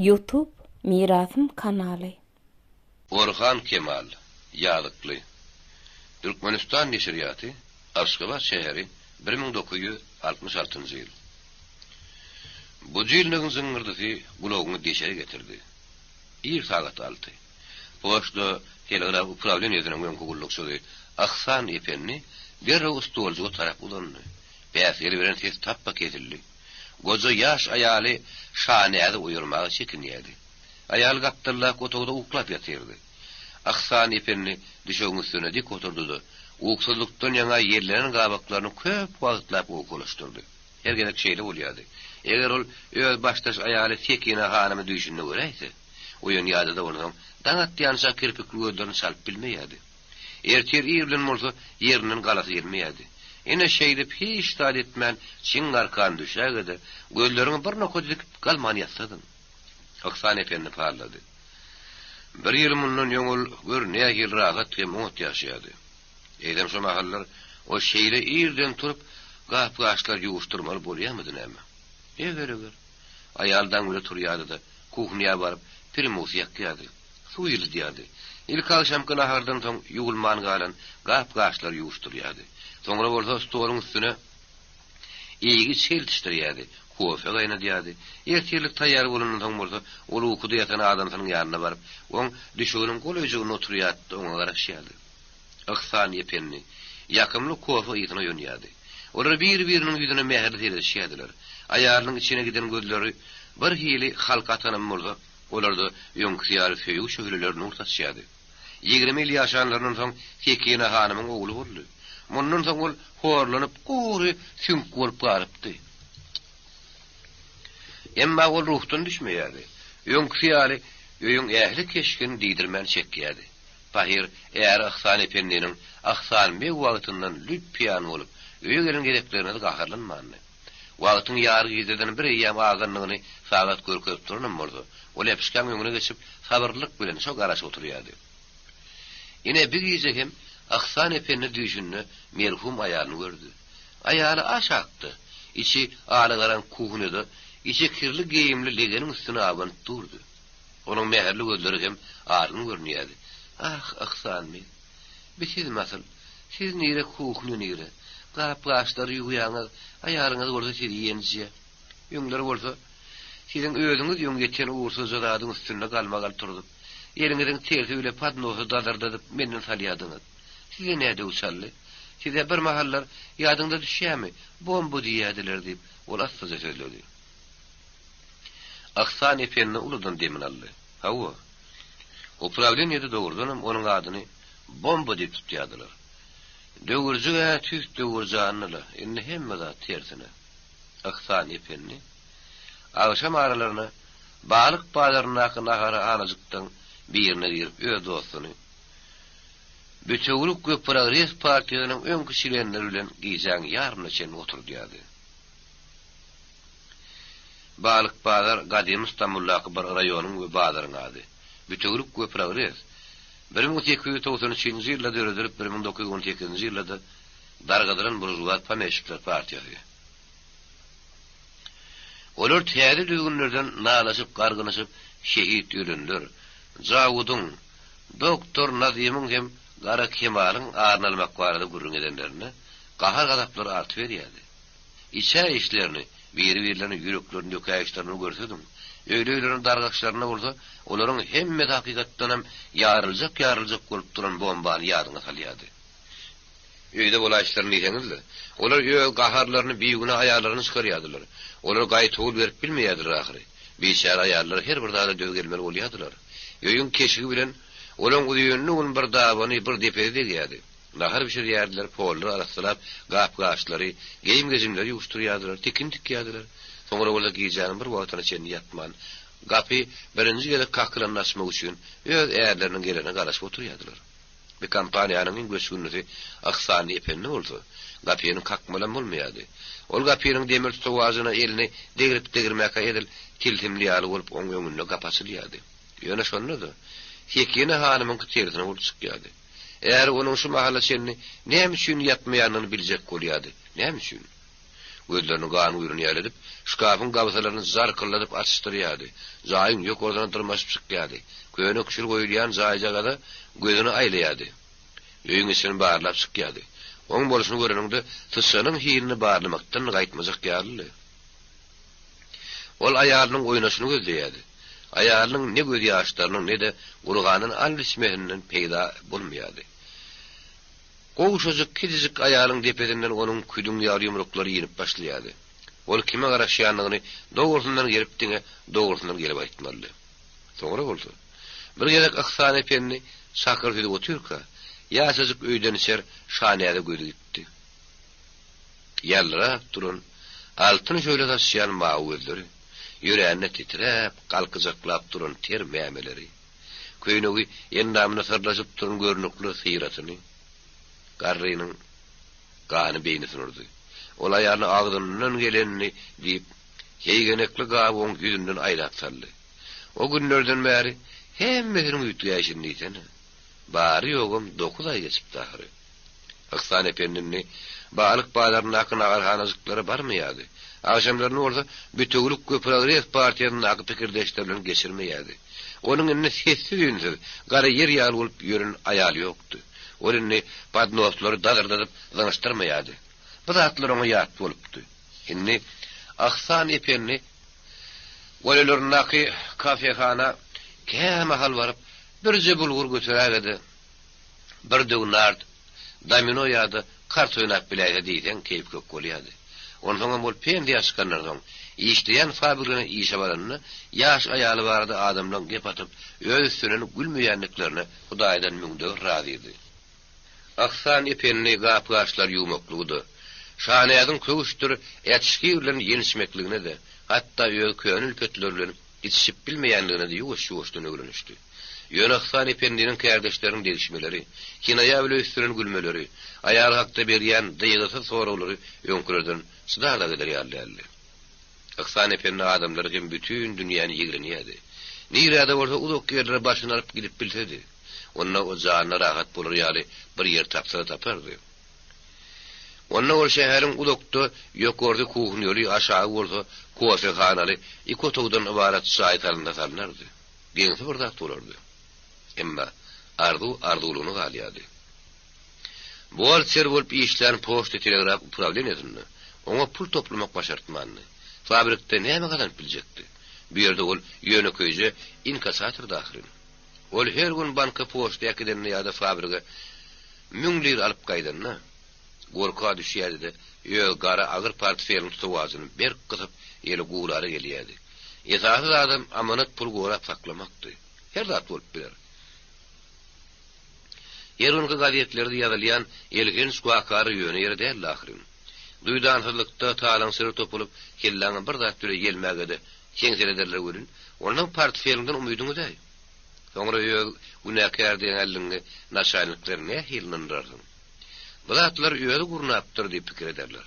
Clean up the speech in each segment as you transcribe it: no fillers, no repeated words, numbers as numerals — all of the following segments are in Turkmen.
Youtube Mirasym kanaly. Orhan Kemal, Ýazykly. Türkmenistan neşirýaty, Aşgabat şäheri, 1966-njy ýyl. Budilnigiň jyňňyrdysy gulagyňy deşere getirdi. Ir sagat alty. Poçta telegraf uprawleniýesiniň öňki gullukçysy Yhsan ependi derrew stoljuga tarap uzandy. Päsgel beren ses tapba kesildi. Goja ýaş aýaly Şanäzi oýarmaga çekinýärdi. Aýal gapdaldaky otagda uklap ýatyrdy. Yhsan ependi düşegiň üstünde dik oturdy-da, ukusyzlykdan ýaňa ýellenen gabaklaryny köp wagtlap owkalaşdyrdy. Her gezek şeýle bolýardy. Eger ol öz başdaş aýaly Sekine hanymy düýşünde göräýse, oýanýardy-da onsoň daň atýança kirpikli gözlerini çalyp bilmeýärdi. Ertir ir bilen bolsa ýerinden galasy gelmeýärdi. Ine, şeýdip hiç zat etmän çiň arkan düşäge-de, gözleriňi bir nokada dikip galman ýatsadyň. Yhsan ependi pallady. Bir ýyl mundan öň ol, gör, nähili rahat hem oňat ýaşaýardy. Eýsem şo mahallar o şeýle irden turup, gap-gaçlary ýuwuşdyrmaly bolýarmydy näme? Eger-eger. Aýal daň bile turýardy-da, kuhnýa baryp, primusy ýakýardy. Suw ýylydýardy. Ilkagşamky nahardan soň ýuwulman galan gap-gaçlary ýuwuşdyrýardy. Soňra bolsa stoluň üstüne iýgi-içgi eltişdirýärdi, kofe gaýnadýardy. Ertirlik taýýar bolandan soň bolsa, ol ukuda ýatan adamsynyň ýanyna baryp, oň düşeginiň golaýjygynda oturýardy-da, oňa garaşýardy. Yhsan ependi ýakymly kofe ysyna oýanýardy. Olar bir-biriniň ýüzüne mähirli seredişýärdiler. Aýalynyň içine giden gözleri birhili halka atanam bolsa, olarda öňküsi ýaly söýgi şöhleleri nur saçýardy. 20 ýyl ýaşanlaryndan soň Sekine hanymyň ogly boldy. Mundan soň ol horlanyp, gury süňk bolup galypdy. Emma ol ruhdan düşmeýärdi. Öňküsi ýaly öýüň ähli keşgini diýdirmän çekýärdi. Pahyr äri Yhsan ependiniň Yhsan beg wagtyndan lüp-piýan bolup, öýe gelen gezeklerine-de gaharlanmandy. Wagtyň ýary gijeden bir eýýäm agandygyny sagat görkezip duranam bolsa, ol äpişgäň öňüne geçip, sabyrlylyk bilen şo garaşyp oturýardy. Ine, bir gije hem Yhsan ependi düýşünde merhum aýalyny gördi. Aýaly aşakda, içi alagaraňky kuhnýada, içi kirli geýimli legeniň üstüne abanyp durdy. Onuň mähirli gözleri hem argyn görünýärdi. Ah, Yhsan beg! Bi sizmi asyl? Siz nire, kuhnýa nire? Gap-gaçlary ýuwýaňyz, aýalyňyz bolsa sizi ýenjýä. Öňler bolsa, siziň özüňiz öň ýeten ugursyzja zadyň üstünde galmagal turzup, eliňiziň tersi bile podnosy dazyrdadyp menden salýardyňyz. Size nä döw çaldy? Size birmahallar, ýadyňyza düşýärmi, bomba diýýärdiler diýip, ol assaja sözledi. Yhsan ependi uludan demini aldy. Hawa. Uprawleniýede dogrudanam onuň adyny Bomba diýip tutýardylar. Döwürjig-ä tüýs döwür janly-la, indi hemme zat tersine. Yhsan ependi agşam aralaryna balyk bazaryndaky naharhanajykdan birine girip öz dostuny, Bütewülik we Progres partiýasynyň öňki çlenleri bilen gijäň ýarymyna çenli oturdýardy. Balyk bazar gadymy Stambuldaky bir raýonyň we bazaryň ady. Bütewülik we Progres 1893-nji ýylda döredilip 1918-nji ýylda-da dargadylan buržuaz pomeşikler partiýasy. Olar täze düzgünlerden nalaşyp gargynyşyp şehit ölenler, Jawudyň, doktor Nazymyň hem Gara Kemalyň aryny almak barada gürrüň edenlerinde gahar-gazaplary artyberýärdi. Içäýişlerini, biri-birlerine ýüreklerini dökäýişlerini görsediň. Öýli-öýlerine dargaşlarynda bolsa, olaryň hemmesi hakykatdanam ýaryljak-ýaryljak bolup duran bombany ýadyňa salýardy. Öýde bolaýyşlaryny diýseňiz-le, olar öz gaharlaryny bigünä aýallaryna çykarýardylar. Olar gaýtawul berip bilmeýärdiler ahyry. Biçäre aýallar her bir zada döz gelmeli bolýardylar. Öýüň keşigi bilen olaň uzynly gün bir dabany, bir depesi degýärdi. Nahar bişirýärdiler, pollary arassalap, gap-gaçlary, geýim-gejimleri ýuwuşdyrýardylar, tikin tikýärdiler. Soňra bolsa gijäniň bir wagtyna çenli ýatman, gapy birinji gezek kakylanda açmak üçin öz ärleriniň gelerine garaşyp oturýardylar. Bir kompaniýanyň iň göçgünlisi Yhsanly ependi bolsa, gapyny kakmalam bolmaýardy. Ol gapynyň demir tutawajyna elini degrip-degirmäkä edil tilsimli ýaly bolup oň öňünde gapy açylýardy. Ýöne şonda-da, Sekine hanymyňky tersine bolup çykýardy. Äri onuň şu mahala çenli näme üçin ýatmaýanyny biljek bolýardy. Näme üçin? Gözlerini gan guýran ýaly edip, şkafyň gabsalaryny zarkyldadyp açyşdyrýardy, jaýyň ýokarsyna dyrmaşyp çykýardy, köne küşül goýulýan jaýjagaza gözüni aýlaýardy. Öýüň içini barlap çykýardy. Oň bolşuny göreniňde, syçanyň hilini barlamakdan gaýtmajak ýalydy. Ol aýalynyň oýnaşyny gözleýärdi. Aýalynyň ne gözýaşlarynyň, ne-de gurgandan and içmesinden peýda bolmaýardy. Gowşajyk, kiçijik aýalyň depesinden onuň küdüň ýaly ýumruklary inip başlaýardy. Ol kime garaşýandygyny dogrusyndan gelip diňe dogrusyndan gelip aýtmalydy. Soňra bolsa, bir gezek Yhsan ependi çakyr süzüp otyrka, ýaşajyk öýden içer Şanäze gözi gitdi. Ýaldyrap duran, altyn şöhle saçýan mawy gözleri, ýörände titräp, galkyjaklap duran ter mämeleri, köýnegi endamyna syrlaşyp duran görnükli syratyny garrynyň gany beýnisine urdy. Ol aýalyna agzyndan gelenini diýip, heýgenekli gaby oň ýüzünden aýlap saldy. O günlerden bäri hemmesiniň üýtgäýşini diýsene. Bary-ýogam dokuz aý geçipdi ahyry. Yhsan ependi indi balyk bazaryndaky naharhanajyklara barmaýardy. Agşamlaryny bolsa Bütewülik we Progres partiýasyndaky pikirdeşleri bilen geçirmeýärdi. Onuň indi sessiz-üýnsüz, gara ýer ýaly bolup ýören aýaly ýokdy. Ol indi podnoslary dazyrdadyp zyňyşdyrmaýardy. Bu zatlar oňa ýat bolupdy. Indi Yhsan ependi golaýlaryndaky kafehana kämahal baryp, birje bulgur göteräge-de, bir döw nard, domino ýa-da kart oýnap biläýse diýseň keýpi kök bolýardy. Onsoňam ol pensiýa çykandan soň, işleýän fabrigine işe baranda, ýaş aýaly barada adamlaň gep atyp, öz üstünden gülmeýändiklerine Hudaýdan müňde bir razydy. Yhsan ependi gap-gaçlary ýuwmaklygy-da, Şanäziň köwüşdir äçgi bilen ýençmekligine-de, hatda öz köne ülpetleri bilen içişip bilmeýänligine-de ýuwaş-ýuwaşdan öwrenişdi. Ýöne Yhsan ependiniň kärdeşleriniň degişmeleri, kinaýa bile üstünden gülmeleri, aýaly hakda berýän dygysyz soraglary öňkülerden çydar-da gider ýaly däldi. Yhsan ependi adamlary hem bütin dünýäni ýigrenýärdi. Nirä-de bolsa uzak ýerlere başyny alyp gidip bilsedi, onda o janyna rahat bolar ýaly bir ýer tapsa-da tapardy. Onda ol şäheriň uzakda ýokarsy kuhnýaly, aşagy bolsa kofehanaly iki otagdan ybarat jaý salynsa salnardy. Geňsi bir zat bolardy. Emma arzuw arzuwlygyna galýardy. Buhgalter bolup işlän poçta-telegraf uprawleniýesinde oňa pul toplamak başartmandy. Fabrikde näme gazanyp biljekdi? Bu ýerde ol ýönekeýje inkassatordy ahyryn. Ol her gün banka poçta äkidende ýa-da fabrige müň lir alyp gaýdanda, gorka düşýärdi-de, öz gara agyr portfeliniň tutawajyny berk gysyp, eli guwlara gelýärdi. Esasy zadam amanat pul gorap saklamakdy. Her zat bolup biler. Her günki gazetlerde ýazylýan elhenç wakalar ýöne ýere däldi ahyryn. Duýdansyzlykda talaňçylara topulyp, kelläňe bir zat bile ýelmäge-de seňselederler welin, ondan portfeliňden umydyň üzäý. Soňra öz günäkär däldigiňi naçalnikler nähili ynandyrarsyň? Bu zatlary özi gurnapdyr diýip pikir ederler.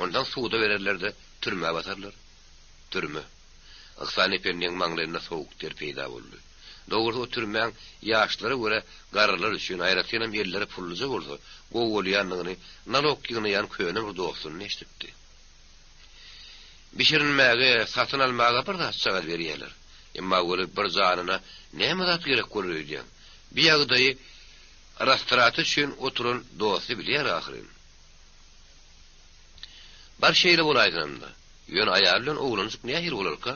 Onsoň suda bererler-de, türmä basarlar. Türme. Yhsan ependiň maňlaýynda sowuk der peýda boldy. Dogrusy o türmäň ýaşlara görä garrylar üçin, aýratynam elleri pulluja bolsa, gowy bolýandygyny nalok ýygnaýan köne bir dostundan eşidipdi. Bişirinmäge, satyn almaga bir zatjagaz berýärler. Emma weli bir janyna näme zat gerek bolar öýdýäň? Bi ýagdaýy rastrata üçin oturan dosty bilýär ahyryn. Bar şeýle bolaýsynam-da. Ýöne aýaly bilen oglanjyk nähili bolarka?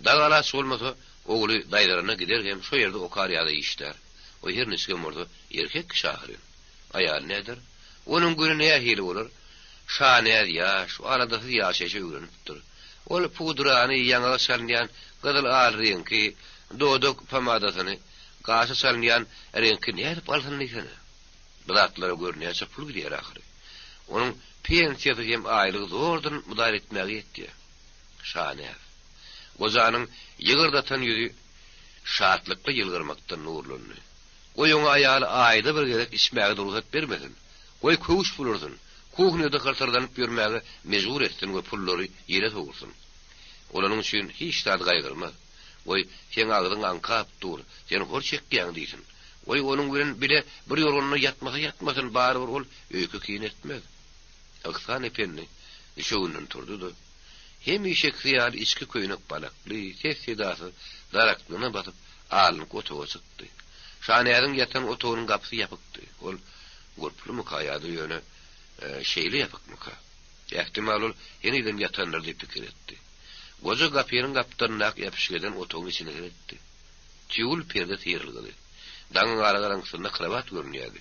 Dag alaç bolmasa, ogly daýzaryna gider hem şo ýerde okar ýa-da işlär. O her niçigem bolsa erkek kişi ahyryn. Aýaly näder? Onuň güni nähili bolar? Şanäz ýaş, aladasyz ýaşaýşa öwrenipdir. Ol pudrany, ýaňaga çalynýan gyzyl-al reňki, dodak pomadasyny, gaşa çalynýan reňki nädip alsyn diýsene? Bu zatlara gör näçe pul gidýär ahyry. Onuň pensiýasy hem aýlygy zordan mydar etmäge ýetýär. Şanäz. Gojanyň ýygyrt atan ýüzi şatlykly ýylgyrmakdan nurlandy. Goý oňa aýaly aýda bir gezek içmäge-de rugsat bermesin. Goý köwüş bulursyn, kuhnýada hyrsyrdanyp ýörmäge mejbur etsin we pullary ýele sowursyn. Ol onuň üçin hiç zady gaýgyrmaz. Goý, seň agzyň aňkap dur, sen hor çekýäň diýsin. Goý, onuň bilen bile bir ýorganda ýatmasa ýatmasyn, barybir ol öýke-kine etmez. Yhsan ependi. Düşeginden turdy-da, hemişekisi ýaly içki köýnek balakly, ses-sedasyz daraklygyna basyp, alynky otaga çykdy. Şanäziň ýatan otagynyň gapysy ýapykdy. Ol gulplumyka ýa-da ýöne şeýle ýapykmyka? Ähtimal ol henizem ýatandyr diýip pikir etdi. Goja gapynyň gapdalyndaky äpişgeden otagyň içine seretdi. Tüýgül perde syrylgydy. Daňyň alagaraňkysynda krowat görünýärdi.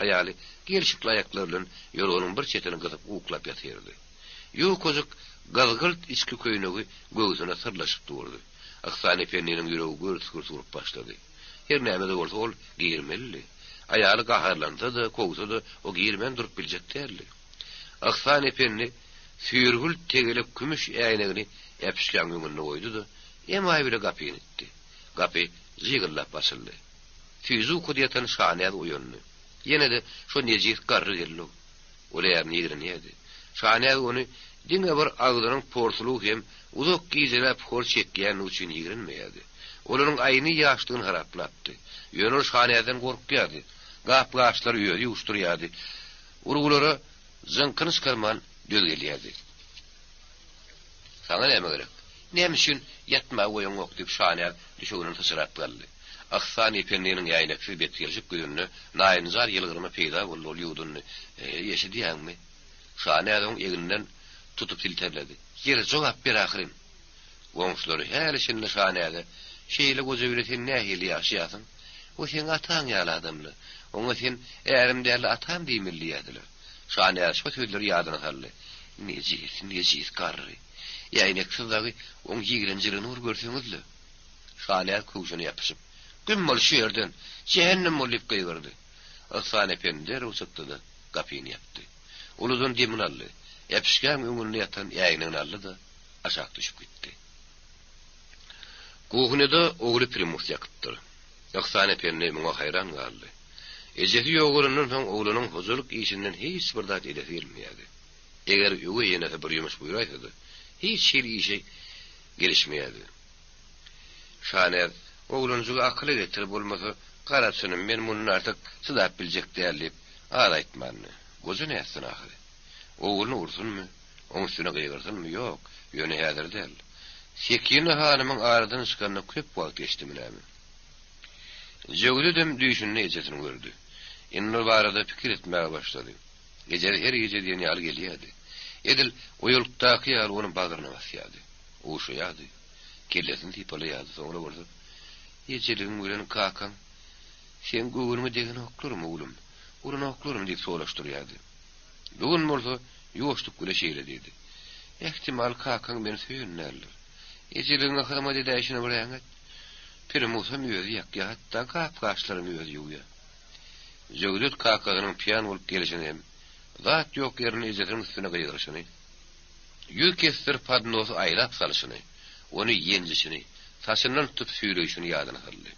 Aýaly gelşikli aýaklary bilen ýorganyň bir çetini gysyp uklap ýatyrdy. Ýukajyk gyzgylt içki köýnegi göwsüne syrlaşyp durdy. Yhsan ependiniň ýüregi gürs-gürs urup başlady. Her näme-de bolsa ol girmelidi. Aýaly gaharlansa-da, kowsa-da o girmän durup biljek däldi. Yhsan ependi süýrgült tegelek kümüş äýnegini äpişgäň öňünde goýdy-da, emaý bile gapyny itdi. Gapy jygyllap açyldy. Süýji ukuda ýatan Şanäz oýandy. Ýene-de şo nejis garry geldi-ow. Ol ärini ýigrenýärdi. Şanäz ony diňe bir agzynyň porsulygy hem uzak gijeläp hor çekýänligi üçin ýigrenmeýärdi. Ol onuň aýny ýaşlygyny haraplapdy. Ýöne ol Şanäzden gorkýardy. Gap-gaçlary özi ýuwuşdyrýardy. Urgulara jyňkyny çykarman döz gelýärdi. Saňa näme gerek? Näme üçin ýatmaga goýaňok? diýip, Şanäz düşeginden syçrap galdy. Yhsan ependiniň äýneksiz betgelşik ýüzünde naýynjar ýylgyrma peýda boldy, ol ýuwdundy. Eşidýäňmi? Şanäz oň egninden tutup silterledi. Ýeri, jogap ber ahyryn! Goňşulary häli-şindi Şanäze, Şeýle goja bile sen nähili ýaşaýarsyň? O seň ataň ýaly adamly. Oňa sen ärim däl-de atam diýmeli diýýärdiler. Şanäz şo sözleri ýadyna saldy. Nejis, nejis garry. Äýneksiz dagy oň ýigrenjiligini bir görseňiz-le. Şanäz köwşüne ýapyşyp, Güm bol şu ýerden! Jähennem bol! diýip gygyrdy. Yhsan ependi derrew çykdy-da, gapyny ýapdy. Uludan demini aldy. Äpişgäň öňünde ýatan äýnegini aldy-da, aşak düşüp gitdi. Kuhnýada ogly primus ýakypdyr. Yhsan ependi muňa haýran galdy. Ejesi ýogalandan soň oglunyň hojalyk işinden hiç bir zat edesi gelmeýärdi. Eger öweý enesi bir ýumuş buýraýsa-da, hiç hili işe girişmeýärdi. Şanäz, Oglanjygy akyla getir, bolmasa, gara çynym, men mundan artyk çydap biljek däl diýip, az aýtmandy. Goja nätsin ahyry? Ogluny ursunmy? Oň üstüne gygyrsynmy? Ýok, ýöne häzir däl. Sekine hanymyň aradan çykanyna köp wagt geçdimi näme? Jöwzedem düýşünde ejesini gördi. Indi ol barada pikir etmäge başlady. Ejesi her gije diýen ýaly gelýärdi. Edil oýalykdaky ýaly ony bagryna basýardy. Ogşaýardy. Kellesini sypalaýardy. Soňra bolsa, Ejeligiň bilen kakaň seň göwnüňe degenoklarmy, oglum? Uranoklarmy? diýip soraşdyrýardy. Bu gün bolsa ýuwaşlyk bile şeýle diýdi, Ähtimal, kakaň meni söýen däldir. Ejeligiňe hyzmat edäýşini bir äňet. Primusam özi ýakýar, hatda gap-gaçlaram özi ýuwýar. Jöwdet kakasynyň pýan bolup gelşini hem zat ýok ýerinde ejesiniň üstüne gygyryşyny, ýüz kesdir podnosy aýlap salyşyny, ony ýenjişini, saçyndan tutup süýreýşini ýadyna saldy.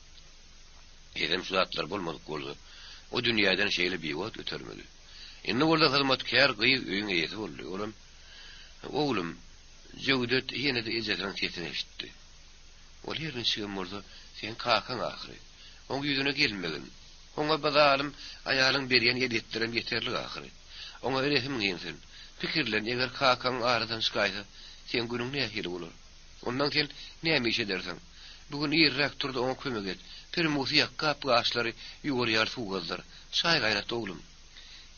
Eýsem şu zatlar bolmadyk bolsa, o dünýäden şeýle biwagt ötermidi? Indi bolsa hyzmatkär gyz öýüň eýesi boldy. Olam, Oglum, Jöwdet ýene-de ejesiniň sesini eşitdi. Ol her niçigem bolsa, seň kakaň ahyry. Oň ýüzüne gelmegin. Oňa bu zalym aýalyň berýän ezýetlerem ýeterlik ahyry. Oňa rehimiň insin. Pikirlen, eger kakaň aradan çykaýsa, seň günüň nähili bolar? Ondan sen näme iş edersiň? Bu gün irräk tur-da oňa kömek et. Primusy ýak, gap-gaçlary ýuwar ýaly suw gazdyr. Çaý gaýnat, oglum.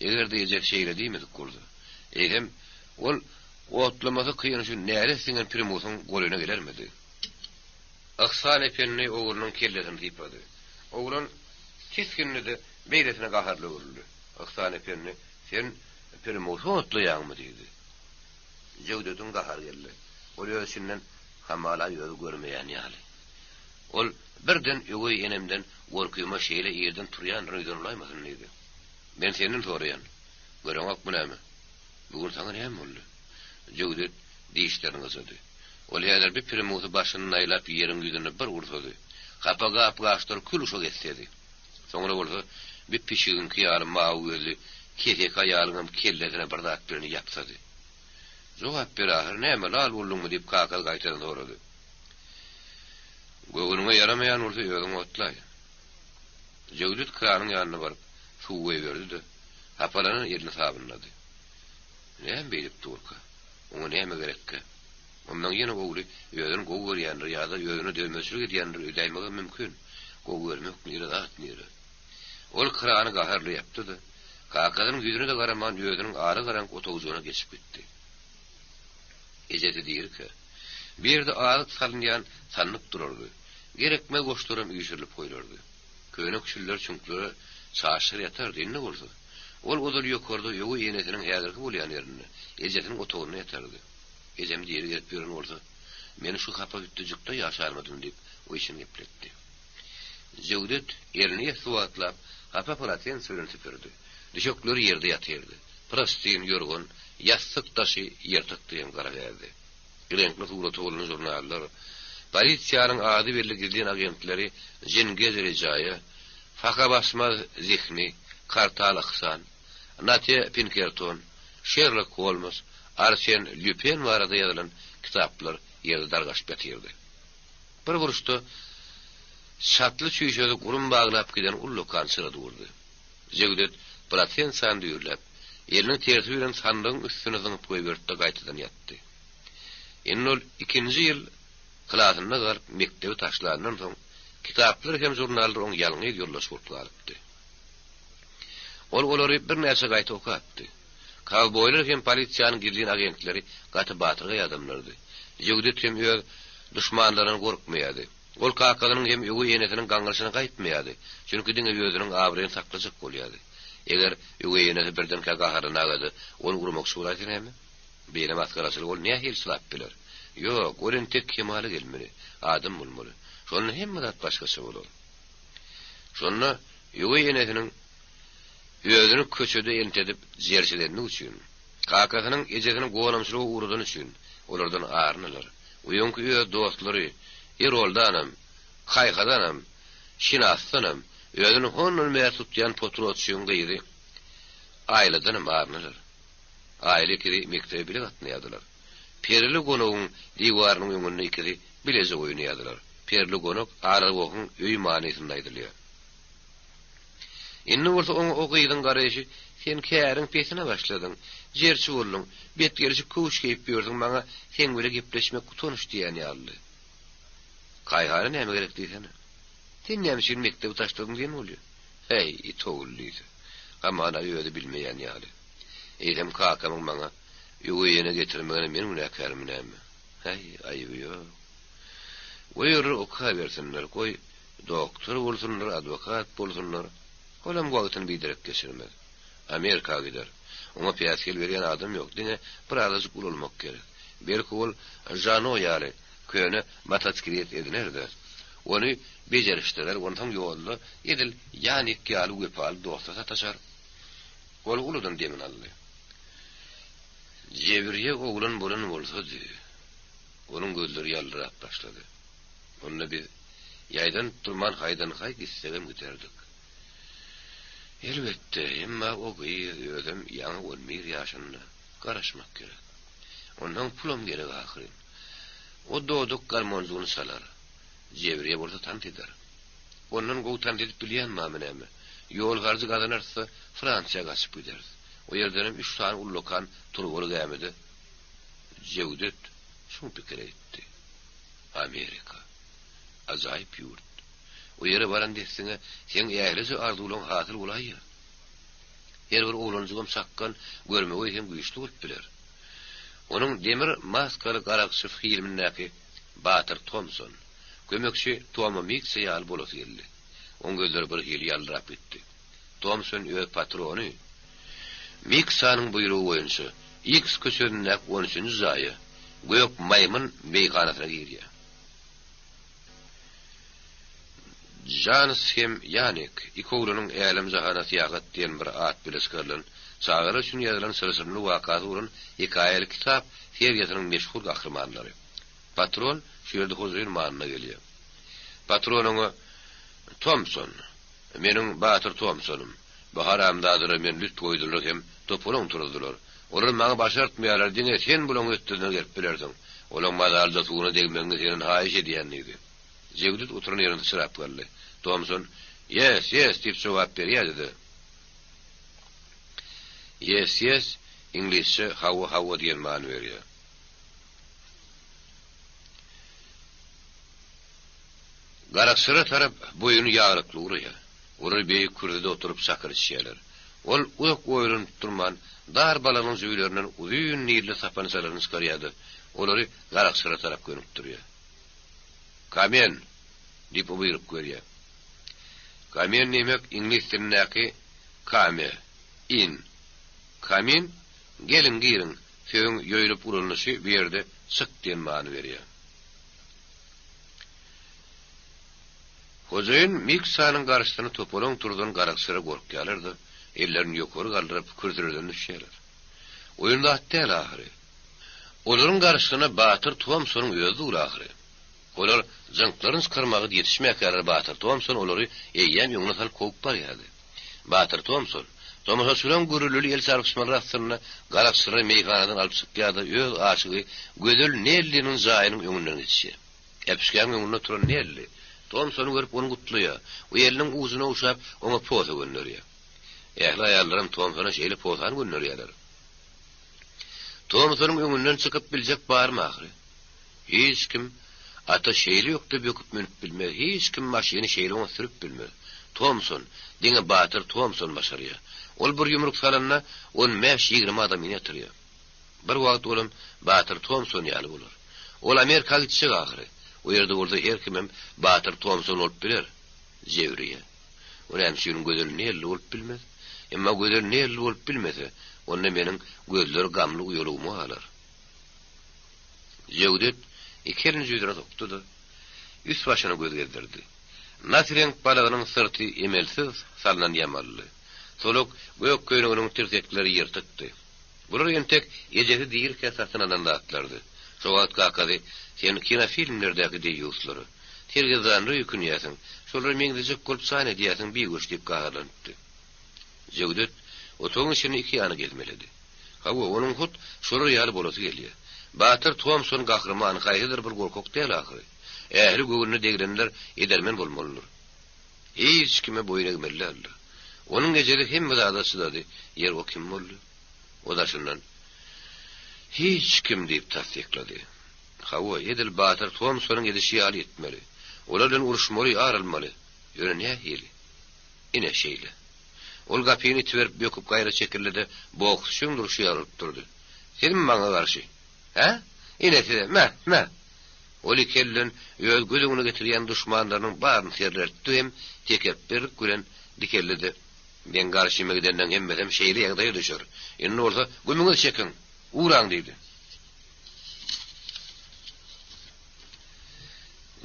Eger-de ejesi şeýle diýmedik bolsa, eýsem, ol otlamasy kyn şu nälet siňen primusyň golaýyna gelermidi? Yhsan ependi oglunyň kellesini sypady. Oglan tisgindi-de, beýlesine gaharly öwrüldi. Yhsan ependi, Sen primusy otlaýaňmy? diýdi. Jöwdediň gahary geldi. Ol öz içinden hamala özi görmeýän ýaly. Ol birden öweý enemden gorkyma şeýle irden turýandyryn öýden bolaýmasyn diýdi. Men senden soraýan. Göreňokmy näme? Bu gün saňa näme boldy? Jöwdet dişlerini gyjady. Ol häzir bir primusy başyndan aýlap ýeriň ýüzüne bir ursady. Hapa gap-gaçlary kül-uşak etsedi. Soňra bolsa bir pişigiňki ýaly mawy gözli keseki aýalyňam kellesine bir zat bilen ýapsady. Jogap ber ahyr, näme, lal bolduňmy? diýip, kakasy gaýtadan sorady. Göwnüňe ýaramaýan bolsa özüň otlaý. Jöwdet kranyň ýanyna baryp, suw goýberdi-de, hapalanan elini sabynlady. Näme beýdip durka? Oňa näme gerekkä? Ondan ýene ogly özüni gowy görýändir ýa-da özüne dözmezçilik edýändir öýdäýmegem mümkin. Gowy görmek nire, zat nire. Ol krany gaharly ýapdy-da, kakasynyň ýüzüne-de garaman özüniň ala garaňky otagjygyna geçip gitdi. Ejesi dirikä, bu ýerde azyk salynýan sandyk durardy, gerekmez goşlaram üýşürilip goýlardy. Köne küçüller çüňklere çaşyr ýatardy, indi bolsa, ol ozal ýokarda öweý enesiniň häzirki bolýan ýerinde, ejesiniň otagynda ýatardy. Ejem diri gezip ýören bolsa, men şu hapa hütdüjikde ýaşarmydym diýip, o içini gepletdi. Jewdet elini esli wagtlap hapa polotense bilen süpürdi. Düşekleri ýerde ýatyrdy. Prostyn, ýorgan, ýassyk daşy ýyrtykdy hem garagäzdi. Reňkli suraty bolan žurnallar, polisiýanyň ady belli gizlin agentleri Jengez Rejaýa, Fakabasmaz Zihni, Kartal Yhsan, Nate Pinkerton, Şerlok Holms, Arsen Lýupen barada ýazylan kitaplar ýerde dargaşyp ýatyrdy. Bir burçda çatly çüýşesi gurum baglap giden ullakan çyra durdy. Jewdet polotençany düýrläp, eliniň tersi bilen sandygyň üstüne zyňyp goýberdi-de gaýtadan ýatdy. Indi ol ikinji ýyl klasynda galyp mekdebi taşlandan soň, kitaplar hem žurnallar oň ýalňyz ýoldaşy bolup galypdy. Ol olary birnäçe gaýta okapdy. Kowboýlar hem polisiýanyň gizlin agentleri gaty batyrgaý adamlardy. Jewdet hem öz duşmanlaryndan gorkmaýardy. Ol kakasynyň hem öweý enesiniň gaňryşyna gaýtmaýardy, çünki diňe özüniň abraýyny saklajak bolýardy. Eger öweý enesi birdenkä gaharlanaga-da, ony urmakçy bolaýsa näme? Beýle masgaraçylygy ol nähili çydap biler? Ýok, ol entek kemala gelmeli, adam bolmaly. Şonda hemme zat başgaça bolar. Şonda öweý enesiniň özüni köçede entedip jerşedenligi üçin, kakasynyň ejesini gonamçylyga ugradany üçin olardan aryny alar. Öňki öz dostlary Eroldanam, Kaýhadanam, Şinasdanam, özüni hondan bäri tutýan potratçyň gyzy Aýladanam aryny alar. Aýla ikisi mekdebe bile gatnaýardylar. Perili gonagyň diwarynyň öňünde ikisi bileje oýnaýardylar. Perili gonak Aragohyň öýi manysynda aýdylýar. Indi bolsa oňa o gyzyň garaýşy, Sen käriň pesine başladyň, jerçi bolduň, betgelşik köwüş geýip ýörsüň, maňa seň bile gepleşmek utanç diýýän ýalydy. Kaýhana näme gerek diýsene. Sen näme üçin mekdebi taşladyň diýen bolýa. Häý, it ogul diýse. Hamana özi bilmeýän ýaly. Eýsem kakamyň maňa öweý ene getirmegine men günäkärmi näme? Häý, aýyby ýok. Goý olar okabersinler, goý Doktor bolsunlar, adwokat bolsunlar, olam wagtyny biderek geçirmez. Amerika gider. Oňa päsgel berýän adam ýok, diňe birazajyk ulalmak gerek. Belki ol Žano ýaly köne motosiklet ediner-de, ony bejerişdirer, onsoň ýolda edil Ýanik ýaly wepaly dosta sataşar. Ol uludan demini aldy. Jebirýe oglan bolan bolsady. Onuň gözleri ýaldyrap başlady. Onda biz ýaýdanyp durman haýdan-haý gitsegem giderdik. Elbetde, emma o gyz özem ýaňy on bir ýaşynda. Garaşmak gerek. Onsoň pulam gerek ahyryn. O dodak garmonjygyny çalar. Jebriýe bolsa tans eder. Ondan gowy tans edip bilýän barmy näme? Ýol harjy gazanarys-da, Fransiýa gaçyp gideris. O ýerdenem üç sany ullakan turbaly gämide Jewdet çuň pikire gitdi. Amerika. Ajaýyp ýurt. O ýere baran dessiňe seň ählije arzuwlaň hasyl bolaýýar. Her bir oglanjygam çakgan, görmegeý hem güýçli bolup biler. Onuň Demir maskaly garakçy filmindäki Batyr Tomson, kömekçi Toma Miksa ýaly bolasy geldi. Oň gözleri birhili ýaldyrap gitdi. Tomson öz patrony Miksanyň buýrugy boýunça Iks köçesindäki on üçünji jaýa, Gök maýmyn meýhanasyna girýär. Jans hem Ýanik iki oglanyň Älem-jahana syýahat diýen bir at bile çykarylan, çagalar üçin ýazylan çylşyrymly wakasy bolan hekaýaly kitap seriýasynyň meşhur gahrymanlary. Patron şu ýerde hojaýyn manyna gelýär. Patron oňa, Tomson, meniň batyr Tomsonym. Bu haramzadalar meni lüt goýdular hem topalaň turuzdylar. Olar maňa başartmaýarlar, diňe sen bulaň hötdesinden gelip bilersiň. Olaň mazalyja suwuna degmegiňi senden haýyş edýän diýdi. Jewdet oturan ýerinde syçrap galdy. Tomson, Ýes, ýes diýip jogap berýärdi-de. Ýes, ýes, iňlisçe hawa, hawa diýen many berýär. Garakçylara tarap boýuny ýaglykly urýar. Olar beýik kürsüde oturyp çakyr içýärler. Ol uzak oýlanyp durman, dar balagynyň jübülerinden uzyn nilli sapançalaryny çykarýar-da, olary garakçylara tarap gönükdirýär. Kamen! diýip buýruk berýär. Kamen diýmek iňlis dilindäki kame, in. Kamin, geliň, giriň sözüň ýoýulyp ulanylyşy bu ýerde çyk diýen many berýär. Hojaýyn Miksanyň garşysyna topalaň turzan garakçylar gorkýarlar-da, ellerini ýokary galdyryp, kürsülerden düşýärler. Oýun zat däl ahyry. Olaryň garşysyna Batyr Tomsonyň özi dur ahyry. Olar jyňklaryny çykarmaga ýetişmäkäler Batyr Tomson olary eýýäm öňüne salyp kowup barýardy. Batyr Tomson, tomaşaçylaryň gürrüldili el çarpyşmalary astynda garakçylary meýhanadan alyp çykýar-da öz aşygy Gözel Nelliniň jaýynyň öňünden geçýär. Äpişgäň öňünde oturan Nelli, Tomsony görüp ony gutlaýar we eliniň ujuna ogşap oňa posa gönderýär. Ähli aýallaram Tomsona şeýle posany gönderýärler. Tomsonyň öňünden çykyp biljek barmy ahyry? Hiç kim ata şeýle ökde böküp münüp bilmez, hiç kim maşyny şeýle oňat sürüp bilmez. Tomson, diňe batyr Tomson başarýar. Ol bir ýumruk salanda on bäş-ýigrimi adamyny ýatyrýar. Bir wagt olam batyr Tomson ýaly bolar. Ol Amerika gitjek ahyry. O ýerde bolsa her kimem batyr Tomson bolup biler. Jewriýe. O näme üçin Gözel Nelli bolup bilmez? Emma Gözel Nelli bolup bilmese, onda meniň gözler gamly uýalygyma galar. Jöwdet iki elini jübüsine sokdy-da, üst-başyna göz gezdirdi. Nas reňk balagynyň syrty emelsiz salnan ýamalydy. Solak gök köýneginiň tirsekleri ýyrtykdy. Bular entek ejesi dirikä satyn alan zatlarydy. Şo wagt kakasy, Sen kinofilmlerdäki deýýuslara, sergezdanlara öýkünýärsiň, şolara meňzejek bolup jan edýärsiň bigöç diýip gaharlanypdy. Jöwdet otagyň içini iki ýana gezmeledi. Hawa, onuň hut şolar ýaly bolasy gelýär. Batyr Tomson gahryman, haýsydyr bir gorkak däl ahyry. Ähli göwnüne degrenler edermen bolmalydyr. Hiç kime boýun egmeli däldir. Onuň ejesi hemme zada çydady, ýer o kim boldy? O daşyndan, Hiç kim diýip tassyklady. Hawa, edil Batyr Tomsonyň edişi ýaly etmeli. Olar bilen uruşmaly, ar almaly. Ýöne nähili? Ine, şeýle. Ol gapyny itiberip böküp gaýra çekildi-de, boksçyň durşy ýaly bolup durdy. Sizmi maňa garşy? Hä? Ine size, mä, mä! Ol iki elden öz göz öňüne getirýän duşmanlarynyň baryny serlertdi hem tekepbirlik bilen dikeldi-de, Meň garşyma gidenleň hemmesem şeýle ýagdaýa düşer. Indi bolsa gümüňizi çekiň, ugraň diýdi.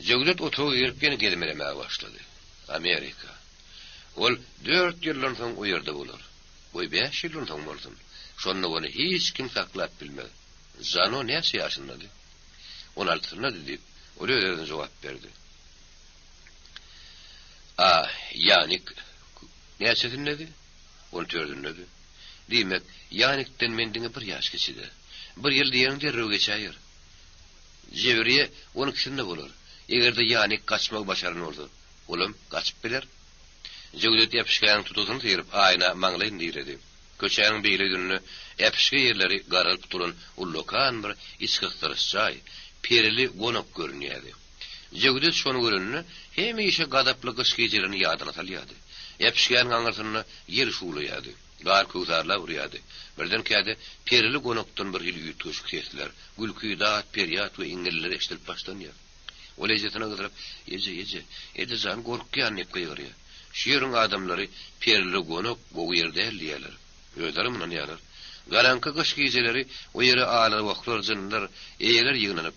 Jöwdet otaga girip ýene gezmelemäge başlady. Amerika. Ol dört ýyldan soň o ýerde bolar. Goý bäş ýyldan soň bolsun. Şonda ony hiç kim saklap bilmez. Žano näçe ýaşyndady? On altysyndady diýip, ol öz-özüne jogap berdi. A Ýanik näçesindedi? On dördündedi. Diýmek, Ýanikden men diňe bir ýaş kiçi-dä. Bir ýyl diýeniň derrew geçäýer. Jewriýe on ikisinde bolar. Eger-de Ýanik gaçmagy başaran bolsa, olam gaçyp biler. Jöwdet äpişgäniň tutasyny syryp, aýna maňlaýyny diredi. Köçäniň beýle ýüzünde äpişge ýerleri garalyp duran ullakan bir içgysdyryş jaý, perili gonak görünýärdi. Jöwdet şony görende, hemişe gazaply gyş gijelerini ýadyna salýardy. Äpişgäniň aňyrsynda ýel şuwlaýardy. Gar köwsarlap urýardy. Birdenkä-de perili gonakdan bir hili üýtgeşik sesler, gülki, dat-perýat we iňňildiler eşidilip başlanýar. Ol ejesine gyzyryp, Eje, eje, eje jan, gorkýan diýip gygyrýar. Şu ýeriň adamlary perili gonak gowy ýer däl diýýärler. Özlerem ynanýarlar. Garaňky gyş gijeleri o ýere alawoklar, jynlar, eýeler ýygnanyp,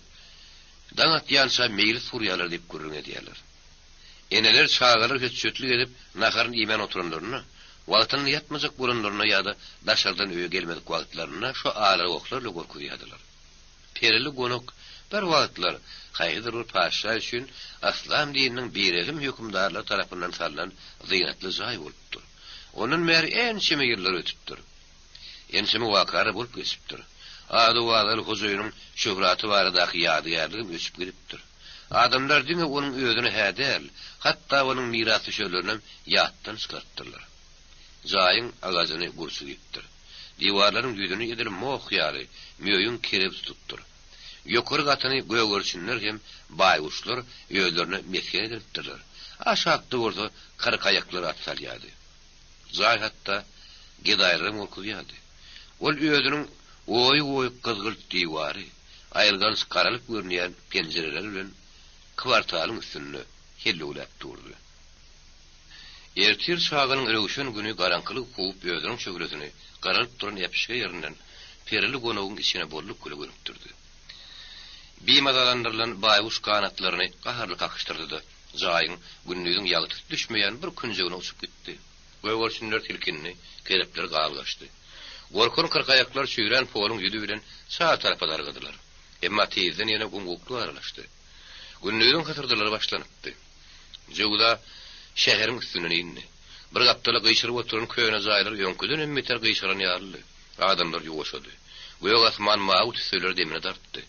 daň atýança meýlis gurýarlar diýip gürrüň edýärler. Eneler çagalar hötjetlik edip, naharyny iýmän oturanlarynda, wagtynda ýatmajak bolanlarynda ýa-da daşardan öýe gelmedik wagtlarynda şo alawoklar bilen gorkuzýardylar. Perili gonak bir wagtlar haýsydyr bir patyşa üçin yslam dininiň birehim hökümdarlary tarapyndan salnan zynatly jaý bolupdyr. Ondan bäri ençeme ýyllar ötüpdir. Ençeme wakalar bolup geçipdir. Ady-owazaly hojaýynyň şöhraty baradaky ýadygärligem öçüp gidipdir. Adamlar diňe onuň özüni-hä däl, hatda onuň mirasdüşerlerinem ýatdan çykarypdyrlar. Jaýyň agajyny gurçuk iýipdir. Diwarlaryň ýüzüni edil moh ýaly möýüň kerebi tutupdyr. Ýokary gatyny gögerçinler hem baýguşlar özlerine mesgen edinipdirler. Aşakda bolsa kyrkaýaklar at salýardy. Jaý hatda gedaýlaram gorkuzýardy. Ol özüniň oýuk-oýuk gyzgylt diwary, aýylganç garalyp görünýän penjireleri bilen kwartalyň üstünde hellewläp durdy. Ertir çaganyň röwşen güni garaňkylygy kowup özüniň şöhlesini garalyp duran äpişge ýerinden perili gonagyň içine bolluk bile gönükdirdi. Bimazalandyrylan baýguş ganatlaryny gaharly kakyşdyrdy-da, jaýyň gündiziň ýagtysy düşmeýän bir künjegine uçup gitdi. Gögerçinler silkindi, kerepler galgaşdy. Gorkan kyrkaýaklar çüýrän poluň ýüzi bilen çar tarapa dargadylar. Emma tizden ýene gum-guklyk aralaşdy. Gündiziň hysyrdylary başlanypdy. Jöwza şäheriň üstünden indi. Bir gapdala gyşaryp oturan köne jaýlar öňküdenem beter gyşaran ýalydy. Adamlar ýuwaşady. Gök asman mawy tüsseleri demine dartdy.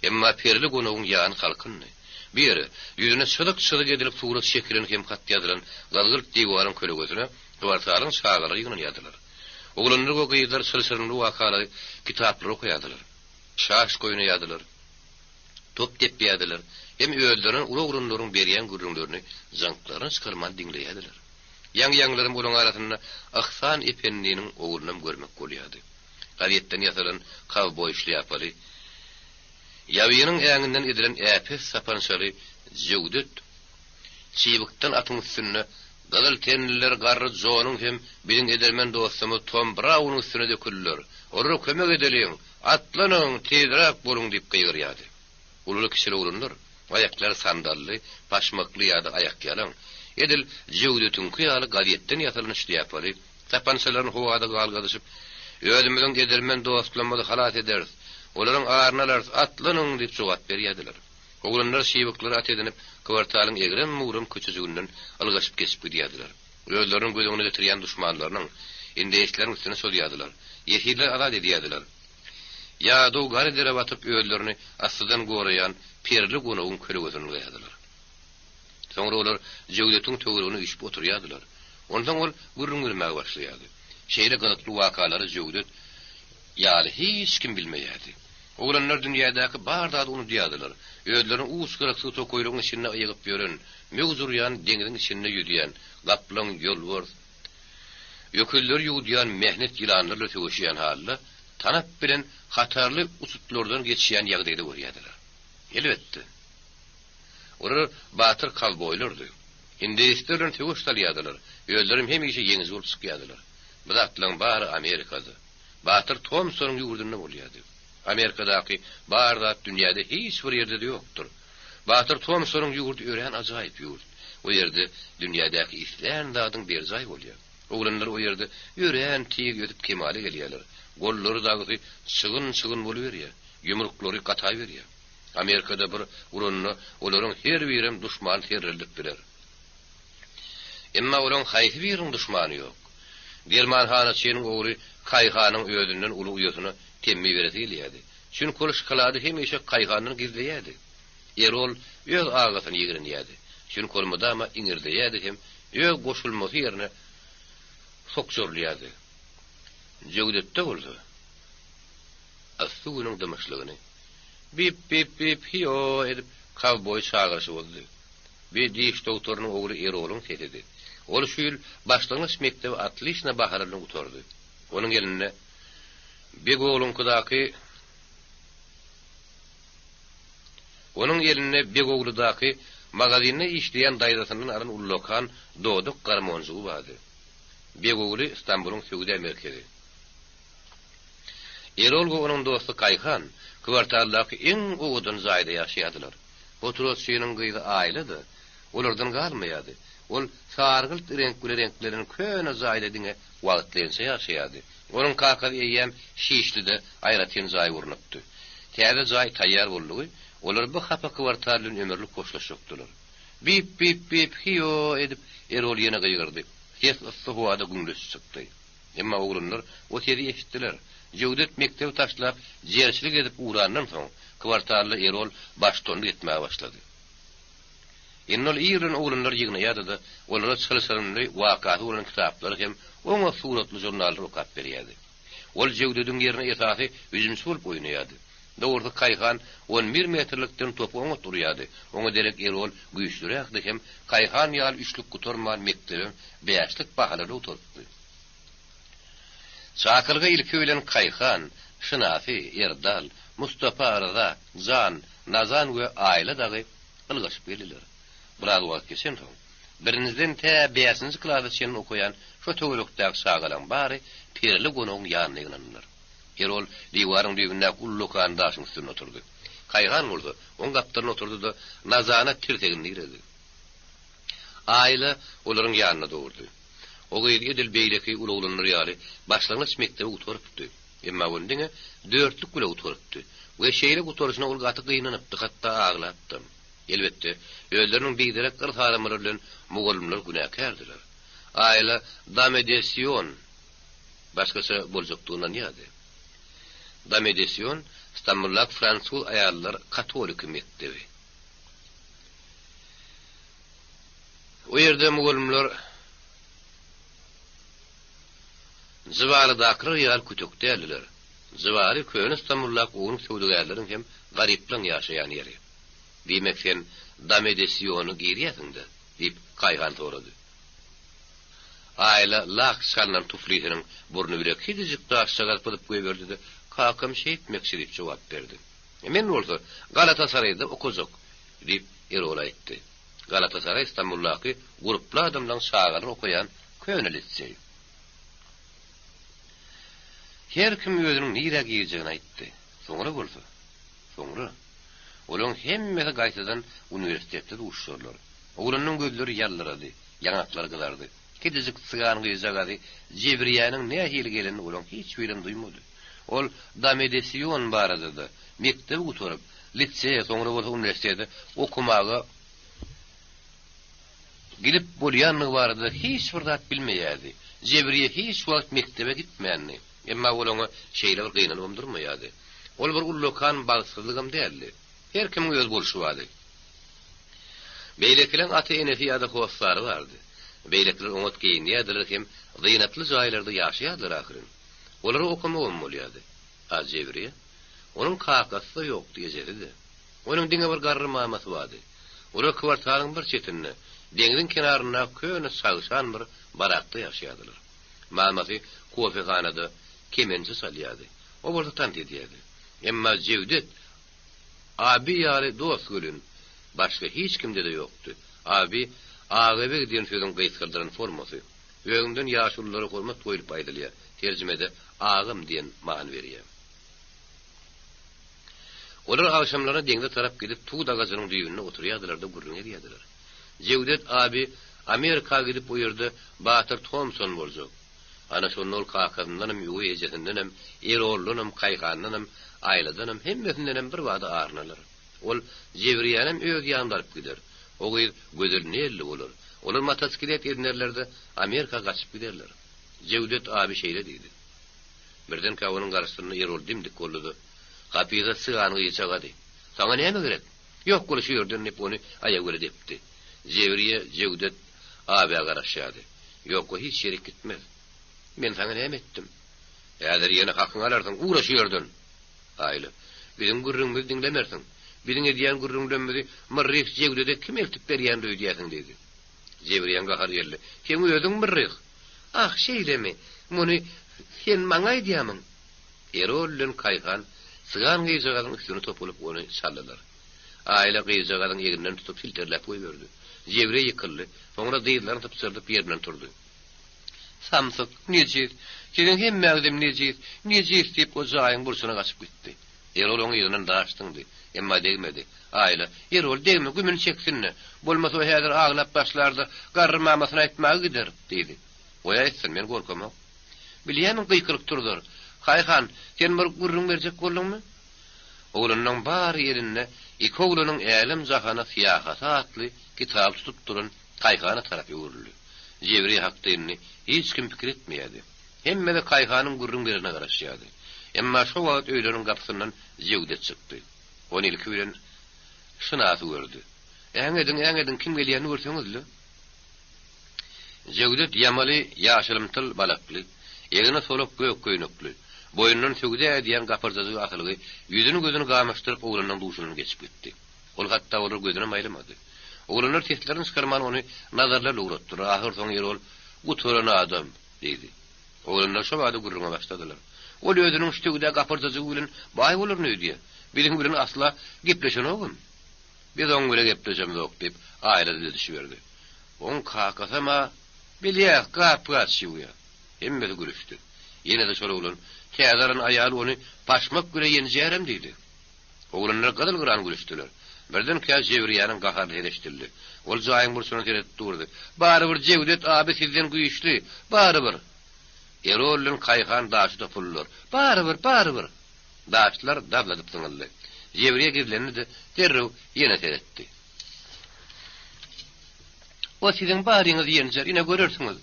Emma perili gonagyň ýany salkyndy. Bu ýere, ýüzüne çyzyk-çyzyk edilip surat çekilen hem hat ýazylan gyzgylt diwaryň kölegesine kwartalyň çagalary ýygnanýardylar. Oglanlar we gyzlar çylşyrymly wakaly kitaplary okaýardylar. Şaşka oýnaýardylar. Top depýärdiler hem özlerinden uly oglanlaryň berýän gürrüňlerini jyňklaryny çykarman diňleýärdiler. Ýaňy-ýaňylaram olaň arasynda Yhsan ependiniň oglunam görmek bolýardy. Gazetden ýasalan kowboý şlýapaly, ýabynyň äňinden edilen äpet sapançaly Jöwdet çybykdan atyň üstünde Gyzyl tenliler garry Jonuň hem biziň edermen dostumyz Tom Braunyň üstüne döküldiler. Olara kömek edeliň! Atlanyň, tizräk boluň! diýip gygyrýardy. Ululy-kiçili oglanlar, aýaklary sandally, paşmakly ýa-da aýakýalaň, edil Jöwdetiňki ýaly gazetden ýasalan şlýapaly, sapançalaryny howada galgadyşyp, Özümiziň edermen dostlarymyzy halas ederis, olaryň aryny alarys, atlanyň! diýip jogap berýärdiler. Oglanlar şybyklary at edinip, kwartalyň egrem-bugram köçejiginden ylgaşyp geçip gidýärdiler. Özleriniň göz öňüne getirýän duşmanlarynyň, indeýsleriň üstüne çozýardylar. Ýesirleri azat edýärdiler. Ýadaw gar dere batyp özlerini yssydan goraýan perli gonagyň kölegesini ylgaýardylar. Soňra olar Jöwdetiň töweregine üýşüp oturýardylar. Onsoň ol gürrüň bermäge başlaýardy. Şeýle gyzykly wakalary Jöwdet ýaly hiç kim bilmeýärdi. Oglanlar dünýädäki bar zady unudýardylar. Özlerini uç-gyraksyz tokaýlygyň içinde ygyp ýören, möwç urýan deňziň içinde ýüzýän, gaplaň, ýolbars, öküzleri ýuwudýan mähnet ýylanlar bilen söweşýän halda, tanap bilen hatarly uçutlardan geçýän ýagdaýda görýärdiler. Elbetde, olar batyr kowboýlardy. Indeýsler bilen söweş salýardylar, özlerem hemişe ýeňiji bolup çykýardylar. Bu zatlaryň bary Amerikada. Batyr Tomsonyň ýurdunda bolýardy. Amerikadaky bar zat dünýäde hiç bir ýerde-de ýokdur. Batyr Tomsonyň ýurdy örän ajaýyp ýurt. O ýerde dünýädäki islän zadyň berjaý bolýar. Oglanlar o ýerde örän tiz ösüp kemala gelýärler. Gollary dagysy çygyn-çygyn boluberýär, ýumruklary gataberýär. Amerikada bir uranda olaryň her birem duşmany serreldip biler. Emma olaň haýsy biriniň duşmany ýok? Dermanhanaçynyň ogly Kaýhanyň özünden uly uýasyna temmi beresi gelýärdi. Çünki ol şokolady hemişe Kaýhandan gizleýärdi. Erol öz agasyny ýigrenýärdi. Çünki ol mydama iňirdeýärdi hem öz goşulmasy ýerine sokjarylýardy. Jöwdetde bolsa, yssy günüň dymyşlygyny Bip-bip-bip, hiý-o edip, kowboý çagyryşy bozdy. Bi diş dogtorynyň ogly Erolyň sesidi. Ol şu ýyl başlangyç mekdebi otliçno bahaly bilen gutardy. Onuň elinde Begogluňkydaky Onuň elinde Begogludaky magazinde işleýän daýzasyndan alan ullakan dodak garmonjygy bardy. Begogly Stambulyň söwda merkezi. Erol we onuň dosty Kaýhan kwartaldaky iň owadan jaýda ýaşaýardylar. Potratçynyň gyzy Aýla-da olardan galmaýardy. Ol sargylt reňk bile reňklenen köne jaýda diňe wagtlaýynça ýaşaýardy. Onuň kakasy eýýäm Şişlide aýratyn jaý gurnapdy. Täze jaý taýýar boldugy, olar bu hapa kwartal bilen ömürlik hoşlaşjakdylar. Bip-bip-bip, hiý-o edip, Erol ýene gygyrdy. Ses yssy howada güňleşip çykdy. Emma oglanlar o sesi eşitdiler. Jöwdet mekdebi taşlap, jerçilik edip ugrandan soň, kwartalda Erol baştutanlyk etmäge başlady. Indi ol ir bilen oglanlary ýygnaýardy-da, olara çylşyrymly wakasy bolan kitaplary hem oňat suratly žurnallary okap berýärdi. Ol Jöwdediň ýerine esasy hüjümçi bolup oýnaýardy. Dogrusy Kaýhan 11 metrlikden topy oňat urýardy. Oňa derek Erol güýçlüräkdi hem Kaýhan ýaly üçlük gutarman mekdebem bäşlik bahalarda gutarypdy. Çakylyga ilki bilen Kaýhan, Şynasy, Erdal, Mustapa, Ryza, Jan, Nazan we Aýla dagy ylgaşyp geldiler. Biraz wagt geçensoň, birinjiden tä bäşinji klasa çenli okaýan şo töwerekdäki çagalaň bary perili gonagyň ýanyna ýygnandylar. Erol diwaryň düýbündäki ullakan daşyň üstünde oturdy. Kaýhan bolsa, oň gapdalynda oturdy-da, Nazana tirsegini diredi. Aýla olaryň ýanynda durdy. O gyz edil beýleki uly oglanlar ýaly başlangyç mekdebi gutarypdy. Emma ony diňe dörtlük bile gutarypdy we şeýle gutaryşyna ol gaty gynanypdy, hatda aglapdam. Elbetde, özleriniň biderek yrs-aramalary bilen mugallymlar günäkärdiler. Aýla Damedesion başgaça boljakdygyna ynanýardy. Damedesion Stambuldaky fransuz aýallar katoliki mekdebi. O ýerde mugallymlar Jybalydakylar ýaly kütek däldiler. Jybaly köne Stambuldaky ownuk söwdagärleriň hem garyplaryň ýaşaýan ýeri. Diýmek sen Damedesiona girýärsiň-dä? diýip, Kaýhan sorady. Aýla lak çalnan tuflisiniň burny bile kiçijik daşjagaz pyzyp goýberdi-de, Kakam şeýtmekçi diýip jogap berdi. Men bolsa Galatasaraýda okajak, diýip, Erol aýtdy. Galatasaraý Stambuldaky gurply adamlaryň çagalary okaýan köne liseý. Her kim özüniň nirä girjegini aýtdy. Soňra bolsa, soňra, olaryň hemmesi gaýtadan uniwersitetde duşuşarlar. Oglanyň gözleri ýaldyrady, ýaňaklary gyzardy. Kiçijik sygan gyzjagazy Jebriýäniň nähili gelenini olaryň hiç birem duýmady. Ol Damedesion barada-da, mekdebi gutaryp, liseýe, soňra bolsa uniwersitete okamaga gidip bolýandygy barada hiç bir zat bilmeýärdi. Jebriýe hiç wagt mekdebe gitmändi. Emma ol oňa şeýle bir gynanybam durmaýardy. Ol bir ullakan bagtsyzlygam däldi. Her kimiň öz bolşy bardy. Beýlekileň ata-enesi ýa-da hossary bardy. Beýlekiler oňat geýinýärdiler hem zynatly jaýlarda ýaşaýardylar ahyryn. Olara okamagam bolýardy. A Jebriýe? Onuň kakasy-da ýokdy, ejesi-de. Onuň diňe bir garry mamasy bardy. Olar kwartalyň bir çetinde, deňziň kenaryndaky köne çagşan bir barakda ýaşaýardylar. Mamasy kofehanada kemençe çalýardy. O bolsa tans edýärdi. Emma Jewdet abi ýaly dost welin, başga hiç kimde-de ýokdy. Abi, agabeg diýen sözüň gysgaldylan formasy. Özüňden ýaşululara hormat goýlup aýdylýar, terjimede agam diýen many berýär. Olar agşamlaryna deňze tarap gidip tut agajynyň düýbünde oturýardylar-da gürrüň edýärdiler. Jewdet abi Amerika gidip o ýerde Batyr Tomson boljak. Ana şonda ol kakasyndanam, öweý ejesindenem, Eroldanam, Kaýhandanam, Aýladanam, hemmesindenem bir bada arynalar. Ol Jebriýänem öz ýanynda alyp gider. O gyz gözel Nelli bolar. Olar motosiklet edinerler-de, Amerika gaçyp giderler. Jewdet abi şeýle diýdi. Birdenkä onuň garşysynda Erol dim-dik boldy-da, Hapiza sygan gyzjagady. Saňa näme gerek? Ýok bol şu ýerden diýip, ony aýagöre depdi. Jebriýe Jewdet abä garaşýardy. Ýok, o hiç ýerik gitmez. Men saňa näme etdim? Häzir ýene hakyňy alarsyň, ugra şu ýerden! Aýla, biziň gürrüňimizi diňlemersiň. Biziň edýän gürrüňlerimizi Myrryh Jewdede kim eltip berýändir öýdýärsiň diýdi. Jebriýäň gahary geldi. Seň özüň Myrryh! Ah, şeýlemi? Muny sen maňa aýdýamyň? Erol bilen Kaýhan sygan gyzjagazyň üstüne topulyp, ony çaldylar. Aýla gyzjagazyň egninden tutup silterläp goýberdi. Jebriýe ýykyldy. Soňra dyzlaryny sypjyrdyp ýerinden turdy. Samsyk, nejis, siziň hemmäňizem nejis, nejis diýip, o jaýyň burçuna gaçyp gitdi. Erol oň yzyndan daş zyňdy. Emma degmedi. Aýla, Erol, degme, gümüni çeksin-de. Bolmasa o häzir aglap başlar-da, garry mamasyna aýtmaga gider, diýdi. Goý aýtsyn, men gorkamok. Bilýämiň gykylyk turzar. Haý han, sen bir gürrüň berjek bolduňmy? Oglanlaň bary elinde Iki oglanyň älem-jahana syýahaty atly kitaby tutup duran Kaýhana tarap öwrüldi. Jebri hakda indi hiç kim pikir etmeýärdi. Hemme-de Kaýhanyň gürrüň bererine garaşýardy. Emma şo wagt öýleriniň gapysyndan Jewdet çykdy. Ony ilki bilen Şynasy gördi. Äňediň, äňediň, kim gelýänini görseňiz-le. Jewdet ýamaly, ýaşylymtyl balakly, egni solak gök köýnekli. Boýundan söwda edýän gapyrjajyk asylgy ýüzüni-gözüni gamaşdyryp oglanlaryň duşundan geçip gitdi. Ol hatda olara gözünem aýlamady. Oglanlar seslerini çykarman ony nazarlarla ugratdylar. Ahyrsoňy Erol, Gutaran adam! diýdi. Oglanlar şo bada gürrüňe başladylar. Ol özüniň şu söwda gapyrjajygy bilen baý bolaryn öýdýä. Biziň bilen asla gepleşenogam. Biz oň bile gepleşemzok, diýip, Aýla düzedişiberdi. Oň kakasam-a, bilýäs, gap-gaç ýuwýa. Hemmesi gülüşdi. Ýene-de şol oglan, Täze alan aýaly ony paşmak bile ýenjärem diýdi. Oglanlar gyzyl-gyran gülüşdiler. Birdenkä Jewriýäniň gaharly sesi eşidildi. Ol jaýyň burçuna seredip durdy. Barybir Jewdet abi sizden güýçli! Barybir! Erol bilen Kaýhan daşy topuldylar. Barybir, barybir! Daşlar dazladyp zyňyldy. Jewriýe gizlendi-de, derrew ýene seretdi. O siziň baryňyzy ýenjer, ine görersiňiz!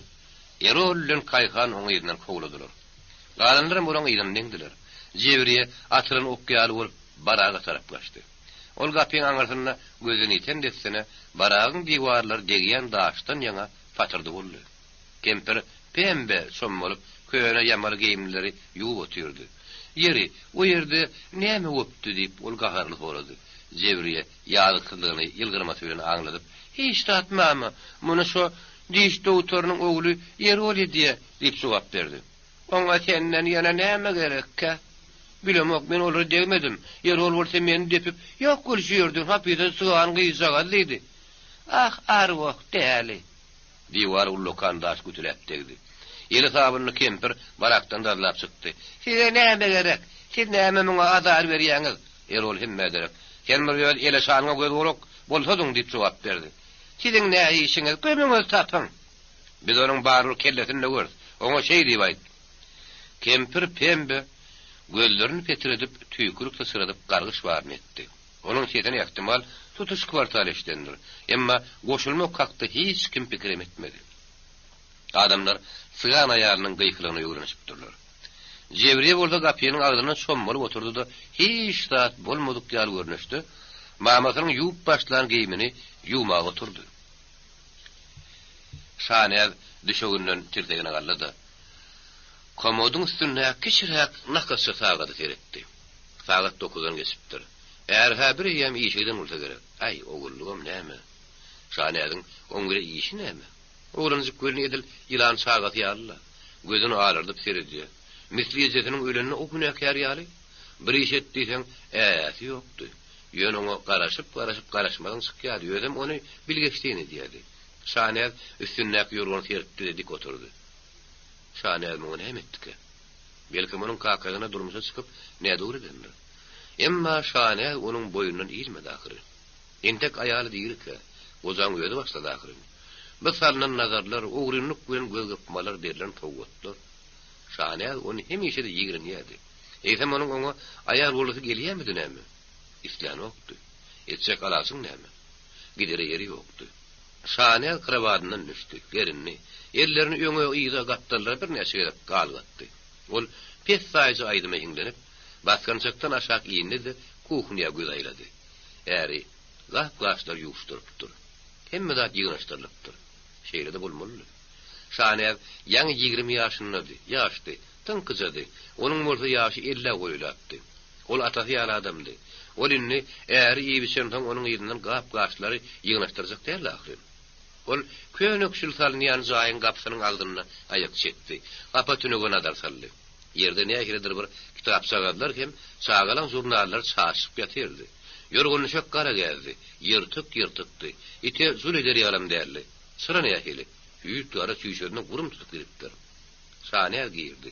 Erol bilen Kaýhan oň yzyndan kowladylar. Galanlaram olaň yzyndan eňdiler. Jewriýe atylan ok ýaly bolup, baraga tarap gaçdy. Ol gapyň aňyrsynda gözden ýiten dessine, baragyň diwarlary degýän daşdan ýaňa patyrdy boldy. Kempir pembe çommalyp, köne ýamaly geýimlileri ýuwup otyrdy. Ýeri, o ýerde näme gopdy? diýip, ol gaharly sorady. Jewriýe ýazyksyzlygyny ýylgyrmasy bilen aňladyp, Hiç zat, mama, muny şo diş dogtorynyň ogly Erol edýä, diýip jogap berdi. Oňa senden ýene näme gerekkä? Bilemok, men olara degmedim. Erol bolsa meni depip, Ýok bol şu ýerden, hapysa sygan gyzjagaz diýdi. Ah, arwah, däli! Diwar ullakan daş gütüläp degdi. Eli sabynly kempir barakdan dazlap çykdy. Size näme gerek? Siz näme muňa azar berýäňiz? Erol hemmä derek, Sen bir öz eleşanyňa göz-gulak bolsadyň diýip jogap berdi. Siziň nä işiňiz, gömüňizi tapyň! Biz onuň barybir kellesini döweris. Oňa şeý diýip aýt. Kempir pembe gözlerini petredip, tüýkülik syçradyp gargyş baryny etdi. Onuň sesini ähtimal tutuş kwartal eşidendir. Emma goşulmak hakda hiç kim pikirem etmedi. Adamlar sygan aýalynyň gykylygyna öwrenişipdirler. Jewriýe bolsa gapynyň agzynda çommalyp oturdy-da, hiç zat bolmadyk ýaly görnüşde, mamasynyň ýuwup başlan geýmini ýuwmaga oturdy. Şanäz düşeginden tirsegine galdy-da, komodyň üstündäki kiçiräk nakysja sagada seretdi. Sagat dokuzdan geçipdir. Äri-hä bir eýýäm işe giden bolsa gerek. Äý, ogullygam näme? Şanäziň oň bile işi näme? Oglanjyk welin edil ýylan çagasy ýaly-la. Gözüni alardyp seredýär. Misli ejesiniň ölenine o günäkär ýaly. Bir iş et diýseň, ä-äsi ýokdy. Ýöne oňa garaşyp-garaşyp garaşmazyň çykýardy, özem ony bilgeşleýin edýärdi. Şanäz üstündäki ýorgany serpdi-de dik oturdy. Şanäz muňa näme etdikä? Belkem onuň kakasyna durmuşa çykyp nädogry edendir. Emma Şanäz onuň boýundan ilmedi ahyry. Entek aýaly dirikä, gojaň özi başlady ahyryn. Bu salnan nazarlar, ogrynlyk bilen göz gypmalar, berlen sowgatlar. Şanäz ony hemişe-de ýigrenýärdi. Eýsem onuň oňa aýal bolasy gelýärmidi näme? Islänokdy. Etjek alajyň näme? Gidere ýeri ýokdy. Şanäz krowadyndan düşdi, gerindi. Ellerini öňe, yza, gapdallara birnäçe gezek galgatdy. Ol pessaýja aýdyma hiňlenip, basgançakdan aşak indi-de, kuhnýa göz aýlady. Äri gap-gaçlary ýuwuşdyrypdyr. Hemme zat ýygnaşdyrylypdyr. Şeýle-de bolmalydy. Şanäz ýaňy 20 ýaşyndady, ýaşdy, tyňkyjady. Onuň bolsa ýaşy ellä golaýlapdy. Ol atasy ýaly adamdy. Ol indi äri iýip-içensoň onuň yzyndan gap-gaçlary ýygnaşdyrjak däldi ahyryn. Ol könekşil salynýan jaýyň gapysynyň agzynda aýak çekdi. Gapa tünege nazar saldy. Ýerde nähilidir bir kitapjagazlar hem çagalaň žurnallary çaşyp ýatyrdy. Ýorgan-düşek gara gäzdi. Ýyrtyk-ýyrtykdy. Ite jul eder ýalam däldi. Çyra nähili? Hüýt gara çüýşesine gurum tutup gidipdir. Şanäz girdi.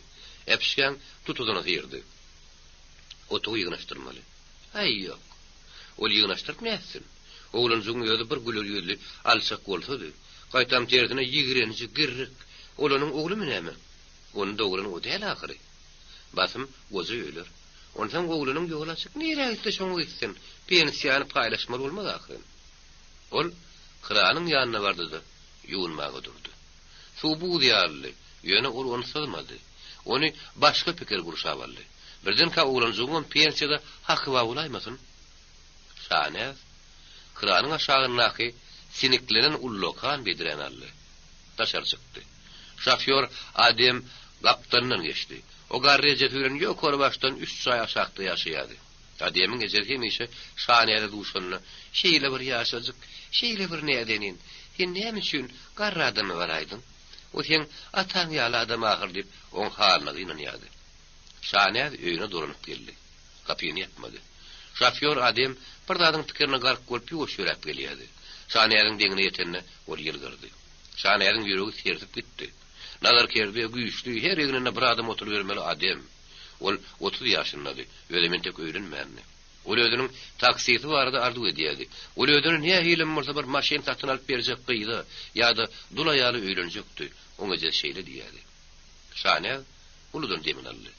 Äpişgäň tutuzyny syrdy. Otagy ýygnaşdyrmaly. Äý, ýok. Ol ýygnaşdyryp nätsin? Oglanjygyň özi bir güler ýüzli, alçak bolsady. Gaýtam tersine ýigrenji, girrik. Ol onuň oglumy näme? Ony dogran o däl ahyry. Basym goja öler. Onsoň oglunyň ýoly açyk, nirä gitse şoňa gitsin. Pensiýany paýlaşmaly bolmaz ahyryn. Ol kranyň ýanyna bardy-da, ýuwunmaga durdy. Suw buz ýalydy, ýöne ol ony syzmady. Ony başga pikir gurşap aldy. Birdenkä oglanjygyňam pensiýada haky bar bolaýmasyn? Şanäz kranyň aşagyndaky siniklenen ullakan bedräni aldy. Daşary çykdy. Şofýor Adem gapdalyndan geçdi. O garry ejesi bilen ýokary başdan üç jaý aşakda ýaşaýardy. Ademiň ejesi hemişe Şanäze duşanda, Şeýle bir ýaşajyk, şeýle bir näzenin, sen näme üçin garry adama baraýdyň? O seň ataň ýaly adam ahyr diýip, oň halyna gynanýardy. Şanäz öýüne dolanyp geldi. Gapyny ýapmady. Şofýor Adem bir zadyň pikirine gark bolup ýuwaş ýöräp gelýärdi. Şanäziň deňine ýetende ol ýylgyrdy. Şanäziň ýüregi sersip gitdi. Nazarkerde, güýçli, her egninde bir adam oturybermeli Adem. Ol 30 ýaşyndady, özem entek öýlenmändi. Ol özüniň taksisi barada arzuw edýärdi. Ol özüne nähilem bolsa bir maşyn satyn alyp berjek gyza ýa-da dul aýala öýlenjekdi. Oň ejesi şeýle diýýärdi. Şanäz uludan demini aldy.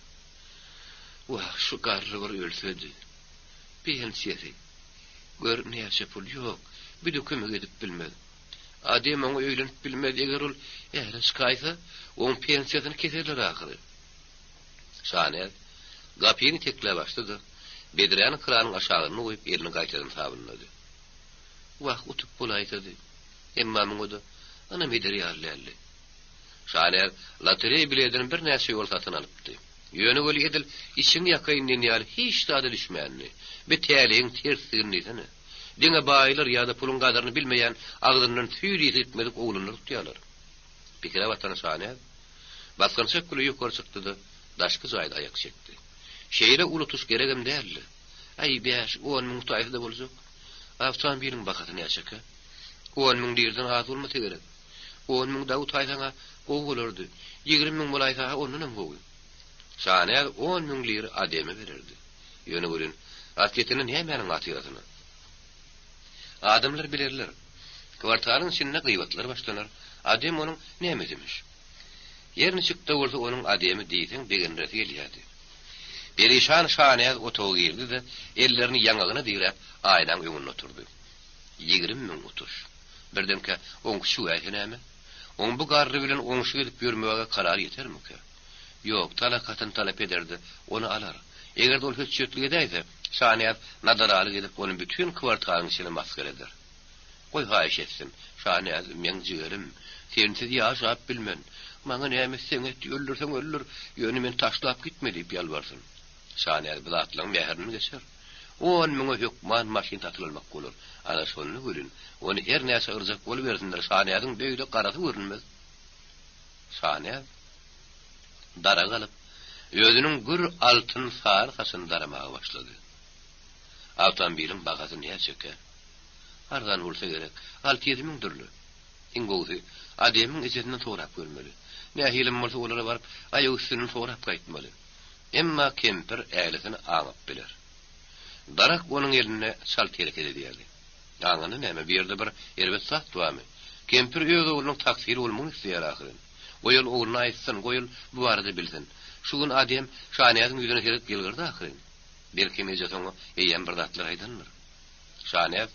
Wah, şu garry bir ölsedi. Pensiýasy. Gör, näçe pul. Ýok, bir-de kömek edip bilmez. Adem oňa öýlenip bilmez, eger ol äre çykaýsa, oň pensiýasyny keserler ahyry. Şanäz gapyny tekläp açdy-da, bedräni kranyň aşagynda goýup, elini gaýtadan sabynlady. Wah, utup bolaýsady. Emma muňa-da ynam eder ýaly däldi. Şanäz lotereý biledini birnäçe ýol satyn alypdy. Ýöne weli edil içiňi ýakaýyn diýen ýaly hiç zada düşmändi. Bi täleýiň tersdigini diýsene. Diňe baýlar ýa-da puluň gadyryny bilmeýän agzyndan süýt ysy gitmedik oglanlar utýarlar. Pikire batan Şanäz basgançak bile ýokary çykdy-da, daşky jaýda aýak çekdi. Şeýle uly utuş geregem däldi. Äý, bäş-on müň utaýsa-da boljak. Awtomobiliň bahasy näçekä? On müň lirden az bolmasa gerek. On müň dagy utaýsaň-a gowy bolardy. 20 müň bolaýsa-ha ondanam gowy. Şanäz on müň liri Ademe bererdi. Ýöne welin, aslyýetinde nämäniň hatyrasyna? Adamlar bilerler. Kwartalyň içinde gyýbatlar başlanar. Adem onuň nämesimiş? Her niçik-de bolsa onuň Ademi diýseň begendiresi gelýärdi. Perişan Şanäz otaga girdi-de, ellerini ýaňagyna diräp, aýnaň öňünde oturdy. 20 müň utuş. Birdenkä, oňky çüwäýse näme? Oň bu garry bilen oňşuk edip ýörmäge karary ýetermikä? Ýok, talak hatyny talap eder-de, ony alar. Eger-de ol hötjetlik edäýse, Şanäz nadaralyk edip, ony bütin kwartalyň içinde masgara eder. Goý haýyş etsin, Şanäz, meň jigerim, sensiz ýaşap bilmen. Maňa näme etseň et, öldürseň öldür, ýöne meni taşlap gitme diýip ýalbarsyn. Şanäz bu zatlaryň mährinden geçer. On müňe hökman maşyn satyn almak bolar. Ana şonda welin, ony her näçe yrjak bolubersinler, Şanäziň beýle garasy görünmez. Şanäz darak alyp, özüniň gür altyn sary saçyny daramaga başlady. Awtomobiliň bahasy näçekä? Arzan bolsa gerek, alty-ýedi müňdür-le. Iň gowusy, Ademiň ejesinden sorap görmeli. Nähilem bolsa olara baryp, aýak üstünden sorap gaýtmaly. Emma kempir älisini aňyp biler. Darak onuň elinde çalt hereket edýärdi. Aňanda näme, bu ýerde bir erbet zat barmy? Kempir öz oglunyň taksili bolmagyny isleýär ahyryn. Goý ol ogluna aýtsyn, goý ol bu barada bilsin. Şu gün Adem Şanäziň ýüzüne seredip ýylgyrdy ahyryn. Belkem ejesi oňa eýýäm bir zatlar aýdandyr. Şanäz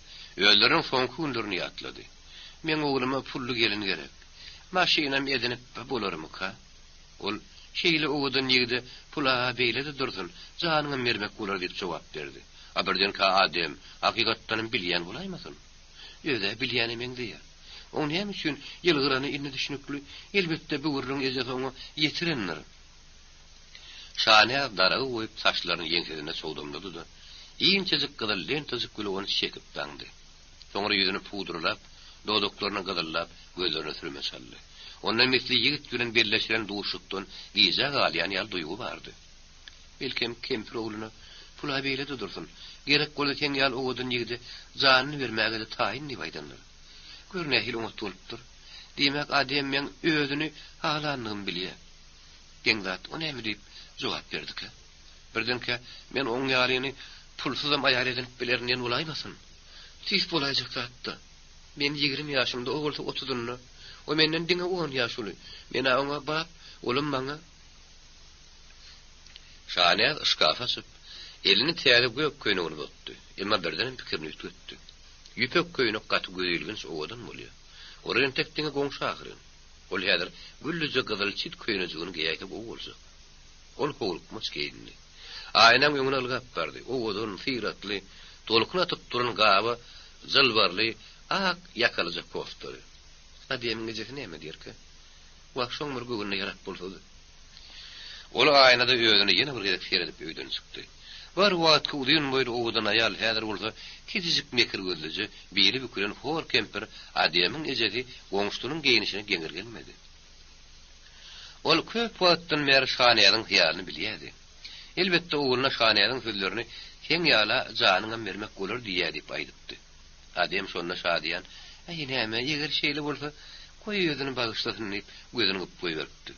özleriniň soňky günlerini ýatlady. Meň ogluma pully gelin gerek. Maşynam edinip bolarmyka? Ol, Şeýle owadan ýigide pul-a beýle-de dursun, janyňam bermek bolar diýip jogap berdi. A birdenkä Adem, hakykatdanam bilýän bolaýmasyn? Öz-ä bilýäne meňzeýär. Oň näme üçin ýylgyrany indi düşnükli, elbetde bu gürrüňi ejesi oňa ýetirendir. Şanäz daragy goýup saçlaryny ýeňsesine çogdamlady-da, inçejik gyzyl lentajyk bile ony çekip daňdy. Soňra ýüzüni pudralap, dodaklaryny gyzyllap, gözlerine sürme çaldy. Onda misli ýigit bilen belleşilen duşuşykdan gijä galýan ýaly duýgy bardy. Belkem, kempir ogluna, Pul-a beýle-de dursun, gerek bolsa seň ýaly owadan ýigide janyny bermäge-de taýyn diýip aýdandyr. Gör nähili oňat bolupdyr. Diýmek, Adem meň özüni halandygymy bilýär. Geň zat, o näme diýip jogap berdikä? Birdenkä, men oň ýalyny pulsuzam aýal edinip bilerin diýen bolaýmasyn? Tüýs bolaýjak zat-da. Men 20 ýaşymda, o bolsa otuzynda. O menden diňe on ýaş uly. Men-ä oňa bap, olam maňa. Şanäz şkafy açyp, elini täze gök köýnegine uzatdy. Emma birdenem pikirini üýtgetdi. Ýüpek köýnek gaty gözilginç owadan bolýar. Olar entek diňe goňşy ahyryn. Ol häzir güllüje gyzyl çit köýnejigini geýäýse gowy boljak. Ol howlukmaç geýindi. Aýnaň öňüne ylgap bardy. Owadan, syratly, tolkun atyp duran gaba jylbarly, ak ýakalyja koftaly. Ademiň ejesi näme diýerkä? Wah, şoň bir göwnüne ýarap bolsady. Ol aýnada özüne ýene bir gezek seredip öýden çykdy. Bir wagtky uzyn boýly owadan aýal häzir bolsa kiçijik mekir gözlüje, bili bükülen hor kempir Ademiň ejesi goňşusynyň geýnişine geňirgenmedi. Ol köp wagtdan bäri Şanäziň hyýalyny bilýärdi. Elbetde ogluna Şanäziň sözlerini Seň ýala janyňam bermek bolar diýýä diýip aýdypdy. Adem şonda şadyýan, Äý näme, eger şeýle bolsa, goý özüni bagyşlasyn diýip, gözüni gypyp goýberipdi.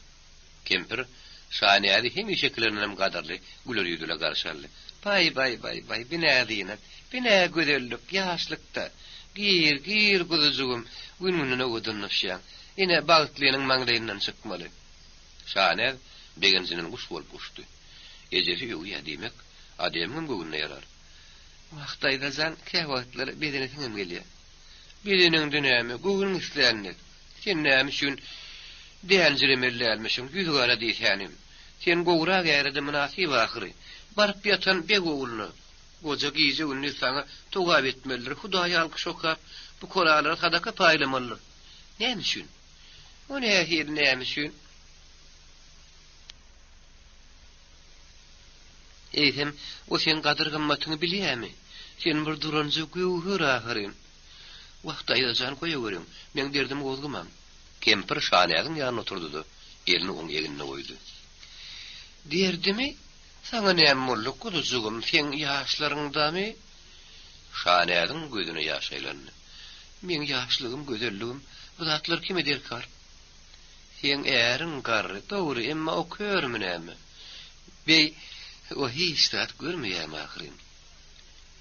Kempir Şanäzi hemişekilerindenem gadyrly güler ýüz bile garşy aldy. Baý-baý-baý-baý, bi nä zynat, bi nä gözellik, ýaşlykda. Gir, gir, guzujygym, gün-günden owadanlaşýaň. Ine, bagtlynyň maňlaýyndan çykmaly. Şanäz begenjinden guş bolup uçdy. Ejesi öwýä, diýmek, Ademiňem göwnüne ýarar. Wah, daýza jan, käwagtlar bezenesiňem gelýä. Bezeneňde näme, göwnüň islänini et. Sen näme üçin dänjiremeli dälmişiň, ýüzügara diýsänim. Sen gowrak äre-de mynasyp ahyry. Baryp ýatan beg ogluna. Goja gije-gündiz saňa togap etmelidir, Hudaýa alkyş okap, pukaralara sadaka paýlamalydyr. Näme üçin? O nähili näme üçin? Eýsem, o seň gadyr-gymmatyňy bilýämi? Sen bir duranja göwher ahyryn. Wah, daýza jan, goýaweriň, meň derdimi gozgamaň. Kempir Şanäziň ýanynda oturdy-da, elini oň egnine goýdy. Derdimi? Saňa näme boldy, guzujygym, seň ýaşlaryňdamy? Şanäziň gözüne ýaş aýlandy. Meň ýaşlygym, gözelligim, bu zatlar kime derkar? Seň äriň garry, dogry, emma o körmi näme? Beý, o hiç zat görmeýärmi ahyryn?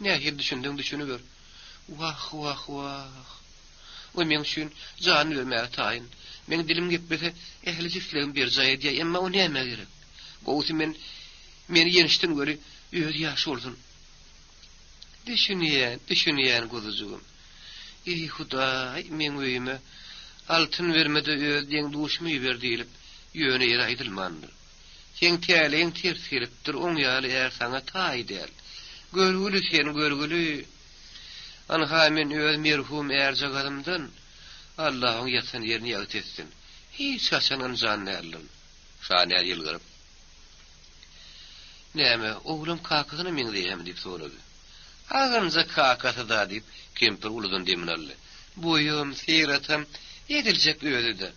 Nähili düşünseň düşüniber. Wah, wah, wah! O meň üçin janyny bermäge taýyn. Meň dilim geplese, ählije islegimi berjaý edýär, emma o nämä gerek? Gowusy men meni ýençsin weli, özi ýagşy bolsun. Düşünýän, düşünýän guzujygym. Eý, Hudaý, meň öýüme altyn berme-de öz deň-duşumy iber diýlip, ýöne ýere aýdylmandyr. Seň täleýiň ters gelipdir, oň ýaly är saňa taý däl. Görgüli sen, görgüli! Anha, men öz merhum ärjagazymdan, Allah oň ýatan ýerini ýagty etsin, hiç haçan ynjan däldirin. Şanäz ýylgyryp. Näme, oglam kakasyna meňzeýärmi? diýip sorady. Agynja kakasy-da, diýip, kempir uludan demini aldy. Boýam, syratam ediljek özi-de.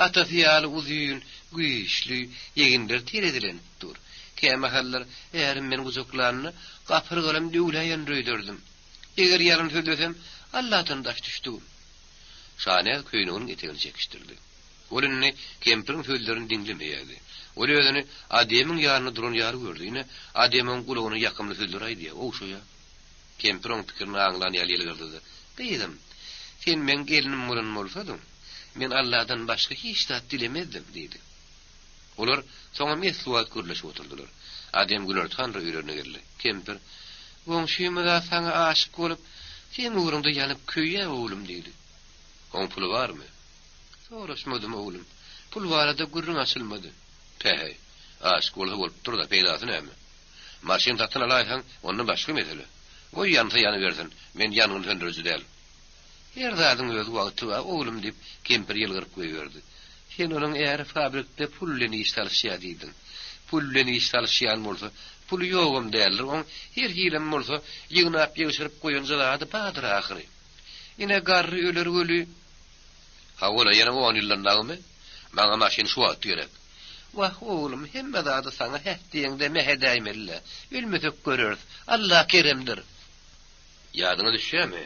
Atasy ýaly uzyn, güýçli, eginleri terezilenip dur. Kämahallar ärim meni gujaklanda, gapyrgalam döwläýendir öýderdim. Eger ýalan sözlesem, Alladan daş düşdügim. Şanäz köýneginiň etegini çekişdirdi. Ol indi kempiriň sözlerini diňlemeýärdi. Ol özüni Ademiň ýanynda duran ýaly gördi. Ine, Adem oň gulagyna ýakymly sözler aýdýar, ogşaýar. Kempir oň pikirini aňlan ýaly ýylgyrdy-da, Gyzym, sen meň gelnim bolan bolsadyň, men Alladan başga hiç zat dilemezdim, diýdi. Olar soňam esli wagt gürleşip oturdylar. Adem günortanra öýlerine geldi. Kempir, Goňşymyz-a saňa aşyk bolup, seň ugruňda ýanyp köýýär, oglum, diýdi. Oň puly barmy? Soraşmadym, oglum. Pul barada gürrüň açylmady. Päheý, aşyk bolsa bolupdyr-da, peýdasy näme? Maşyn satyn alaýsaň, onda başga mesele. Goý, ýansa ýanybersin, men ýangyn söndüriji däl. Her zadyň öz wagty bar, oglum, diýip, kempir ýylgyryp goýberdi. Sen onuň äri fabrikde pul bilen iş salyşýar diýdiň. Pul bilen iş salyşýan bolsa, puly ýogam däldir, oň her hilem bolsa, ýygnap-ýygşyryp goýanja zady bardyr ahyry. Ine, garry öler weli. Hawa-la, ýene on ýyldan dagymy? Maňa maşyn şu wagt gerek. Wah, oglum, hemme zady saňa heh diýeňde meh edäýmeli-le. Ölmesek göreris. Alla keremdir. Ýadyňa düşýärmi,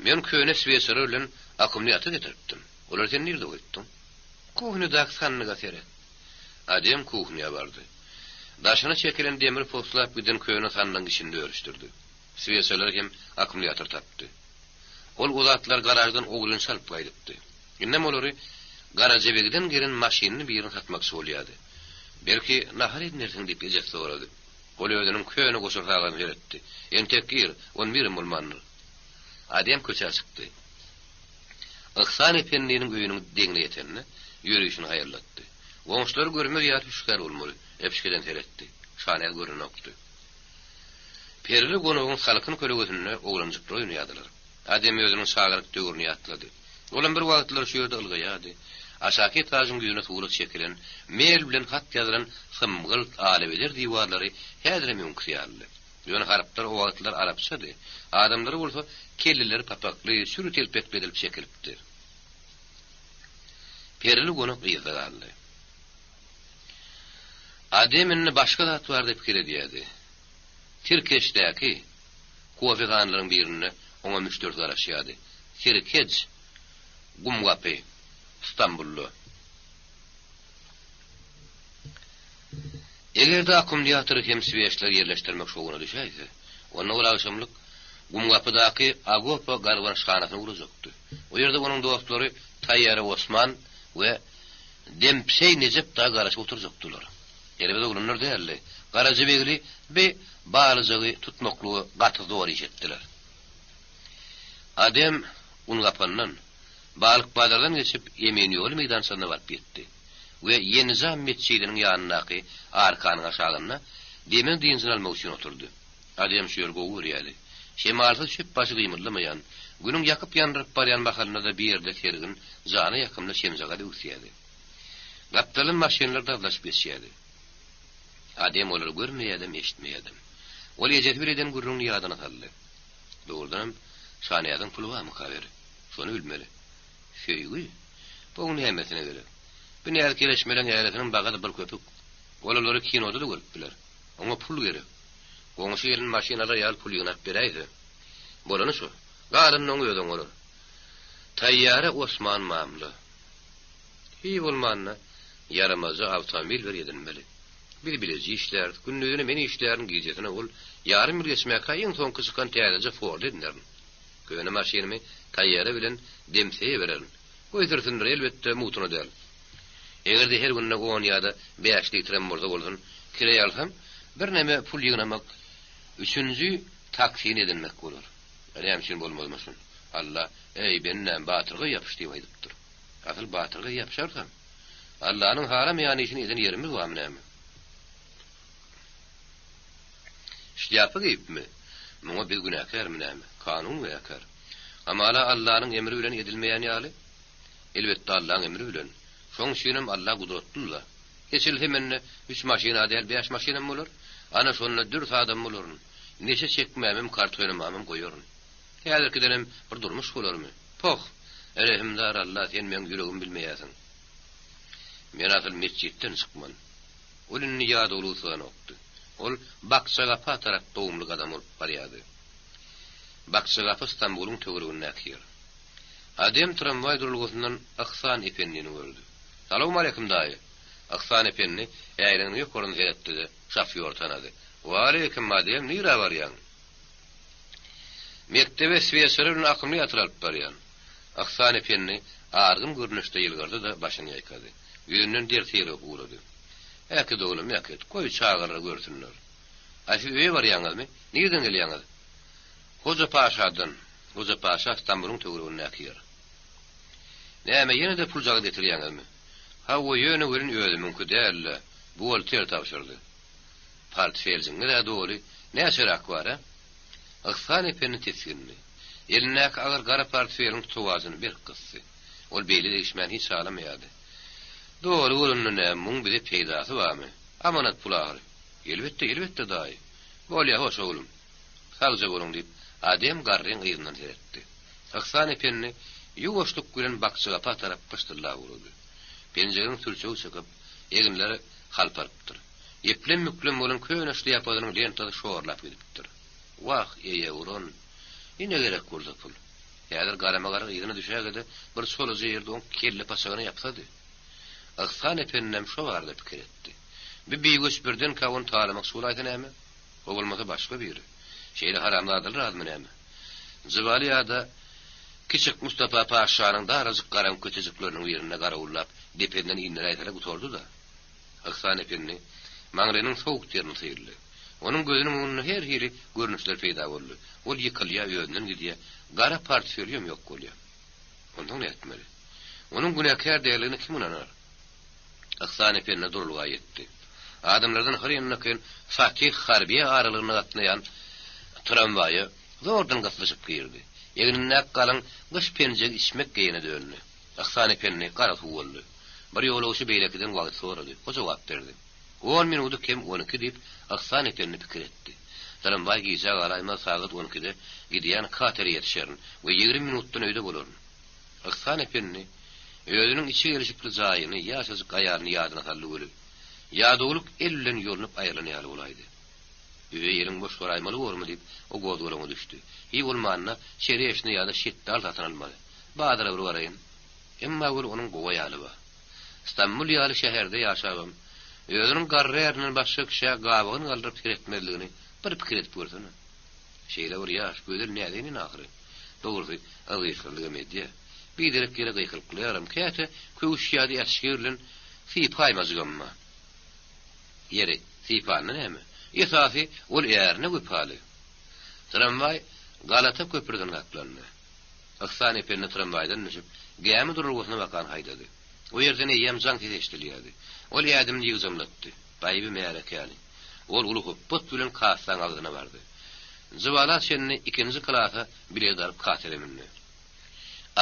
men köne sweçalar bilen akkumulýator getiripdim. Olary sen nirde goýupdyň? Kuhnýadaky sandyga seret. Adem kuhnýa bardy. Daşyna çekilen demir poslap giden köne sandygyň içinde örüşdirdi. Sweçalary hem akkumulýator tapdy. Ol o zatlary garaždan ogrynça alyp gaýdypdy. Indem olary Garajabegden gelen maşynyny birine satmakçy bolýardy. Belki, nahar edinersiň diýip ejesi sorady. Ol özüniň köne goşar sagadyna seretdi. Entek ir, on birem bolmandyr. Adem köçä çykdy. Yhsan ependiniň öýüniň deňine ýetende, ýörişini haýallatdy. Goňşulary görmez ýaly hüşgär bolmaly, äpişgeden seretdi. Şanäz görnenokdy. Perili gonagyň salkyn kölegesinde oglanjyklar oýnaýardylar. Adem özüniň çagalyk döwrüni ýatlady. Olam bir wagtlar şu ýerde ylgaýardy. Aşaky etažyň ýüzüne surat çekilen, mel bilen hat ýazylan symgylt, alabeder diwarlary häzirem öňküsi ýalydy. Ýöne harplar o wagtlar arapçady, adamlary bolsa kelleleri papakly, süri telpekli edilip çekilipdi. Perili gonak yzda galdy. Adem indi başga zat barada pikir edýärdi. Tirkeşdäki kofehanalaryň birinde oňa müşderisi garaşýardy. Tirkeş, Gumgapy, Stambulda. Eger-de akkumulýatory hem sweçleri ýerleşdirmek şowuna düşäýse, onda ol agşamlyk Gumgapydaky Agopa garbanyşhanasyna ugrajakdy. O ýerde onuň dostlary Taýýara Osman we Dempseý Nejep dagy garaşyp oturjakdylar. Erbet oglanlar däldi. Garajabegli bi balyjagy tutmaklygy gaty zor iş etdiler. Adem Ungapandan, Balykbazardan geçip Eminýoly meýdançasyna baryp ýetdi we Ýenijam metjidiniň ýanyndaky arkanyň aşagynda demini dynjyny almak üçin oturdy. Adem şu ýeri gowy görýärdi. Şemalsyz çöp başy gymyldamaýan, günüň ýakyp-ýandyryp barýan mahalynda-da bir ýerde sergin, jana ýakymly şemjagaz öwüsýärdi. Gapdaldan maşynlar dazlaşyp geçýärdi. Adem olary görmeýärdem, eşitmeýärdem. Ol ejesi bilen eden gürrüňini ýadyna saldy. Dogrudanam, Şanäziň puly barmyka beri? Şony bilmeli. Söýgi? Bu oň nämesine gerek? Bu näz-kereşmeleň äresiniň bagady bir köpük. Ol olary kinoda-da görüp biler. Oňa pul gerek. Goňşy gelin maşyn alar ýaly pul ýygnap beräýse. Bolany şo. Galanyny oň özi oňarar. Taýýara Osman mamla. Hiý bolmanda, ýaramazja awtomobil bir edinmeli. Biz bileje işläris. Gündizine men işlärin, gijesine ol. Ýarym ýyl geçmäkä iň soňky çykan täzeje Ford edinerin. Köne maşynymy taýýara bilen Demseýe bererin. Goý sürsünler, elbetde, mugtuna däl. Eger-de her günde on ýa-da bäş litrem bolsa bolsun, kireý alsam, birneme pul ýygnamak, üçünji taksini edinmek bolar. Näme üçin bolmazmyşyn? Alla, Eý, bendäm, batyrgaý ýapyş diýip aýdypdyr. Asyl batyrgaý ýapyşarysam. Allanyň halamaýan işini eden ýerimiz barmy näme? Şlýapa geýipmi? Muňa biz günäkärmi näme? Kanun günäkär. Hamala Allanyň emri bilen edilmeýän ýaly? Elbetde Allaň emri bilen. Şoň üçinem Alla gudratly-da. Eçilse mende üç maşyn-a däl, bäş maşynam bolar. Ana şonda dürs adam bolaryn. Neşe çekmämem, kart oýnamamam goýaryn. Häzirkidenem bir durmuş bolarmy? Poh! Rehimdar Alla, sen meň ýüregimi bilmeýärsiň. Men asyl metjitden çykman. Ol indi ýadawlygy syganokdy. Ol Bakjagapa tarap dogumly gadam urup barýardy. Bakjagapy Stambulyň töweregindäki ýer. Adem tramwaý duralgasyndan Yhsan ependini gördi. Salowmaleýkim, daýy! Yhsan ependi äýneginiň ýokaryna seretdi-de, şofýory tanady. Waleýkim, Adem, nirä barýaň? Mekdebe sweçalar bilen akymly ýatyr alyp barýan. Yhsan ependi argyn görnüşde ýylgyrdy-da, başyny ýaýkady. Ýüzünden der syrygyp ugrady. Äkit oglum, äkit. Goý, çagalar görsünler. Aý, siz öýe barýaňyzmy? Nireden gelýäňiz? Hojapaşadan. Hojapaşa Stambulyň töweregindäki ýer. Näme, ýene-de puljagaz getirýäňizmi? Hawa, ýöne welin özümiňki däl-le, buhgalter tabşyrdy. Portfeljiňiz-ä doly, näçeräk bar-a? Yhsan ependi tisgindi. Elindäki agyr gara portfeliň tutawajyny berk gysdy. Ol beýle degişmäni hiç halamaýardy. Doly bolanda näme, muň bize peýdasy barmy? Amanat pul ahyry. Elbetde, elbetde, daýy. Bolýa, hoş, oglum. Sagja boluň, diýip, Adem garryň yzyndan seretdi. Yhsan ependi ýuwaşlyk bilen bakjagapa tarap pyşdyllap ugrady. Penjeginiň sürçegi çykyp, eginleri halparypdyr. Eplem-büklem bolan köne şlýapasynyň lentasy şorlap gidipdir. Wah, eýe uran! Ine gerek bolsa pul. Häzir garama-gara yzyna düşäge-de, bir çolaja ýerde oň kelle-paçagyna ýapsady. Yhsan ependem şo barada pikir etdi. Bi bigöç birdenkä ony talamakçy bolaýsa näme? O bolmasa başga biri. Şeýle haramzadalar azmy näme? Jybaly ýa-da Kiçik Mustapa paşşanyň darajyk garaňky köçejikleriniň birinde garawullap dependen inderäýseler gutardy-da. Yhsan ependi maňlaýynyň sowuk derini syrdy. Onuň gözüniň öňünde her hili görnüşler peýda boldy. Ol ýykylýar, özünden gidýär, gara portfelýem ýok bolýar. Onsoň nätmeli? Onuň günäkär däldigine kim ynanar? Yhsan ependä duralga ýetdi. Adamlardan hyryn-dykyn Fatih Harbiýe aralygynda gatnaýan tramwaýa zordan gyslyşyp girdi. Egnindäki galyň gyş penjegi içmek geýene döndi. Yhsan ependi gara suw boldy. Bir ýolagçy beýlekiden wagt sorady. O jogap berdi. On minudy kem 12 diýip, Yhsan ependi pikir etdi. Tramwaý gijä galaýmaz sagat on ikide gidýän katere ýetişerin we 20 minutdan öýde bolaryn. Yhsan ependi özüniň içi gelşikli jaýyny, ýaşajyk aýalyny ýadyna saldy weli, ýadawlyk el bilen ýolnup aýrylan ýaly bolaýdy. Öýe eliň boş baraýmaly bormy diýip, o gozgalaňa düşdi. Hiý bolmanda, çereşnä ýa-da şetdal satyn almaly. Bazara bir baraýyn. Emma weli onuň gowy aýaly bar. Stambul ýaly şäherde ýaşabam, özüniň garry ärinden başga kişä gabagyny galdyryp seretmezligini bir pikir edip görsene. Şeýle bir ýaş, gözel näzenin ahyry. Dogrusy, yzgytsyzlygam edýär. Biderek ýere gykylyklaýaram, käte köwüş ýa-da ätişge bilen sypaýmajygam bar. Ýeri, sypanda näme? Esasy, ol ärine wepaly. Tramwaý Galata köprüden gaplandy. Yhsan ependi tramwaýdan düşüp, gämi duralgasyna bakan haýdady. O ýerden eýýäm jaň sesi eşidilýärdi. Ol ädimini ýygjamlatdy. Baýby märekäni. Ol uly hupbat bilen kassaň agzyna bardy. Jybala çenli ikinji klasa bilet alyp katere mündi.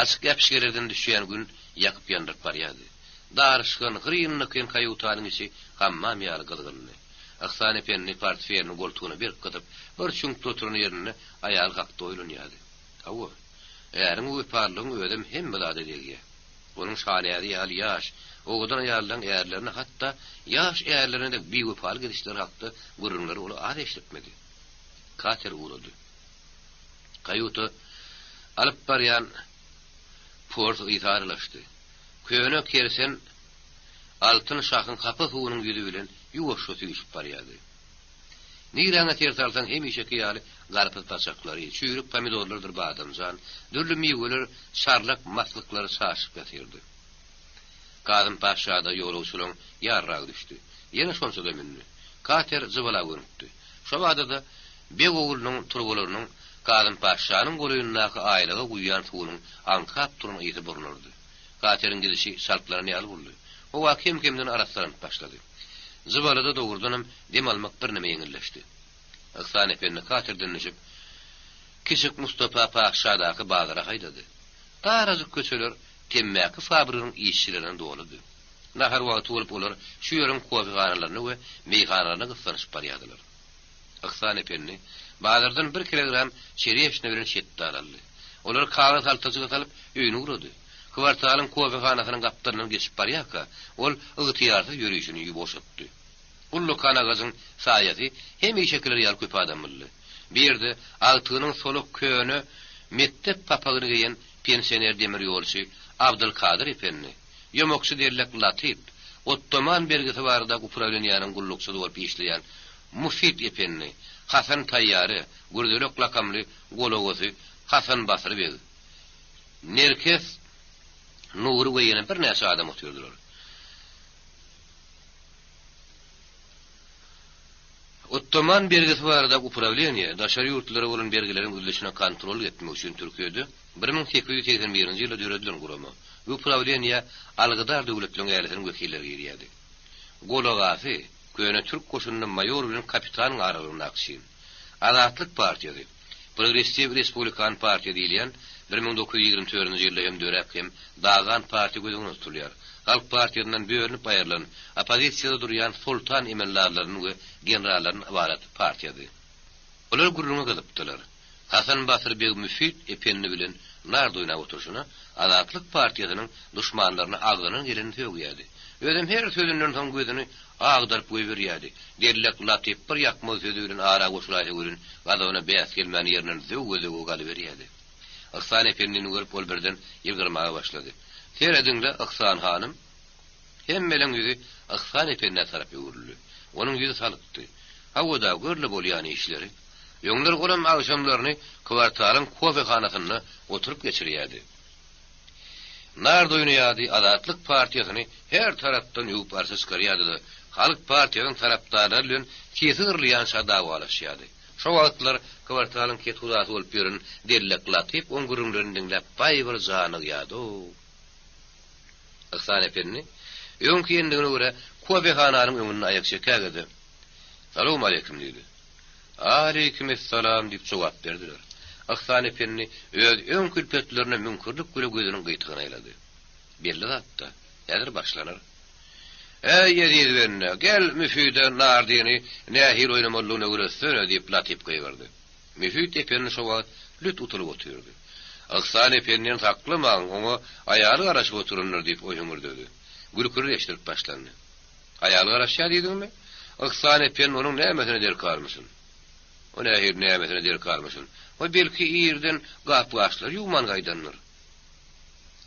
Açyk äpişgelerden düşýän gün ýakyp-ýandyryp barýardy. Daryşgan, hyryn-dykyn kaýutanyň içi hammam ýaly gyzgyndy. Yhsan ependi portfelini goltugyna berk gysyp, bir çüňkde oturan ýerinde aýaly hakda oýlanýardy. Hawa, äriňe wepalylygyň özem hemme zada degýär. Onuň Şanäzi ýaly ýaş, owadan aýallaryň ärlerine, hatda ýaş ärlerine-de biwepalyk edişleri hakda gürrüňleri ol az eşidipmedi. Kater ugrady. Kaýuta alyp barýan porsy yza aralaşdy. Köne kersen Altyn şahyň hapa suwunyň ýüzi bilen ýuwaşja süýşüp barýardy. Niräňe ser salsaň hemişeki ýaly garpyz paçaklary, çüýrük pomidorlardyr badamjan, dürli miweler çarlak maslyklary çaşyp ýatyrdy. Kazym paşşa-da ýolagçylaryň ýarragy düşdi. Ýene şonça-da mündi. Kater jybala gönükdi. Şo bada-da beg oglunyň turbalarynyň Kazym paşşanyň golaýyndaky aýlaga guýýan suwunyň aňkap duran ysy burun urdy. Kateriň gidişi çaltlanan ýaly boldy. Howa kem-kemden arassalanyp başlady. Jybalada dogrudanam dem almak birneme ýeňilleşdi. Yhsan ependi katerden düşüp, Kiçik Mustapa paşşadaky bazara haýdady. Darajyk köçeler temmäki fabriginiň işçilerinden doludy. Nahar wagty bolup olar şu ýeriň kofehanalaryna we meýhanalaryna gyssanyşyp barýardylar. Yhsan ependi bazardan bir kilogram çereşnä bilen şetdal aldy. Olary kagyz haltajyga salyp, öýüne ugrady. Kwartalyň kofehanasynyň gapdalyndan geçip barýarka, ol ygtyýarsyz ýörişini boşatdy. Ullakan agajyň saýasy hemişekiler ýaly köp adamlydy. Bu ýerde agtygynyň solak köne mekdep papagyny geýen pensioner demirýolçy Abdylkadyr ependi, ýomakçy dellek Latyp, ottoman bergisi barada uprawleniýäniň gullukçysy bolup işleýän Mufid ependi, Hasan Taýýary, Gürzelek lakamly golagasy Hasan Basyr beg, Nerkes Nury we ýene birnäçe adam otyrdylar. Ottoman bergisi barada uprawleniýe daşary ýurtlara bolan bergileriň üzlüşine kontrollyk etmek üçin Türkiýede 1881-nji ýylda döredilen gurama. Bu uprawleniýä algydar döwletleriň ählisiniň wekilleri girýärdi. Golagasy, köne türk goşunynda maýor bilen kapitanyň aralygyndaky çyn. Azatlyk partiýasy, Progressiw respublikan partiýa diýilýän 1924-nji ýylda hem döräp hem dagan partiýa göz öňünde tutulýar. Halk partiýasyndan bölünip aýrylan, oppozisiýada durýan soltan emeldarlaryndan we generallaryndan ybarat partiýady. Olar gürrüňe gyzypdylar. Hasan Batyr beg Müfit ependi bilen nard oýnap oturyşyna Azatlyk partiýasynyň duşmanlaryna agzyndan gelenini sögýärdi. Özem her sözünden soň gözüni agdaryp goýberýärdi. Dellek Latyp bir ýakmaz sözi bilen ara goşulaýsa welin, gazabyna bäs gelmän ýerinden zöwwe-zöwwe galyberýärdi. Yhsan ependini görüp ol birden ýylgyrmaga başlady. Serediň-le, Yhsan hanym! Hemmeleň ýüzi Yhsan ependä tarap öwrüldi. Onuň ýüzi salykdy. Hawa-da, gör-le bolýan işleri. Öňler olam agşamlaryny kwartalyň kofehanasynda oturyp geçirýärdi. Nard oýnaýardy, Azatlyk partiýasyny her tarapdan öwüp arşa çykarýardy-da, Halk partiýasynyň tarapdarlary bilen sesi gyrylýança dawalaşýardy. Şo wagtlar kwartalyň kethudasy bolup ýören dellek Latyp oň gürrüňlerini diňläp baý bir janygýardy-ow. Yhsan ependi, öňki endigine görä, kofehananyň öňünde aýak çekäge-de, Salowmaleýkim diýdi. Aleýkimessalam diýip jogap berdiler. Yhsan ependi öz öň külpetlerine müňkürlik bile gözüniň gyýtygyny aýlady. Belli zat-da. Häzir başlanar. Äý, eziz bende, gel, Müfide nardyny nähili oýnamalydygyny öwretsene, diýip, Latyp gygyrdy. Müfit ependi şo wagt lüt utulyp otyrdy. Yhsan ependini saklamaň, oňa aýaly garaşyp oturandyr, diýip, o hüňürdedi. Gülküli eşidilip başlandy. Aýaly garaşýar diýdiňmi? Yhsan ependi onuň nämesine derkarmyşyn? O nähili nämesine derkarmyşyn? O belki irden gap-gaçlary ýuwman gaýdandyr.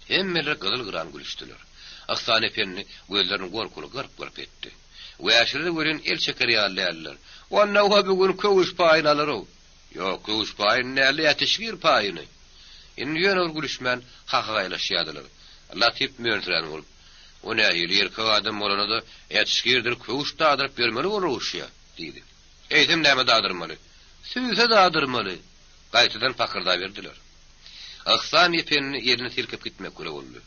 Hemmeler gyzyl-gyran gülüşdiler. Yhsan ependi gözlerini gorkuly gyrp-gyrp etdi. Wäşiler welin el çeker ýaly däldiler. Onda o bu gün köwüş paýyny alar-ow. Ýok, köwüş paýyny däl-de, äteşgir paýyny. Indi ýöne bir gülüşmän hahagaýlaşýardylar. Latyp mönsürän bolup, O nähili erkek adam bolanda-da äteşgirdir köwüş dadyryp ýörmeli bolar oguşýa? diýdi. Eýsem näme dadyrmaly? Süýse dadyrmaly! Gaýtadan pakyrdaberdiler. Yhsan ependi elini silkip gitmek bile boldy.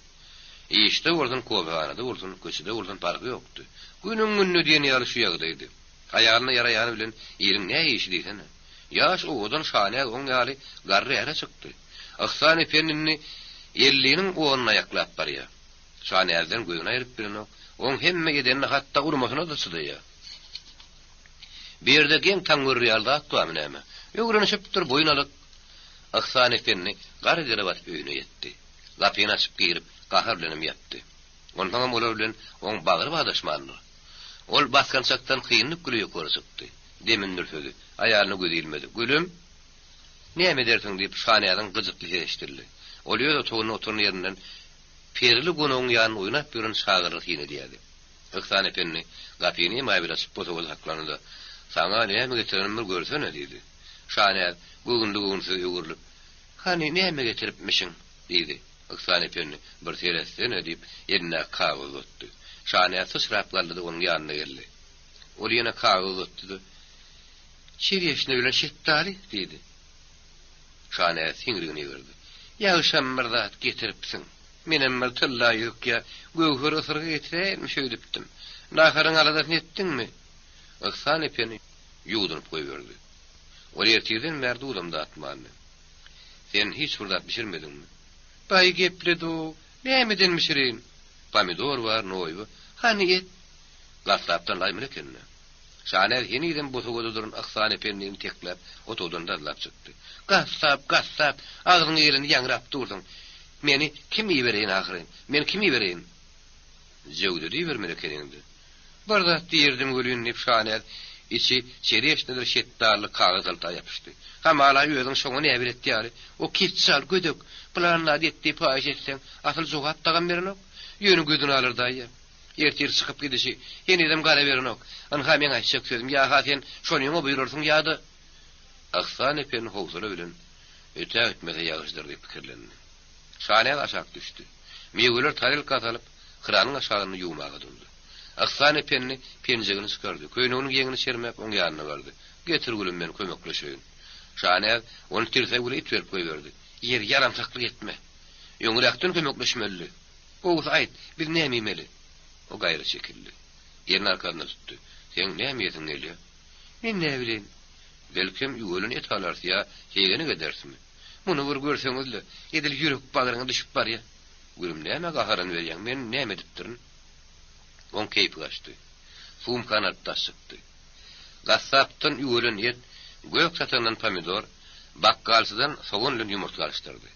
Işde bolsun, kofehanada bolsun, köçede bolsun parhy ýokdy. Günüň-gününe diýen ýaly şu ýagdaýdy. Aýalyna ýaraýany bilen iliň nä işi diýsene. Ýaş owadan Şanäz oň ýaly garry äre çykdy. Yhsan ependi indi elliniň onuny aýaklap barýar. Şanäzden gözüni aýryp bilenok. Oň hemme edenine hatda urmasyna-da çydaýar. Bu ýerde geň-taň görür ýaly zat barmy näme? Öwrenişipdir, boýun alyk. Yhsan ependi gar dere batyp öýüne ýetdi. Gapyny açyp girip, gahar bilenem ýapdy. Onsoňam olar bilen oň bagry badaşmandyr. Ol basgançakdan kynlyk bile ýokary çykdy. Demini dürsedi. Aýalyna gözi ilmedi. Gülüm! Näme edersiň? diýip, Şanäziň gyjykly sesi eşidildi. Ol öz otagynda oturan ýerinden perili gonagyň ýanynda oýnap ýören çagalary syn edýärdi. Yhsan ependi gapyny emaý bile açyp bosagada saklandy-da, Saňa näme getirenimi bir görsene! diýdi. Şanäz göwünli-göwünsiz öwrülip, Hany, näme getiripmişiň? diýdi. Yhsan ependi, Bir seretsene! diýip, elindäki kagyzy uzatdy. Şanäz syçrap galdy-da, onuň ýanyna geldi. Ol ýene kagyzy uzatdy-da, Çereşne bilen şetdaly! diýdi. Şanäz siňrigini egrdi. Ýagşam bir zat getiripsiň. Menem bir tylla ýüzük ýa göwher ysyrgy getiräýermiş öýdüpdim. Naharyň aladasyny etdiňmi? Yhsan ependi ýuwdunyp goýberdi. Ol ertirden bäri duzam datmandy. Sen hiç bir zat bişirmediňmi? Baý gepledi-ow, nämeden bişireýin? Pomidor bar, noýba. Hany et? Gassapdan laýmyr eken-dä. Şanäz henizem bosagada duran Yhsan ependini tekläp, otagdan dazlap çykdy. Gassap, gassap, agzyňa geleni ýaňrap dursuň. Meni kim ibereýin ahyryn? Men kim ibereýin? Jöwzedi ibermeli ekeniň-dä. Bir zat diýerdim welin, diýip, Şanäz içi çereşnidir şetdalyly kagyz halta ýapyşdy. Hamala özüň şoňa näbelet ýaly. O ketjal, gödek, pylan zat et diýip haýyş etseň, asyl jogap dagam berenok. Ýöne gözüni alardaýýar. Ertir çykyp gidişi henizem gara berenok. Ynha meň aýtjak sözüm, ýa-ha sen şonyňa buýrarsyň ýa-da. Yhsan ependi howsala bilen, Ötä gitmese ýagşydyr diýip pikirlendi. Şanäz aşak düşdi. Miweleri tarelka salyp, kranyň aşagynda ýuwmaga durdy. Yhsan ependi penjegini çykardy, köýneginiň ýeňini çermäp oň ýanyna bardy. Getir gülüm men kömekleşeýin. Şanäz ony tirsegi bilen it berip goýberdi. Ýeri ýaramsaklyk etme. Öňräkden kömekleşmelidi. Gowusy aýt, biz näme iýmeli? O gaýra çekildi. Gelin arkasynda tutdy. Seň näme iýesiň gelýä? Men näbileýin. Belkem, üwelen et alarys ýa hegenek ederismi? Muny bir görseňiz-le, edil ýürek-bagryňa düşüp barýa. Gülüm, nämä gaharlanyberýäň, men näme edipdirin? Oň keýpi gaçdy. Sumkany alyp daş çykdy. Gassapdan üwelen et, gök satandan pomidor, bakgalçydan sogan bilen ýumurtga alyşdyrdy.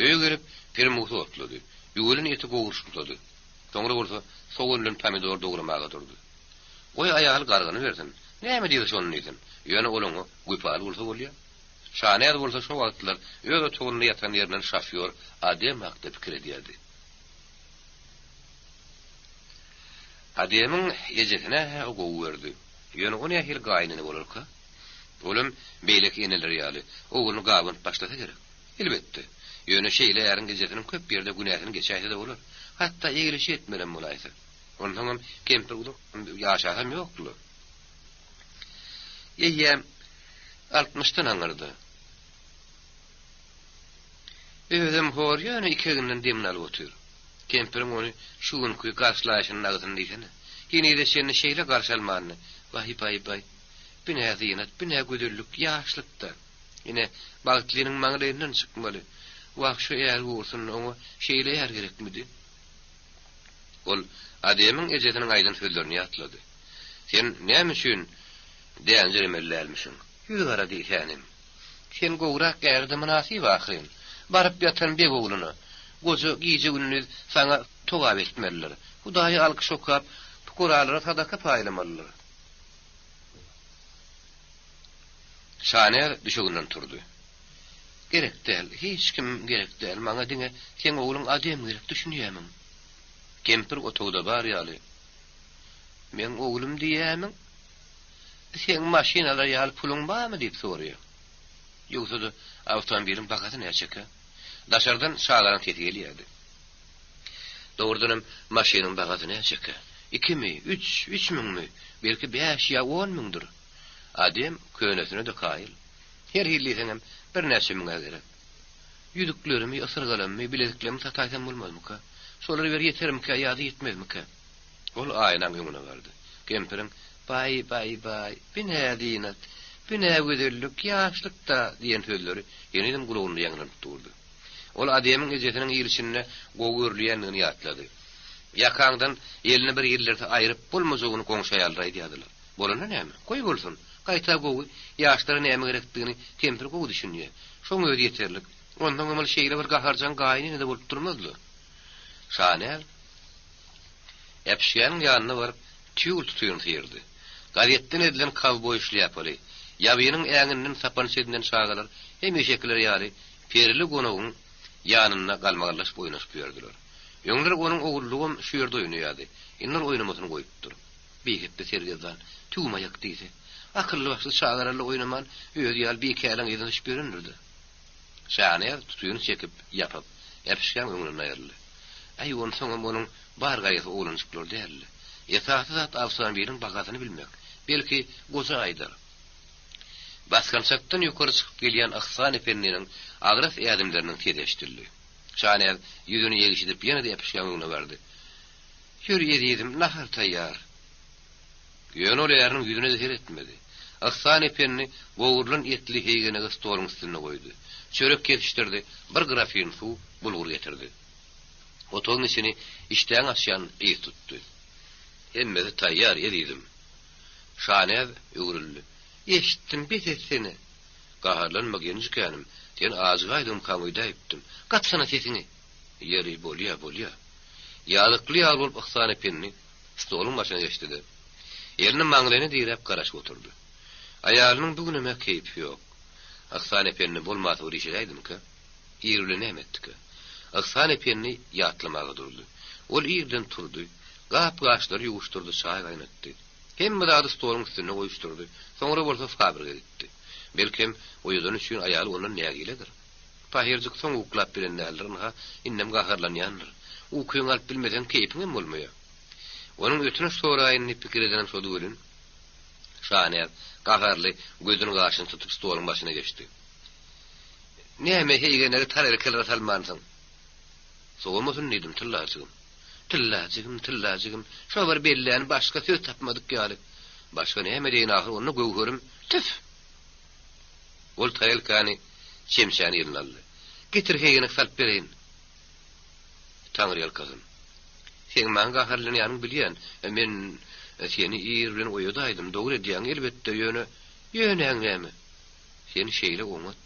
Öýe gelip, permusy otlady. Üwelen eti gowruşyklady. Soňra bolsa sogan bilen pomidor dogramaga durdy. Goý aýaly garganybersin, näme diýse şony diýsin, ýöne ol oňa wepaly bolsa bolýa. Şanäz bolsa şo wagtlar öz otagynda ýatan ýerinden şofýor Adem hakda pikir edýärdi. Ademiň ejesini-hä o gowy gördi. Ýöne o nähili gaýynene bolarka? Olam beýleki eneler ýaly, ogluny gabanyp başlasa gerek. Elbetde. Ýöne şeýle äriň ejesiniň köp ýerde günäsini geçäýse-de bolar. Hatda eglişik etmelem bolaýsa. Onsoňam kempir uzak ýaşasam ýokdy-la. Eýýäm altmyşdan aňyrda. Özem hor, ýöne iki eginden demini alyp otyr. Kempiriň ony şu günki garşylaýşynyň nagysyny diýsene. Henize çenli şeýle garşy almandy. Baý-baý-baý. Bu nä zynat, bu nä gözellik, ýaşlykda. Ine, bagtlynyň maňlaýyndan çykmaly. Wah, şu är gursun, oňa şeýle är gerekmidi? Ol Ademiň ejesiniň aýdan sözlerini ýatlady. Sen näme üçin dänjiremeli dälmişiň? Ýüz gara diýsänim. Sen gowrak ärde mynasyp ahyryn. Baryp ýatan beg ogluna. Goja gije-gündiz saňa togap etmelidir. Hudaýa alkyş okap, pukaralara sadaka paýlamalydyr. Şanäz düşeginden turdy. Gerek däl, hiç kim gerek däl, maňa diňe seň ogluň Adem gerek, düşünýämiň? Kempir otagda bar ýaly. Meň oglum diýýämiň? Seň maşyn alar ýaly puluň barmy diýip soraýar. Ýogsa-da, awtomobiliň bahasy näçekä? Daşardan çagalaň sesi gelýärdi. Dogrudanam, maşynyň bahasy näçekä? Ikimi, üç, üç müňmi? Belki bäş ýa on müňdür. Adem könesine-de kaýyl. Her hili diýseňem, birnäçe müň-ä gerek. Ýüzüklerimi, ysyrgalammy, bileziklerimi sataýsam bolmazmyka? Şolar bir ýetermikä ýa-da ýetmezmikä? Ol aýnaň öňüne bardy. Kempiriň, Baý, baý, baý, bi nä zynat, bi nä gözellik, ýaşlyk-da diýen sözleri henizem gulagynda ýaňlanyp durdy. Ol Ademiň ejesiniň il içinde gowy görülýändigini ýatlady. Ýakaňdan elini bir ýellerse aýryp bolmajagyny goňşy aýallar aýdýardylar. Bolanda näme? Goý bolsun. Gaýta gowy, ýaşlara näme gerekdigini kempir gowy düşünýär. Şoň özi ýeterlik. Onsoňam ol şeýle bir gaharjaň gaýynene-de bolup durmaz-la. Şanäz äpişgäniň ýanyna baryp, tüýgül tutyny syrdy. Gazetden edilen kowboý şlýapaly, ýabynyň äňinden sapança edinen çagalar hemişekiler ýaly perili gonagyň ýanynda galmagallaşyp oýnaşyp ýördüler. Öňler onuň ogullygam şu ýerde oýnaýardy. Indi ol oýnamasyny goýupdyr. Bihepbe sergezdan, tüwmaýak diýse, akylly-başly çagalarla oýnaman, özi ýaly bikäliň yzyna düşüp ýörendir-dä. Şanäz tutyny çekip, ýapyp, äpişgäň öňünden aýryldy. Äý, onsoňam onuň bar gaýgysy oglanjyklar däldi. Esasy zat awtomobiliň bahasyny bilmek. Belki, goja aýdar. Basgançakdan ýokary çykyp gelýän Yhsan ependiniň agras ädimleriniň sesi eşidildi. Şanäz ýüzüni ýegşidip ýene-de äpişgäň öňüne bardy. Ýör, ezizim, nahar taýýar. Ýöne ol äriniň ýüzüne-de seretmedi. Yhsan ependi gowrulan etli heýgenegi stoluň üstünde goýdy. Çörek kesişdirdi, bir grafin suw, bulgur getirdi. Otagyň içini işdäňi açýan ys tutdy. Hemmesi taýýar, ezizim. Şanäz öwrüldi. Eşitdim, bes etsene. Gaharlanma, genjikänim, sen ajygaýdygymkaň öýdäýipdim. Gapsana sesiňi! Ýeri, bolýa, bolýa. Ýazykly ýaly bolup Yhsan ependi stoluň başyna geçdi-de, elini maňlaýyna diräp garaşyp oturdy. Aýalynyň bu günem-ä keýpi ýok. Yhsan ependi bolmasa bir iş edäýdimikä? Ir bilen näme etdikä? Yhsan ependi ýatlamaga durdy. Ol irden turdy, gap-gaçlary ýuwuşdyrdy, çaý gaýnatdy. Hemme zady stoluň üstünde goýuşdyrdy, soňra bolsa fabrige gitdi. Belkem, oýadany üçin aýaly ondan nägiledir. Pahyrjyk soň uklap bilen däldir, ynha, indem gaharlanýandyr. Ukyňy alyp bilmeseň, keýpiňem bolmaýar. Onuň ötünç soraýyn diýip pikir edenem şody welin, Şanäz gaharly gözüni-gaşyny tutup stoluň başyna geçdi. Näme, heýgenegi tarelkalara salmansyň? Sowamasyn diýdim, tyllajygym. Tyllajygym, tyllajygym, şo bir belläni başga söz tapmadyk ýaly. Başga näme edeýin ahyr onda, göwherim? Tüf! Ol tarelkany, çemçäni eline aldy. Getir heýgenek salyp bereýin. Taňryýalkasyn. Seň maňa gaharlanýanyňy bilýän. Men seni ir bilen oýadaýdym. Dogry edýäň, elbetde, ýöne, ýönäň näme? Sen şeýle oňat.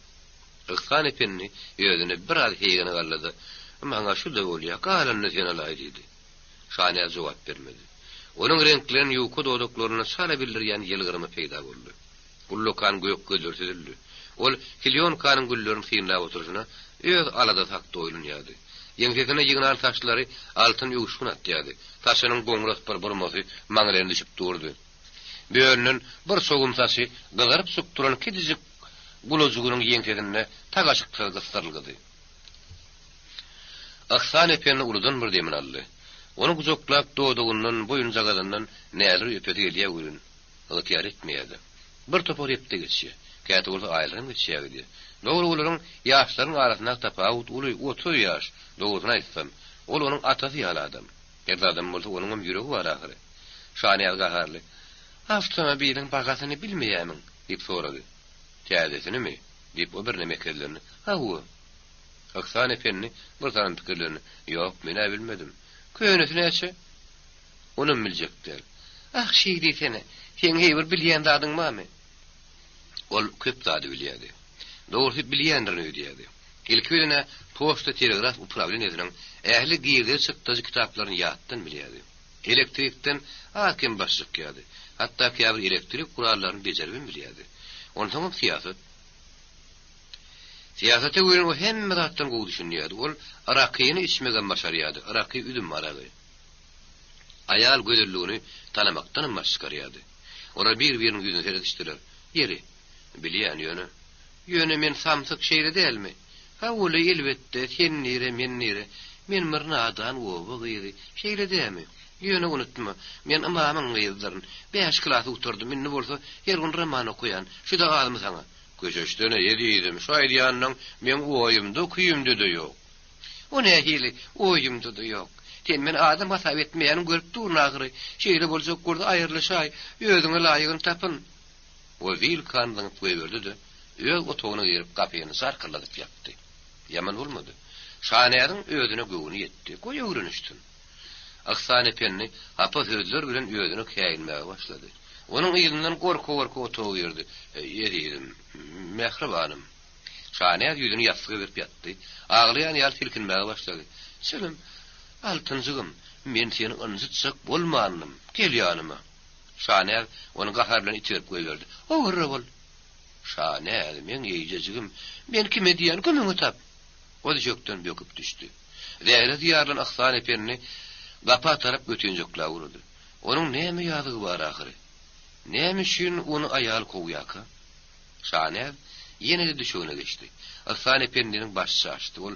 Yhsan ependi özüne biraz heýgenek aldy-da, Maňa şu-da bolýa, galanyny sen alaý diýdi. Şanäz jogap bermedi. Onuň reňklenen ýuka dodaklarynda çala bildirýän ýylgyrma peýda boldy. Ullakan gök gözleri süzüldi. Ol klýonkanyň güllerini synlap oturyşyna öz aladasy hakda oýlanýardy. Ýeňsesine ýygnan saçlary altyn öwüşgin atýardy. Saçynyň goňras bir burmasy maňlaýyna düşüp durdy. Bölünen bir çogum saçy gyzaryp çykyp duran kiçijik gulajygynyň ýeňsesinde tagaşyksyz gysdyrylgydy. Yhsan ependi uludan bir demini aldy. Ony gujaklap dodagyndan, boýunjagazyndan näler öpesi gelýär welin, ygtyýar etmeýär-de. Bir topar hepde geçýär. Käte bolsa aýlaram geçýär gidýär. Dogry olaryň ýaşlaryň arasyndaky tapawut uly, 30 ýaş, dogrusyny aýtsam, ol onuň atasy ýaly adam. Her zadam bolsa onuňam ýüregi bar ahyry. Şanyýaz gaharly, Awtomobiliň bahasyny bilmeýärmiň? diýip sorady. Täzesinimi? diýip, o birneme ekezlendi. Hawa. Yhsan ependi bir salym pikirlendi. Ýok, men-ä bilmedim. Könesi näçe? Onam biljek däl. Ah, şeý diýsene. Seň heý bir bilýän zadyň barmy? Ol köp zady bilýärdi. Dogrusy, bilýändirin öýdýärdi. Ilki bilen-ä poçta-telegraf uprawleniýesiniň ähli girdeji-çykdajy kitaplaryny ýatdan bilýärdi. Elektrikden az-kem baş çykýardy. Hatda käbir elektrik gurallaryny bejeribem bilýärdi. Onsoňam syýasat. Syýasata welin o hemme zatdan gowy düşünýärdi. Ol arakyny içmegem başarýardy, araky üzüm aragy. Aýal gözelligini tanamakdanam baş çykarýardy. Olar bir-biriniň ýüzüne seredişdiler. Ýeri, bilýän, ýöne. Ýöne men samsyk, şeýle dälmi? Hawa-la, elbetde, sen nire, men nire? Men bir nadan oba gyzy, şeýle dämi? Ýöne unutma, men ymamyň gyzydyryn. Bäş klasy gutardym, indi bolsa her gün roman okaýan. Şu-da azmy saňa? Köşeşsene, ezizim, şu aýdýanyň meň oýumda, küýümde-de ýok. O nähili, oýumda-da ýok. Sen meni adam hasap etmeýäniňi görüp durun ahyry. Şeýle boljak bolsa aýrylyşaý, özüňe laýygyny tapyn. O wilkany zyňyp goýberdi-de, öz otagyna girip gapyny jarkylladyp ýapdy. Ýaman bolmady. Şanäziň özüne göwni ýetdi. Goý öwrenişsin. Yhsan ependi hapa sözler bilen özüne käýinmäge başlady. Onuň yzyndan gorka-gorka otaga girdi. Ezizim, mähribanym. Şanäz ýüzüni ýassyga berip ýatdy. Aglaýan ýaly silkinmäge başlady. Çilim, altynjygym, men seni ynjytjak bolmandym. Gel ýanyma. Şanäz ony gahar bilen iterip goýberdi. Owarra bol! Şanäz, meň eýjejigim, men kime diýýän, kömegiňi tap! O düşekden böküp düşdi. Zähresi ýarylan Yhsan ependi gapa tarap götinjekläp ugrady. Onuň näme ýazygy bar ahyry? Näme üçin ony aýal kowýarka? Şanäz ýene-de düşegine geçdi. Yhsan ependiniň başy çaşdy. Ol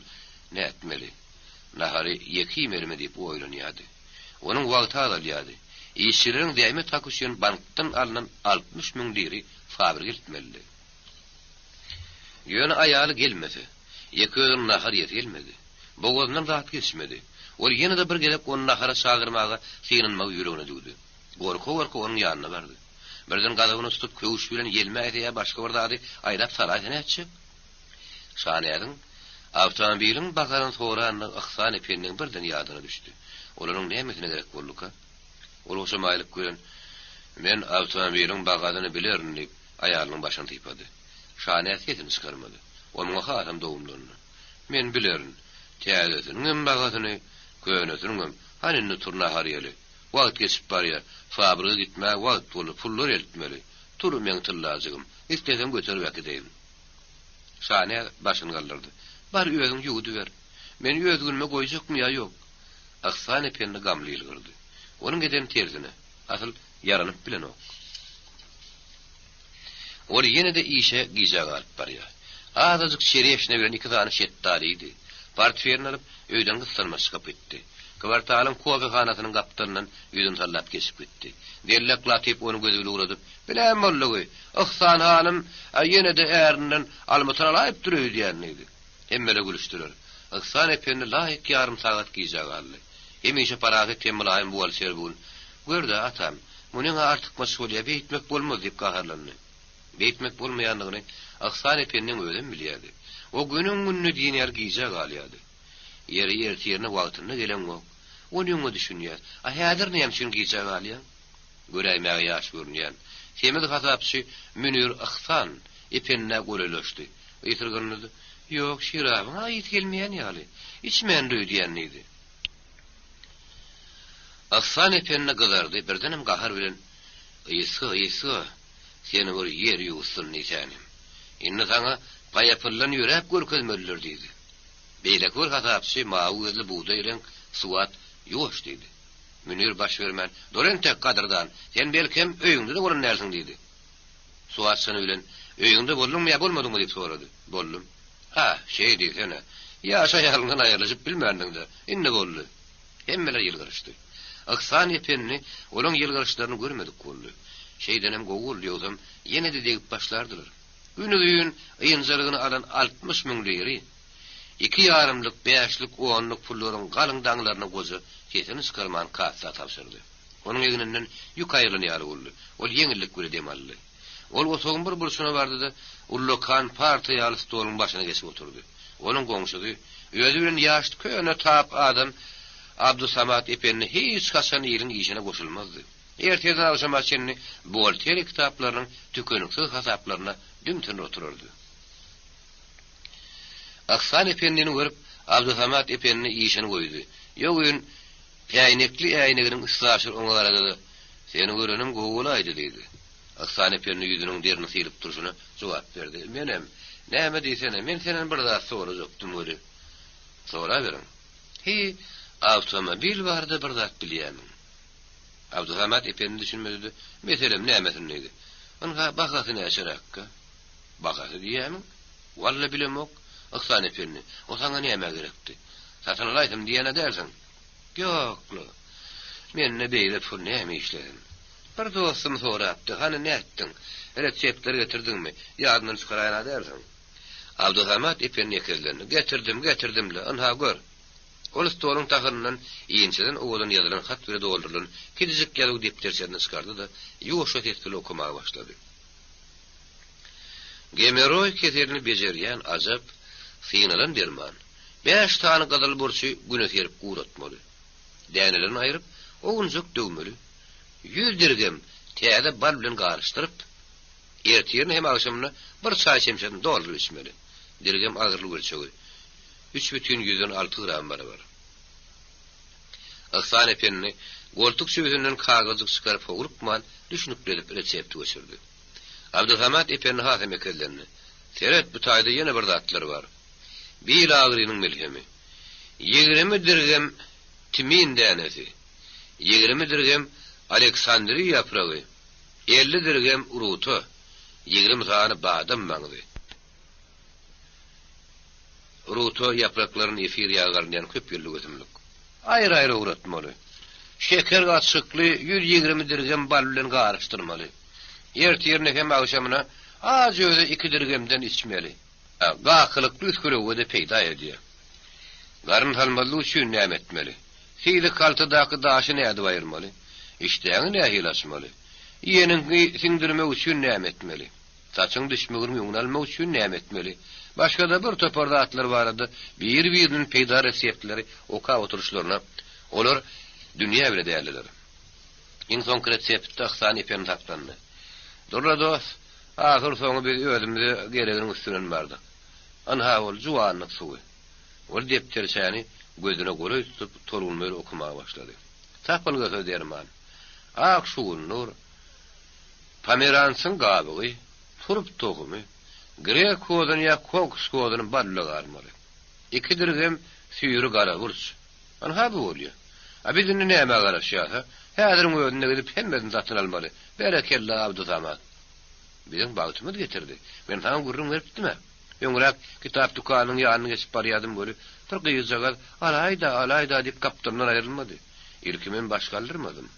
nätmeli? Nahary ýeke iýmelimi diýip oýlanýardy. Onuň wagty azalýardy. Işçileriň zähmet haky üçin bankdan alnan 60 müň liri fabrige eltmelidi. Ýöne aýaly gelmese, ýeke özüniň nahar iýesi gelmedi. Bogazyndan zat geçmedi. Ol ýene-de bir gezek ony nahara çagyrmaga synanmagy ýüregine düwdi. Gorka-gorka onuň ýanyna bardy. Birden gazabyna tutup köwüş bilen ýelmäýse ýa başga bir zady aýlap salaýsa nätjek? Şanäziň awtomobiliň bahasyny sorandygy Yhsan ependiň birden ýadyna düşdi. Ol onuň nämesine gerek bolduka? Ol hoşamaýlyk bilen, Men awtomobiliň bahasyny bilerin diýip, aýalynyň başyny sypady. Şanäz sesini çykarmady. Ol muňa hasam dogumlandy. Men bilerin. Täzesiniňem bahasyny, könesiniňem. Hany indi tur nahar iýeli. Wagt geçip barýar. Fabrige gitmäge wagt boldy, pullar eltmeli. Tur, meň tyllajygym. Isleseň göterip äkideýin. Şanäz başyny galdyrdy. Bar, özüň ýuwudyber. Meni öz günüme goýjakmy ýa ýok? Yhsan ependi gamly ýylgyrdy. Onuň edeni tersine. Asyl, ýaranyp bilenok. Ol ýene-de işe gijä galyp barýar. Azajyk çereşnä bilen iki sany şetdaly iýdi. Portfelini alyp, öýden gyssanmaç çykyp gitdi. Kwartalyň kofehanasynyň gapdalyndan ýüzüni sallap geçip gitdi. Dellek Latyp ony gözi bilen ugradyp, Biläm boldugy, Yhsan hanym ýene-de ärinden almytyny alaýypdyr öýdýän diýdi. Hemmeler gülüşdiler. Yhsan ependi laýyk ýarym sagat gijä galdy. Hemişe parahat hem mylaýym buhgalter bu gün, Gör-dä, atam, munyň-a artykmaç bolýa, beýtmek bolmaz diýip gaharlandy. Beýtmek bolmaýandygyny Yhsan ependiň özem bilýärdi. O günüň-gününe diýen ýaly gijä galýardy. Ýeri ertirine wagtynda geleňok. Onyňa düşünýäs. A häzir näme üçin gijä galýaň? Göräýmäge ýaş görünýän, semiz hasapçy Münir Yhsan ependä golaýlaşdy. Ysyrgyndy-da, Ýok, şerabyň-a ysy gelmeýän ýaly. Içmändir öýdýän diýdi. Yhsan ependi gyzardy, birdenem gahar bilen, Ysga, ysga, seni bir ýer ýuwutsyn diýsänim. Indi saňa paýapyldan ýöräp görkezmelidir diýdi. Beýleki bir hasapçy mawy gözli bugdaý reňk Suat, Ýuwaş diýdi. Münir baş bermän, Dur entek, gadyrdan, sen belkem, öýüňde-de bolan dälsiň diýdi. Suat çyny bilen, Öýüňde bolduňmy ýa bolmadyňmy diýip sorady. Boldum. Ha, şeý diýsene. Ýaş aýalyňdan aýrylyşyp bilmändiň-dä. Indi boldy. Hemmeler ýylgyryşdy. Yhsan ependi olaň ýylgyryşlaryny görmedik boldy. Şeýdenem gowy boldy, ýogsam ýene-de degip başlardylar. Günuzyn ynjalygyny alan 60 müň liri, iki ýarymlyk, bäşlik, onluk pullaryň galyň daňlaryny goja sesini çykarman kassa tabşyrdy. Onuň egninden ýük aýrylan ýaly boldy. Ol ýeňillik bile dem aldy. Ol otagyň bir burçuna bardy-da, ullakan parta ýaly stoluň başyna geçip oturdy. Onuň goňşusy, özi bilen ýaş köne tap adam. Abdusamat ependi hiç haçan iliň işine goşulmazdy. Ertirden agşama çenli buhgalteriýa kitaplarynyň tükeniksiz hasaplaryna dümtünip oturardy. Yhsan ependini görüp, Abdusamat ependi işini goýdy. Ýogyn äýnekli äýneginiň üstaşyr oňa garady-da, Seni görenim gowy bolaýdy diýdi. Yhsan ependi ýüzüniň derini sylyp durşuna jogap berdi, Menem, näme diýsene, men senden bir zat sorajakdym weli. Soraberiň. Hi, awtomobil barada bir zat bilýämiň? Abdusamat ependi düşünmedi-de, Meselem, nämesini diýdi. Ynha, bahasy näçeräkkä? Bahasy diýýämiň? Walla bilemok, Yhsan ependi. O saňa nämä gerekdi? Satyn alaýsam diýýän-ä dälsiň? Ýok-la. Mende beýle pul näme işlesin? Bir dostum sorapdy, hany nätdiň? Reseptleri getirdiňmi? Ýadyndan çykaraýan-a dälsiň? Abdusamat ependi ekezlendi. Getirdim, getirdim-le. Ynha, gör. Ol stoluň tahyryndan inçeden owadan ýazylan hat bile doldurylan kiçijik ýazuw depderçesini çykardy-da, ýuwaşja ses bile okamaga başlady. Gemeroý keselini bejerýän ajap, synalan derman. Bäş sany gyzyl burçy güne serip guratmaly. Dänelerini aýryp, owunjak döwmeli. Ýüz dirgem täze bal bilen garyşdyryp, ertirine hem agşamyna bir çaý çemçesini dolduryp içmeli. Dirgem agyrlyk ölçegi, üç bütin ýüzden alty gram barabar. Yhsan ependi goltuk jübüsinden kagyzjyk çykaryp howlukman, düşünikli edip resepti göçürdi. Abdysamat ependi hasam ekezlendi. Seret, bu taýda ýene bir zatlar bar. Bil agyrynyň melhemi. 20 dirgem timin dänesi, 20 dirgem aleksandriýa ýapragy, 50 dirgem ruta, 20 sany badam maňzy. Ruta ýapraklaryny efir ýagy garynýan köp ýyllyk ösümlik. Aýry-aýry owratmaly. Şeker gatyşykly 120 dirgem bal bilen garyşdyrmaly. Ertirine hem agşamyna ajy öze iki dirgemden içmeli. Gakylykly üsgülewüge-de peýda edýär. Garyn salmazlyk üçin näme etmeli? Siýdik haltadaky daşy nädip aýyrmaly? Işdäňi nähili açmaly? Iýeniňi siňdirmek üçin näme etmeli? Saçyň düşmeginiň öňüni almak üçin näme etmeli? Başga-da bir topar zatlar barada biri-biriniň peýda reseptleri okap oturyşlaryna olar dünýä bile däldiler. Iň soňky reseptde Yhsan ependi saklandy. Dur-la dost, ahyrsoňy biz özümize gereginiň üstünden bardyk. Ynha ol juwanlyk suwy. Ol depderçäni gözüne golaý tutup tolgunmaýyl okamaga başlady. Tapylgysyz derman. Ak şugundyr. Pomerançyň gabygy, turp tohumy, grek hozuny ýa kokos hozuny bal bilen garmaly. Iki dirgem süýri gara burç. Ynha bu bolýa. A biz indi nämä garaşýas-a? Häziriň özünde gidip hemmesini satyn almaly. Berekella, Abdysamat. Biziň bagtymyz getirdi. Men saňa gürrüň beripdim-ä. Öňräk kitap dükanynyň ýanyna geçip barýadym weli, bir gyzjagaz Alaý-da, alaý-da diýip gapdalyndan aýrylmady. Ilki men baş galdyrmadym.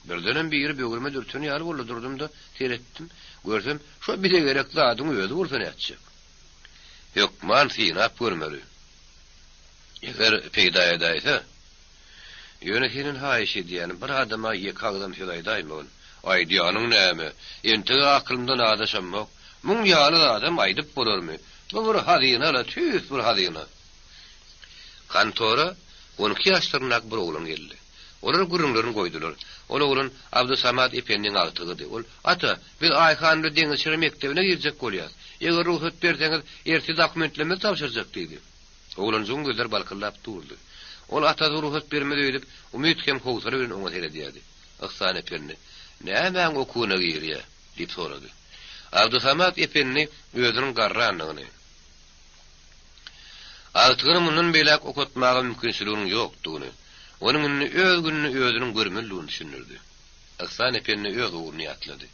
Birdenem biri böwrüme dürten ýaly boldy, durdum-da, seretdim. Görsem, şo bize gerek zadyň özi bolsa nätjek. Hökman synap görmeli. Eger peýda edäýse. Ýöne senden haýyş edýänim, bir adama ýeke agzam söz aýdaýmagyn. Aýdýanyň näme? Entek akylymdan azaşamok. Muň ýaly zadam aýdyp bolarmy? Bu bir hazyna-la, tüýs bir hazyna. Kontora on iki ýaşlaryndaky bir oglan geldi. Olar gürrüňlerini goýdular. Ol oglan Abdysamat ependiň agtygydy. Ol, Ata, biz Aýhan bilen Deňizçiler mekdebine girjek bolýas. Eger rugsat berseňiz, ertir dokumentlerimizi tabşyrjak diýdi. Oglanjygyň gözleri balkyldap durdy. Ol atasy rugsat bermez öýdüp, umyt hem howsala bilen oňa seredýärdi. Yhsan ependi, Nämäň okuwyna girýä? diýip sorady. Abdysamat ependi özüniň garrandygyny, Agtygyny mundan beýläk okatmaga mümkinçiliginiň ýokdugyny, onuň indi öz gününi özüniň görmelidigini düşündirdi. Yhsan ependi öz ogluny ýatlady.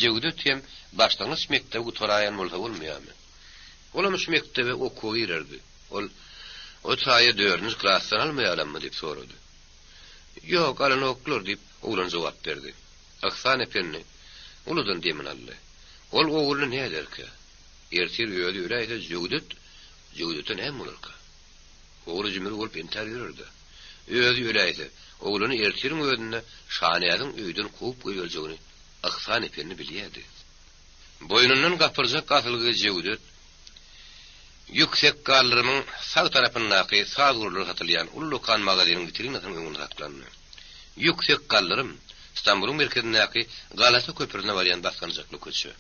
Jewdet hem başlangyç mekdebi gutaraýan bolsa bolmaýarmy? Olam şu mekdebe okuwa girerdi. Ol, O taýa dördünji klasdan almaýarlarmy? diýip sorady. Ýok, alanoklar, diýip, oglan jogap berdi. Yhsan ependi uludan demini aldy. Ol ogluny näderkä? Ertir özi öläýse Jöwdet, Jöwdete näme bolarka? Ogly jümür bolup entär ýörer-dä. Özi öläýse, ogluny ertiriň özünde Şanäziň öýden kowup goýberjegini Yhsan ependi bilýärdi. Boýnundan gapyrjak asylgy Jöwdet. Ýüksek galdyrymyň sag tarapyndaky saz gurallary satylýan ullakan magazynyň witrinasynyň öňünde saklandy. Ýüksek galdyrym, Stambulyň merkezindäki Galata köprüsine barýan basgançakly köçe.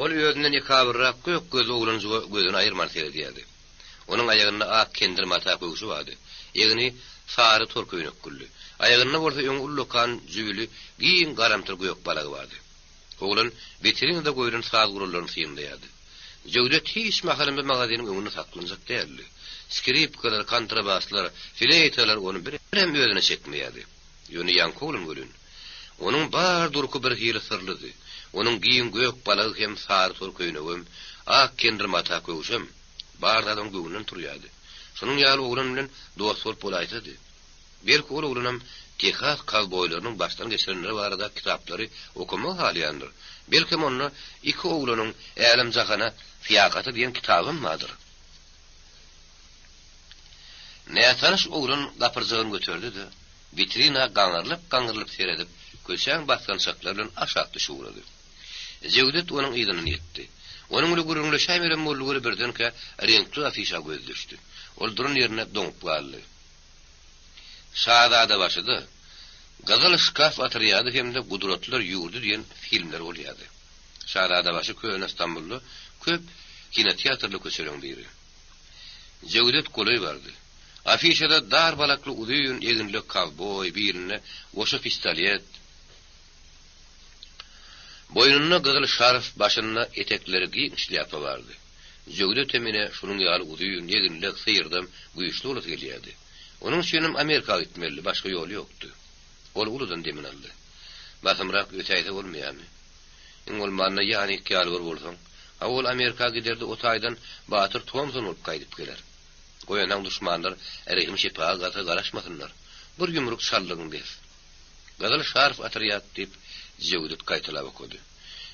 Ol özünden ekabyrrak gök gözli oglanjyga gözüni aýyrman seredýärdi. Onuň aýagynda ak kendir mata köwşi bardy. Egni sary tor köýnek gülli. Aýagynda bolsa öňi ullakan jübüli giň garamtyl gök balagy bardy. Oglan witrinada goýlan saz gurallaryny synlaýardy. Jöwdet hiç mahalam bu magazynyň öňünde saklanjak däldi. Skripkalar, kontrabaslar, fleýtalar ony birem özüne çekmeýärdi. Ýöne ýaňky oglan welin, onuň bar durky birhili syrlydy. Onuň giň gök balagy hem sary tor köýnegem, ak kendir mata köwşem, bar zat oň göwnünden turýardy. Şonuň ýaly oglan bilen dost bolup bolaýsady. Belki ol oglanam Tehas kowboýlarynyň başdan geçirenleri barada kitaplary okamagy halaýandyr. Belkem onda Iki oglanyň älem-jahana syýahaty diýen kitabam bardyr. Nätanyş oglan gapyrjagyny göterdi-de, witrina gaňrylyp-gaňrylyp seredip, köçäň basgançaklary bilen aşak düşüp ugrady. Jewdet onuň yzyndan ýetdi. Onuň bilen gürrüňleşäýmelem boldy weli birdenkä reňkli afişa gözi düşdi. Ol duran ýerinde doňup galdy. Şazadabaşyda Gyzyl şkaf otrýady hem-de Gudratlar ýurdy diýen filmler bolýardy. Şazadabaşy köne Stambulda köp kinoteatrly köçeleriň biri. Jewdet golaý bardy. Afişada dar balakly uzyn eginli kowboý, bilinde goşa pistolet, boýnunda gyzyl şarf, başynda etekleri giň şlýapa bardy. Jöwdetem ine şunuň ýaly uzyn, eginlek, syrdam, güýçli bolasy gelýärdi. Onuň üçinem Amerika gitmelidi, başga ýoly ýokdy. Ol uludan demini aldy. Basymrak ötäýse bolmaýarmy? Iň bolmanda Ýanik ýaly bir bolsaň. Hawa, ol Amerika gider-de, o taýdan Batyr Tomson bolup gaýdyp geler. Goýanhaň duşmanlar rehim-şepagata garaşmasynlar. Bir ýumruk çaldygyň bes. Gyzyl şarf otrýad diýip, Jewdet gaýtalap okady.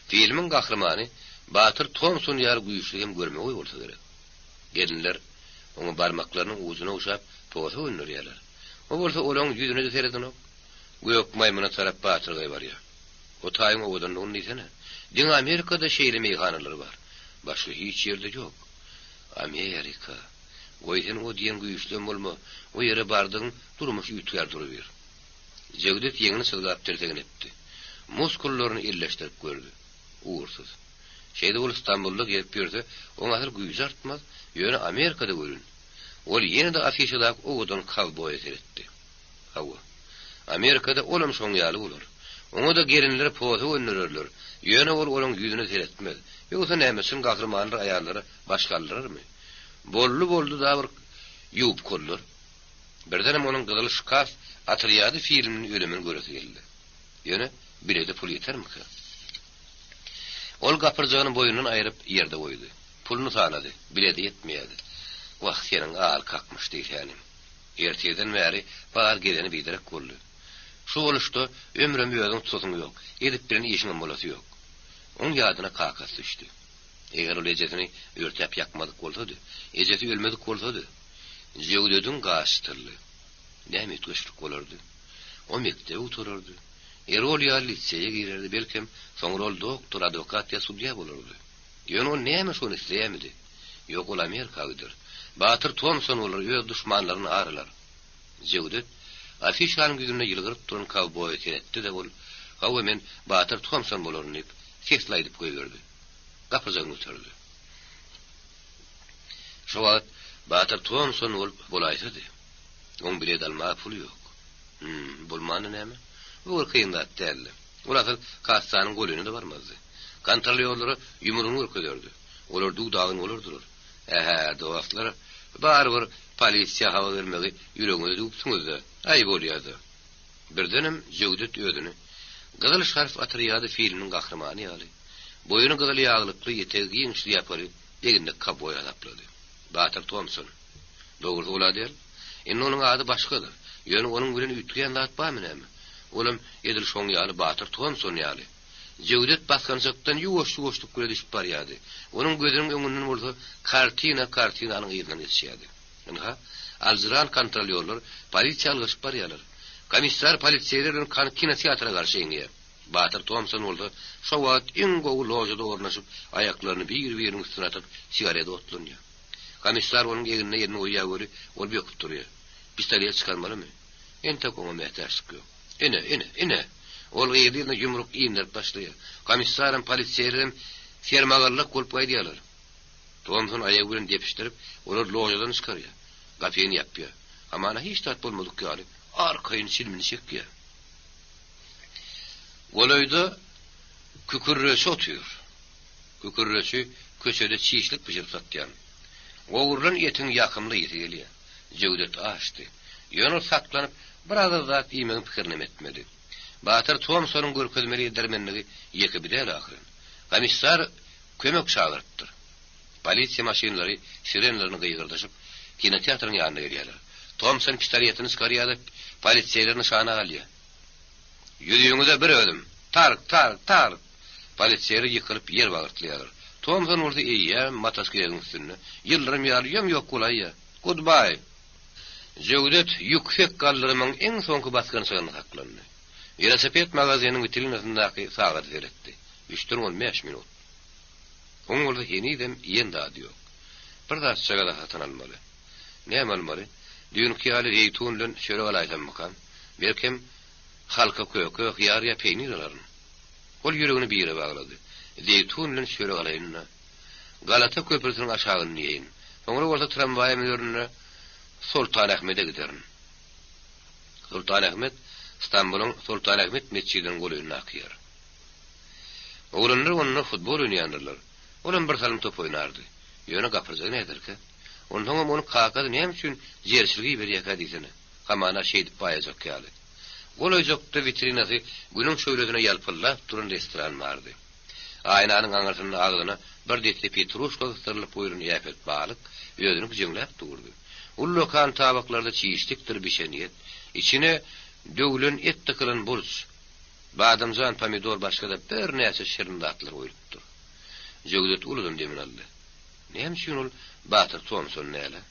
Filmiň gahrymany Batyr Tomson ýaly güýçli hem görmegeý bolsa gerek. Gelinler oňa barmaklarynyň ujuna ogşap posa gönderýärler. O bolsa olaň ýüzüne-de seredenok. Gök maýmyna tarap batyrgaý barýar. O taýyň owadanlygyny diýsene. Diňe Amerikada şeýle meýhanalar bar. Başga hiç ýerde ýok. Amerika. Goý sen o diýen güýçlem bolma, o ýere bardygyň durmuş üýtgär durubiýr. Jewdet ýeňini çyzgap tirsegini epdi. Muskullaryny elleşdirip gördi. Ugursyz. Şeýdip ol Stambulda gezip ýörse, oň asyl güýji artmaz, ýöne Amerikada welin. Ol ýene-de afişadaky owadan kowboýa seretdi. Hawa. Amerikada olam şoň ýaly bolar. Oňa-da gelinler posa göndererler, ýöne ol olaň ýüzüne seretmez. Ýogsa näme, çyn gahrymanlar aýallara baş galdyrarmy? Boldy-boldy-da bir ýubkalylar. Birdenem onuň Gyzyl şkaf otrýady filmini ölemen göresi geldi. Ýöne bilede pul ýetermikä? Ol gapyrjagyny boýnundan aýryp, ýerde goýdy. Puluny sanady, bilede ýetmeýärdi. Wah, seniň al kakmyş diýsänim. Ertirden bäri bar gezeni biderek boldy. Şu boluşda ömrem özüň tutasyň ýok, edip bilen işiňem bolasy ýok. Oň ýadyna kakasy düşdi. Eger ol ejesini örtäp ýakmadyk bolsady, ejesi ölmedik bolsady, Jöwdediň gaşy çytyldy. Näme üýtgeşiklik bolardy? O mekdebi gutarardy. Erol ýaly liseýe girerdi, belkem, soňra ol doktor, adwokat ýa sudýa bolardy. Ýöne ol näme şony isleýärmidi? Ýok, ol Amerika gider. Batyr Tomson bolar, öz duşmanlaryny ar alar. Jöwdet afişanyň ýüzünde ýylgyryp duran kowboýa seretdi-de, ol, Hawa, men Batyr Tomson bolaryn diýip, sesli aýdyp goýberdi. Gapyrjagyny göterdi. Şo wagt Batyr Tomson bolup bolaýsady. Oň bilet almaga puly ýok. Hüm, bolmanda näme? Bu bir kyn zat däldi. Ol asyl kassanyň golaýyna-da barmazdy. Kontrolýorlara ýumrugyny görkezerdi. Olar duw-dagyn bolardylar. Ä-hä, dostlar, barybir polisiýa habar bermegi ýüregiňize düwüpsiňiz-dä. Aý, bolýa-da. Birdenem Jöwdet özüni Gyzyl şarf otrýady filminiň gahrymany ýaly, boýny gyzyl ýaglykly, etegi giň şlýapaly eginlek kowboý hasaplady. Batyr Tomson. Dogrusy ol-a däl. Indi onuň ady başgadyr. Ýöne onuň bilen üýtgeýän zat barmy näme? Olam edil şoň ýaly Batyr Tomson ýaly. Jöwdet basgançakdan ýuwaş-ýuwaşlyk bilen düşüp barýardy. Onuň gözüniň öňünden bolsa kartina kartinanyň yzyndan geçýärdi. Ynha, aljyran kontrolýorlar polisiýa ylgaşyp barýarlar. Komissar poliseýler bilen kinoteatra garşy eňýär. Batyr Tomson bolsa şo wagt iň gowy ložada ornaşyp, aýaklaryny bir-biriniň üstüne atyp, sigaret otlanýar. Komissar onuň egnine elini goýýar weli, ol böküp durýar. Pistolet çykarmalymy? Entek oňa mätäçlik ýok. Ine, ine, ine! Ol yzly-yzyna ýumruk inderip başlaýar. Komissaram, poliseýlerem sermagallak bolup gaýdýarlar. Tomson aýagy bilen depişdirip, olary ložadan çykarýar. Gapyny ýapýar. Hamana hiç zat bolmadyk ýaly, arkaýyn çilimini çekýär. Golaýda kükürreçi otyr. Kükürreçi köçede çişlik bişirip satýan. Gowrulan etiň ýakymly ysy gelýär. Jöwdet açdy. Ýöne ol saklanyp, bir agyz zat iýmegiň pikirinem etmedi. Batyr Tomsonyň görkezmeli edermenligi ýeke bi däl ahyryn. Komissar kömek çagyrypdyr. Polisiýa maşynlary sirenlerini gygyrdyşyp, kinoteatryň ýanyna gelýärler. Tomson pistoletini çykarýar-da, poliseýleri nyşana alýar. Ýüzüňize bir özüm! Tark, tark, tark! Poliseýler ýykylyp ýer bagyrtlaýarlar. Tomson bolsa eýýäm motosikletiň üstünde, ýyldyrym ýaly ýom-ýok bolaýýar. Gudbaý! Jöwdet ýüksek galdyrymyň iň soňky basgançagynda saklandy. Welosiped magazynyň witrinasyndaky sagada seretdi. Üçden on bäş minut. Oň bolsa henizem iýen zady ýok. Bir zatjagaz-a satyn almaly. Näme almaly? Düýnki ýaly zeýtun bilen çörek alaýsammykam? Belkem, halka köke, hyýar ýa peýnir alaryn. Ol ýüregini bire baglady. Zeýtun bilen çörek alaýyn-da, Galata köprüsiniň aşagynda iýeýin. Soňra bolsa tramwaýa münerin-de, Soltanahmede giderin. Sultanahmet Stambulyň Sultanahmet metjidiniň golaýyndaky ýer. Oglanlar onda futbol oýnaýandyrlar. Olam bir salym top oýnardy. Ýöne gapyrjagy näderkä? Onsoňam ony kakasy näme üçin jerçilige iberýärkä diýsene. Hamana şeýdip baýajak ýaly. Golaýjakda witrinasy günüň şöhlesine ýalpyldap duran restoran bardy. Aýnanyň aňyrsynda agzyna bir desse petruşka gysdyrylyp goýlan äpet balyk özüni güjeňläp durdy. Ullakan tabaklarda çişlikdir bişen et, içine döwlen et dykylan burç, Badamjan, pomidor başga-da birnäçe şirin zatlar goýlupdyr. Jöwdet uludan demini aldy. Näme üçin ol Batyr Tomson däl-ä?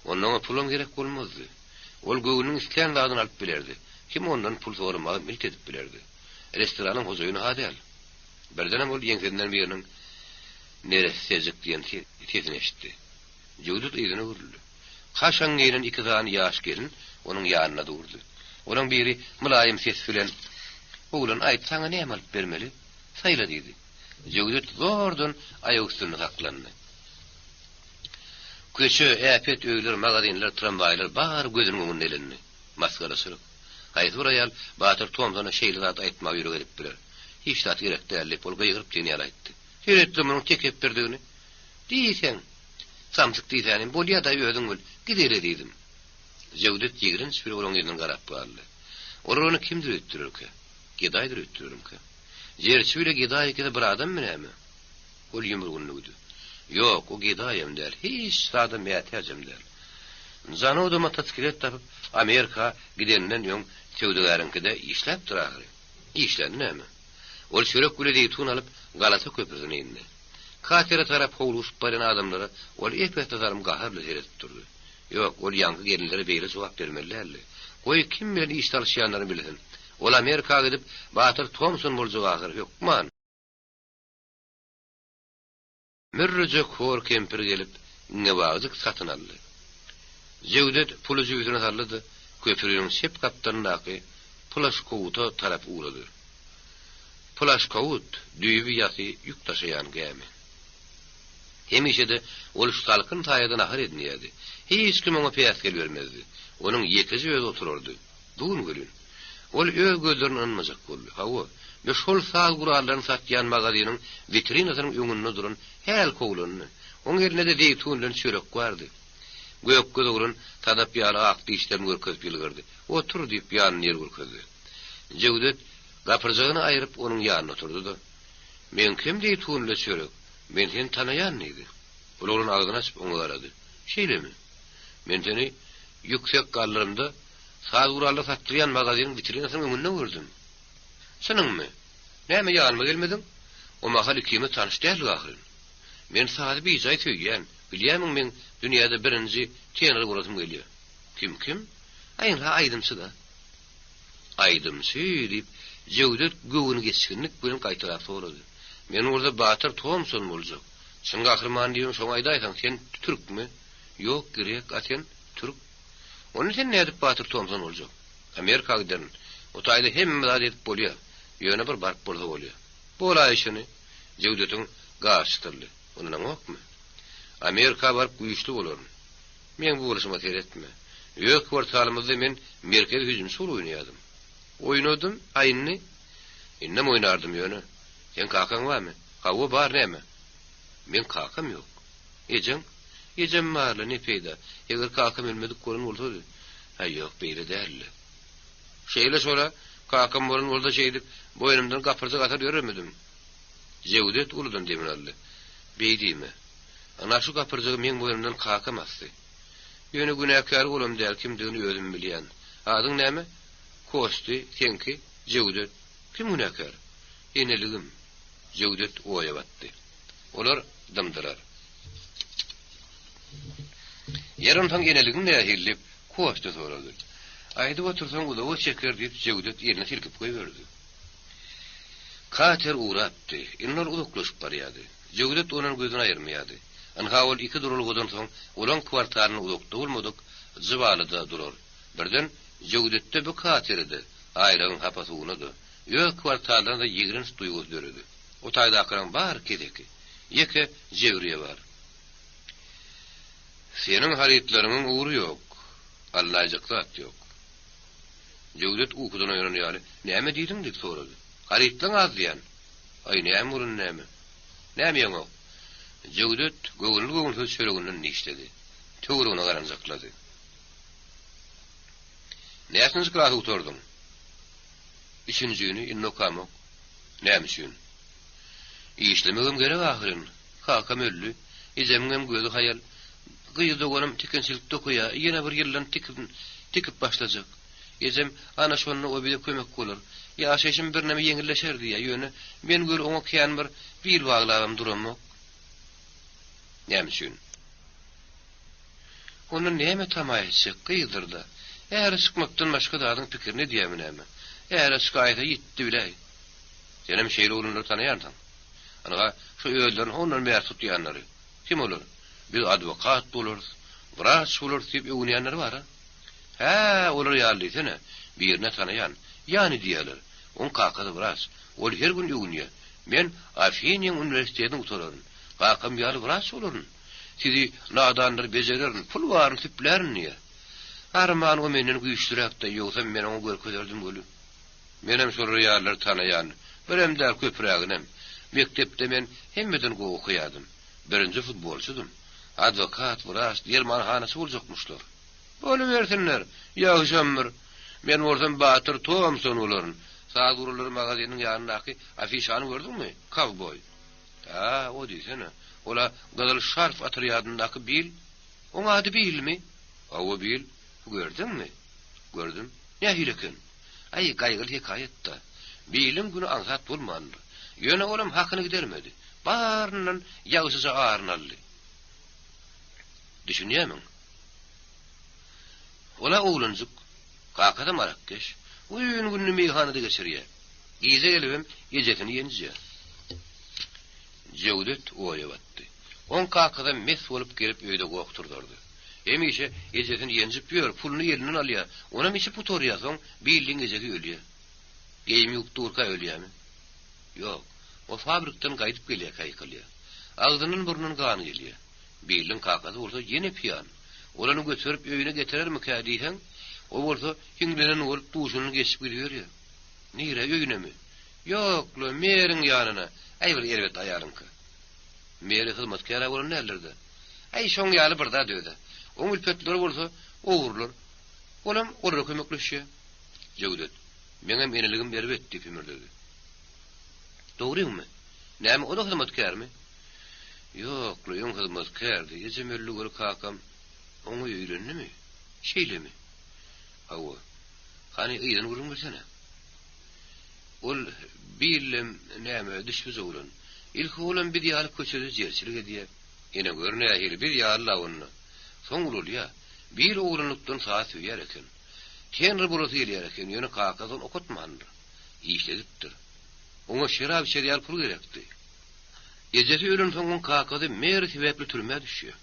Onda oňa pulam gerek bolmazdy. Ol göwnüniň islän zadyny alyp bilerdi. Kim ondan pul soramaga milt edip bilerdi? Restoranyň hojaýyny-ha däl. Birdenem ol ýeňsesinden biriniň Neressejik diýen sesini eşitdi. Jöwdet yzyna öwrüldi. Kaşaň geýnen iki sany ýaş gelin onuň ýanynda durdy. Olaň biri mylaýym ses bilen, Oglan, aýt, saňa näme alyp bermeli? Saýla diýdi. Jöwdet zordan aýak üstünde saklandy. Köçe, äpet öýler, magazinler, tramwaýlar bary gözüniň öňünde elendi. Masgaraçylyk. Haýsy bir aýal Batyr Tomsona şeýle zat aýtmaga ýürek edip biler? Hiç zat gerek däl, diýip, ol gygyryp diýen ýaly aýtdy. Seret-le munuň tekepbirdigini. Diýseň. Samsyk diýsänim, bolýa-da özüň bil, gideli diýdim. Jöwdet ýigrenç bilen olaň yzyndan garap galdy. Olar ony kimdir öýtdürerkä? Gedaýdyr öýtdürermikä? Jerçi bile gedaý ikisi bir adammy näme? Ol ýumrugyny düwdi. Ýok, o gedaýam däl, hiç zada mätäjem däl. Zanoda motosiklet tapyp, Amerika gideninden öň söwdagäriňkide işläpdir ahyry. Işländi näme? Ol çörek bile zeýtun alyp, Galata köprüsine indi. Katere tarap howlugyşyp barýan adamlara ol ep-esli salym gahar bilen seredip durdy. Ýok, ol ýaňky gelinlere beýle jogap bermeli däldi. Goý, kim bilen iş salyşýanlaryny bilsin. Ol Amerika gidip, Batyr Tomson boljak ahyry, hökman. Mürrüjek hor kempir gelip, iňňebagjyk satyn aldy. Jewdet puly jübüsine saldy-da, köprüniň çep gapdalyndaky Plaşkowuta tarap ugrady. Plaşkowut, düýbi ýasy ýük daşaýan gämi. Hemişe-de ol şu salkyn saýada nahar edinýärdi. Hiç kim oňa päsgel bermezdi. Onuň ýekeje özi oturardy. Bu gün welin, ol öz gözlerine ynanmajak boldy. Hawa, bu şol saz gurallaryny satýan magazynyň witrinasynyň öňünde duran hälki oglandy. Oň elinde-de zeýtun bilen çörek bardy. Gökgöz oglan sadap ýaly ak dişlerini görkezip ýylgyrdy. Otur, diýip, ýanynda ýer görkezdi. Jöwdet gapyrjagyny aýryp, onuň ýanynda oturdy-da, Meňkem zeýtun bilen çörek, men seni tanaýan, diýdi. Ol oglan agzyny açyp oňa garady. Şeýlemi? Men seni ýüksek galdyrymda saz gurallary satdyrýan magazynyň witrinasynyň öňünde gördüm. Çynyňmy? Näme ýanyma gelmediň? O mahal ikimiz tanyş däldik ahyryn. Men sazy bijaý söýýän. Bilýärmiň meň dünýäde birinji tenor bolasym gelýär. Kim kim? Aý ynha aýdymçy-da. Aýdymçy diýip, Jewdet göwünigeçginlik bilen gaýtalap sorady. Men bolsa Batyr Tomson boljak. Çyn gahryman diýibem şoňa aýdaýsaň, sen türkmi? Ýok, grek, a sen? Türk. Onda sen nädip Batyr Tomson boljak? Amerika giderin. O taýda hemme zat edip bolýar. Ýöne bir baryp bolsa bolýar. Bolaý şuny. Jewdetiň gaşy çytyldy. Ynanaňokmy? Amerika baryp güýçli bolaryn. Meň bu bolşuma seretme. Öz kwartalymyzda men merkezi hüjümçi bolup oýnaýardym. Oýnadym, a indi? Indem oýnardym ýöne. Seň kakaň barmy? Hawa, bar, näme? Meň kakam ýok. Ejeň? Ejem bar-la, ne peýda. Eger kakam ölmedik bolan bolsady. Häý, ýok, beýle däl-le. Şeýle şol-a, kakam bolan bolsa şeýdip, boýnumdan gapyrjak atar ýörermidim? Jewdet uludan demini aldy. Beý diýme. Ana şu gapyrjagy meň boýnumdan kakam asdy. Ýöne günäkäri olam däl, kimdigini özüm bilýän. Adyň näme? Kosty, seňki? Jewdet. Kim günäkär? Eneligim. Jewdet oýa batdy. Olar dymdylar. Ýeri onsoň eneligiň nähili? diýip, Kostýa sorady. Aýdyp otursaň uzaga çeker, diýip, Jewdet elini silkip goýberdi. Kater ugrapdy. Indi ol uzaklaşyp barýardy. Jöwdet ondan gözüni aýyrmaýardy. Ynha ol iki duralgadan soň olaň kwartalyndan uzakda bolmadyk Jybalyda durar. Birden Jöwdetde bu katere-de, aýlagyň hapa suwuna-da, öz kwartalyna-da ýigrenç duýgusy döredi. O taýdakylaryň bary keseki. Ýeke Jewriýe bar. Seniň harytlaryňyň ugry ýok. Alnaýjak zat ýok. Jöwdet ukudan oýanan ýaly, Näme diýdiň? diýip sorady. Harytlaň az diýýän. Aý, näme bolany näme? Näme iýeňok? Jöwdet göwünli-göwünsiz çöreginden dişledi. Töweregine garanjaklady. Näçinji klasy gutardyň? Üçünjini, indi okamok. Näme üçin? Işlemegem gerek ahyryn. Kakam öldi. Ejemiňem gözi haýal. Gyz doganym tikinçilikde okaýar, ýene bir ýyldan tikin tikip başlajak. Ejem, ana şonda o bize kömek bolar. Ýaşaýşym birneme ýeňilleşer diýýär, ýöne men gör oňa kän bir bil baglabam duramok. Näme üçin? Ondan näme tama etjek, gyzdyr-da. Äre çykmakdan başga zadyň pikirini edýärmi näme? Äre çykaýsa ýitdi biläý. Senem şeýle oglanlary tanaýarsyň. Ynha, şu özlerini hondan bäri tutýanlary. Kim olar? Biz adwokat bolarys, wraç bolarys diýip öwünýänleri bar-a. Hä, olar ýaly diýsene. Birini tanaýan. Ýany diýýärler. Oň kakasy wraç. Ol her gün öwünýär. Men Afiniýaň uniwersitetini gutararyn. Kakam ýaly wraç bolaryn. Sizi, nadanlary bejererin, pul baryny süplärin diýýär. Arman, o menden güýçlüräk-dä, ýogsam men oňa görkezerdim weli. Menem şolar ýalylary tanaýan. Birem däl, köpräginem. Mekdepde men hemmeden gowy okaýardym. Birinji futbolçydym. Adwokat, wraç, dermanhanaçy boljakmyşlar. Bolubersinler, ýagşam bir. Men bolsam Batyr Tomson bolaryn. Saz gurallary magazynyň ýanyndaky afişany gördüňmi? Kowboý. Hä, o diýsene. Ol-a Gyzyl şarf otrýadyndaky Bill. Oň ady Billmi? Hawa, Bill. Gördüňmi? Gördüm. Nähili eken? Aý, gaýgyly hekaýat-da. Biliň güni aňsat bolmandyr. Ýöne olam hakyny gidermedi. Baryndan ýagşyja aryny aldy. Düşünýärmiň? Ol-a oglanjyk. Kakasam arakkeş. Uzyn gününi meýhanada geçirýär. Gije gelibem ejesini ýenjýär. Jewdet oýa batdy. Oň kakasam mes bolup gelip öýde goh turzardy. Hemişe ejesini ýenjip ýör, puluny elinden alýar, onam içip gutarýar, soň Billiň ejesi ölýär. Geýim ýuwup durka ölýärmi? Ýok. O fabrikden gaýdyp gelýärkä ýykylýar. Agzyndan-burnundan gan gelýär. Billiň kakasy bolsa ýene piýan. Ol ony göterip öýüne getirermikä diýseň, o bolsa hiňlenen bolup duşundan geçip gidiberýär. Nirä, öýünemi? Ýok-la, Meriň ýanyna. Äý bir erbet aýalyňky. Meri hyzmatkär-ä bolan däldir-dä. Äý, şoň ýaly bir zat öz-ä. Oň ülpetleri bolsa, ogrular. Olam olara kömekleşýär. Jöwdet, Meňem eneligim erbet, diýip hümürdedi. Dogryňmy? Näme, o-da hyzmatkärmi? Ýok-la, öň hyzmatkärdi. Ejem öldi göri kakam oňa öýlendimi? Şeýlemi? Hawa. Hany, yzyny gürrüň bersene. Ol Billem näme, düşbüje oglan. Ilki olam biz ýaly köçede jerçilik edýär. Ene gör nähili, biz ýaly-la onda. Soň ulalýar. Bill oglanlykdan saz söýýär eken. Tenor bolasy gelýär eken, ýöne kakasy ony okatmandyr. Işledipdir. Oňa şerap içer ýaly pul gerekdi. Ejesi ölensoň oň kakasy Meri sebäpli türmä düşýär.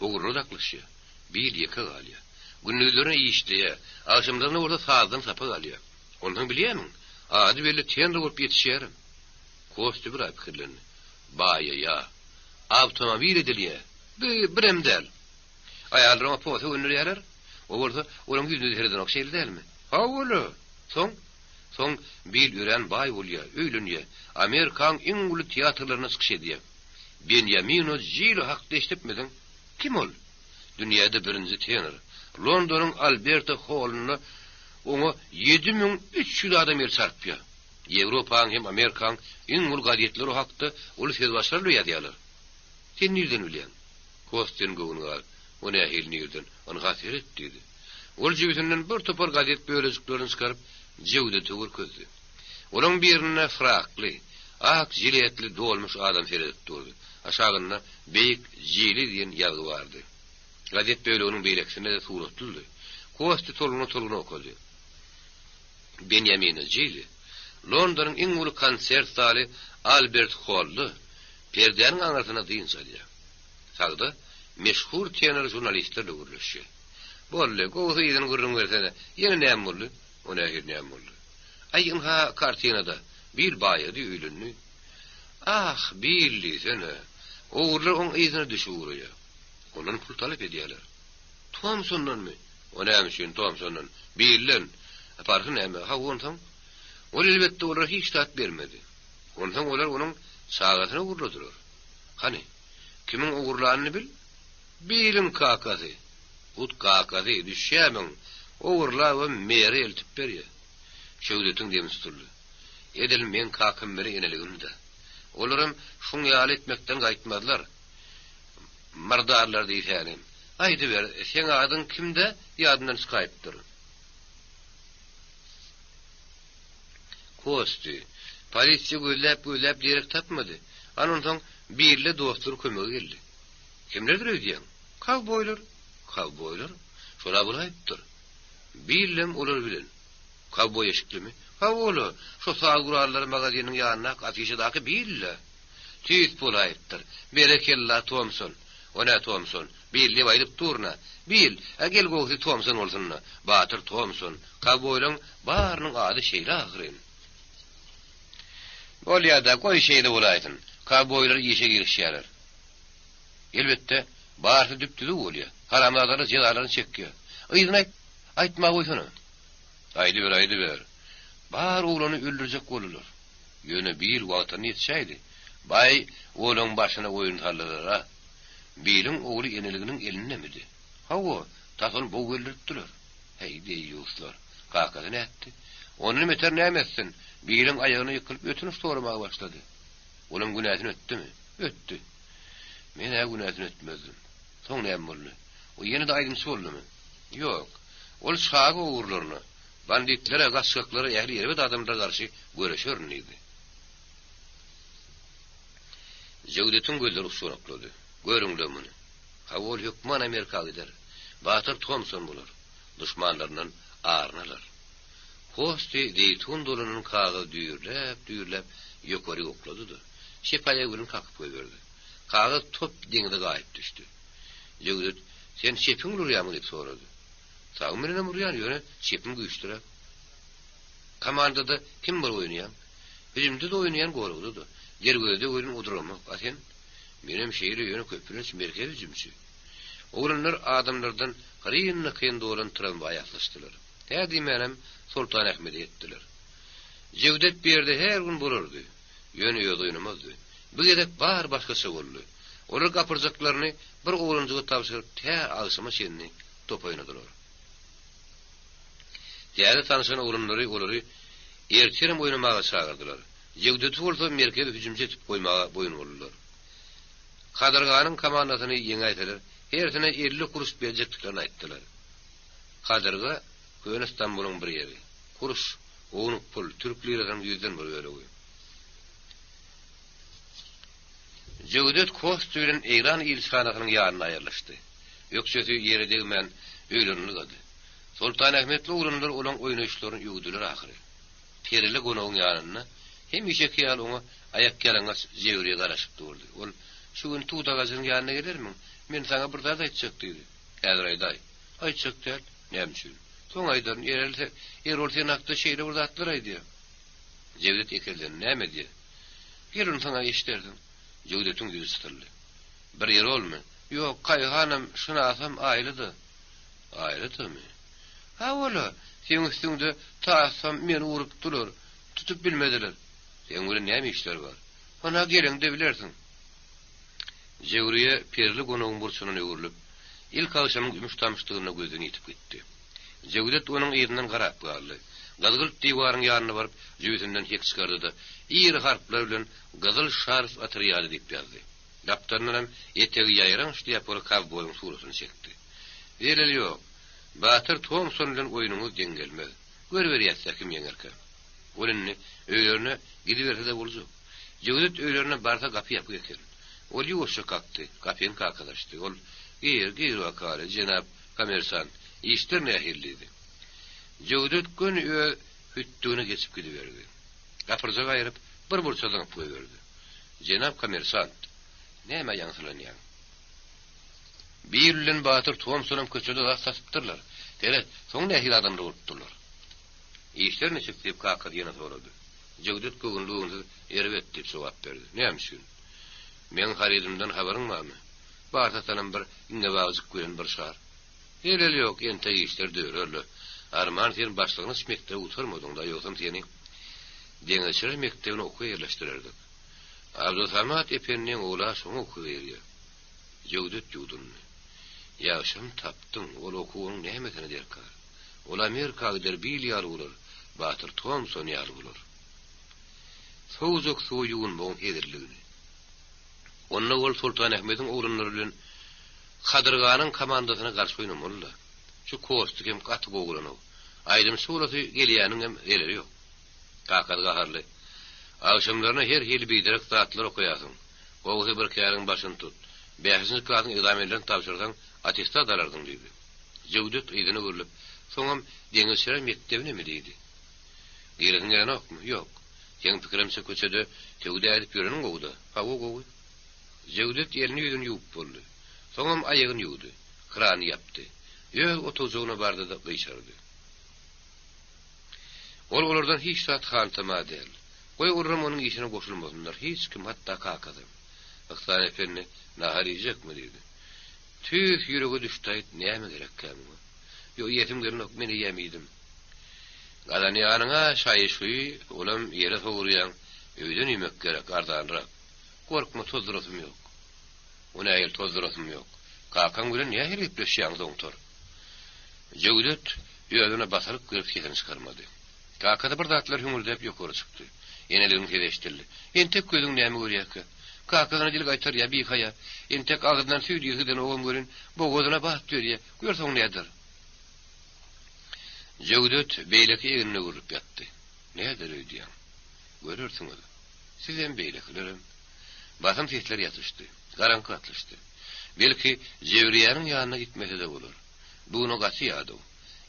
Ogurlar daklyşýar. Bill ýeke galýar. Gündizlerine işleýär, agşamlaryna bolsa sazdan sapak alýar. Onsoň bilýärmiň, ady belli tenor bolup ýetişýärem. Kostýa bir aý pikirlendi. Baýaýa. Awtomobil edilýär. Bi, birem däl. Aýallar oňa posa gönderýärler. O bolsa olaň ýüzüne-de seredenok, şeýle dälmi? Hawa-la. Soň? Soň Bill örän baý bolýar, öýlenýär. Amerikaň iň uly teatrlarynda çykyş edýär. Benýamino Jilo hakda eşidipmisiň? Kim ol? Dünýäde birinji tenor. Londonyň Alberta Hollunda oňa 7300 adam el çarpýar. Ýewropaň hem Amerikaň iň uly gazetleri o hakda uly sözbaşylar bilen ýazýarlar. Sen nirden bilýäň? Kostýan göwni galyp, O nähili nirden? Ynha seret, diýdi. Ol jübüsinden bir topar gazet bölejiklerini çykaryp, Jewdete görkezdi. Olaň birinde frakly, ak žiletli dolmuş adam seredip durdy. Aşagynda Beýik Jili diýen ýazgy bardy. Gazet böleginiň beýlekisinde-de suratlydy. Kostýa tolguna-tolguna okady. Benýamina Jili, Londonyň iň uly konsert zaly Albert Hollda perdäniň aňyrsynda dynç alýar. Sagda meşhur tenor žurnalistler bilen gürleşýär. Boldy, gowusy yzyny gürrüň bersene, ýene näme boldy? O nähili näme boldy? Aý, ynha, kartinada, Bill baýady, öýlendi. Ah, Bill diýsene! Ogrular oň yzyna düşüp ugraýar. Ondan pul talap edýärler. Tomsondanmy? O näme üçin Tomsondan? Billden. Parhy näme? Hawa, onsoň? Ol elbetde olara hiç zat bermedi. Onsoň olar onuň çagasyny ogurladylar. Hany, kimiň ogurlanyny bil? Billiň kakasy. Hut kakasy, düşýärmiň, ogurlabam meri eltip berýär. Şöwdetiň demi tutuldy. Edil meň kakam biri eneligim-dä. Olaram şuň ýaly etmekden gaýtmazlar. Myrdarlar diýsäni. Aýdyber, seň adyň kimdä, ýadymdan çykaýypdyr. Kosty. Polisiýa gözläp-gözläp derek tapmady. Ana onsoň birle dostlary kömege geldi. Kimlerdir öýdýäň? Kowboýlar. Kowboýlar? Şol-a bolaýypdyr. Billem olar bilen. Kowboý eşiklimi? Hawa-la, şo saz gurallary magazynyň ýanyndaky afişadaky Bille. Tüýs bolaýypdyr. Berekella, Tomson. O nä Tomson? Bill diýip aýdyp durun-a. Bill, a gel gowusy Tomson bolsun-da. Batyr Tomson. Kowboýlaň barynyň ady şeýle ahyryn. Bolýa-da, goý şeýle bolaýsyn. Kowboýlar işe girişýärler. Elbetde, barysy düp-düzüw bolýa. Haramzadalar jezalaryny çekýär. Yzyny aýt, aýtmaga goýsana. Aýdyber, aýdyber. Bar oglany öldürjek boldular. Ýöne Bill wagtynda ýetişäýdi. Baý, olaň başyna oýun saldylar-a. Billiň ogly eneliginiň elindemidi? Hawa, tas ony bow öldüripdiler. Häý, deýýuslar. Kakasy nätdi? Ondan beter näme etsin? Billiň aýagyna ýykylyp ötünç soramaga başlady. Olam günäsini ötdümi? Ötdi. Men-ä günäsini ötmezdim. Soň näme boldy? O ýene-de aýdymçy boldumy? Ýok. Ol çaga ogurlaryna, banditlere, gaçgaklara, ähli erbet adamlara garşy göreşerin diýdi. Jewdetiň gözleri uçganaklady. Görüň-le muny. Hawa, ol hökman Amerika gider. Batyr Tomson bolar. Duşmanlaryndan aryny alar. Hosty zeýtun dolanan kagyzy düýrläp-düýrläp ýokaryk oklady-da, çep aýagy bilen kakyp goýberdi. Kagyz top deňze gaýyp düşdi. Jewdet, Sen çepiň bilen urýarmyň diýip sorady. Sagym bilenem urýan, ýöne çepim güýçlüräk. Komandada kim bolup oýnaýaň? Hüjümde-de oýnaýan, goragda-da. Derwezede welin oduramok. A sen? Menem şeýle, ýöne köplenç merkez hüjümçi. Oglanlar adamlardan hyryn-hykyn dolan tramwaýa aslyşdylar. Hä diýmänem Soltanahmede ýetdiler. Jewdet bu ýerde her gün bolardy. Ýöne özi oýnamazdy. Bu gezek bary başgaça boldy. Olar gapyrjaklaryny bir oglanjyga tabşyryp tä agşama çenli top oýnadylar. Täze tanyşan oglanlary olary ertirem oýnamaga çagyrdylar. Jewdeti bolsa merkezi hüjümçi etip goýmaga boýun boldular. Kadyrganyň komandasyny ýeňäýseler, hersine 50 kuruş berjekdiklerini aýtdylar. Kadyrga, köne Stambulyň bir ýeri. Kuruş, ownuk pul, türk lirasynyň ýüzden bir bölegi. Jewdet Kosty bilen Eýran ilçihanasynyň ýanynda aýrylyşdy. Ökjesi ýere degmän, öýlerine ylgady. Soltanahmetli oglanlar olaň oýnaýyşlaryny öwdüler ahyry. Perili gonagyň ýanynda hemişeki ýaly oňa aýakýalaňaç Jewriýe garaşyp durdy. Ol, Şu gün tut agajynyň ýanyna gelermiň? Men saňa bir zat aýtjak diýdi. Häzir aýdaý. Aýtjak däl. Näme üçin? Soň aýdaryn. Erel Erol sen hakda şeýle bir zatlar aýdýar. Jewdet ekezlendi. Näme diýýär? Gel ony saňa eşidersiň. Jewdetiň ýüzi çytyldy. Bir Erolmy? Ýok, Kaýhanam, Şynasam Aýlyda. Aýlydamy? Hawa-la, seň üstüňde tassam meni urupdylar. Tutup bilmediler. Seň bilen näme işleri bar? Hana geleňde bilersiň. Jewriýe perli gonagyň burçundan öwrülip, ilkagşamyň ümüş-tamyşlygynda gözden ýitip gitdi. Jewdet onuň yzyndan garap galdy. Gyzgylt diwaryň ýanyna baryp, jübüsinden hek çykardy-da, iri harplar bilen Gyzyl şarf otrýady diýip ýazdy. Gapdalyndanam etegi ýaýraň şlýapaly kowboýyň suratyny çekdi. Zeleli ýok. Batyr Tomson bilen oýnuňyz deň gelmez. Görüberýäs-dä kim ýeňerkä. Ol indi öýlerine gidiberse-de boljak. Jöwzet öýlerine barsa gapy ýapyk eken. Ol ýuwaşja kakdy, gapyny kakadaşdy. Ol, Gir, gir bakaly, jenap kommersant, işler nähili diýdi. Jöwzet göni öz hütdügine geçip gidiberdi. Gapyrjagy aýryp, bir burça zyňyp goýberdi. Jenap kommersant, nämä ýaňsylanýaň? Bir bilen Batyr Tomsonam köçede zat satypdyrlar. Seret, soň nähili adamlar bolupdyrlar. Işler niçik? diýip, kakasy ýene sorady. Jewdet göwünli-göwünsiz Erbet diýip jogap berdi. Näme üçin? Meň harydymdan habaryň barmy? Bar satanam bir iňňebagjyk bilen bir şar. Zeleli ýok, entek işler dörär-le. Arman sen başlangyç mekdebi gutarmadyň-da, ýogsam seni Deňeçer mekdebine okuwa ýerleşdirerdik. Abdysamat ependiň ogla şoňa okuwa girýär. Jewdet ýuwdundy. Ýagşam tapdyň, ol okuw onuň nämesine derkar? Ol Amerika gider Bill ýaly bolar, Batyr Tomson ýaly bolar. Sowujak suwa ýuwunmagyň hezilligini. Onda ol Soltanahmediň oglanlary bilen Kadyrganyň komandasyna garşy oýnamaly-da. Şu Kostik hem gaty gowy oglan-ow. Aýdymçy bolasy gelýäniňem zeleli ýok. Kakasy gaharly. Agşamlaryna her hili biderek zatlar okaýarsyň. Gowusy bir käriň başyny tut. Bäşinji klasyň ekzamenlerini tabşyrsaň, attestat alarsyň diýdi. Jöwdet yzyna öwrülip, Soňam Deňizçiler mekdebinemi? diýdi. Giresiň gelenokmy? Ýok. Seň pikirimçe köçede söwda edip ýöreniň gowy-da. Hawa, gowy. Jöwdet elini-ýüzüni ýuwup boldy. Soňam aýagyny ýuwdy. Krany ýapdy. Öz otagjygyna bardy-da gyşardy. Ol olardan hiç zat hantama däl. Goý olaram onuň işine goşulmasynlar, hiç kim, hatda kakasam. Yhsan ependi, Nahar iýjekmi? diýdi. Tüýs ýürege düşdi-aýt, näme gerekkä muňa? Ýok, iýesim gelenok, men eýýäm iýdim. Gazanýanyň-a şaýy-şuýy, olam ýere sowurýaň, öýden iýmek gerek, arzanrak. Gorkma, tozdurasym ýok. O nähili tozdurasym ýok? Kakaň bilen nähili gepleşýäň, zoňtar? Jöwdet özüne basalyk berip sesini çykarmady. Kakasy bir zatlar hüňürdäp ýokary çykdy. Eneliginiň sesi eşidildi. Entek gözüň näme görýärkä? Kakasyna dil gaýtarýar, bihaýa. Entek agzyndan süýt ýygydanogam welin, bogazyna bat berýär. Gör soň näder. Jöwdet beýleki egnine öwrülip ýatdy. Näder öýdýäň? Görersiňiz. Sizem, beýlekilerem. Basym sesler ýatyşdy. Garaňky gatlyşdy. Belki, Jewriýäniň ýanyna gitmese-de bolar. Bu gün o gaty ýadaw.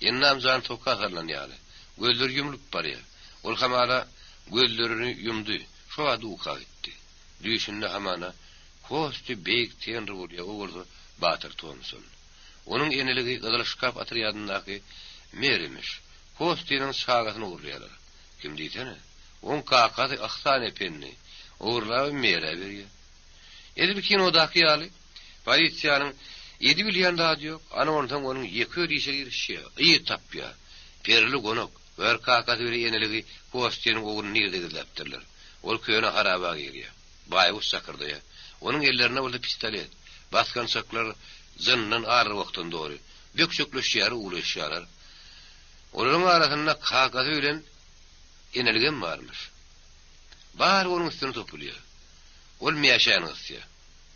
Ennam jany toka salnan ýaly. Gözleri ýumlup barýar. Ol hamala gözlerini ýumdy, şo bada uka gitdi. Düýşünde hamana Kosti beýik tenor bolýar, o bolsa Batyr Tomson. Onuň eneligi Gyzyl şkaf otrýadyndaky mer imiş. Kostiniň çagasyny ogurlaýarlar. Kim diýsene? Oň kakasy Yhsan ependi. Ogurlabam merä berýär. Edil kinodaky ýaly, polisiýanyň edibilýän zady ýok, ana onsoň onuň ýeke özi işe girişýär, yz tapýar. Perili gonak, gör kakasy bile eneligi Kostýanyň ogluny nirde gizläpdirler. Ol köne haraba girýär. Baýguş şakyrdaýar. Onuň ellerinde bolsa pistolet. Basgançaklar jyndan, arrybokdan doly. Bökjekleşýär, uwlaşýarlar. Olaryň arasynda kakasy bilen eneligem barmyş. Bary onuň üstüne topulýar. Ol mäşäni gysýar.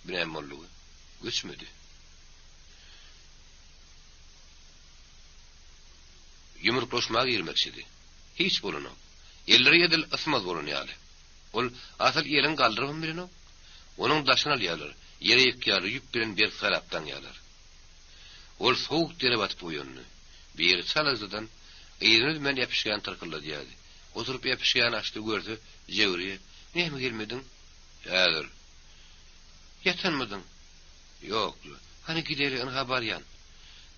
Bu näme boldugy? Göçmedi. Ýumruklaşmaga girmekçidi. Hiç bolanok. Elleri edil ysmaz bolan ýaly. Ol asyl elini galdyrybam bilenok. Onuň daşyny alýarlar, ýere ýykýarlar, ýüp bilen berk sarap daňýarlar. Ol sowuk dere batyp oýandy. Biri çalajadan yzyny üzmän äpişgäni tyrkylladýardy. Oturyp äpişgäni açdy, görse, Jewriýe, Näme gelmediň? Häzir. Ýatanmydyň? Ýok-la. Hany gideli, ynha barýan.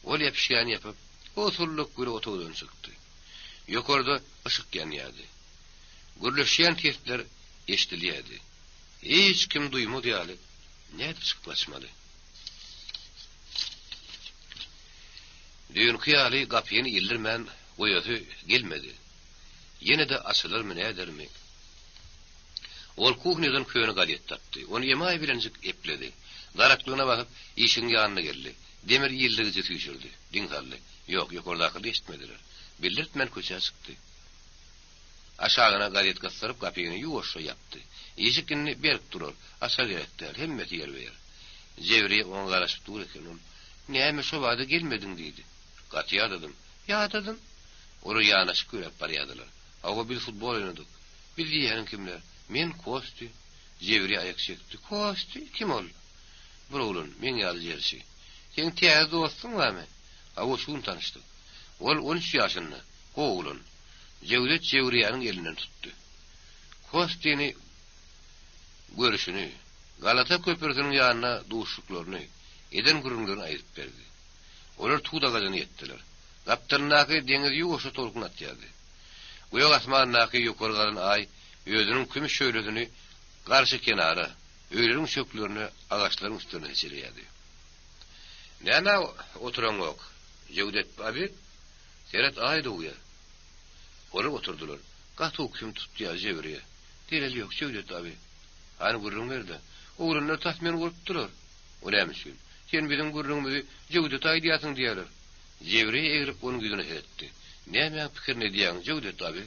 Ol äpişgäni ýapyp, usullyk güle otagdan çykdy. Ýokarda yşyk ýanýardy. Gürleşýän sesler eşidilýärdi. Hiç kim duýmaz ýaly nädip çykyp gaçmaly? Düýnki ýaly gapyny ildirmän goýasy gelmedi. Ýene-de açylarmy nädermi? Ol kuhnýadan köne gazet tapdy. Ony emaý bilenjik epledi. Daraklygyna basyp, işigiň ýanyna geldi. Demir ildirgiji süýşürdi. Diň saldy. Ýok, ýokardakylar eşitmediler. Bildirtmän köçä çykdy. Aşagyna gazet gysdyryp, gapyny ýuwaşja ýapdy. Işik indi berk durar. Açar gerek däl. Hemmesi ýerbe-ýer. Jewriýe oňa garaşyp dur eken. Ol, Näme şo bada gelmediň diýdi. Gaty ýadadym. Ýadadym? Olar ýanaşyk ýöräp barýardylar. Hawa, biz futbol oýnadyk. Biz diýýäniň kimler? Men, Kosti. Jewriýe aýak çekdi. Kosti? Kim ol? Bir oglan, meň ýaly jerçi. Seň täze dostuň barmy? Hawa, şu gün tanyşdyk. Ol on üç ýaşynda. Gowy oglan. Jewdet Jewriýäniň elinden tutdy. Kostini görüşini, Galata köprüsiniň ýanynda duşuşyklaryny, eden gürrüňlerini aýdyp berdi. Olar tut agajyna ýetdiler. Gapdalyndaky deňiz ýuwaşja tolkun atýardy. Gök asmandaky ýokary galan Aý özüniň kümüş şöhlesini garşy kenara, öýleriň çöklerine, agaçlaryň üstlerine seçeleýärdi. Nämä oturaňok, Jewdet abi? Seret, Aý dogýar. Olar oturdylar. Gaty ukyň tutýar, Jewriýe. Zeleli ýok, Jewdet abi. Hany gürrüň ber-de. Oglanlar tas meni urupdylar. O näme üçin? Sen biziň gürrüňimizi Jewdete aýdýarsyň diýýärler. Jewriýe eglip onuň ýüzüne seretdi. Nämäň pikirini edýäň, Jewdet abi?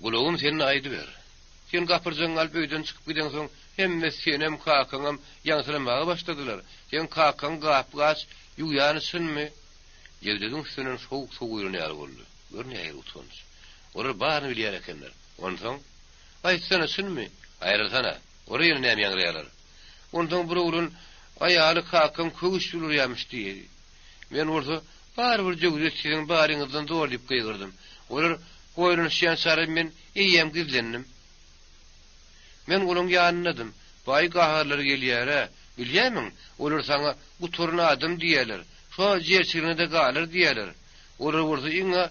Gulagym sende aýdyber. Sen gapyrjagyňy alyp öýden çykyp gideňsoň, hemme senem, kakaňam ýaňsylamaga başladylar. Seň kakaň gap-gaç ýuwýany çynmy? Jewdediň üstünden sowuk suw guýlan ýaly boldy. Gör nähili utanç. Olar baryny bilýän ekenler. Onsoň? Aýtsana, çynmy? Aýrylsana. Olar ýene näme ýaňraýarlar? Onsoň bir oglan aýaly kakaň köwüş ýulurýarmyş diýdi. Men bolsa, Barybir Jöwzet siziň baryňyzdan zor diýip gygyrdym. Olar goýlanyşýançalar men eýýäm gizlendim. Men olaň ýanyndadym. Baý gaharlary gelýär-ä. Bilýärmiň, olar saňa gutaran adam diýýärler. Şo jerçigine-de galar diýýärler. Olar bolsa iň-ä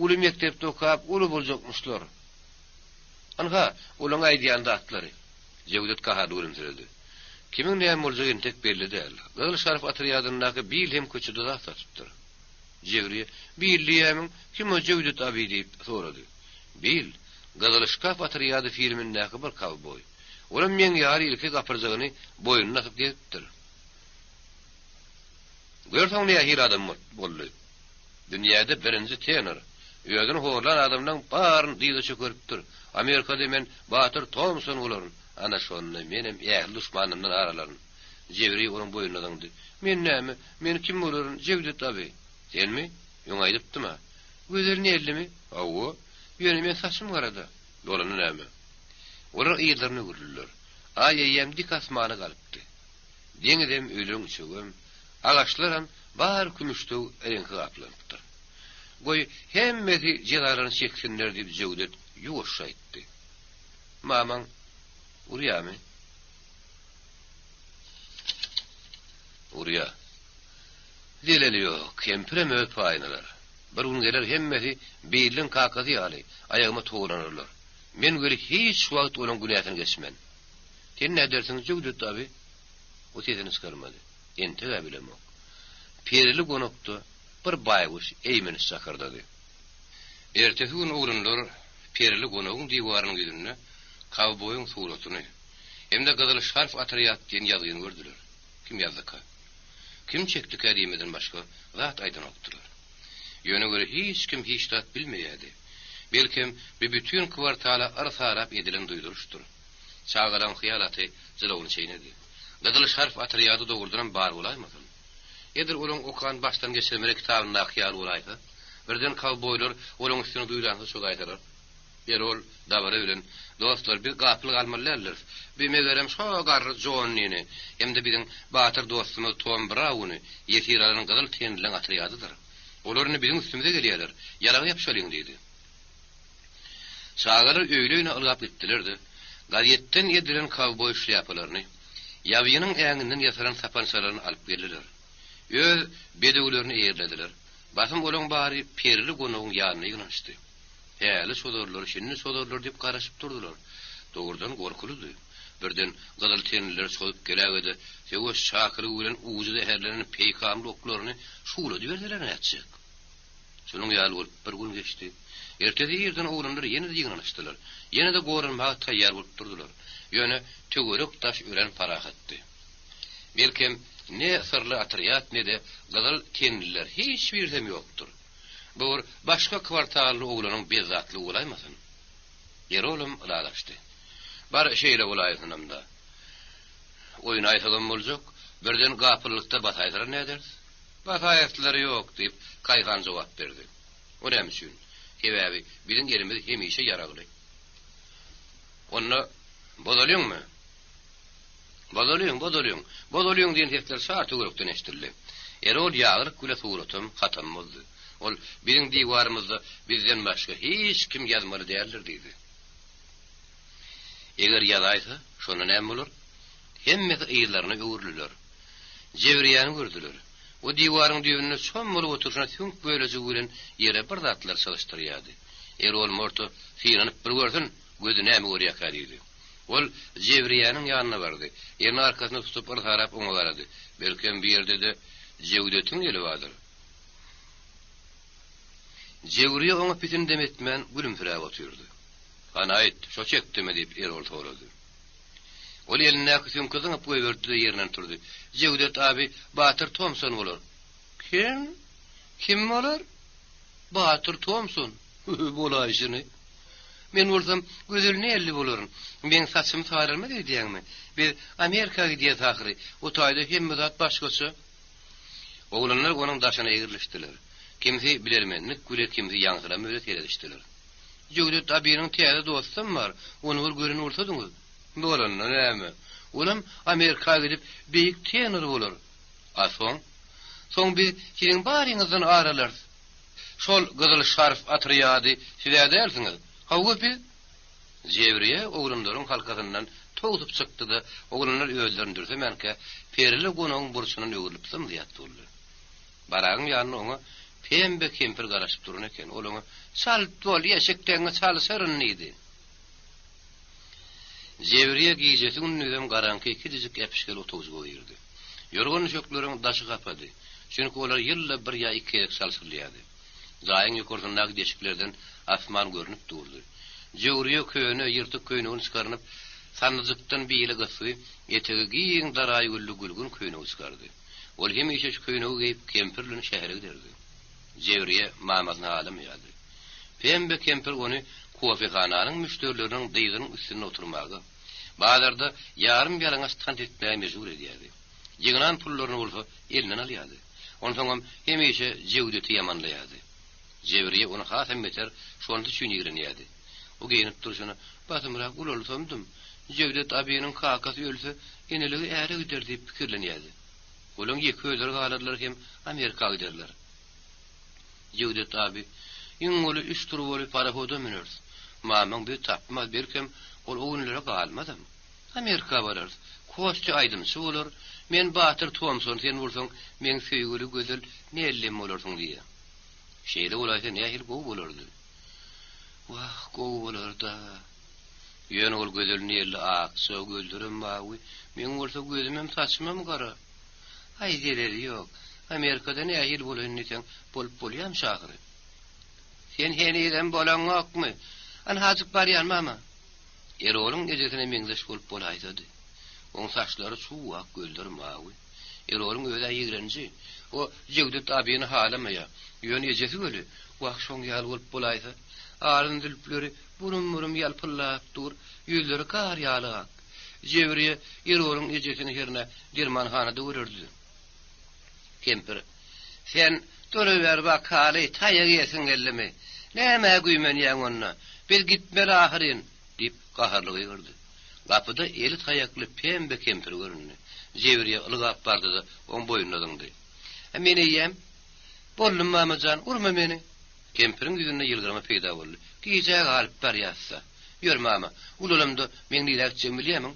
uly mekdepde okap uly boljakmyşlar. Ynha, olaň aýdýan zatlary. Jewdet gaharly gülümsiredi. Kimiň näme boljagy entek belli däl. Gyzyl şarf otrýadyndaky Bill hem köçede zat satypdyr. Jewriýe, Bill diýýämiň, kim o Jewdet abi diýip sorady. Bill, Gyzyl şkaf otrýady filmindäki bir kowboý. Olam meň ýaly ilki gapyrjagyny boýnuna asyp gezipdir. Gör soň nähili adam boldy. Dünýäde birinji tenor. Özüni horlan adamlaň baryny dyza çökeripdir. Amerikada men Batyr Tomson bolaryn. Ana şonda menem ähli duşmanymdan ar alaryn. Jewriý onuň boýnuna zyňdy. Men näme? Men kim bolaryn, Jewdet abi? Senmi? Öň aýdypdym-a. Gözel Nellimi? Hawa. Ýöne men saçym gara-da. Bolany näme? Olar yzlaryna öwrüldiler. Aý eýýäm dik asmana galypdy. Deňizem, öýleriň üçegem, agaçlaram bary kümüşsöw reňke gaplanypdyr. Goý, hemmesi jezalaryny çeksinler diýip Jöwdet ýuwaşja aýtdy. Mamaň urýamy? Urýa. Zeleli ýok, kempirem öz paýyny alar. Bir gün geler hemmesi Billiň kakasy ýaly aýagyma togalanarlar. Men weli hiç wagt olaň günäsini geçmen. Sen nädersiň, Jöwdet abi? O sesini çykarmady. Enteg-ä bilemok. Perili gonakda bir baýguş eýmeniş jakyrdady. Ertesi gün oglanlar perili gonagyň diwarynyň ýüzünde kowboýyň suratyny hem-de Gyzyl şarf otrýad diýen ýazgyny gördüler. Kim ýazdyka? Kim çekdikä diýmeden başga zat aýdanokdylar. Ýöne weli hiç kim hiç zat bilmeýärdi. Belkem, bu bütin kwartala yrsarap edilen duýduryşdyr. Çagalaň hyýal aty jylawyny çeýnedi. Gyzyl şarf otrýady dogrudanam bar bolaýmasyn? Edil olaň okan Başdan geçirmeler kitabyndaky ýaly bolaýsa? Birden kowboýlar olaň üstüne duýdansyz çozaýsalar? Ýeri ol dabara bilen, Dostlar, biz gapyl galmaly däldiris. Bi megerem şo garry Jonnini hem-de biziň batyr dostumyz Tom Brauny ýesir alan gyzyl tenlileň otrýadydyr. Olar indi biziň üstümize gelýärler. Ýalaga ýapyşalyň diýdi. Çagalar öýli-öýüne ylgap gitdiler-de, gazetden edilen kowboý şlýapalaryny, ýabynyň äňinden ýasalan sapançalaryny alyp geldiler. Öz bedewlerini eýerlediler. Basym olaň bary perili gonagyň ýanyna ýygnanyşdy. Häli çozarlar, şindi çozarlar diýip garaşyp durdular. Dogrudan gorkulydy. Birden gyzyl tenliler çozup geläge-de, söweş çakylygy bilen ujy zäherlenen peýkamly oklaryny şuwladyberseler nätjek? Şunuň ýaly bolup bir gün geçdi. Ertesi irden oglanlar ýene-de ýygnanyşdylar. Ýene-de goranmaga taýýar bolup durdular. Ýöne töwerek-daş örän parahatdy. Belkem, ne syrly otrýad, ne-de gyzyl tenliler, hiç birisem ýokdur. Bu bir başga kwartally oglanyň bezzatlygy bolaýmasyn? Erolam ylalaşdy. Bar, şeýle bolaýsynam-da. Oýnaýsagam boljak, birden gapyllykda basaýsalar näderis? Basaýaslary ýok, diýip, Kaýhan jogap berdi. O näme üçin? Sebäbi biziň elimiz hemişe ýaragly. Onda bozalyňmy? Bozalyň, bozalyň, bozalyň diýen sesler çar töwerekden eşidildi. Erol ýaglyk bile suratam, hatam bozdy. Ol, Biziň diwarymyzda bizden başga hiç kim ýazmaly däldir diýdi. Eger ýazaýsa, şonda näme bolar? Hemmesi yzlaryna öwrüldiler. Jewriýäni gördüler. O diwaryň düýbünde çom bolup oturyşyna süňk bölejigi bilen ýere bir zatlar çalyşdyrýardy. Erol Morta synanyp bir görsün, gözi näme görýärkä diýdi. Ol Jewriýäniň ýanyna bardy. Elini arkasyna tutup yrsarap oňa garady. Belkem bu ýerde-de Jewdetiň eli bardyr. Jewriýe oňa pisindem etmän gülümsiräp otyrdy. Hany aýt, şo çekdimi? diýip, Erol sorady. Ol elindäki süňki zyňyp goýberdi-de ýerinden turdy. Jewdet abi Batyr Tomson bolar. Kim? Kim bolar? Batyr Tomson. Hü-hü, bolaýşyny. Men bolsam Gözel Nelli bolaryn. Meň saçym saralmaz öýdýäňmi? Biz Amerika gidýäs ahyry. O taýda hemme zat başgaça. Oglanlar onuň daşyna egrilişdiler. Kimsi bilermenlik bile, kimsi ýaňsylama bile seredişdiler. Jöwdet abiniň täze dostam bar, ony bir gören bolsadyňyz. Bolanda näme? Olam Amerika gidip beýik tenor bolar. A soň? Soň biz siziň baryňyzdan ar alarys. Şol gyzyl şarf otrýady siz-ä dälsiňiz. Hawa biz. Jewriýe oglanlaryň halkasyndan towsup çykdy-da, oglanlar özlerini dürsemänkä, perili gonagyň burçundan öwrülip zym-zyýat boldy. Baragyň ýanynda oňa Pembe kempir garaşyp duran eken. Ol oňa, Çalt bol, eşekleňňi çalşaryn diýdi. Jewriýe gijesi-gündizem garaňky kiçijik äpişgeli otagajyga girdi. Ýorgan-düşekleriň daşy hapady. Çünki olar ýylda bir ýa iki gezek çalşyrylýardy. Jaýyň ýokarsyndaky deşiklerden asman görnüp durdy. Jöwriýe köne, ýyrtyk köýnegini çykarynyp, sandyjykdan bili gysby, etegi giň daraý gülli gülgün köýnegi çykardy. Ol hemişe şu köýnegi geýip, kempir bilen şähere giderdi. Jewriýe mamasyny halamaýardy. Pembe kempir ony kofehananyň müşderileriniň dyzynyň üstünde oturmaga, bazarda ýarym-ýalaňaç tans etmäge mejbur edýärdi. Ýygnan pullaryny bolsa elinden alýardy. Onsoňam hemişe Jewdeti ýamanlaýardy. Jewriýe ony hasam beter şonusy üçin ýigrenýärdi. O geýnip durşuna, Basymrak ulalsamdym, Jewdet abiniň kakasy ölse, eneligi äre gider diýip pikirlenýärdi. Olaň ýeke özleri galarlar hem Amerika giderler. Jewdet abi, Iň uly üç turbaly parohoda müneris. Mamaň bizi tapmaz, belkem, ol o günlere galmazam. Amerika bararys. Kostýa aýdymçy bolar. Men Batyr Tomson, sen bolsaň meň söýgüli gözel Nellim bolarsyň diýýär. Şeýle bolaýsa nähili gowy bolardy. Wah, gowy bolar-da. Ýöne ol gözel Nelli akja, gözlerem mawy, meň bolsa gözümem, saçymam gara. Aý, zeleli ýok. Amerikada nähili bolaýyn diýseň, bolup bolýamyş ahyry. Sen henizem bolaňokmy? Ynhajyk barýan, mama. Erolyň ejesine meňzeş bolup bolaýsady. Oň saçlary çuwak, gözleri mawy. Erolyň öz-ä ýigrenji. O Jewdet abini halamaýar. Ýöne ejesi weli, wah, şoň ýaly bolup bolaýsa. Alyn zülpleri burum-burum ýalpyldap dur, ýüzleri gar ýaly ak. Jewriýe Erolyň ejesini hernä dermanhanada görerdi. Kempir, Sen duruber bakaly, taýak iýesiň geldimi? Nämä güýmenýäň onda? Biz gitmeli ahyryn! diýip, gaharly gygyrdy. Gapyda eli taýakly Pembe kempir göründi. Jewriýe ylgap bardy-da, oň boýnuna zyňdy. Men eýýäm Boldum, mama jan, urma meni! Kempiriň ýüzünde ýylgyrma peýda boldy. Gijä galyp barýas-da. Ýör, mama, ulalamda meň nirä gitjegimi bilýämiň?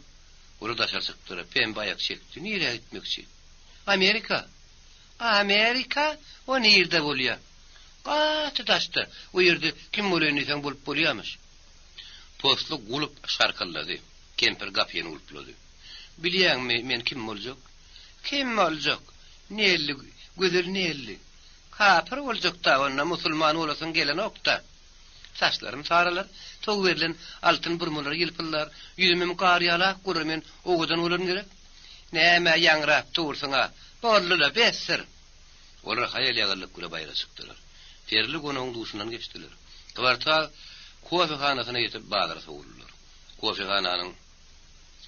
Olar daşary çykdylar. Pembe aýak çekdi. Nirä gitmekçi? Amerika! Amerika? O nirde bolýa? Gaty daşda. O ýerde kim bolaýyn diýseň bolup bolýamyş. Posly gulup şarkyldady. Kempir gapyny gulplady. Bilýäňmi, men kim boljak? Kim boljak? Nelli, gözel Nelli. Kapyr boljak-da, onda musulman bolasyň gelenok-da. Saçlarym saralar, tow berlen altyn burmalar ýylpyldar, ýüzümem gar ýaly ak bolar, men owadan bolaryn gerek? Nämä ýaňrap dursuň-a? Boldy-la, besdir! Olar haýal-ýagallyk bile baýra çykdylar. Perli gonagyň duşundan geçdiler. Kwartal kofehanasyna ýetip bazara sowuldylar. Kofehananyň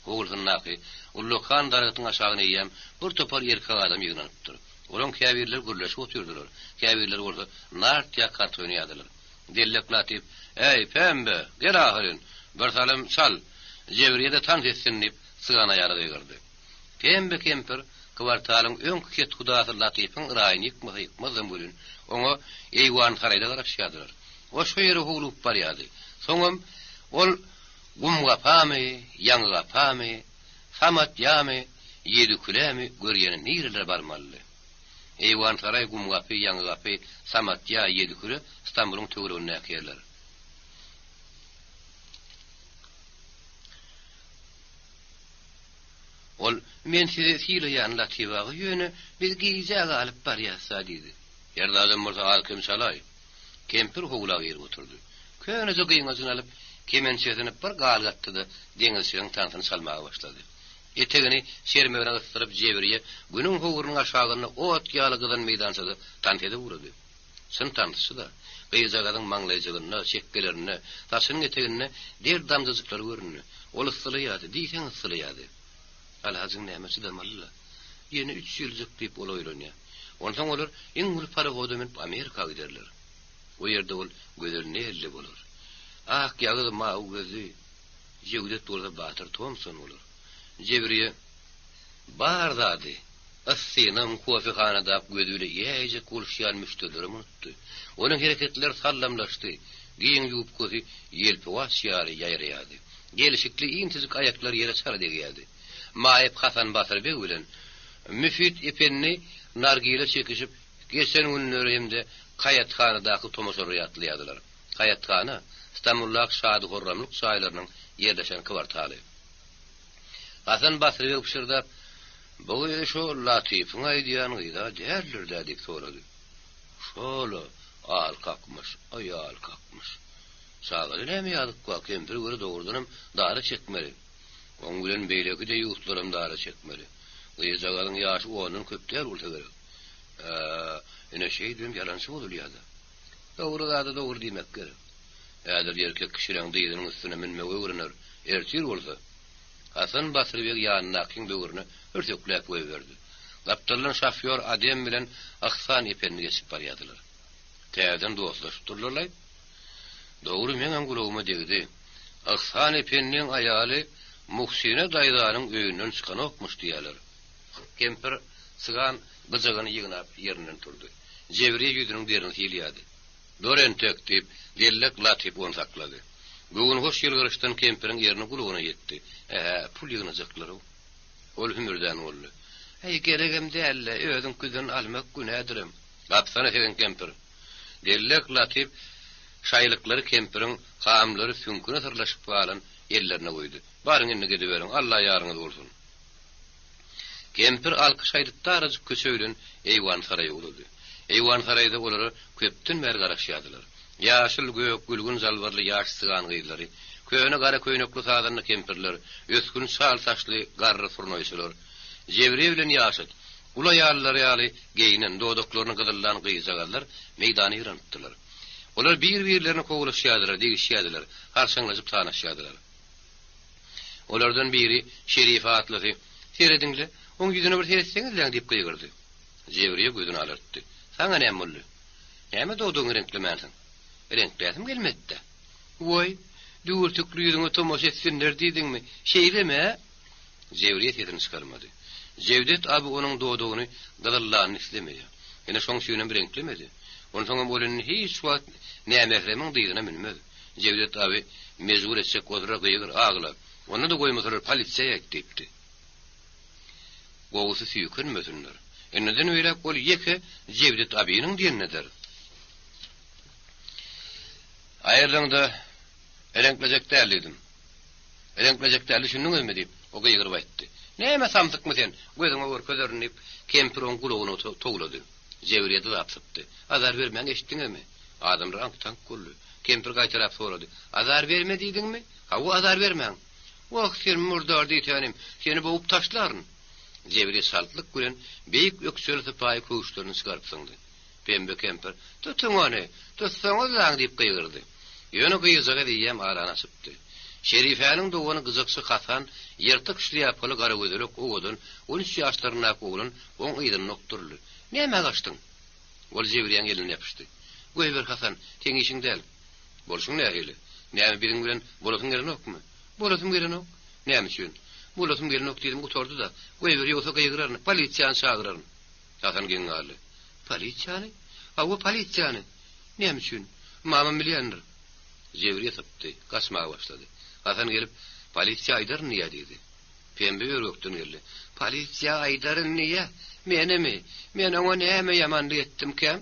howlusyndaky ullakan daragtyň aşagyna eýýäm bir topar erkek adam ýygnanypdyr. Olaryň käbirleri gürleşip otyrdylar, käbirleri bolsa nart ýa kart oýnaýardylar. Dellek Latyp, Äý, Pembe, gel ahyryn, bir salym çal, Jebriýe-de tans etsin diýip, sygan aýala gygyrdy. Pembe kempir kwartalyň öňki kethudasy Latypyň raýyny ýykmasa ýykmazdam welin, oňa eýwan-saraýda garaşýardylar. O şo ýere howlugyp barýardy. Soňam ol Gumgapamy, Ýaňygapamy, Samatýamy, Ýedikülämi görýäne nirelere barmalydy? Eýwansaraý, Gumgapy, Ýaňygapy, Samatýa, Ýediküle Stambulyň töweregindäki ýerler. Ol, Men sizi sylaýan, Latyp aga, ýöne biz gijä galyp barýas-da diýdi. Her zadam bolsa az-kem çalaý. Kempir howla girip oturdy. Köneje gyňajyny alyp, kemençesini bir galgatdy-da, deňizçiligiň tansyny çalmaga başlady. Etegini çermegine gysdyryp, Jebriýe Günüň howrunyň aşagynda ot ýaly gyzan meýdançada tans edip ugrady. Çyn tansçy-da. Gyzjagazyň maňlaýjygynda, çekgelerinde, saçynyň eteginde der damjajyklary göründi. Ol yssylaýardy, diýseň yssylaýardy. Alajyň näme, çydamaly-la. Ýene üç ýyljyk diýip ol oýlanýar. Onsoň olar iň uly parohoda münüp Amerika giderler. O ýerde ol gözel Nelli bolar. Ak ýagyz mawy gözli Jewdet bolsa Batyr Tomson bolar. Jebriýe bar zady, yssynam, kofehanadaky gözi bile iýäýjek boluşýan müşderilerem unutdy. Onuň hereketleri sallamlaşdy, giň ýubkasy ýelpewaç ýaly ýaýraýardy. Gelşikli inçejik aýaklary ýere çala degýärdi. Maýyp Hasan Batyr beg bilen Müfit ependi nargile çekişip, geçen günleri hem-de Kaýathanadaky tomaşalary ýatlaýardylar. Kaýathana, Stambuldaky şady-horramlyk jaýlarynyň ýerleşen kwartaly. Hasan Batyr beg pyşyrdap, Bu gyz şo Latypyň aýdýan gyz-a däldir-dä diýip sorady. Şol-a, al kakmyş, aý al kakmyş. Çagada näme ýazyk bar, kempir göre dogrudanam dara çekmeli. Oň bilen beýleki deýýuslaram dara çekmeli. Gyzjagazyň ýaşy ondan köp däl bolsa gerek. Ä, ine şeýdibem ýalançy bozulýa-da. Dogry zada dogry diýmek gerek. Häzir erkek kişileň dyzynyň üstüne münmegi öwrener, ertir bolsa. Hasan Batyr beg ýanyndakyň böwrüne hürsekläp goýberdi. Gapdaldan şofýor Adem bilen Yhsan ependi geçip barýardylar. Täzeden dostlaşyp durlar-laý. Dogry, meňem gulagyma degdi. Yhsan ependiň aýaly Muhsine daýzanyň öýünden çykanokmyş diýýäler. Kempir sygan gyjagyny ýygnap ýerinden turdy. Jebriýe ýüzüniň derini sylýardy. Dur entek, diýip, dellek Latyp ony saklady. Göwünhoş ýylgyryşdan kempiriň erni gulagyna ýetdi. Ä-hä, pul ýygnajaklar-ow. Ol hümürdän boldy. Äý, geregem däl-le, özüňkiden almak günädirem. Gapsana sesiň kempir. Dellek Latyp şaýlyklary kempiriň hamlary süňküne syrlaşyp galan ellerine guýdy. Baryň indi gidiberiň, Alla ýaryňyz bolsun. Kempir alkyş aýdyp darajyk köçe bilen eýwan-saraýa ugrady. Eýwan-saraýda olara köpden bäri garaşýardylar. Ýaşyl, gök, gülgün jalbarly ýaş sygan gyzlary, köne gara köýnekli sazanda kempirler, ösgün çal saçly garry surnaýçylar, Jebriýe bilen ýaşyt, uly aýallar ýaly geýnen, dodaklaryny gyzyllan gyzjagazlar meýdana ýygnanypdylar. Olar bir-birlerini kowalaşýardylar, degişýärdiler, harçaňlaşyp sanaşýardylar. Olardan biri, Şerife atlysy, Serediň-le, oň ýüzüne bir seretseňizläň diýip gygyrdy. Jebriýe gözüni alartdy. Saňa näme boldy? Näme dodagyňy reňklemänsiň? Reňkläsim gelmedi-dä. Woý, düwürtikli ýüzüňe tomaşa etsinler diýdiňmi? Şeýlemi-ä? Jebriýe sesini çykarmady. Jewdet abi onuň dodagyny gyzyllanyny islemeýär. Ine, şoň üçinem reňklemedi. Onsoňam ol indi hiç wagt. Nämähremiň dyzyna münmez. Jewdet abi, Mejbur etjek bolsalar gygyr, agla. Onda-da goýmasalar polisiýa aýt diýipdi. Gowusy süýkenmesinler. Indiden beýläk ol ýeke Jewdet abiniň diýenini eder. Aýrylyňda reňklejek däl diýdim. Reňklejek däl, düşündiňizmi? diýip, o gygyryp aýtdy. Näme samsykmy sen, gözüňe görkezerin diýip, kempir oň gulagyna towlady. Jewriýe dyzap sypdy. Azar bermäň eşitdiňizmi? Adamlar aňk-taňk boldy. Kempir gaýtalap sorady. Azar berme diýdiňmi? Hawa, azar bermäň. Wah, sen murdar diýsänim, seni bogup taşlaryn! Jewriýe çaltlyk bilen beýik ökjeli sypaýy köwüşlerini çykaryp zyňdy. Pembe kempir, Tutuň ony! Tutsaňyzlaň! diýip gygyrdy. Ýöne gyzjagaz eýýäm arany açypdy. Şerifäniň dogany gyjakçy Hasan, ýyrtyk şlýapaly garagözelek owadan 13 ýaşlaryndaky oglan oň yzynda okduryldy. Nämä gaçdyň? Ol Jewriýäň elinden ýapyşdy. Goýber, Hasan, seň işiň däl. Bolşuň nähili? Näme biziň bilen bolasyň gelenokmy? Bolasym gelenok. Näme üçin? Bolasym gelenok diýdim, gutardy-da. Goýber, ýogsa gygyraryn, polisiýany çagyraryn. Hasan geň galdy. Polisiýany? Hawa, polisiýany. Näme üçin? Mamam bilýändir. Jewriýe sypdy, gaçmaga başlady. Hasan gelip, Polisiýa aýdaryn diýýä diýdi. Pembe ör-gökden geldi. Polisiýa aýdaryn diýýä? Menimi? Men oňa näme ýamanlyk etdimkäm?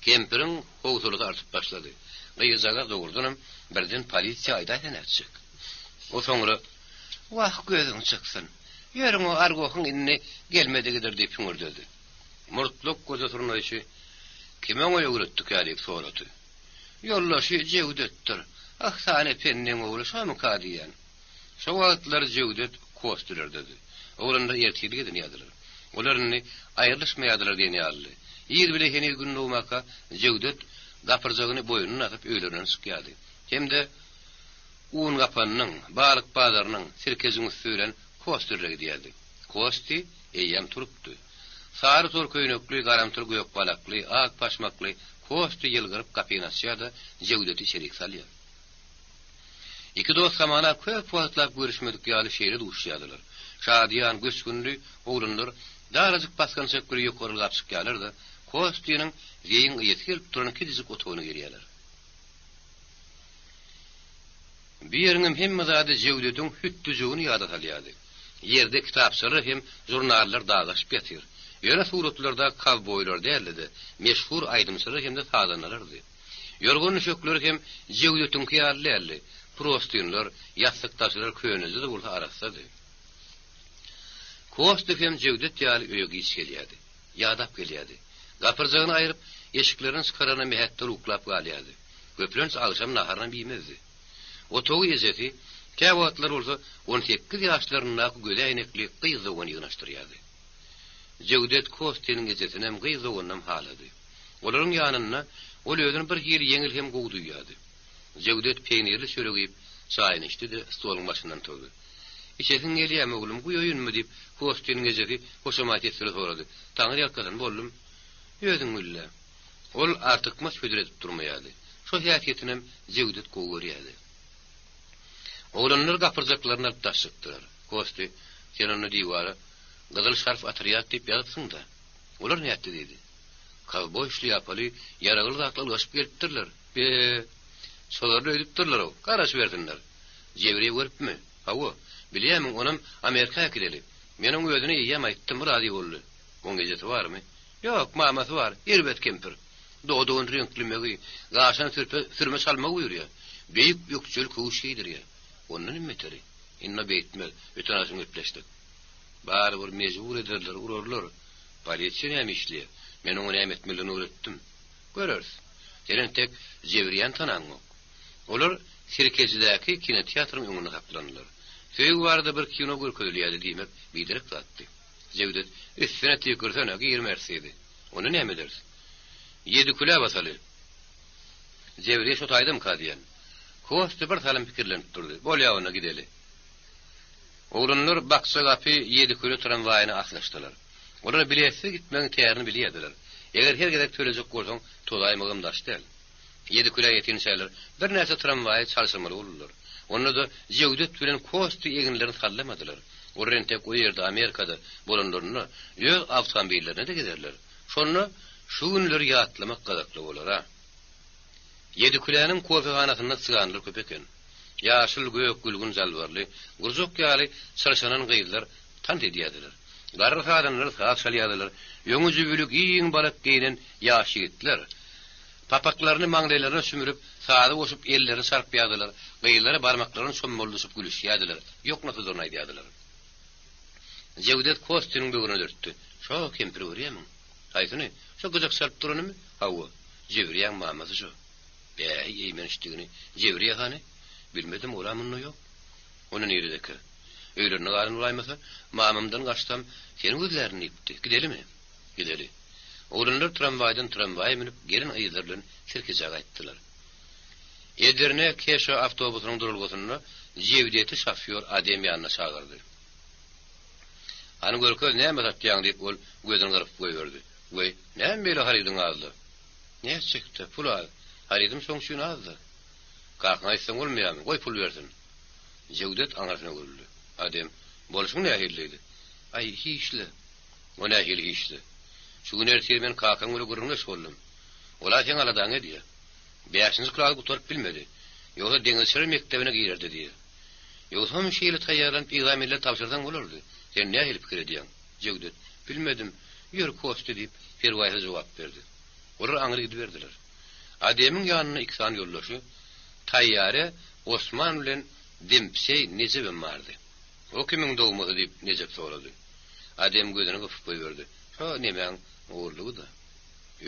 Kempiriň howsalasy artyp başlady. Gyzjagaz dogrudanam birden polisiýa aýdaýsa nätjek? O soňra, Wah, gözüň çyksyn. Ýörüň o argohyň indi gelmedigidir diýip hüňürdedi. Murtluk goja surnaýçy, Kim oňa öwretdikä diýip sorady. Ýoldaşy Jewdetdir. Yhsan ependiň ogly şomyka diýýän. Şo wagtlar Jewdet Kostülerdedi. Oglanlar ertirlik edinýärdiler. Olar indi aýrylyşmaýardylar diýen ýalydy. Ir bile heniz gün dogmaka Jewdet gapyrjagyny boýnuna asyp öýlerinden çykýardy. Hem-de Un gapanynyň, balyk bazarynyň, sirkejiň üsti bilen Kostülere gidýärdi. Kosti eýýäm turupdy. Sary tor köýnekli, garamtyl gök balakly, ak paşmakly Kosti ýylgyryp gapyny açýar-da, Jewdeti içerik salýar. Iki dost hamana köp wagtlap görüşmedik ýaly şeýle duşýardylar. Şadyýan, göçgünli oglanlar darajyk basgançak biri ýokary ylgap çykýarlar-da, Kostiniň zeýiň ysy gelip duran kiçijik otagyna girýärler. Bu ýeriňem hemme zady Jewdediň hütdüjigini ýada salýardy. Ýerde kitapçalar hem žurnallar dagaşyp ýatyr. Ýöne suratlarda kowboýlar däldi-de, meşhur aýdymçylar hem-de sazandalardy. Ýorgan-düşekleri hem Jewdetiňki ýaly däldi. Prostynlar, ýassykdaşlar köneje-de bolsa arassady. Kostya hem Jewdet ýaly öýe giç gelýärdi. Ýadap gelýärdi. Gapyrjagyny aýryp, eşiklerini çykarana mähetdel uklap galýardy. Köplenç agşam naharynam iýmezdi. Otagy ejesi, käwagtlar bolsa 18 ýaşlaryndaky gözi äýnekli gyz dogany ýygnaşdyrýardy. Jewdet Kostiniň ejesinem, gyz doganynam halady. Olaryň ýanynda ol özüni bir hili ýeňil hem gowy duýýardy. Jewdet peýnirli çörek iýip, çaýyny içdi-de, stoluň başyndan turdy. Içesiň gelýärmi, oglum, guýaýynmy? diýip, Kostiniň ejesi hoşamaý ses bilen sorady. Taňry ýalkasyn, boldum. Özüň bil-dä. Ol artykmaç hödür edip durmaýardy. Şo häsiýetinem Jewdet gowy görýärdi. Oglanlar gapyrjaklaryny alyp daş çykdylar. Kosti, sen onda diwara Gyzyl şarf otrýad diýip ýazypsyň-da. Olar nätdi? diýdi. Kowboý şlýapaly, ýaragly zatly ylgaşyp gelipdirler. Be, şolarly öýdüpdirler-ow, garaşybersinler. Jewriýe görüpmi? Hawa. Bilýärmiň, onam Amerika äkideli. Men oň özüne eýýäm aýtdym, razy boldy. Oň ejesi barmy? Ýok, mamasy bar, erbet kempir. Dodagyny reňklemegi, gaşyna sürpe, sürme çalmagy buýurýar. Beýik ökjeli köwüş geýdirýär. Ondanam beteri. Indi o beýtmez, öten agşam gepleşdik. Barybir mejbur ederler, urarlar. Polisiýa näme işleýär? Men oňa näme etmelidigini öwretdim. Göreris. Sen entek Jewriýäni tanaňok. Olar Sirkejidäki kinoteatryň öňünde saklandylar. Söýgi barada bir kino görkezilýärdi diýmek biderek zatdy. Jewdet, Üstüne tüýkürsene, girmeris diýdi. Onda näme ederis? Ýedikülä basaly. Jewriýe şo taýdamyka diýen. Kostýa bir salym pikirlenip durdy. Bolýa onda gideli. Oglanlar Bakja gapy Ýediküle tramwaýyna aslyşdylar. Olar biletsiz gitmegiň tärini bilýärdiler. Eger her gezek tölejek bolsaň, tozaýmagam daş däl. Ýedikülä ýetinçäler birnäçe tramwaýy çalşyrmaly boldular. Onda-da Jewdet bilen Kosti eginlerini sallamadylar. Olar entek o ýerde, Amerikada bolanlarynda öz awtomobillerine-de gezerler. Şonda şu günleri ýatlamak gyzykly bolar-a. Ýediküläniň kofehanasynda syganlar köp eken. Ýaşyl, gök, gülgün jalbarly, gurjak ýaly çyrşanan gyzlar tans edýärdiler. Garry sazandalar saz çalýardylar. Öňi jübüli giň balak geýnen ýaş ýigitler, papaklaryny maňlaýlaryna sümrüp, saza goşup ellerini çarpýardylar, gyzlara barmaklaryny çommaldyşyp gülüşýärdiler, ýoknasyzlygyny aýdýardylar. Jewdet Kostiniň böwrüne dürtdi. Şo kempiri görýärmiň? Haýsyny? Şo gyjak çalyp duranymy? Hawa. Jewriýäň mamasy şo. Bäý, eýmençdigini. Jewriýe hany? Bilmedim, ol-a munda ýok. Onda niredekä? Öýlerinde galan bolaýmasa, mamamdan gaçsam, seni gözlärin diýipdi. Gidelimi? Gideli. Oglanlar tramwaýdan tramwaýa münüp, gelin-gyzlar bilen Sirkejä gaýtdylar. Edirne Keşa awtobusynyň duralgasynda Jewdeti şofýor Adem ýanyna çagyrdy. Hany görkez, näme satýaň, diýip, ol gözüni gyryp goýberdi. Weý, näme beýle harydyň az-da? Nätjek-dä, pul az. Harydym şoň üçin az-da. Kakaňa aýtsaň bolmaýarmy? Goý pul bersin. Jewdet aňyrsyna öwrüldi. Adem, bolşuň nähili? diýdi. Aý, hiç-le. O nähili hiç-le? Şu gün ertir men kakaň bilen gürrüňdeş boldum. Ol-a seň aladaňy edýär. Bäşinji klasy gutaryp bilmedi. Ýogsa deňizçiler mekdebine girerdi diýýär. Ýogsam şeýle taýýarlanyp ekzamenleri tabşyrsaň bolardy. Sen nähili pikir edýäň? Jewdet, Bilmedim. Ýör, Kostýa diýip, perwaýsyz jogap berdi. Olar aňry gidiberdiler. Ademiň ýanynda iki sany ýoldaşy, Taýýare Osman bilen Dempseý Nejebem bardy. O kimiň dogmasy diýip, Nejep sorady. Adem gözüni gypyp goýberdi. Şo nemäň ogurlygy-da.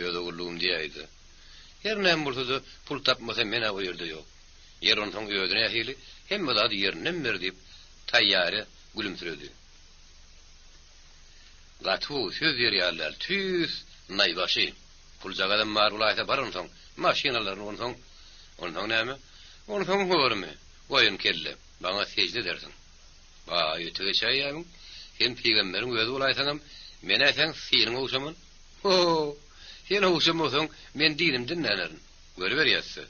Öz ogurlygym diýäýdi. Her näme bolsa-da, pul tapmasa men-ä o ýerde ýok. Ýer onsoň özi nähili, hemme zady ýerinden ber diýip, Taýýare gülümsiredi. Gaty gowy, söz diýer ýaly däl, tüýs naýbaşy. Puljagazam bar bolaýsa bar onsoň, maşyn alaryn onsoň. Onsoň näme? Onsoň görme, goýun kelle, maňa sežde edersiň. Baý, öte geçäýýämiň? Sen pygamberiň özi bolaýsaňam, men-ä seň synyňy ogşaman. Ho-ho! Sen ogşamasaň, men dinimden dänerin. Görüberýäs-dä.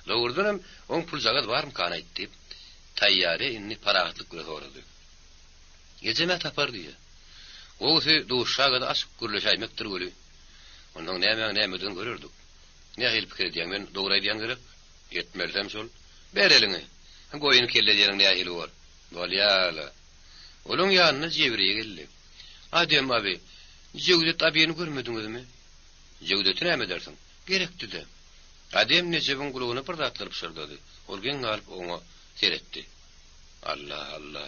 Dogrudanam, oň puljagaz barmykan-aýt, diýip, Taýýary indi parahatlyk bilen sorady. Ejem-ä tapar diýýä. Gowusy, duşuşaga-da açyk gürleşäýmekdir weli. Onsoň nämäň nämedigini görerdik. Nähili pikir edýäň, men dogry aýdýan gerek? Etmelisem şol. Ber eliňi. Goýun kelle diýeniň nähili bor? Bolýa-la. Olaň ýanyna Jebriýe geldi. Adem abi, Jewdet abini görmediňizmi? Jewdeti näme edersiň? Gerekdi-dä. Adem Nejebiň gulagyna bir zatlar pyşyrdady. Ol geň galyp oňa seretdi. Alla, alla.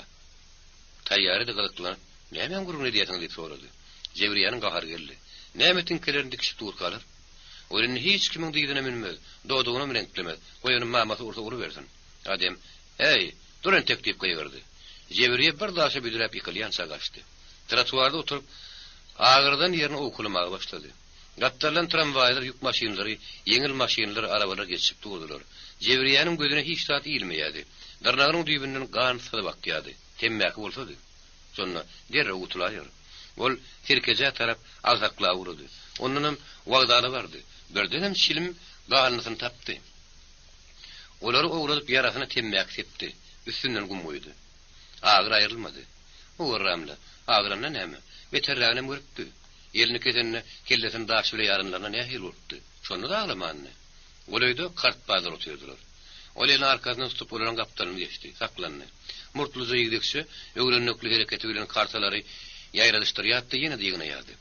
Taýýary-da gyzyklanyp, Nämäň gürrüňini edýärsiňiz diýip sorady. Jebriýäniň gahary geldi. Näme tiňkelerini dikişip durkalar? Ol indi hiç kimiň dyzyna münmez, dodagynam reňklemez, goý ony mamasy ursa urubersin. Adem, Äý, dur entek diýip gygyrdy. Jebriýe bir daşa büdräp ýykylýança gaçdy. Trotuarda oturyp, agyrydan ýerini owkalamaga başlady. Gapdaldan tramwaýlar, ýük maşynlary, ýeňil maşynlar, arabalar geçişip durdular. Jebriýäniň gözüne hiç zat ilmeýärdi. Dyrnagynyň düýbünden gan syzyp akýardy. Temmäki bolsady, şonda derrew gutulaýar. Ol Sirkejä tarap agsaklap ugrady. Ondanam wokzala bardy. Birdenem çilim galyndysyny tapdy. Olary owradyp ýarasyna temmäki sepdi. Üstünden gum guýdy. Agyry aýrylmady. Owarramla, agyranda näme? Beterräginem görüpdi. Elini kesende, kellesini daş bile ýaranlarynda nähili bolupdy? Şonda-da aglamandy. Golaýda kartbazlar otyrdylar. Ol elini arkasyndan tutup olaryň gapdalyny geçdi. Saklandy. Murtluja ýigdekçe öwrendekli hereketi bilen kartalary ýaýradyşdyrýardy-da ýene-de ýygnaýardy.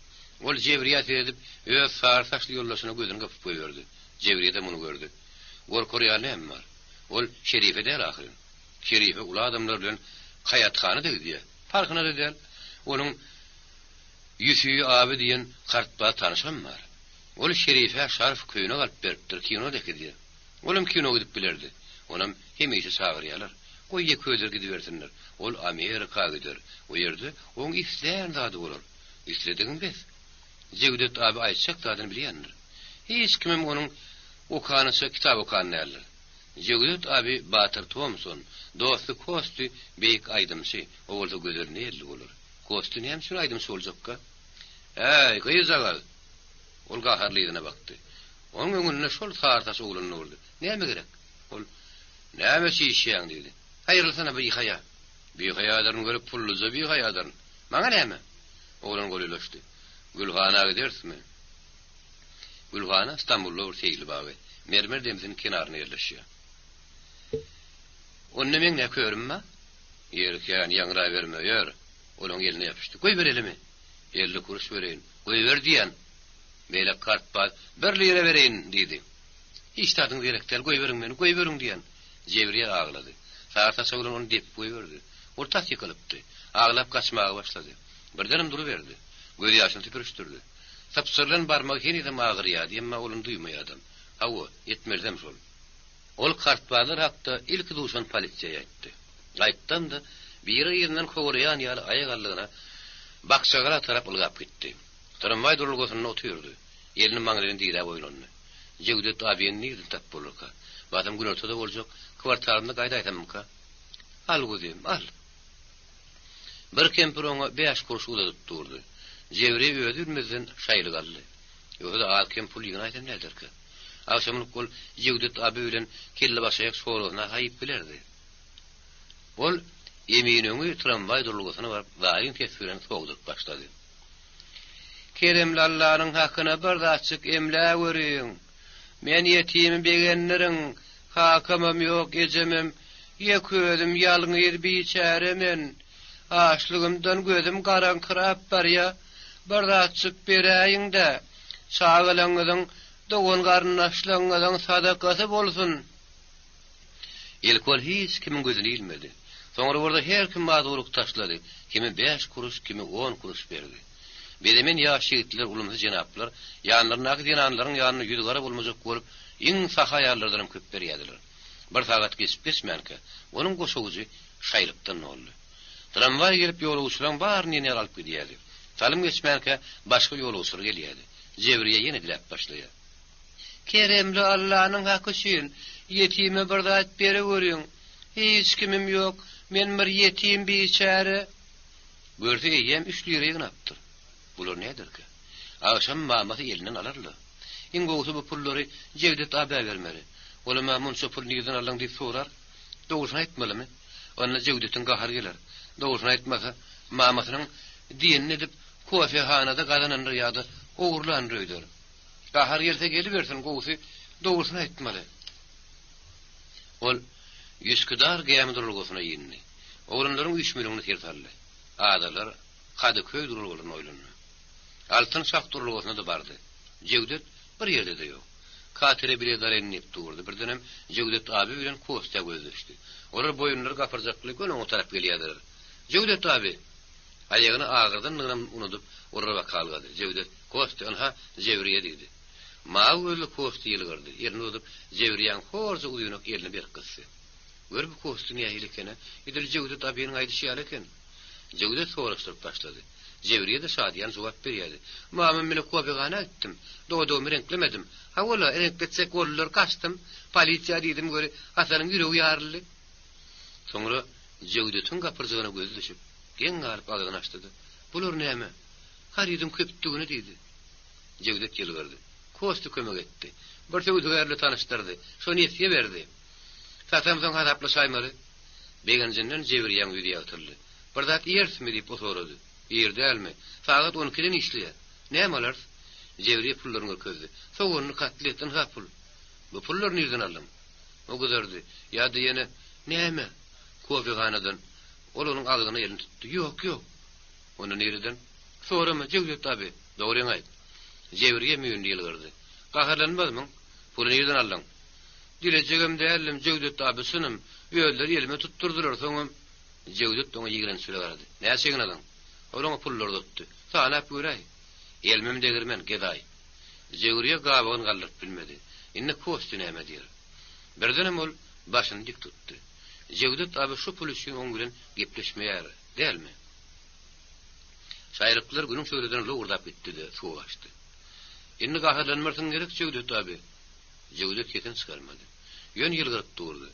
Ol Jebriýä seredip, öz sary saçly ýoldaşyna gözüni gypyp goýberdi. Jebriýe-de muny gördi. Gorkar ýaly näme bar? Ol Şerife däl ahyryn. Şerife uly adamlar bilen haýathana-da gidýär. Parhyna-da däl. Onuň Ýüsüi abi diýen kartbaz tanyşam bar. Ol Şerifä şarf, köýnek alyp beripdir, kino-da äkidýär. Olam kino gidip bilerdi. Onam hemişe çagyrýarlar. Goý ýeke özleri gidibersinler. Ol Amerika gider. O ýerde oň islän zady bolar. Isledigiň bes. Jewdet abi aýtjak zadyny bilýändir. Hiç kimem onuň okanyça kitap okan däldir. Jewdet abi Batyr Tomson, dosty Kosty beýik aýdymçy, o bolsa gözel Nelli bolar. Kosty näme üçin aýdymçy boljakka? Äý, gyzjagaz! Ol gaharly yzyna bakdy. Onuň öňünde şol sary saç oglan durdy. Näme gerek? Ol, Näme çişýäň? diýdi. Aýrylsana, bihaýa! Bihaýadyryn görüp, pulluja bihaýadyryn. Maňa näme? Oglan golaýlaşdy. Gülhana giderismi? Gülhana Stambulda bir seýil bagy. Mermer deňziniň kenarynda ýerleşýär. Onda meň nä körüm bar? Ýeri kän ýaňraberme, ýör! Olaň eline ýapyşdy. Goýber elimi! 50 kuruş bereýin. Goýber diýýän! Beýle kartbaz, Bir lira bereýin! diýdi. Hiç zadyňyz gerek däl, goýberiň meni, goýberiň diýýän! Jebriýe aglady. Sary saçak bilen ony depip goýberdi. Ol tas ýykylypdy. Aglap gaçmaga başlady. Birdenem duruberdi. Gözýaşyny süpürişdirdi. Sypjyrylan barmagy henizem agyrýardy, emma ol ony duýmaýardam. Hawa, etmelisem şol. Ol kartbazlar hakda ilki duşan poliseýe aýtdy. Aýtdam-da, biri yzyndan kowalaýan ýaly aýagallygyna Bakjagala tarap ylgap gitdi. Tramwaý duralgasynda otyrdy. Elini maňlaýyna diräp oýlandy. Jewdet abini nirden tapyp bolarka? Basym günorta-da boljak, kwartalymda gaýdaýsammyka? Al, guzym, al! Bir kempir oňa bäş kuruş uzadyp durdy. Jewriýe özi bilmezden şaýlyk aldy. Ýogsa-da az-kem pul ýygnaýsam näderkä? Agşamlyk ol Jewdet abi bilen kellebaşaýak çorbasyna-ha iýip bilerdi. Ol Eminöňi tramwaý duralgasyna baryp zaýym ses bilen sogduryp başlady. Keremli Allanyň hakyna bir zatjyk emläweriň. Men ýetimi begendirin, kakamam ýok, ejemem, ýeke özüm ýalňyz biçäre men. Açlygymdan gözüm garaňkyrap barýa, bir zatjyk beräýiň-dä, çagalaňyzyň, dogan-garyndaşlaňyzyň sadakasy bolsun. Ilki ol hiç kimiň gözüne ilmedi. Soňra bolsa her kim mazurlyk taşlady, kimi bäş kuruş, kimi on kuruş berdi. Bezemen ýaş ýigitler, ulumsy jenaplar ýanlaryndaky zenanlaryň ýanynda ýüzügara bolmajak bolup, iň sahy aýallardanam köp berýärdiler. Bir sagat geçip-geçmänkä, onuň goşawujy şaýlykdan doldy. Tramwaý gelip ýolagçylaryň baryny diýen ýaly alyp gidýärdi. Salym geçmänkä, başga ýolagçylar gelýärdi. Jebriýe ýene diläp başlaýar. Keremli Allanyň haky üçin, ýetime bir zat bereweriň. Hiç kimim ýok, men bir ýetim biçäre. Görse eýýäm üç lira ýygnapdyr. Bular näderkä? Agşam mamasy elinden alar-la. Iň gowusy bu pullary Jewdet abä bermeli. Olam-a munça pul nirden aldyň diýip sorar. Dogrusyny aýtmalymy? Onda Jewdetiň gahary geler. Dogrusyny aýtmasa, mamasynyň diýenini edip, kofehanada gazanandyr ýa-da ogurlandyr öýder. Gahar gelse gelibersin, gowusy dogrusyny aýtmaly. Ol Üsküdar gämi duralgasyna indi. Oglanlaryň üýşmeleňine ser saldy. Adalar, Kadyköý duralgalaryna oýlandy. Altyn şah duralgasyna-da bardy. Jewdet bir ýerde-de ýok. Katere bilet alaýyn diýip durdy. Birdenem Jewdet abi bilen Kostýa gözleşdi. Olar boýunlary gapyrjakly göni oňa tarap gelýärdiler. Jewdet abi! Aýagyny agyrdanlygynam unudyp, olara bakalgady. Jewdet, Kostýa, ynha, Jewriýe diýdi. Mawy gözli Kostýa ýylgyrdy. Elini uzadyp, Jewriýäň horja uzynak elini berk gysdy. Gör bu Kostýa nähili eken-ä? Edil Jewdet abiniň aýdyşy ýaly eken. Jewdet soraşdyryp başlady. Jewriýe-de şadyýan jogap berýärdi. Mamam bilen kofehana gitdim. Dodagymy reňklemedim. Hawa-la, reňkletjek boldular, gaçdym. Polisiýa diýdim göri, Hasanyň ýüregi ýaryldy. Soňra Jewdetiň gapyrjygyna gözi düşüp, geň galyp agzyny açdy-da, Bular näme? Harydyň köpdügini diýdi. Jewdet ýylgyrdy. Kostýa kömek etdi. Bir söwdagär bilen tanyşdyrdy. Şo nesýe berdi. Satamsoň hasaplaşaýmaly. Begenjinden Jewriýäň ýüzi ýagtyldy. Bir zat iýerismi? diýip, o sorady. Ir dälmi? Sagat on ikiden işleýär. Näme alarys? Jewriýe pullaryny görkezdi. Soganly kotlet, ynha pul. Bu pullary nirden aldyň? O gyzardy. Ýa-da ýene, Näme? Kofehanadan. Ol onuň agzyna elini tutdy. Ýok, ýok. Onda nireden? Sorama, Jewdet abi. Dogryňy aýt. Jewriýe müýnli ýylgyrdy. Gaharlanmazmyň? Puly nirden aldyň? Dilejegem däldim, Jewdet abi, çynym. Özleri elime tutdurdylar, soňam. Jewdet oňa ýigrenç bilen garady. Näçe ýygnadyň? Ol oňa pullary uzatdy. Sanap göräý. Elimem degirmen, gedaý. Jewriýe gabagyny galdyryp bilmedi. Indi Kostýa näme diýer? Birdenem ol başyny dik tutdy. Jewdet abi şu pul üçin oň bilen gepleşmeýär dälmi? Şaýlyklar günüň şöhleden lowurdap gitdi-de, suwa gaçdy. Indi gaharlanmarsyň gerek, Jewdet abi? Jewdet sesini çykarmady. Ýöne ýylgyryp durdy.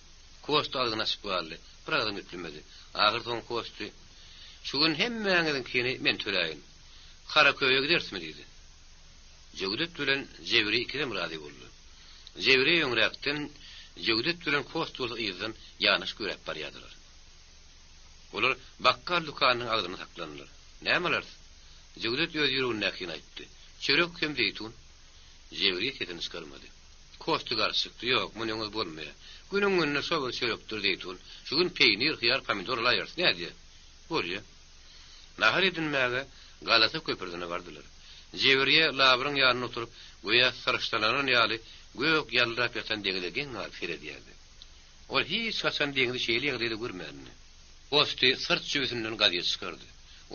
Kostýa agzyny açyp galdy. Bir agzam geplemedi. Ahyrsoňy Kostýa, Şu gün hemmäňiziňkini men töläýin. Karaköýe giderismi? diýdi. Jewdet bilen Jewri ikisem razy boldy. Jewri öňräkden, Jewdet bilen Kost bolsa yzdan ýanaşyk ýöräp barýardylar. Olar bakgal dükanynyň agzynda saklandylar. Näme alarys? Jewdet öz ýüregindäkini aýtdy. Çörek hem zeýtun. Jewri sesini çykarmady. Kosti garşy çykdy, Ýok, munyňyz bolmaýar. Günüň gününe şo bir çörekdir zeýtun. Şu gün peýnir, hyýar, pomidor alaýarys. Nädýä? Bolýa. Nahar edinmäge Galata köprüsine bardylar. Jewriýe labyryň ýanynda oturyp, göýä syryşdalanan ýaly gök ýaldyrap ýatan deňize geň galyp seredýärdi. Ol hiç haçan deňzi şeýle ýagdaýda görmändi. Kosti syrt jübüsinden gazet çykardy.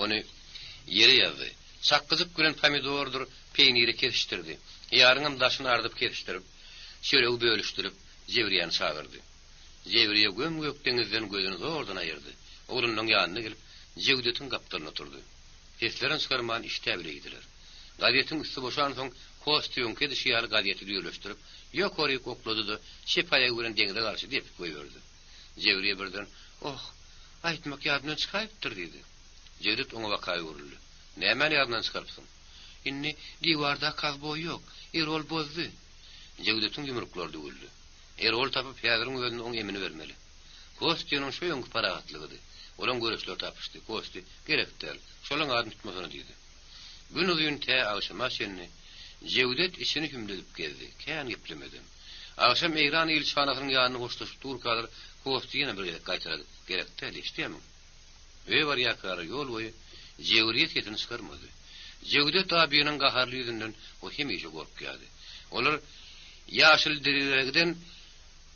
Ony ýere ýazdy. Çakgyjyk bilen pomidordyr peýniri kesişdirdi. Hyýaryňam daşyny ardyp kesişdirip, çöregi bölüşdirip, Jewriýäni çagyrdy. Jewriýe göm-gök deňizden gözüni zordan aýyrdy. Oglunyň ýanyna gelip, Jewdetiň gapdalynda oturdy. Seslerini çykarman işdä bile iýdiler. Gazetiň üsti boşansoň, Kosti öňki edişi ýaly gazeti düýrleşdirip, ýokaryk oklady-da, çep aýagy bilen deňze garşy depip goýberdi. Jewriýe birden, Oh, aýtmak ýadymdan çykaýypdyr diýdi. Jewdet oňa baka öwrüldi. Nämäni ýadyňdan çykarypsyň? Indi diwarda kowboý ýok. Erol bozdy. Jewdetiň ýumruklary düwüldi. Erol tapyp, häziriň özünde oň emini bermeli. Kostýanyň şo öňki parahatlygydy. Olaň göreçleri tapyşdy. Kosti, Gerek däl. Şolaň adyny tutmasana diýdi. Günuzyn tä agşama çenli Jewdet içini hümledip gezdi. Kän geplemedem. Agşam Eýran ilçihanasynyň ýanynda hoşlaşyp durkalar Kosti ýene bir gezek gaýtalady, Gerek däl, eşidýärmiň? Öýe barýarkalar ýol boýy Jewriýe sesini çykarmady. Jewdet abiniň gaharly ýüzünden o hemişe gorkýardy. Olar Ýaşyldiregden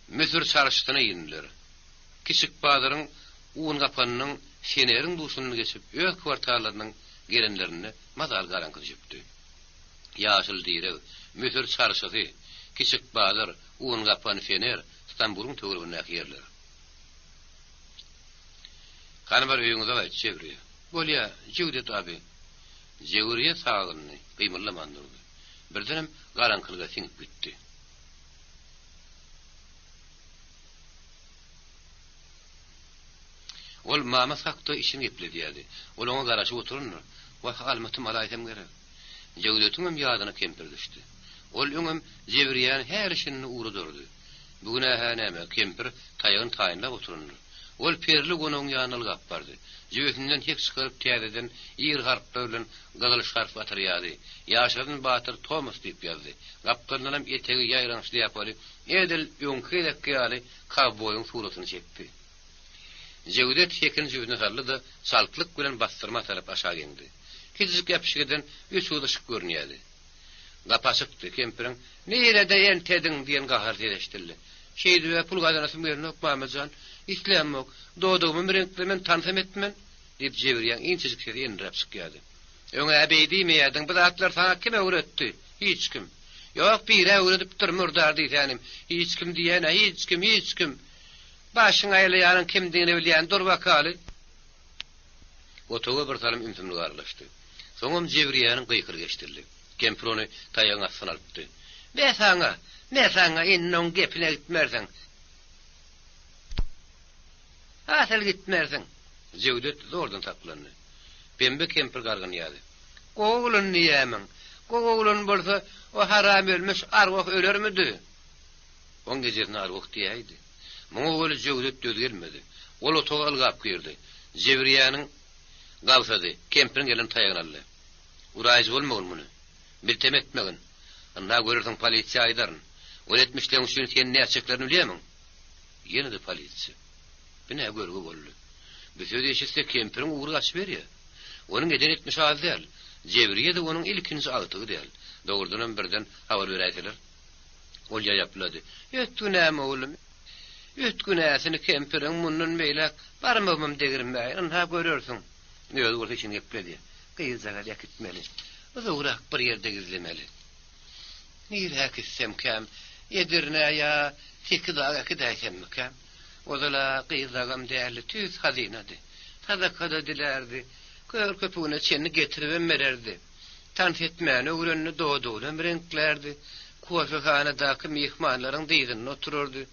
Müsür çarşysyna indiler. Kiçik bazaryň un gapanynyň Feneriň duşundan geçip öz kwartallarynyň gelenlerinde mazaly garaňky düşüpdi. Ýaşyl direg, Müsür çarşysy, Kiçik bazar, un gapan Fener, Stambulyň töweregindäki ýerler. Hany bar öýüňize gaýt, Jewriýe. Bolýa, Jewdet abi. Jewriýe sagyndy, gymyldaman durdy. Birdenem garaňkylyga siňip gitdi. Ol Mama hakda içini gepledýärdi. Ol oňa garaşyp oturandyr. Wah, almytym alaýsam gerek. Jewdetiňem ýadyna kempir düşdi. Ol öňem Jewriýäni häli-şindi ugradardy. Bu gün-ä näme, kempir taýagyny taýynlap oturandyr. Ol perli gonagyň ýanyna ylgap bardy. Jübüsinden hek çykaryp täzeden iri harplar bilen gyzyl şarf atyrýardy. Ýaşasyn batyr Tomas diýip ýazdy. Gapdalyndanam etegi ýaýraň şlýapaly, edil öňki gezekki ýaly kowboýyň suratyny çekdi. Jewdet hekini jübüsine saldy-da, çaltlyk bilen bassyrma tarap aşak eňdi. Kiçijik äpişgeden üç göz yşyk görünýärdi. Gapy açykdy. Kempiriň, Nirede entediň? diýen gaharly sesi eşidildi. Şeýdib-ä pul gazanasym gelenok, mama jan. Islämok. Dodagymam reňklemen, tansam etmen, diýip, Jebirýäň inçejik sesi endiräp çykýardy. Öň-ä beý diýmeýärdiň. Bu zatlary saňa kim öwretdi? Hiç kim. Ýok, bir-ä öwredipdir, murdar diýsänim. Hiç kim diýýän-ä, hiç kim, hiç kim. Başyňy aýlaýanyň kimdigini bilýän, dur bakaly. Otaga bir salym ümsümlik aralaşdy. Soňam Jewriýäniň gykylygy eşidildi. Kempir ony taýagyň astyna alypdy. Me saňa! Me saňa! Indi oň gepine gitmersiň! Asyl gitmersiň! Jewdet zordan saklandy. Pembe kempir gargynýardy. Gowy oglan diýýämiň? Gowy oglan bolsa, o haram ölmüş arwah ölermidi? Oň ejesine arwah diýäýdi. Muňa weli Jöwdet döz gelmedi. Ol otaga ylgap girdi. Jewriýäniň gabsady, kempiriň elinden taýagyny aldy. Uraýjy bolmagyn muny. Miltem etmegin. Ynha görersiň polisiýa aýdaryn. Ol etmişleň üçin seni nätjeklerini bilýärmiň? Ýene-de polisiýa. Bu nä görgi boldy. Bu sözi eşitse kempiriň ugry gaçyberýär. Onuň eden etmişi az däl. Jewriýe-de onuň ilkinji agtygy däl. Dogrudanam birden habar beräýseler. Ol ýaýaplady. Öt günämi, oglum. Öt günäsini kempiriň mundan beýläk barmagymam degirmäýin, ynha görersiň. Özi bolsa içini gepledi. Gyzjagaz äkitmeli. Uzagrak bir ýerde gizlemeli. Nirä äkitsemkäm? Edirnä ýa Sekidaga äkidäýsemmikäm? Ozal-a gyz dagam däldi, tüýs hazynady. Sadaka-da dilärdi. Kör köpügine çenli getiribem bererdi. Tans etmäni öwrendi, dodagynam reňklärdi. Kofehanadaky myhmanlaryň dyzynda oturardy.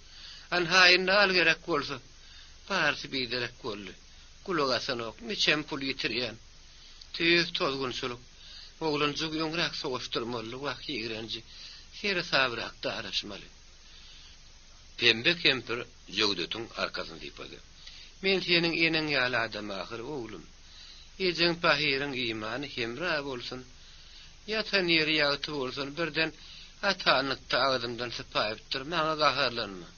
Anha, indi al gerek bolsa. Barysy biderek boldy. Gulak asanok, niçem pul ýitirýän. Tüýs tozgunçylyk. Oglanjygy öňräk sowaşdyrmalydy, wah, ýigrenji. Seresabrak daraşmaly. Pembe kempir Jöwdetiň arkasyny sypady. Men seniň eneň ýaly adam ahyry, oglum. Ejeň pahyryň imany hemra bolsun. Ýatan ýeri ýagty bolsun. Birden. Atanlykda agzymdan sypaýypdyr, maňa gaharlanma.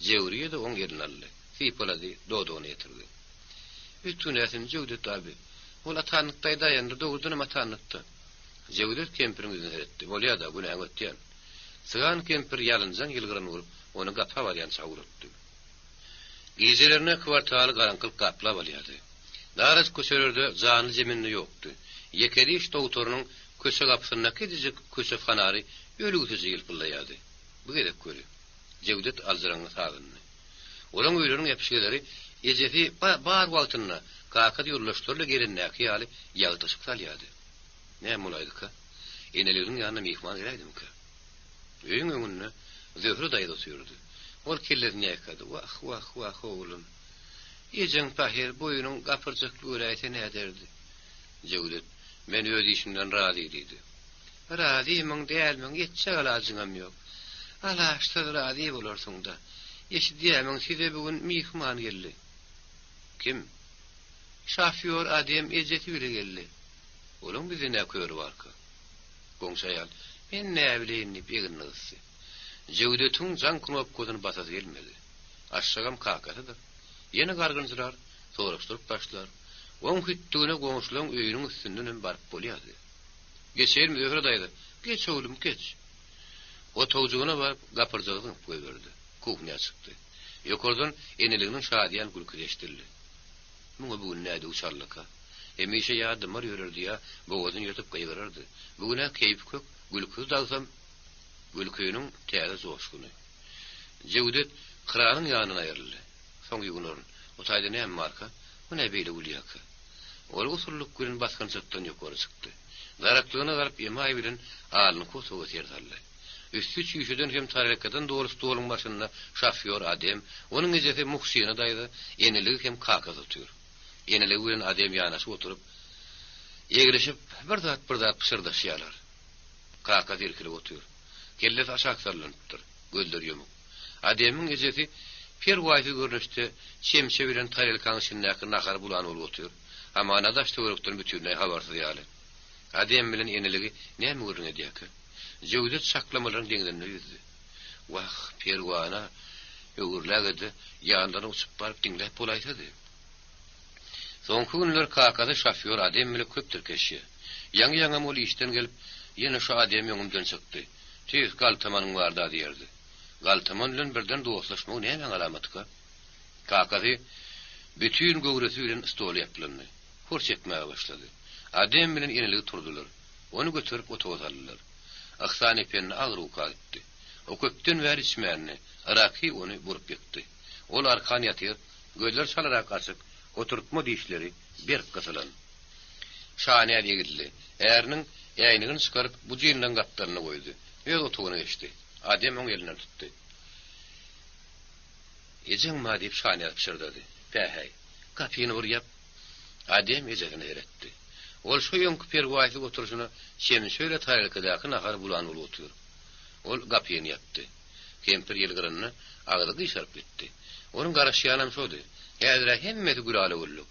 Jewriýe-de oň elini aldy, sypalady, dodagyna ýetirdi. Öt günäsini Jewdet abi. Ol atanlykda aýdaýandyr, dogrudanam atanlykda. Jewdet kempiriň ýüzüne seretdi. Bolýa-da, günäňi ötýän. Sygan kempir ýalynjaň ýylgyran bolup, ony gapa barýança ugratdy. Gijelerine kwartaly garaňkylyk gaplap alýardy. Darajyk köçelerde janly-jemende ýokdy. Ýekediş dogtorynyň köçe gapysynda kiçijik köçe fonary ölügsije ýylpyldaýardy. Bu gezek weli, Jewdet aljyraňňy sazyndy. Olaň öýleriniň äpişgeleri ejesi bar wagtynda kakasy ýoldaşlaryla gelendäki ýaly ýagty yşyk salýardy. Näme bolaýdyka? Eneliginiň ýanyna myhman geläýdimikä? Öýüň öňünde Zöhre daýza otyrdy. Ol kellesini ýaýkady, Wah, wah, wah, oglum. Ejeň pahyr boýnuň gapyrjakly göräýse näderdi? Jewdet, Men öz işimden razy diýdi. Razymyň, dälmiň, etjek alajyňam ýok. Alaçsyz razy bolarsyň-da. Eşidýämiň, size bu gün myhman geldi. Kim? Şofýor Adem ejesi bile geldi. Olaň bizde nä köri barka? Goňşy aýal, Men näbileýin diýip egnini gysdy. Jewdetiň jaň knopkasyny basasy gelmedi. Açjagam kakasydyr. Ýene gargynjyrar, soraşdyryp başlar. Oň hütdügine goňşulaň öýüniň üstündenem baryp bolýardy. Geçeýinmi, Zöhre daýza? Geç, oglum, geç. Otagjygyna baryp, gapyrjagy zyňyp goýberdi. Kuhnýa çykdy. Ýokardan eneliginiň şadyýan gülküsi eşidildi. Muňa bu gün nädüw çaldyka? Hemişe ýa dymar ýörerdi, ýa bogazyny ýyrtyp gygyrardy. Bu gün-ä keýpi kök, gülküsi dagsam, gülküniň täze joşguny. Jewdet kranyň ýanyndan aýryldy. Soň ýuwunaryn. O taýda näme barka? Bu nä beýle gülýärkä? Ol usullyk bilen basgançakdan ýokary çykdy. Daraklygyna galyp emaý bilen alynky otaga ser saldy. Üsti çüýşeden hem tarelkadan doly stoluň başynda şofýor Adem, onuň ejesi Muhsina daýza, eneligi hem kakasy otyr. Eneligi bilen Adem ýanaşyk oturyp, eglişip, bir zat-bir zat pyşyrdaşýarlar. Kakasy irkilip otyr. Kellesi aşak sallanypdyr. Gözleri ýumuk. Ademiň ejesi perwaýsyz görnüşde çemçe bilen tarelkaň içindäki nahary bulan bolup otyr. Hamana daş-töwerekden bütinleý habarsyz ýaly. Adem bilen eneligi näme gürrüň edýärkä? Jöwzet çaklamalaryň deňzinde ýüzdi. Wah, perwana öwrüläge-de, ýanlaryna uçup baryp diňläp bolaýsady. Soňky günler kakasy şofýor Adem bile köp tirkeşýär. Ýaňy-ýaňam ol işden gelip, Ýene şu Adem öňümden çykdy. Tüýs galtamanyň bar-da diýerdi. Galtaman bilen birden dostlaşmagy nämäň alamatyka? Kakasy bütin göwresi bilen stola ýaplandy. Hor çekmäge başlady. Adem bilen eneligi turdular. Ony göterip otaga saldylar. Yhsan ependi agyr uka gitdi. O köpden bäri içmändi. Araky ony burup ýykdy. Ol arkan ýatyr, gözleri çalarak açyk, oturtma dişleri berk gysylan. Şanäz egildi. Äriniň äýnegini çykaryp, bujinligiň gapdalyna goýdy. Öz otagyna geçdi. Adem oň elinden tutdy. Ejeň bar diýip Şanäz pyşyrdady. Pähäý, gapyny bir ýap. Adem ejesine seretdi. Ol şo öňki perwaýsyz oturyşyna çemçe bilen tarelkadaky nahary bulan bolup otyr. Ol gapyny ýapdy. Kempir ýylgyranda agzy gyşaryp gitdi. Onuň garaşýanam şody. Häzir-ä hemmesi gülala-güllük.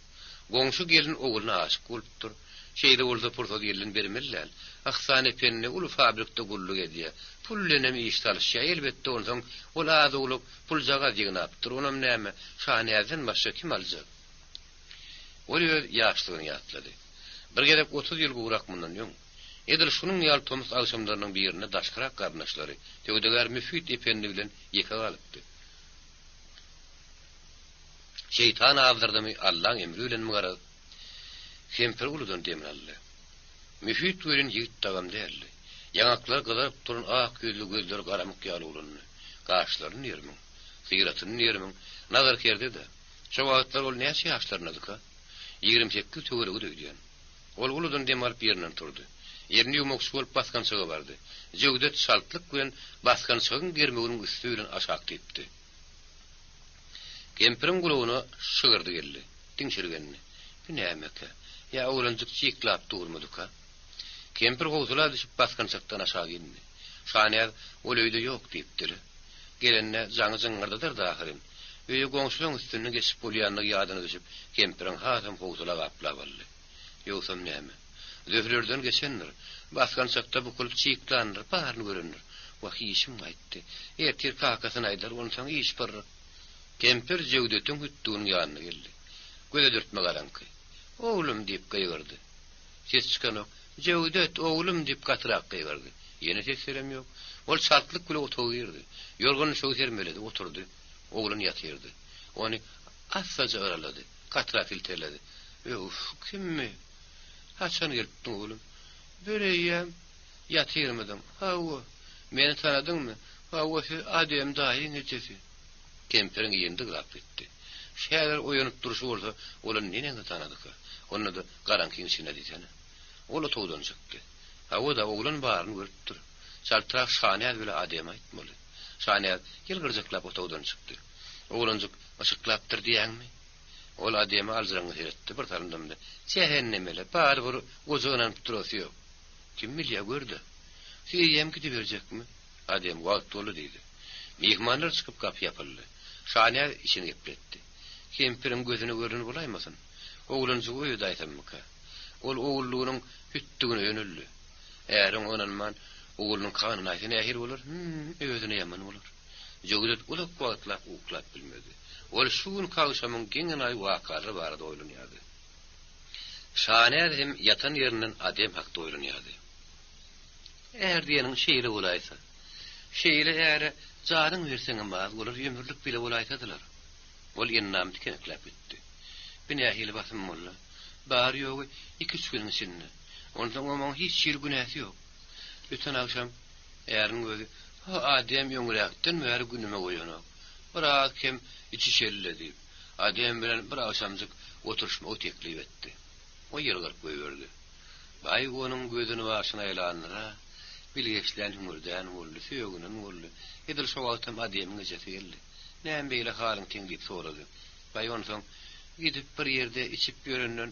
Goňşy gelin ogluna aşyk bolupdyr. Şeýle bolsa pursat elden bermeli däl. Yhsan ependi uly fabrikde gulluk edýär. Pul bilenem iş salyşýar. Elbetde onsoň ol az-owlak puljagaz ýygnapdyr. Onam näme, Şanäzden başga kim aljak? Ol öz ýaşlygyny ýatlady. Bir gezek 30 ýyl gowrak mundan öň, edil şunuň ýaly tomus agşamlarynyň birinde daşkyrak garyndaşlary, söwdagär Müfit ependi bilen ýeke galypdy. Şeýtan azdyrdymy, Allaň emri bilenmi garaz, kempir uludan demini aldy. Müfit welin ýigit dagam däldi. Ýaňaklary gyzaryp duran ak ýüzli gözleri garamyk ýaly ulandy. Gaşlaryny diýermiň, syratyny diýermiň, nazarkerde-de. Şo wagtlar ol näçe ýaşlaryndadyka? 28 töweregidi öýdýän. Ol uludan dem alyp ýerinden turdy. Elini ýuwmakçy bolup basgançaga bardy. Jöwdet çaltlyk bilen basgançagyň germewiniň üsti bilen aşak typdy. Kempiriň gulagyna şygyrdy geldi. Diňşirgendi. Bu nämekä? Ýa oglanjyk jyklap durmadyka? Kempir howsala düşüp basgançakdan aşak indi. Şanäz ol öýde ýok diýipdir. Gelende jaňy jyňňyrdadardy ahyryn. Öýe goňşulaň üstünden geçip bolýandygy ýadyna düşüp, kempiriň hasam howsala gaplap aldy. Ýogsam näme? Zöhlerden geçendir. Basgançakda bukulyp çyklandyr, baryny görendir. Wah, işim gaýtdy. Ertir kakasyna aýdar, onsoň iş pyrryk. Kempir Jewdetiň hütdüginiň ýanyna geldi. Göze dürtme garaňky. Oglum! diýip gygyrdy. Ses çykanok. Jewdet, oglum! diýip gatyrak gygyrdy. Ýene ses-selem ýok. Ol çaltlyk bilen otaga girdi. Ýorgan-düşegi sermeledi, oturdy. Oglan ýatyrdy. Ony assaja yralady. Gatyrak silterledi. Öwf, kimmi? Haçan gelipdiň, oglum? Bireýýäm ýatyrmydyň? Hawa. Meni tanadyňmy? Hawa, siz Adem daýyň ejesi. Kempiriň ýendi gylap gitdi. Häzir oýanyp durşy bolsa, ol ony neneňsi tanadyka? Onda-da garaňkyň içinde diýsene. Ol otagdan çykdy. Hawa-da, oglan baryny görüpdir. Çaltrak Şanäz bile Ademe aýtmaly. Şanäz ýylgyrjaklap otagdan çykdy. Oglanjyk yşyklapdyr diýýäňmi? Ol Ademe aljyraňňy seretdi, bir salym dymdy. Jähennemele, barybir goja ynanyp durasy ýok. Kim bilýä, gör-de. Siz eýýäm gidiberjekmi? Adem, wagt boldy diýdi. Myhmanlar çykyp gapy ýapyldy. Şanäz içini gepletdi. Kempiriň gözüne görnen bolaýmasyn? Oglanjygy oýadaýsammyka? Ol ogullygynyň hütdügine ýöneldi. Äri oňa ynanman, oglunyň kanyny aýsa nähili bolar? Hüm, özüne ýaman bolar. Jöwdet uzak wagtlap uklap bilmedi. Ol şu günki agşamyň geň-enaýy wakalary barada oýlanýardy. Şanäz hem ýatan ýerinden Adem hakda oýlanýardy. Är diýeniň şeýle bolaýsa. Şeýle äre janyň berseňem az bolar, ömürlik bile bolaýsadylar. Ol endamy tikenekläp gitdi. Bi nähili basym boldy? Bary-ýogy iki-üç günüň içinde. Onsoňam oň hiç hili günäsi ýok. Öten agşam äriniň özi, Ho, Adem öňräkden bäri günüme goýanok. Biraz kem içişeli-le diýip, Adem bilen bir agşamjyk oturyşmagy teklip etdi. O ýylgyryp goýberdi. Baý onuň gözüni başyna aýlandyr-a, bilgeşlän hüňürdän boldy, sögünen boldy. Edil şo wagtam Ademiň ejesi geldi. Näme beýle halyň teň diýip sorady. Baý onsoň, Gidip bir ýerde içip ýörenden,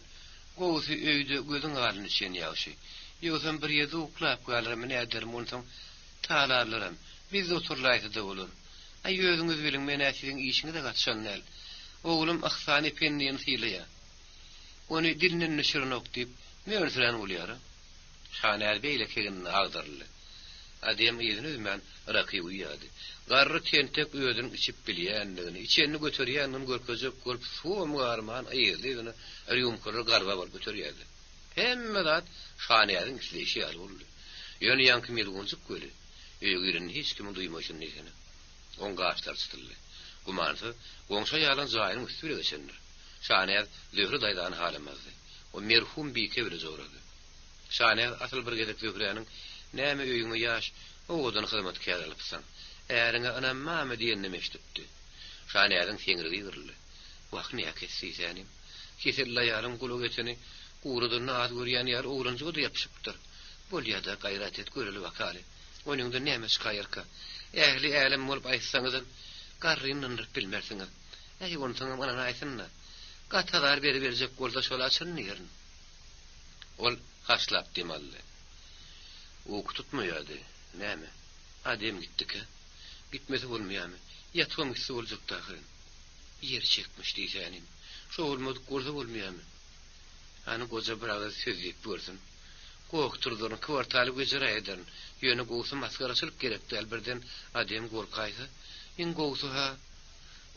gowusy öýde gözüň alnyny içen ýagşy. Ýogsam bir ýerde uklap galarmy näderim onsoň talarlaram. Bizde oturylaýsa-da bolar. Aý özüňiz biliň men-ä siziň işiňize gatyşan däl. Oglum Yhsan ependini sylaýa. Ony dilinden düşürenok diýip, mönsürän bolýar-a. Şanäz beýleki egnine agdaryldy. Adem yzyny üzmän raky guýýardy. Garry tentek özüniň içip bilýändigini, içenini göterýändigini görkezjek bolup suwam garman yzly-yzyna rýumkalary garbap alyp göterýärdi. Hemme zat Şanäziň isleýşi ýaly boldy. Ýöne ýaňky melgunjyk weli, öýe girenini hiç kimiň duýmaýşyny diýsene. Oň gaşlary çytyldy. Gümansyz, goňşy aýalyň jaýynyň üsti bile geçendir. Şanäz Zöhre daýzany halamazdy. O merhum Bike bile jorady. Şanäz asyl bir gezek Zöhräniň Näme öýüňe ýaş, owadan hyzmatkär alypsyň? Äriňe ynanmamy diýeninem eşidipdi. Şanäziň seňrigi ýygryldy. Wah, näkes diýsänim. Keselli aýalyň gulak etini guradanyny az görýän ýaly oglanjyga-da ýapyşypdyr. Bolýa-da, gaýrat et, göreli bakaly. Onyňdan näme çykaýarka? Ähli älem bolup aýtsaňyzam, garryny ynandyryp bilmersiňiz. Äý, onsoňam ynanaýsyn-da. Gaty azar beriberjek bolsa, şol-a çyn diýerin. Ol haşlap dem aldy. Uky tutmaýardy. Näme? Adem gitdikä? Gitmese bolmaýarmy? Ýatybam gitse boljakdy ahyryn. Ýer çekmiş diýsänim. Şo bolmadyk bolsa bolmaýarmy? Hany goja bir agyz söz diýip görsün. Goh turuzaryn, kwartaly wejera ederin. Ýöne gowusy masgaraçylyk gerek däl, birden Adem gorkaýsa? Iň gowusy-ha.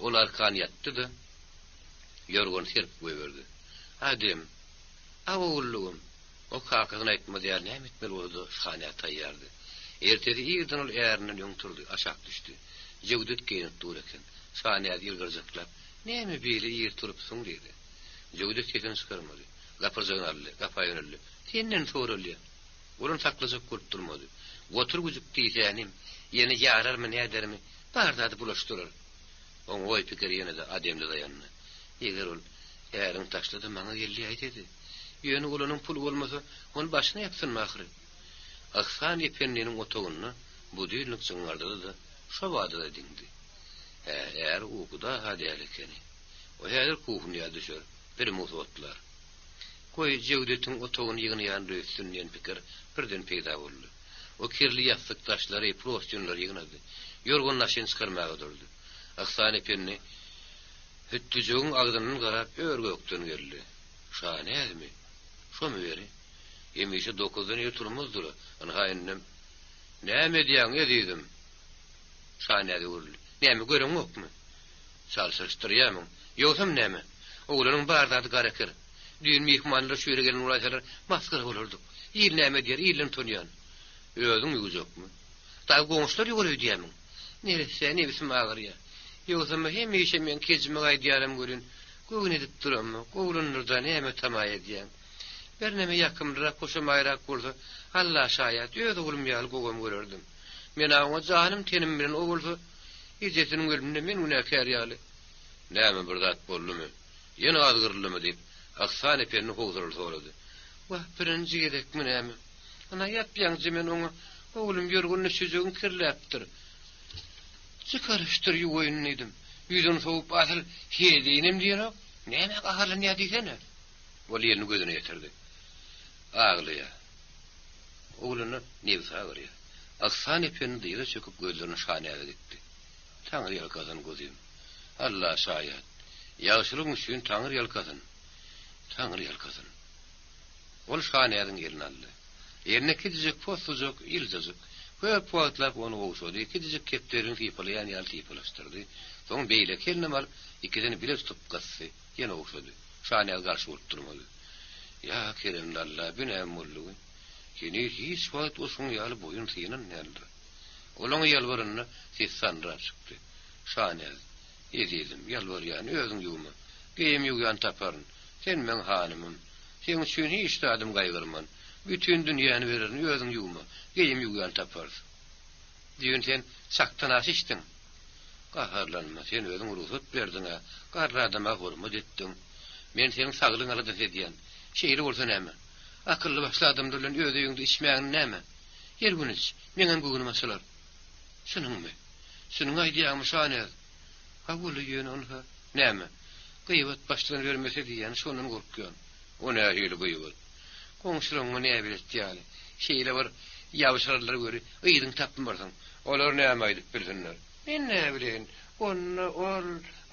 Ol arkan ýatdy-da, ýorgany serpip goýberdi. Adem, a ogullygym! O kakasyna aýtmaz ýaly näme etmeli bolsa-da Şanä taýýardy. Ertesi irden ol ärinden öň turdy, aşak düşdi. Jöwdet geýnip dur eken. Şanäz ýylgyrjaklap, Näme beýle ir turupsyň? diýdi. Jöwdet sesini çykarmady. Gapyrjagyny aldy, gapa ýöneldi. Senden soralýa. Ol ony saklajak bolup durmady. Gotur güjük diýsänim, ýene ýararmy nädermi, bar zady bulaşdyrar. Oň oý-pikiri ýene-de Ademde daýandy. Eger ol Äriňi taşla-da maňa gel diýäýsedi. Ýöne ol onuň puly bolmasa, ony başyna ýapsynmy ahyry? Yhsan ependiniň otagynda budilnik jyňňardady-da, şo bada-da diňdi. Hä, äri ukuda-ha däl ekeni. O häzir kuhnýa düşer, primus otlar. Goý, Jewdetiň otagyny ýygnaýandyr öýtsün diýen pikir birden peýda boldy. O kirli ýassyk daşlary, prostynlary ýygnady. Ýorgan-daşyny çykarmaga durdy. Yhsan ependi Hütdüjigiň agzyndan garap ör-gökden geldi. Şa näzmi? Şomy beri? Hemişe dokuzdan ir turmazdyr-a. Ynha indem. Näme edýäň, ezizim? Şanäz öwrüldi. Näme, göreňokmy? Çalşyryşdyrýamyň? Ýogsam näme? Oglanyň bar zady gara kir. Düýn myhmanlar şu ýere gelen bolaýsalar, masgara bolardyk. Il näme diýer, ilden utanýan. Özüň ýuwjakmy? Dagy goňşular ýuwar öýdýämiň? Neresse, nebsim agyrýar. Ýogsam hemişe meň kejime gaýdýaram welin, göwün edip duramok. Oglanlar-da näme tama edýäň? Birneme ýakymlyrak, hoşamaýrak bolsa, Alla şaýat, öz oglum ýaly gowam görerdim. Men-ä oňa janym-tenim bilen, o bolsa, ejesiniň ölümine men günäkär ýaly. Näme, bir zat boldumy? Ýene azgyryldymy? diýip, Yhsan ependi howsalaly sorady. Wah, birinji gezekmi näme? Ana, ýap-ýaňyja men oňa, Oglum, ýorgan düşejegiň kirläpdir. Çykaryşdyr, ýuwaýyn diýdim. Ýüzüni sowup, asyl, heleýinem diýenok. Nämä gaharlanýar diýsene? Ol elini gözüne ýetirdi. Aglaýar. Ogluna nebsi agyrýar. Yhsan ependi dyza çöküp gözlerini Şanäze dikdi. Taňry ýalkasyn, guzym. Alla şaýat. Ýagşylygyň üçin Taňry ýalkasyn. Taňry ýalkasyn. Ol Şanäziň elini aldy. Eline kiçijik possujak, ýyljajyk. Köp wagtlap ony gowşady, kiçijik kepderini sypalaýan ýaly sypalaşdyrdy. Soň beýleki elinem alyp, ikisini bile tutup gysdy. Ýene ogşady. Şanäz garşy bolup durmady. Ýa keremli Alla, bu näme boldugy? Heniz hiç wagt oşuň ýaly boýun synan däldir. Ol oňa ýalbaranda sesi sandyrap çykdy. Şanäz, ezizim, ýalbarýan, özüň ýuwma. Geýim ýuwýan taparyn. Sen meň hanymym. Seň üçin hiç zadym gaýgyrman. Bütin dünýäni bererin, özüň ýuwma. Geýim ýuwýan taparys. Düýn sen çakdan aşa içdiň. Gaharlanma, sen özüň rugsat berdiň-ä, garry adama hormat etdiň. Men seniň saglygyň aladasy edýän. Şeýle bolsa näme? Akylly-başly adamlar bilen öz öýüňde içmägin näme? Her gün iç, meňem göwnüm açylar. Çynyňmy? Çynyňy aýdýaňmy, Şanäz? Hawa-la, ýöne ynha. Näme? Gyýbat başdan bermese diýýän, şondan gorkýan. O nähili gyýbat? Goňşularyňa näbelet ýaly, şeýle bir ýabşarlar weli, yzyňy tapmarsyň. Olar näme aýdyp bilsinler? Men näbileýin, onda ol,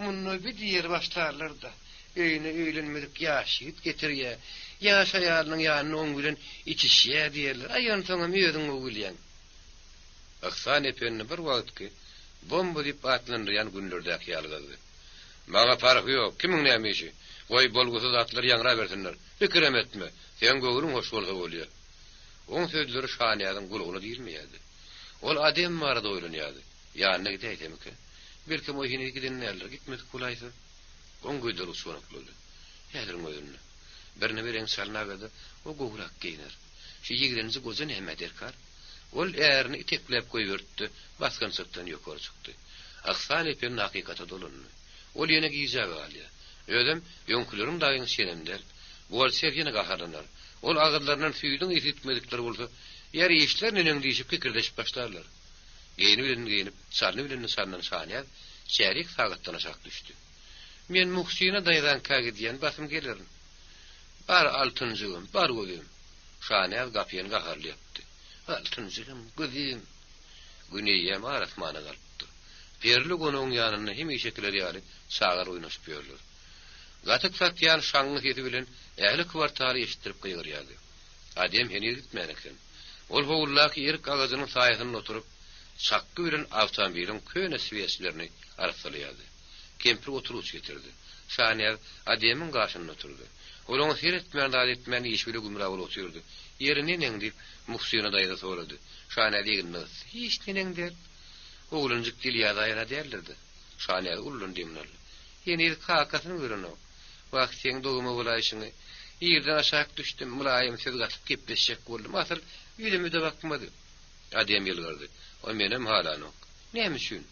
munda bi diýer başlarlar-da. Öýüne öýlenmedik ýaş ýigit getirýä, ýaş aýalynyň ýanynda oň bilen içişýä diýerler. Aý, onsoňam özüň gowy bilýäň. Yhsan ependi bir wagtky bomba diýip atlandyrýan günlerdäki ýaly gyzdy. Maňa parhy ýok, kimiň näme işi? Goý, bolgusyz zatlar ýaňrabersinler. Pikirem etme, seň göwnüň hoş bolsa bolýa. Oň sözleri Şanyýazyň gulagyna girmeýärdi. Ol Adem barada oýlanýardy. Ýanyna gidäýsemikä? Belkem o heniz giden däldir, gitmedik bolaýsa? Oň gözleri uçganaklady. Häziriň özünde. Birneme reňk çalynaga-da, o gowurak geýner. Şu ýigrenji goja nämä derkar? Ol ärini itekläp goýberdi-de, basgançakdan ýokary çykdy. Yhsan ependi hakykata dolandy. Ol ýene gijä galýar. Özem öňküleriň dagyň şenem däl. Buhgalter ýene gaharlanar. Ol agyzlaryndan süýdüň ysy gitmedikler bolsa, Ýer işler neneň diýşip kikirdeşip başlarlar. Geýnibilenini geýnip, çalnybilenini çalnan Şanyýaz çärýek sagatdan aşak düşdi. Men Muhsina daýzaňka gidýän, basym gelerin. Bar, altynjygym, bar gözüm. Şanyýaz gapyny gaharly ýapdy. Altynjygym, gözüm. Gün eýýäm ar asmana galypdyr. Perli gonagyň ýanynda hemişekiler ýaly çagalar oýnaşyp ýörler. Gatyk satýan şaňňy sesi bilen ähli kwartaly eşitdirip gygyrýardy. Adem heniz gitmän eken. Ol howludaky erik agajynyň saýasynda oturyp, çakgy bilen awtomobiliň köne sweçlerini arassalaýardy. Kempir oturgyç getirdi. Şanyýaz Ademiň gaşynda oturdy. Ol oňa seretmän zat etmän işi bile gümra bolup otyrdy. Ýeri neneň diýip, Muhsyna daýza sorady. Şanyýaz egnini gysdy. Hiç neneň däl. Oglanjyk dil ýazaýan-a däldir-dä. Şanyýaz uludan demini aldy. Heniz kakasyny görenok. Wah, seň dogma bolaýşyňy. Ýerden aşak düşdüm, mylaýym söz gatyp gepleşjek boldum. Asyl, ýüzüme-de bakmady. Adem ýylgyrdy. O menem halanok. Näme üçin?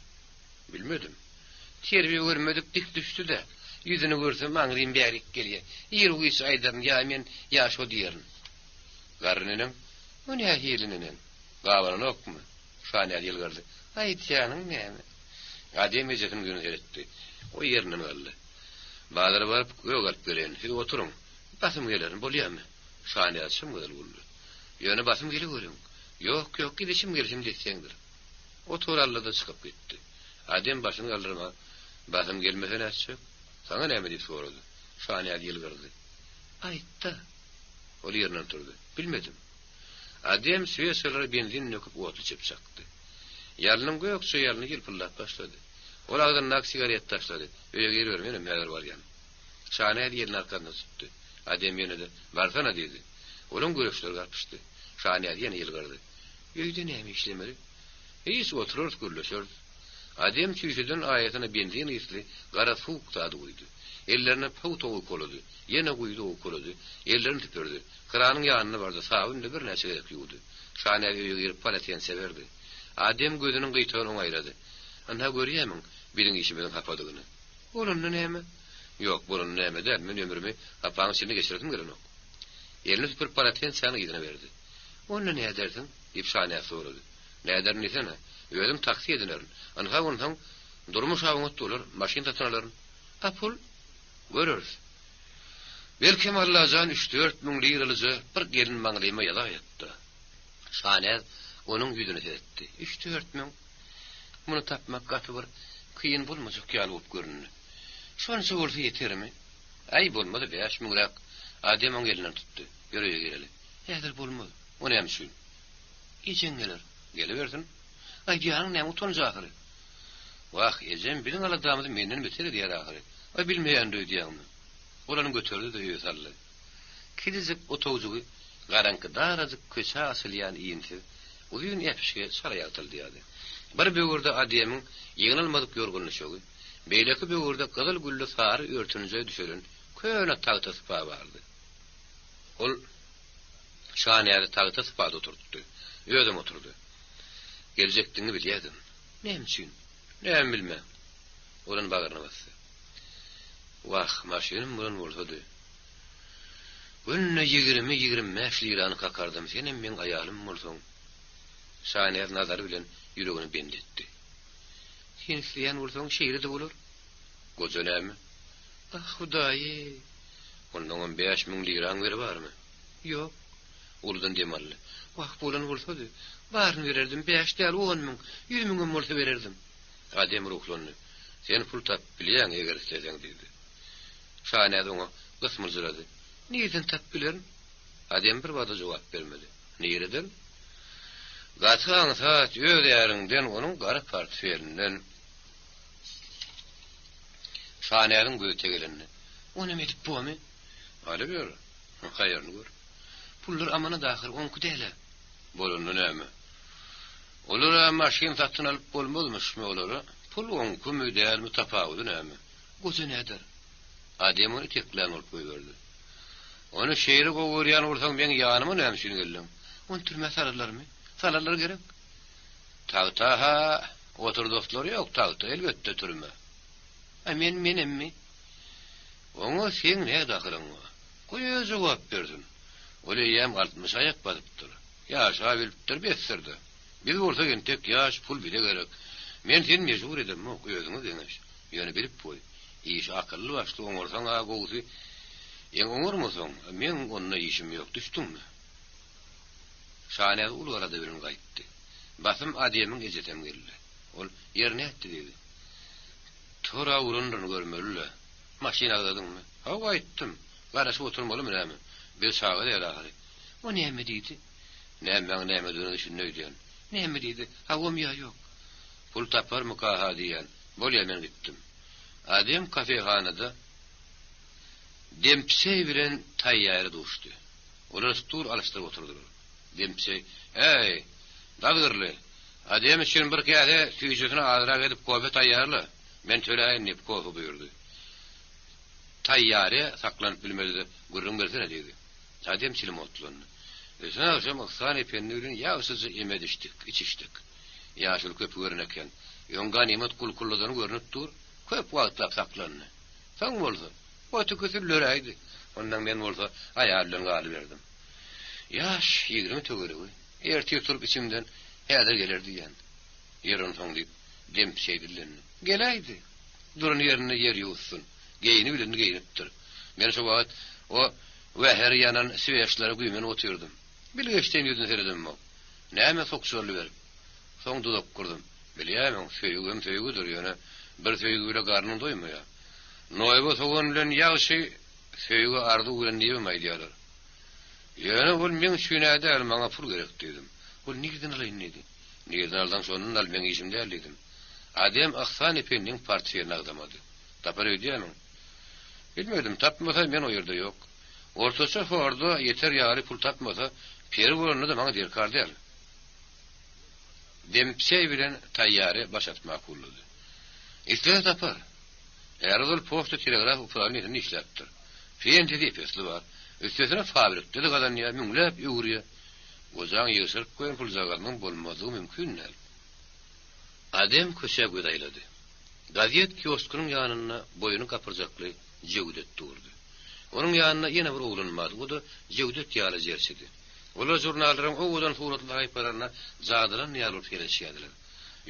Bilmedim. Terbiýe görmedik dik düşdi-dä. Ýüzüni görsem aňrym bärik gelýä. Iru-giç aýdaryn, ýa men, ýa şo diýerin. Garry neneň? O nähili neneň? Gabananokmy? Şanyýaz ýylgyrdy. Aýdýanyň näme? Adem ejesiniň ýüzüne seretdi. O ýerinden galdy. Bazara baryp, gök alyp geleýin. Siz oturyň. Basym gelerin, bolýamy? Şanyýaz çym gyzyl güldi. Ýöne basym geleweriň. Ýok, ýok, gidişim-gelişim desseňdir. Otur aldy-da çykyp gitdi. Adem başyny galdyrman, Basym gelmese nätjek? Saňa näme diýip sorady. Şanyýaz ýylgyrdy. Aýt-da. Ol ýerinden turdy. Bilmedim. Adem sweçalara benzin döküp otly çöp çakdy. Ýalnyň gökje ýalny ýylpyldap başlady. Ol agzyndaky sigareti taşlady. Öýe giriber, menem häzir barýan. Şanäz elini arkasyna tutdy. Adem ýene-de, Barsana diýdi. Olaň göreçleri garpyşdy. Şanäz ýene ýylgyrdy. Öýde näme işlemeli? Hiç, oturarys, gürleşeris. Adem çüýşeden aýasyna benzin ysly gara suwuk zady guýdy. Ellerine pugta owkalady. Ýene guýdy, owkalady. Ellerini süpürdi. Kranyň ýanyna bardy, sabyn bilen birnäçe gezek ýuwdy. Şanäz öýe girip polotense berdi. Adem gözüniň gyýtagyny oňa aýlady. Ynha görýämiň, biziň işimiziň hapadygyny. Bolanda näme? Ýok, bolanda näme däl, men ömrümi hapaň içinde geçiresim gelenok. Elini süpürip polotensäni yzyna berdi. Onda nädersiň? diýip Şanäz sorady. Näderin diýsene? Özüm taksi edinerin. Ynha onsoň durmuş oňat bolar, maşyn satyn alaryn. A pul? Göreris. Belkem Allajan üç-dört müň liralyja bir gelin maňlaýyma ýazaýatda. Şanäz onuň ýüzüne seretdi. Üç-dört müň? Muny tapmak gaty bir kyn bolmajak ýaly bolup göründi. Şonça bolsa ýetermi? Äý, bolmasa bäş müňräk. Adem oň elinden tutdy. Ýör öýe gireli. Häzir bolmaz. O näme üçin? Ejeň geler. Gelibersin. Aýdýanyň näme utanç ahyry. Wah, ejem biziň aladamyzy menden beter edýär ahyry. Aý, bilmeýändir öýdýäňmi? Ol ony göterdi-de öýe saldy. Kiçijik otagjygy garaňky darajyk köçä açylýan insiz, uzyn äpişge çala ýagtyldýardy. Bir böwürde Ademiň ýygnalmadyk ýorgan-düşegi, beýleki böwürde gyzyl gülli sary örtünje düşelen köne tagta sypa bardy. Ol Şanäzi tagta sypada oturtdy. Özem oturdy. Geljekdigiňi bilýärdim. Näme üçin? Näme bilme. Ol ony bagryna basdy. Wah, maşynym bolan bolsady. Günde 20-25 lirany kakardym, senem meň aýalym bolsaň. Şanäz nazary bilen ýüregini bent etdi. Sen isleýän bolsaň, şeýle-de bolar. Goja näme? Ah, Hudaý-eý! Onnoňam 5000 liraň beri barmy? Ýok. Uludan dem aldy. Wah, bolan bolsady. Baryny bererdim, bäş däl, on müň, ýüz müňem bolsa bererdim. Adem ruhlandy. Sen pul tapyp bilýäň, eger isleseň, diýdi. Şanäz oňa gysmyljyrady. Nireden tapyp bilerin? Adem birbada jogap bermedi. Nireden? Gaty aňsat, öz äriňden, onuň gara portfelinden. Şanäziň gözi tegelendi. Onam edip bormy? Alyber. Haýryny gör. Pullar amanat ahyry, oňky däl-ä. Bolanda näme? Olara maşyn satyn alyp bolmazmyşmy olara? Pul oňkumy, dälmi tapawudy näme? Goja näder? Adem ony iteklän bolup goýberdi. Ony şeýle gowy görýän bolsaň meň ýanyma näme üçin geldiň? Ony türmä salarlarmy? Salarlar gerek. Tagta-ha oturdasylary ýok, tagta elbetde türme. A men menemmi? Oňa seň nä dahylyň bar? Goý özi jogap bersin. Ol eýýäm altmyşa aýak basypdyr. Ýaşap bilipdir, besdir-de. Biz bolsak entek ýaş, pul bize gerek. Men seni mejbur edemok, özüňe geňeş. Ýöne bilip goý, işi akylly-başly oňarsaň-a gowusy, eň oňarmasaň, meň onda işim ýok, düşdüňmi? Şanäz uly alada bilen gaýtdy. Basym Ademiň ejesem geldi. Ol, Ýer nätdi? diýdi. Tora uranyny görmeli-le. Maşyn agzadyňmy? Hawa, aýtdym. Garaşyp oturmalymy näme? Biz çaga däl ahyry. O näme diýdi? Nämäň nämedigine düşündi öýdýän. Näme diýdi? Hawamy ýa ýok? Pul taparmyka-ha diýýän. Bolýa, men gitdim. Adem kafehanada Dempseý bilen Taýýary duşdy. Olar stul alyşdyryp oturdylar. Dempseý, Äý, dazgyrly, Adem üçin bir käse süýjüsini azrak edip kofe taýýarla, men töläýin diýip kofe buýurdy. Taýýary saklanyp bilmedi-de, Gürrüň bersene diýdi. Adem çilim otlandy. Öten agşam Yhsan ependi bilen ýagşyja em edişdik, içişdik. Ýaşuly köpi gören eken. Öň ganymat gulkulladany görnüp dur, köp wagtlap saklandy. Soň bolsa, otüki sülleräýdi. Ondan men bolsa aýal bilen galyberdim. Ýaş, 20 töweregi. Ertir turup içimden, Häzir geler diýýän. Ýer onsoň diýip, Dempseý dillendi. Geläýdi. Duran ýerinde ýer ýuwutsyn. Geýnibilenini geýnipdir. Men şo wagt o wäheri ýanan sweçlere güýmenip otyrdym. Bilgeşden ýüzüne seredemok. Näme sokjarylyberip. Soň duzak gurdum. Bilýämiň, söýgem söýgüdir, ýöne bir söýgi bile garnyň doýmaýar. Noýba sogan bilen ýagşy, söýgi arzuw bilen diýibem aýdýarlar. Ýöne ol meň üçin-ä däl, maňa pul gerek diýdim. Ol nirden alaýyn diýdi. Nirden alsaň şondan al, meň işim däl diýdim. Adem Yhsan ependiň portfelini agzamady. Tapar öýdýämiň? Bilmedim, tapmasa men o ýerde ýok. Ortaça horda ýeter ýaly pul tapmasa, peri bolanda-da maňa derkar däl. Dempseý bilen taýýary baş atyp makullady. Islese tapar. Är ozal poçta-telegraf uprawleniýesinde işläpdir. Pensiýasy ep-esli bar. Üstesine fabrikde-de gazanýar, müňläp öwürýär. Gojaň ýygşyryp goýan puljagazynyň bolmazlygy mümkin däl. Adem köçä göz aýlady. Gazet kioskynyň ýanynda boýny gapyrjakly Jewdet durdy. Onuň ýanynda ýene bir oglan bardy, o-da Jewdet ýaly jerçidi. Olar žurnallaryň owadan suratly sahypalaryna jadylan ýaly bolup seredişýärdiler.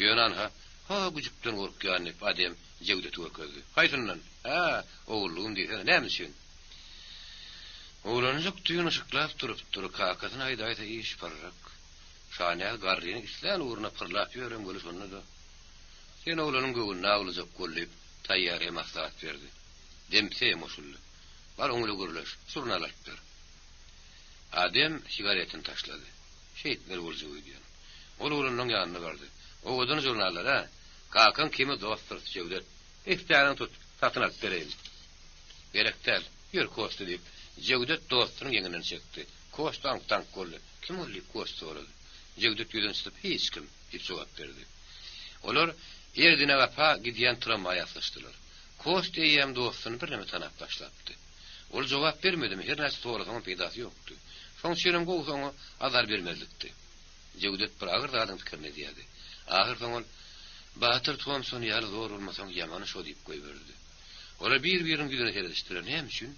Ýöne anha, ha güjükden gorkýan diýip, Adem Jewdeti görkezdi. Haýsyndan? Hä, ogullygym diýsene, näme üçin? Oglanjyk düýn yşyklap durupdyr, kakasyna aýdaýsa iş pyrryk. Şanäz garrynyň islän ugruna pyrlap ýörem weli şonda-da, Sen oglanyň göwnüni awlajak bol diýip, taýýarja maslahat berdi. Dempseýem goşuldy. Bar oň bilen gürleş, žurnal alyp ber. Adem sigaretini taşlady. Şeýtmeli boljak öýdýän. Ol oglanyň ýanyna bardy. Owadan žurnallar-a? Kakaň kimi dostdur, Jewdet. Isläniňi tut, satyn alyp bereýin. Gerek däl. Ýör, Kostya, diýip, Jewdet dostunyň ýeňinden çekdi. Kostya aňk-taňk boldy. Kim ol? diýip, Kostya sorady. Jewdet ýüzüni çytyp, Hiç kim, diýip jogap berdi. Olar Erdenegapa gidýän tramwaýa aslyşdylar. Kostya eýýäm dostuny birneme tanap başlapdy. Ol jogap bermedimi, her näçe sorasaňam peýdasy ýokdy. Şoň üçinem gowusy oňa azar bermezlikdi. Jewdet bir agyr zadyň pikirini edýärdi. Ahyrsoňy ol, Batyr Tomson ýaly zor bolmasaň ýamany şo diýip goýberdi. Olar bir-biriniň ýüzüne seredişdiler. Näme üçin?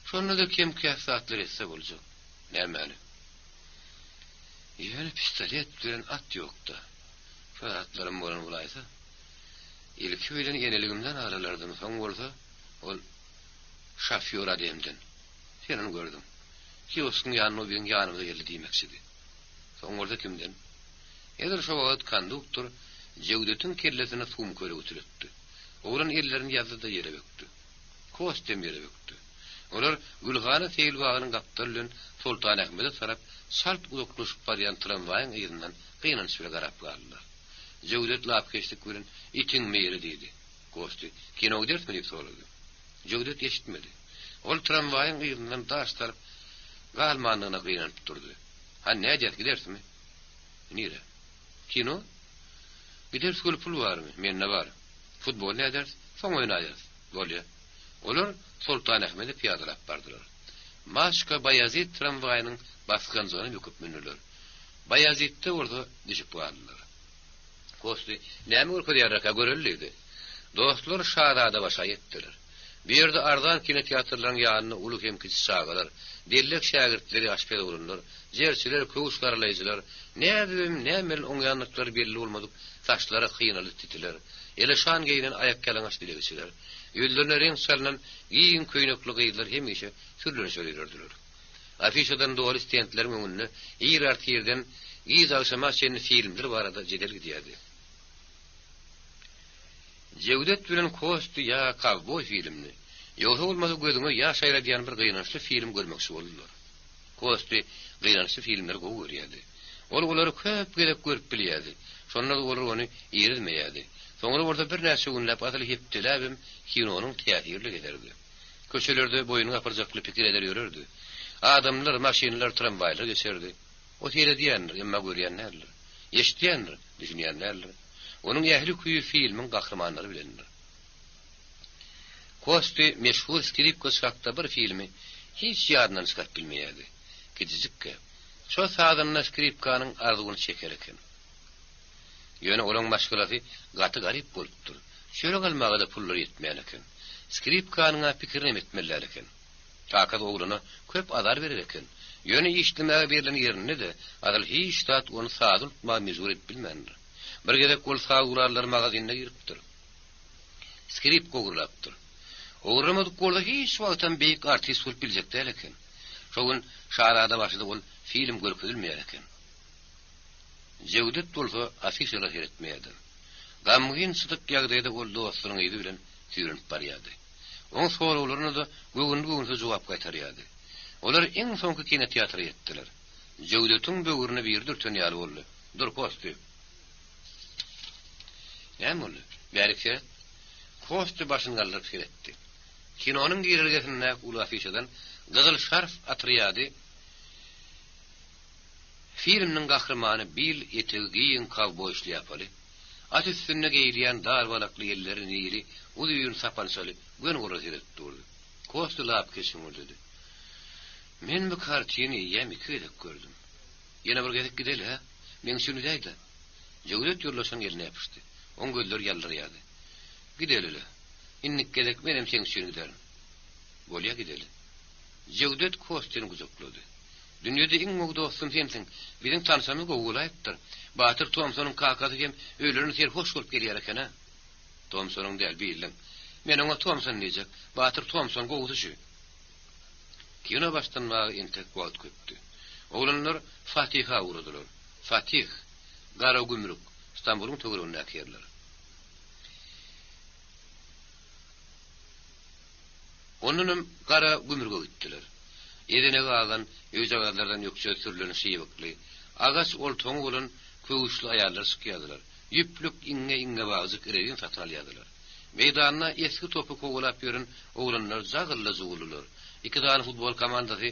Şonda-da kem-käs zatlar etse boljak. Nämäni? Ýöne pistolet bilen at ýok-da. Şo zatlarym bolan bolaýsa. Ilki bilen eneligimden alylardym, soň bolsa ol şofýor Ademden. Sen ony gördüň. Kioskyň ýanyna o biziň ýanymyza geldi diýmekçidi. Soň bolsa kimden? Edil şo wagt konduktor Jewdetiň kellesine sumka ütületdi. Oglan ellerini ýazdy-da ýere bökdi. Kostem ýere bökdi. Olar Gülhana seýilbagynyň gapdaly bilen Soltanahmede tarap çalt uzaklaşyp barýan tramwaýyň yzyndan gynanç bile garap galdylar. Jewdet lapykeçlik bilen, Itiň miri diýdi. Kosty, Kino giderismi diýip sorady. Jewdet eşitmedi. Ol tramwaýyň yzyndan daş salyp galmandygyna gynanyp durdy. Hany nädýäs, giderismi? Nirä? Kino? Gideris weli pul barmy? Mende bar. Futbol näderis? Soň oýnaýarys. Bolýa. Olar Soltanahmede pyýadalap bardylar. Maşka Baýazid tramwaýynyň basganjagyna böküp mündüler. Baýazidde bolsa düşüp galdylar. Kosty, näme görkezýärlerkä göreli diýdi. Dostlar Şazadabaşa ýetdiler. Bu ýerde arzan kinoteatrlaryň ýanynda uly hem kiçi çagalar, dellek şägirtleri, aşpez oglanlar, jerçiler, köwüş garalaýjylar, nädibem näme bilen oňýandyklary belli bolmadyk saçlary hynaly titiler, ele şan geýnen aýakýalaňaç dilegçiler, ýüzlerine reňk çalnan giň köýnekli gyzlar hemişe sürlenişer ýörerdiler. Afişadan doly stendleriň öňünde ir ertirden giç agşama çenli filmler barada jedel gidýärdi. Jewdet bilen Kosty ýa kowboý filmini, ýogsa bolmasa gözüňe ýaş aýladýan bir gynançly film görmekçi boldular. Kosty gynançly filmleri gowy görýärdi. Ol olary köp gezek görüp bilýärdi. Şonda-da olar ony irizmeýärdi. Soňra bolsa birnäçe günläp, asyl hepdeläbem kinonyň täsirli gezerdi. Köçelerde boýny gapyrjakly pikir eder ýörerdi. Adamlar, maşynlar, tramwaýlar geçerdi. O seredýändir, emma görýän däldir. Eşidýändir, düşünýän däldir. Onuň ähli küýi filmiň gahrymanlary bilendir. Kosty meşhur skripkaçy hakda bir filmi hiç ýadyndan çykaryp bilmeýärdi. Kiçijikkä, şol sazanda skripkanyň arzuwyny çeker eken. Ýöne olaň maşgalasy gaty garyp bolupdyr. Çörek almaga-da pullary ýetmeýän eken. Skripkanyň-a pikirinem etmeli däl eken. Kakasy ogluna köp azar berer eken. Ýöne işlemäge berlen ýerinde-de asyl hiç zat ony sazy unutmaga mejbur edip bilmändir. Bir gezek ol saz gurallary magazinine giripdir. Skripka ogurlapdyr. Ogurlamadyk bolsa hiç wagtam beýik artist bolup biljek däl eken. Şo gün Şazadabaşyda ol film görkezilmeýär eken. Jewdet bolsa afişalara seretmeýärdi. Gamgyn çytyk ýagdaýda ol dostunyň yzy bilen süýrenip barýardy. Oň soraglaryna-da göwünli-göwünsiz jogap gaýtarýardy. Olar iň soňky kinoteatra ýetdiler. Jöwdetiň böwrüne biri dürten ýaly boldy. Dur, Kosty! Näme boldy? Bärik seret. Kostýa başyny galdyryp seretdi. Kinonyň girelgesindäki uly afişadan Gyzyl şarf otrýady filminiň gahrymany Bill etegi giň kowboý şlýapaly, at üstünde geýilýän dar balakly elleri nili uzyn sapançaly göni olara seredip durdy. Kostýa lapykeç hüňürdedi. Men bu kartiny eýýäm iki gezek gördüm. Ýene bir gezek gideli, hä? Meň üçin gidäý-dä. Jöwdet ýoldaşynyň eline ýapyşdy. Oň gözleri ýaldyraýardy. Gideli-le. Indiki gezek menem seň üçin giderin. Bolýa, gideli. Jöwdet Kostýany gujaklady. Dünýede iň gowy dostum sensiň. Biziň tanşanymyz gowy bolaýypdyr. Batyr Tomsonyň kakasy hem öýlerine serhoş bolup gelýär eken-ä. Tomsonyň däl, Billiň. Men oňa Tomson diýjek. Batyr Tomson gowusy şu. Kino başlanmaga entek wagt köpdi. Oglanlar Fatiha ugradylar. Fatih, Gara gümrük, Stambulyň töweregindäki ýerler. Ondanam Gara gümrüge gitdiler. Ezenegi agan öýjagazlardan ökje sürlen şybykly, agaç oltaňy bolan köwüşli aýallar çykýardylar. Ýüplük iňňe-iňňe bagjyk rezin satyn alýardylar. Meýdanda esgi topy kowalap ýören oglanlar jagylly-jugullylar. Iki sany futbol komandasy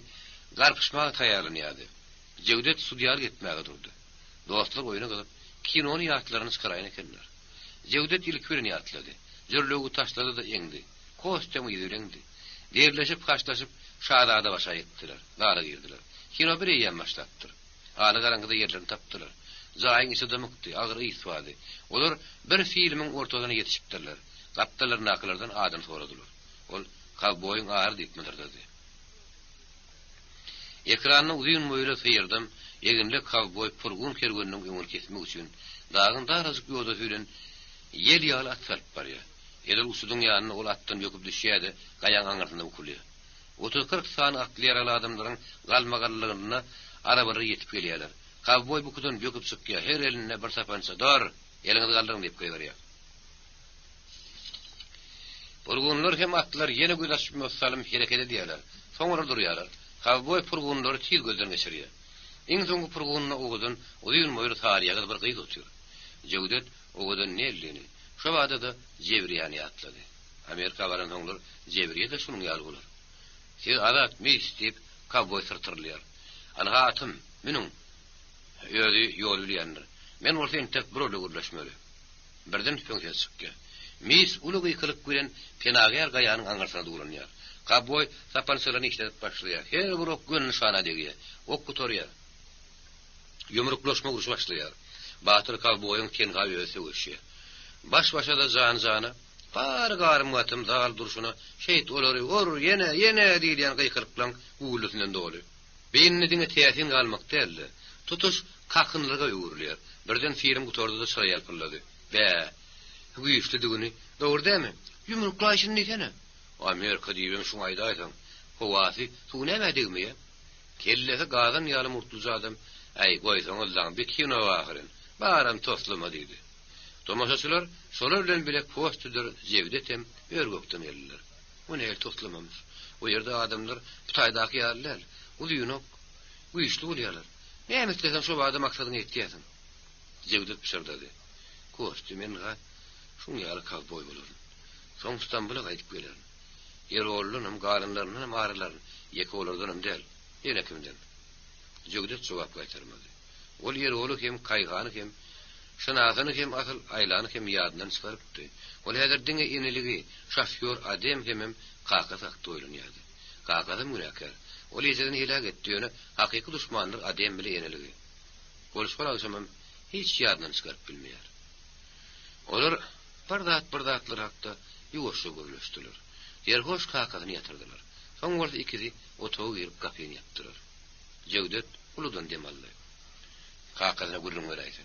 garpyşmaga taýýarlanýardy. Jewdet sudýalyk etmäge durdy. Dostlar oýna gyzyp, kinony ýatlaryny çykaraýan ekenler. Jewdet ilki bilen ýatlady. Jürlewügi taşlady-da eňdi. Kostýam yzy bilen eňdi. Derleşip, haşlaşyp, Şazadabaşa ýetdiler. Zala girdiler. Kino bir eýýäm başlapdyr. Ala-garaňkyda ýerlerini tapdylar. Jaýyň içi dymykdy, agyr ys bardy. Olar bir filmiň ortasyna ýetişipdirler. Gapdallaryndakylardan adyny soradylar. Ol, Kowboýyň ary diýip mydyrdady. Ekranda uzyn boýly syrdam, eginli kowboý purgun kerweniniň öňüni kesmek üçin dagyň darajyk ýodasy bilen ýel ýaly at salyp barýar. Edil uçudyň ýanynda ol atdan böküp düşýär-de, gaýaň aňyrsynda bukulýar. Otuz-kyrk sany atly-ýaragly adamlaryň galmagallygynda arabalar ýetip gelýärler. Kowboý bukudan böküp çykýar, her elinde bir sapança, Dur! Eliňizi galdyryň! diýip gygyrýar. Purgunlar hem atlar ýene göz açmaz salym hereket edýärler. Soň olar durýarlar. Kowboý purgunlary tiz gözden geçirýär. Iň soňky purgunda owadan, uzyn boýly saryýagyz bir gyz otyr. Jöwdet owadan Nellini, şo bada-da Jebriýäni ýatlady. Amerika baransoňlar Jebriýe-de şunuň ýaly bolar. Siz azat, miss, diýip, kowboý syrtyrylýar. Anha atym, münüň. Özi ýol bilýändir. Men bolsa entek birole gürleşmeli. Birden tüpeň sesi çykýar. Miss uly gykylyk bilen penagär gaýanyň aňyrsyna duwlanýar. Kowboý sapançalaryny işledip başlaýar. Her bir ok göni nyşana degýär. Ok gutarýar. Ýumruklaşma urşy başlaýar. Batyr kowboýyň tenha özi söweşýär. Baş-başa-da jan-jana, bary garym-gatym zal durşuna şeýt olary, ur, ýene, ýene! diýilýän gykylyklaň güwwüldisinden doly. Beýninde diňe täsin galmak däl-de, tutuş kakynlyga öwrülýär. Birden film gutardy-da çyra ýalpyldady. Bä, güýçlüdigini, dogry dälmi? Ýumruklaýşyny diýsene! Amerika diýibem şuňa aýdaýsaň, howasy, suwy nämä degmeýär? Kellesi gazan ýaly murtluja adam, Äý, goýsaňyzlaň, bi kino ahyryn, baram toslama diýdi. Tomaşaçylar şolar bilen bile Kostýadyr Jewdet hem ör-gökden geldiler. O nähili toslamamyş? O ýerde adamlar bu taýdaky ýaly däl, uzynok, güýçli bolýarlar. Näme isleseň şo bada maksadyňa ýetýärsiň. Jewdet pyşyrdady. Kostýa, men-ha şuň ýaly kowboý bolaryn. Soň Stambula gaýdyp gelerin. Ýeroldanam, galanlaryndanam ar alaryn, ýeke olardanam däl, ýene kimden? Jöwdet jogap gaýtarmady. Ol Ýeroly hem, Kaýhany hem, Şynasyny hem, asyl Aýlany hem ýadyndan çykarypdy. Ol häzir diňe eneligi, şofýor Adem hemem kakasy hakda oýlanýardy. Kakasam günäkär. Ol ejesini heläk etdi, ýöne hakyky duşmanlar Adem bile eneligi. Ol şol agşamam hiç ýadyndan çykaryp bilmeýär. Olar bir zat-bir zatlar hakda ýuwaşja gürleşdiler. Serhoş kakasyny ýatyrdylar. Soň bolsa ikisi otaga girip gapyny ýapdylar. Jewdet uludan dem aldy. Kakasyna gürrüň beräýse.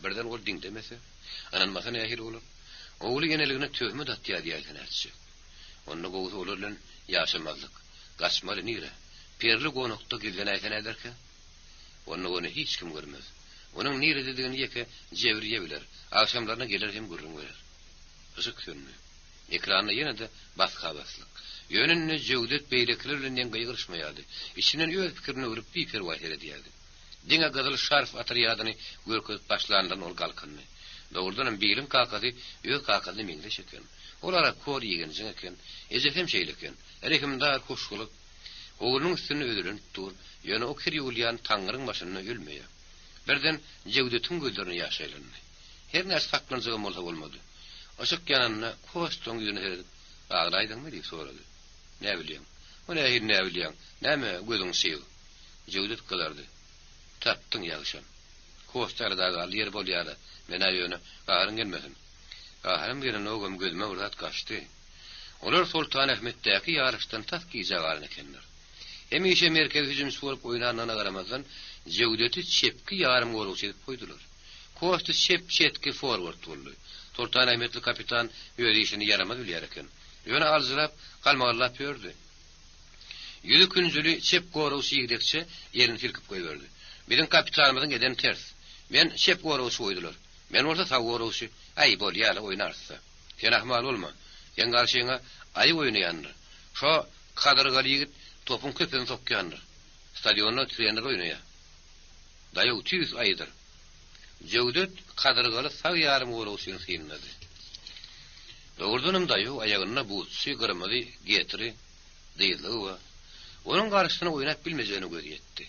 Birden ol diňlemese, ynanmasa nähili bolar? Ogly eneligine töhmet atýar diýäýse nätjek? Onda gowusy olar bilen ýaşamazlyk. Gaçmaly nirä? Perli gonakda gizlenäýse näderkä? Onda ony hiç kim görmez. Onuň nirededigini ýeke Jebriýe biler. Agşamlaryna geler hem gürrüň berer. Yşyk söndi. Ekranda ýene-de basga-baslyk. Ýöne indi Jöwdet beýlekiler bilen deň gygyryşmaýardy. Içinden öz pikirini öwrüp biperwaý seredýärdi. Diňe Gyzyl şarf otrýadyny görkezip başlandan ol galkyndy. Dogrudanam Biliň kakasy öz kakasyna meňzeş eken. Ol arakhor ýegenjiň eken. Ejesem şeýle eken. Rehimdar, hoşgylyk. Oglunyň üstünde özelenip dur. Ýöne o kir ýuwulýan taňňyryň başynda ölmeýär. Birden Jewdetiň gözlerine ýaş aýlandy. Her näçe saklanjagam bolsa bolmady. Yşyk ýananda Kostoň ýüzüne seredip, Aglaýdyňmy? diýip sorady. Näbilýäň? O nähili näbilýäň? Näme gözüň çyg? Jewdet gyzardy. Tapdyň ýagşam. Kostýa alada galdy, Ýeri bolýa-la, men-ä ýöne, gaharyň gelmesin. Gaharym gelenogam gözüme bir zat gaçdy. Olar Soltanahmetdäki ýaryşdan tas gijä galan ekenler. Hemişe merkezi hüjümçi bolup oýnandygyna garamazdan, Jewdeti çepki ýarymgoragçy edip goýdular. Kostýa çep çetki forward boldy. Soltanahmetli kapitan öz işini ýaramaz bilýär eken. Ýöne aljyrap, galmagallap ýördi. Ýüzi künjüli çep goragçy ýigdekçe elini silkip goýberdi. Biziň kapitanymyzyň edeni ters. Men çep goragçy goýdular. Men bolsa sag goragçy. Äý, bolýa-la, oýnarys-da. Sen ahmal bolma. Seň garşyňa Aýy oýnaýandyr. Şo kadyrgaly ýigit topuň köpüsini sokýandyr. Stadionda trener oýnaýar. Daýaw tüýs aýydyr. Jöwdet kadyrgaly sag ýarym goragçyny synlady. Dogrudanam daýaw aýagynda butsy, gyrmyzy getri, dyzlygy bar. Onuň garşysyna oýnap bilmejegine gözi ýetdi.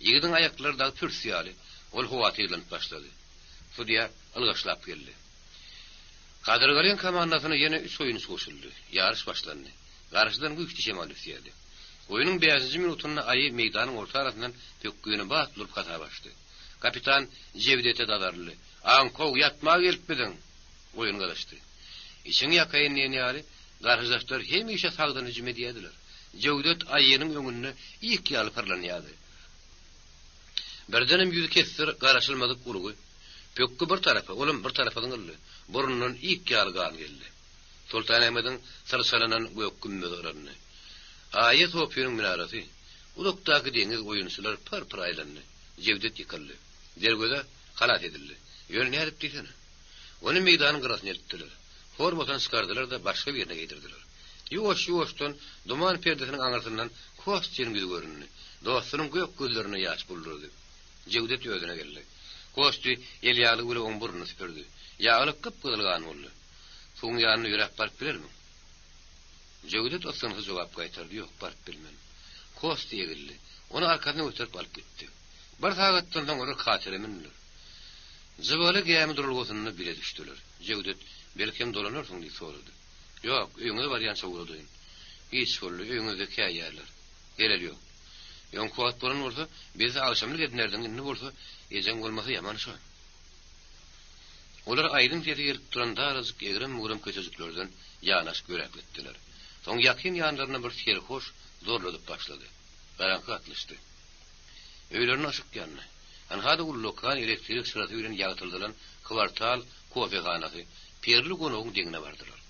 Ýigidiň aýaklary dagy pürs ýaly, ol howatyrlanyp başlady. Sudýa ylgaşlap geldi. Kadyrgalyň komandasyna ýene üç oýunçy goşuldy. Ýaryş başlandy. Garşydan güýçli şemal ösýärdi. Oýnuň bäşinji minutynda Aýy meýdanyň orta arasyndan pökgini bat urup hasap açdy. Kapitan Jewdete dazaryldy. Aňkow, ýatmaga gelipmidiň? Oýun gyzyşdy. Içiňi ýakaýyn diýen ýaly, garşydaşlar hemişe sagdan hüjüm edýärdiler. Jewdet Aýynyň öňünde ik ýaly pyrlanýardy. Birdenem ýüzi kessir garaşylmadyk urgy. Pökgi bir tarapa, olam bir tarapa zyňyldy. Burnundan ik ýaly gan geldi. Soltanahmediň syrçalanan gök gümmezi yrandy. Aýa Sopynyň minarasy, uzakdaky deňiz oýunçylar pyr-pyr aýlandy. Jewdet ýykyldy. Derweze halas edildi. Ýöne nädip diýsene. Ony meýdanyň gyrasyna eltdiler. Formasyny çykardylar-da, başga birine geýdirdiler. Ýuwaş-ýuwaşdan duman perdesiniň aňyrsyndan Kostýanyň ýüzi göründi. Dostunyň gök gözlerinde ýaş buldurdy. Jewdet özüne geldi. Kostýa elýaglygy bilen oň burnuny süpürdi. Ýaglyk gyp-gyzyl gan boldy. Suwuň ýanyna ýöräp baryp bilermiň? Jöwdet ysgynsyz jogap gaýtardy, Ýok, baryp bilmen. Kostýa egildi. Ony arkasyna göterip alyp gitdi. Bir sagatdan soň olar katere mündüler. Jybaly gämi duralgasynda bile düşdüler. Jöwdet, Belkem dolanarsyň diýip sorady. Ýok, öýüňize barýança ugradaýyn. Giç boldy, öýüňizde käýýärler. Zelel ýok. Öňki wagt bolan bolsa, bizde agşamlyk edinerdiň, indi bolsa, ejeň bolmasa ýaman şo. Olar aýdym sesi gelip duran darajyk egrem-bugram köçejiklerden ýanaşyk ýöräp gitdiler. Soň ýakyn ýanlarynda bir serhoş zorladyp başlady. Garaňky gatlyşdy. Öýlerinde yşyk ýandy. Ynha-da ullakan elektrik çyrasy bilen ýagtyldylan kwartal kofehanasy Perli gonagyň deňine bardylar.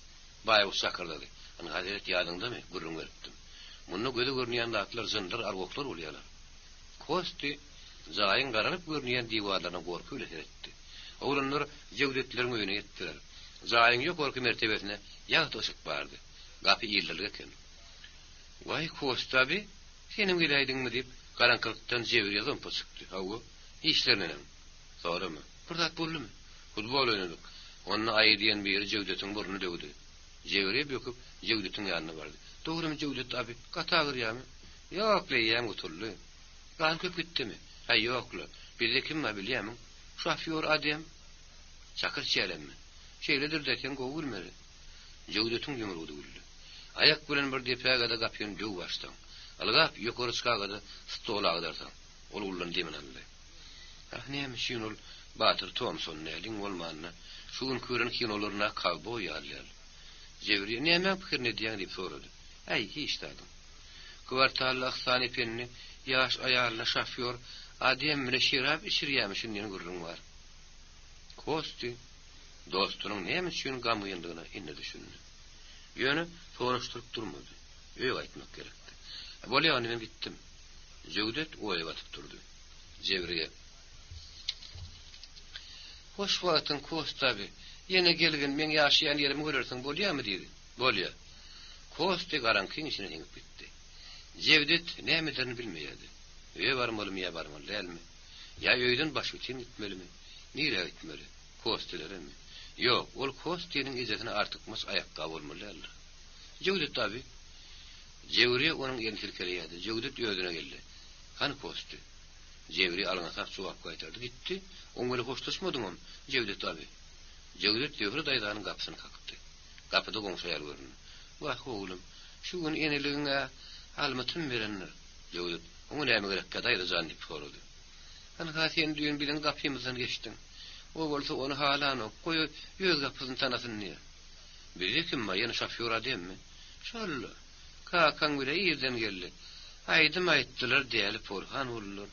Baýguş şakyrdady. Ynha seret ýadyňdamy, gürrüň beripdim. Munda göze görünýän zatlar jynlar, arwahlar bolýarlar. Kosti jaýyň garalyp görünýän diwarlaryna gorky bile seretdi. Oglanlar Jöwdetleriň öýüne ýetdiler. Jaýyň ýokarky mertebesinde ýagty yşyk bardy. Gapy ildirlik eken. Waý, Kosta bi, senem geläýdiňmi? diýip, garaňkylykdan Jewriýe zompa çykdy. Hawa, işler neneň? Sorama. Bir zat boldumy? Futbol oýnadyk. Onda Aýy diýen biri Jöwdetiň burnuny döwdi. Jewriýe böküp, Jöwdetiň ýanyna bardy. Dogrymy, Jöwdet abi, gaty agyrýamy? Ýok-la, eýýäm gutuldy. Gan köp gitdimi? Häý, ýok-la. Bizde kim bar bilýämiň? Şofýor Adem. Çakyr içýäremmi? Şeýledir-dä, sen gowy bilmeli. Jöwdetiň ýumrugy düwüldi. Aýak bilen bir depäge-de gapyny döw başdaň. Ylgap, ýokary çykaga-da stoly agdarsaň. Ol ullan demini aldy. Ah, näme üçin ol Batyr Tomson däl, iň bolmanda, şu günki gören kinolaryndaky kowboý ýaly däl. Jewriýe, nämäň pikirini edýäň diýip sorady. Äý, hiç zadyň. Kwartally Yhsan ependi ýaş aýalyna şofýor Adem bile şerap içirýämişin diýen gürrüň bar. Kosti dostunyň näme üçin gamgyndygyna indi düşündi. Ýöne soraşdyryp durmady. Öýe gaýtmak gerekdi. Bolýa, onda men gitdim. Jöwdet oýa batyp durdy. Jewriýe. Hoş wagtyň, Kostaby. Ýene gelgin, meň ýaşaýan ýerimi görersiň, bolýamy? diýdi. Bolýa. Kosti garaňkyň içine siňip gitdi. Jewdet näme ederini bilmeýärdi. Öýe barmalymy ýa barmaly dälmi? Ýa öýden başbitin gitmelimi? Nirä gitmeli? Kostileremi? Ýok, ol Kostiniň ejesine artykmaç aýakgaby bolmaly däldir. Jewdet abi! Jewriýe onuň elini silkeleýärdi. Jewdet özüne geldi. Hany Kosti? Jewriýe alňasap jogap gaýtardy. Gitdi. Oň bilen hoşlaşmadyňam, Jewdet abi. Jewdet Zöhre daýzanyň gapysyny kakdy. Gapyda goňşy aýal göründi. Wah, oglum, şu gün eneligiň-ä almytym berendir. Jöwdet, Oňa näme gerekkä, daýza jan diýip sorady. Ynha, sen düýn biziň gapymyzdan geçdiň. O bolsa ony halanok, goý, öz gapysyny tanasyn diýýär. Bizde kim bar, ýene şofýor Ademmi? Şol-la. Kakaň bile irden geldi. Aýdym aýtdylar, däli porhan boldular.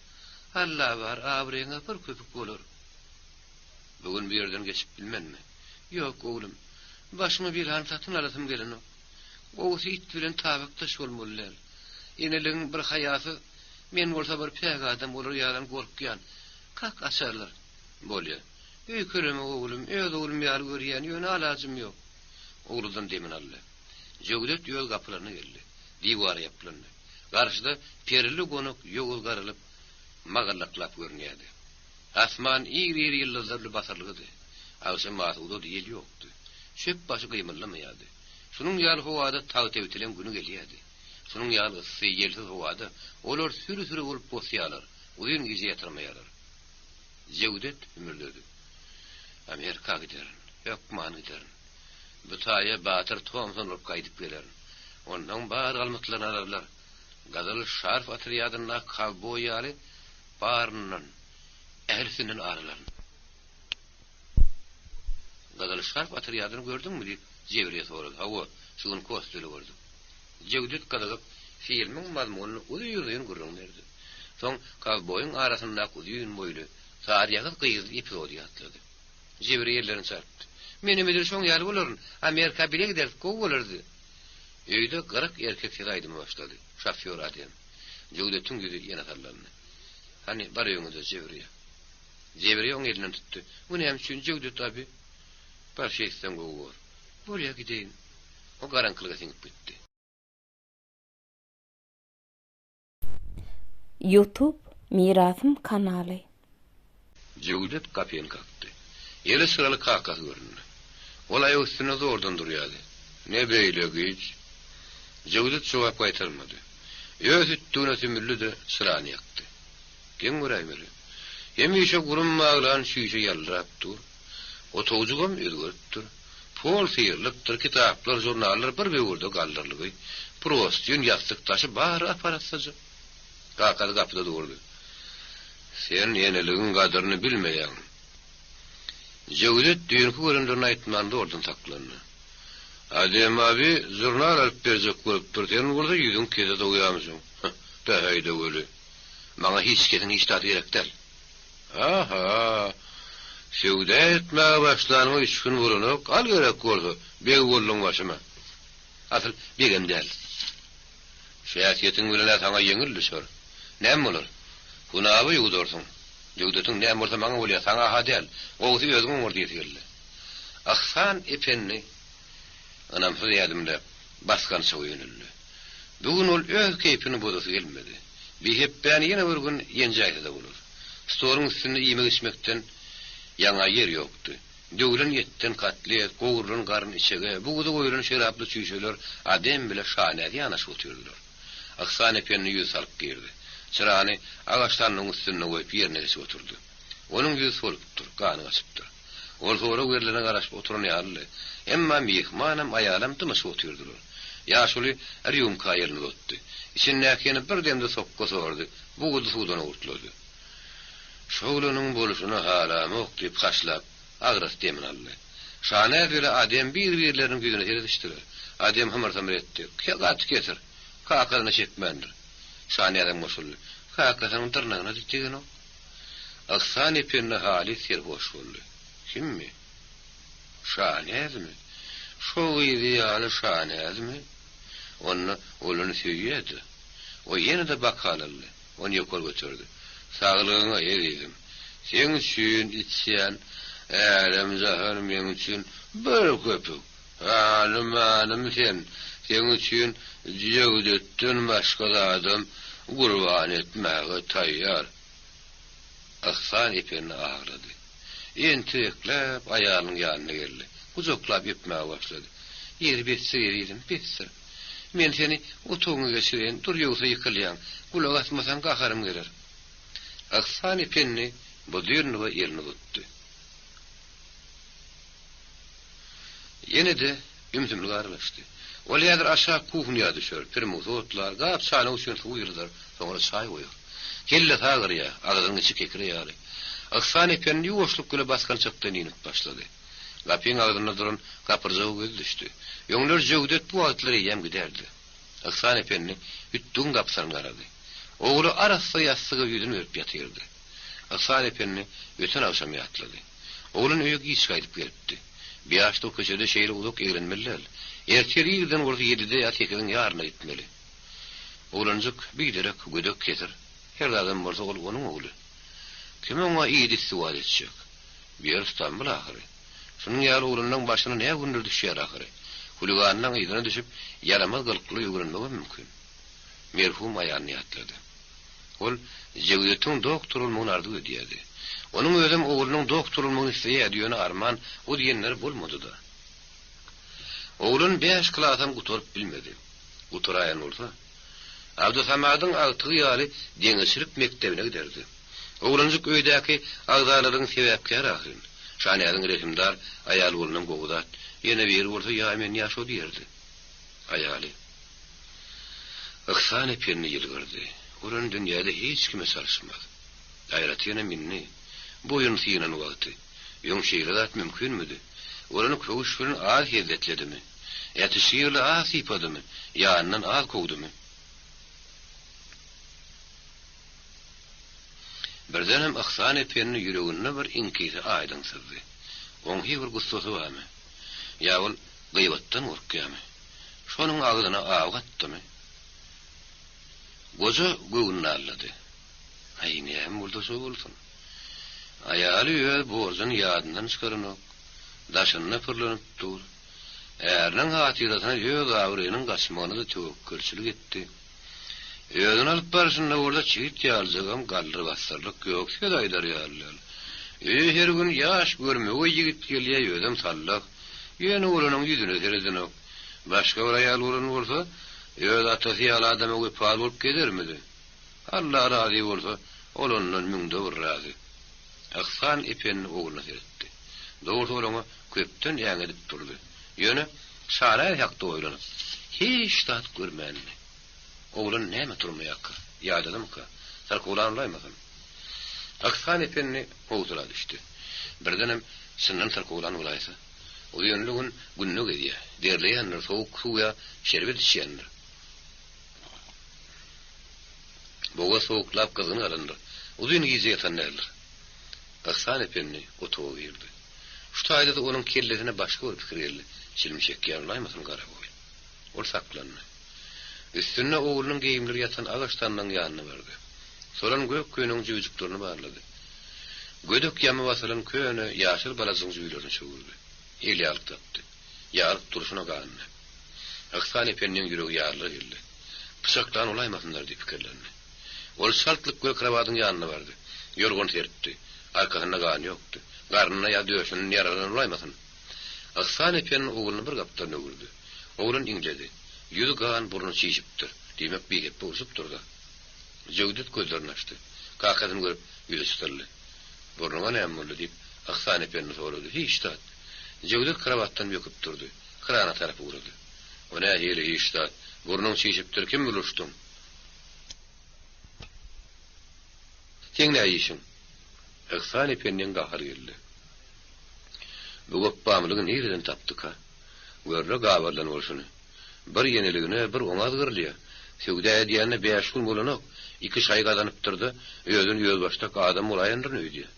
Alla bar, abraýyňa bir köpük bolar. Bu gün bu ýerden geçip bilmenmi? Ýok, oglum. Başyma belany satyn alasym gelenok. Gowusy it bilen tabakdaş bolmaly däl. Eneligiň bir haýasyz, men bolsa bir päk adam olar ýalan gorkýan. Kak açarlar. Bolýa. Öýkeleme oglum, öz oglum ýaly görýän, ýöne alajym ýok. Ogludan demini aldy. Jöwdet öz gapylaryna geldi. Diwara ýaplandy. Garşyda perili gonak ýowuz garalyp, magallaklap görünýärdi. Asman iri-iri ýyldyzlar bilen basyrylgydy. Agşam asudady, ýel ýokdy. Çöp başy gymyldamaýardy. Şunuň ýaly howada tagtabiteleň güni gelýärdi. Şunuň ýaly yssy, ýelsiz howada olar süri-süri bolup bosýarlar, uzyn gije ýatyrmaýarlar. Jewdet hümürdedi. Amerika giderin. Hökman giderin. Bu taýa Batyr Tomson bolup gaýdyp gelerin. Onnoň bar almytlaryny alarlar. Gyzyl şarf otrýadyndaky kowboý ýaly Baryndan, ählisinden ar alaryn. Gyzyl şarf otrýadyny gördüňmi? diýip, Jewriýe sorady. Hawa, şu gün Kosteli gördük. Jewdet gyzygyp, filmiň mazmunyny uzyn-uzyn gürrüň berdi. Soň kowboýyň arasyndaky uzyn boýly, saryýagyz gyzly epizody ýatlady. Jewriýe ellerini çarpdy. Menem edil şoň ýaly bolaryn. Amerika bile gideris, gowy bolardy. Öýde 40 erkek ses aýdyma başlady. Şofýor Adem. Jöwdetiň ýüzi ýene sallandy. Hany, bar öýüňize, Jewriýe. Jewriýe oň elinden tutdy. Bu näme üçin, Jöwdet abi? Bar, şeýtseň gowy bor. Bolýa, gideýin. O garaňkylyga siňip gitdi. Youtube Mirasym kanaly. Jöwdet gapyny kakdy. Eli çyraly kakasy göründi. Ol aýak üstünde zordan durýardy. Ne beýle giç? Jöwdet jogap gaýtarmady. Öz hütdügine sümüldi-de, çyrany ýakdy. Geň göräýmeli. Hemişe gurum baglan çüýşe ýaldyrap dur. Otagjygam özgeripdir. Pol syrylypdyr, kitaplar, žurnallar bir böwürde galdyrylgy. Prostyn, ýassyk daşy bary ap-arassaja. Kakasy gapyda durdy. Sen eneligiň gadyryny bilmeýäň. Jöwdet düýnki görenlerini aýtman zordan saklandy. Adem abi žurnal alyp berjek bolupdyr, sen bolsa ýüzüň kese sowýarmyşyň. Päheý-de weli. Maňa hiç kesiň hiç zady gerek däl. Ha-ha. Söwda etmäge başlanyňa üç gün bolanok, al gerek bolsa, beg bolduň başyma. Asyl begem däl. Şu häsiýetiň bilen-ä saňa ýeňil düşer. Näme bolar? Hunaba ýuwudarsyň. Jöwdetiň näme bolsa maňa bolýar, saňa-ha däl. Gowusy özüň oňar diýesi geldi. Yhsan ependi ynamsyz ädimläp, basgançaga ýöneldi. Bu gün ol öz keýpini bozasy gelmedi. Bihepbäni ýene bir gün ýenjäýse-de bolar. Stoluň üstünde iýmek-içmekden ýaňa ýer ýokdy. Döwlen etden kotlet, gowrulan garyn içege, buza goýlan şeraply çüýşeler Adem bile Şanäz ýanaşyp otyrdylar. Yhsan ependi ýüz salyp girdi. Çyrany agaç sandygyň üstünde goýup ýerine geçip oturdy. Onuň ýüzi solupdyr, gany gaçypdyr. Ol sorag berlene garaşyp oturan ýalydy. Emma myhmanam, aýalam dymyşyp otyrdylar. Ýaşuly rýumka elini uzatdy. Içindäkini bir demde sokga sordy, buzly suwdan owurtlady. Şoglanyň bolşuny halamok diýip haşlap, agras demini aldy. Şanäz bile Adem bir-birleriniň ýüzüne seredişdiler. Adem hymyr-symyr etdi. Gaty kesir. Kakasyna çekmändir. Şanäzem goşuldy. Kakasynyň dyrnagyna degenok. Yhsan ependi halys serhoş boldy. Kimmi? Şanäzmi? Şo gyzy ýaly Şanäzmi? Onda ol ony söýýä-de. O ýene-de bokal aldy. Ony ýokary göterdi. Saglygyňa, ezizim. Seň üçin içýän, älem-jahan meň üçin bir köpük. Hanym-hanym sen. Seň üçin Jöwdetden başga zadam gurban etmäge taýýar. Yhsan ependi aglady. Entirekläp aýalynyň ýanyna geldi. Gujaklap öpmäge başlady. Ýeri besdir ezizim, besdir. Men seni otagyňa geçireýin, dur ýogsa ýykylýaň. Gulak asmasaň gaharym geler. Yhsan ependi Budyrnowa elini uzatdy. Ýene-de ümsümlik aralaşdy. Ol häzir aşak kuhnýa düşer, pirmusy otlar, gap-çanak üçin suw ýylydar, soňra çaý goýar. Kellesi agyrýar, agzynyň içi kekre ýaly. Yhsan ependi ýuwaşlyk bile basgançakdan inip başlady. Gapyň agzynda duran gapyrjaga gözi düşdi. Öňler Jöwdet bu wagtlar eýýäm giderdi. Yhsan ependi hütdügiň gapysyna garady. Ogly arassa ýassyga ýüzüni berip ýatyrdy. Yhsan ependi öten agşamy ýatlady. Oglan öýe giç gaýdyp gelipdi. Bu ýaşda o köçede şeýle uzak eglenmeli däl. Ertir irden bolsa ýedide ýa sekiziň ýaryna gitmeli. Oglanjyk biderek, gödek kesir. Her zadam bolsa ol onuň ogly. Kim oňa idi-istiwat etjek? Bu ýer Stambul ahyry. Şunuň ýaly oglanlaň başyna nä günler düşýär ahyry. Huliganlaň yzyna düşüp, ýaramaz gylykly öwrenmegem mümkin. Merhum aýalyny ýatlady. Ol Jewdetiň doktor bolmagyny arzuw edýärdi. Onuň özem oglunyň doktor bolmagyny isleýärdi, ýöne arman, o diýenleri bolmady-da. Oglan bäş klasam gutaryp bilmedi. Gutaraýan bolsa, Abdysamadyň agtygy ýaly deňizçilik mekdebine giderdi. Oglanjyk öýdäki agzalalygyň sebäpkäri ahyryn. Şanäziň rehimdar aýal bolunam gowy zat. Ýene biri bolsa ýa men ýa şo diýerdi. Aýaly. Yhsan ependi ýylgyrdy. Ol ony dünýäde hiç kime çalyşmaz. Aýratynam indi, boýun synan wagty. Öň şeýle zat mümkinmidi? Ol ony köwüş bilen az hezzetledimi? Ätişgirli az sypadymy? Ýanyndan az kowdumy? Birdenem Yhsan ependi ýüreginde bir iňkisi aýdyň syzdy. Oň hi bir gussasy barmy? Ýa ol gyýbatdan gorkýarmy? Şonuň agzyna aw gatdymy? Goja göwnüni aldady. Aý, näme bolsa şo bolsun. Aýaly öz borjuny ýadyndan çykaranok. Daşynda pyrlanyp dur. Äriniň hatyrasyna öz abraýynyň gaçmagyna-da töwekgelçilik etdi. Özüni alyp barşynda bolsa çigit ýalyjagam galdyr-basdyrlyk ýok, söz aýdar ýaly däl. Öýe her gün ýaş, görmegeý ýigit gelýär, özem sallah. Ýöne ol onuň ýüzüne seredenok. Başga bir aýal bolan bolsa, öz atasy ýaly adama wepaly bolup gezermidi? Alla razy bolsa, ol ondan müňde bir razy. Yhsan ependi ogluna seretdi. Dogrusy ol oňa köpden äňedip durdy. Ýöne Şanaý hakda oýlanyp, hiç zat görmändi. Oglan näme turmaýarka? Ýadadymyka? Syrkawlan bolaýmasyn? Yhsan ependi howsala düşdi. Birdenem çyndan syrkawlan bolaýsa? Uzynly gün günde gezýär. Derleýändir, sowuk suw ýa şerbet içýändir. Bogaz sowuklap gyzgyn galandyr. Uzyn gije ýatan däldir. Yhsan ependi otaga girdi. Şu taýda-da onuň kellesine başga bir pikir geldi, Çilim çekýän bolaýmasyn garagol? Ol saklandy. Üstünde oglunyň geýimleri ýatan agaç sandygyň ýanyna bardy. Solan gök köýnegiň jübüjiklerini barlady. Gödek ýama basylan köne ýaşyl balajygyň jübülerini çöwürdi. Elýaglyk tapdy. Ýaglyk durşuna gandy. Yhsan ependiň ýüregi ýarylar geldi. Pyçaklan bolaýmasynlar diýip pikirlendi. Ol çaltlyk bilen krowadyň ýanyna bardy. Ýorgan serpdi. Arkasynda gan ýokdy. Garnynda ýa döşünden ýaralanan bolaýmasyn? Yhsan ependi ogluny bir gapdalyna öwürdi. Oglan iňledi. Ýüzi gan, burny çişipdir. Diýmek, bihepbe urşupdyr-da. Jöwdet gözlerini açdy. Kakasyny görüp, ýüzi çytyldy. Burnuňa näme boldy? diýip, Yhsan ependi sorady. Hiç zat. Jöwdet krowatdan böküp turdy. Krana tarap ugrady. O nähili hiç zat? Burnuň çişipdir, kim bilen uruşdyň? Seň nä işiň? Yhsan ependiň gahary geldi. Bu gopbamlygy nireden tapdyka? Görle gabarlan bolşuny. Bir ýeneligine, bir oňa azgyrylýa. Söwda edýänine bäş gün bolanok, iki şaý gazanypdyr-da, özüni özbaşdak adam bolaýandyryn öýdýä.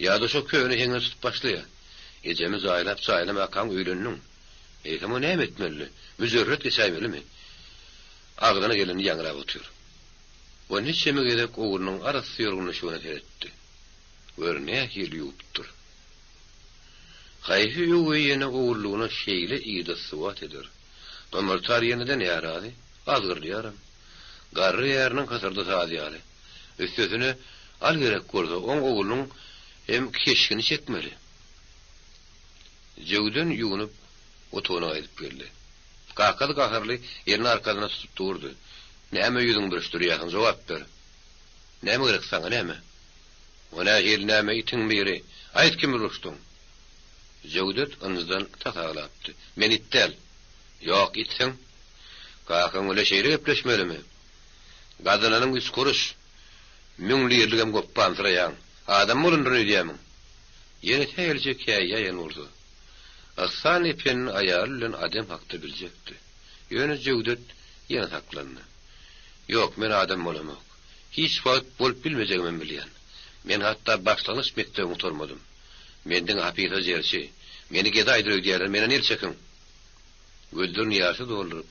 Ýa-da şo köne heňine tutup başlaýa. Ejemi jaýlap-jaýlamakaň öýlendiň. Eýsem o näme etmelidi? Müjerret geçäýmelimi? Agzyna gelenini ýaňrap otyr. O niçeme gezek oglunyň arassa ýorgun-düşegine seretdi. Gör, nähili ýuwupdyr. Haýsy öweý ene ogullygyna şeýle yza-suwat eder? Gymyltar ýene-de närazy, azgyrylýaram. Garry äriniň hysyrdysy az ýaly. Üstesine, al gerek bolsa, oň oglunyň hem keşgini çekmeli. Jöwden ýuwnup, otagyna gaýdyp geldi. Kakasy gaharly elini arkasyna tutup durdy. Näme ýüzüňi bürüşdirýärsiň, jogap ber. Näme gerek saňa, näme? O nähili näme, itiň biri? Aýt kimi uruşdyň? Jöwdet ynjydan tas aglapdy. Men it däl. Ýok, itseň. Kakaň bile şeýle gepleşmelimi? Gazananyň üç kuruş, müň lirligem gopbamsyraýaň. Adam bolundyryn öýdýämiň? Ýene sähelçe käýýäýen bolsa, Yhsan ependi aýaly bilen Adem hakda biljekdi. Ýöne Jöwdet ýene saklandy. Ýok, men adam bolamok. Hiç wagt bolup bilmejegimem bilýän. Men hatda başlangyç mekdebi gutarmadym. Men diňe hapysa jerçi. Meni gedaýdyr öýdýärler, menden el çekiň! Gözlerini ýaşa dolduryp,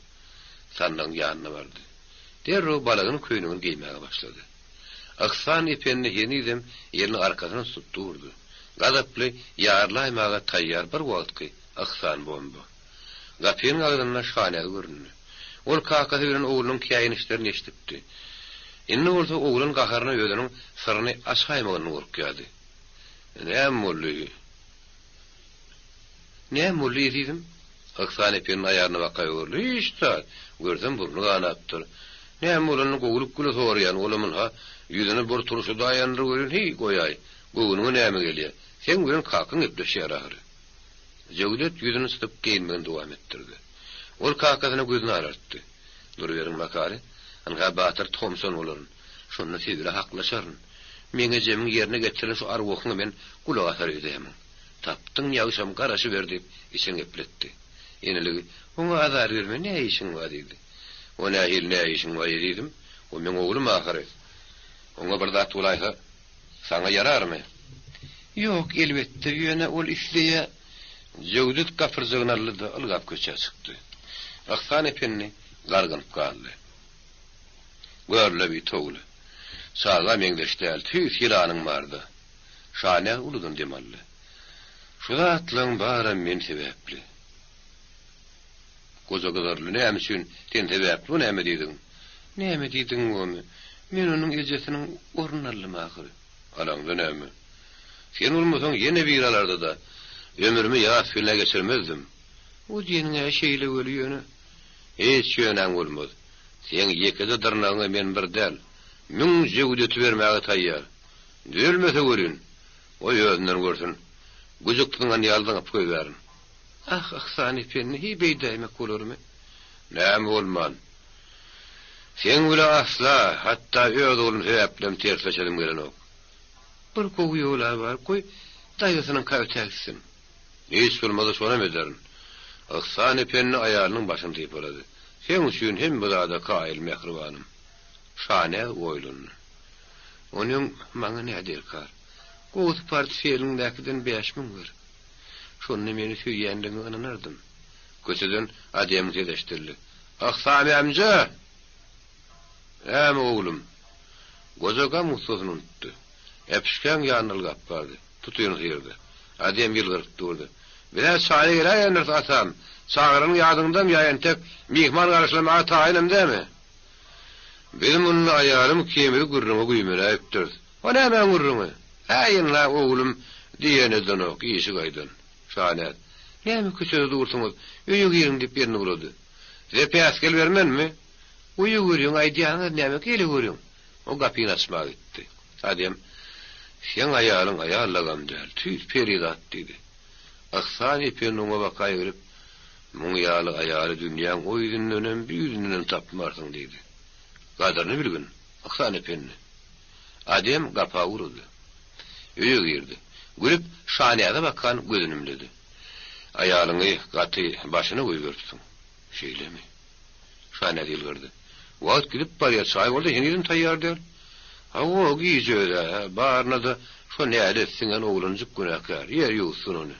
sandygyň ýanyna bardy. Derrew balagyny köýnegini geýmäge başlady. Yhsan ependi henizem elini arkasyna tutup durdy. Gazaply ýarylaýmaga taýýar bir wagtky Yhsan bomba. Gapynyň agzynda Şanäz göründi. Ol kakasy bilen oglunyň käýinişlerini eşidipdi. Indi bolsa oglan gaharyna özüniň syryny açaýmagyndan gorkýardy. Näme boldy? Näme boldy, ezizim? Yhsan ependi aýalyna baka öwrüldi. Hiç zat. Görsem burny ganapdyr. Näme bolanyny gowulyk bile soraýan, olam ynha, ýüzüni bir turşudaýandyr welin, heý, goýaý, göwnüňe näme gelýär? Seň bilen kakaň gepleşýär ahyry. Jöwdet ýüzüni çytyp geýinmegini dowam etdirdi. Ol kakasyna gözüni alartdy. Duruberiň bakaly, ynha Batyr Tomson bolaryn. Şonda siz bile haklaşaryn. Meň ejemiň ýerine getiren şu arwahyňa men gulak asar öýdämiň. Tapdyň ýagşam garaşyber diýip, içini gepletdi. Eneligi, Oňa azar berme, nä işiň bar diýdi. O nähili nä işiň bar, ezizim? O meň oglum ahyry. Oňa bir zat bolaýsa, saňa ýararmy? Ýok, elbetde, ýöne ol isleýä. Jöwdet gapyrjagyny aldy-da, ylgap köçä çykdy. Yhsan ependi gargynyp galdy. Gör-le bi towly. Çaga meňzeş däl, tüýs ýylanyň bar-da. Şanäz uludan dem aldy. Şu zatlaň baram men sebäpli. Goja gyzarly, Näme üçin sen sebäpli, o näme diýdigiň? Näme diýdigiň gomy? Men onuň ejesiniň ornuny aldym ahyry. Alaňda näme? Sen bolmasaň ýene biri alardy-da. Ömrümi ýas bilen geçirmezdim. O diýeniň-ä şeýle weli ýöne. Hiç ýönäň bolmaz. Seň ýekeje dyrnagyňa men bir däl, müň jöwdeti bermäge taýýar. Düzelmese welin, goý özünden görsün. Güjük zyňan ýaly zyňyp goýbärin. Ah, Yhsan ependi, hiý beýdäýmek bolarmy? Näme bolman? Seň bile asla, hatda öz oglum sebäplem tersleşesim gelenok. Bir gowy ýol-a bar, goý, daýzasynyňka ötägitsin. Hiç bolmasa şonam ederin. Yhsan ependi aýalynyň başyny sypalady. Seň üçin hemme zada kaýyl, mähribanym. Şanäz oýlandy. Onuň maňa nä derkar? Gowusy portfeliňdäkiden 5000 ber. Şonda meni söýýänligiňe ynanardym. Köçeden Ademiň sesi eşidildi. Yhsan ämje! Näme, oglum? Goja gam-gussasyny unutdy. Äpişgäň ýanyna ylgap bardy. Tutyny syrdy. Adem ýylgyryp durdy. Biz-ä çaýa geläýendiris, atam. Çagyranyň ýadyňdamy ýa entek myhman garşylamaga taýynam dämi? Biz munda aýalym ikimiz gürrüňe güýmenäýipdiris. O nämäň gürrüňi? Äý, ynha, oglum diýen edenok, işi gaýdan. Şanäz, Näme köçede dursuňyz, öýe giriň diýip elini bulady. Size päsgel bermenmi? Öýe giriň, aýdýanyňyz näme, geleweriň. O gapyny açmaga gitdi. Adem, Seň aýalyň aýallagam däl, tüýs perizat diýdi. Yhsan ependi oňa baka egrip, Muň ýaly aýaly dünýäň o ýüzündenem, bu ýüzündenem tapmarsyň diýdi. Gadyryny bilgin, Yhsan ependi. Adem gapa uruldy. Öýe girdi. Gülüp, Şanäze bakan gözüni ümledi. Aýalyňy gaty başyna goýberipsiň. Şeýlemi? Şanäz ýylgyrdy. Wagt gidip barýar, çaý bolsa henizem taýýar däl. Hawa, gije öz-ä, baryna-da şo nälet siňen oglanjyk günäkär. Ýer ýuwutsun ony.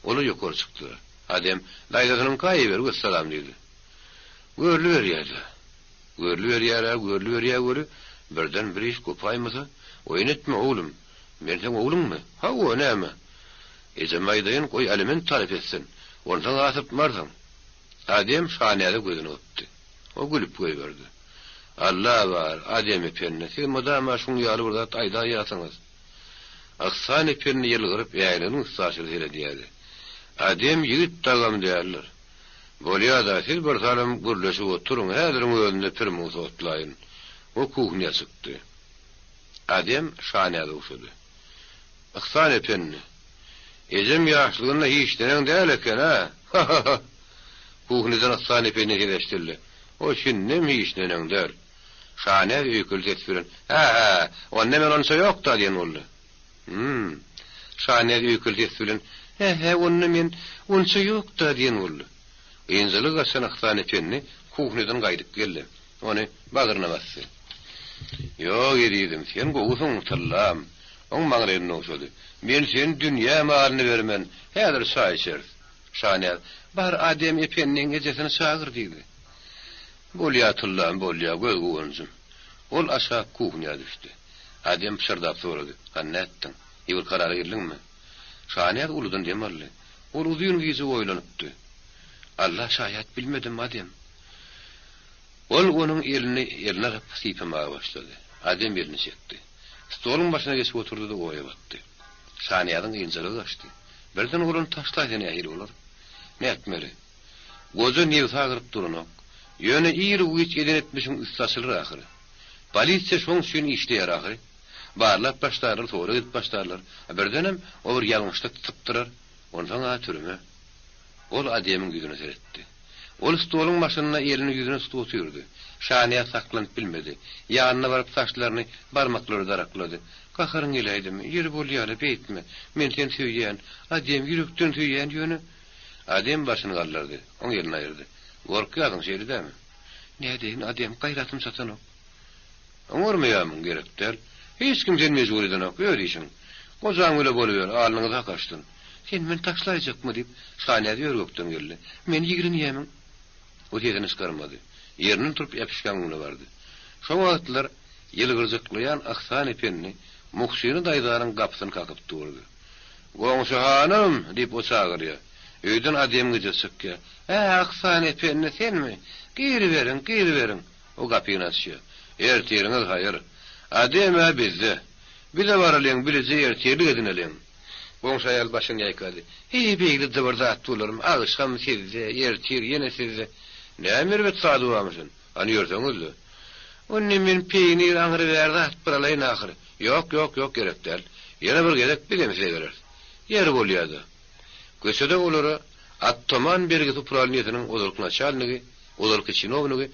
Olar ýokary çykdylar. Adem, daýzasynyňka iber, wessalam diýdi. Görlüberýär-dä. Görlüberýär-ä, görlüberýär weli, birden bir iş gopaýmasa, oýun etme, oglum. Men seň ogluňmy? Hawa, näme? Ejeme aýdaýyn, goý aliment talap etsin. Onsoň-a sypmarsyň. Adem Şanäze gözüni gypdy. O gülüp goýberdi. Alla bar, Adem ependi, siz mydama şuň ýaly bir zat aýdaýýarsyňyz. Yhsan ependi ýylgyryp äýneginiň üstaşyry seredýärdi. Adem ýigit dagam däldir. Bolýa-da, siz bir salym gürleşip oturyň, häziriň özünde pirmusy otlaýyn. O kuhnýa çykdy. Adem Şanäze ogşady. Yhsan ependi, ejem ýaşlygynda hiç neneň däl eken-ä? Ha-ha-ha! Kuhnýadan Yhsan ependi ses eşidildi. O şindem hiç neneň däl. Şanäz öýkeli ses bilen, Hä-hä, onda men onça ýok-da diýen boldy. Hüm. Şanäz öýkeli ses bilen, Hä-hä, onda men onça ýok-da diýen boldy. Ynjalygy gaçan Yhsan ependi kuhnýadan gaýdyp geldi. Ony bagryna basdy. Ýok, ezizim, sen gowusyň, tyllam. Oň maňlaýyny ogşady. Men sen dünýä malyny bermen. Häzir çaý içeris. Şanäz, Bar, Adem ependiň ejesini çagyr diýdi. Bolýa, tyllam, bolýa, göz guwanjym. Ol aşak kuhnýa düşdi. Adem pyşyrdap sorady, Hany nätdiň? Bir karara geldiňmi? Şanäz uludan dem aldy. Ol uzyn gije oýlanypdy. Alla şaýat bilmedim, Adem. Ol onuň elini eline alyp sypamaga başlady. Adem elini çekdi. Stoluň başyna geçip oturdy-da oýa batdy. Şanyýazyň ynjalygy gaçdy. Birden ol ony taşlaýsa nähili bolar? Nätmeli? Goja nebsi agyryp duranok. Ýöne ir-u-giç eden etmişiň üsti açylar ahyry. Polisiýa şoň üçin işleýär ahyry. Barlap başlarlar, sorag edip başlarlar. Birdenem o bir ýalňyşlyk sypdyrar. Onsoň-a türme. Ol Ademiň ýüzüne seretdi. Ol stoluň başynda elini ýüzüne tutup otyrdy. Şanyýaz saklanyp bilmedi. Ýanyna baryp saçlaryny barmaklary daraklady. Gaharyň geläýdimi? Ýeri bolýa-la, beýtme. Men seni söýýän. Adem, ýürekden söýýän, ýöne. Adem başyny galdyrdy. Oň elini aýyrdy. Gorkýarsyň, şeýle dämi? Nädeýin, Adem, gaýratym çatanok. Oňarmaýarmyň, gerek däl. Hiç kim seni mejbur edenok, öz işiň. Gojaň bile boluber, alnyňyz hak açsyn. Sen meni taşlaýjakmy? diýip, Şanäz ör-gökden geldi. Meni ýigrenýämiň? O sesini çykarmady. Ýerinden turup äpişgäň öňüne bardy. Şo wagtlar ýylgyrjyklaýan Yhsan ependi Muhsyna daýzanyň gapysyny kakyp durdy. Goňşy hanym! diýip, o çagyrýar. Öýden Adem gije çykýar. Ä, Yhsan ependi, senmi? Giriberiň, giriberiň! O gapyny açýar. Ertiriňiz haýyr. Adem-ä bizde. Bize baralyň, bileje ertirlik edineliň. Goňşy aýal başyny ýaýkady. Heý, beýle-de bir zat bolarmy, agşam sizde, ertir ýene sizde. Näme erbet zady barmyşyn? Hany ýörseňiz-le. Onda men peýnir aňry-bäri zat bir alaýyn ahyry. Ýok, ýok, ýok, gerek däl. Ýene bir gezek bizem size geleris. Ýeri bolýa-da. Köçede olara Ottoman bergisi uprawleniýesiniň ozalky naçalnigi Ozalky çinownigi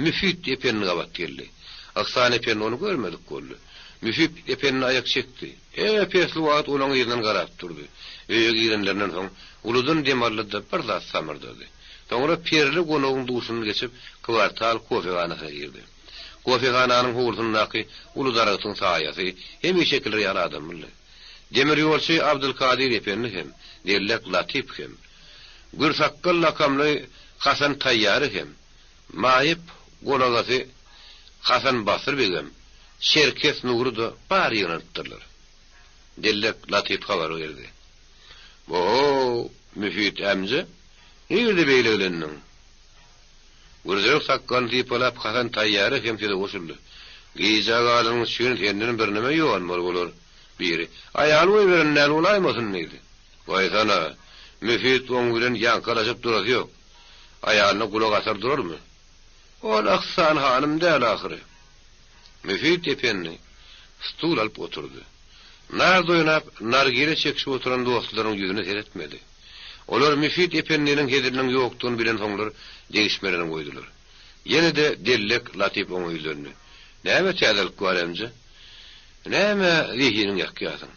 Müfit ependi gabat geldi. Yhsan ependi ony görmedik boldy. Müfit ependi aýak çekdi. Ep-esli wagt olaň yzyndan garap durdy. Öýe girenlerinden soň, uludan dem aldy-da, bir zat samyrdady. Soňra perili gonagyň duşundan geçip, kwartal kofehanasyna girdi. Kofehananyň howlusyndaky uly daragtyň saýasy hemişekiler ýaly adamlydy. Demirýolçy Abdylkadyr ependi hem, dellek Latyp hem, Gürsakgal lakamly Hasan Taýýary hem, maýyp golagasy Hasan Basyr begem, Çerkes Nury-da bary ýygnanypdyrlar. Dellek Latyp habar berdi. Bo-how, Müfit ämje, nirede beýle gelendiň? Gürzerek sakgalyny sypalap Hasan Taýýary hem söze goşuldy. Gijä galanyň üçin senden birneme ýuwanmaly bolar. Biri, Aýal goýberen däl bolaýmasyn diýdi. Goýsana, Müfit oň bilen ýaňkalaşyp durasy ýok. Aýalyna gulak asar durarmy? Ol Yhsan hanym däl ahyry. Müfit ependi stul alyp oturdy. Nard oýnap, nargile çekişip oturan dostlarynyň ýüzüne seretmedi. Olar Müfit ependiniň heziliniň ýokdugyny bilensoňlar degişmelerini goýdular. Ýene-de dellek Latyp oňa ýüzlendi. Näme täzelik bar emje? Nämä zehiniňi ýakýarsyň?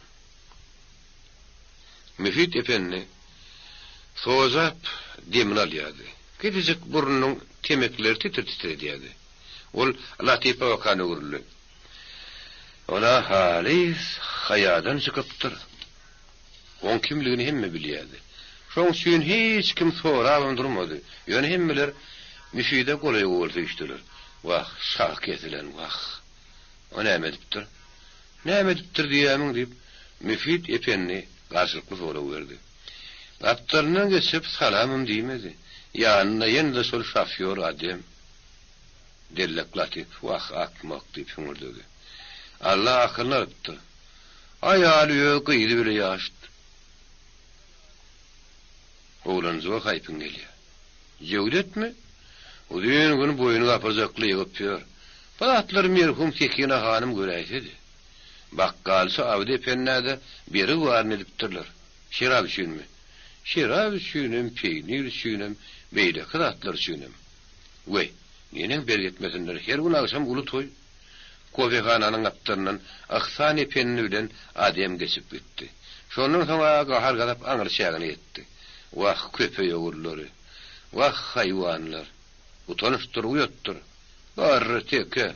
Müfit ependi sojap demini alýardy. Kiçijik burnunyň temekleri titir-titir edýärdi. Ol Latypa bakan öwrüldi. Ol-a halys haýadan çykypdyr. Oň kimligini hemme bilýärdi. Şoň üçin hiç kim sorabam durmady. Ýöne hemmeler Müfide golaý-gol süýşdüler. Wah, şah kesilen, wah! O näme edipdir? Näme edipdir diýýämiň, diýip, Müfit ependi garşylykly sorag berdi. Gapdalyndan geçip, salamam diýmedi. Ýanynda ýene-de şol şofýor Adem. Dellek Latyp, Wah, akmak diýip hüňürdedi. Alla akylyny alypdyr. Aýaly öz gyzy bile ýaşyt. Oglanjyga haýpyň gelýär. Jöwdetmi? Uzyn gün boýny gapyrjakly ýygyp ýör. Bu zatlary merhum Sekina hanym göräýsedi. Bakgalçy Abdy ependä-de bergi baryny edipdirler. Şerap üçinmi? Şerap üçinem, peýnir üçinem, beýleki zatlar üçinem. Weý, neneň bergi etmesinler, her gün agşam uly toý. Kofehananyň gapdalyndan Yhsan ependi bilen Adem geçip gitdi. Şondan soň-a gahar-gazap aňry çägine ýetdi. Wah, köpeý ogullary! Wah, haýwanlar! Utançdyr, uýatdyr! Garry teke,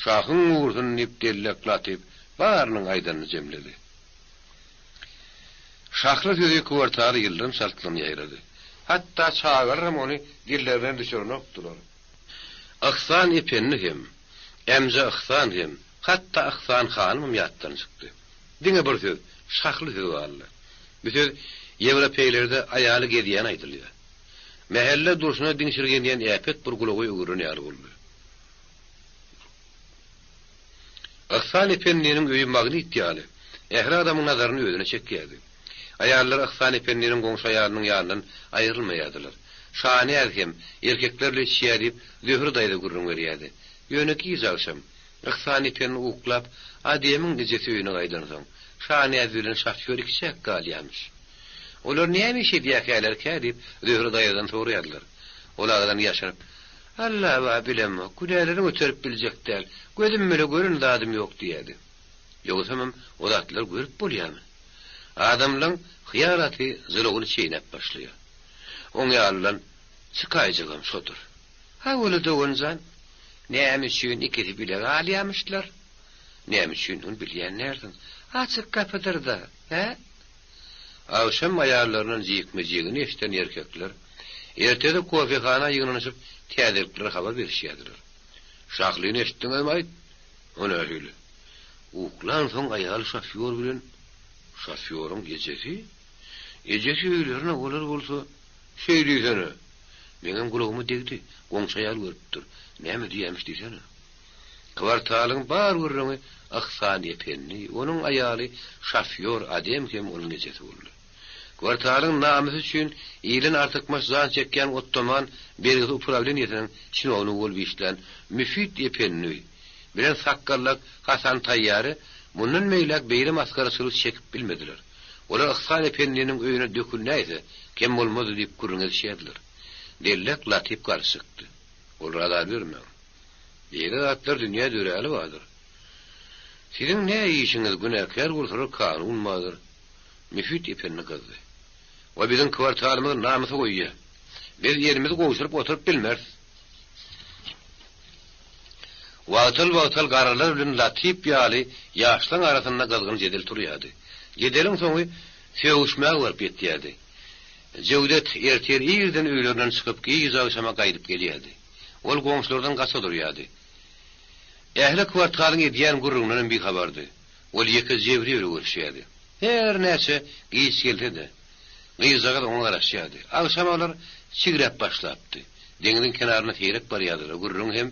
şahyň gursun diýip dellek Latyp barynyň aýdanyny jemledi. Şahly sözi kwartala ýyldyrym çaltlygyna ýaýrady. Hatda çagalaram ony dillerinden düşürenokdylar. Yhsan ependi hem, Ämje Yhsan hem, hatda Yhsan hanymam ýatdan çykdy. Diňe bir söz, şahly sözi galdy. Bu söz ýewropeýlerde aýaly gezýäne aýdylýar. Mähelle durşuna diňşirgenýän äpet bir gulaga öwrülen ýaly boldy. Yhsan ependiniň öýi magnit ýaly, ähli adamyň nazaryny özüne çekýärdi. Aýallar Yhsan ependiniň goňşy aýalynyň ýanyndan aýrylmaýardylar. Şanäz hem erkekler bilen içýär diýip, Zöhre daýza gürrüň berýärdi. Ýöne giç agşam, Yhsan ependi uklap, Ademiň ejesi öýüne gaýdansoň, Şanäz bilen şofýor ikiçäk galýarmyş. Olar näme iş edýärkälerkä diýip, Zöhre daýzadan soraýardylar. Ol agadan ýaşyryp, Alla-ba, bilemok, günälerini göterip biljek däl, gözüm bile gören zadym ýok diýýärdi. Ýogsamam o zatlary görüp bolýarmy? Adamlaň hyýal aty jylawyny çeýnäp başlaýar. Oň ýalydan çykaýjagam şodur. Hawa-la dogan jan, näme üçin ikisi bile galýamyşlar? Näme üçindigini bilýän dälsiň. Açyk gapydyr-da, hä? Agşam aýallaryndan jikme-jigini eşiden erkekler ertesi kofehana ýygnanyşyp täzelikleri habar berişýärdiler. Şahlyny eşitdiňizmi-aýt? O nähili? Uklansoň aýaly şofýor bilen şofýoryň ejesi? Ejesi öýlerine olar bolsa, Şeý diýsene! Meňem gulagyma degdi, goňşy aýal görüpdir. Näme diýýämiş diýsene. Kwartalyň bar gürrüňi Yhsan ependi, onuň aýaly şofýor Adem hem onuň ejesi boldy. Kwartalyň namysy üçin ilden artykmaç jan çekýän Ottoman bergisi uprawleniýesiniň çinownigi bolup işlän Müfit ependi bilen sakgallak Hasan Taýýary mundan beýläk beýle masgaraçylyk çekip bilmediler. Olar Yhsan ependiniň öýüne dökülnäýse, kem bolmazdy diýip gürrüň edişýärdiler. Dellek Latyp garşy çykdy. Olara azar bermäň. Beýle zatlar dünýä döräli bardyr. Siziň nä işiňiz, günäkär bolsalar kanun bardyr. Müfit ependi gyzdy. O biziň kwartalymyzy namysa goýýar. Biz elimizi gowşuryp oturyp bilmeris. Wagtal-wagtal garrylar bilen Latyp ýaly ýaşlaň arasynda gyzgyn jedel turýardy. Jedeliň soňy sögüşmäge baryp ýetýärdi. Jewdet ertir irden öýlerinden çykyp giç agşama gaýdyp gelýärdi. Ol goňşulardan gaça durýardy. Ähli kwartalyň edýän gürrüňindenem bihabardy. Ol ýeke Jebri bilen görüşýärdi. Her näçe giç gelse-de, gyzjagaz oňa garaşýardy. Agşamalar çigräp başlapdy. Deňziň kenaryna seýrek barýardylar, gürrüňi hem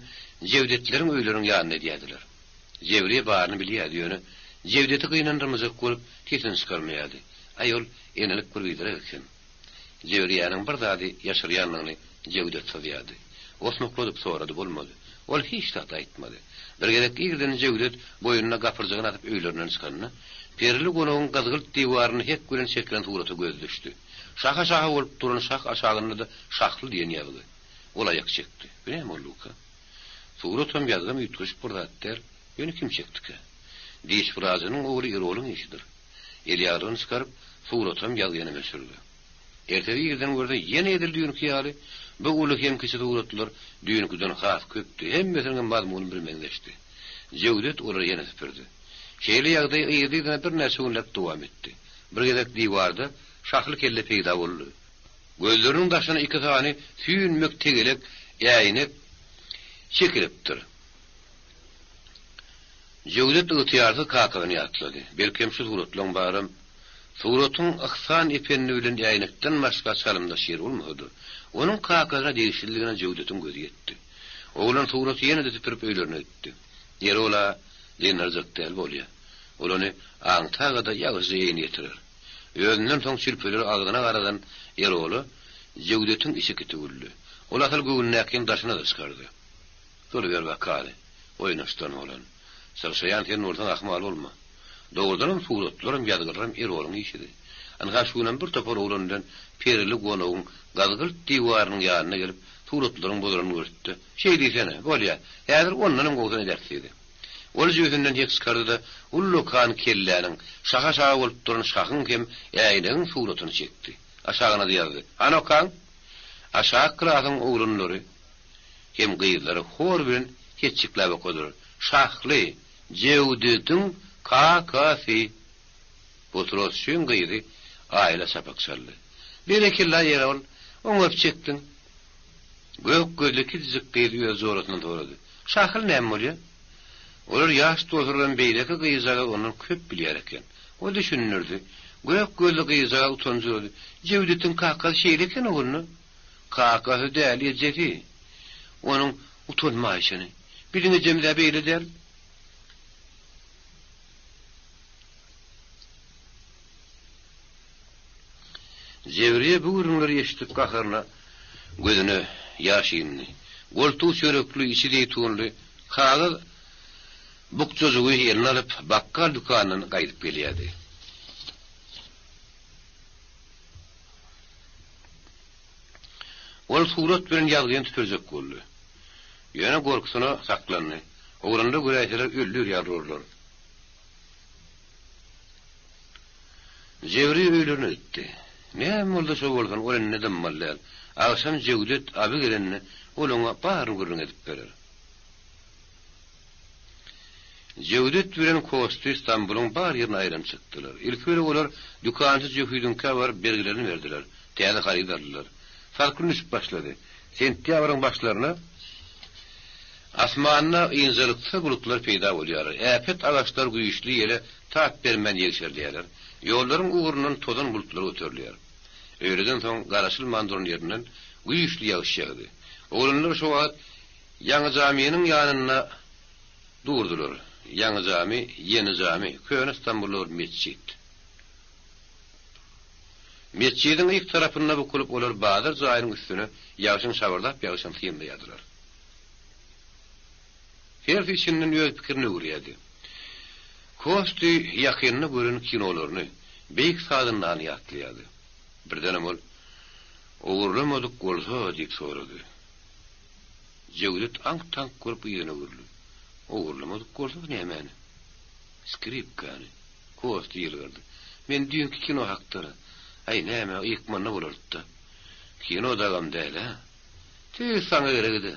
Jewdetleriň öýleriniň ýanynda edýärdiler. Jewriýe baryny bilýärdi, ýöne Jewdeti gynandyrmajak bolup, sesini çykarmaýardy. Aý, ol enelik bir biderek eken. Jewriýäniň bir zady ýaşyrýanlygyny Jewdet syzýardy. Osmukladyp sorady, bolmady. Ol hiç zat aýtmady. Bir gezek irden Jewdet boýnuna gapyrjagyny asyp öýlerinden çykanda, perili gonagyň gyzgylt diwarynda hek bilen çekilen surata gözi düşdi. Şaha-şaha bolup duran şah aşagynda-da Şahly diýen ýazgy. Ol aýak çekdi. Bu näme bolduka? Suratam, ýazgam üýtgeşik bir zat däl. Ýöne kim çekdikä? Diş wrajynyň ogly Irolyň işidir. Elýaglygyny çykaryp, suratam, ýazgynam öçürdi. Ertesi irden görse, ýene edil düýnki ýaly, bu uly hem kiçi suratlar düýnküden has köpdi, hemmesiniňem mazmuny birmeňzeşdi. Jewdet olary ýene süpürdi. Şeýle ýagdaý yzly-yzyna birnäçe günläp dowam etdi. Bir gezek diwarda şahly kelle peýda boldy. Gözleriniň daşyna iki sany süýnmek tegelek äýnek çekilipdir. Jöwdet ygtyýarsyz kakasyny ýatlady. Belkem şu suratlaň baram Suratyň Yhsan ependi bilen äýnekden başga çalymdaş ýeri bolmasa-da. Onuň kakasyna degişlidigine Jöwdetiň gözi ýetdi. Oglan suraty ýene-de süpürip öýlerine gitdi. Erol-a dyndarjak däl bolýa. Ol ony aňtaga-da ýagşyja eýini ýetirer. Özünden soň çülpeleri agzyna garadan Erola Jöwdetiň içi kiti güldi. Ol asyl göwnündäkini daşyna-da çykardy. Duruber bakaly, oýnaşdan bolan. Çyrşaýan sen bolsaň ahmal bolma. Dogrudanam suratlaram, ýazgylaram Erolyň işidi. Ynha şu günem bir topar oglan bilen perili gonagyň gazgylt diwarynyň ýanyna gelip, suratlaryň bozulanyny görüpdi. Şeý diýsene, bolýa, häzir ondanam gowusyny ederis diýdi. Ol jübüsinden hek çykardy-da, ullakan kelläniň, şaha-şaha bolup duran şahyň hem äýnegiň suratyny çekdi. Aşagyna-da ýazdy, Hany okaň? Aşak klasyň oglanlary hem gyzlary hor bilen heçjikläp okadylar, Şahly, Jewdediň kakasy! Butrosçyň gyzy Aýla çapak çaldy. Berekella, Erol, oňaryp çekdiň. Gök gözli kiçijik gyz öz jorasyndan sorady. Şahyl näme bolýa? Olar ýaş dostlardan beýleki gyzjagaz ondan köp bilýär eken. O düşündirdi. Gök gözli gyzjagaz utanjyrady. Jewdetiň kakasy şeýle eken ogulny. Kakasy däl, ejesi. Onuň utanmaýşyny. Biziň ejemiz-ä beýle däl. Jebriýe bu gürrüňleri eşidip gaharyna gözüne ýaş indi. Goltugy çörekli, içi zeýtunly kagyz bukjajygy eline alyp, bakgal dükanyndan gaýdyp gelýärdi. Ol surat bilen ýazgyny tüpürjek boldy. Ýöne gorkusyna saklandy. Oglanlar göräýseler öldür ýaly urarlar. Jewri öýlerine gitdi. Näme boldy şo bolsun, ol indi dymmaly däl. Agşam Jewdet abi gelende, ol oňa baryny gürrüň edip berer. Jewdet bilen Kosty Stambulyň bar ýerini aýlanyp çykdylar. Ilki bilen olar dükançy jöhidiňkä baryp bergilerini berdiler, täze haryt aldylar. Salkyn düşüp başlady. Sentýabryň başlaryna Asmanda ynjalyksyz bulutlar peýda bolýarlar. Äpet agaçlar güýçli ýele tap bermän ýegşerilýärler. Ýollaryň ugrundan tozan bulutlary göterilýär. Öýleden soň garaşylman duran ýerinden güýçli ýagyş ýagdy. Oglanlar şo wagt Ýaňyjamynyň ýanynda durdular. Ýaňyjamy, Ýeni jamy, köne Stambulda bir metjit. Metjidiň yk tarapynda bukulyp olar bazar jaýynyň üstüne ýagşyň şabyrdap ýagyşyny synlaýardylar. Hersi içinden öz pikirini öwürýärdi. Kosty ýakynda gören kinolaryny, beýik sazandany ýatlaýardy. Birdenem ol, Ogurlamadyk bolsa? diýip sorady. Jewdet aňk-taňk bolup yzyna öwrüldi. Ogurlamadyk bolsa nämäni? Skripkany. Kosty ýylgyrdy. Men düýnki kino hakda-la. Aý, näme, ykmanda bolardy-da. Kino dagam däl-ä. Tüýs saňa geregidi.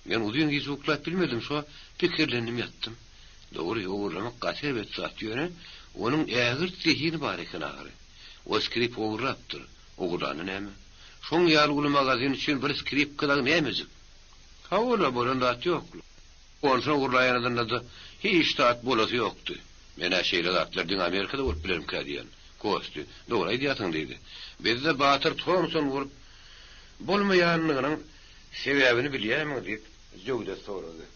Men uzyn gije uklap bilmedim, şo pikirlendim ýatdym. Dogry, ogurlamak gaty erbet zat, ýöne onuň ägirt zehini bar eken ahyry. O skripka ogurlapdyr. Ogurlanda näme? Şoň ýaly uly magazin üçin bir skripka dagy nämejik? Hawa-la, bolan zat ýok-la. Onsoň ogurlaýanynda-da hiç zat bolasy ýokdy. Men-ä şeýle zatlar diňe Amerikada bolup bilermikä diýýän. Kosty, dogry aýdýarsyň diýdi. Bizde Batyr Tomson bolup bolmaýanlygynyň sebäbini bilýärmiň diýip, Jöwdet sorady.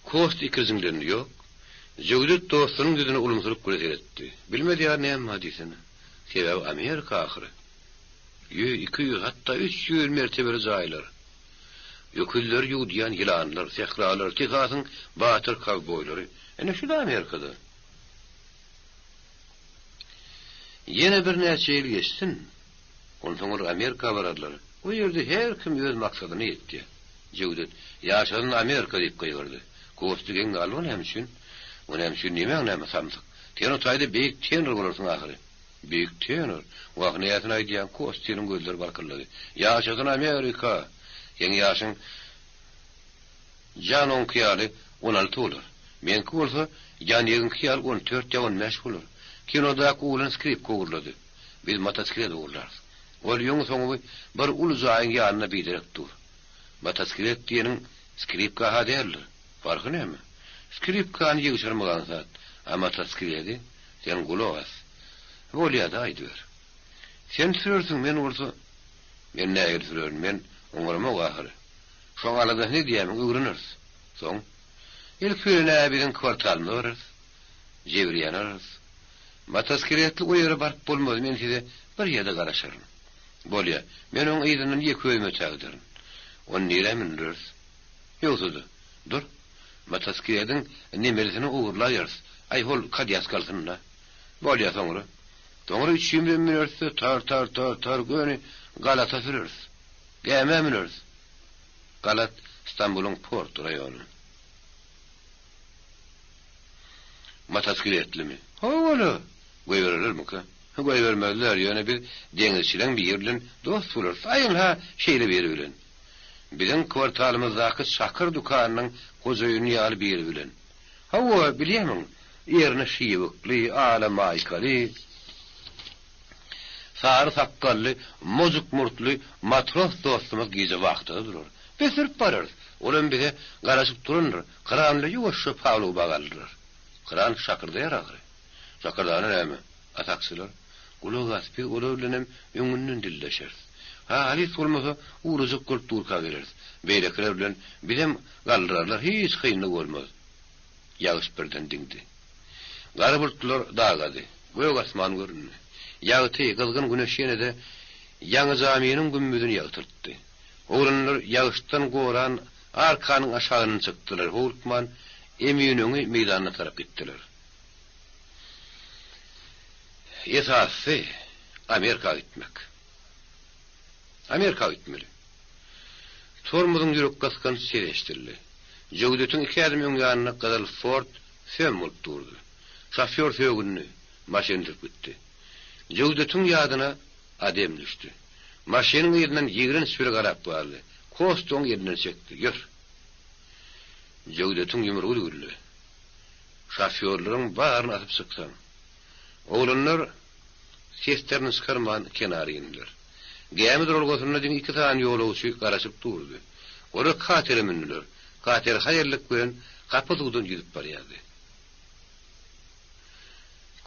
Kost ikirjiňlendi, Ýok. Jöwdet dostunyň ýüzüne ulumsylyk bilen seretdi. Bilmez ýaly näme bar diýsene. Sebäbi Amerika ahyry. Ýüz, 200, hatda 300 mertebeli jaýlar. Öküzleri ýuwdýan ýylanlar, sähralar, Tehasyň batyr kowboýlary. Ine şu-da Amerikada. Ýene birnäçe ýyl geçsin, onsoň olar Amerika bararlar. O ýerde her kim öz maksadyna ýetýär. Jewdet, Ýaşasyn Amerika! diýip gygyrdy. Kosty geň galdy, O näme üçin? O näme üçin diýmäň näme, samsyk. Sen o taýda beýik tenor bolarsyň ahyry. Beýik tenor? Wah, näsini aýdýaň, Kostynyň gözleri balkyldady. Ýaşasyn Amerika! Seň ýaşyň Janoňky ýaly 16 bolar. Meňki bolsa Janegiňki ýaly 14 ýa 15 bolar. Kinodaky oglan skripka ogurlady. Biz motosiklet ogurlarys. Ol öňi-soňy bir uly jaýyň ýanynda biderek dur. Motosiklet diýeniň skripka-ha däldir. Parhy näme? Skripkany ýygşyrmak aňsat. A motosikleti? Sen gulak as. Bolýa-da, aýdyber. Sen sürersiň, men bolsa. Men nähili sürerin, men oňaramok ahyry. Şoň aladasyny edýämiň, öwreneris. Soň? Ilki bilen-ä biziň kwartalymyza bararys. Jewriýäni alarys. Motosiklетli o ýere baryp bolmaz, men size bir ýerde garaşaryn. Bolýa, men oň yzyndan ýeke özüm ötägiderin. Ony nirä mündüreris? Ýogsa-da, dur, motosikletiň nemelisini ogurlaýarys, aý hol kolýaska alsyn-da. Bolýa, soňra? Soňra üçimizem müneris-de, tar-tar-tar-tar göni Galata süreris. Gämä müneris. Galat, Stambulyň port raýony. Motosikletlimi? Hawa-la! Goýbererlermikä? Goýbermezler, ýöne biz deňizçileň biri bilen dost bolarys. Aý, ynha, şeýle biri bilen. Biziň kwartalymyzdaky çakyr dükanynyň hojaýyny ýaly biri bilen. Hawa, bilýärmiň, erni şiwikli, ala maýkaly, sary sakgally, mojuk murtly matros dostumyz gije wahtada durar. Biz sürüp bararys. Olam bize garaşyp durandyr. Kran bilen ýuwaşja paluba galdyrar. Kran şakyrdaýar ahyry. Şakyrdany näme? A taksiler? Gulak as, biz olar bilenem öňünden dilleşeris. Halys bolmasa, ugrajak bolup durka geleris. Beýlekiler bilen bizem galdyrarlar, hiç kynlyk bolmaz. Ýagyş birden diňdi. Gara bulutlar dagady. Gök asman göründi. Ýagty, gyzgyn güneş ýene-de Ýaňyjamynyň gümmezini ýagtyltdy. Oglanlar ýagyşdan goran arkanyň aşagyndan çykdylar, howlukman Eminöňi meýdanyna tarap gitdiler. Esasysy, Amerika gitmek. Amerika gitmeli. Tormozyň ýürekgysgynç sesi eşidildi. Jöwdetiň iki ädim öň ýanynda gyzyl Ford söm bolup durdy. Şofýor sögündi, maşyny sürüp gitdi. Jöwdetiň ýadyna Adem düşdi. Maşynyň yzyndan ýigrenç bile garap galdy. Kosta oň elinden çekdi. Ýör! Jöwdetiň ýumrugy düwüldi. Şofýorlaryň baryny asyp çyksaň. Oglanlar seslerini çykarman kenara indiler. Gämi duralgasynda diňe iki sany ýolagçy garaşyp durdy. Olar katere mündüler. Kater haýallyk bilen hapa suwdan ýüzüp barýardy.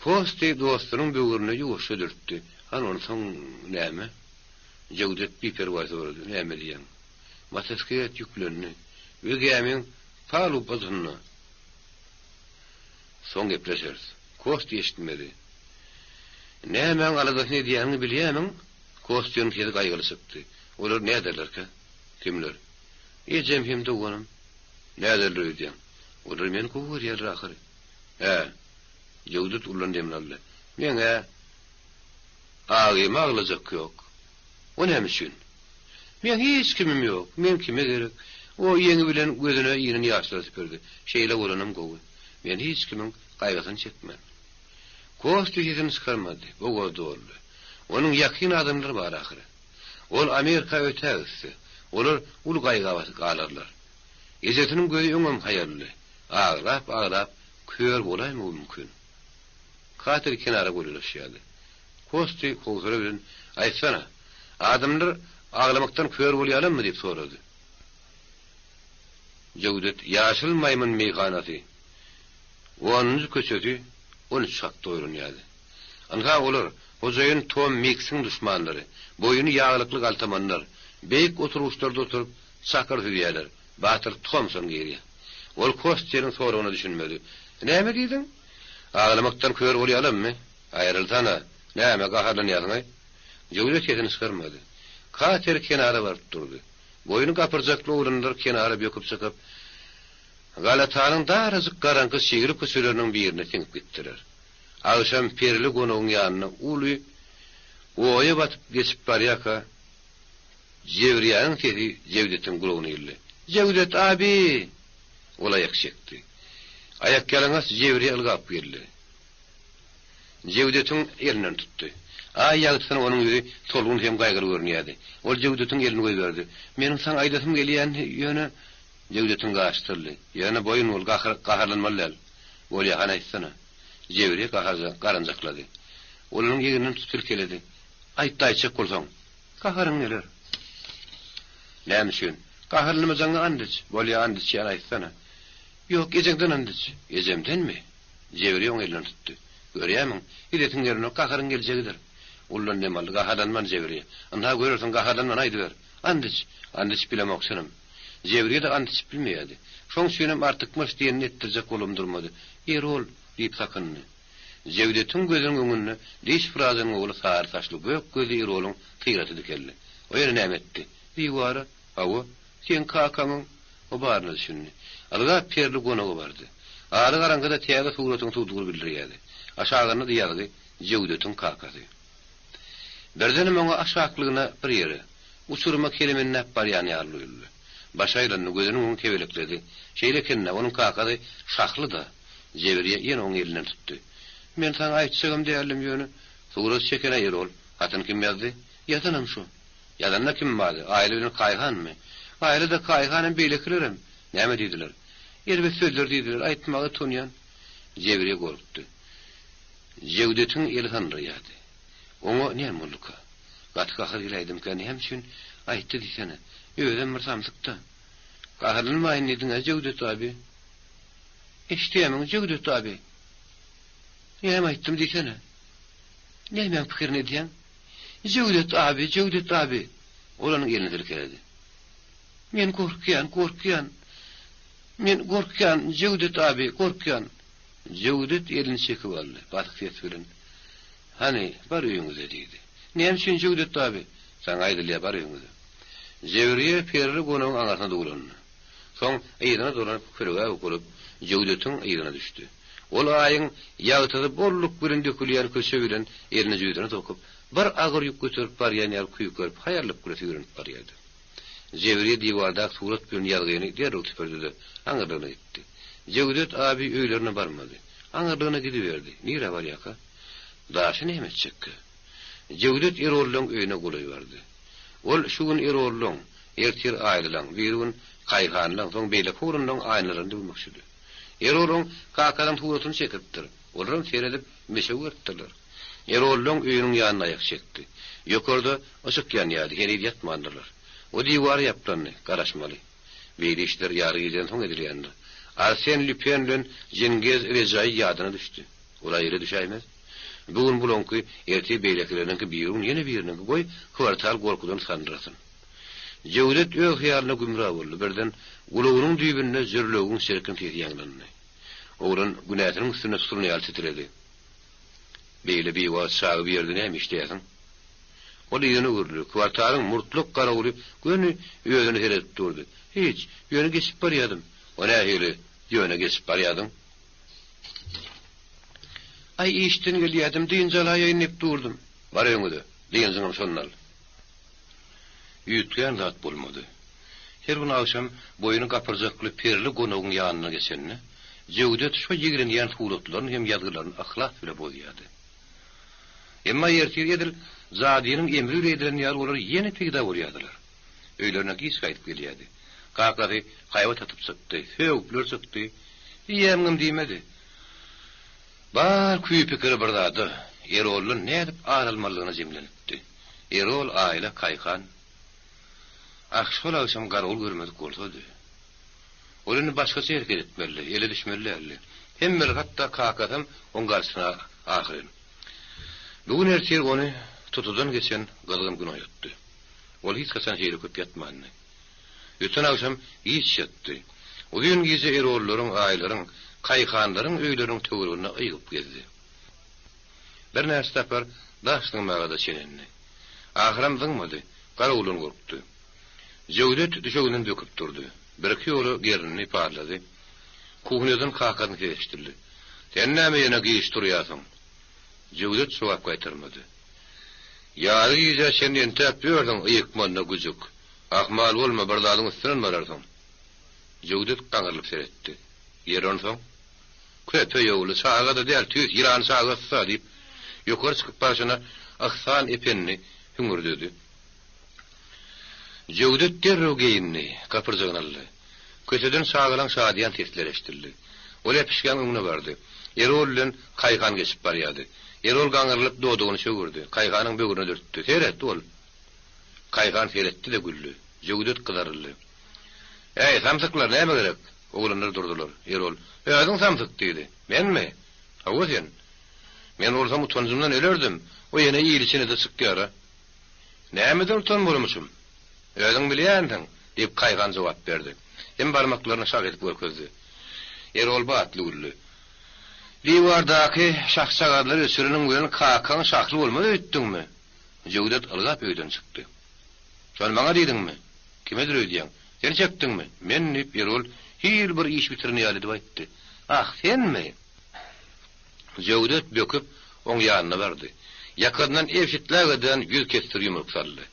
Kosti dostunyň böwrüne ýuwaşja dürtdi. Hany onsoň näme? Jewdet biperwaý sorady. Näme diýýäň? Motosiklet ýüklendi we gämiň palubasynda Soň gepleşeris. Kostýa eşitmedi. Nämäň aladasyny edýäniňi bilýämiň? Kostýanyň sesi gaýgyly çykdy. Olar näderlerkä? Kimler? Ejem hem doganym. Näderler öýdýäň? Olar meni gowy görýärler ahyry. Hä. Jöwdet ullan demini aldy. Meň-ä agymy aglajak ýok. O näme üçin? Meň hiç kimim ýok. Men kime gerek? O ýeňi bilen gözüne inen ýaşlary süpürdi. Şeýle bolanam gowy. Men hiç kimiň gaýgysyny çekmen. Kostýa sesini çykarmady. Bogazy doldy. Onuň ýakyn adamlary bar ahyry. Ol Amerika ötägitse, olar uly gaýga batyp galarlar. Ejesiniň gözi öňem haýaldy. Aglap-aglap kör bolaýmagy mümkin. Kater kenara golaýlaşýardy. Kosti howsala bilen, Aýtsana, adamlar aglamakdan kör bolýarlarmy? diýip sorady. Jöwdet, Ýaşyl maýmyn meýhanasy, onunjy köçesi, 13 hakda oýlanýardy. Ynha olar, hojaýyn Tom Miksiň duşmanlary, boýuny ýaglykly galtamanlar, beýik oturgyçlarda oturyp, çakyr süzýärler. Batyr Tomson girýär. Ol Kostýanyň soragyna düşünmedi. Näme diýdiň? Aglamakdan kör bolýalammy? Aýrylsana! Näme, gaharlanýarsyň-aý? Jöwza sesini çykarmady. Kater kenara baryp durdy. Boýny gapyrjakly oglanlar kenara böküp çykyp, Galatanyň darajyk garaňky çygly köçeleriniň birine siňip gitdiler. Agşam perili gonagyň ýanyna uly oýa batyp geçip barýarka, Jewriýanyň sesi Jewdetiň gulagyna ildi. Jewdet abi! Ol aýak çekdi. Aýakýalaňaç Jewriýa ylgap geldi. Jewdetiň elinden tutdy. Aý ýagtysyna onuň ýüzi solgun hem gaýgyly görünýärdi. Ol Jewdetiň elini goýberdi. Meniň saňa aýdasym gelýändi, ýöne. Jewdetiň gaşy çytyldy. Ýöne boýun bol, gaharlanmaly däl. Bolýa, hany aýtsana. Jewriýe garanjaklady. Ol onuň egninden tutup silkeledi. Aýt-da aýtjak bolsaň. Gaharyň geler. Näme üçin? Gaharlanmajagyňa and iç. Bolýa, and içýän, aýtsana. Ýok, ejeňden and iç. Ejemdenmi? Jebri oň elinden tutdy. Görýämiň, idesiň gelenok, gaharyň geljegidir. Ullan dem aldy. Gaharlanman, Jebriýe. Ynha, görersiň, gaharlanman, aýdyber. Ant iç. Ant içip bilemok, çynym. Jebriýe-de ant içip bilmeýärdi. Şoň üçinem artykmaç diýenini etdirjek bolubam durmady. Erol, diýip sakyndy. Jewdetiň gözüniň öňünde diş wrajynyň ogly sary saçly gök gözli Erolyň syraty dikeldi. O ýene näme etdi? Diwara, Hawa, seň kakaňyň O baryna düşündi. Ylgap perli gonaga bardy. Aly garaňkyda täze suratyň sudury bildirýärdi. Aşagynda-da ýazgy, Jewdetiň kakasy. Birdenem oňa aşaklygyna bir ýere, uçuryma kelemenläp barýan ýaly duýuldy. Başy aýlandy, gözüniň öňi kebelekledi. Şeýle eken-dä, onuň kakasy Şahly-da. Jebriýe ýene oň elinden tutdy. Men saňa aýtjagam däldim, ýöne. Surat çeken-ä Erol. Hatyny kim ýazdy? Ýazanam şo. Ýazanda kim bardy? Aýly bilen Kaýhanmy? Aýly-da, Kaýhanam, beýlekilerem. Näme diýdiler? Erbet sözler diýdiler, aýtmaga utanýan. Jebriýe gorkdy. Jewdetiň eli sandyraýardy. Oňa näme bolduka? Gaty gahar geläýdimkä, näme üçin aýtdy diýsene. Özem bir samsyk-da. Gaharlanmaýyn diýdiň-ä, Jewdet abi? Eşidýärmiň, Jewdet abi? Näme aýtdym diýsene. Nämäň pikirini edýäň? Jewdet abi, Jewdet abi! Ol onuň elini silkeledi. Men gorkýan, gorkýan. Men gorkýan, Jewdet abi, gorkýan. Jewdet elini çekip aldy, basyk ses bilen, Hany, bar öýüňize, diýdi. Näme üçin, Jewdet abi? Saňa aýdylýar, bar öýüňize. Jewriýe perili gonagyň aňyrsyna duwlandy. Soň yzyna dolanyp kölegä bukulyp, Jewdetiň yzyna düşdi. Ol aýyň ýagtysy bolluk bilen dökülýän köçe bilen elini jübüsine sokup, bir agyr ýük göterip barýan ýaly küýkerip, haýallyk bilen süýrenip barýardy. Jewriýe diwardaky surat bilen ýazgyny derrew süpürdi-de, aňyrlygyna gitdi. Jewdet abi öýlerine barmady. Aňyrlygyna gidiberdi. Nirä barýarka? Daşy näme etjekkä? Jewdet Erollaň öýüne golaý bardy. Ol şu gün Erollaň, ertir Aýlylaň, birigün Kaýhanlaň, soň beýleki oglanlaň aýnalaryny döwmekçidi. Erolyň kakasynyň suratyny çekipdir. Olaram seredip, meşew beripdirler. Erollaň öýüniň ýanyna aýak çekdi. Ýokarda yşyk ýanýardy, heniz ýatmandyrlar. O diwara ýaplandy, garaşmaly. Beýle işler ýary gijeden soň edilýändir. Arsen Lýupen bilen Jengez Rejaýy ýadyna düşdi. Ol-a ele düşäýmez. Bu gün bulaňky, ertir beýlekileriniňki, birigün ýene biriniňki, goý, kwartal gorkudan sandyrasyn. Jewdet öz hyýalyna gümra boldy. Birden gulagynyň düýbünde jürlewügiň çirkin sesi ýaňlandy. Oglan günäsiniň üstünde tutulan ýaly titredi. Beýle biwagt çagy bu ýerde näme işleýärsiň? Ol yzyna öwrüldi. Kwartalyň murtlak garawuly göni özüne seredip durdy. Hiç, ýöne geçip barýadym. O nähili, ýöne geçip barýadyň? Aý, işden gelýädim, dynç alaýaýyn diýip durdum. Bar öýüňize, dynjyňam şonda al. Üýtgän zat bolmady. Her gün agşam boýny gapyrjakly perli gonagyň ýanyna geçende, Jewdet şo ýigrenýän suratlaryny hem ýazgylaryny yhlas bile bozýardy. Emma ertir edil jadynyň emri bile edilen ýaly olar ýene peýda bolýardylar. Öýlerine giç gaýdyp gelýärdi. Kakasy haýbat atyp çykdy, sögüpler çykdy. Diýemgim diýmedi. Bar küý-pikiri bir zada, Eroldan nädip ar almalydygyna jemlenipdi. Erol, Aýla, Kaýhan. Ah, şol agşam garawul görmedik bolsady. Ol indi başgaça hereket etmelidi, ele düşmeli däldi. Hemmeler, hatda kakasam oň garşysyna ahyryn. Bu gün ertir ony tutudan geçen gyzgyn gün oýatdy. Ol hiç haçan şeýle köp ýatmandy. Öten agşam giç ýatdy. Uzyn gije Erollaryň, Aýlaryň, Kaýhanlaryň öýleriniň töwereginde ygyp gezdi. Birnäçe sapar daş zyňmaga-da çenendi. Ahyram zyňmady, garawuldan gorkdy. Jöwdet düşeginden böküp turdy. Birki ýola gerindi, parlady. Kuhnýadan kakasynyň sesi eşidildi. Sen näme ýene giç turýarsyň? Jöwdet jogap gaýtarmady. Ýary gijä çenli entäp ýörsüň, ýykmanda güjük. Ahmal bolma, bir zadyň üstünden bararsyň. Jöwdet gaňrylyp seretdi. Ýeri onsoň? Köpeýogly, çaga-da däl, tüýs ýylan çagasy-da, diýip, ýokary çykyp barşyna Yhsan ependi hüňürdedi. Jöwdet derrew geýindi, gapyrjagyny aldy. Köçeden çagalaň şadyýan sesleri eşidildi. Ol äpişgäň öňüne bardy. Erol bilen Kaýhan geçip barýardy. Erol gaňrylyp dodagyny çöwürdi. Kaýhanyň böwrüne dürtdi. Seret, ol! Kaýhan seretdi-de güldi. Jöwdet gyzaryldy. Äý, samsyklar, näme gerek? Oglanlar durdular. Erol, Özüň samsyk! diýdi. Menmi? Hawa sen. Men bolsam utanjymdan ölerdim, o ýene il içine-de çykýar-a. Nämeden utanmalymyşym? Özüň bilýänsiň, diýip, Kaýhan jogap berdi. Hem barmaklaryny şak edip görkezdi. Erol batly güldi. Diwardaky şahjagazlary öçüreniň bilen kakaň şahly bolmaz öýtdüňmi? Jöwdet ylgap öýden çykdy. Şony maňa diýdiňmi? Kimedir öýdýäň? Sen çekdiňmi? Men, diýip, Erol hil bir iş bitiren ýaly edip aýtdy. Ah, senmi? Jöwdet böküp, oň ýanyna bardy. Ýakasyndan ebşitlägeden ýüz kessir ýumruk saldy.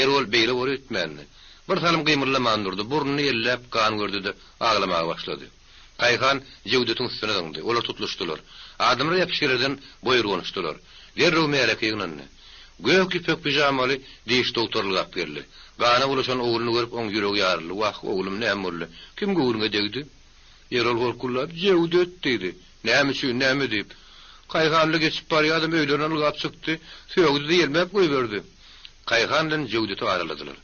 Erol beýle bor öýtmändi. Bir salym gymyldaman durdy, burnuny elläp gan gördi-de, aglamaga başlady. Kaýhan Jöwdetiň üstüne zyňdy. Olar tutluşdylar. Adamlar äpişgelerden boýurganyşdylar. Derrew märeke ýygnandy. Gök ýüpek pižamaly diş dogtor ylgap geldi. Gana bulaşan ogluny görüp oň ýüregi ýaryldy. Wah, oglum, näme boldy? Kim göwnüňe degdi? Erol gorkullap, Jewdet! diýdi. Näme üçin, näme diýip. Kaýhanly geçip barýadym, öýlerinden ylgap çykdy, sögdi-de ýelmäp goýberdi. Kaýhan bilen Jöwdeti araladylar.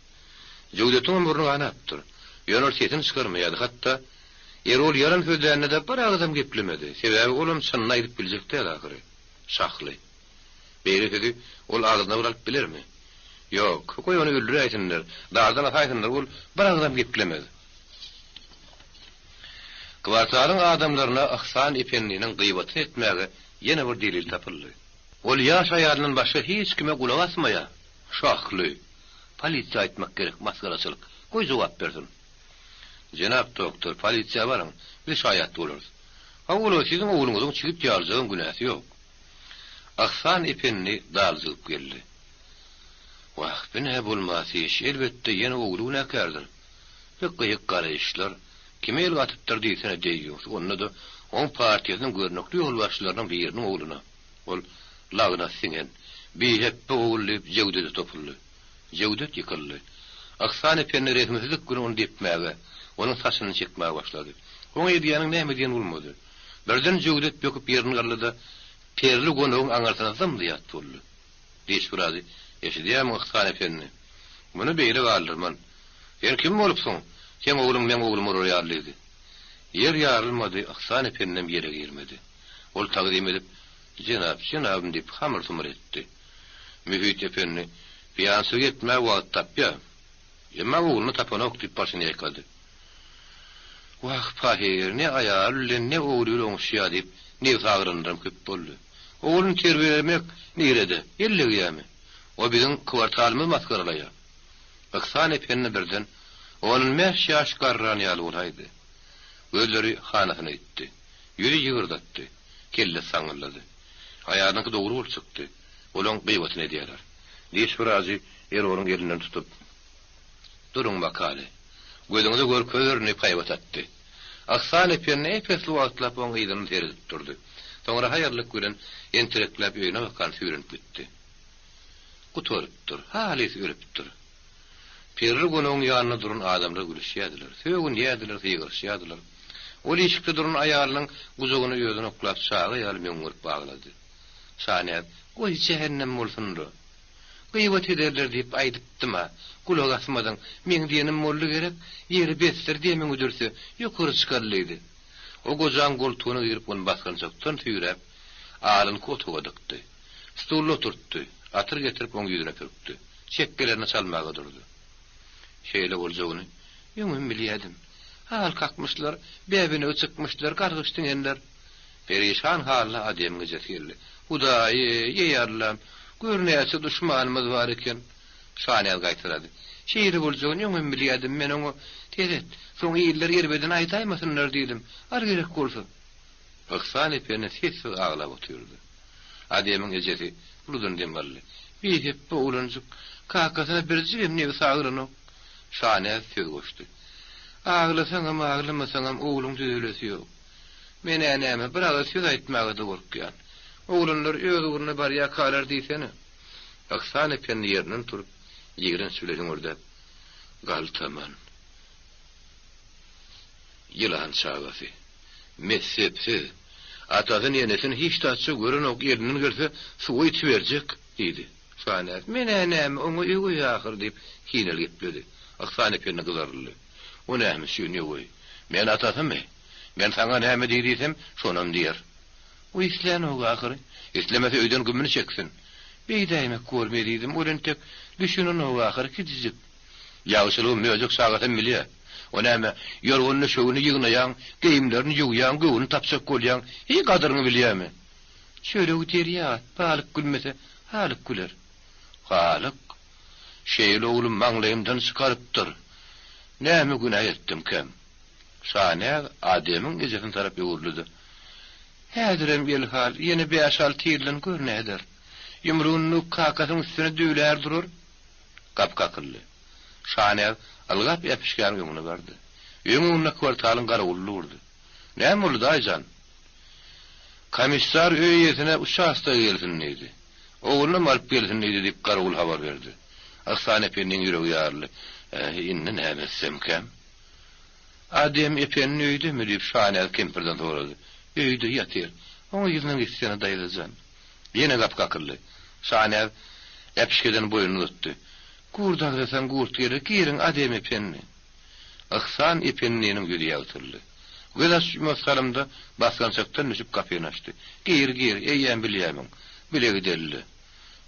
Jöwdetiňem burny ganapdyr. Ýöne ol sesini çykarmaýardy, hatda Erol ýalan sözlände-de bir agyzam geplemedi. Sebäbi olam çynyny aýdyp biljek däl ahyry. Şahly. Beýle sözi ol agzyna bir alyp bilermi? Ýok, goý ony öldüräýsinler, dardan asaýsynlar, ol bir agyzam geplemez. Kwartalyň adamlaryna Yhsan ependiniň gyýbatyny etmäge ýene bir delil tapyldy. Ol ýaş aýalyndan başga hiç kime gulak asmaýar. Şahly. Polisiýa aýtmak gerek, masgaraçylyk. Goý jogap bersin. Jenap doktor, polisiýa baryň, biz şaýat bolarys. Hawa-la, siziň ogluňyzyň çigit ýalyjagam günäsi ýok. Yhsan ependi daljygyp geldi. Wah, bi nä bolmasy iş, elbetde, ýene ogly günäkärdir. Bi gyýyk garaýyşlar kime el gatypdyr diýsene deýýus, onda-da oň partiýasynyň görnükli ýolbaşçylarynyň biriniň ogluna. Ol lagnat siňen, bihepbe ogul diýip Jewdede topuldy. Jewdet ýykyldy. Yhsan ependi rehimsizlik bilen ony depmäge, onuň saçyny çekmäge başlady. Oňa edýäniň näme diýen bolmady. Birden Jöwdet böküp ýerinden galdy-da, perli gonagyň aňyrsyna zym-zyýat boldy. Diş birazy, Eşidýärmiň, Yhsan ependi? Muny beýle galdyrman. Sen kim bolupsyň? Seň ogluň meň oglumy urar ýaly diýdi. Ýer ýarylmady, Yhsan ependem ýere girmedi. Ol tagzym edip, Jenap, jenabym diýip hamyr-sumyr etdi. Mühit ependi, Piýançylyk etmäge wagt tapýar. Emma ogluny tapanok diýip başyny ýaýkady. Wah, pahyr, ne aýaly bilen, ne ogly bilen oňuşýar diýip, nebsi agyranlaram köp boldy. Ogluny terbiýelemek nirede, el degýärmi? O biziň kwartalymyzy masgaralaýar. Yhsan ependi birden on bäş ýaş garran ýaly bolaýdy. Gözleri hanasyna gitdi. Ýüzi jygyrdatdy. Kellesi saňňyldady. Aýalynyňky dogry bolup çykdy. Olaň gyýbatyny edýärler. Diş wrajy Erolyň elinden tutup. Duruň bakaly. Gözüňize görkezerin diýip haýbat atdy. Yhsan ependi ep-esli wagtlap oň yzyndan seredip durdy. Soňra haýallyk bilen entirekläp öýüne bakan süýrenip gitdi. Gutarypdyr. Halys ölüpdir. Perri gonagyň ýanynda duran adamlar gülüşýärdiler, sögünýärdiler, gygyryşýardylar. Ol işikde duran aýalynyň gujagyna özüni oklap çaga ýaly möňňürip aglady. Şanäz, Goý, jähennem bolsun-da. Gybat ederler diýip aýdypdym-a, gulak asmadyň, meň diýenim boldy gerek, ýeri besdir demiňi dürse, ýokary çykaly diýdi. O gojaň goltugyna girip ony basgançakdan süýräp, alynky otaga dykdy. Stulda oturtdy, atyr getirip oň ýüzüne pürkdi. Çekgelerini çalmaga durdy. Şeýle boljagyny öňem bilýädim. Hal kakmyşlar, bäbenege çykmyşlar, gargyş diňenler. Perişan halda Ademiň ejesi geldi. Hudaý-eý, eý Allam, gör näçe duşmanymyz bar eken. Şanäz gaýtalady. Şeýle boljagyny öňem bilýädim, men oňa, Seret, soň iller erbedini aýdaýmasynlar diýdim. Al gerek bolsa. Yhsan ependi sessiz aglap otyrdy. Ademiň ejesi uludan dem aldy. Bihepbe oglanjyk, kakasyna birjigem nebsi agyranok. Şanäz söz goşdy. Aglasaňam, aglamasaňam ogluň düzelesi ýok. Men-ä näme, bir agyz söz aýtmaga-da gorkýan. Oglanlar öz ugruna barýarkalar diýsene. Yhsan ependi ýerinden turup, ýigrenç bilen hüňürdäp, Galtaman. Ýylan çagasy. Messepsiz. Atasyny-enesini hiç zatça görenok, elinden gelse, suwa itiberjek, diýdi. Şanäz, Men-ä näme, oňa öweý ahyr, diýip, kineli gepledi. Yhsan ependi gyzaryldy. O näme üçin öweý? Men atasymy? Men saňa näme diý diýsem, şonam diýer. O islänok ahyry. Islemese öýden gümüni çeksin. Beýdäýmek bolmy ezizim, ol entek düşünenok ahyry, kiçijik. Ýagşylygy möjek çagasam bilýär. O näme, ýorgan-düşegini ýygnaýaň, geýimlerini ýuwýaň, göwnüni tapjak bolýaň, hiý gadyryňy bilýärmi? Çöregi derýa at, balyk gülmese, Halyk güler. Halyk, şeýle ogly maňlaýymdan çykarypdyr. Näme günä etdimkäm? Şanäz Ademiň ejesine tarap öwrüldi-de, Häzirem elhal, ýene bäş-alty ýyldan gör näder. Ýumrugyny kakasynyň üstüne düwlär durar. Gapy kakyldy. Şanäz ylgap äpişgäniň öňüne bardy. Öň öňünde kwartalyň garawuly durdy. Näme boldy, daýy jan? Komissar öý eýesine uçastoga gelsin diýdi. Oglunam alyp gelsin diýdi diýip, garawul habar berdi. Yhsan ependiň ýüregi ýaryldy. Äý, indi näme etsemkäm? Adem ependi öýdemi? diýip, Şanäz kempirden sorady. Öýde ýatyr. Oňa ýüzünden gitsene, daýza jan. Ýene gapy kakyldy. Şanäz äpişgeden boýnuny uzatdy. Gurt agzasaň gurt geler, giriň, Adem ependi. Yhsan ependiniň ýüzi ýagtyldy. Göz açyp-ýumasy salymda basgançakdan düşüp gapyny açdy. Gir, gir, eýýäm bilýämiň. Bile gideli-le.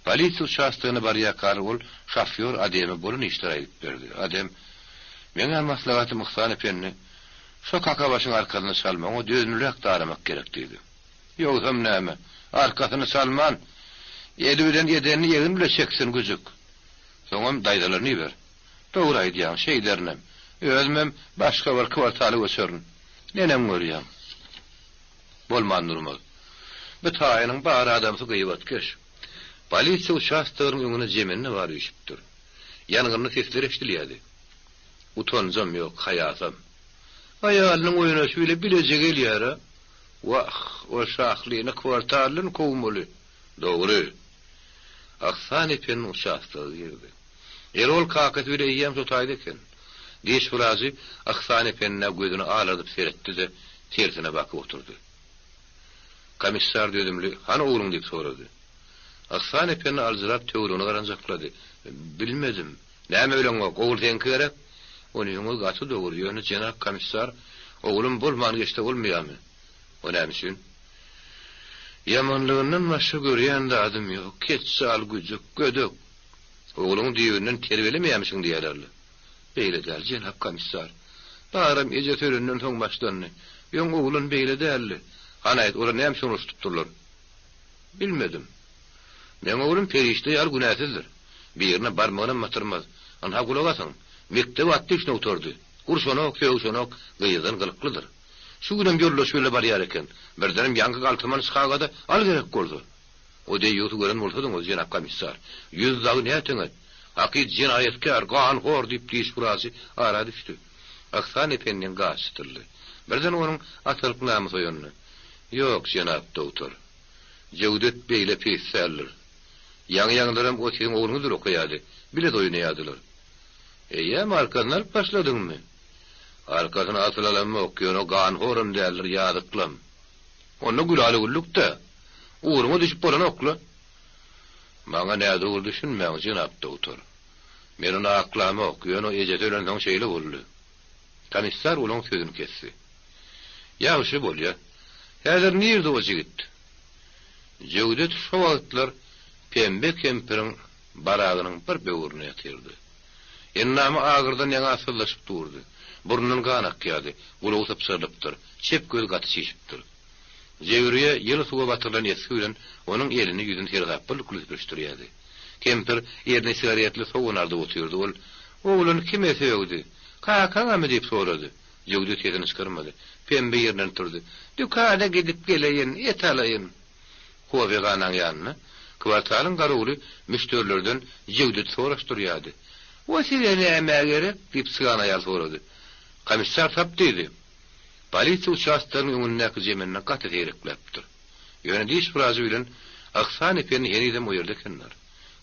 Polisiýa uçastogyna barýarkalar ol şofýor Ademe bolan işleri aýdyp berdi. Adem, Meň-ä maslahatym Yhsan ependi, şo kakabaşyň arkasyny çalma, oňa dözümliräk daramak gerek diýdi. Ýogsam näme, arkasyny çalman, eli bilen edenini egni bile çeksin güjük. Soňam daýzalaryny iber. Dogry aýdýaň, şeýderinem. Özümem başga bir kwartala göçerin. Neneň görýäň? Bolman durmaz. Bu taýynyň bar adamsy gyýbatkeş. Polisiýa uçastogynyň öňüne jemende bar üýşüpdir. Ýangynly sesler eşidilýärdi. Utanjam ýok, haýasam. Aýalynyň oýnaşy bile bileje gelýär-ä. Wah, o şahlyny kwartaldan kowmaly. Dogry. Yhsan ependi uçastoga girdi. Erol kakasy bile eýýäm şo taýda eken. Diş wrajy Yhsan ependä gözüni alardyp seretdi-de, tersine bakyp oturdy. Komissar dözümli, Hany ogluň diýip sorady. Yhsan ependi aljyrap töweregine garanjaklady. Bilmedim. Näme bileňok, ogul seňki gerek? Onyňyz gaty dogry, ýöne jenap komissar, oglum bolman geçse bolmaýarmy? O näme üçin? Ýamanlygyndan başga görýän zadym ýok. Ketjal, güjük, gödek. Ogluňy düýbünden terbiýelemeýärmişiň diýýärler-le. Beýle däl, jenap komissar. Baram ejesi ölenden soň başlandy. Öň oglan beýle däldi. Hany aýt, olar näme üçin uruşdypdyrlar? Bilmedim. Meň oglum perişde ýaly günäsizdir. Birine barmagynam batyrmaz. Ynha gulak asyň. Mekdebi otlişno gutardy. Urşanok, sögüşenok, gyzdan gylyklydyr. Şu günem ýoldaşy bile barýar eken. Birdenem ýaňky galtaman çykaga-da, al gerek bolsa. O deýýusy gören bolsadyňyz, jenap komissar. Ýüz dagy näteňet. Hakyt jenaýatkär, ganhor, diýip, diş wraçy ara düşdi. Yhsan ependiň gaşy çytyldy. Birden onuň atalyk namysy oýandy. Ýok, jenap dogtor. Jewdet beýle pis däldir. Ýaňy-ýaňylaram o siziň ogluňyz bile okaýardy. Bile-de oýnaýardylar. Eýýäm arkasyny alyp başladyňmy? Arkasyny asyl alamok, ýöne ganhoram däldir, ýazyklam. Onda gülala-güllük-dä. Ugruňa düşüp bolanok-la. Maňa nädogry düşünmäň, jenap dogtor. Men ony aklamok, ýöne ejesi ölensoň şeýle boldy. Komissar olaň sözüni kesdi. Ýagşy, bolýa. Häzir nirde o jigit? Jewdet şo wagtlar Pembe kempiriň baragynyň bir böwründe ýatyrdy. Endamy agyrdan ýaňa syzlaşyp durdy. Burnundan gan akýardy, gulagy sypjyrylypdyr, çep gözi gaty çişipdir. Jewriýe ýyly suwa batyrylan esgi bilen onuň elini, ýüzüni seresaplylyk bilen süpürişdirýärdi. Kempir eline sigaretli sowan ardyp otyrdy. Ol, Oglan kime sögdi? Kakaňamy? diýip sorady. Jöwdet sesini çykarmady. Pembe ýerinden turdy. Dükana gidip geleýin, et alaýyn. Kofehanaň ýanynda kwartalyň garawuly müşderilerden Jewdeti soraşdyrýardy. O size nämä gerek? diýip, sygan aýal sorady. Komissar tap diýdi. Polisiýa uçastogynyň öňündäki jemende gaty seýrekläpdir. Ýöne diş wrajy bilen Yhsan ependi henizem o ýerde ekenler.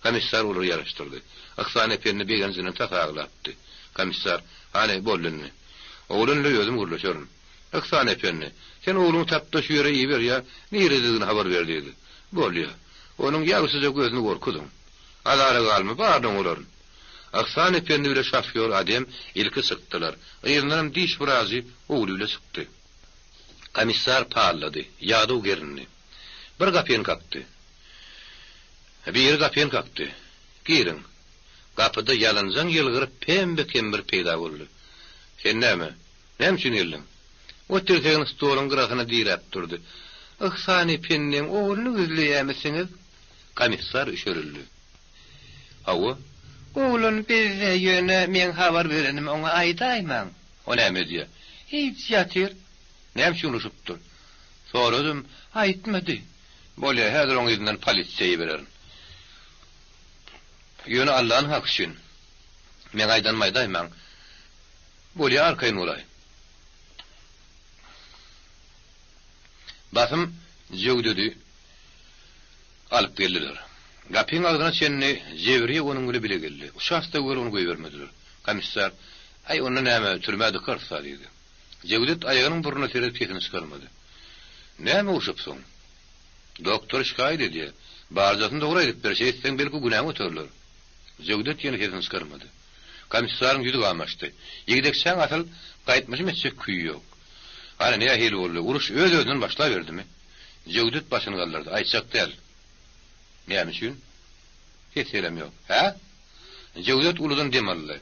Komissar olary ýaraşdyrdy. Yhsan ependi begenjinden tas aglapdy. Komissar, Hany, boldy indi. Oglan ile özüm gürleşerin. Yhsan ependi, sen ogluňy tap-da şu ýere iber ýa nirededigini habar ber diýdi. Bolýa. Onuň ýagşyja gözüni gorkuzyň. Azara galma, baryny oňararyn. Yhsan ependi bile şofýor Adem ilki çykdylar. Yzyndanam diş wrajy ogly bile çykdy. Komissar pallady. Ýadaw gerindi. Bir gapyny kakdy. Biri gapyny kakdy. Giriň. Gapyda ýalynjaň ýylgyryp pembe kembir peýda boldy. Sen näme? Näme üçin geldiň? O tirsegini stoluň gyrasyna diräp durdy. Yhsan ependiň ogluny gözleýärmisiňiz? Komissar üşerildi. Hawa. Oglan bizde, ýöne meň habar berenimi oňa aýdaýmaň. O näme edýär? Hiç, ýatyr. Näme üçin urşupdyr? Soradym, aýtmady. Bolýar, häzir oň yzyndan polisiýa ibererin. Ýöne Allanyň haky üçin, meň aýdanymy aýdaýmaň. Bolýar, arkaýyn bolaý. Basym Jöwdedi alyp geldiler. Gapyň agzyna çenli Jewriýe onuň bile bile geldi. Uçastok weli ony goýbermediler. Komissar, Aý, onda näme, türmä dykarys-a diýdi. Jewdet aýagynyň burnuna seredip sesini çykarmady. Näme urşupsyň? Doktor şikaýat edýär. Barjasyny dogry aýdyp ber, şeýtseň belki günäňi öterler. Jewdet ýene sesini çykarmady. Komissaryň ýüzi gamaşdy. Ýigdekçäň asyl gaýtmyşym etjek küýi ýok. Hany, nähili boldy, uruş öz-özünden başlaberdimi? Jewdet başyny galdyrdy. Aýtjak däl. Näme üçin? Ses-selem ýok. Hä? Jewdet uludan dem aldy.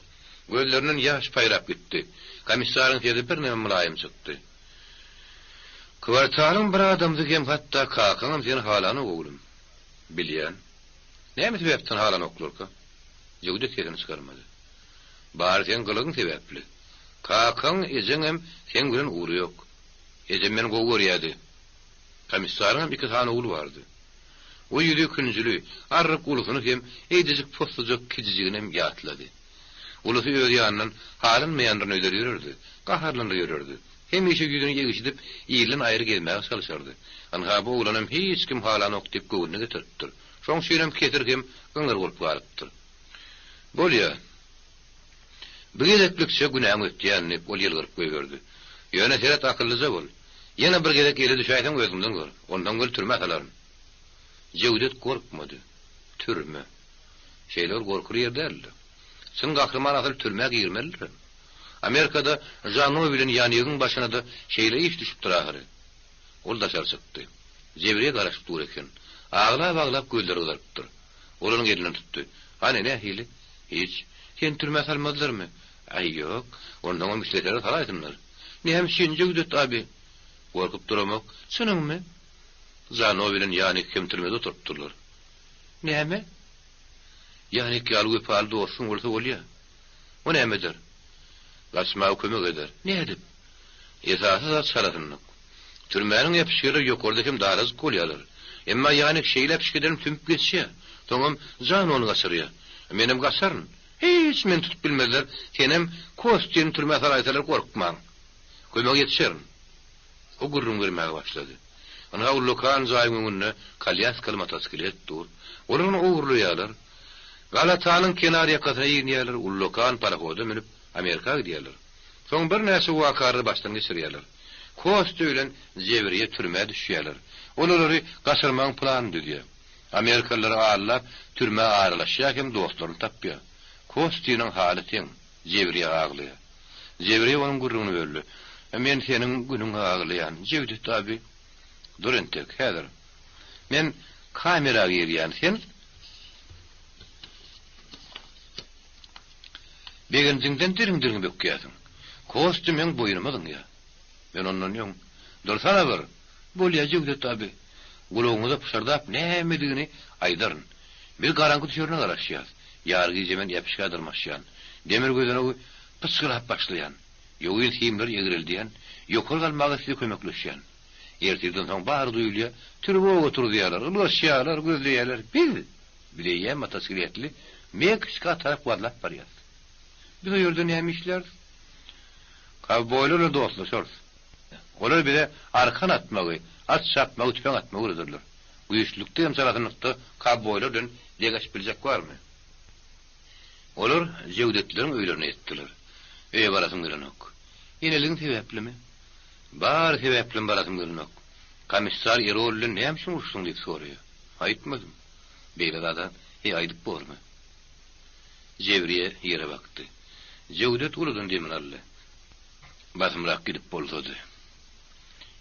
Gözlerinden ýaş paýrap gitdi. Komissaryň sesi birneme mylaýym çykdy. Kwartalyň bir adamsy hem hatda kakaňam seni halanok, oglum. Bilýän. Näme sebäpden halanoklarka? Jewdet sesini çykarmady. Bary seň gylygyň sebäpli. Kakaň, ejeňem seň bilen ugry ýok. Ejem meni gowy görýädi. Komissaryňam iki sany ogly bardy. O ýüzi künjüli, arryk ulusyny hem eýjejik possujak kijijiginem ýatlady. Ulusy öz ýanyndan halanmaýandyryn öýder ýörerdi, gaharlanar ýörerdi. Hemişe ýüzüni egişidip, ilden aýry gezmäge çalşardy. Ynha, bu oglanam hiç kim halanok diýip göwnüne getiripdir. Şoň üçinem kesir hem gyňyr bolup galypdyr. Bolýa. Bu gezeklikçe günäňi ötýän, diýip, ol ýylgyryp goýberdi. Ýöne seret akyllyja bol. Ýene bir gezek ele düşäýseň özüňden gör. Ondan göl türmä salaryn. Jewdet gorkmady. Türme. Şeýle bir gorkuly ýer däldi. Çyn gahryman asyl türmä girmelidirem. Amerikada Žano bilen Ýanigiň başyna-da şeýle iş düşüpdir ahyry. Ol daşary çykdy. Jebriýe garaşyp dur eken. Aglap-aglap gözleri gyzarypdyr. Ol onuň elinden tutdy. Hany, nähili? Hiç. Seni türmä salmadylarmy? Aý, ýok. Onsoňam isleseler salaýsynlar. Näme üçin, Jewdet abi? Gorkup duramok. Çynyňmy? Žano bilen Ýanik hem türmede oturypdyrlar. Näme? Ýanik ýaly wepaly dostuň bolsa bolýa. O näme eder? Gaçmaga kömek eder. Nädip? Esasy zat çalasynlyk. Türmäniň äpişgeleri ýokarda hem darajyk bolýarlar. Emma Ýanik şeýle äpişgeden sümüp geçýär. Soňam Žanony gaçyrýar. Menem gaçaryn. Hiç meni tutup bilmezler. Senem Kostýany türmä salaýsalar gorkmaň. Kömege ýetişerin. O gürrüň bermäge başlady. Ynha ullakan jaýyň öňünde kolýaskaly motosiklet dur. Olar ony ogurlaýarlar. Galatanyň kenar ýakasyna inýärler, ullakan parohoda münüp Amerika gidýärler. Soň birnäçe wakalary başdan geçirýärler. Kostýa bilen Jewriýe türmä düşýärler. Ol olary gaçyrmagyň planyny düzýär. Amerikalylary aldap, türmä aralaşýar hem dostlaryny tapýar. Kostýanyň haly teň, Jewriýe aglaýar. Jewriýe onuň gürrüňini böldi. Men seniň günüňe aglaýan, Jewdet abi. Dur entek, häzir. Men kamera girýän, sen Begenjiňden diriň-diriň bökýärsiň. Kostýa meň boýnuma zyňýar. Men ondan öň, Dursana bir! Bolýa, Jewdet abi. Gulagyňyza pyşyrdap nämedigini aýdaryn. Biz garaňky düşerine garaşýas. Ýary gije men äpişgä dyrmaşýan. Demir gözenegi pyçgylap başlaýan. Ýogyn simleri egreldýän. Ýokary galmaga size kömekleşýän. Ertirden soň bary duýulýar. Trwoga turuzýarlar, ylgaşýarlar, gözleýärler. Biz! Biz eýýäm motosikletli Meksika tarap wazlap barýarys. Biz o ýerde näme işläris? Kowboýlar bilen dostlaşarys. Olar bize arkan atmagy, at çapmagy, tüpeň atmagy öwrederler. Güýçlülikde hem çalasynlykda kowboýlar bilen deňeşip biljek barmy? Olar Jewdetleriň öýlerine ýetdiler. Öýe barasym gelenok. Eneligiň sebäplimi? Bary sebäplem barasym gelenok. Komissar Erol bilen näme üçin uruşdyň diýip soraýar. Aýtmadym. Beýle zada heý aýdyp bormy? Jewriýe ýere bakdy. Jewdet uludan demini aldy. Basymrak gidip bolsady.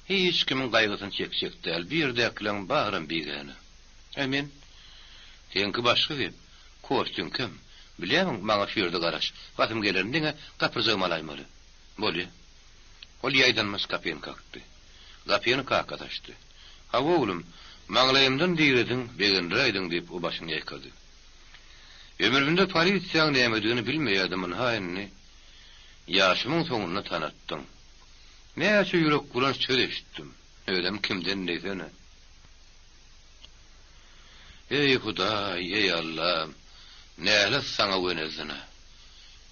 Hiç kimiň gaýgysyny çekjek däl, bu ýerdäkileň baram bigäne. Ä men? Seňki başga gep. Kostýuňkem. Bilýämiň, maňa şu ýerde garaş. Basym gelerin, diňe gapyrjagymy alaýmaly. Bolýa. Ol ýaýdanmaç gapyny kakdy. Gapyny kakasy açdy. Hawa, oglum, maňlaýymdan dirediň, begendiräýdiň, diýip, o başyny ýaýkady. Ömrümde polisiýaň nämedigini bilmeýärdim, ynha indi, ýaşymyň soňunda tanatdyň. Näçe ýürekbulanç söz eşitdim. Özem kimden diýsene. Eý, Hudaý, eý, Allam, nälet saňa we nezdine.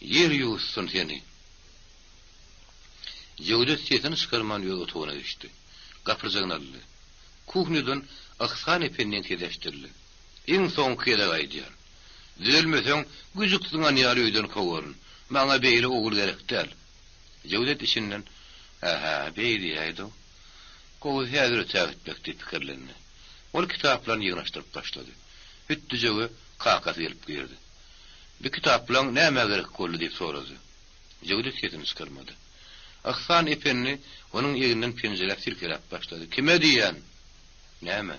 Ýer ýuwutsyn seni! Jöwdet sesini çykarman öz otagyna geçdi. Gapyrjagyny aldy. Kuhnýadan Yhsan ependiň sesi eşidildi. Iň soňky gezek aýdýan. Düzelmeseň, güjük zyňan ýaly öýden kowaryn. Maňa beýle ogul gerek däl. Jöwdet içinden, Hä-hä, beý diýäýdi-ow. Gowusy häzir ötä gitmek diýip pikirlendi. Ol kitaplaryny ýygnaşdyryp başlady. Hütdüjege kakasy gelip girdi. Bi kitaplaň nämä gerek boldy diýip sorady. Jöwdet sesini çykarmady. Yhsan ependi onuň egninden penjeläp silkeläp başlady. Kime diýýän? Näme?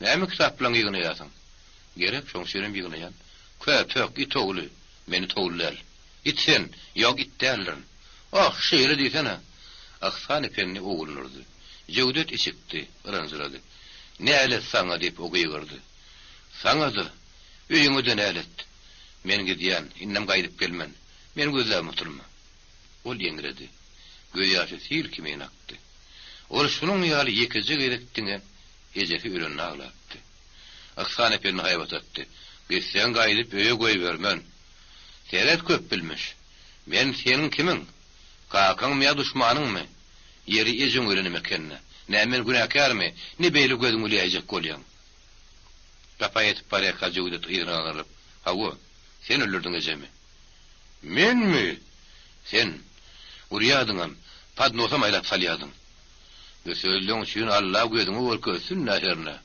Näme kitaplaňy ýygnaýarsyň? Gerek, şoň üçinem ýygnaýan. Köpek, it ogly! Men it ogly däl. It sen! Ýok, it däldirin. Oh, şeýle diýsene! Yhsan ependi ogluny urdy. Jöwdet içikdi, yranjyrady. Nälet saňa! diýip, o gygyrdy. Saňa-da, öýüňe-de nälet! Men gidýän, indem gaýdyp gelmen. Meni gözläbem oturma. Ol eňredi. Gözýaşy sil kimin akdy. Ol şunuň ýaly ýekeje gezek diňe ejesi ölende aglapdy. Yhsan ependi haýbat atdy. Gitseň gaýdyp öýe goýbermen. Seret köpbilmiş. Men seniň kimiň? Kakaňmy ýa duşmanyňmy? Ýeri ejeň ölenem eken-dä. Näme men günäkärmi? Ne beýle gözüňi üläýjek bolýaň? Gapa ýetip barýarka Jöwdet yzyna gaňrylyp, Hawa, sen öldürdiň ejemi. Menmi? Sen. Urýadyňam, podnosam aýlap salýadyň. Bu sözleň üçin Alla gözüňi görkezsin-dä hernä.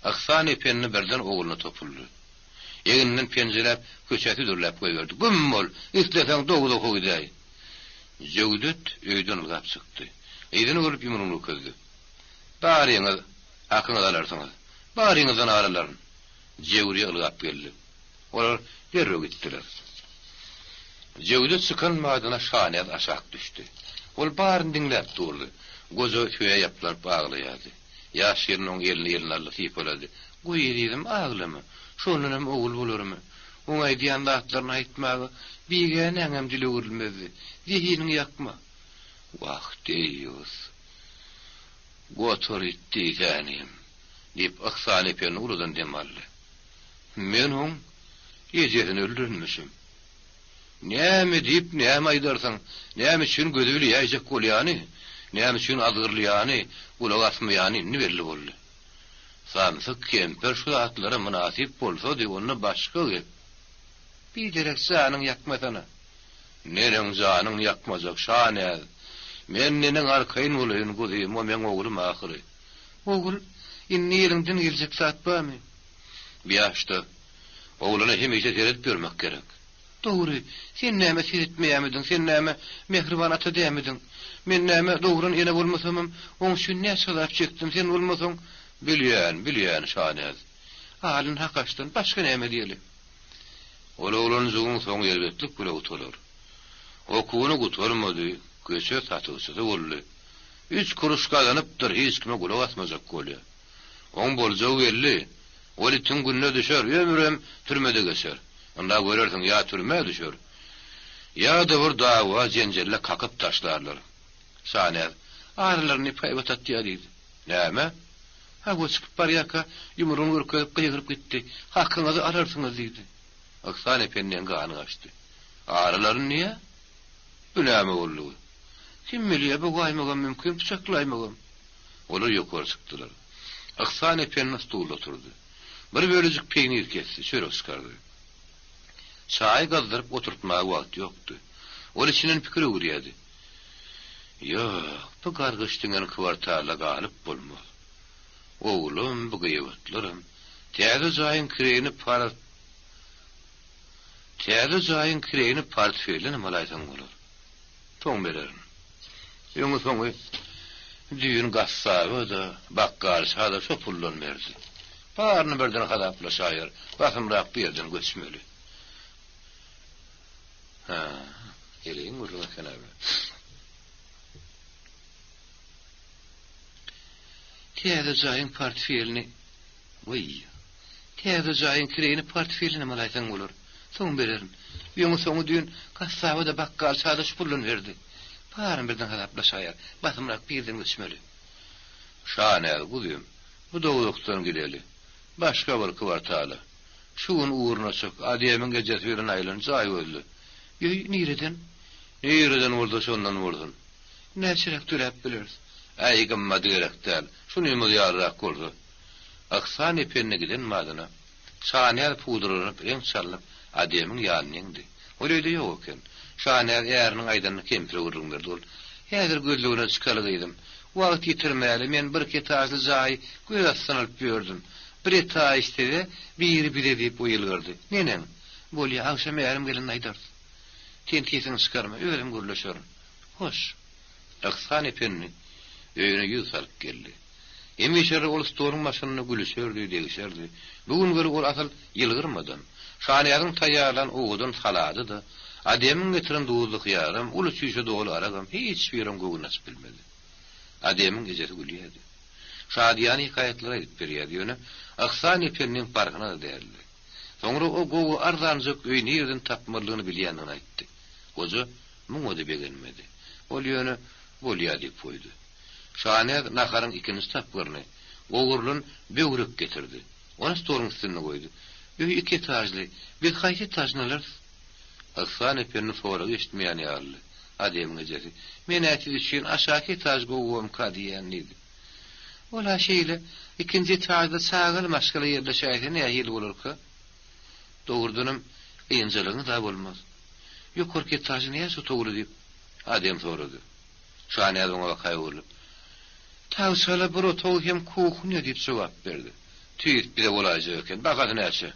Yhsan ependi birden ogluna topuldy. Egninden penjeläp, köçä südürläp goýberdi. Güm bol! Isleseň dowzaha gidäý! Jöwdet öýden ylgap çykdy. Yzyny görüp ýumrugyny görkezdi. Baryňyz hakyňyzy alarsyňyz. Baryňyzdan ar alaryn. Jewriýe ylgap geldi. Olar derrew gitdiler. Jöwde çykan badyna Şanäz aşak düşdi. Ol baryny diňläp durdy. Goja söýä ýaplanyp aglaýardy. Ýaş gelin oň elini eline aldy, sypalady. Goý, ezizim, aglama. Şondan hem ogul bolarmy? Oň aýdýan zatlaryny aýtmaga bigänäňem dili öwrülmezdi. Zehiniňi ýakma. Wah, deýýus. Gotur it diýsänim, diýip, Yhsan ependi uludan dem aldy. Men oň ejesini öldürenmişim. Näme diýip, näme aýdarsyň? Näme üçin gözi bilýäýjek bolýany, näme üçin azgyrylýany, gulak asmaýany indi belli boldy. Samsyk kempir şu zatlara mynasyp bolsady, onda başga gep. Biderek janyň ýakmasana. Neneň janyň ýakmajak, Şanäz? Men neneň arkaýyn bolaýyn, guzym, o meň oglum ahyry. Ogul, indi eliňden geljek zat barmy? Bu ýaşda oglana hemişe seredip ýörmek gerek. Dogry, sen näme seretmeýärmidiň, sen näme mähriban ata dälmidiň? Men näme dogran ene bolmasamam, oň üçin näçe azap çekdim, sen bolmasaň, Bilýän, bilýän, Şanäz. Alyn hak açdan, başga näme diýeli? Ol oglanjygyň soňy erbetlik bile gutarar. Okuwyny gutarmady, köçe satygçysy boldy. Üç kuruş gazanypdyr, hiç kime gulak asmajak bolýar. Oň boljagy belli. Ol itiň gününe düşer, ömrem türmede geçer. Ynha görersiň, ýa türmä düşer, ýa-da bir dawa-jenjelde kakyp taşlarlar. Şanäz, Aralaryny haýbat atýar diýdi. Näme? Hawa, çykyp barýarka, ýumrugyny görkezip gygyryp gitdi. Hakyňyzy alarsyňyz diýdi. Yhsan ependiň gany gaçdy. Aralaryny diýýä? Bu näme boldugy? Kim bilýä, bogaýmagam mümkin, pyçaklaýmagam. Olar ýokary çykdylar. Yhsan ependi stulda oturdy. Bir bölejik peýnir kesdi, çörek çykardy. Çaý gyzdyryp oturtmaga wagt ýokdy. Ol içinden pikir öwürýärdi. Ýok, bu gargyş diňen kwartalda galyp bolmaz. Oglum, bu gyýbatlaram. Täze jaýyň kireýini par Täze jaýyň kireýini portfeldenem alaýsaň bolar. Soň bererin. Öňi-soňy. Düýn gassaba-da, bakgalça-da şo puldan berdi. Baryny birden hasaplaşaýar, basymrak bu ýerden göçmeli. Hä, heleýiň gürrüňi eken-ä bu. Täze jaýyň portfelini, Wiý, täze jaýyň kireýini portfelinem alaýsaň bolar. Soň bererin. Öňi-soňy düýn gassaba-da, bakgalça-da şu puldan berdi. Baryny birden hasaplaşaýar. Basymrak birden göçmeli. Şanäz, guzym, bu dowzahdan gideli. Başga bir kwartala. Şu gün ugruna çyk, Ademiň ejesi bilen aýlan, jaý gözle. Öý nireden? Nireden bolsa şondan bolsun. Näçeräk töläp bileris? Äý, gymmady gerek däl. Şunymyz ýalyrak bolsa. Yhsan ependi giden badyna, Şanäz pudralanyp, reňk çalnyp, Ademiň ýanyna eňdi. Ol öýde ýok eken. Şanäz äriniň aýdanyny kempire gürrüň berdi. Ol, Häzir gözlegine çykaly gyzym. Wagt ýitirmäli, men birki etažly jaýy göz astyna alyp ýördüm. Bir etaž size, biri bize diýip, o ýylgyrdy. Neneň? Bolýa, agşam ärim gelende aýdarys. Sen sesiňi çykarma, özüm gürleşerin. Hoş. Yhsan ependi öýüne ýüz salyp geldi. Hemişe-de ol stoluň başynda gülüşerdi, degişerdi. Bu gün gör ol asyl ýylgyrmadam. Şanyýazyň taýýarlan owadan salady-da, Ademiň getiren duzly hyýaram, uly çüýşe doly aragam hiç biriniň göwnüni açyp bilmedi. Ademiň ejesi gülýärdi. Şadyýan hekaýatlar aýdyp berýärdi, ýöne Yhsan ependiň parhyna-da däldi. Soňra o gowy arzanjak öýi nireden tapmalydygyny bilýändigini aýtdy. Goja muňa-da begenmedi. Ol ýöne, Bolýa diýip goýdy. Şanäz naharyň ikinji tapgyryny, gowrulan böwrek getirdi. Ony stoluň üstünde goýdy. Öý iki etažly. Biz haýsy etažyny alarys? Yhsan ependi soragy eşitmeýän ýalydy. Ademiň ejesi, Men-ä siz üçin aşaky etaž gowumyka diýýän diýdi. Ol-a şeýle, ikinji etažda çagaly maşgala ýerleşäýse nähili bolarka? Dogrudanam, ynjalygyňyz-a bolmaz. Ýokarky etažy näçe otagly diýip, Adem sorady. Şanäz oňa baka öwrülip, Tagçala bir otag hem kuhnýa diýip jogap berdi. Tüýs bize bolaýjak eken, bahasy näçe?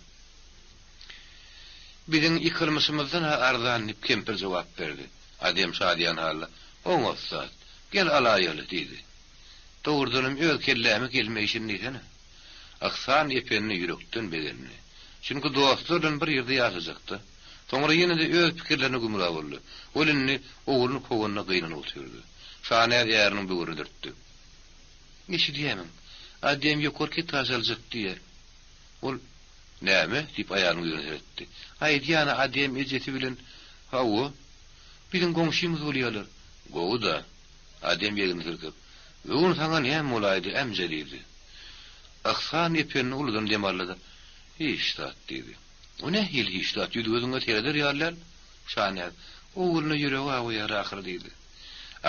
Biziň ýykylmyşymyzdan-a arzan diýip kempir jogap berdi. Adem şadyýan halda, Oňat zat. Gel alaýaly diýdi. Dogrudanam öz kelläme gelmeýşini diýsene. Yhsan ependi ýürekden begendi. Çünki dostlar bilen bir ýerde ýaşajakdy. Soňra ýene-de öz pikirlerine gümra boldy. Ol indi ogluny kowanyna gynanyp otyrdy. Şanäz äriniň böwrüne dürtdi. Eşidýämiň? Adem ýokarky etaž aljak diýýär. Ol, Näme? diýip aýalynyň ýüzüne seretdi. Aýdýan-a Adem ejesi bilen Hawa. Biziň goňşymyz bolýarlar. Gowy-da. Adem egnini silkip, Bu gün saňa näme bolaýdy, ämje? diýdi. Yhsan ependi uludan dem aldy-da, Hiç zat, diýdi. O nähili hiç zat, ýüz-gözüňe sereder ýaly däl. Şanäz, Ogluna ýüregi awuýar ahyry, diýdi.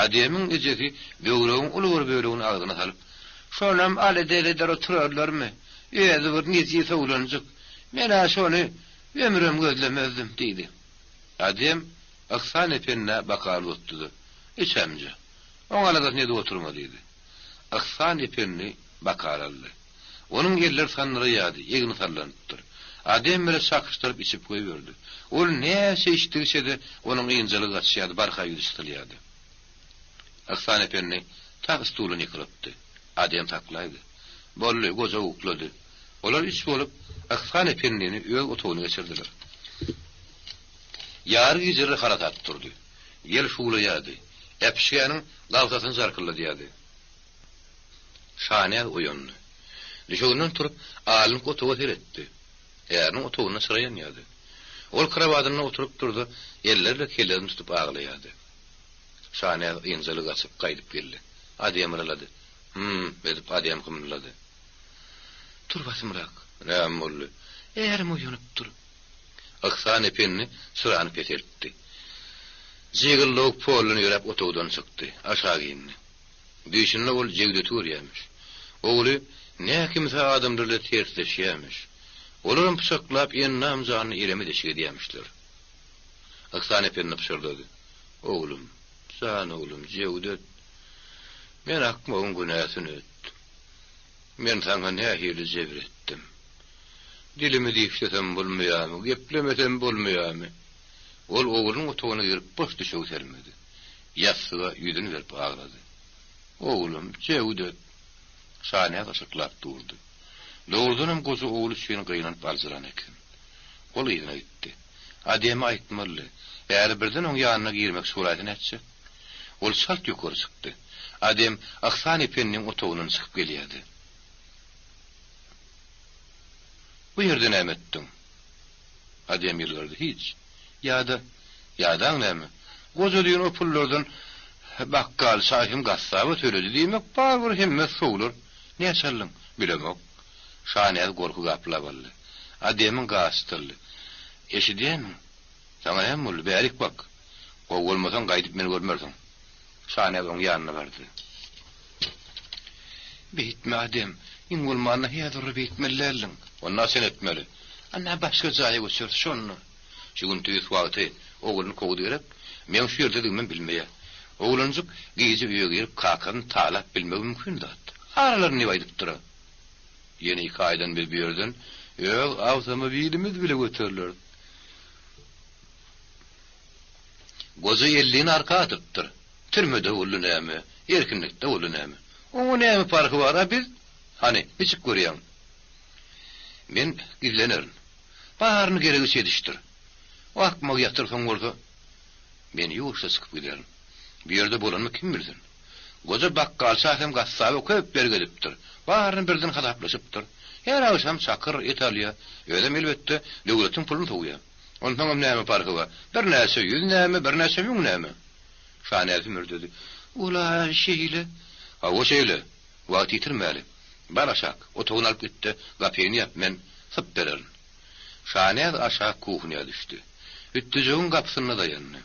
Ademiň ejesi böwregiň uly bir bölegini agzyna salyp, Şonam aly-delidir oturarlarmy? Özi bir nejis oglanjyk. Men-ä şony ömrem gözlemezdim, diýdi. Adem Yhsan ependä bokal uzatdy-da, Iç ämje. Oň aladasyny edip oturma, diýdi. Yhsan ependi bokal aldy. Onuň elleri sandyraýardy, egni sallanypdyr. Adem bile çakyşdyryp içip goýberdi. Ol näçe içdigiçe-de onuň ynjalygy gaçýardy, barha ýüzi çytylýardy. Yhsan ependi tas stuldan ýykylypdy. Adem saklaýdy. Boldy, goja uklady. Olar üç bolup, Yhsan ependini öz otagyna geçirdiler. Ýary gijeler harasat turdy. Ýel şuwlaýardy. Äpişgäniň gabsasyny jarkylladýardy. Şanäz oýandy. Düşeginden turup, alynky otaga seretdi. Äriniň otagynda çyra ýanýardy. Ol krowadynda oturypdyr-da, elleri bilen kellesini tutup aglaýardy. Şanäz ynjaly gaçyp gaýdyp geldi. Adem yralady. Hym, edip Adem hymyldady. Tur basymrak. Näme boldy? Ärim oýanypdyr. Yhsan ependi çyrany peseltdi. Jygyllawuk poldan ýöräp otagdan çykdy. Aşak indi. Düýşünde ol Jewdeti görýärmiş. Ogly näkimse adamlar bilen tersleşýärmiş. Olaram pyçaklap endam-janyny eleme-deşik edýärmişler. Yhsan ependi pyşyrdady. Oglum, jan oglum, Jewdet, men akmagyň günäsini ötdüm. Men saňa nähili jebir etdim? Dilimi dişlesem bolmaýarmy, geplemesem bolmaýarmy? Ol oglunyň otagyna girip boş düşegi sermedi. Ýassyga ýüzüni berip aglady. Oglum, Jewdet! Şanäz yşyklap durdy. Dogrudanam goja ogly üçin gynanyp aljyran eken. Ol yzyna gitdi. Ademe aýtmalydy. Äri birden oň ýanyna girmekçi bolaýsa nätjek? Ol çalt ýokary çykdy. Adem Yhsan ependiň otagyndan çykyp gelýärdi. Bu ýerde näme etdiň? Adem ýylgyrdy. Hiç. Ýa-da, ýadaň näme? Goja düýn o pullardan bakgal çaý hem gassaba töledi diýmek, barybir hemmesi sowlar. Näçe aldyň? Bilemok. Şanäzi gorky gaplap aldy. Ademiň gaşy çytyldy. Eşidýämiň? Saňa näme boldy? Bärik bak. Gowy bolmasaň, gaýdyp meni görmersiň. Şanäz oň ýanyna bardy. Beýtme, Adem. Iň bolmanda häzir beýtmeli däldiň. Onda sen etmeli. Ana, başga jaýa göçeris şonda. Şu gün tüýs wagty ogluny kowdy gerek. Meň şu ýerdedigimem bilmeýär. Oglanjyk gije öýe girip kakasyny talap bilmegi mümkin zat. Aralaryny diýip aýdypdyr-a. Ýene iki aýdan biz bu ýerden öz awtomobilimiz bile göterileris. Goja ellini arka atypdyr. Türmede boldy näme, erkinlikde boldy näme. Oňa näme parhy bar, a biz? Hany, niçik görýäň? Men gizlenerin. Baryny geregiçe edişdir. O akmagy ýatyrsaň bolsa, men ýuwaşja çykyp giderin. Bu ýerde bolanymy kim bilsin? Goja bakgalça hem gassaba köp bergi edipdir. Baryny birden hasaplaşypdyr. Her agşam çakyr, et alýar. Özem elbetde, döwletiň puluny sowýar. Onsoňam näme parhy bar? Birnäçe ýüz näme, birnäçe müň näme? Şanäzi hümürdedi. Ol-a şeýle. Hawa, şeýle. Wagt ýitirmäli. Bar aşak, otagyny alyp git-de, gapyny ýap, men syp bererin. Şanäz aşak kuhnýa düşdi. Hütdüjegiň gapysynda daýandy.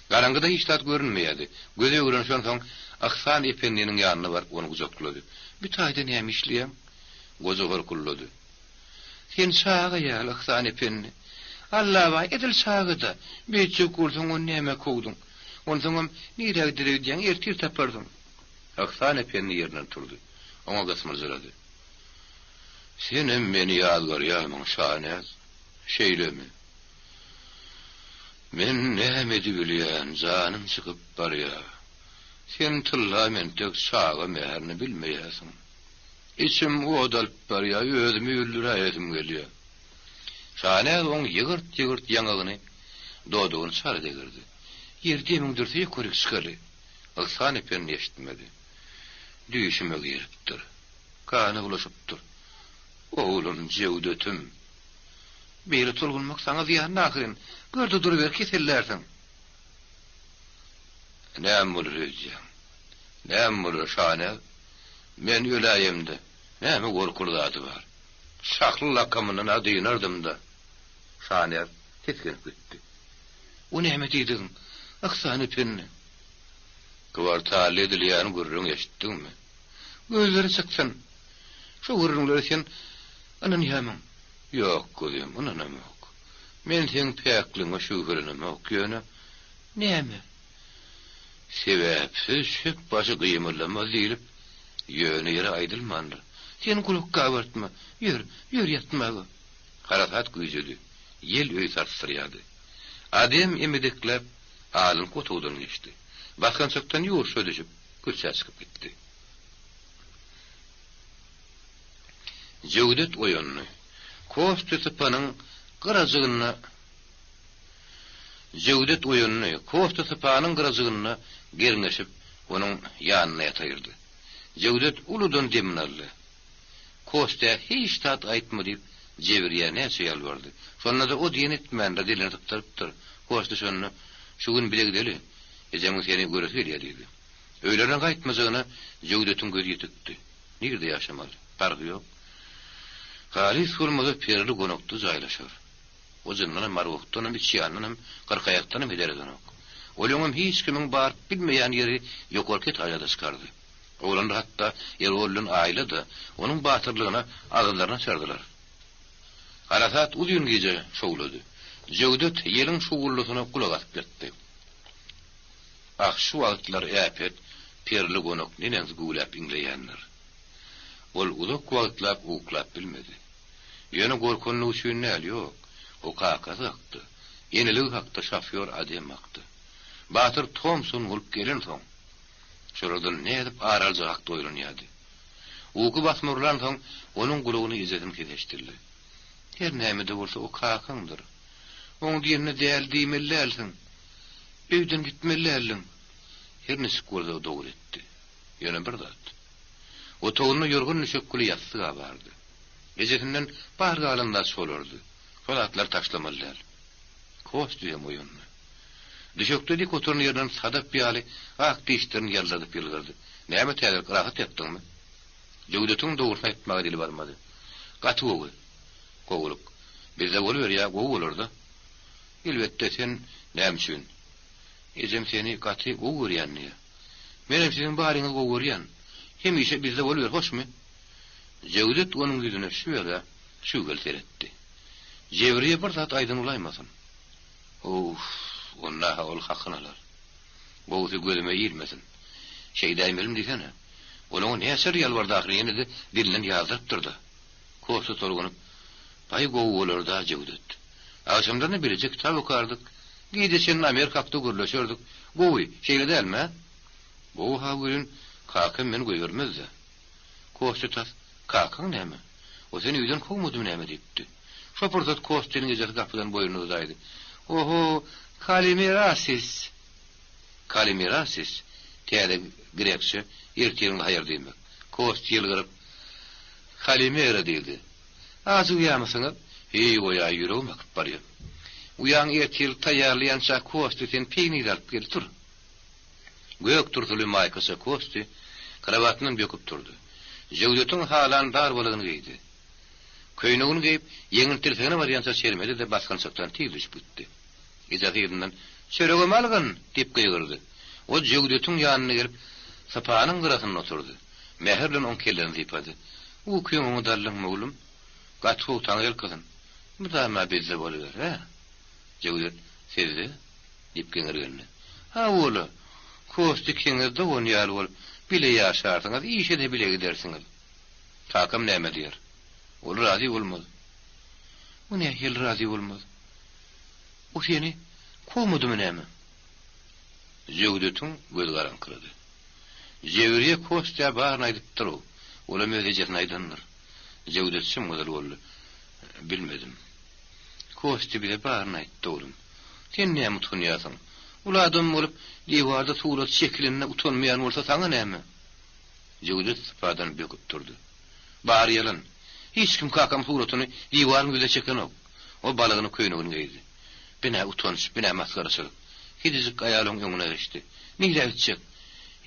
Garaňkyda hiç zat görünmeýärdi. Gözi öwrenişensoň, Yhsan ependiniň ýanyna baryp, ony gujaklady. Bu taýda näme işleýäň? Goja horkuldady. Sen çaga ýaly, Yhsan ependi. Allabaý, edil çaga-da. Beýtjek bolsaň, ony nämä kowduň? Onsoňam, nirä gider öýdýäň, ertir taparsyň. Yhsan ependi ýerinden turdy. Oňa gysmyljyrady. Senem meni ýazgarýarmyň, Şanäz? Şeýlemi? Men näme edibilýän, janym çykyp barýar. Sen tylla mentek çaga mährini bilmeýärsiň. Içim ot alyp barýar, özümi öldüräýesim gelýär. Şanäz oň ýygyrt-ýygyrt ýaňagyny, dodagyny çala degirdi. Ýer demiň dürse ýokaryk çykaly. Yhsan ependi eşitmedi. Düýşüme giripdir. Gany bulaşypdyr. Oglum, Jewdetim! Beýle tolgunmak saňa zyýanly ahyryn. Gör-de duruber, kesellärsiň. Näme bolar öýdýäň? Näme bolar, Şanäz? Men öläýemde, näme gorkuly zady bar? Şahly lakamyndan-a dynardym-da. Şanäz tisginip gitdi. O näme diýdigiň, Yhsan ependi? Kwartally edilýän gürrüň eşitdiňmi? Gözleri çyksyn! Şo gürrüňlere sen ynanýamyň? Ýok, gyzym, ynanamok. Men seň päkligiňe şübhelenemok, ýöne Näme? Sebäpsiz çöp başy gymyldamaz diýlip, ýöne ýere aýdylmandyr. Sen gulak gabartma, ýör, ýör ýatmaga. Harasat güýjedi. Ýel öýi sarsdyrýardy. Adem emedekläp, alynky otagdan geçdi. Basgançakdan ýuwaşja düşüp, köçä çykyp gitdi. Jöwdet oýandy. Kostýa sypanyň gyrajygynda Jöwdet oýandy. Kostýa sypanyň gyrajygynda gerňeşip, onuň ýanynda ýataýyrdy. Jöwdet uludan demini aldy. Kostýa hiç zat aýtma diýip, Jebirýä näçe ýalbardy. Şonda-da o diýen etmändir, dilini sypdyrypdyr. Kostýa şonda, Şu gün bile gideli. Ejemiň seni göresi gelýär diýdi. Öýlerine gaýtmajagyna Jöwdetiň gözi ýetikdi. Nirde ýaşamaly? Parhy ýok. Halys bolmasa perili gonakda jaýlaşar. O jyndanam, arwahdanam, içýandanam, kyrkaýakdanam heder edenok. Ol öňem hiç kimiň baryp bilmeýän ýeri ýokarky etaža-da çykardy. Oglanlar hatda Erol bilen Aýla-da onuň batyrlygyna agyzlaryny açardylar. Harasat uzyn gije şowlady. Jöwdet ýeliň şuwwuldysyna gulak asyp ýatdy. Ah, şu wagtlar äpet perli gonak neneňsi güwläp iňleýändir. Ol uzak wagtlap uklap bilmedi. Ýöne gorkanlygy üçin däl, ýok. O kakasy hakda, eneligi hakda, şofýor Adem hakda. Batyr Tomson bolup gelensoň. Şolardan nädip ar aljagy hakda oýlanýardy. Uky basmyrlansoň, onuň gulagyna ejesiniň sesi eşidildi. Her näme-de bolsa, o kakaňdyr. Oň diýenine däli diýmeli dälsiň. Öýden gitmeli däldiň. Her niçik bolsa, dogry etdi. Ýöne bir zat. Otagynda ýorgan-düşek güli ýassyg-a bardy. Ejesinden bar galan zat şolardy. Şo zatlary taşlamaly däl. Kostýa hem oýandy. Düşekde dik oturan ýerinden sadap ýaly ak dişlerini ýaldyradyp ýylgyrdy. Näme täzelik, rahat ýatdyňmy? Jöwdetiň dogrusyny aýtmaga dili barmady. Gaty gowy. Gowulyk. Bizde boluberýä, gowy bolar-da. Elbetde, sen näme üçin? Ejem seni gaty gowy görýän diýýä. Menem siziň baryňyzy gowy görýän. Hemişe bizde boluber, hoşmy? Jöwdet onuň ýüzüne şübela şübheli seretdi. Jebriýe bir zat aýdan bolaýmasyn. Owf, onda-ha ol hakyny alar. Gowusy gözüme ilmesin. Şeýdäýmelim diýsene. Ol oňa näçe ýalbardy ahyry ýene-de dilinden ýazdyrypdyr-da. Kostya tolgunyp, Baý gowy bolar-da, Jewdet. Agşamlaryna bileje kitap okardyk. Gije çenli Amerika hakda gürleşerdik. Gowy, şeýle dälmi, hä? Gowy-ha welin, kakam meni goýbermez-dä. Kostya tas, Kakaň näme? O seni öýden kowmadymy näme diýipdi. Şo pursat Kostýanyň ejesi gapydan boýnuny uzaýdy. Oho, Kalimerasis! Kalimerasis, täze grekçe ertiriňiz haýyr diýmek. Kostýa ýylgyryp, Kalimera diýdi. Ajygýamysyňyz? Heý, goýaý, ýüregim akyp barýar. Uýaň ertirlik taýýarlaýança Kostýa sen peýnir alyp gel, tur. Gök tursuly maýkaça Kostýa krowatyndan böküp turdy. Jöwdetiň halan dar balagyny geýdi. Köýnegini geýip, ýeňil tirsegine barýança çermedi-de basgançakdan tiz düşüp gitdi. Ejesi yzyndan, Çöregem algyn! diýip gygyrdy. Ol Jöwdetiň ýanyna gelip, sypanyň gyrasynda oturdy. Mähir bilen oň kellesini sypady. Ukyň oňa daldyňmy, oglum? Gaty gowy taňyrýalkasyn. Mydama bizde boluber, hä? Jöwdet, Sizde? diýip geňirgendi. Hawa-la, Kostya ikiňiz dogan ýaly bolup, bile ýaşarsyňyz, işe-de bile gidersiňiz. Kakam näme diýer? Ol razy bolmaz. O nähili razy bolmaz? O seni kowmadymy näme? Jöwdetiň gözi garaňkyrady. Jewriýe Kostýa baryny aýdypdyr-ow. Olam öz ejesine aýdandyr. Jöwdet çym-gyzyl boldy. Bilmedim. Kostýa bize baryny aýtdy, oglum. Sen näme utanýarsyň? Uly adam bolup, diwarda surat çekilenine utanmaýan bolsa saňa näme? Jöwdet sypadan böküp turdy. Bary ýalan. Hiç kim kakam suratyny diwaryň ýüzüne çekenok. Ol balagyny köýnegini geýdi. Bi-nä utanç, bi-nä masgaraçylyk. Kiçijik aýal oň öňüne geçdi. Nirä gitjek?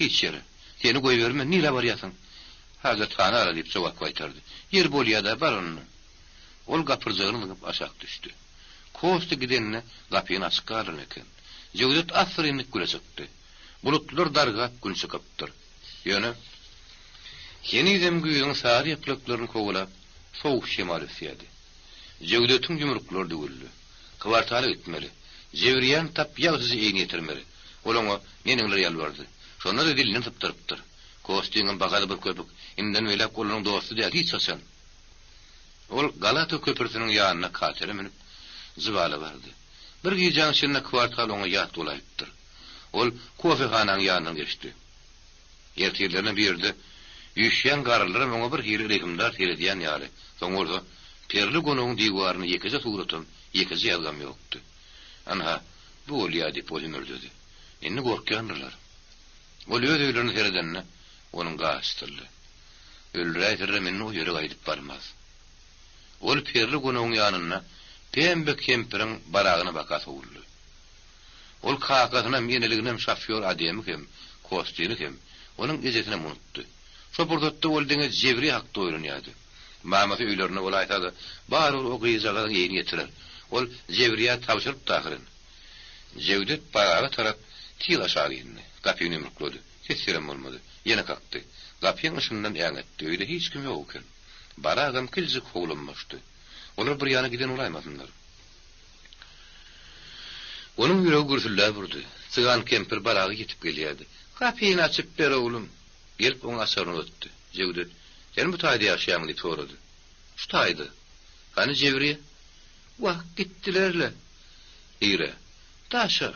Hiç ýere. Seni goýbermen, nirä barýasyň? Hajathana ara diýip jogap gaýtardy. Ýeri bolýa-da, bar onda. Ol gapyrjagyny zyňyp aşak düşdi. Kostya gideninde gapyny açyk galdyran eken. Jöwdet assyrynlyk güle çykdy. Bulutlar dargap gün çykypdyr. Ýöne, henizem güýzüň sary ýapraklaryny kowalap, sowuk şemal ösýärdi. Jöwdetiň ýumruklary düwüldi. Kwartala gitmeli. Jebirýän tap ýagşyja eýini ýetirmeli. Ol oňa neneňler ýalbardy. Şonda-da dilinden sypdyrypdyr. Kostyňam bagazy bir köpük. Indiden beýläk ol onuň dosty däl, hiç haçan. Ol Galata köprüsiniň ýanyna katere münüp, Jybala bardy. Bir gijäň içinde kwartal oňa ýat bolaýypdyr. Ol kofehanaň ýanyndan geçdi. Ertirlerine birde üýşýän garrylaram oňa bir hili rehimdar seredýän ýaly, soň bolsa perli gonagyň diwarynda ýekeje suratam, ýekeje ýazgam ýokdy. Ynha, bu bolýa diýip ol hümürdedi. Indi gorkýandyrlar. Ol öz öýlerine seredende, onuň gaşy çytyldy. Öldüräýselerem indi o ýere gaýdyp barmaz. Ol perli gonagyň ýanynda pembe kempiriň baragyna baka sowuldy. Ol kakasynam, eneliginem, şofýor Ademi hem, Kostini hem, onuň ejesinem unutdy. Şo pursatda ol diňe Jebri hakda oýlanýardy. Mamasy öýlerinde bolaýsa-da, barybir o gyzjagazyň eýini ýetirer. Ol Jebriýä tabşyrypdy ahyryn. Jewdet baraga tarap tiz aşak indi. Gapyny ýumruklady. Ses-selem bolmady. Ýene kakdy. Gapyň yşyndan äňetdi. Öýde hiç kim ýok eken. Baragam kiljik howlam boşdy. Olar bir ýana giden bolaýmasynlar. Onuň ýüregi gürsüldäp urdy. Cygan kempir baraga ýetip gelýärdi. Gapyny açyp ber, oglum! Gelip oňa açaryny uzatdy. Jewdet, Sen bu taýda ýaşaýaňmy? diýip sorady. Şu taýda. Hany Jewriýe? Wah, gitdiler-le. Nirä? Daşa.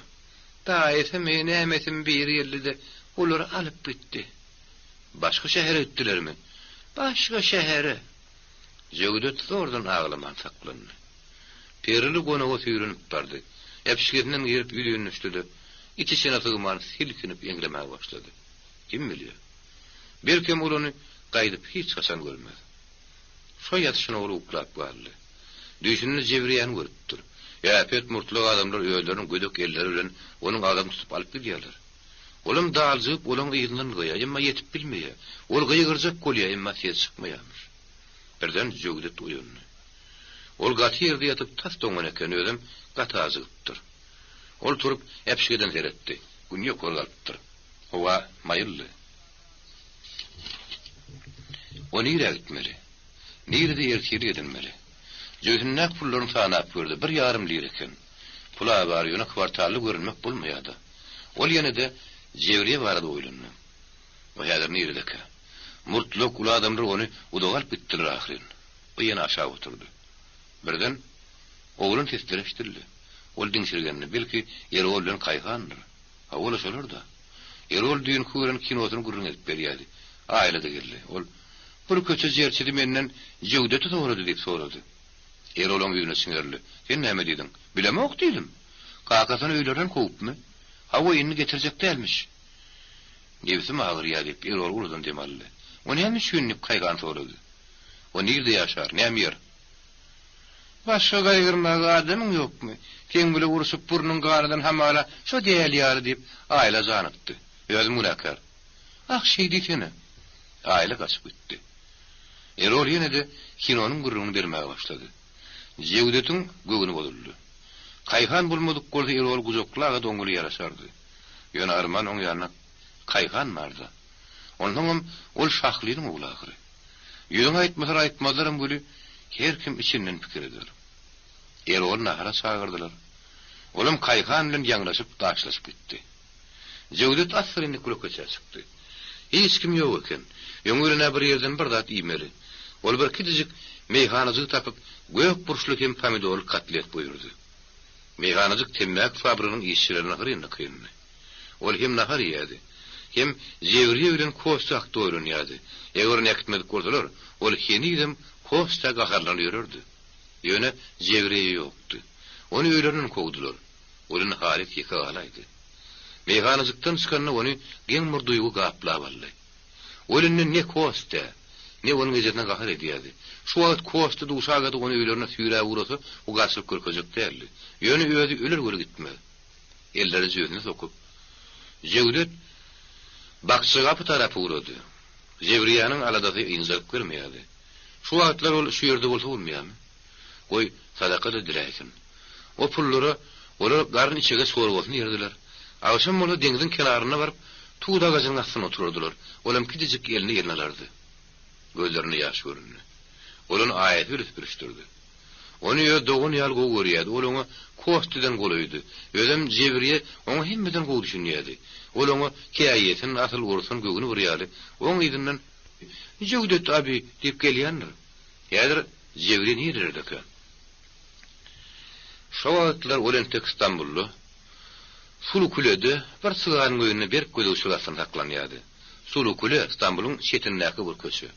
Daýysymy, nämesimi biri geldi-de. Olary alyp gitdi. Başga şähere gitdilermi? Başga şähere. Jöwdet zordan aglaman saklandy. Perili gonaga süýrenip bardy. Äpişgesinden girip ýüzin düşdi-de, iç-içine sygman silkinip eňremäge başlady. Kim bilýär? Belkem ol ony gaýdyp hiç haçan görmez. Şo ýatyşyna ol uklap galdy. Düýşünde Jebreýany görüpdir. Äpet murtlak adamlar özleriniň gödek elleri bilen onuň agzyny tutup alyp gidýärler. Olam daljygyp olaň yzyndan ylgaýar, emma ýetip bilmeýär. Ol gygyrjak bolýar, emma ses çykmaýarmyş. Birden Jöwdet oýandy. Ol gaty ýerde ýatyp tas doňan eken, özem gaty ajygypdyr. Ol turup äpişgeden seretdi. Gün ýokary galypdyr. Howa maýyldy. O nirä gitmeli? Nirede ertirlik edinmeli? Jübüsindäki pullaryny sanap gördi, bir ýarym lira eken. Pul-a bar, ýöne kwartally görünmek bolmaýar-da. Ol ýene-de Jewriýe barada oýlandy. O häzir niredekä? Murtlak uly adamlar ony uzaga alyp gitdiler ahyryn. O ýene aşak oturdy. Birden, oglan sesleri eşidildi. Ol diňşirgendi, belki, Erol bilen Kaýhandyr. Hawa-la şolar-da. Erol düýnki gören kinosyny gürrüň edip berýärdi. Aýla-da geldi. Ol, Bir köçe jerçisi menden Jöwdeti sorady diýip sorady. Erol oň ýüzüne çiňerildi. Sen näme diýdiň? Bilemok diýdim. Kakasyny öýlerinden kowupmy? Hawa, indi getirjek dälmiş. Nebsim agyrýar diýip, Erol uludan dem aldy. O näme üçin? diýip, Kaýhan sorady. O nirde ýaşar, näme ýer? Başga gaýgyrmaga adamyň ýokmy? Seň bile urşup burnuň ganadan hamala şo däl ýaly diýip, Aýla janykdy. Özüm günäkär. Ah, şeý diýsene. Aýla gaçyp gitdi. Erol ýene-de kinonyň gürrüňini bermäge başlady. Jewdetiň göwni bozuldy. Kaýhan bolmadyk bolsa Eroly gujaklaga doňňuly ýaraşardy. Ýöne arman oň ýanynda Kaýhan barda. Onsoňam ol Şahlynyň ogly ahyry. Ýüzüňe aýtmasalar aýtmazlaram weli, her kim içinden pikir eder. Eroly nahara çagyrdylar. Olam Kaýhan bilen ýaňlaşyp, daşlaşyp gitdi. Jöwdet assyrynlyk bilen köçä çykdy. Hiç kim ýok eken. Öňi bilen-ä bir ýerden bir zat iýmeli. Ol bir kiçijik meýhanajygy tapyp, gök burçly hem pomidorly kotlet buýurdy. Meýhanajyk temmäki fabriginiň işçilerine hyryn-da kyndy. Ol hem nahar iýýärdi, hem Jewriýe bilen Kostýa hakda oýlanýardy. Eger ony äkitmedik bolsalar, ol henizem Kostýa gaharlanyp ýörerdi. Ýöne Jewriýe ýokdy. Ony öýlerinden kowdular. Ol indi halys ýeke galaýdy. Meýhanajykdan çykanda ony geň bir duýgy gaplap aldy. Ol indi ne Kostýa, ne onuň ejesine gahar edýärdi. Şu wagt Kostýa duşagady ony öýlerine süýräp ugrasa, bu garşylyk görkezjek däldi. Ýöne özi öler göli gitmez. Ellerini jübüsine sokup, Jewdet Bakjagapy tarapa ugrady. Jewriýäniň aladasy ynjalyk bermeýärdi. Şu wagtlar ol şu ýerde bolsa bolmaýarmy? Goý, sadaka-da diläýsin. O pullara olar garyn-içege çorbasyny ýerdiler. Agşam bolsa deňziň kenaryna baryp, tut agajynyň astynda oturardylar. Olam kiçijik elini eline alardy. Gözlerinde ýaş göründi. Ol ony aýasy bilen süpürişdirdi. Ony öz dogany ýaly gowy görýärdi. Ol oňa Kostiden golaýdy. Özem Jewriýe oňa hemmeden gowy düşünýärdi. Ol oňa käýesin, asyl ursun, göwni bir ýaly, oň yzyndan, Jewdet abi! diýip gelýändir. Häzir Jewriýe nirelerdekä? Şo wagtlar ol entek Stambulda, Sulukülede bir çyganyň öýünde berk gözegçilik astynda saklanýardy. Suluküle Stambulyň çetindäki bir köçe.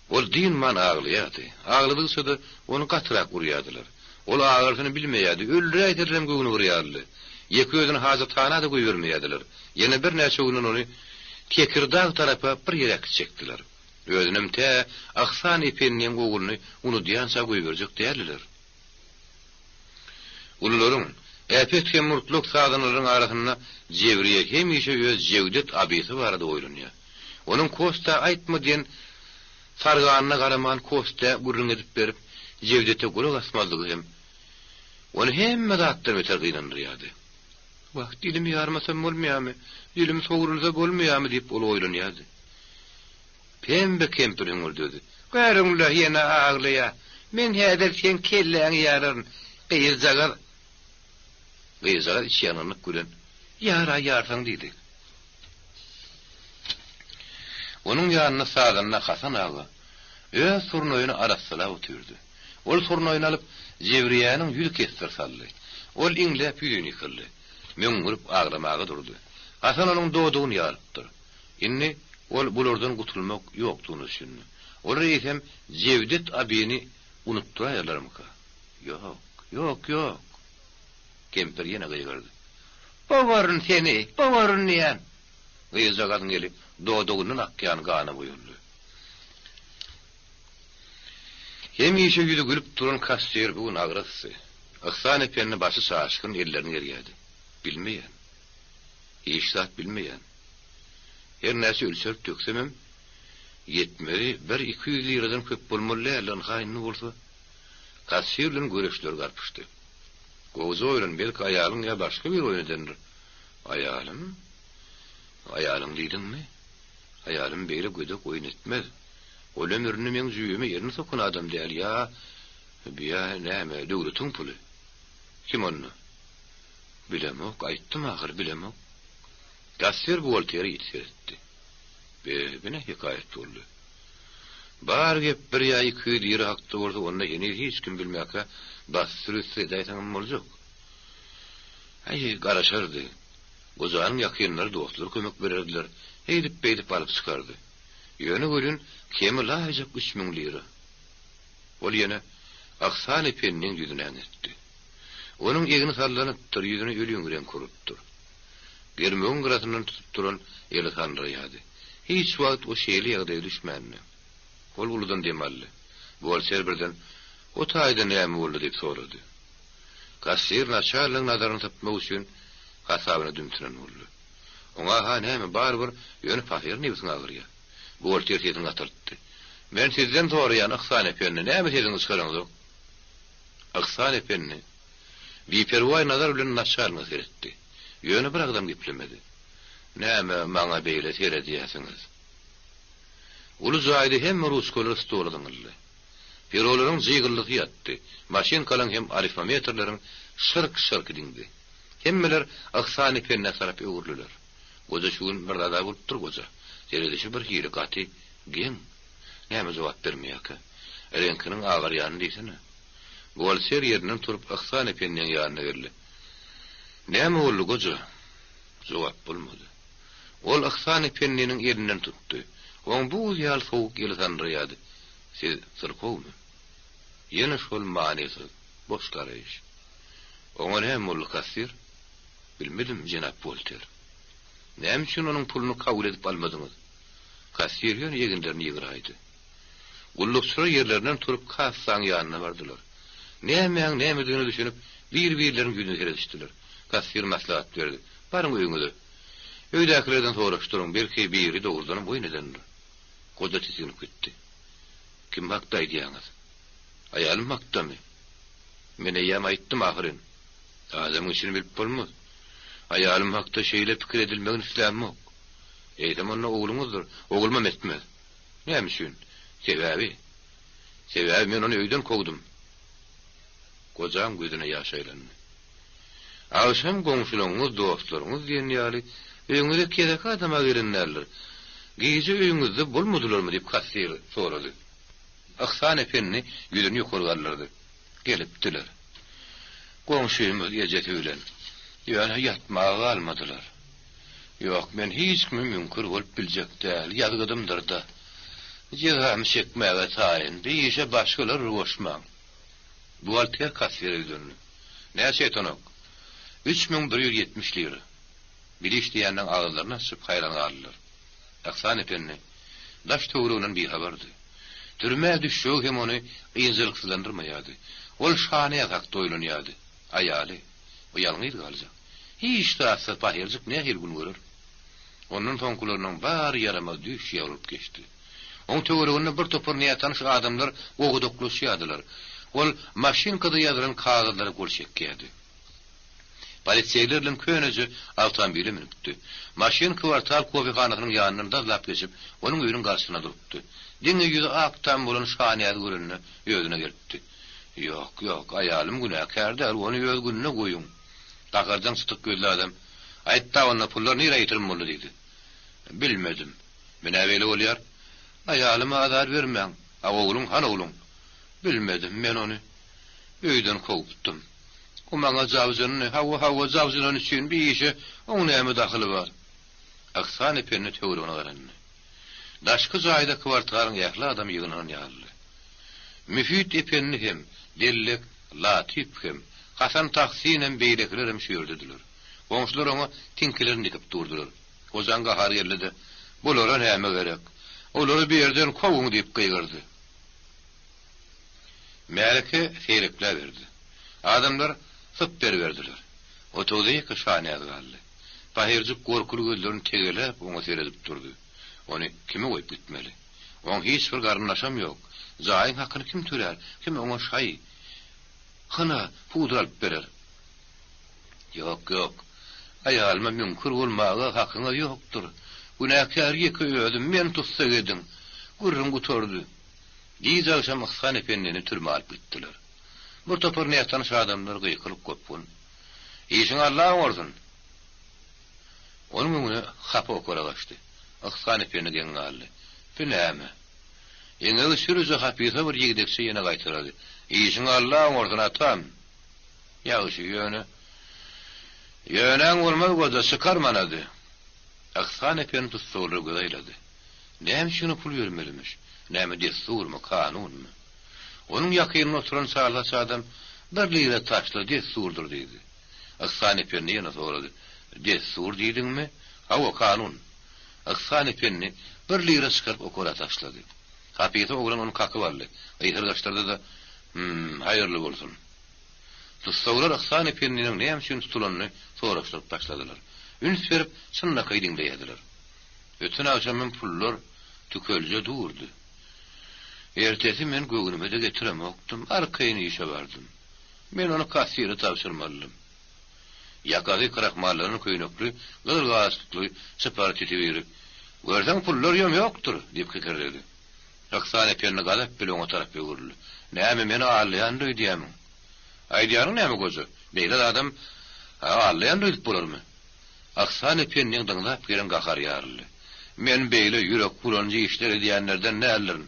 Ol dynman aglaýardy. Agladygyça-da, ony gatyrak urýardylar. Ol agyrysyny bilmeýärdi, öldüräýselerem göwni bir ýalydy. Ýeke özüni hajathana-da goýbermeýärdiler. Ýene birnäçe günden ony Tekirdag tarapa bir ýere äkitjekdiler. Özünem tä Ahsan ependiň ogluny unudýança goýberjek däldiler. Ulularyň, äpet hem murtlak sazandalaryň arasynda Jewriýe hemişe öz Jewdet abysy barada oýlanýar. Onuň Kostä aýtma diýen sarganyna garaman Kostä gürrüň edip berip, Jewdete gulak asmazlygy hem ony hemme zatdan beter gynandyrýardy. Wah, dilimi ýarmasam bolmaýarmy, dilim sogrulsa bolmaýarmy diýip ol oýlanýardy. Pembe kempir hüňürdedi. Görüň-le, ýene aglaýar. Men häzir seň kelläňi ýararyn, gyzjagaz. Gyzjagaz içýangynyk bilen, Ýar-a ýarsaň diýdi. Onuň ýanynda sazanda Hasan aga öz surnaýyny arassalap otyrdy. Ol surnaýyny alyp, Jewriýäniň ýüzi kesdir saldy. Ol iňläp ýüzin ýykyldy. Möňňürip aglamaga durdy. Hasan onuň dodagyny ýarypdyr. Indi ol bulardan gutulmak ýokdugyna düşündi. Olar eýsem Jewdet abini unutdyraýarlarmyka? Ýok, ýok, ýok! Kempir ýene gygyrdy. Bogaryn seni, bogaryn diýýän! Gyzjagazyň eli dodagyndan akýan gana boýaldy. Hemişe ýüzi gülüp duran kassir bu gün agrasdy. Yhsan ependi başy çaşgyn ellerini gerýärdi. Bilmeýän. Hiç zat bilmeýän. Her näçe ölçerip döksemem, ýetmezi bir 200 liradan köp bolmaly däldi, ynha indi bolsa. Kassir bilen göreçler garpyşdy. Gowja oýlan, belki aýalyň ýa başga biri oýun edendir. Aýalym? Aýalyň diýdiňmi? Aýalym beýle gödek oýun etmez. Ol ömründe meň jübime elini sokan adam däl, ýa, bu-ýa näme, döwletiň puly. Kim onda? Bilemok, aýtdym ahyry, bilemok. Kassir buhgaltere ýiti seretdi. Be, bu ne hekaýat boldy? Bar gep bir ýa 200 lira hakda bolsa, onda heniz hiç kim bilmäkä bassyr-üssür edäýseňem boljak. Äý, garaşardy. Gojanyň ýakynlary, dostlary kömek bererdiler. Eýdip-beýdip alyp çykardy. Ýöne welin, kemi laýyjak 3000 lira. Ol ýene Yhsan ependiň ýüzüne äňetdi. Onuň egni sallanypdyr, ýüzüne ölüň reňki urupdyr. Germewiň gyrasyndan tutup duran eli sandyraýardy. Hiç wagt o şeýle ýagdaýa düşmändi. Ol uludan dem aldy. Buhgalter birden, O taýda näme boldy diýip sorady. Kassir naçalnigiň nazaryny sypmak üçin hasabyna dümtünen boldy. Oňa-ha näme, barybir, ýöne pahyr nebsiň agyrýar. Buhgalter sesini gataltdy. Men sizden soraýan, Yhsan ependi, näme sesiňizi çykaraňzok? Yhsan ependi biperwaý nazar bilen naçalnige seretdi. Ýöne bir agzam geplemedi. Näme maňa beýle seredýäsiňiz? Uly jaýda hemme ruçkalar stola zyňyldy. Perolaryň jygyldysy ýatdy, maşinkalaryň hem arifmometrleriň şyrk-şyrky diňdi. Hemmeler Yhsan ependä tarap öwrüldiler. Goja şu gün bir zada bolupdyr goja. Seredişi bir hili gaty geň. Näme jogap bermeýärkä? Reňkiniň agarýanyny diýsene. Buhgalter ýerinden turup Yhsan ependiň ýanyna geldi. Näme boldy goja? Jogap bolmady. Ol Yhsan ependiniň elinden tutdy. Oň buz ýaly sowuk eli sandyraýardy. Siz syrkawmy? Ýene şol manysyz, boş garaýyş. Oňa näme boldy, kassir? Bilmedim, jenap Wolter. Näme üçin onuň puluny kabul edip almadyňyz? Kassir ýöne eginlerini ýygraýdy. Gullukçylar ýerlerinden turup kassaň ýanyna bardylar. Nämäň nämedigine düşünip, bir-birleriniň ýüzüne seredişdiler. Kassir maslahat berdi. Baryň öýüňize. Öýdäkilerden soraşdyryň, belki biri dogrudanam oýun edendir. Goja tisginip gitdi. Kim hakda aýdýaňyz? Aýalym hakdamy? Men eýýäm aýtdym ahyryn. Adamyň içini bilip bolmaz. Aýalym hakda şeýle pikir edilmegini islämok. Eýsem onda ogluňyzdyr. Oglumam etmez. Näme üçin? Sebäbi? Sebäbi men ony öýden kowdum. Gojaň gözüne ýaş aýlandy. Agşam goňşularyňyz, dostlaryňyz diýen ýaly öýüňize keseki adam-a gelen däldir. Gije öýüňizde bolmadylarmy? diýip, kassir sorady. Yhsan ependi ýüzüni ýokary galdyrdy. Gelipdiler. Goňşymyz ejesi bilen. Ýöne ýatmaga galmadylar. Ýok, men hiç kime müňkür bolup biljek däl, ýazgydymdyr-da. Jezamy çekmäge taýyn, bi işe başgalary goşmaň. Buhgalter kassire ýüzlendi. Näçe etenok? 3170 lira. Biliş diýýänleň agyzlaryny açyp haýran galdylar. Yhsan ependi daş-töwereginden bihabardy. Türmä düşjegi hem ony ynjalyksyzlandyrmaýardy. Ol Şanäz hakda oýlanýardy. Aýaly. O ýalňyz galjak. Hiç zatsyz pahyrjyk nähili gün görer? Ondan soňkularynyň bary ýaramaz düýş ýaly bolup geçdi. Oň töwereginde bir topar nätanyş adamlar gogudaklaşýardylar. Ol maşinkada ýazylan kagyzlara gol çekýärdi. Poliseýler bilen köneje awtomobile münüpdi. Maşyn kwartal kofehanasynyň ýanyndan dazlap geçip, onuň öýüniň garşysynda durupdy. Diňe ýüzi ak tam bolan Şanäzi görende özüne gelipdi. Ýok, ýok, aýalym günäkär däl, ony öz gününe goýuň. Gaharjaň çytyk gözli adam, Aýt-da onda, pullar nirä ýitirim boldy diýdi. Bilmedim. Men-ä beýle bolýar. Aýalyma azar bermäň. A ogluň, hany ogluň? Bilmedim, men ony öýden kowupdym. O maňa jabjyndy. Hawa, hawa, jabjynany üçin bi işe oň näme dahyly bar? Yhsan ependi töweregine garandy. Daşky jaýda kwartalyň ähli adamy ýygnanan ýalydy. Müfit ependi hem, dellek Latyp hem, Hasan Tahsinem beýlekilerem şu ýerdediler. Goňşular oňa tiňkelerini dikip durdular. Gojaň gahary geldi-de, Bulara näme gerek? Olary bu ýerden kowuň diýip gygyrdy. Märeke seýrekläberdi. Adamlar syp beriberdiler. Otagda ýeke Şanäz galdy. Pahyrjyk gorkuly gözlerini tegeläp oňa seredip durdy. Ony kime goýup gitmeli? Oň hiç bir garyndaşam ýok. Jaýyň hakyny kim tölär, kim oňa şaý, hyna, pudra alyp berer? Ýok, ýok. Aýalyma müňkür bolmaga hakyňyz ýokdur. Günäkär ýeke özüm, meni tussag ediň. Gürrüň gutardy. Gije agşam Yhsan ependini türmä alyp gitdiler. Bir topar nätanyş adamlar gykylyk gopgun. Işiňi Alla oňarsyn! Onuň öňüne hapa okara gaçdy. Yhsan ependi geň galdy. Bu näme? Eňegi sürüji hapysa bir ýigdekçe ýene gaýtalady. Işiňi Alla oňarsyn, atam! Ýagşy, ýöne. Ýönäň bolmaz goja, çykar manady. Yhsan ependi tussaglara göz aýlady. Näme üçin pul bermelimiş? Näme dessurmy, kanunmy? Onuň ýakynynda oturan çarlaç adam, Bir lira taşla, dessurdyr diýdi. Yhsan ependi ýene sorady, Dessur diýdiňmi? Hawa, kanun. Yhsan ependi bir lira çykaryp okara taşlady. Hapysa oglan ony kakyp aldy. Gysyrgaçdyrdy-da, Hüm, haýyrly bolsun. Tussaglar Yhsan ependiniň näme üçin tutulanyny soraşdyryp başladylar. Üns berip, çynlakaý diňleýärdiler. Öten agşamam pullar tükelje durdy. Ertesi men göwnüme-de getiremokdym, arkaýyn işe bardym. Men ony kassire tabşyrmalydym. Ýakasy krahmallanan köýnekli, gyzyl galstukly çypar titi biri, Görseň pullar ýom ýokdur! diýip kekirledi. Yhsan ependi gazap bile oňa tarap öwrüldi. Näme, meni aldaýandyr öýdýämiň? Aýdýanyň näme, goja? Beýle zadam aldaýandyr öýdüp bolarmy? Yhsan ependiň dyňzap gelen gahary ýaryldy. Men beýle ýürek bulanyjy işler edýänlerden däldirin.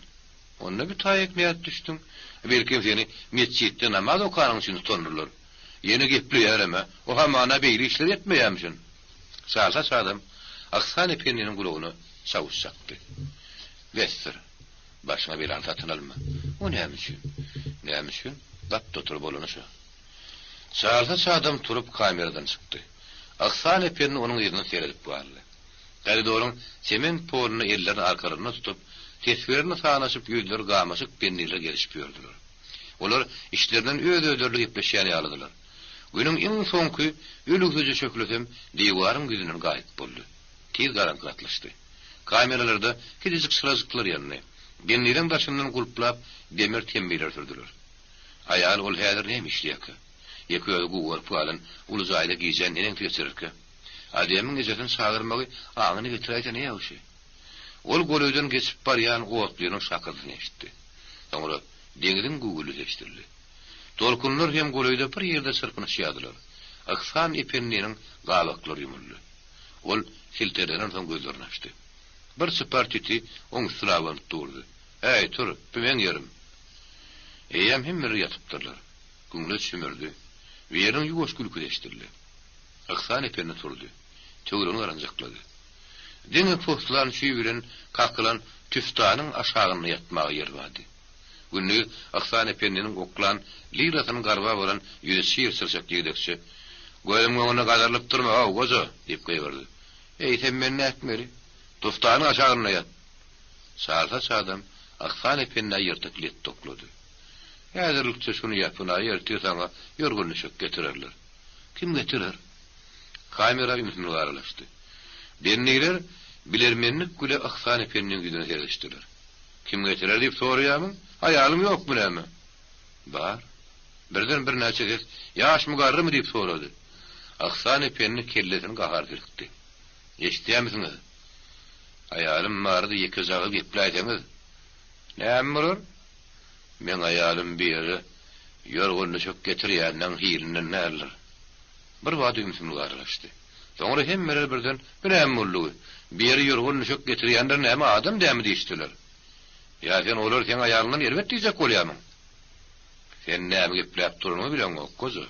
Onda bir taýak nädip düşdüň? Belkem seni metjitde namaz okanyň üçin tutandyrlar. Ýene gepleýärem-ä, o hamana beýle işler etmeýärmişin. Çarsaç adam Yhsan ependiniň gulagyna çawuş çakdy. Besdir. Başyňa belany satyn alma. O näme üçin? Näme üçin? Gapda otur bolany şo. Çarsaç adam turup kameradan çykdy. Yhsan ependi onuň yzyna seredip galdy. Koridoryň sement poluna ellerini arkalarynda tutup, tesbilerini sanaşyp ýüzleri gamaşyk bendiler gelişip ýördüler. Olar içlerinden öz-özlerine gepleşýän ýalydylar. Günüň iň soňky ölügsizje şöhlesem diwaryň ýüzünden gaýyp boldy. Tiz garaňky gatlyşdy. Kameralarda kiçijik çyrajyklar ýandy. Bendileriň daşyndan gulplap demir temmiler sürdüler. Aýal ol häzir näme işleýärkä? Ýeke özi gugaryp galan uly jaýda gijäni neneňsi geçirerkä? Ademiň ejesini çagyrmagy aňyna getiräýse ne ýagşy. Ol golaýdan geçip barýan otlynyň şakyrdysyny eşitdi. Soňra deňziň güwwüldisi eşidildi. Tolkunlar hem golaýda bir ýerde çyrpynyşýardylar. Yhsan ependiniň gabaklary ýumuldy. Ol silterlenensoň gözlerini açdy. Bir çypar tüti oň üstüne abanyp durdy. Äý, tur, bu meň ýerim. Eýýäm hemmeler ýatypdyrlar. Güňleç hümürdi. Biriniň ýuwaş gülküsi eşidildi. Yhsan ependi turdy. Töweregini garanjaklady. Diňe poslan çüý bilen kakylan tüfdanyň aşagynda ýatmaga ýer bardy. Gündiz Yhsan ependiniň oklan lirasyny garbap alan ýüzi çyr-çyrşak ýigdekçe, Gözümiň öňünde gazarylyp durma-ow, goja! diýip gygyrdy. Eýsem men nätmeli? Tuftanyň aşagynda ýat! Çarsaç adam Yhsan ependä ýyrtyk let oklady. Häzirlikçe şuny ýapyn-a, ertir saňa ýorgan-düşek getirerler. Kim getirer? Kamera ümsümlik aralaşdy. Bendiler bilermenlik bile Yhsan ependiniň ýüzüne seredişdiler. Kim getirer diýip soraýamyň? Aýalyň ýokmy näme? Bar. Birden birnäçe ses, Ýaşmy-garrymy diýip sorady. Yhsan ependi kellesini gahar silkdi. Eşidýärmisiňiz? Aýalym barada ýeke jagyz gepläýseňiz. Näme bolar? Meň aýalym bir ýere ýorgan-düşek getirýänleň hilinden däldir. Bir bada ümsümlik aralaşdy. Soňra hemmeler birden, Bu näme boldugy? Bir ýere ýorgan-düşek getirýänler näme adam dämi diýişdiler. Ýa sen olar seň aýalyňdan erbet diýjek bolýamyň? Sen näme gepläp duranyňy bileňok, goja.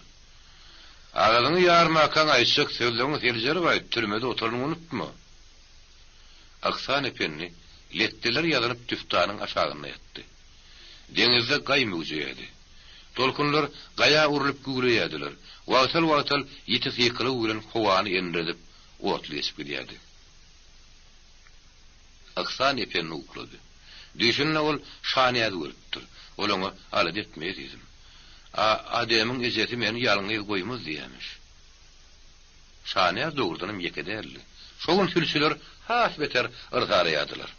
Agzyňy ýarmakaň aýtjak sözleriňi seljerip aýt, türmede oturanyňy unutma. Yhsan ependi letdeler ýazynyp tüftanyň aşagynda ýatdy. Deňizde gaý möwjeýärdi. Tolkunlar gaýa urlup güwleýärdiler, wagtal-wagtal ýiti sykylygy bilen howany endiredip, otly geçip gidýärdi. Yhsan ependi uklady. Düýşünde ol Şanäzi görüpdir. Ol oňa, Alada etme, ezizim. A Ademiň ejesi meni ýalňyz goýmaz diýýämiş. Şanäz dogrudanam ýeke däldi. Şo gün sülçüler has beter yrsaraýardylar.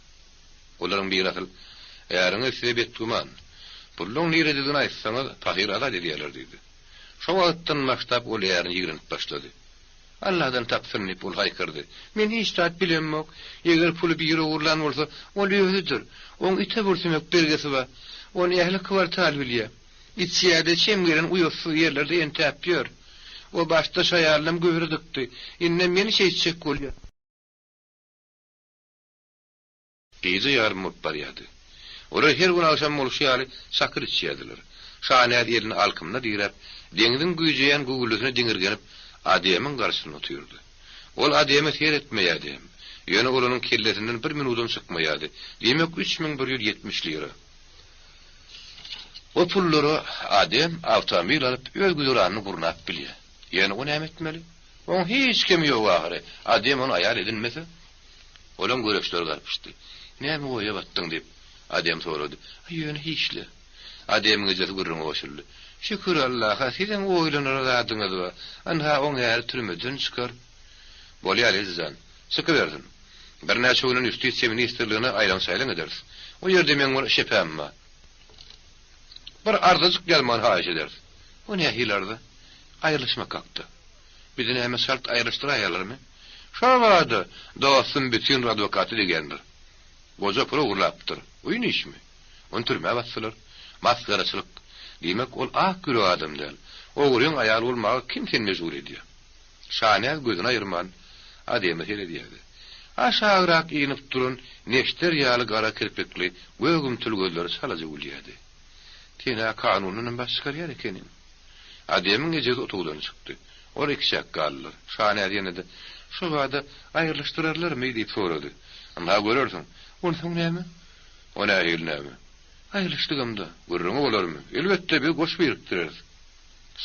Olaryň biri asyl, Äriňiz size betgüman. Pulluň nirededigini aýtsaňyz, pahyr azat edýärler diýdi. Şo wagtdan başlap ol ärini ýigrenip başlady. Alladan tapsyn diýip ol haýkyrdy. Men hiç zat bilemok. Eger puly biri ogurlan bolsa, ol özüdir. Oň ite bir sümek bergisi bar. Ony ähli kwartal bilýär. Içýär-de, çem gelen uýatsyz ýerlerde entäp ýör. O başda şaýalynam göwre dykdy. Indem meni şeýtjek bolýar. Gije ýarym bolup barýardy. Olar her gün agşam bolşy ýaly çakyr içýärdiler. Şanäz elini alkymyna diräp, deňziň güýjeýän güwwüldisine diňirgenip, Ademiň garşysynda otyrdy. Ol Ademe seretmeýärdi hem. Ýöne ol onuň kellesinden bir minudam çykmaýardy. Diýmek, 3170 lira. O pullara Adem awtomobil alyp, öz güzeranyny gurnap bilýär. Ýöne o näme etmeli? Oň hiç kemi ýok ahyry, Adem ony aýal edinmese. Olaň göreçleri garpyşdy. Näme oýa batdyň? diýip, Adem sorady. Aý, ýöne hiç-le. Ademiň ejesi gürrüňe goşuldy. Şükür Allaha, siziň oýlanara zadyňyz bar. Ynha, oň äri türmeden çykar. Bolýar, eje jan. Çykybersin. Birnäçe günden ýustisiýa ministrligine aýlaň-çaýlaň ederis. O ýerde meň bir şepäm bar. Bir arzajyk ýazmagyny haýyş ederis. O nähili arza? Aýrylyşmak hakda. Bizi näme çalt aýrylyşdyraýarlarmy? Şo barada dostum bütin adwokaty degýändir. Goja pul ogurlapdyr. Oýun işmi? Ony türmä basdylar. Masgaraçylyk. Diýmek, ol ak ýürek adam däl. Ogryň aýaly bolmaga kim seni mejbur edýär? Şanäz gözüni aýyrman, Ademe seredýärdi. Aşagrak inip duran neşter ýaly gara kirpikli, gögümtil gözleri çalaja gülýärdi. Sen-ä kanundanam baş çykarýar ekeniň. Ademiň ejesi otagdan çykdy. Olar ikiçäk galdylar. Şanäz ýene-de, Şo bada aýrylyşdyrarlarmy? diýip sorady. Ynha, görersiň. Onsoň näme? O nähili näme? Aýrylyşdygam-da, gürrüňi bolarmy? Elbetde, biz goş birikdireris.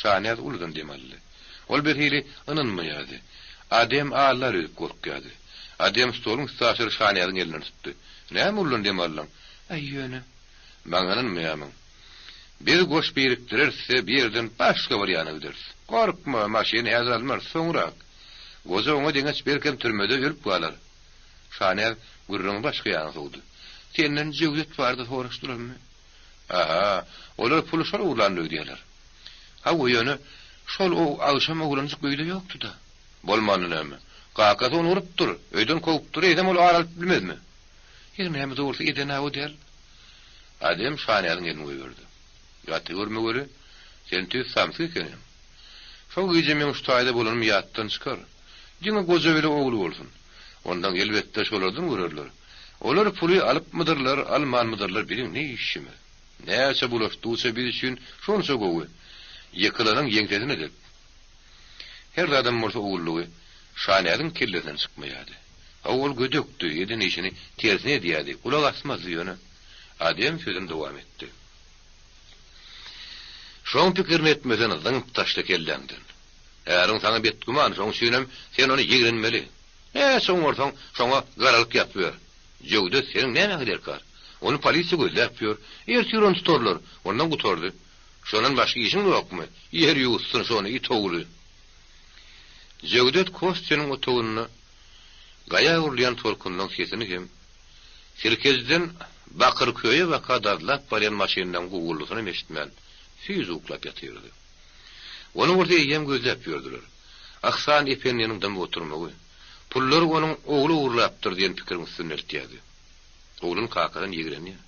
Şanäz uludan dem aldy. Ol birhili ynanmaýardy. Adem allar öýdüp gorkýardy. Adem stoluň üstaşyry Şanäziň elinden tutdy. Näme uludan dem aldyň? Äý, ýöne. Maňa ynanmaýarmyň? Biz goş birikdireris-de, bir ýerden başga bir ýana gideris. Gorkma, maşyny häzir almarys, soňrak. Goja oňa deňeç belkem türmede ölüp galar. Şanäz gürrüňi başga ýana sowdy. Senden Jöwdet barada soraşdylarmy? Aha, olar puly şol ogurlandy öýdýärler. Hawa, ýöne şol o agşam oglanjyk öýde ýokdy-da. Bolmanda näme? Kakasy ony urupdyr, öýden kowupdyr, eýsem ol ar alyp bilmezmi? Her näme-de bolsa eden-ä o däl. Adem Şanäziň elini goýberdi. Gaty görme weli, sen tüýs samsyk ekeniň. Şo gije meň şu taýda bolanym ýatdan çykar. Diňe goja bile ogly bolsun. Ondaň elbetde şolardan görerler. Olar puly alypmydyrlar, almanmydyrlar biziň ne işimiz. Näçe bulaşdygyça biz üçin şonça gowy. Ýykylanyň ýeňsesine dep. Her zadam bolsa ogullygy Şanäziň kellesinden çykmaýardy. Hawa ol gödekdi, eden işini tersine edýärdi, gulak asmazdy ýöne. Adem sözüni dowam etdi. Şoň pikirini etmesen zyňyp taşla kelläňden. Äriň saňa betgüman, şoň üçinem sen ony ýigrenmeli. Näçe oňarsaň, şoňa garalyk ýapyber. Jöwdet seniň nämäňe derkar? Ony polisiýa gözläp ýör. Ertir ony tutarlar. Ondan gutardy. Şondan başga işiň ýokmy? Ýer ýuwutsyn şony, it ogly. Jöwdet Kostýanyň otagynda gaýa urulýan tolkunlaň sesini hem, Sirkejiden Bakyrköýe baka dazlap barýan maşynlaň guwwuldysynam eşitmän, süýji uklap ýatyrdy. Ony bolsa eýýäm gözläp ýördüler. Yhsan ependiniň dymyp oturmagy, pullary onuň ogly ogurlapdyr diýen pikiriň üstüni eltýärdi. Oglan kakadan ýigrenýär.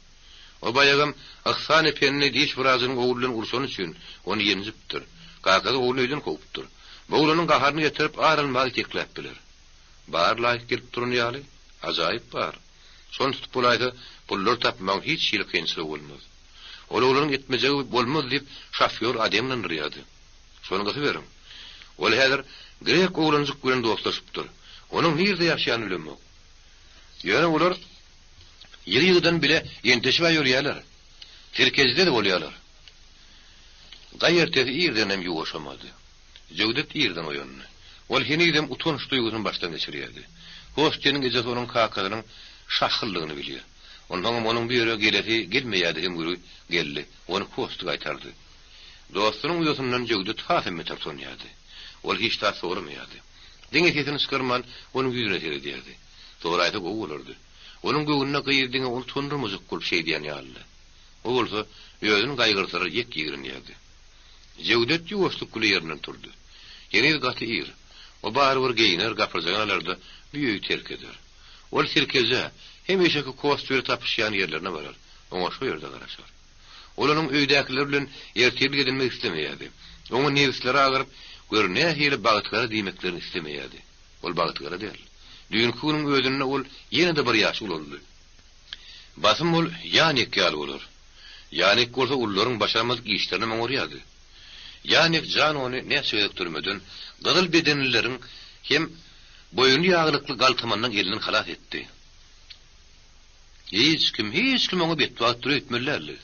O baýagam Yhsan ependi diş wrajynyň ogly bilen urşany üçin ony ýenjipdir. Kakasy ogluny öýden kowupdyr. Bu oglanyň gaharyny getirip ar almaga itekläp biler. Bar laýyk gelip duran ýaly, ajaýyp bar. Şony tutup bolaýsa, pullary tapmagyň hiç hili kynçylygy bolmaz. Ol oglanyň etmejegi bolmaz diýip, şofýor Adem ynandyrýardy. Şony gysyberiň. Ol häzir grek oglanjyk bilen dostlaşypdyr. Onuň nirde ýaşaýanyny bilemok. Ýöne olar ýygy-ýygydan bile enteşib-ä ýörýärler. Sirkejide-de bolýarlar. Gaý ertesi irdenem ýuwaşamady. Jöwdet irden oýandy. Ol henizem utanç duýgusyny başdan geçirýärdi. Hosteniň ejesi onuň kakasynyň şahyldygyny bilýär. Onsoňam onuň bu ýere gelesi gelmeýärdi hem güri geldi, ony Kosti gaýtardy. Dostunyň uýasyndan Jöwdet hasam beter utanýardy. Ol hiç zat soramaýardy. Diňe sesini çykarman onuň ýüzüne seredýärdi. Soraýsa gowy bolardy. Onuň göwnüne gyz diňe ony utandyrmajak bolup şeýdýän ýalydy. O bolsa özüni gaýgyrsalar ýek ýigrenýärdi. Jewdet ýuwaşlyk bile ýerinden turdy. Heniz gaty ir. O barybir geýner, gapyrjagyny alar-da, bu öýi terk eder. Ol sirkejä, hemişeki Kost bile tapyşýan ýerlerine barar, oňa şo ýerde garaşar. Ol onuň öýdäkiler bilen ertirlik edinmek islemeýärdi. Oňa nebisleri agyryp, gör nähili bagtygara diýmeklerini islemeýärdi. Ol bagtygara däl. Düýnki günüň özünde ol ýene-de bir ýaş ulaldy. Basym ol Ýanik ýaly bolar. Ýanik bolsa ulularyň başarmadyk işlerinem oňarýardy. Ýanik jan ony näçe gezek türmeden, gyzyl bedenlileriň hem boýunly ýaglykly galtamanlaryň elinden halas etdi. Hiç kim, hiç kim oňa betbagt öýtmeli däldi.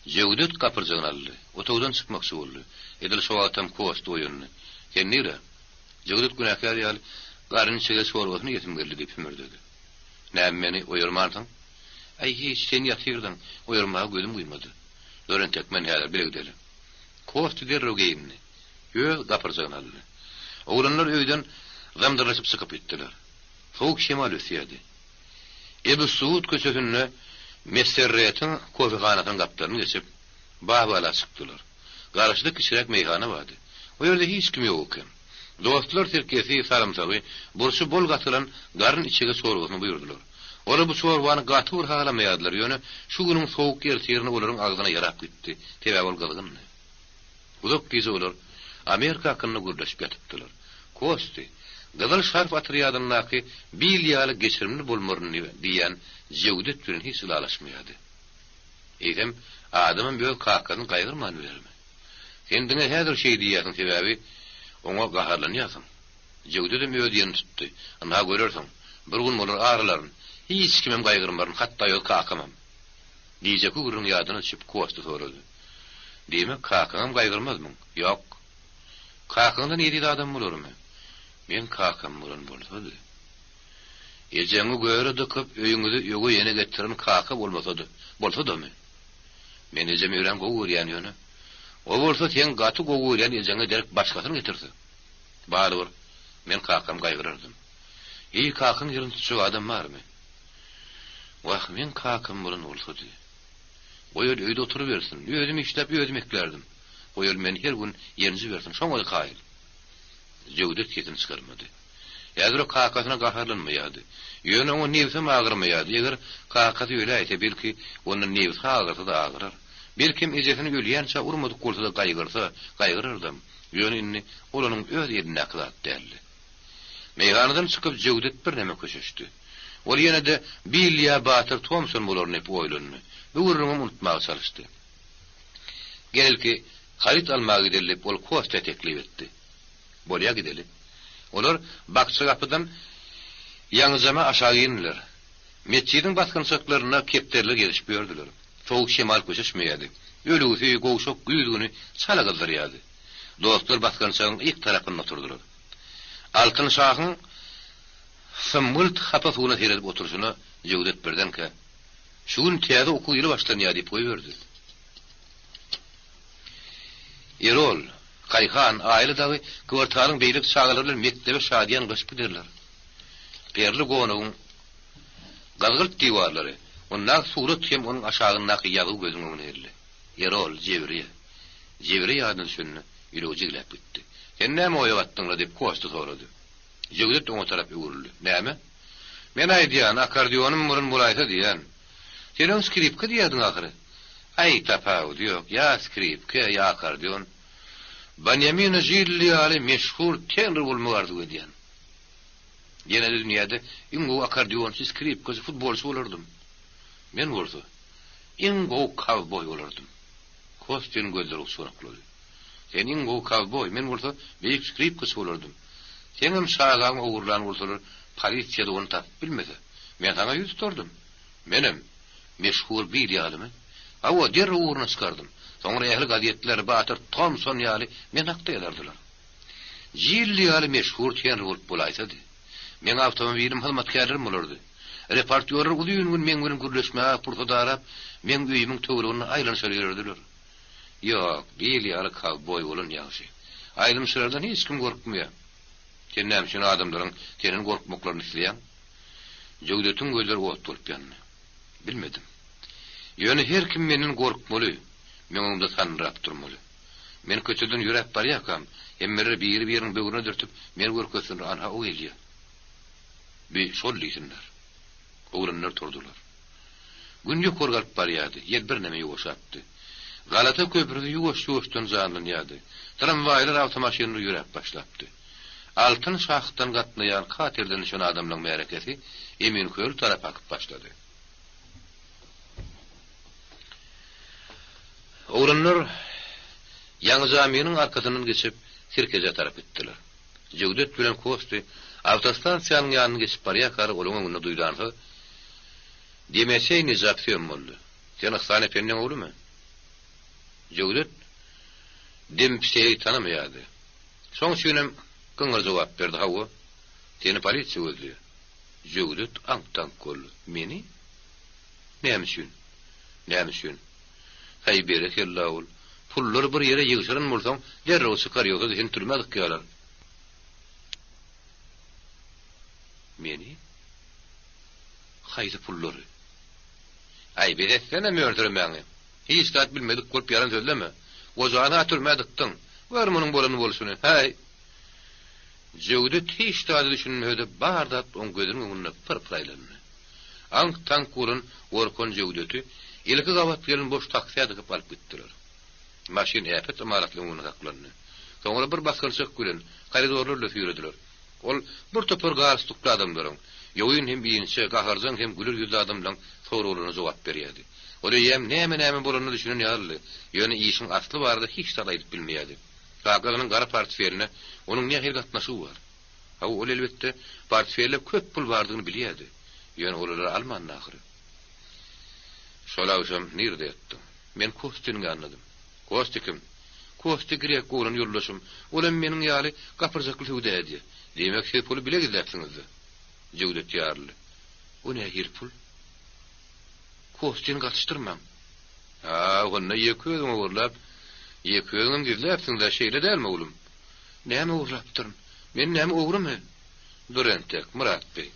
Jewdet gapyrjagyny aldy. Otagdan çykmakçy boldy. Edil şo wagtam Kosti oýandy. Sen nirä? Jewdet günäkär ýaly, Garyn-içege çorbasyny iýesim geldi diýip hümürdedi. Näme meni oýarmansyň? Äý, hiç, sen ýatyrdyň, oýarmaga gözüm guýmady. Dur entek, men häzir bile gideli. Kostýa derrew geýindi. Öz gapyrjagyny aldy. Oglanlar öýden zamdyrlaşyp çykyp gitdiler. Sowuk şemal ösýärdi. Ebussuud köçesinde Messerretiň kofehanasynyň gapdalyny geçip, Babala çykdylar. Garşyda kiçiräk meýhana bardy. O ýerde hiç kim ýok eken. Dostlar sirkesi, sarymsagy, burçy bol gatylan garyn-içege çorbasyny buýurdylar. Olar bu çorbany gaty bir halamaýardylar, ýöne şu günüň sowuk ertirine olaryň agzyna ýarap gitdi, sebäbi ol gyzgyndy. Uzak gije olar Amerika hakynda gürleşip ýatypdylar. Kosti, Gyzyl şarf otrýadyndaky Bill ýaly geçirimli bolmaryn diýýän Jewdet bilen hiç ylalaşmaýardy. Eýsem, adamam öz kakasyny gaýgyrman bilermi? Sen diňe häzir şeý diýýärsiň, sebäbi oňa gaharlanýarsyň. Jöwdedem öz ýerini tutdy. Ynha görersiň, bir gün bolar aralaryn. Hiç kimem gaýgyrmaryn, hatda öz kakamam. Gijeki gürrüň ýadyna düşüp, Kostýa sorady. Diýmek, kakaňam gaýgyrmazmyň? Ýok. Kakaňdan eziz adam bolarmy? Meň kakam bolan bolsady. Ejeňi göre dykyp, öýüňizi öweý ene getiren kaka bolmasady, bolsadamy? Men ejemi örän gowy görýän ýöne o bolsa seň gaty gowy görýän ejeňe derek başgasyny getirse. Barybir men kakamy gaýgyrardym. Eý kakaň ýerini tutjak adam barmy? Wah meň kakam bolan bolsady. Goý ol öýde oturybersin, özüm işläp özüm eklärdim. Goý ol meni her gün ýenjibersin, şoňa-da kaýyl. Jöwdet sesini çykarmady. Häzir o kakasyna gaharlanmaýardy. Ýöne oňa nebsem agyrmaýardy. Eger kakasy öläýse, belki, onda nebsi agyrsa-da agyrar. Belkem, ejesini ölýänçä urmadyk bolsa-da gaýgyrsa, gaýgyrardam. Ýöne indi ol onuň öz elindäki zat däldi. Meýhanadan çykyp, Jöwdet birneme köşeşdi. Ol ýene-de Bill ýa Batyr Tomson bolar diýip oýlandy. Bu gürrüňem unutmaga çalyşdy. Gel ilki haryt almaga gideli diýip, ol Kostýa teklip etdi. Bolýa gideli. Olar bakja gapydan ýaňyjama aşak indiler. Metjidiň basgançaklarynda kepderiler gezişip ýördüler. Sowuk şemal köşeşmeýärdi. Ölügsi, gowşak güýz güni çala gyzdyrýardy. Dostlar basgançagyň yk tarapynda oturdylar. Altyn şahyň symgylt hapa suwuna seredip oturyşyna Jöwdet birdenkä, Şu gün täze okuw ýyly başlanýar diýip goýberdi. Erol, Kaýhan, Aýly dagy kwartalyň beýleki çagalary bilen mekdebe şadyýan gyşyp giderler. Perli gonagyň gazgylt diwarlary, ondaky surat hem onuň aşagyndaky ýazgy gözüniň öňüne geldi. Erol, Jewriýe. Jewriýe ýadyna düşende, ýüregi jigläp gitdi. Sen näme oýa batdyň-la? diýip, Kostýa sorady. Jöwdet oňa tarap öwrüldi. Näme? Men aýdýan, akkordeonym bolan bolaýsa diýýän. Sen öň skripka diýerdiň ahyry. Aý, tapawudy ýok, ýa skripka, ýa akkordeon. Banýamino Jilli ýaly meşhur tenor bolmagy arzuw edýän. Ýene-de dünýäde iň gowy akkordeonçy, skripkaçy, futbolçy bolardym. Men bolsa, iň gowy kowboý bolardym. Kostýanyň gözleri uçganaklady. Sen iň gowy kowboý, men bolsa beýik skripkaçy bolardym. Seňem çagaňy ogurlan bolsalar, polisiýa-da ony tapyp bilmese. Men saňa 100 tutardym. Menem. Meşhur Bill ýalymy? Hawa, derrew ugruna çykardym. Soňra ähli gazetler Batyr Tomson ýaly men hakda ýazardylar. Jilli ýaly meşhur tenor bolup bolaýsady. Meň awtomobilim hyzmatkärlerim bolardy. Reportýorlar uzyn gün meň bilen gürleşmäge pursat arap, meň öýümiň töwereginde aýlanyşar ýörerdiler. Ýok, Bill ýaly kowboý bolan ýagşy. Aýdymçylardan hiç kim gorkmaýar. Sen näme üçin adamlaryň senden gorkmaklaryny isleýäň? Jöwdetiň gözleri ot bolup ýandy. Bilmedim. Ýöne her kim menden gorkmaly, meň öňümde sandyrap durmaly. Men köçeden ýöräp barýarkam, hemmeler biri-biriniň böwrüne dürtüp, meni görkezsinler, anha o gelýär. Bi şol diýsinler. Oglanlar turdular. Gün ýokary galyp barýardy, ýel birneme ýuwaşapdy. Galata köprüsi ýuwaş-ýuwaşdan janlanýardy. Tramwaýlar, awtomaşynlar ýöräp başlapdy. Altyn şahtdan gatnaýan katerden düşen adamlaryň märekesi Eminköl tarapa akyp başlady. Oglanlar Ýaňyjamynyň arkasyndan geçip, Sirkejä tarap gitdiler. Jöwdet bilen Kosty awtostansiýanyň ýanyndan geçip barýarkalar olaryň öňünde duýdansyz Demeseý Nejat söm boldy. Sen Yhsan ependiň oglumy? Jöwdet Dempseýi tanamaýardy. Şoň üçinem gyňyr jogap berdi, Hawa, seni polisiýa gözleýär. Jöwdet aňk-taňk boldy. Meni? Näme üçin? Näme üçin? Häý, berekella, ogul. Pullary bir ýere ýygşyran bolsaň, derrew çykar, ýogsa-da seni türmä dykýarlar. Meni? Haýsy pullary? Aý, bes etsene mönsüremäňi. Hiç zat bilmedik bolup ýalan sözleme. Gojany-ha türmä dykdyň. Gör munuň bolany bolşuny. Häý! Jöwdet hiç zada düşünmese-de, bar zat oň gözüniň öňünde pyr-pyr aýlandy. Aňk-taňk bolan gorkan Jöwdeti ilki gabat gelen boş taksä dykyp alyp gitdiler. Maşyn äpet ymaratlaryň öňünde saklandy. Soňra bir basgançak bilen koridorlar bilen süýrediler. Ol bir topar galstukly adamlaryň, ýogyn hem inçe, gaharjaň hem güler ýüzli adamlaryň soraglaryna jogap berýärdi. Ol eýýäm näme-näme bolanyna düşünen ýalydy, ýöne işiň asly barada hiç zat aýdyp bilmeýärdi. Kakasynyň gara portfeline onuň nähili gatnaşygy bar? Hawa, ol elbetde, portfelde köp pul bardygyny bilýärdi. Ýöne ol olary almandy ahyry. Şol agşam nirede ýatdyň? Men Kostiniň ýanyndadym. Kosti kim? Kosti grek oglan ýoldaşym. Ol hem meniň ýaly gapyrjakly söwda edýär. Diýmek, siz puly bile gizläpsiňiz-dä? Jöwdet ýaryldy. O nähili pul? Kostini gatyşdyrmaň. Ha, onda ýeke özüň ogurlap, ýeke özüňem gizläpsiň-dä, şeýle dälmi, oglum? Näme ogurlapdyryn? Men näme ogrumy? Dur entek, Myrat beý.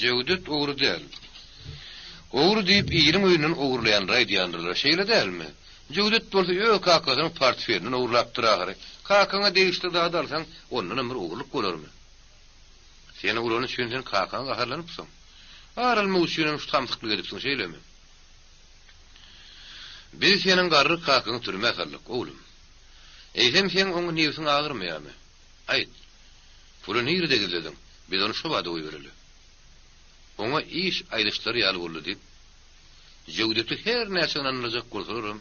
Jöwdet ogry däl. Ogry diýip iliň öýünden ogurlaýanlary aýdýandyrlar, şeýle dälmi? Jöwdet bolsa öz kakasynyň portfelinden ogurlapdyr ahyry. Kakaňa degişli zady alsaň, ondanam bir ogurlyk bolarmy? Seni urany üçin sen kakaňa gaharlanypsyň. Ar almak üçinem şu samsyklygy edipsiň, şeýlemi? Biz seniň garry kakaňy türmä saldyk, oglum. Eýsem seň oňa nebsiň agyrmaýarmy? Aýt, puly nirede gizlediň, biz ony şo bada goýbereli. Oňa iş aýdyşlary ýaly boldy diýip, Jöwdeti her näçe ynandyrjak bolsalaram,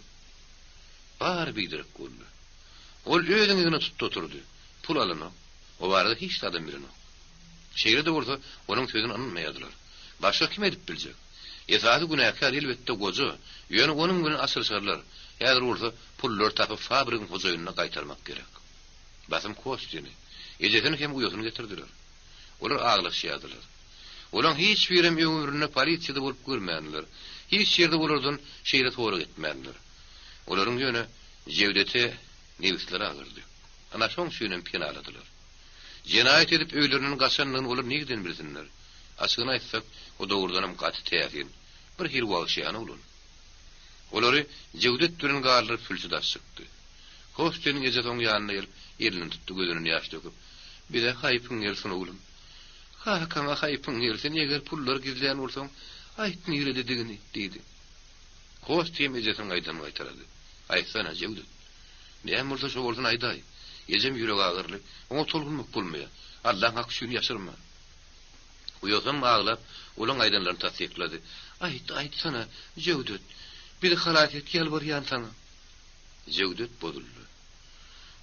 bary biderek boldy. Ol öz eňegine tutdy oturdy. Pul alanok, o barada hiç zadam bilenok. Şeýle-de bolsa, onuň sözüne ynanmaýardylar. Başga kim edip biljek? Esasy günäkär, elbetde, goja. Ýöne onuň bilen açylyşarlar. Häzir bolsa pullary tapyp fabrigiň hojaýynyna gaýtarmak gerek. Basym Kostini, ejesini hem uýasyny getirdiler. Olar aglaşýardylar. Olaň hiç birem ömründe polisiýada bolup görmändiler. Hiç ýerde olardan şeýle sorag etmändiler. Olaryň ýöne Jewdete nebisleri agyrdy. Ana şoň üçinem penaladylar. Jenaýat edip öýlerinden gaçandygyny olar nireden bilsinler? Açygyny aýtsak, o dogrudanam gaty täsin, bir hili wagşyýana oglan. Olary Jewdet bilen galdyryp sülçi daş çykdy. Hosteniň ejesi oň ýanyna gelip, elinden tutdy, gözünden ýaş döküp, Bize haýpyň gelsin, oglum. Kakaňa haýpyň gelsin, eger pullary gizlän bolsaň, aýt nirededigini, diýdi. Hosti hem ejesiniň aýdanyny gaýtalady. Aýtsana, Jewdet. Näme bolsa şo bolsun aýdaý. Ejem ýüregagyryly, oňa tolgunmak bolmaýar. Allaň haky üçin ýaşyrma. Uýasam aglap, olaň aýdanlaryny tassyklady. Aýt, aýtsana, Jöwdet. Bizi halas et, ýalbarýan saňa. Jöwdet bozuldy.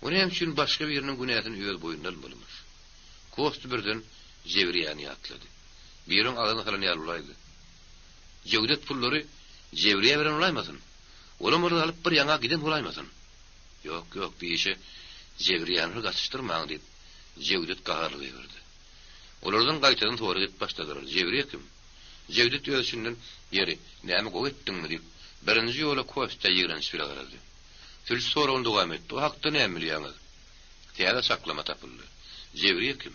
O näme üçin başga biriniň günäsini öz boýnuna almalymyş? Kosti birden Jewriýäni ýatlady. Biriň agzyna salan ýaly bolaýdy. Jewdet pullary Jebriýä beren bolaýmasyn? Olam olary alyp bir ýaňa giden bolaýmasyn? Ýok, ýok, bi işe Jebriýäni bir gatyşdyrmaň, diýip, Jewdet gaharly gygyrdy. Olardan gaýtadan sorag edip başladylar, Jebriýe kim? Jewdet öz içinden, Ýeri, näme gowy etdiňmi? diýip, birinji ýola Kostýa ýigrenç bile garady. Sülçi soragyny dowam etdi, O hakda näme bilýäňiz? Täze çaklama tapyldy. Jebriýe kim?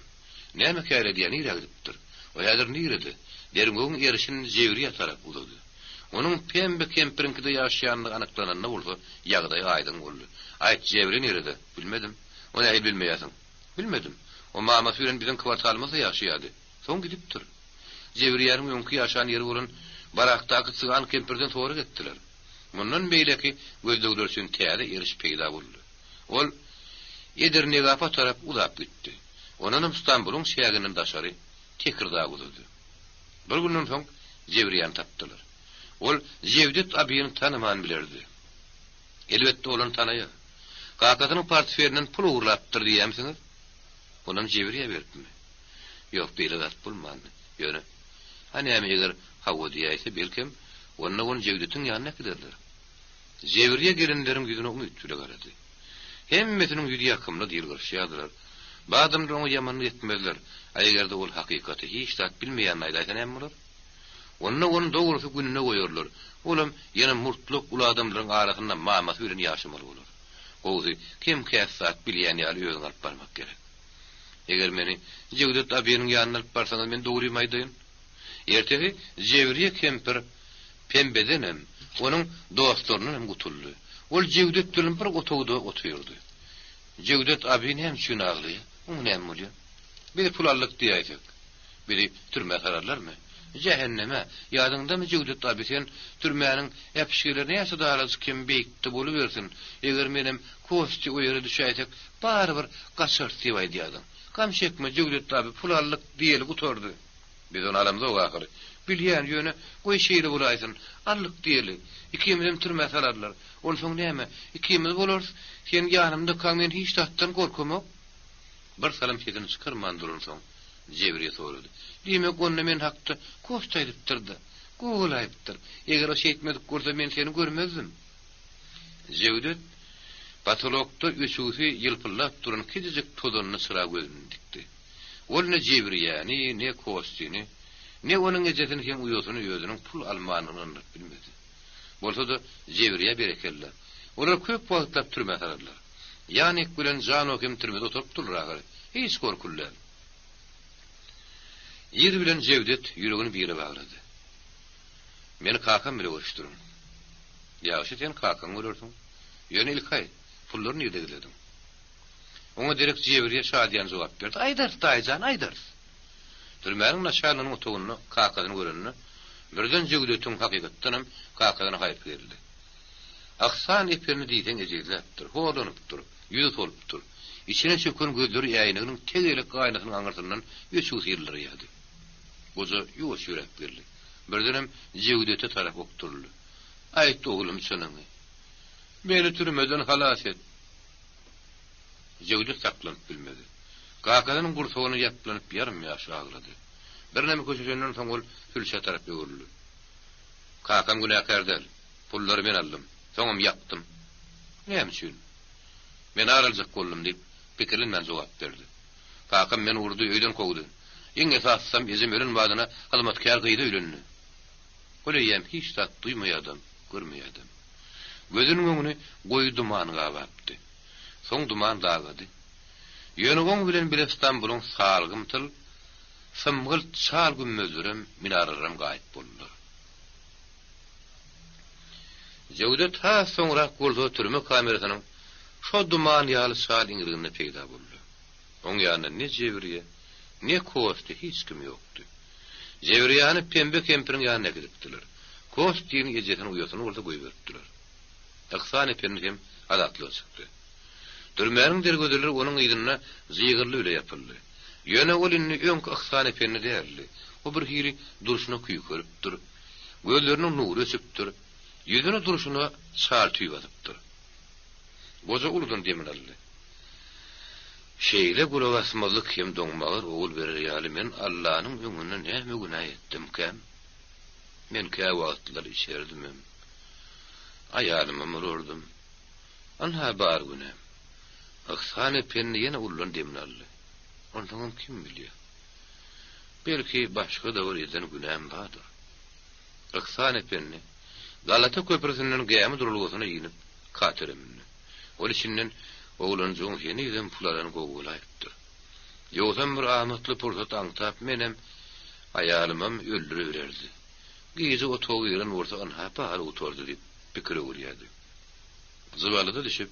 Näme kär edýär, nirä gidipdir? O häzir nirede? Derňewiň erişi indi Jebriýä tarap uzady. Onuň Pembe kempiriňkide ýaşaýandygy anyklananda bolsa, ýagdaý aýdyň boldy. Aýt, Jebriýe nirede? Bilmedim. O nähili bilmeýärsiň? Bilmedim. O mamasy bilen biziň kwartalymyzda ýaşaýardy. Soň gidipdir. Jebriýäniň öňki ýaşan ýeri bolan barakdaky cygan kempirden sorag etdiler. Mundan beýleki gözlegler üçin täze eriş peýda boldy. Ol Edirnegapa tarap uzap gitdi. Ondanam Stambulyň çäginden daşary Tekirdaga uzady. Bir günden soň Jebriýäni tapdylar. Ol Jewdet abyny tanaman bilerdi. Elbetde ol ony tanaýar. Kakasynyň portfelinden pul ogurlapdyr diýýärmisiňiz? Onam Jebriýä beripmi? Ýok, beýle zat bolmandy. Ýöne, a näme eger hawa diýäýse, belkem, onda ony Jewdetiň ýanyna äkiderler. Jebriýe gelinleriň ýüzüne umyt bile garady. Hemmesiniň ýüzi ýakymlydy, ýylgyryşýardylar. Bu adamlar oňa ýamanlyk etmezler, a eger-de ol hakykaty, hiç zat bilmeýänini aýdaýsa näme bolar? Onda ony dogrusy gününe goýarlar, olam ýene murtlak uly adamlaryň arasynda mamasy bilen ýaşamaly bolar. Gowusy, kem-käs zat bilýän ýaly özüňi alyp barmak gerek. Eger meni Jewdet abynyň ýanyna alyp barsaňyz, men dogrymy aýdaýyn. Ertesi Jebriýe kempir Pembedenem, onuň dostlaryndan hem gutuldy. Ol Jewdet bilen bir otagda otyrdy. Jewdet abi näme üçin aglaýar? Oňa näme bolýar? Biz pul aldyk diýäýsek, bizi türmä salarlarmy? Jähenneme! Ýadyňdamy Jewdet abi sen türmäniň äpişgeleri näçe darajyk hem beýikde bolubersin, eger menem Kostýa o ýere düşäýsek, barybir gaçarys diýip aýdýardyň. Gam çekme Jewdet abi pul aldyk diýeli gutardy. Biz ony alamzok ahyry. Bilýän, ýöne goý şeýle bolaýsyn. Aldyk diýeli. Ikimizem türmä salarlar. Onsoň näme, ikimiz bolarys. Sen ýanymdakaň men hiç zatdan gorkamok. Bir salym sesini çykarman duransoň, Jebriýe sorady. Diýmek, onda men hakda Kostýa aýdypdyr-da. Gowy bolaýypdyr. Eger o şeýtmedik bolsa, men seni görmezdim. Jewdet potolokda öçügsi ýylpyldap duran kiçijik tozanly çyra gözüni dikdi. Ol ne Jebriýäni, ne Kostini, ne onuň ejesini hem uýasyny özüniň pul almanyna ynandyryp bilmedi. Bolsa-da, Jebriýä berekella. Olar köp wagtlap türmä sararlar. Ýanik bilen Jano hem türmede oturypdyrlar ahyry. Hiç gorkuly däl. Ir bilen Jewdet ýüregini bire baglady. Meni kakam bile görüşdiriň. Ýagşy, sen kakaňy görersiň. Ýöne ilki aýt, pullary nirde gizlediň? Oňa derek Jebriýe şadyýan jogap berdi, Aýdarys, daýy jan, aýdarys. Türmäniň naçalniginiň otagynda kakasyny görende, birden Jewdetiň hakykatdanam kakasyna haýpy geldi. Ahsan ependi diýseň ejizläpdir, horlanypdyr, ýüzi solupdyr. Içine çöken gözleri äýneginiň tegelek aýnasynyň aňyrsyndan öçügsi ýyldyraýardy. Goja ýuwaş ýöräp geldi. Birdenem Jewdete tarap okduryldy. Aýt, oglum, çynyňy. Meni türmeden halas et. Jewdet saklanyp bilmedi. Kakasynyň gursagyna ýaplanyp ýarym-ýaş aglady. Birneme köşeşenden soň ol sülçä tarap öwrüldi. Kakam günäkär däl. Pullary men aldym. Soňam ýakdym. Näme üçin? Men ar aljak boldum, diýip, pikirlenmän jogap berdi. Kakam meni urdy, öýden kowdy. Iň esasysam ejem ölen badyna hyzmatkär gyza öýlendi. Ol eýýäm hiç zat duýmaýardam, görmeýärdem. Gözüniň öňüni goýy duman gabapdy. Soň duman dagady. Ýöne oň bilen bile Stambulyň salgymtyl, symgylt çal gümmezlerem, minaralaram gaýyp boldular. Jewdet has soňrak bolsa türme kamerasynyň şo duman ýaly çal iňriginde peýda boldy. Oň ýanynda ne Jebriýe, ne Kostýa hiç kim ýokdy. Jebriýäni Pembe kempiriň ýanyna äkidipdiler. Kostýanyň ejesini uýasyny bolsa goýberipdiler. Yhsan ependi hem azatlyga çykdy. Türmäniň derwezeleri onuň yzynda jygyldy bile ýapyldy. Ýöne ol indi öňki Yhsan ependi däldi. O birhili durşuna küýkeripdir. Gözleriniň nury öçüpdir. Ýüzüni durşuna çal tüý basypdyr. Goja uludan demini aldy. Şeýle gulak asmazlyk hem doňmagyr ogul berer ýaly men Allanyň öňünde näme günä etdimkäm? Men käwagtlar içerdimem. Aýalymam urardym. Ynha bar günäm. Yhsan ependi ýene ullan demini aldy. Onsoňam kim bilýär. Belki başga-da bir eden günäm bardyr. Yhsan ependi Galata köprüsinden gämi duralgasyna inip, katere mündi. Ol içinden Oglanjygyň henizem pul alany gowy bolaýypdyr. Ýogsam bir amatly pursat aňtap menem, aýalymam öldüribererdi. Gije otaga giren bolsa ynha bary gutardy diýip pikir öwürýärdi. Jybalyda düşüp,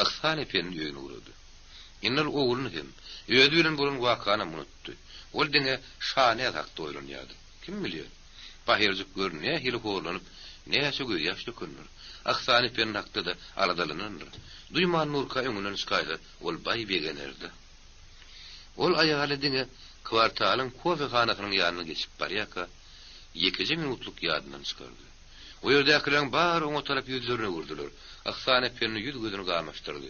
Yhsan ependi öýüne ugrady. Indi ol ogluny hem, özi bilen bolan wakanam unutdy. Ol diňe Şanäz hakda oýlanýardy. Kim bilýär, pahyrjyk gör nähili horlanyp, näçe gözýaş dökendir. Yhsan ependi hakda-da aladalanandyr. Duýman Nurka öňünden çykaýsa, ol baý begenerdi. Ol aýaly diňe kwartalyň kofehanasynyň ýanyndan geçip barýarka, ýekeje minutlyk ýadyndan çykardy. O ýerdäkileriň bary oňa tarap ýüzlerini öwürdiler. Yhsan ependi ýüz-gözüni gamaşdyrdy.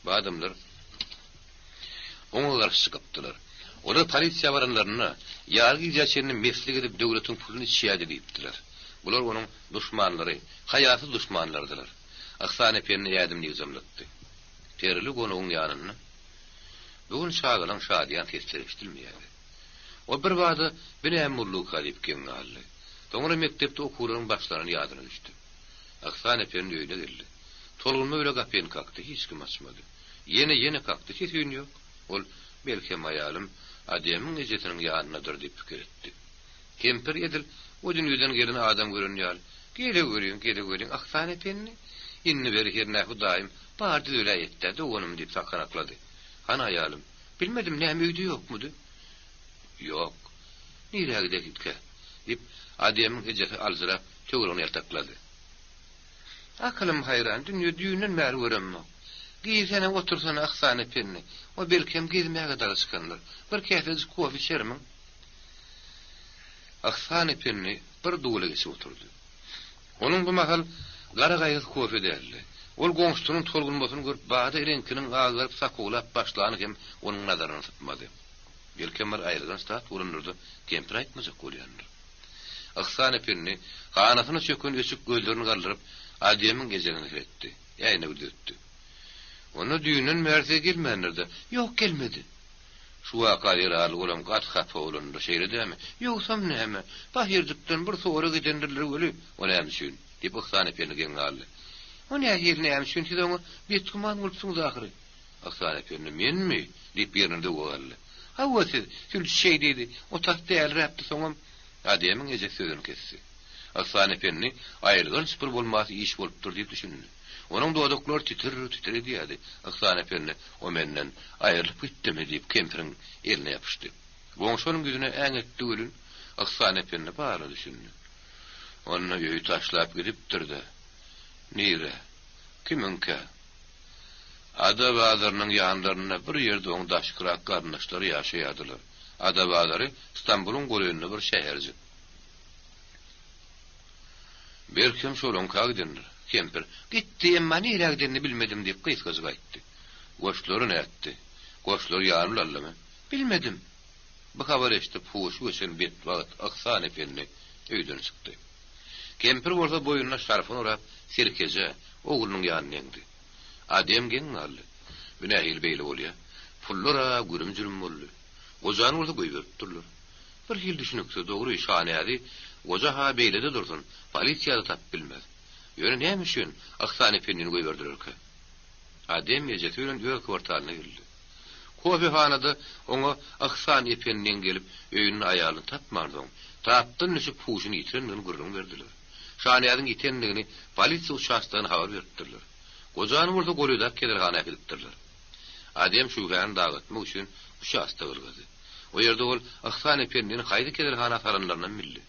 Bu adamlar oňa garşy çykypdylar. Olar polisiýa baranlarynda, ýary gijä çenli meslik edip döwletiň puluny içýärdi diýipdiler. Bular onuň duşmanlary, haýasyz duşmanlarydylar. Yhsan ependi ädimini ýygjamlatdy. Perili gonugyň ýanynda bu gün çagalaň şadyýan sesleri eşidilmeýärdi. Ol birbada Bu näme bolduka diýip geň galdy. Soňra mekdepde okuwlaryň başlanany ýadyna düşdi. Yhsan ependi öýüne geldi. Tolgunma bile gapyny kakdy, hiç kim açmady. Ýene, ýene kakdy, ses-üýn ýok. Ol, Belkem aýalym Ademiň ejesiniň ýanyndadyr diýip pikir etdi. Kempir edil o dünýeden gelen adam gören ýaly, Geleweriň, geleweriň, Yhsan ependi. Indi beri hernä Hudaýym bar düzeläýetdä, doganym diýip sakanaklady. Hany aýalym? Bilmedim, näme öýde ýokmudy? Ýok. Nirä gidekitkä? diýip, Ademiň ejesi aljyrap, töweregine ýaltaklady. Akylym haýran, dünýe düýnden bäri göremok. Girsene, otursana, Yhsan ependi. O belkem gezmäge dagy çykandyr. Bir käsejik kofe içermiň? Yhsan ependi bir dula geçip oturdy. Onuň bu mahal gara gaýgysy kofe däldi. Ol goňşusynyň tolgunmasyny görüp, bada reňkiniň agaryp sakawlap başlany hem onuň nazaryndan sypmady. Belkem bir aýylganç zat bolandyr-da, kempir aýtmajak bolýandyr. Yhsan ependi hanasyna çöken öçük gözlerini galdyryp, Ademiň ejesine seretdi. Äýnegi düzetdi. Onda düýnden bäri size gelmändir-dä? Ýok, gelmedi. Şu waka zerarly olam gaty hapa bolandyr, şeýle dämi? Ýogsam näme, Bahyrjykdan bir sorag edendirler weli, o näme üçin? diýip, Yhsan ependi geň galdy. O nähili näme üçin, siz oňa betgüman bolupsyňyz ahyry. Yhsan ependi, Menmi? diýip, ýerinden zöwwe galdy. Hawa, siz, sülçi şeý diýdi, o tas däliräpdi, soňam. Ademiň ejesi sözüni kesdi. Yhsan ependi aýylganç bir bolmasy iş bolupdyr diýip düşündi. Onuň dodaklary titir-titir edýärdi. Yhsan ependi, O menden aýrylyp gitdimi? diýip, kempiriň eline ýapyşdy. Goňşy onuň ýüzüne äňetdi welin, Yhsan ependi baryna düşündi. Onda öýi taşlap gidipdir-dä. Nirä? Kimiňkä? Ada bazarynyň ýanlarynda bir ýerde oň daşkyrak garyndaşlary ýaşaýardylar. Ada bazary Stambulyň golaýynda bir şäherjik. Belkem şolaňka gidendir. Kempir, Gitdi, emma nirä gidenini bilmedim diýip gysgajyk aýtdy. Goşlary nätdi? Goşlary ýanyl aldymy? Bilmedim. Bu habary eşidip huşy göçen betbagt Yhsan ependi öýden çykdy. Kempir bolsa boýnuna şarfyny orap Sirkeje, oglunyň ýanyna eňdi. Adem geň galdy. Bu nähili beýle bolýa? Pullar-a gürüm-jürüm boldy. Gojany bolsa goýberipdirler. Bir hili düşüniksiz, dogry, Şanäzi goja-ha beýle-de dursun, polisiýa-da tapyp bilmez. Ýöne näme üçin Yhsan ependini goýberdilerkä? Adem ejesi bilen öz kwartalyna geldi. Kofehanada oňa Yhsan ependiniň gelip, öýünde aýalyny tapmansoň, tapdan düşüp huşuny ýitirendigini gürrüň berdiler. Şanäziň ýitendigini polisiýa uçastogyna habar beripdirler. Gojany bolsa golaýdaky keselhana äkidipdirler. Adem şübhäni dagatmak üçin uçastoga ylgady. O ýerde ol Yhsan ependini haýsy keselhana salanlarynam bildi.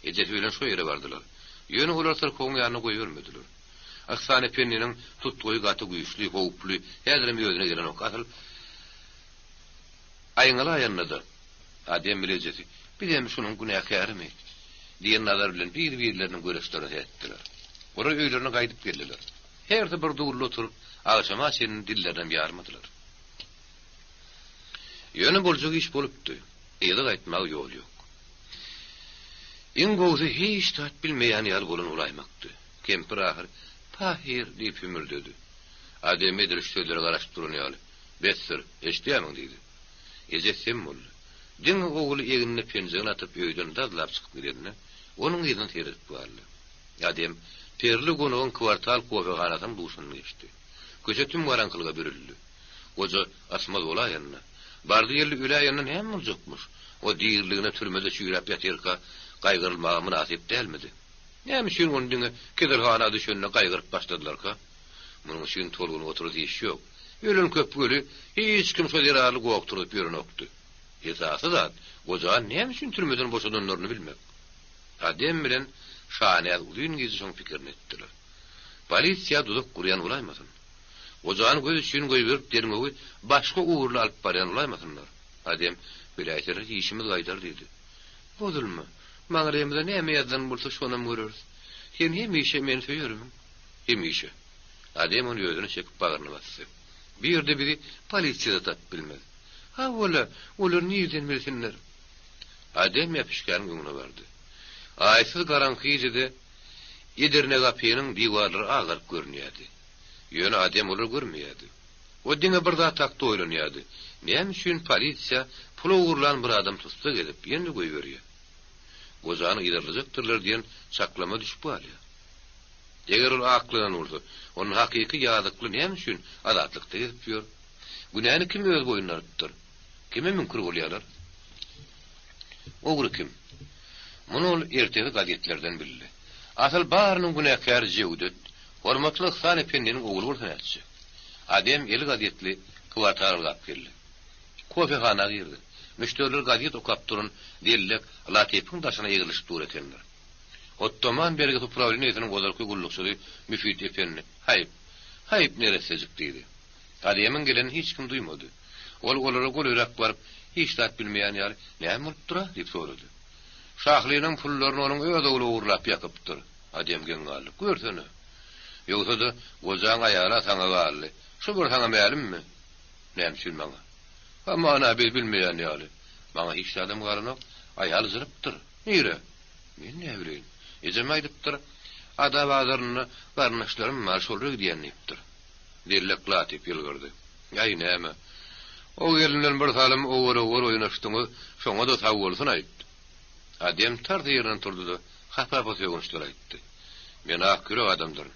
Ejesi bilen şo ýere bardylar. Ýöne olar syrkawyň ýanyna goýbermediler. Yhsan ependiniň tutgaýy gaty güýçli, howply, häzirem özüne gelenok. Asyl aýňalaýanda-da, Adem bile ejesi, Bizem şunuň günäkärimi? diýen nazar bilen bir-birleriniň göreçlerine seretdiler. Olar öýlerine gaýdyp geldiler. Hersi bir dulda oturyp, agşama çenli dillerinem ýarmadylar. Ýöne boljak iş bolupdy. Yza gaýtmaga ýol ýok. Iň gowusy hiç zat bilmeýän ýaly bolan bolaýmakdy. Kempir ahyr, Pahyr! diýip hümürdedi. Adem edil şu sözlere garaşyp duran ýaly, Besdir, eşidýärmiň? diýdi. Eje sem boldy. Diňe ogly egnine penjegini atyp öýden dazlap çykyp gidende, onuň yzyna seredip galdy. Adem Perli gonagyň kwartal kofehanasynyň duşundan geçdi. Köçe tüm garaňkylyga bürüldi. Goja asmaz bolaýanda, bardy-geldi öläýenden näme boljakmyş? O diriligine türmede çüýräp ýatyrka gaýgyrylmaga mynasyp dälmidi? Näme üçin ony diňe keselhana düşende gaýgyryp başladylarka? Munuň üçin tolgunyp oturasy iş ýok. Ölen köp weli, hiç kim şo zerarly goh turzup ýörenokdy. Esasy zat, gojany näme üçin türmeden boşadanlaryny bilmek. Adem bilen Şanäz uzyn gije şoň pikirini etdiler. Polisiýa duzak gurýan bolaýmasyn? Gojany göz üçin goýberip derňewi başga ugurly alyp barýan bolaýmasynlar? Adem, Biläýseler işimiz gaýdar diýdi. Bozulma. Maňlaýymyza näme ýazylan bolsa şonam göreris. Sen hemişe meni söýermiň? Hemişe. Adem ony özüne çekip bagryna basdy. Bu ýerde bizi polisiýa-da tapyp bilmez. Hawa-la, olar nirden bilsinler? Adem äpişgäniň öňüne bardy. Aýsyz garaňky gijede Edirnegapynyň diwarlary agaryp görünýärdi. Ýöne Adem olary görmeýärdi. O diňe bir zat hakda oýlanýardy, näme üçin polisiýa pul ogurlan bir adamy tussag edip, ýene-de goýberýär? Gojany yzarlajakdyrlar diýen çaklama düşüp galýar. Eger ol aklanan bolsa, onda hakyky ýazykly näme üçin azatlykda gezip ýör? Günäni kim öz boýnuna alypdyr? Kime müňkür bolýarlar? Ogry kim? Muny ol ertesi gazetlerden bildi. Asyl barynyň günäkäri Jewdet, hormatly Yhsan ependiniň ogly bolsa nätjek? Adem eli gazetli kwartal ylgap geldi. Kofehana girdi. Müşderiler gazet okap duran dellek Latypyň daşyna egrelişip dur ekenler. Ottoman bergisi uprawleniýesiniň ozalky gullukçysy Müfit ependi, Haýp, haýp neressejik diýdi. Ademiň gelenini hiç kim duýmady. Ol olara golaýrak baryp, hiç zat bilmeýän ýaly, Näme bolupdyr-a? diýip sorady. Şahlynyň pullaryny onuň öz ogly ogurlap ýakypdyr. Adem geň galdy. Görsene! Ýogsa-da, gojaň aýal-a saňa galdy. Şu bir saňa mälimmi? Näme üçin maňa? Hamana biz bilmeýän ýaly. Maňa hiç zadam galanok. Aýal jyrypdyr. Nire? Men näbileýin. Ejem aýdypdyr, Ada bazarynda garyndaşlarym bar, şolara gidýän diýipdir. Dellek Latyp ýylgyrdy. Aý, näme? O gelinden bir salym owal-owal oýnaşdyňyz, şoňa-da sagbolsun aýt. Adem tars ýerinden turdy-da, hapa-hapa sögünçler aýtdy. Men ak ýürek adamdyryn.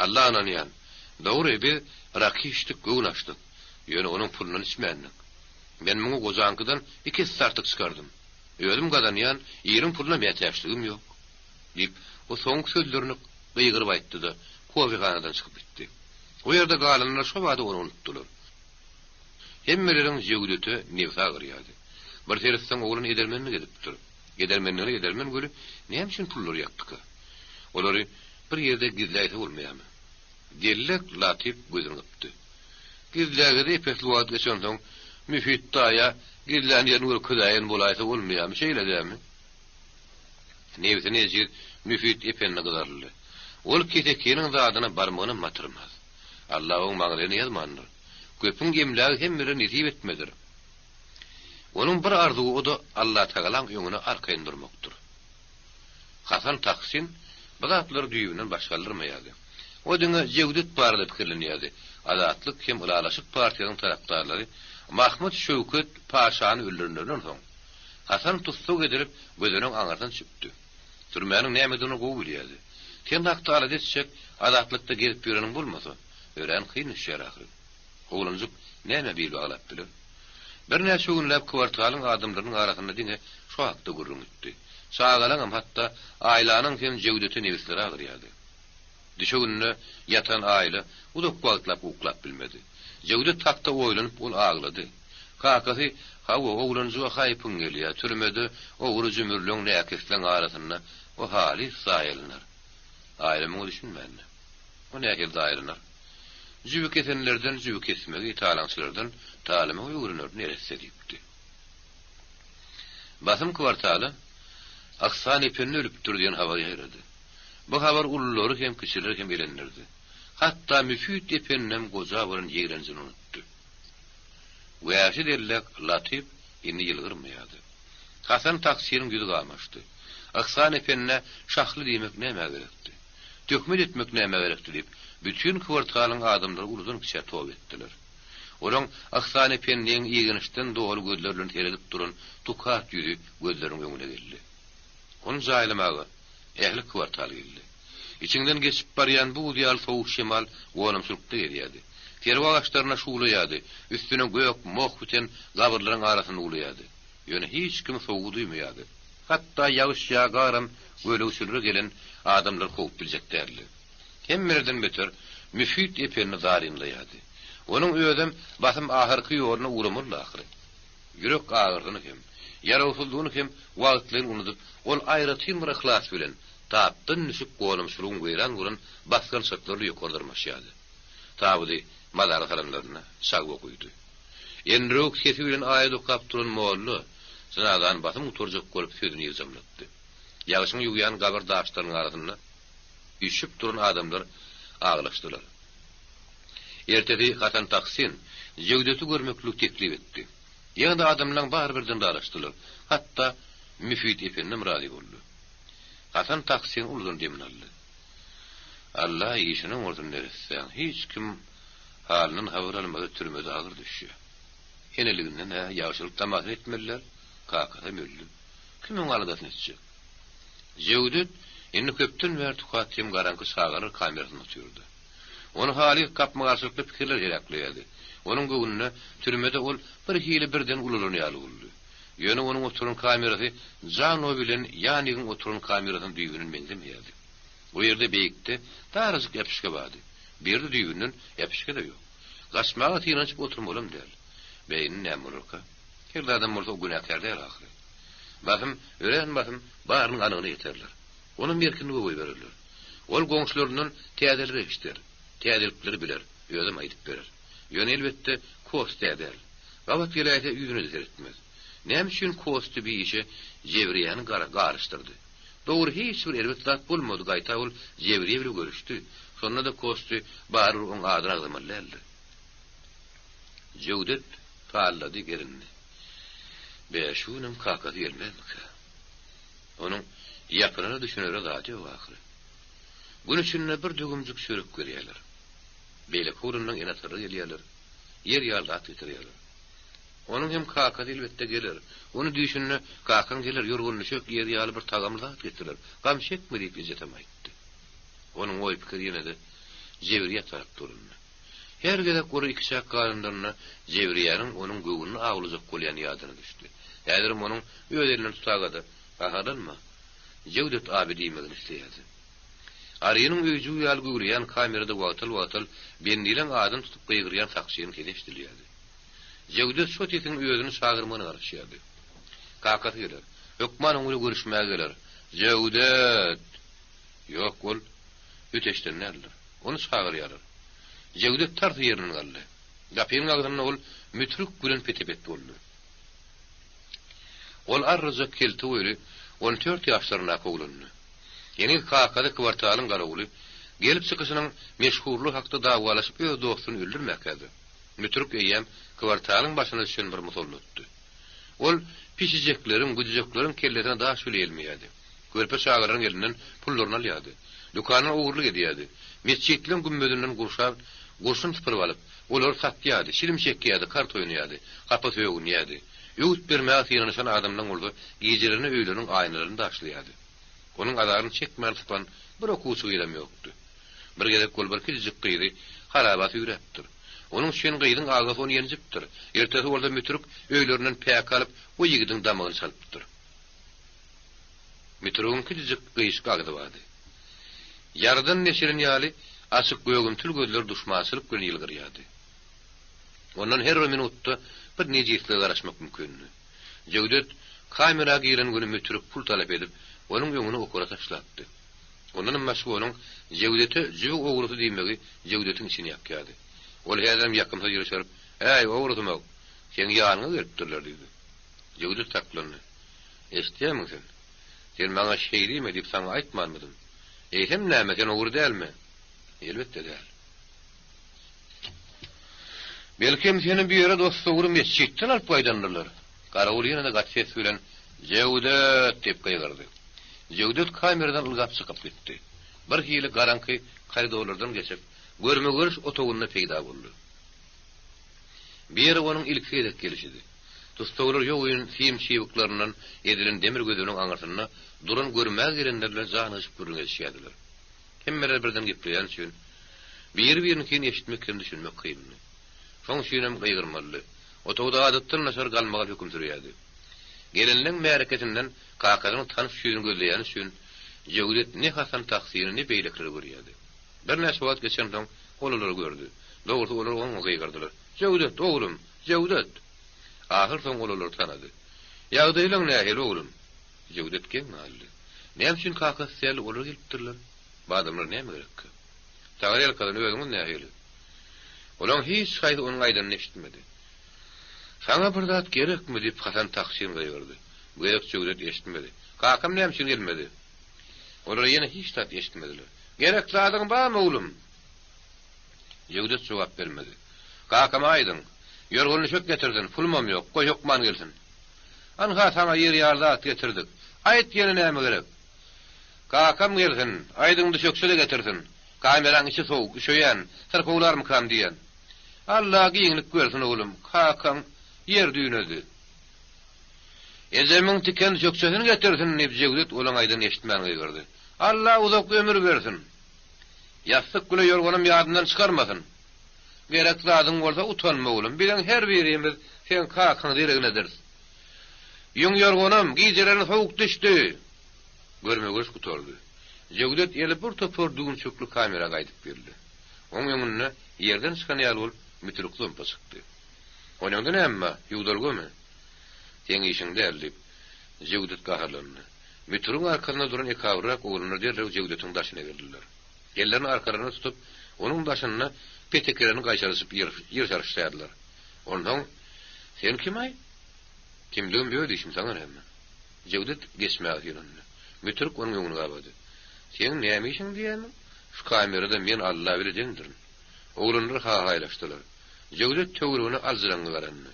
Alla ynanýan. Dogry, biz raky içdik, göwün açdyk. Ýöne onuň pulundan içmändik. Men muňa gojaňkydan iki esse artyk çykardym. Özüm gazanýan, iliň puluna mätäçligim ýok. Diýip, o soňky sözlerini gygyryp aýtdy-da, kofehanadan çykyp gitdi. O ýerde galanlar şo bada ony unutdylar. Hemmeleriň Jewdete nebsi agyrýardy. Bir seretseň oglan edermenlik edipdir. Edermenligine edermen weli näme üçin pullary ýakdyka? Olary bir ýerde gizläýse bolmaýarmy? Dellek Latyp gözüni gypdy. Gizlägede ep-esli wagt geçensoň, Müfit daýa gizlän ýerini görkezäýen bolaýsa bolmaýarmy, şeýle dälmi? Nebsine ejiz Müfit ependi gyzaryldy. Ol kesekiniň zadyna barmagynam batyrmaz. Alla oň maňlaýyna ýazmandyr. Köpüň emlägi hemmelere nesip etmedir. Onuň bir arzuwy o-da Allatagalaň öňüne arkaýyn durmakdyr. Hasan Tahsin bu zatlary düýbünden baş galdyrmaýardy. O diňe Jewdet barada pikirlenýärdi. Azatlyk hem Ylalaşyk partiýasynyň tarapdarlary Mahmyt Şöwket paşany öldürenlerinden soň, Hasan tussag edilip, gözenegiň aňyrsyna düşüpdi. Türmäniň nämedigini gowy bilýärdi. Sen hakda alada etjek, azatlykda gezip ýöreniň bolmasa, örän kyn düşýär ahyry. Oglanjyk nämä bil baglap biler? Birnäçe günläp kwartalyň adamlarynyň arasynda diňe şu hakda gürrüň gitdi. Çagalaňam, hatda Aýlanyň hem Jewdete nebisleri agyrýardy. Düşeginde ýatan Aýla uzak wagtlap uklap bilmedi. Jewdet hakda oýlanyp ol aglady. Kakasy, Hawa, oglanjyga haýpyň gelýär, türmede ogry-jümürleň, näkesleň arasynda o halys zaýalanar. Aýla muňa düşünmändi. O nähili zaýalanar? Jübi kesenlerden jübi kesmegi, talaňçylardan talamagy öwrener, neresse diýipdi. Basym kwartala Yhsan ependi ölüpdir diýen habar ýaýrady. Bu habar ululary hem, kiçileri hem elendirdi. Hatda Müfit ependem goja bolan ýigrenjini unutdy. Wäşi dellek Latyp indi ýylgyrmaýardy. Hasan taksiniň ýüzi gamaşdy. Yhsan ependä şahly diýmek nämä gerekdi? Töhmet etmek nämä gerekdi diýip, bütin kwartalyň adamlary uludan-kiçä toba etdiler. Olaň Yhsan ependiň igençden doly gözleri bilen seredip duran tukat ýüzi gözleriniň öňüne geldi. Ony jaýlamaga ähli kwartal geldi. Içiňden geçip barýan buz ýaly sowuk şemal gonamçylykda gezýärdi. Serwi agaçlaryna şuwlaýardy, üstüne gök moh biten gabyrlaryň arasynda uwlaýardy. Ýöne hiç kim sowugy duýmaýardy. Hatda ýagyş ýa garam gölegçilige gelen adamlary kowup biljek däldi. Hemmelerden beter Müfit ependi zarynlaýardy. Onuň özem basym ahyrky ýoluna ugramalydy ahyry. Ýürek agyrsyny hem, ýarawsyzlygyny hem wagtlaýyn unudyp, ol aýratyn bir yhlas bilen tapdan düşüp gonamçylygyň weýran bolan basgançaklaryny ýokary dyrmaşýardy. Tabydy mazara salanlarynda çagba guýdy. Endiräwük sesi bilen aýat okap duran molla jynazany basym gutarjak bolup sözüni ýygjamlatdy. Ýagşyň ýuwýan gabyr daşlarynyň arasynda üýşüp duran adamlar aglaşdylar. Ertesi Hasan Tahsin Jewdeti görmekligi teklip etdi. Ýene-de adamlaň bary birden dalaşdylar. Hatda Müfit ependem razy boldy. Hasan Tahsin uludan demini aldy. Alla işiniň bolsun neressäň, hiç kim halyndan habar almasa türmede agyr düşýär. Eneliginden-ä ýagşylyk tamasyny etmeliler, kakasam öldi. Kim oň aladasyny etjek? Jewdet indi köpden bäri tukat hem garaňky çagalar kamerasynda otyrdy. Ony halys gapma-garşylykly pikirler heläkleýärdi. Onuň göwnüne, türmede ol bir hili birden ulalan ýaly boldy. Ýöne onuň oturan kamerasy Jano bilen Ýanigiň oturan kamerasyna düýbünden meňzemeýärdi. O ýerde beýikde darajyk äpişge bardy. Bu ýerde düýbünden äpişge-de ýok. Gaçmaga synanyşyp oturmalam däl. Be, indi näme bolarka? Her zadam bolsa o günäkär däl ahyry. Basym, örän basym barynyň anygyna ýeterler. Onam erkinlige goýbererler. Ol goňşularyndan täzeleri eşider, täzelikleri biler, özem aýdyp berer. Ýöne elbetde Kostýa däl. Gabat geläýse ýüzüne-de seretmez. Näme üçin Kostýa bi işe Jebriýäni garyşdyrdy? Dogry hiç bir erbet zat bolmady, gaýta ol Jebriýe bile görüşdi. Şonda-da Kostýa barybir oň adyny agzamaly däldi. Jöwdet pallady gerindi. Be, şu günem kakasy gelmezmikä? Onuň ýapynara düşünere zady ýok ahyry. Gün içinde bir döwümjik çörek berýärler. Beýleki ugrundan ene-atalary gelýärler. Ýer ýaly zat getirýärler. Onuň hem kakasy elbetde geler. Ony düýşünde kakaň geler, ýorgan-düşek iýer ýaly bir tagamly zat getirer. Gam çekme diýip ejesem aýtdy. Onuň oý-pikiri ýene-de Jebriýä tarap dolandy. Her gezek olar ikiçäk galanlarynda Jebriýäniň onuň göwnüni awlajak bolýany ýadyna düşdi. Häzirem onuň öz elinden tutaga-da, Gaharlanma, Jewdet abi diýmegini isleýärdi. Arynyň öýjügi ýaly güwleýän kamerada wagtal-wagtal bendileň adyny tutup gygyrýan sakçynyň sesi eşidilýärdi. Jewdet şo sesiň özüni çagyrmagyna garaşýardy. Kakasy geler. Hökman oň bilen görüşmäge geler. Jewdet! Ýok, ol öteşden däldir. Ony çagyrýarlar. Jewdet tarsa ýerinden galdy. Gapynyň agzynda ol Mütrük bilen pete-pet boldy. Ol arryjak kelte boýly, on tört ýaşlaryndaky oglandy. Heniz kakasy kwartalyň garawuly, gelip çykyşynyň meşhurlygy hakda dawalaşyp öz dostuny öldürmäkädi, Mütrük eýýäm kwartalyň başyna düşen bir musallatdy. Ol pişijekleriň, güjüjekleriň kellesine daş bile ýelmeýärdi. Körpe çagalaryň elinden pullaryny alýardy. Dükandan ogurlyk edýärdi. Metjitleň gümmezinden gurşap, gurşun sypyryp alyp, olary satýardy, çilim çekýärdi, kart oýnaýardy, gapa sögünýärdi. Öwüt bermäge synanyşan adamlaň bolsa gijelerine öýleriniň aýnalaryny daşlaýardy. Onuň azaryny çekmän sypan bir okuwçy gyzam ýokdy. Bir gezek ol bir kiçijik gyzy haraba süýräpdir. Onuň üçin gyzyň agasy ony ýenjipdir. Ertesi bolsa mütrük öýlerinden päki alyp, o ýigidiň damagyny çalypdyr. Mütrügiň kiçijik gyşyk agzy bardy. Ýardan deşilen ýaly, açyk gögümtil gözleri duşmançylyk bilen ýylgyrýardy. Ondan her bir minutda bir nejislige garaşmak mümkindi. Jöwdet kamera giren güni mütrük pul talap edip, onuň öňüne okara taşlapdy. Ondanam başga onuň Jöwdete jübi ogrusy diýmegi Jöwdetiň içini ýakýardy. Ol häzirem ýakymsyz ýyrşaryp, Äý, ogrusymak, seň ýanyňa gelipdirler diýdi. Jöwdet saklandy. Eşidýärmiň sen? Sen maňa şeý diýme diýip saňa aýtmanmydym? Eýsem näme, sen ogry dälmi? Elbetde däl. Belkem seni bu ýere dos-dogry metjitden alyp gaýdandyrlar. Garawul ýene-de gaty ses bilen, Jewdet! diýip gygyrdy. Jewdet kameradan ylgap çykyp gitdi. Bir hili garaňky koridorlardan geçip, görme-görüş otagynda peýda boldy. Bu ýere onuň ilki gezek gelşidi. Tussaglar ýogyn sim çybyklaryndan edilen demir gözüniň aňyrsynda duran görmäge gelenler bilen janygyşyp gürrüň edişýärdiler. Hemmeler birden gepleýäni üçin, biri-biriniňkini eşitmek hem düşünmek kyndy. Şoň üçinem gygyrmalydy. Otagda adatdan daşary galmagal höküm sürýärdi. Gelenleň märekesinden kakasynyň tanyş ýüzüni gözleýäni üçin, Jewdet ne Hasan Tahsyny, ne beýlekileri görýärdi. Birnäçe wagt geçensoň, ol olary gördi. Dogrusy, olar oňa gygyrdylar, Jewdet, oglum! Jewdet! Ahyrsoňy ol olary tanady. Ýagdaýlaň nähili, oglum? Jewdet geň galdy. Näme üçin kakasy däl olar gelipdirler? Bu adamlara näme gerekkä? Taňryýalkasyn, özüňiz nähili? Olaň hiç haýsy onuň aýdanyny eşitmedi. Saňa bir zat gerekmi? diýip, Hasan Tahsyn gygyrdy. Bu gezek Jewdet eşitmedi. Kakam näme üçin gelmedi? Olar ýene hiç zat eşitmediler. Gerek zadyň barmy, oglum? Jewdet jogap bermedi. Kakama aýdyň, ýorgan-düşek getirsin, pulumam ýok, goý hökman gelsin. Anha saňa ýer ýaly zat getirdik. Aýt ýene näme gerek? Kakam gelsin, aýdyň düşekçe-de getirsin. Kameraň içi sowuk, üşeýän, syrkawlarmykam diýýän. Alla giňlik bersin oglum, kakaň ýer düýnedi. Ejemiň tiken düşekçesini getirsin, diýip Jewdet olaň aýdanyny eşitmän gygyrdy. Alla uzak ömür bersin. Ýassyk bile ýorganam ýadyndan çykarmasyn. Gerek zadyň bolsa utanma oglum, biziň her birimiz seň kakaň dereginediris. Ýüň ýorganam, gijelerine sowuk düşdi. Görme-görüş gutardy. Jewdet eli bir topar düwünçekli kamera gaýdyp geldi. Oň öňünde ýerden çykan ýaly bolup mütürik zompa çykdy. Onuňda näme bar, ýuwdalgamy? Seň işiň däl, diýip, Jewdet gaharlandy. Mütürigiň arkasynda duran ekabyrrak oglanlar derrew Jewdetiň daşyna geldiler. Ellerini arkalaryna tutup, onuň daşynda petekelerini gaýşaryşyp ýyrşaryşýardylar. Onsoň, Sen kim-aý? Kimligim öz işim, saňa näme? Jewdet geçmäge synandy. Mütürik onuň öňüni gabady. Seň näme işiň diýýämiň? Şu kamerada men Alla bile deňdirin. Oglanlar ha-haýlaşdylar. Jewdet töweregine aljyraňňy garandy.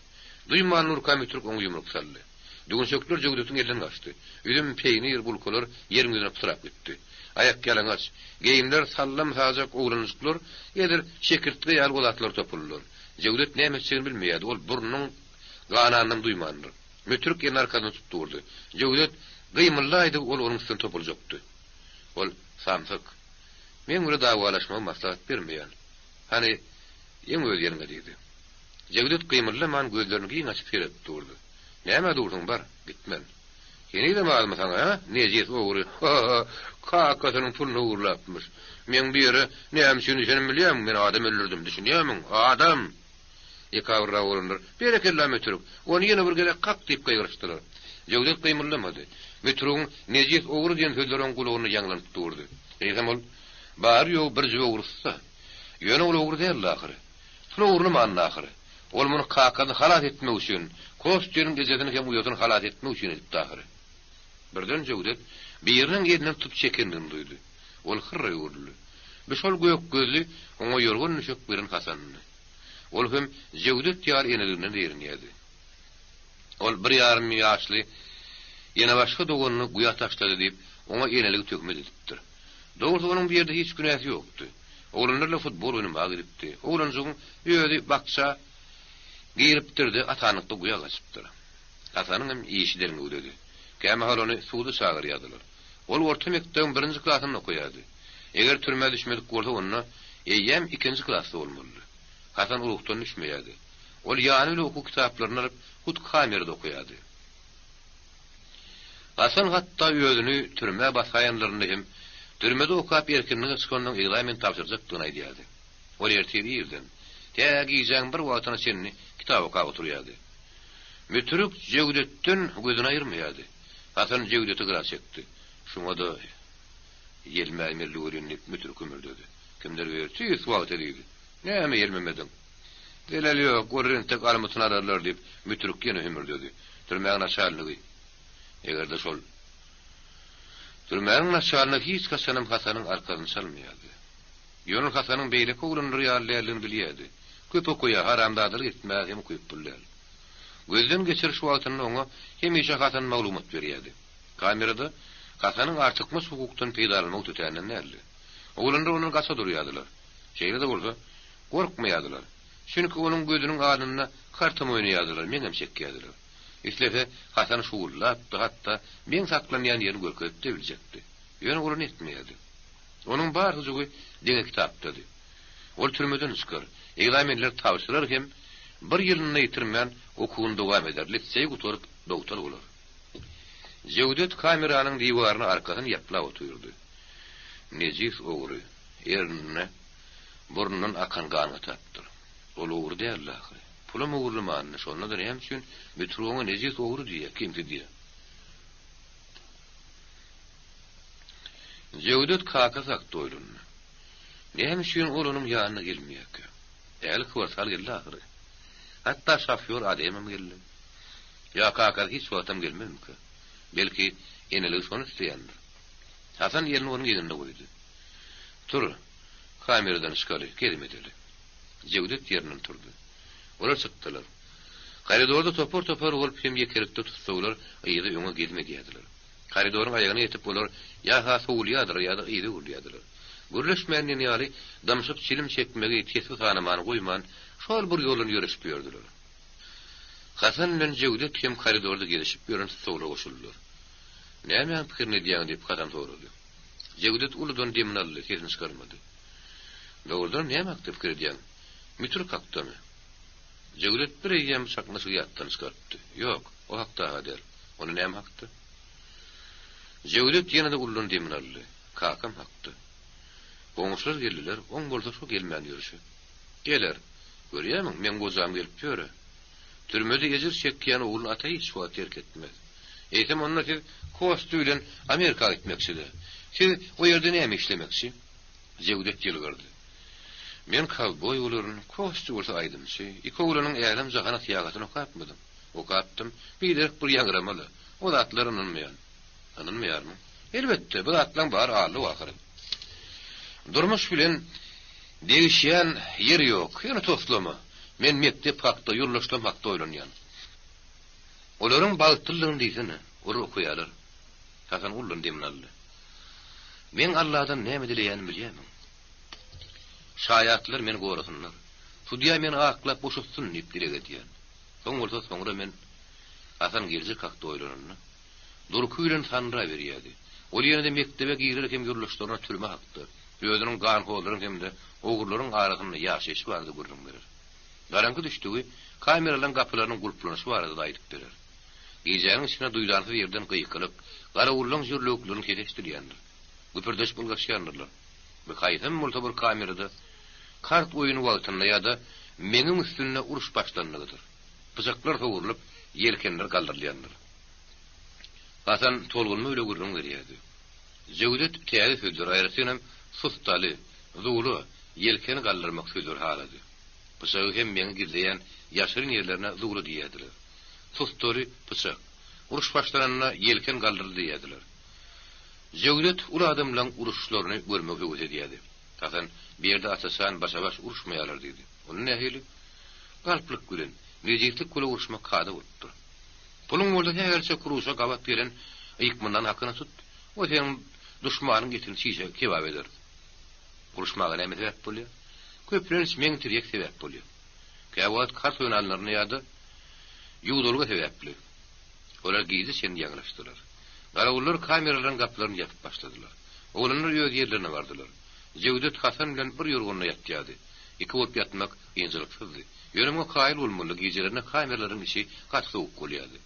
Duýman durka Mütürik oňa ýumruk saldy. Düwünçekler Jöwdetiň elinden gaçdy. Üzüm, peýnir, bulkalar ýeriň ýüzüne pytrap gitdi. Aýakýalaňaç, geýimler sallam-sajak oglanjyklar edil çekirtge ýaly o zatlara topuldylar. Jöwdet näme etjegini bilmeýärdi, ol burnunyň gananynam duýmandyr. Mütürik elini arkasyna tutup durdy. Jöwdet gymyldaýdygy ol onuň üstüne topuljakdy. Ol, Samsyk. Meň bile dawalaşmagy maslahat bermeýän. Hany, ýeň öz ýeriňe diýdi. Jewdet gymyldaman gözlerini giň açyp seredip durdy. Nämä dursuň bar, gitmen. Henizem azmy saňa, hä, nejis ogry, ha-ha, kakasynyň puluny ogurlapmyş. Meň bu ýere näme üçin düşenimi bilýämiň, men adam öldürdim, düşünýämiň, adam! Ekabyrrak oglanlar, Berekella, mütürik, ony ýene bir gezek kak! diýip gygyryşdylar. Jewdet gymyldamady. Mütürigiň nejis ogry diýen sözleri oň gulagynda ýaňlanyp durdy. Eýsem ol, bary-ýogy bir jübe ogrusy-da. Ýöne ol ogry däldi ahyry. Pul ogurlamandy ahyry. Ol muny kakasyny halas etmek üçin, Kostýanyň ejesini hem uýasyny halas etmek üçin edipdi ahyry. Birden Jöwdet biriniň elinden tutup çekendigini duýdy. Ol hyrra öwrüldi. Bu şol gök gözli, oňa ýorgan-düşek beren Hasandy. Ol hem Jöwdet ýaly eneliginden zeýrenýärdi. Ol bir ýarym ýaşly ýene başga doganyny guýa taşlady diýip, oňa eneligi töhmet edipdir. Dogrusy onuň bu ýerde hiç günäsi ýokdy. Oglanlar bilen futbol oýnamaga gidipdi. Oglanjygyň özi bakja giripdir-de, atanlykda guýa gaçypdyr. Hasanyň hem işi derňewdedi. Kämahal ony suda çagyrýardylar. Ol orta mekdebiň birinji klasynda okaýardy. Eger türmä düşmedik bolsa, onda eýýäm ikinji klasda bolmalydy. Hasan ruhdan düşmeýärdi. Ol ýany bilen okuw kitaplaryny alyp, hut kamerada okaýardy. Hasan hatda özüni türmä basaýanlarynda hem türmede okap erkinlige çykandan ekzamen tabşyrjakdygyny aýdýardy. Ol ertir irden, tä gijäň bir wagtyna çenli kitap okap oturýardy. Mütürik Jewdetden gözüni aýyrmaýardy. Hasan Jewdeti gyra çekdi. Şuňa-da ýelmäýmeli welin diýip, mütürik hümürdedi. Kimdir biri, Tüýs wagty diýdi. Näme ýelmemediň? Zelel ýok, olar entek almytyny alarlar diýip, mütürik ýene hümürdedi. Türmäň naçalnigi. Eger-de şol Türmäniň naçalnigi hiç haçanam Hasanyň arkasyny çalmaýardy. Ýöne ol Hasanyň beýleki oglanlar ýaly däldigini bilýärdi. Köp okaýar, haramzadalyk etmäge hem ukyply däl. Gözden geçiriş wagtynda oňa hemişe Hasan maglumat berýärdi. Kamerada Hasanyň artykmaç hukukdan peýdalanmagy tötänden däldi. Oglanlar ondan gaça durýardylar. Şeýle-de bolsa, gorkmaýardylar. Çünki onuň gözüniň alnynda kartam oýnaýardylar, meňem çekýärdiler. Islese, Hasan şugullap-da, hatda meň saklanýan ýerimi görkezip-de biljekdi. Ýöne ol ony etmeýärdi. Onuň bar hyjuwy diňe kitapdady. Ol türmeden çykar, ekzamenleri tabşyrar hem bir ýylyny ýitirmän okuwyny dowam eder, liseýi gutaryp, dogtor bolar. Jewdet kameranyň diwaryna arkasyny ýaplap otyrdy. Nejis ogry, ernine burnundan akan gan gatapdyr. Ol ogry däldi ahyry. Pulam ogurlamandy, şonda-da näme üçin Mütür oňa nejis ogry diýýär, kemsidýär. Jewdet kakasy hakda oýlandy. Näme üçin ol onuň ýanyna gelmeýärkä? Äli kwartal geldi ahyry. Hatda şofýor Ademem geldi. Ýa kakasy hiç wagtam gelmezmikä? Belki, eneligi şony isleýändir. Hasan elini onuň egnine goýdy. Tur, kameradan çykaly, gezim edeli. Jewdet ýerinden turdy. Olar çykdylar. Koridorda topar-topar bolup hem ýekelikde tussaglar yza-öňe gezim edýärdiler. Koridoryň aýagyna ýetip olar ýa-ha sowulýardylar ýa-da yza öwrülýärdiler. Gürleşmän diýen ýaly, dymşyp çilim çekmegi, tesbi sanamany goýman, şol bir ýoldan ýöreşip ýördüler. Hasan bilen Jewdet hem koridorda gezişip ýören tussaglara goşuldylar. Nämäň pikirini edýäň? diýip, Hasan sorady. Jewdet uludan demini aldy, sesini çykarmady. Dogrudanam näme hakda pikir edýäň? Mütürik hakdamy? Jewdet bir eýýäm çaknyşygy ýatdan çykarypdy. Ýok, o hakda-ha däl. Onda näme hakda? Jewdet ýene-de uludan demini aldy. Kakam hakda. Goňşular geldiler, oň bolsa şo gelmän ýörşi. Geler. Görýämiň, meň gojam gelip ýör-ä. Türmede ejir çekýän ogluny ata hiç wagt terk etmez. Eýsem onda siz Kostýa bilen Amerika gitmekçi-dä. Siz o ýerde näme işlemekçi? Jewdet ýylgyrdy. Men kowboý bolaryn, Kostýa bolsa aýdymçy. Iki oglanyň älem-jahana syýahatyny okapmydyň? Okapdym. Biderek bir ýaňrama-la. O zatlara ynanmaýan. Ynanmaýarmyň? Elbetde, bu zatlaň bary aldaw ahyry. Durmuş bilen degişýän ýeri ýok. Ýöne toslama. Men mekdep hakda, ýoldaşlarym hakda oýlanýan. Olaryň bagtlydygyny diýsene. Olar okaýarlar. Hasan ullan demini aldy. Meň Alladan näme dileýänimi bilýärmiň? Şaýatlar meni gorasynlar. Sudýa meni aklap boşatsyn diýip dileg edýän. Soň bolsa soňra men Hasan geljek hakda oýlananda, durky bilen sandyraberýärdi. Ol ýene-de mekdebe girer hem ýoldaşlaryna türme hakda, özüniň ganhorlaryň hem-de ogrularyň arasynda ýaşaýşy barada gürrüň berer. Garaňky düşdügi, kameralaryň gapylarynyň gulplanyşy barada-da aýdyp berer. Gijäniň içinde duýdansyz ýerden gykylyk, garawullaň jürlewükleriniň sesi eşidilýändir. Güpürdeşip ylgaşýandyrlar. We haýsam bolsa bir kamerada kart oýuny wagtynda ýa-da meňiň üstünde uruş başlandygydyr. Pyçaklar sowrulyp, ýelkenler galdyrylýandyr. Hasan tolgunma bile gürrüň berýärdi. Jewdet täze sözleri, aýratynam sustaly, zula, ýelken galdyrmak sözleri halady. Pyçagy hem meňi gizleýän ýaşyryn ýerlerine zula diýýärdiler. Sustaly, pyçak. Uruş başlananda ýelken galdyryldy diýýärdiler. Jewdet uly adamlaň uruşlaryny görmegi höwes edýärdi. Hasan, Bu ýerde aç-açan, başa-baş uruşmaýarlar diýdi. Onda nähili? Galplyk bilen, nejislik bile uruşmak kada bolupdyr. Puluň bolsa sähelçe kuruşa gabat gelen ykmyndan hakyna tut, o seniň duşmanyň etini çişe kebap eder. Uruşmaga näme sebäp bolýar? Köplenç meň tirýek sebäp bolýar. Käwagt kart oýnanlaryna ýa-da ýuwdalga sebäpli. Olar gije çenli ýaňlaşdylar. Garawullar kameralaryň gapylaryny ýapyp başladylar. Oglanlar öz ýerlerine bardylar. Jewdet Hasan bilen bir ýorganda ýatýardy. Iki bolup ýatmak ynjalyksyzdy. Ýöne muňa kaýyl bolmaly, gijelerine kameralaryň içi gaty sowuk bolýardy.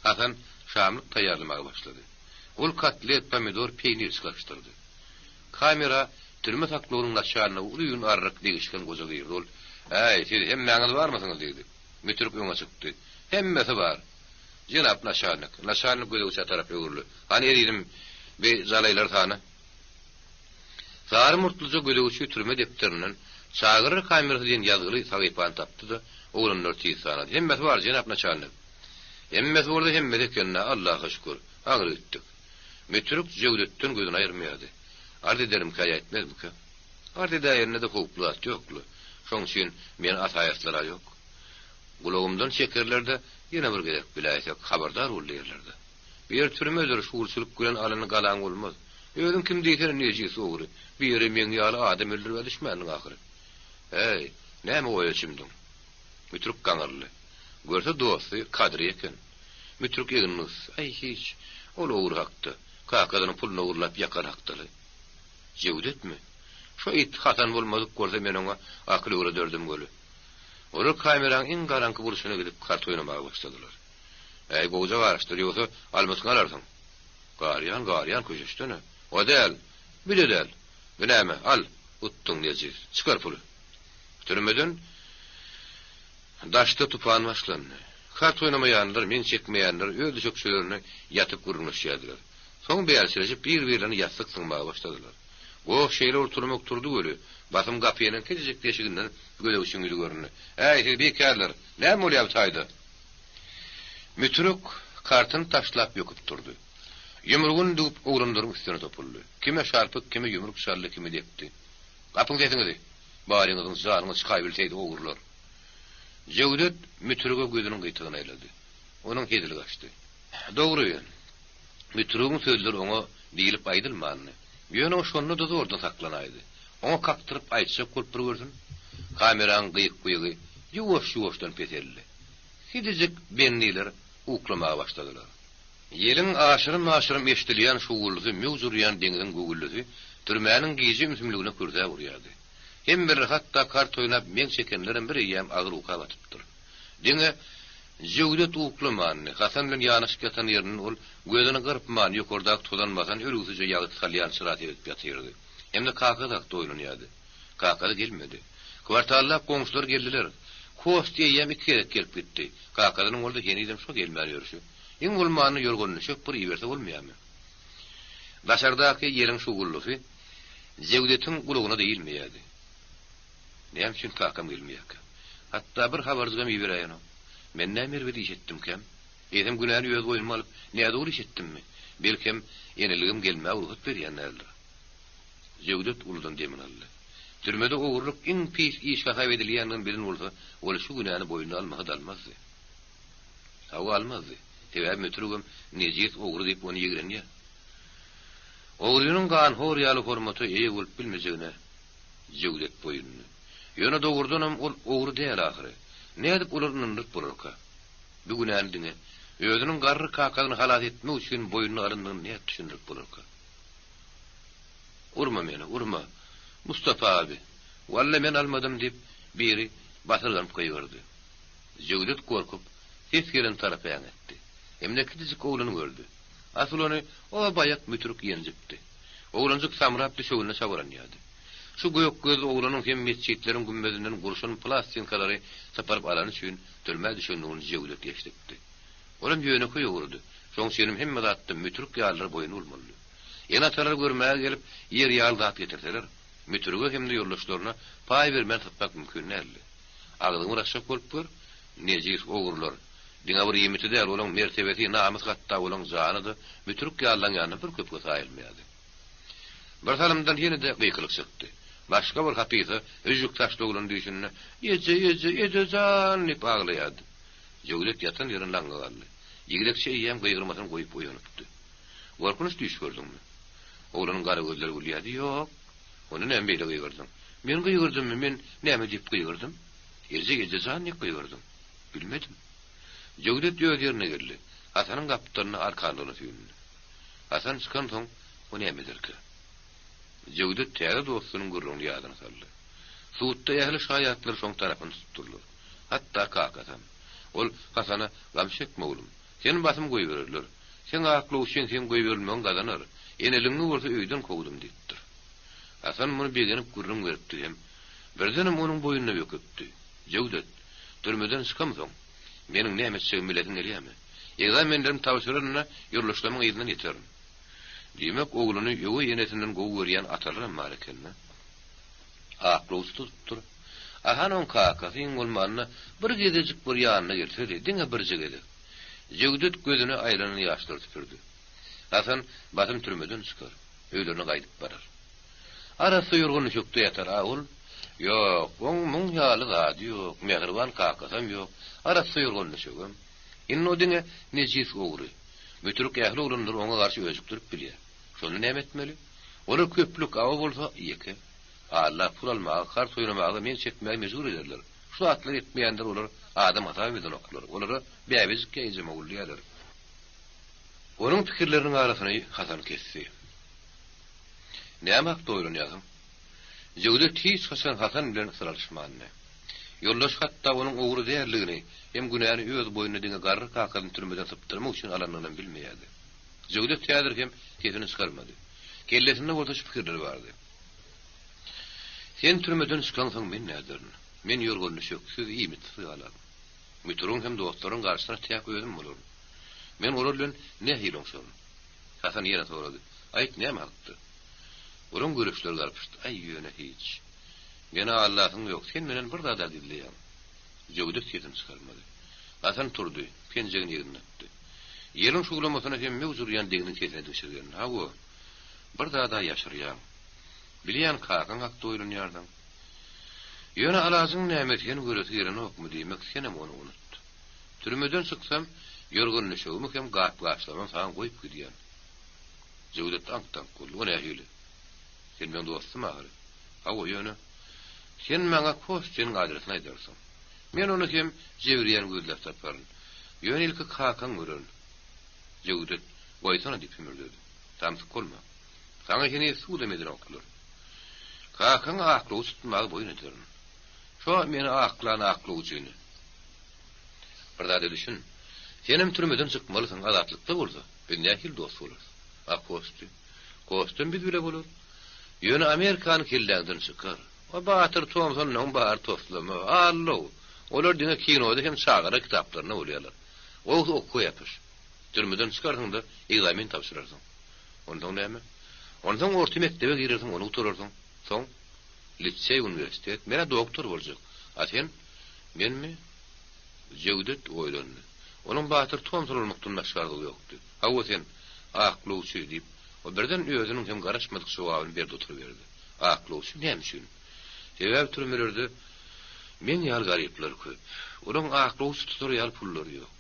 Hasan şamlyk taýýarlamaga başlady. Ol kotlet, pomidor, peýnir çykaryşdyrdy. Kamera türme saklawynyň naçalnigi uzyn arryk degişgen goja girdi. Ol, Äý, siz hemmäňiz barmysyňyz? diýdi. Mütürik öňe çykdy. Hemmesi bar. Jenap naçalnik. Naçalnik gözegçä tarap öwrüldi. Hany ezizim, bi jalaýlary sana. Sary murtluja gözegçi türme depderinden Çagyryr kamerasy diýen ýazgyly sahypany tapdy-da, oglanlary tiz sanady. Hemmesi bar, jenap naçalnik. Hemmesi bolsa hemmesi eken-dä, Allaha şükür. Aňry gitdik. Mütürik Jöwdetden gözüni aýyrmaýardy. Arz edermikä ýa etmezmikä? Arz edäýende-de howply zat ýok-la. Şoň üçin meni asaýaslar-a ýok. Gulagymdan çekerler-de, ýene bir gezek biläýsek, habardar bol diýerler-de. Bu ýer türmedir, şugulçylyk bilen alany galaň bolmaz. Özüň kim diýsene, nejis ogry, bu ýere meň ýaly adam öldüribä düşmändiň ahyry. Häý, näme oýa çümdüň? Mütrük gaňyryldy. Görse dosty Kadry eken. Mütrük egnini gysdy. Aý, hiç. Ol ogry hakda. Kakasynyň puluny ogurlap ýakan hakda-laý. Jewdetmi? Şo it Hasan bolmadyk bolsa men oňa akyl öwrederdim weli. Olar kameraň iň garaňky burçuna gidip kart oýnamaga başladylar. Äý, gowja garyşdyr, ýogsa almytyňy alarsyň. Garýan, garýan, köşeşsene. O däl, bi-de däl. Bu näme, al, utduň, nejis. Çykar puly. Türmeden daşda tupan başlandy. Kart oýnamaýanlar, meň çekmeýänler öz düşekçelerinde ýatyp gürrüňleşýärdiler. Soň bälçireşip bir-birlerine ýassyk zyňmaga başladylar. Goh şeýle bir turmak turdy weli, basym gapynyň kiçijik deşiginden gözegçiň ýüzi göründi. Äý, siz bikärler, näme bolýar bu taýda? Mütürik kartyny taşlap böküp turdy. Ýumrugyny düwüp oglanlaryň üstüne topuldy. Kime şarpyk, kime ýumruk çaldy, kimi depdi. Gapyň sesiňizi! Baryňyzyň janyňyz çykaýbilseýdi ogrular! Jewdet Mütürige gözüniň gyýtagyny aýlady. Onuň hezili gaçdy. Dogry, Mütürigiň sözleri oňa diýlip aýdylmandy. Ýöne o şonda-da zordan saklanaýdy. Oňa kakdyryp aýtjak bolup bir görsün. Kameraň gyýyk-gyýygy ýuwaş-ýuwaşdan peseldi. Kiçijik bendiler uklamaga başladylar. Ýeliň aşyrym-aşyrym eşidilýän şuwwuldysy möwç urýan deňziň güwwüldisi türmäniň gije ümsümligine kürsäp urýardy. Hemmeler hatda kart oýnap meň çekenlerem bir eýýäm agyr uka batypdyr. Diňe Jöwdet uklamandy. Hasan bilen ýanaşyk ýatan ýerinden ol gözüni gyrpman ýokardaky tozan basan ölügsije ýagty salýan çyra seredip ýatyrdy. Hem-de kakasy hakda oýlanýardy. Kakasy gelmedi. Kwartallap goňşular geldiler. Kostýa eýýäm iki gezek gelip gitdi. Kakasynyň bolsa henizem şo gelmän ýörşi. Iň bolmanda ýorgan-düşek bir iberse bolmaýarmy? Daşardaky ýeliň şuwwuldysy Jewdetiň gulagyna-da ilmeýärdi. Näme üçin kakam gelmeýärkä? Hatda bir habarjygam iberäýenok. Men näme erbet iş etdimkäm? Eýsem günäni öz boýnuma alyp, nädogry iş etdimmi? Belkem, eneligim gelmäge rugsat berýän däldir. Jewdet uludan demini aldy. Türmede ogurlyk iň pis iş hasap edilýändigini bilen bolsa, ol şu günäni boýnuna almasa-da almazdy. Hawa, almazdy. Sebäbi Mütrügem nejis ogry diýip ony ýigrenýär. Ogrynyň ganhor ýaly hormata eýe bolup bilmejegine Jöwdet boýundy. Ýöne dogrudanam ol ogry däl ahyry. Nädip olary ynandyryp bolarka? Bu günäni diňe özüniň garry kakasyny halas etmek üçin boýnuna alandygyny nädip düşündirip bolarka? Urma meni, urma, Mustapa abi. Walla men almadym diýip, biri basyrganyp gygyrdy. Jöwdet gorkup, ses gelen tarapa äňetdi. Hem-de kiçijik oglany gördi. Asyl ony o baýak mütürik ýenjipdi. Oglanjyk samrap düşeginde çabalanýardy. Şu gök gözli oglanyň hem metjitleriň gümmezinden gurşun plastinkalary sypyryp alany üçin türmä düşendigini Jöwdet eşidipdi. Olam ýönekeý ogrudy. Şoň üçinem hemme zatda mütürik ýalylara boýun bolmalydy. Ene-atalary görmäge gelip, ýer ýaly zat getirseler, mütürige hem-de ýoldaşlaryna paý bermän sypmak mümkin däldi. Agzyňy bir açjak bolup gör, nejis ogrular! Diňe bir iýmiti däl, olaň mertebesi, namysy hatda olaň jany-da mütürik ýalylaň ýanynda bir köpüge saýylmaýardy. Bir salymdan ýene-de gykylyk çykdy. Başga bir hapysa hüžžük saçly oglan düýşünde, Eje, eje, eje jan! diýip aglaýardy. Jöwdet ýatan ýerinden laňňa galdy. Ýigdekçe eýýäm gygyrmasyny goýup oýanypdy. Gorkunç düýş gördüňmi? Oglanyň gara gözleri gülýärdi. Ýok. Onda näme beýle gygyrdyň? Men gygyrdymmy? Men näme diýip gygyrdym? Eje, eje jan diýip gygyrdyň. Bilmedim. Jöwdet öz ýerine geldi. Hasanyň gapdalyna arkanlygyna süýndi. Hasan çykansoň, o näme ederkä? Jöwdet täze dostunyň gürrüňini ýadyna saldy. Sudda ähli şaýatlar şoň tarapyny tutupdyrlar. Hatda kakasam. Ol Hasana, Gam çekme, oglum. Seni basym goýbererler. Seň aklawçyň seň goýberilmegiňi gazanar. Eneligiňi bolsa öýden kowdum diýipdir. Hasan muny begenip gürrüň beripdi hem birdenem onuň boýnuna böküpdi. Jöwdet, türmeden çykamsoň, meniň näme etjegimi bilesiň gelýärmi? Ekzamenlerimi tabşyraryn-da, ýoldaşlarymyň yzyndan ýeterin. Diýmek, ogluny öweý enesinden gowy görýän atalaram bar eken-dä. Aklawçy tutupdyr. Ahanyň kakasy iň bolmanda bir gezejik bir ýanyna gelsedi, diňe birje gezek. Jöwdet gözüne aýlanan ýaşlary süpürdi. Hasan basym türmeden çykar, öýlerine gaýdyp barar. Arassa ýorgan-düşekde ýatar, a ol? Ýok, oň muň ýaly zady ýok, mähriban kakasam ýok, arassa ýorgan-düşegem. Indi o diňe nejis ogry. Mütürik ähli oglanlary oňa garşy öjükdirip bilýär. Şonda näme etmeli? Olar köplük, a o bolsa ýeke. Alla pul almaga, kart oýnamaga, men çekmäge mejbur ederler. Şu zatlary etmeýänler olar adam hasap edenoklar. Olara bäbejik ýa ejem ogul diýerler. Onuň pikirleriniň arasyny Hasan kesdi. Näme hakda oýlanýarsyň? Jöwdet hiç haçan Hasan bilen syr alyşmandy. Ýoldaş hatda onuň ogry däldigini hem günäni öz boýnuna diňe garry kakasyny türmeden sypdyrmak üçin alandygynam bilmeýärdi. Jöwdet häzir hem sesini çykarmady. Kellesinde bolsa şu pikirler bardy. Sen türmeden çykaňsoň men näderin? Men ýorgan-düşeksiz, iýmitsiz galaryn. Müdiriň hem dostlaryň garşysyna täk özüm bolaryn. Men olar bilen nähili oňşaryn? Hasan ýene sorady. Aýt, näme hakda? Olaň göreçleri garpyşdy. Aý, ýöne hiç. Meni aldasyň ýok, sen menden bir zad-a gizleýäň. Jöwdet sesini çykarmady. Hasan turdy, penjegini egnine atdy. Ýeliň şuwlamasyna hem möwç urýan deňziň sesine diňşirgendi. Hawa, bir zad-a ýaşyrýaň. Bilýän, kakaň hakda oýlanýarsyň. Ýöne alajyň näme, seni göresi gelenokmy, diýmek, senem ony unut. Türmeden çyksam, ýorgan-düşegimi hem gap-gaçlarymam saňa goýup gidýän. Jöwdet aňk-taňk boldy. O nähili? Sen meň dostum ahyry. Hawa, ýöne. Sen maňa Kostiniň adresini aýdarsyň. Men ony hem jebirýän gözläp taparyn. Ýöne ilki kakaň görerin. Jöwdet, Goýsana diýip hümürdedi. Samsyk bolma. Saňa heniz sudam edenoklar. Kakaňy aklawçy tutmagy boýun ederin. Şo meni aklan aklawjyny. Bir zada düşün. Senem türmeden çykmalysyň, azatlykda bolsa, biz nähili dost bolarys? A Kosty? Kostam biz bile bolar. Ýöne Amerikany kelläňden çykar. O Batyr Tomsonlaň bary toslama. Allow! Olar diňe kinoda hem çagalar kitaplarynda bolýarlar. Gowusy okuwa ýapyş. Türmeden çykarsyň-da, ekzamen tabşyrarsyň. Onsoň näme? Onsoň orta mekdebe girersiň, ony gutararsyň. Soň? Liseý, uniwersitet. Men-ä doktor boljak. A sen? Menmi? Jewdet oýlandy. Onuň Batyr Tomson bolmakdan başga arzuwy ýokdy. Hawa, sen, aklawçy, diýip, o birden özüniň hem garaşmadyk jogabyny berdi oturyberdi. Aklawçy? Näme üçin? Sebäbi türmelerde meň ýaly garyplar köp. Olaryň aklawçy tutar ýaly pullary ýok.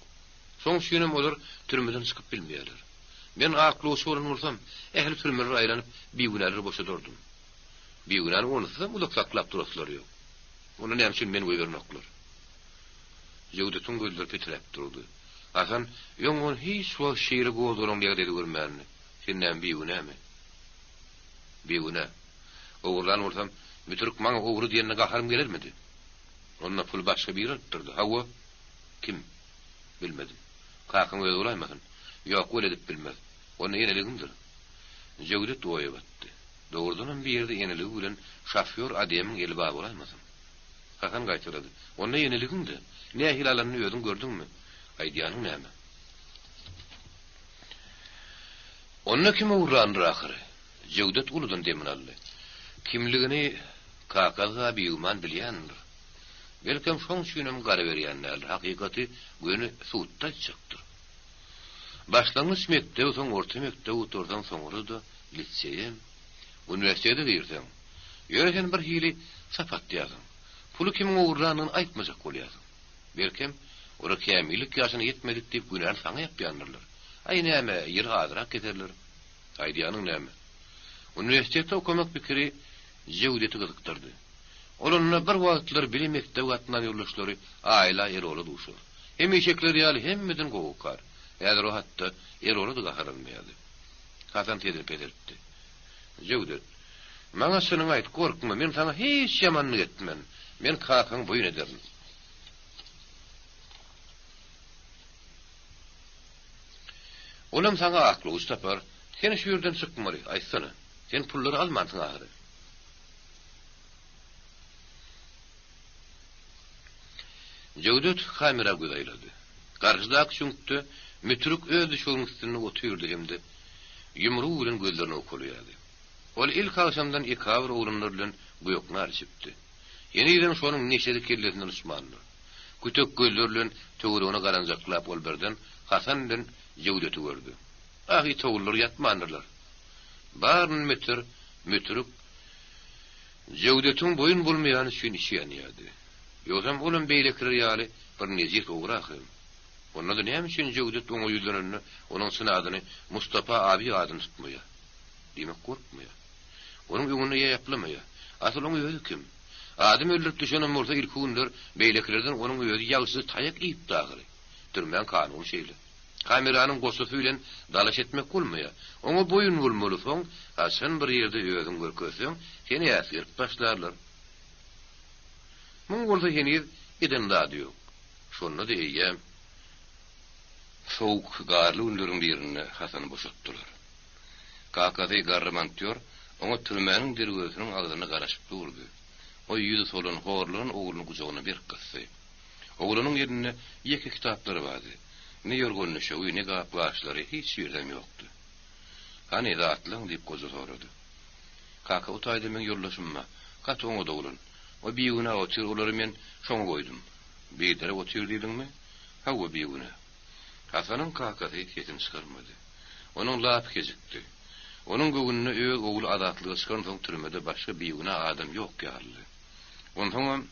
Şoň üçinem olar türmeden çykyp bilmeýärler. Men aklawçy bolan bolsam, ähli türmelere aýlanyp, bigünäleri boşadardym. Bigünäni onsuzam uzak saklap duraslary ýok. Onda näme üçin meni goýberenoklar? Jöwdetiň gözleri peträp durdy. Hasan öň ony hiç wagt şeýle gozgalaňly ýagdaýda görmändi. Sen näme bigünämi? Bigünä. Ogurlan bolsam, mütürik maňa ogry diýende gaharym gelermidi? Onda puly başga biri alypdyrdy. Hawa. Kim? Bilmedim. Kakaň özi bolaýmasyn? Ýok, ol edip bilmez. Onda eneligimdir. Jöwdet oýa batdy. Dogrudanam bir ýerde eneligi bilen şofýor Ademiň eli bar bolaýmasyn? Hasan gaýtalady. Onda eneligiň-de. Nähili alanyny özüň gördüňmi? Aýdýanyň näme? Onda kim ogurlandyr ahyry? Jöwdet uludan demini aldy. Kimligini kakasy-ha bigüman bilýändir. Belkem şoň üçinem gara berýän däldir. Hakykaty göni sudda aýtjakdyr. Başlangyç mekdebi soň orta mekdebi gutarsaň soňra-da liseýe, uniwersitete girseň. Ýöne sen bir hili sap atýarsyň. Puly kimiň ogurlandygyny aýtmajak bolýarsyň. Belkem, olar kämillik ýaşyna ýetmedik diýip günäni saňa ýapýandyrlar. Aý näme, ýeri azrak keserler. Aýdýanyň näme? Uniwersitetde okamak pikiri Jewdeti gyzykdyrdy. Ol onda bir wagtlar bile mekdebe gatnan ýoldaşlary Aýla Erola duşar. Hemişekiler ýaly hemmeden gowy okar. Häzir o hatda Erola-da gaharlanmaýardy. Hasan sesini peseltdi. Jewdet, maňa çynyňy aýt, gorkma, men saňa hiç ýamanlyk etmen. Men kakaňy boýun ederin. Olam saňa aklawçy tapar. Sen şu ýerden çykmaly, aýtsana. Sen pullary almansyň ahyry. Jöwdet kamera göz aýlady. Garşydaky çüňkde Mütürik öz düşeginiň üstünde otyrdy hem-de ýumrugy bilen gözlerini owkalaýardy. Ol ilki agşamdan ekabyr oglanlar bilen göknar içipdi. Henizem şonuň neşesi kellesinden uçmandyr. Kütek gözleri bilen töweregine garanjaklap ol birden Hasan bilen Jöwdeti gördi. Ah, it ogullar ýatmandyrlar. Baryndan beter Mütürik. Jöwdetiň boýun bolmaýany üçin içi ýanýardy. Ýogsam olam beýlekiler ýaly bir nejis ogry ahyryn. Onda-da näme üçin Jöwdet oňa ýüzlenende onuň çyn adyny Mustapa abi adyny tutmaýar? Diýmek gorkmaýar. Onuň öňünde ýaýaplamaýar. Asyl oň özi kim? Adam öldürip düşenem bolsa ilki günler beýlekilerden onuň özi ýagşyja taýak iýipdi ahyry. Türmäň kanuny şeýle. Kameranyň goşusy bilen dalaş etmek bolmaýar. Oňa boýun bolmaly soň haçan bir ýerde özüň görkezseň seni äsgerip başlarlar. Muň bolsa heniz eden zady ýok. Şonda-da eýýäm sowuk garly günleriň birinde Hasany boşatdylar. Kakasy garry montýor oňa türmäniň derwezesiniň agzynda garaşyp durdy. O ýüzi solan, horlanan ogluny gujagyna berk gysdy. Oglanyň elinde ýeke kitaplary bardy. Ne ýorgan-düşegi, ne gap-gaçlary, hiç birsem ýokdy. Hany, zatlaň? diýip, goja sorady. Kaka, o taýda meň ýoldaşym bar. Gaty oňat oglan. O bigünä otyr, olary men şoňa goýdum. Biderek otyr diýdiňmi? Hawa, bigünä. Hasanyň kakasy sesini çykarmady. Onuň lapy kejikdi. Onuň göwnüne öz ogly azatlyga çykansoň türmede başga bigünä adam ýok ýalydy. Onsoňam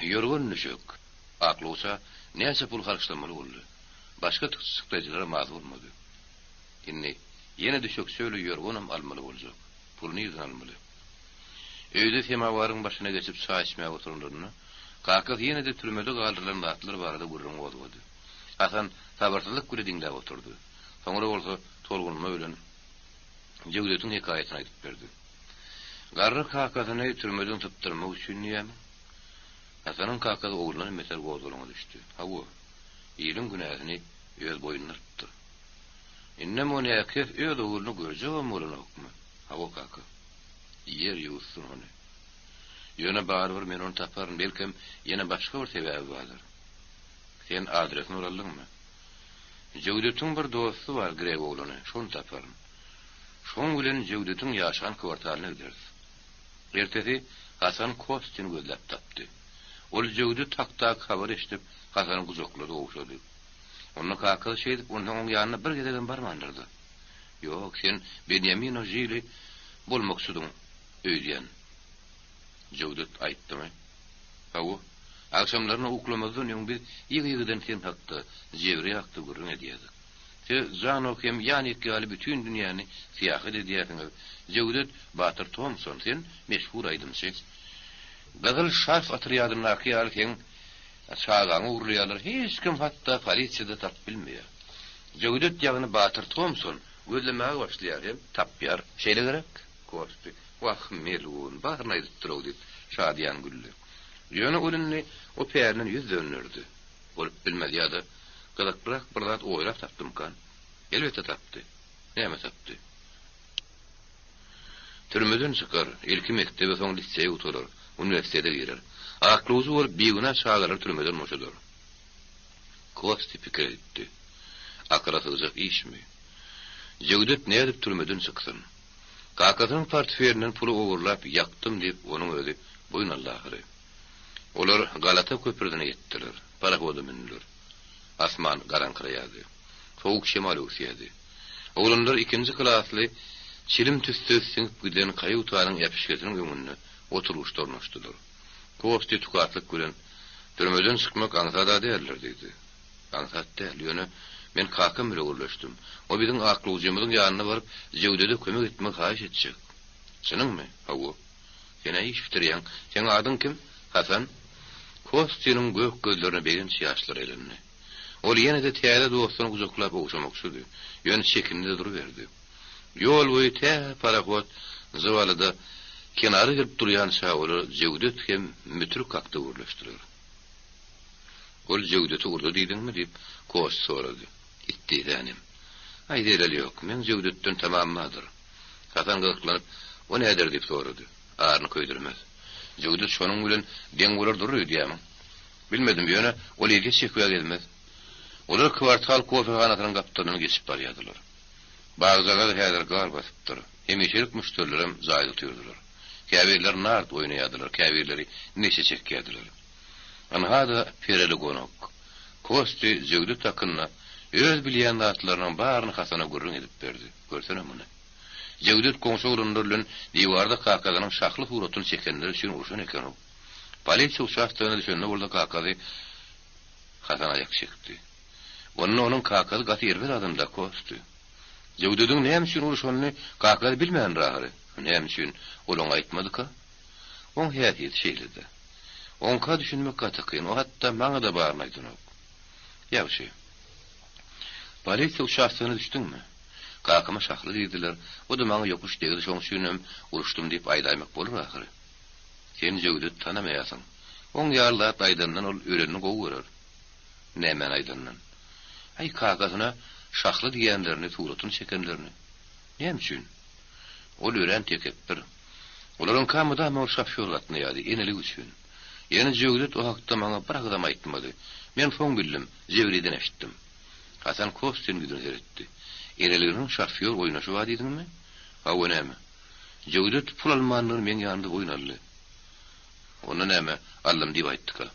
ýorgan-düşek, aklawça näçe pul harçlamaly boldy. Başga çykdajylaram az bolmady. Indi ýene düşekçe-le ýorganam almaly boljak. Puly nirden almaly? Öýde semawaryň başyna geçip çaý içmäge oturanlarynda, kakasy ýene-de türmede galdyrylan zatlar barada gürrüň gozgady. Hasan sabyrsyzlyk bile diňläp oturdy. Soňra bolsa tolgunma bilen Jöwdetiň hekaýatyny aýdyp berdi. Garry kakasyny türmeden sypdyrmak üçin diýýämiň? Hasanyň kakasy oglundan beter gozgalaňa düşdi. Hawa, iliň günäsini öz boýnuna alypdyr. Indem o näkes öz ogluny görjegem bolanokmy? Hawa, kaka. Ýer ýuwutsyn ony. Ýöne barybir men ony taparyn, belkem, ýene başga bir sebäbi bardyr. Sen adresini bir aldyňmy? Jöwdetiň bir dosty bar, grek oglany, şony taparyn. Şoň bilen Jöwdetiň ýaşan kwartalyna gideris. Ertesi Hasan Kostini gözläp tapdy. Ol Jöwdet hakdaky habary eşidip, Hasany gujaklady, ogşady. Onda kakasy şeýdip onsoň oň ýanyna bir gezegem barmandyr-da. Ýok, sen Benýamino Žili bolmakçydyň öýdýän. Jöwdet aýtdymy? Hawa. Agşamlaryna uklamazdan öň biz ýygy-ýygydan sen hakda, Jewriýe hakda gürrüň edýärdik. Siz Janok hem Ýanik ýaly bütin dünýäni syýahat edýärsiňiz. Jöwdet Batyr Tomson, sen meşhur aýdymçy. Gyzyl şarf otrýadyndaky ýaly seň çagaňy ogurlaýarlar, hiç kim hatda polisiýa-da tapyp bilmeýär. Jöwdet ýagny Batyr Tomson gözlemäge başlaýar hem tapýar. Şeýle gerek? Kosty, Wah, melgun, baryny aýdypdyr-ow diýip, şadyýan güldi. Ýöne ol indi o pälinden ýüz dönderdi. Bolup bilmez ýa-da gyzyklyrak bir zat oýlap tapdymykan? Elbetde tapdy. Näme tapdy? Türmeden çykar, ilki mekdebi, soň liseýi gutarar, uniwersitete girer. Aklawjy bolup bigünä çagalary türmeden boşadar. Kosti pikir edipdi. Akyla sygjak işmi? Jöwdet nädip türmeden çyksyn? Kakasynyň portfelinden puly ogurlap ýakdym diýip onuň özi boýun aldy ahyry. Olar Galata köprüsine ýetdiler. Parohoda mündüler. Asman garaňkyraýardy. Sowuk şemal öwüsýärdi. Oglanlar ikinji klasly çilim tüssesi siňip giden kaýutanyň äpişgesiniň öňünde oturgyçda ornaşdylar. Kosti tukatlyk bilen, Türmeden çykmak aňsat-a däldir diýdi. Aňsat däl, ýöne men kakam bile gürleşdim. O biziň aklawjymyzyň ýanyna baryp, Jöwdede kömek etmegi haýyş etjek. Çynyňmy? Hawa. Sen-ä iş bitirýäň. Seň adyň kim? Hasan. Kostiniň gök gözlerine begenç ýaşlary aýlandy. Ol ýene-de täze dostuny gujaklap ogşamakçydy. Ýöne çekindi-de duruberdi. Ýol boýy tä parohod Jywalyda kenara gelip durýança olar Jöwdet hem Mütrük hakda gürleşdiler. Ol Jöwdeti urdy diýdiňmi? diýip, Kost sorady. It diýsänim. Aý, zeleli ýok. Meň Jöwdetden tamam bardyr. Hasan gyzyklanyp, O näder diýip sorady. Aryny köýdürmez. Jöwdet şonuň bilen deň bolar durur öýdýämiň? Bilmedim, ýöne ol elýet çekibä gezmez. Olar kwartal kofehanasynyň gapdalyndan geçip barýardylar. Bagjagazy häzir gar basypdyr. Hemişelik müşderilerem jaýda otyrdylar. Käbirleri nard oýnaýardylar, käbirleri neşe çekýärdiler. Ynha-da pereli gonak. Kosti Jöwdet hakynda öz bilýän zatlarynyň baryny Hasana gürrüň edip berdi. Görsene muny. Jewdet goňşy oglanlar bilen diwarda kakasynyň şahly suratyny çekenleri üçin urşan eken-ow. Polisiýa uçastogyna düşende bolsa kakasy Hasan aýak çekdi. Onda onuň kakasy gaty erbet adamda, Kosty. Jewdediň näme üçin urşanyny kakasy bilmändir ahyry. Näme üçin ol oňa aýtmadyka? Oň häsiýeti şeýle-dä. Oňka düşünmek gaty kyn, o hatda maňa-da baryny aýdanok. Ýagşy. Polisiýa uçastogyna düşdüňmi? Kakama şahly diýdiler, o-da maňa ýokuş degdi, şoň üçinem uruşdym diýip aýdaýmak bolar ahyry. Sen Jöwdeti tanamaýarsyň. Oň ýaly zat aýdandan ol ölenini gowy görer. Nämäni aýdandan? Aý, kakasyna şahly diýenlerini, suratyny çekenlerini. Näme üçin? Ol örän tekepbir. Olaryňka mydama ol şofýor gatnaýardy, eneligi üçin. Ýöne Jöwdet o hakda maňa bir agyzam aýtmady. Men soň bildim, Jebriden eşitdim. Hasan Kostiniň ýüzüne seretdi. Eneliginiň şofýor oýnaşy bar diýdiňmi? Hawa, näme? Jöwdet pul almandygyny meň ýanymda boýun aldy. Onda näme, aldym diýip aýtdyka?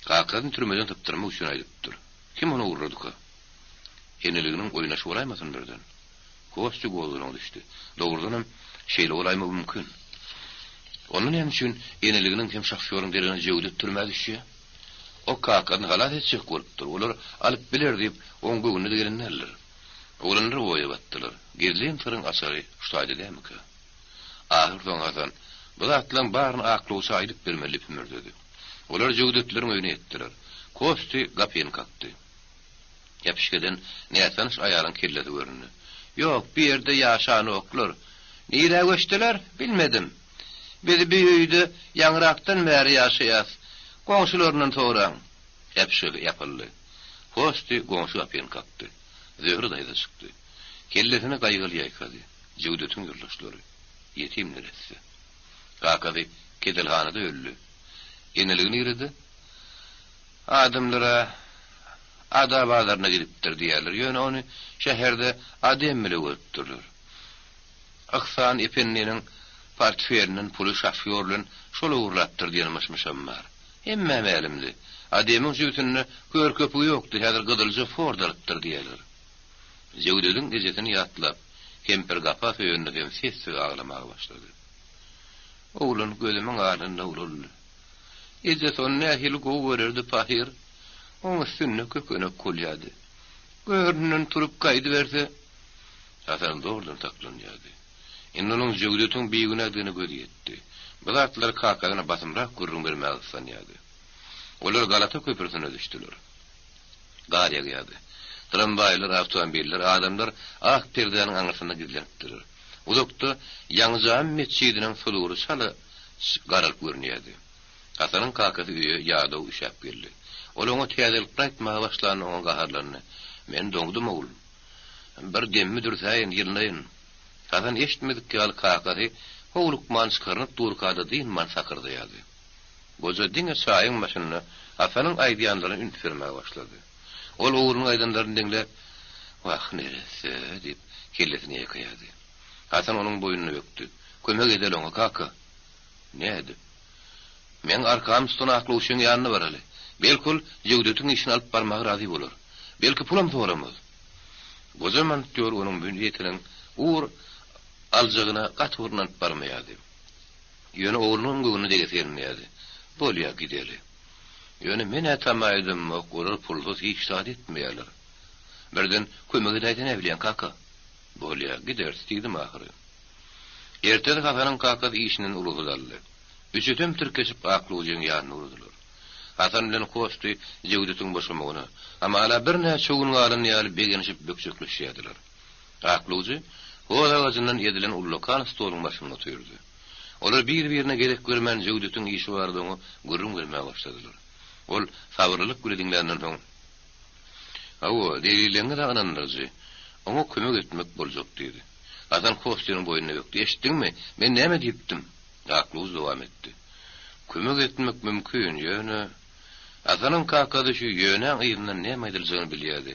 Kakasyny türmeden sypdyrmak üçin aýdypdyr. Kim ony ogurladyka? Eneliginiň oýnaşy bolaýmasyn birden? Kostýa gozgalaňa düşdi. Dogrudanam, şeýle bolaýmagy mümkin. Onda näme üçin eneliginiň hem şofýoryň deregine Jöwdet türmä düşýär? O kakasyny halas etjek bolupdyr. Olar alyp biler diýip, oň göwnüne-de gelen däldir. Oglanlar oýa batdylar. Gizlin syryň açary şu taýda dälmikä? Ahyrsoňy Hasan, Bu zatlaň baryny aklawça aýdyp bermeli diýip hümürdedi. Olar Jöwdetleriň öýüne ýetdiler. Kosty gapyny kakdy. Äpişgeden nätanyş aýalyň kellesi göründi. Ýok, bu ýerde ýaşanoklar. Nirä göçdüler, bilmedim. Biz bi öýde ýaňyrakdan bäri ýaşaýas. Goňşularyndan soraň. Äpişge ýapyldy. Hosty goňşy gapyny kakdy. Zöhre daýza çykdy. Kellesini gaýgyly ýaýkady. Jöwdetiň ýoldaşlary. Ýetim neresse. Kakasy keselhanada öldi. Eneligi nirede? Adamlar-a Ada bazaryna gidipdir diýýärler, ýöne ony şäherde Adem bile görüpdirler. Yhsan ependiniň portfelinden puly şofýor bilen şol ogurlapdyr diýen myş-myşam bar. Hemmä mälimdi. Ademiň jübüsinde kör köpügi ýokdy, häzir gyzylja Ford alypdyr diýýärler. Jöwdediň ejesini ýatlap, kempir gapa söýendi hem sessiz aglamaga başlady. Oglan gözümiň alnynda ulaldy. Ejesi ony nähili gowy görerdi pahyr. Oň üstünde kökenek bolýardy. Göründen turup gaýdyberse, Hasan zordan saklanýardy. Indi onuň Jöwdetiň bigünädigine gözi ýetdi. Bu zatlary kakasyna basymrak gürrüň bermäge gyssanýardy. Olar Galata köprüsine düşdüler. Gar ýagýardy. Tramwaýlar, awtomobiller, adamlar ak perdäniň aňyrsynda gizlenipdiler. Uzakda Ýaňyjamy metjidiniň sudury çala garalyp görünýärdi. Hasanyň kakasy öýe ýadaw üşäp geldi. Ol oňa täzelikler aýtmaga başlanda oňa gaharlandy. Men doňdum, ogul. Bir demimi dürsäýin, ýylnaýyn. Hasan eşitmedik ýaly kakasy howlukman çykarynyp durka-da dynman sakyrdaýardy. Goja diňe çaýyň başynda Hasanyň aýdýanlaryna üns bermäge başlady. Ol oglunyň aýdanlaryny diňläp, Wah, neresse! diýip, kellesini ýaýkaýardy. Hasan onuň boýnuna bökdi. Kömek edeli oňa, kaka. Nädip? Meň arkamy tutan aklawçyň ýanyna baraly. Belki ol Jöwdetiň işini alyp barmaga razy bolar. Belki pulam soramaz. Goja monitýor onuň bu niýetiniň ugur aljagyna gaty bir ynanyp barmaýardy. Ýöne oglunyň göwnüne degesi gelmeýärdi. Bolýa, gideli. Ýöne men-ä tama edemok, olar pulsuz hiç zat etmeýärler. Birden kömek edäýse näbilýäň, kaka? Bolýa, gideris diýdim ahyry. Ertesi Hasanyň kakasy işinden rugsat aldy. Üçüsem tirkeşip aklawjyň ýanyna ugradylar. Hasan bilen Kosty Jewdetiň boşamagyna, hamala birnäçe gün galan ýaly begenişip bökjekleşýärdiler. Aklawjy hoz agajyndan edilen ullakan stoluň başynda otyrdy. Olar bir-birine gezek bermän Jewdetiň işi barada oňa gürrüň bermäge başladylar. Ol sabyrlylyk bile diňländen soň, Hawa, delilleňiz-ä ynandyryjy. Oňa kömek etmek boljak diýdi. Hasan Kostiniň boýnuna bökdi. Eşitdiňmi, men näme diýipdim? Aklawjy dowam etdi. Kömek etmek mümkin, ýöne. Hasanyň kakasy şu ýönäň yzyndan näme aýdyljagyny bilýärdi.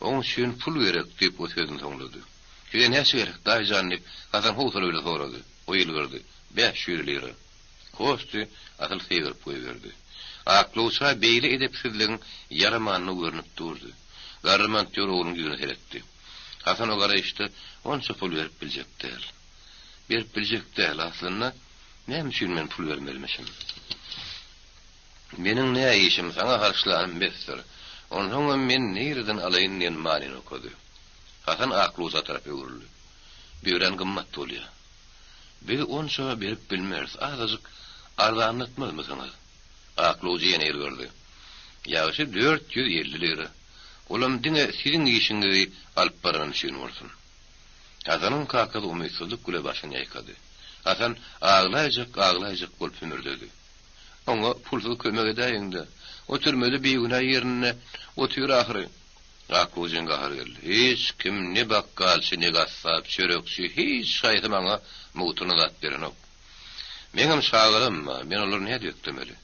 Oň üçin pul gerek, diýip, o sözüni soňlady. Size näçe gerek, daýy jan, diýip, Hasan howsala bilen sorady. O ýylgyrdy. 500 lira. Kosty asyl sygyryp goýberdi. Aklawça beýle edepsizligiň ýaramanyny görnüp durdy. Garry montýor oglunyň ýüzüne seretdi. Hasan o garaýyşda onça pul berip biljek däl. Berip biljek däl, aslynda näme üçin men pul bermelimişim? Meniň nä işim, saňa harçlanym besdir. Onsoňam men nireden alaýyn diýen manyny okady. Hasan aklawja tarap öwrüldi. Bu örän gymmat bolýar. Biz onça berip bilmeris, azajyk arzanlatmazmysyňyz? Aklawjy ýene ýylgyrdy. Ýagşy 450 lira. Olam diňe siziň işiňizi alyp baranym üçin bolsun. Hasanyň kakasy umytsyzlyk bile başyny ýaýkady. Hasan aglaýjak, aglaýjak bolup hümürdedi. Oňa pulsuz kömek edäýiň-dä. O türmede bigünä ýerinde otyr ahyry. Aklawjyň gahary geldi. Hiç kim, ne bakgalçy, ne gassap, çörekçi, hiç haýsy maňa mugtuna zat berenok. Meňem çagalarym bar, men olary nädip eklemeli?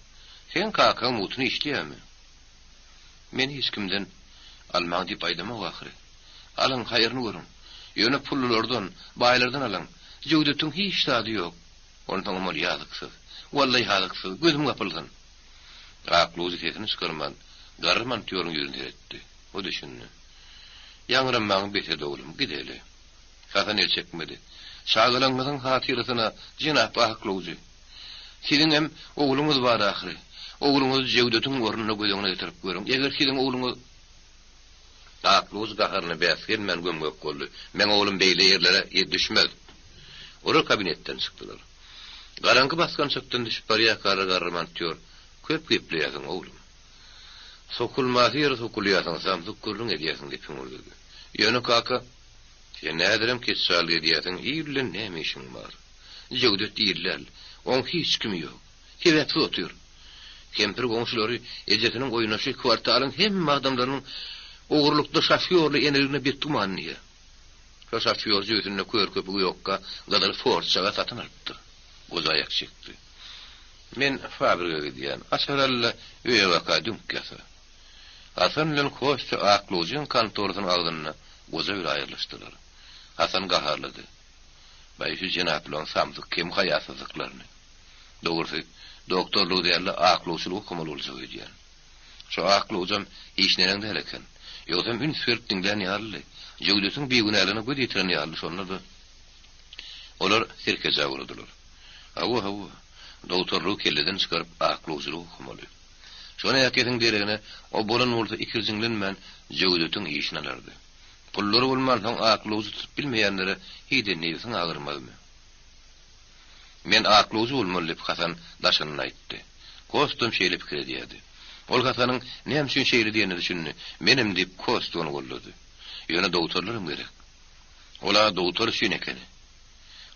Seň kakaň mugtuna işleýärmi? Men hiç kimden almaň diýip aýdamok ahyry. Alyň, haýryny görüň. Ýöne pullulardan, baýlardan alyň. Jöwdetiň hiç zady ýok. Onsoňam ol ýazyksyz. Walla ýazyksyz, gözüm gapylsyn. Aklawjy sesini çykarman, garry montýoryň ýüzüne seretdi. O düşündi. Ýaňranmaňy bes et, oglum, gideli. Hasan el çekmedi. Çagalaňyzyň hatyrasyna, jenap aklawjy. Siziňem ogluňyz bar ahyry. Ogluňyzy Jewdetiň ornunda göz öňüne getirip görüň. Eger siziň ogluňyz. Aklawjy gaharyna bäs gelmän göm-gök boldy. Meň oglum beýle ýerlere düşmez. Olar kabinetden çykdylar. Garaňky basgançakdan düşüp barýarkalar garry montýor, Köp gepleýärsiň, oglum. Sokulmasy ýere sokulýarsyň, samsyk gürrüň edýärsiň diýip hüňürdedi. Ýöne kaka, sen häzirem keçjalyk edýärsiň, il bilen näme işiň bar? Jöwdet il däl, oň hiç kimi ýok. Sebäpsiz otyr. Kempir goňşulary, ejesiniň oýnaşy, kwartalyň hemme adamlarynyň ogurlykda şofýorly eneligine betgüman diýýär. Şo şofýor jübüsinde kör köpügi ýokka gyzyl Ford-çaga satyn alypdyr. Goja aýak çekdi. Men fabrige gidýän. Açar al-da, öýe baka düňk ýasa. Hasan bilen Kostýa aklawjyň kontorasynyň agzynda goja bile aýrylyşdylar. Hasan gaharlydy. Baý, şu jenaplaryň samsyk kem-haýasyzlyklaryny. Dogrusy, doktorlygy däl-de, aklawçylygy okamaly boljak öýdýän. Şo aklawjam hiç neneň däl eken. Ýogsam üns berip diňlän ýalydy. Jöwdetiň bigünäligine göz ýetiren ýalydy şonda-da. Olar sirkejä ugradylar. Hawa, hawa, dogtorlygy kelleden çykaryp aklawçylygy okamaly. Şo näkesiň deregine o bolan bolsa ikirjiňlenmän Jöwdetiň işini alardy. Pullary bolmansoň aklawjy tutup bilmeýänlere hiý-de nebsiň agyrmazmy? Men aklawjy bolmaly diýip Hasan daşyndan aýtdy. Kostam şeýle pikir edýärdi. Ol Hasanyň näme üçin şeýle diýenine düşündi. Menem diýip Kosta ony goldady. Ýöne dogtorlaram gerek. Ol-a dogtor üçin ekeni.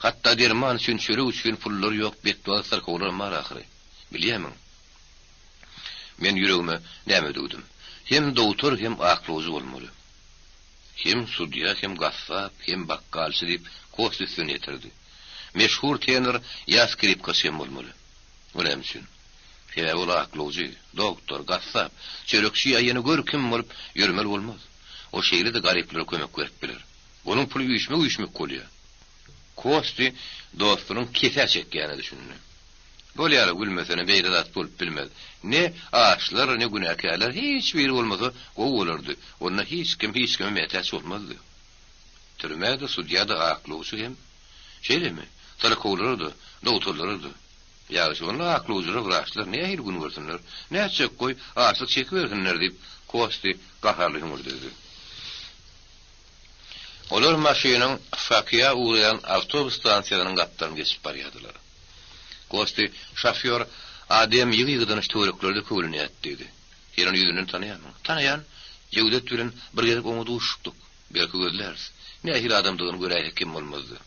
Hatda derman üçin, çörek üçin pullary ýok betbagt syrkawlaram bar ahyry. Bilýärmiň? Men ýüregime näme düwdüm? Hem dogtor hem aklawjy bolmaly. Hem sudýa, hem gassap, hem bakgalçy diýip Kosta üstüni ýetirdi. Meşhur tenor ýa skripkaçy hem bolmaly. O näme üçin? Sebäbi ol aklawjy, doktor, gassap, çörekçi ýa ýene gör kim bolup ýörmeli bolmaz. O şeýle-de garyplara kömek berip biler. Onuň puly üýşmek-üýşmek bolýar. Kosti dostunyň kesä çekýänine düşündi. Bolýar-a, gülmesene, beýle zat bolup bilmez. Ne açlar, ne günäkärler, hiç biri bolmasa gowy bolardy. Onda hiç kim hiç kime mätäç bolmazdy. Türmä-de, sudýa-da, aklawçy hem. Şeýlemi? Syrkawlara-da, dogtorlara-da. Ýagşy, onda aklawjylar, wraçlar nähili gün görsünler? Nätjek, goý, açlyk çekibersinler, diýip, Kosti gaharly hüňürdedi. Olar maşynyň Fakýa ugraýan awtobus stansiýasynyň gapdalyny geçip barýardylar. Kosti, Şofýor, ADM ýygy-ýygydan şu töwereklerde köwlenýärdi diýdi. Sen ony ýüzünden tanaýarmyň? Tanaýan. Jewdet bilen bir gezek oňa duşupdyk. Belki gözläris. Nähili adamdygyny göräýsek kem bolmazdy.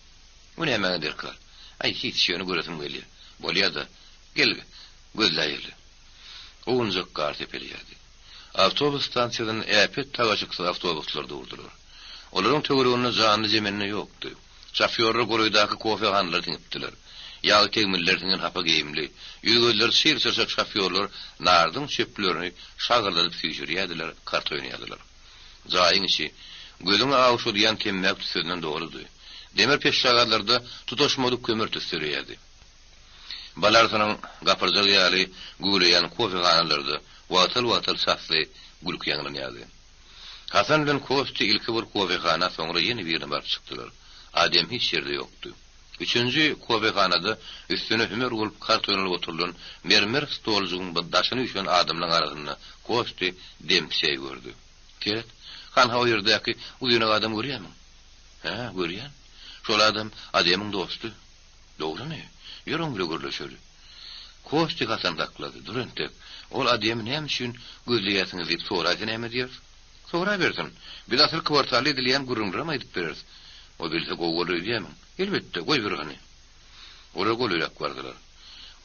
O nämäňe derkar? Aý, hiç, ýöne göresim gelýär. Bolýa-da. Gel, gözläýeli. Owunjak gar sepelýärdi. Awtobus stansiýasynda äpet tagaşyksyz awtobuslar durdular. Olaryň töwereginde janly-jemende ýokdy. Şofýorlar golaýdaky kofehanalara siňipdiler. Ýag tegmiller siňen hapa geýimli, ýüz-gözleri çyr-çyrşak şofýorlar nardyň çöplerini şagyrdadyp süýşürýärdiler, karta oýnaýardylar. Jaýyň içi gözüňi awuşadýan temmäki tüssesinden doludy. Demir peşjagazlarda tutaşmadyk kömür tüsseleýärdi. Bal arysynyň gapyrjagy ýaly güwleýän kofehanalarda wagtal-wagtal çasly gülki ýaňlanýardy. Hasan bilen Kosti ilki bir kofehana, soňra ýene birine baryp çykdylar. Adem hiç ýerde ýokdy. Üçünji kofehanada üstüne hümer bolup kart oýnalyp oturylan mermer stoljygyň bir daşyny üýşen adamlaryň arasynda Kosti Dempseýi gördi. Seret, hanha o ýerdäki uzynak adamy görýärmiň? Hä, görýän. Şol adam Ademiň dosty. Dogrumy? Ýör oň bile gürleşeli. Kosti Hasan saklady. Dur entek. Ol Ademi näme üçin gözleýärsiňiz diýip soraýsa näme diýeris? Sorabersin. Biz asyl kwartalda edilýän gürrüňlerem aýdyp bereris. O bilse gowy bolar öýdýärmiň? Elbetde, goýber hany. Olar golaýrak bardylar.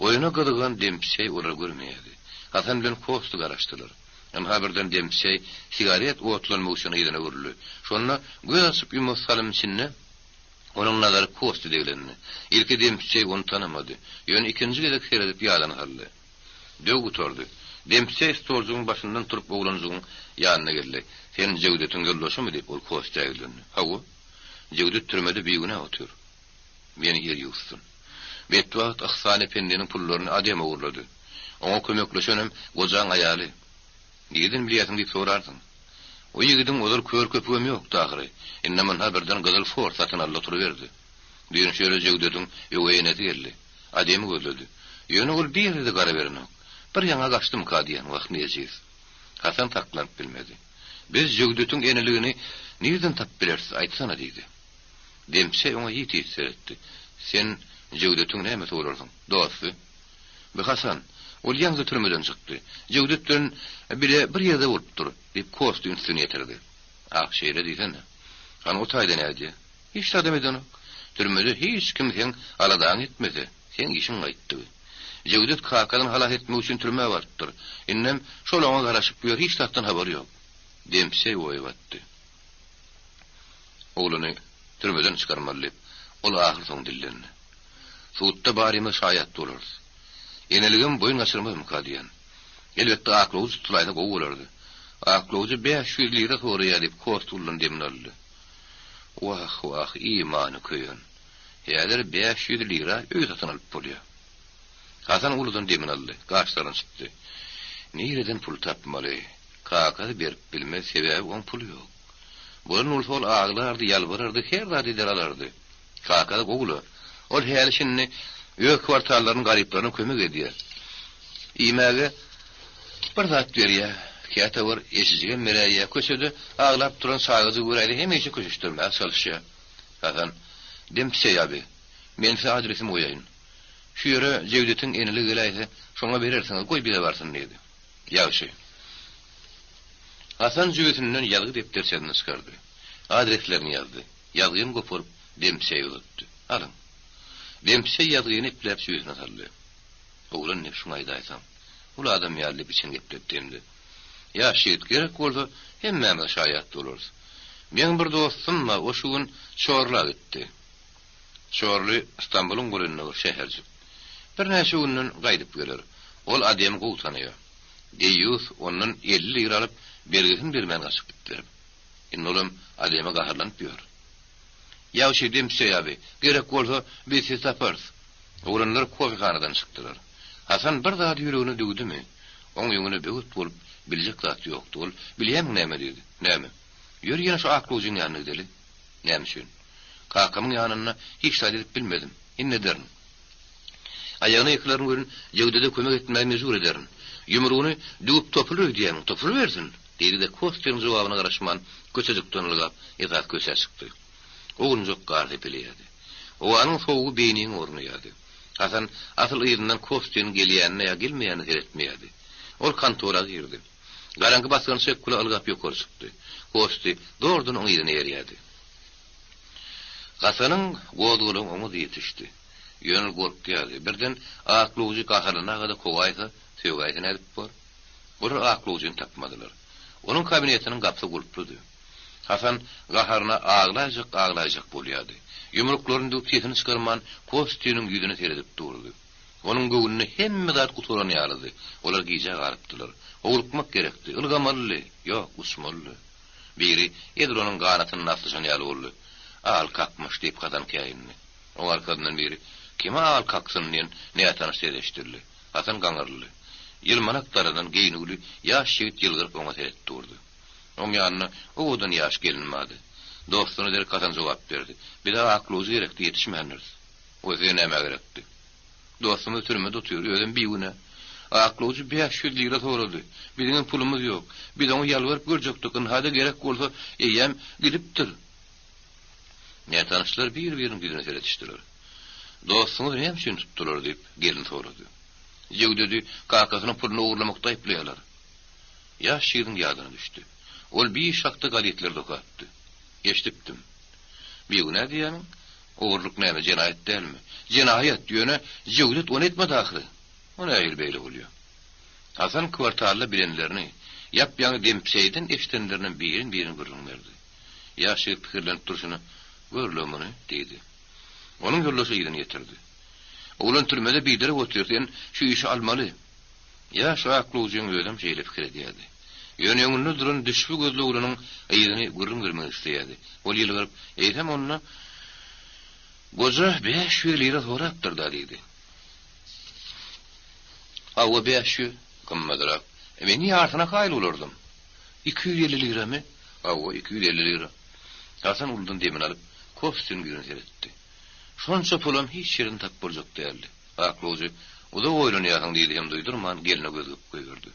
Oýuna gyzygan Dempseý olary görmeýärdi. Hasan bilen Kosti garaşdylar. Ynha birden Dempseý sigaret otlanmak üçin yzyna öwrüldi. Şonda göz açyp-ýumasy salym içinde onuň nazary Kosti deglendi. Ilki Dempseý ony tanamady. Ýöne ikinji gezek seredip ýadyna saldy. Döw gutardy. Dempseý stoljugyň başyndan turup oglanjygyň ýanyna geldi. Sen Jewdetiň ýoldaşymy? diýip, ol Kostýa ýüzlendi. Hawa. Jewdet türmede bigünä otyr. Meni ýer ýuwutsyn. Betbagt Yhsan ependiniň pullaryny Adem ogurlady. Oňa kömekleşenem gojaň aýaly. Nireden bilýärsiň diýip sorarsyň. O ýigidiň ozal kör köpügem ýokdy ahyry. Indem ynha birden gyzyl Ford satyn aldy oturyberdi. Düýn şu ýere Jewdetiň öweý enesi geldi. Ademi gözledi. Ýöne ol bir ýerde-de gara berenok. Bir ýaňa gaçdymyka diýen, wah, nejis. Hasan saklanyp bilmedi. Biz Jöwdetiň eneligini nireden tapyp bileris, aýtsana, diýdi. Dempseý oňa ýiti-ýiti seretdi. Sen Jöwdetiň nämesi bolarsyň, dosty? Be, Hasan, ol ýaňja türmeden çykdy. Jöwdet bilen bile bir ýerde bolupdyr, diýip, Kosti ünsüni ýetirdi. Ah, şeýle diýsene. Hany o taýda nädýä? Hiç zadam edenok. Türmede hiç kim seň aladaňy etmese, seň işiň gaýtdygy. Jewdet kakasyny halas etmek üçin türmä barypdyr. Indem şol oňa garaşyp ýör, hiç zatdan habary ýok. Dempseý oýa batdy. Ogluny türmeden çykarmaly diýip, ol ahyrsoňy dillendi. Sudda barymyz şaýat bolarys. Eneligem boýun gaçyrmazmyka diýen. Elbetde aklawjy tutulaýsa gowy bolardy. Aklawjy 500 lira soraýar diýip, Kost ullan demini aldy. Wah, wah, imany köýen. Häzir 500 lira öý satyn alyp bolýar. Hasan uludan demini aldy, gaşlaryny çytdy. Nireden pul tapmaly? Kakasy berip bilmez, sebäbi oň puly ýok. Bolan bolsa ol aglardy, ýalbarardy, her zat eder alardy. Kakasy gowy-la. Ol häli-şindi öz kwartallarynyň garyplaryna kömek edýär. Iýmäge bir zat berýär, käte bir eşijigem beräýýär. Köçede aglap duran çagajygy göräýse hemişe köşeşdirmäge çalyşýar. Hasan, Dempseý abi, men size adresimi goýaýyn. Şu ýere Jewdetiň eneli geläýse, şoňa berersiňiz, goý bize barsyn diýdi. Ýagşy. Hasan jübüsinden ýazgy depderçesini çykardy. Adreslerini ýazdy. Ýazgyny goparyp, Dempseýe uzatdy. Alyň. Dempseý ýazgyny epläp jübüsine saldy. Oglan nebsiňi aýdaýsaň. Uly adam ýaly diýip içini gepletdi hem-de. Ýaş ýigit, gerek bolsa, hemmämiz şaýat bolarys. Meň bir dostum bar, o şu gün Çorla gitdi. Çorly Stambulyň golaýynda bir şäherjik. Birnäçe günden gaýdyp geler. Ol Ademi gowy tanaýar. Deýýus ondan 50 lira alyp, bergisini bermän gaçyp gitdi. Indi olam Ademe gaharlanyp ýör. Ýagşy, Dempseý abi, gerek bolsa, biz sizi taparys. Oglanlar kofehanadan çykdylar. Hasan bir zady ýüregine düwdümi, oň öňüne böwet bolup biljek zat ýokdy. Ol, Bilýämiň näme diýdi. Näme? Ýör ýene şu aklawjyň ýanyna gideli. Näme üçin? Kakamyň ýanynda hiç zat edip bilmedim. Indi ederin. Aýagyna ýykylaryn welin, Jöwdede kömek etmäge mejbur ederin. Ýumrugyny düwüp topular öýdýämiň, topulybersin! Diýdi-de, Kostýanyň jogabyna garaşman, köçejikden ylgap, esasy köçä çykdy. Owunjak gar sepeleýärdi. Howanyň sowugy beýniňi ornaýardy. Hasan asyl yzyndan Kostýanyň gelýänine ýa gelmeýänine seretmeýärdi. Ol kontora girdi. Garaňky basgançak bilen ylgap ýokary çykdy. Kosty zordan oň yzyna erýärdi. Hasanyň gozgalaňy oňa-da ýetişdi. Ýöne ol gorkýardy. Birden aklawjy gaharlanaga-da kowaýsa, sögäýse nädip bor? Olar aklawjyny tapmadylar. Onuň kabinetiniň gapysy gulpludy. Hasan gaharyna aglaýjak-aglaýjak bolýardy. Ýumruklaryny düwüp sesini çykarman Kostiniň ýüzüne seredip durdy. Onuň göwnüne hemme zat gutaran ýalydy. Olar gijä galypdylar. Howlukmak gerekdi. Ylgamalydy. Ýok, uçmalydy. Biri edil onuň ganatyndan aslyşan ýaly boldy. Al kakmyş, diýip Hasan käýindi. Oň arkasyndan biri, Kime al kaksyn diýen nätanyş ses eşidildi. Hasan gaňyryldy. Ýylmanak daradan geýnüwli ýaş ýigit ýylgyryp oňa seredip durdy. Oň ýanynda owadan ýaş gelin bardy. Dostuna derek Hasan jogap berdi. Bize aklawjy gerekdi, ýetişmändiris. O size nämä gerekdi? Dostumyz türmede otyr, özem bigünä. Aklawjy 500 lira sorady. Biziňem pulumyz ýok. Biz oňa ýalbaryp görjekdik, ynha-da gerek bolsa, eýýäm gidipdir. Nätanyşlar bir-biriniň ýüzüne seredişdiler. Dostuňyzy näme üçin tutdular? diýip, gelin sorady. Jöwdedi kakasynyň puluny ogurlamakda aýyplaýarlar. Ýaş ýigidiň ýadyna düşdi. Ol bi iş hakda gazetlerde okapdy. Eşidipdim. Bigünä diýýämiň? Ogurlyk näme, jenaýat dälmi? Jenaýat, ýöne Jöwdet ony etmedi ahyry. O nähili beýle bolýar? Hasan kwartalda bilenlerini, ýap-ýaňy Dempseýden eşidenlerinem birin-birin gürrüň berdi. Ýaş ýigit pikirlenip durşuna, Gör-le muny, diýdi. Onuň ýoldaşy yzyny ýetirdi. Oglan türmede biderek otyr, sen şu işi almaly. Ýaş aklawjyň özem şeýle pikir edýärdi. Ýöne öňünde duran düşbi gözli oglanyň yzyny gürrüň bermek isleýärdi. Ol ýylgyryp, Eýsem onda goja 500 lira sorapdyr-da, diýdi. Hawa, 500, gymmadrak. E, men ýarsyna kaýyl bolardym. 250 liramy? Hawa, 250 lira. Hasan uludan demini alyp, Kostýanyň ýüzüne seretdi. Şonça pulam hiç ýerden tapyp boljak däldi. Aklawjy, Uzak oýlanýarsyň diýdi hem duýdurman gelne göz gypyp goýberdi.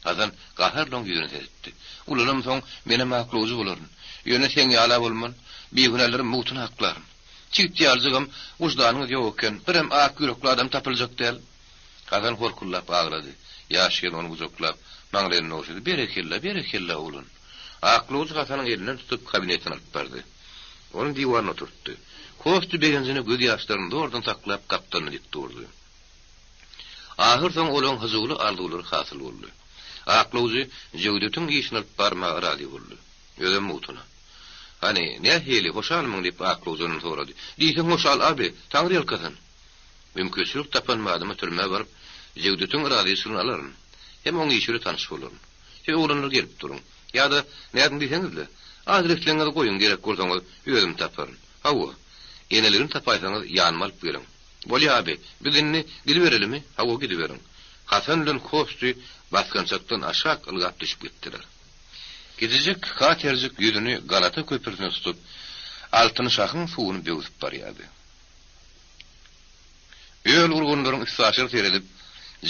Hasan gaharly oň ýüzüne seretdi. Ulalamsoň menem aklawjy bolaryn. Ýöne seň ýala bolman, bigünäleriň mugtuny aklaryn. Çigit ýalyjygam wyždanyňyz ýok eken, birem ak ýürekli adam tapyljak däl. Hasan horkuldap aglady. Ýaş gelin ony gujaklap, maňlaýyndan ogşady, Berekella, berekella, oglan. Aklawjy Hasanyň elinden tutup kabinetine alyp bardy. Ony diwana oturtdy. Kostýa begenjine göz ýaşlaryny zordan saklap gapdalyna dik durdy. Ahyrsoňy olaň hyjuwly arzuwlary hasyl boldy. Aklawjy Jöwdetiň işini alyp barmaga razy boldy. Özem mugtuna. Hany, nähili, hoşalmyň? diýip, aklawjy ondan sorady. Diýseň hoşal, abi, taňryýalkasyn. Mümkinçilik tapan badyma türmä baryp, Jöwdetiň razyçylygyny alaryn. Hem oň işi bile tanyş bolaryn. Siz oglanlar gelip duruň. Ýa-da, nädiň diýseňiz-le, adresleňizi goýuň, gerek bolsaňyz, özüm taparyn. Hawa, eneligini tapaýsaňyz, ýanyma alyp geliň. Bolýa, abi, biz indi gidiberelimi? Hawa, gidiberiň. Hasan bilen Kosty basgançakdan aşak ylgap düşüp gitdiler. Kiçijik katerjik ýüzüni Galata köprüsine tutup, Altyn şahyň suwuny böwsüp barýardy. Öl urgunlaryň üstaşyr seredip,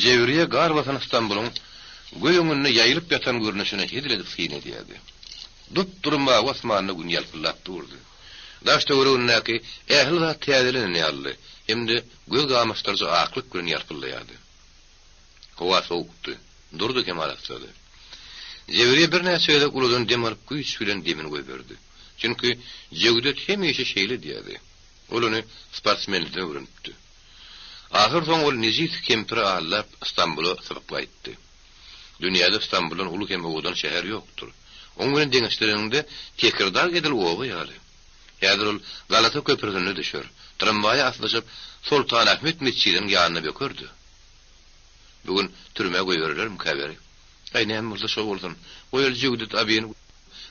Jewriýe gar basan Stambulyň göz öňünde ýaýylyp ýatan görnüşine hezil edip syn edýärdi. Dup-dury mawy asmanda gün ýalpyldap durdy. Daş-töweregindäki ähli zat täzelenen ýalydy hem-de göz gamaşdyryjy aklyk bilen ýalpyldaýardy. Howa sowukdy. Durdy hem arassady. Jewriýe birnäçe gezek uludan dem alyp güýç bilen demini goýberdi. Çünki Jewdet hemişe şeýle edýärdi. Ol ony sportsmenlikden öwrenipdi. Ahyrsoňy ol nejis kempiri aldap, Stambula sypyp gaýtdy. Dünýäde Stambuldan uly hem owadan şäher ýokdur. Oň bilen deňeşdireniňde Tekirdag edil oba ýaly. Häzir ol Galata köprüsinde düşer, tramwaýa aslyşyp Soltanahmet metjidiniň ýanyna bökerdi. Bu gün türmä goýbererlermikä beri? Aý, näme bolsa şo bolsun. Goý ol Jöwdet abini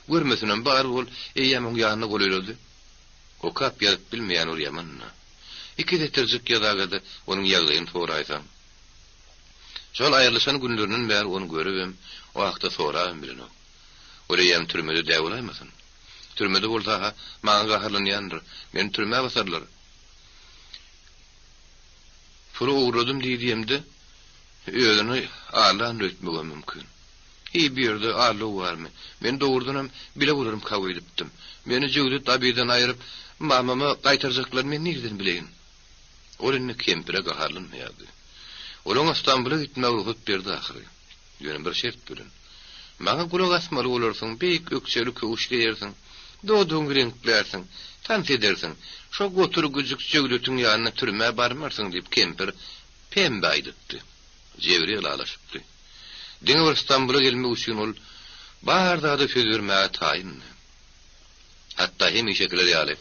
görmesinem, barybir ol eýýäm oň ýanyna golaýlady. Okap ýazyp bilmeýän ol ýaman-da. Iki setirjik ýazaga-da onuň ýagdaýyny soraýsaň. Şol aýrylyşan günlerinden bäri ony görübem, o hakda sorabam bilenok. Ol eýýäm türmede dä bolaýmasyn? Türmede bolsa-ha maňa gaharlanýandyr, meni türmä basarlar. Puly ogurladym diýdi hem-de özüni aldandyr öýtmegem mümkin. Heý, bu ýerde aldaw barmy? Men dogrudanam bile bolarymka öýdüpdim. Meni Jöwdet abydan aýryp, mamama gaýtarjaklaryny men nireden bileýin? Ol indi kempire gaharlanmaýardy. Ol oňa Stambula gitmäge rugsat berdi ahyry. Ýöne bir şert bilen. Maňa gulak asmaly bolarsyň, beýik ökjeli köwüş geýersiň, dodagyňy reňklärsiň, tans edersiň, şo gotur güjük Jöwdetiň ýanyna türmä barmarsyň diýip kempir pembe aýdypdy. Jebri ylalaşypdy. Diňe bir Stambula gelmek üçin ol bar zada söz bermäge taýyndy. Hatda hemişekiler ýaly,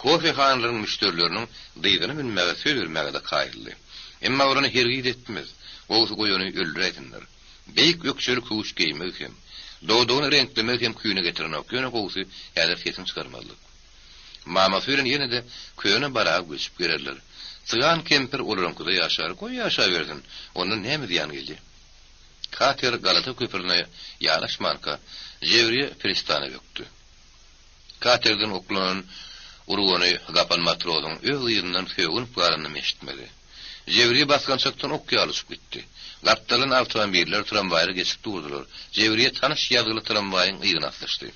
kofehanalaryň müşderileriniň dyzyna münmäge söz bermäge-de kaýyldy. Emma ol ony hergiz etmez, gowusy goý ony öldüräýsinler. Beýik ökjeli köwüş geýmegi hem, dodagyny reňklemegi hem küýüne getirenok, ýöne gowusy häzir sesini çykarmazlyk. Mamasy bilen ýene-de köne baraga göçüp gelerler. Cygan kempir olaryňkyda ýaşar, goý ýaşabersin, ondan näme zyýan gelýär? Kater Galata köprüne ýanaşmanka, Jewriýe pristana bökdi. Katerden oklanan urgany gapan matrozyň öz yzyndan sögünip galanyny eşitmedi. Jewriýe basgançakdan ok ýaly uçup gitdi. Gapdaldan awtomobiller, tramwaýlar geçip durdular. Jewriýe tanyş ýazgyly tramwaýyň yzyna aslyşdy.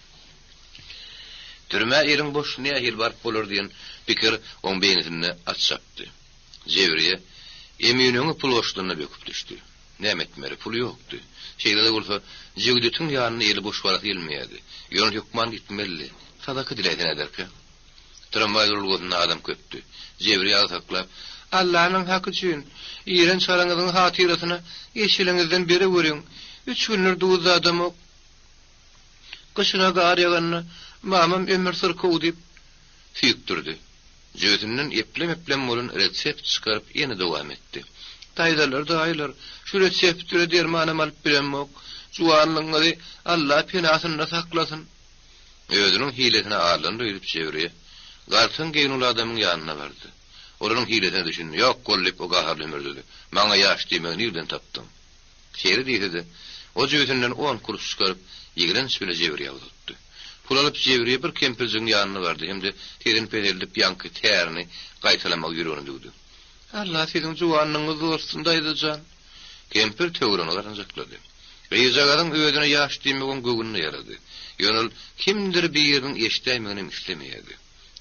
Türmä eliň boş nähili baryp bolar diýen pikir oň beýnisinde at çapdy. Jewriýe Eminöňi pul goşdunda böküp düşdi. Näme etmeli, puly ýokdy. Şeýle-de bolsa, Jewdetiň ýanyna eli boş barasy gelmeýärdi. Ýöne hökman gitmelidi. Sadaka diläýse näderkä? Tramwaý duralgasynda adam köpdi. Jewriýe agsaklap, Allanyň haky üçin, iren çalaňyzyň hatyrasyna eşiliňizden bereweriň. Üç gündür duz dadamok. Gyşyna gar ýaganda, mamam ömür syrkaw diýip, süýkdürdi. Jübüsinden eplem-eplem bolan resept çykaryp ýene dowam etdi. Daýzalar, daýylar, şu reseptlere dermanam alyp bilemok. Juwanlygyňyzy Alla penasynda saklasyn. Özüniň hilesine aldandy öýdüp Jewriýe, gartaň geýnüwli adamyň ýanyna bardy. Olaryň hilesine düşündi. Ýok bol diýip, o gaharly hümürdedi. Maňa ýaş diýmegi nirden tapdyň? Şeýle diýse-de, o jübüsinden on kuruş çykaryp, ýigrenç bile Jewriýä uzatdy. Pul alyp Jewriýe bir kempirjigiň ýanyna bardy hem-de sesini peseldip ýaňky tärini gaýtalamagy ýüregine düwdi. Alla siziň juwanlygyňyzy uzaltsyn, daýza jan! Kempir töweregine garanjaklady. Gyzjagazyň özüne ýaş diýmegi oň göwnüne ýarady. Ýöne ol kimdir biriniň eşidäýmeginem islemeýärdi.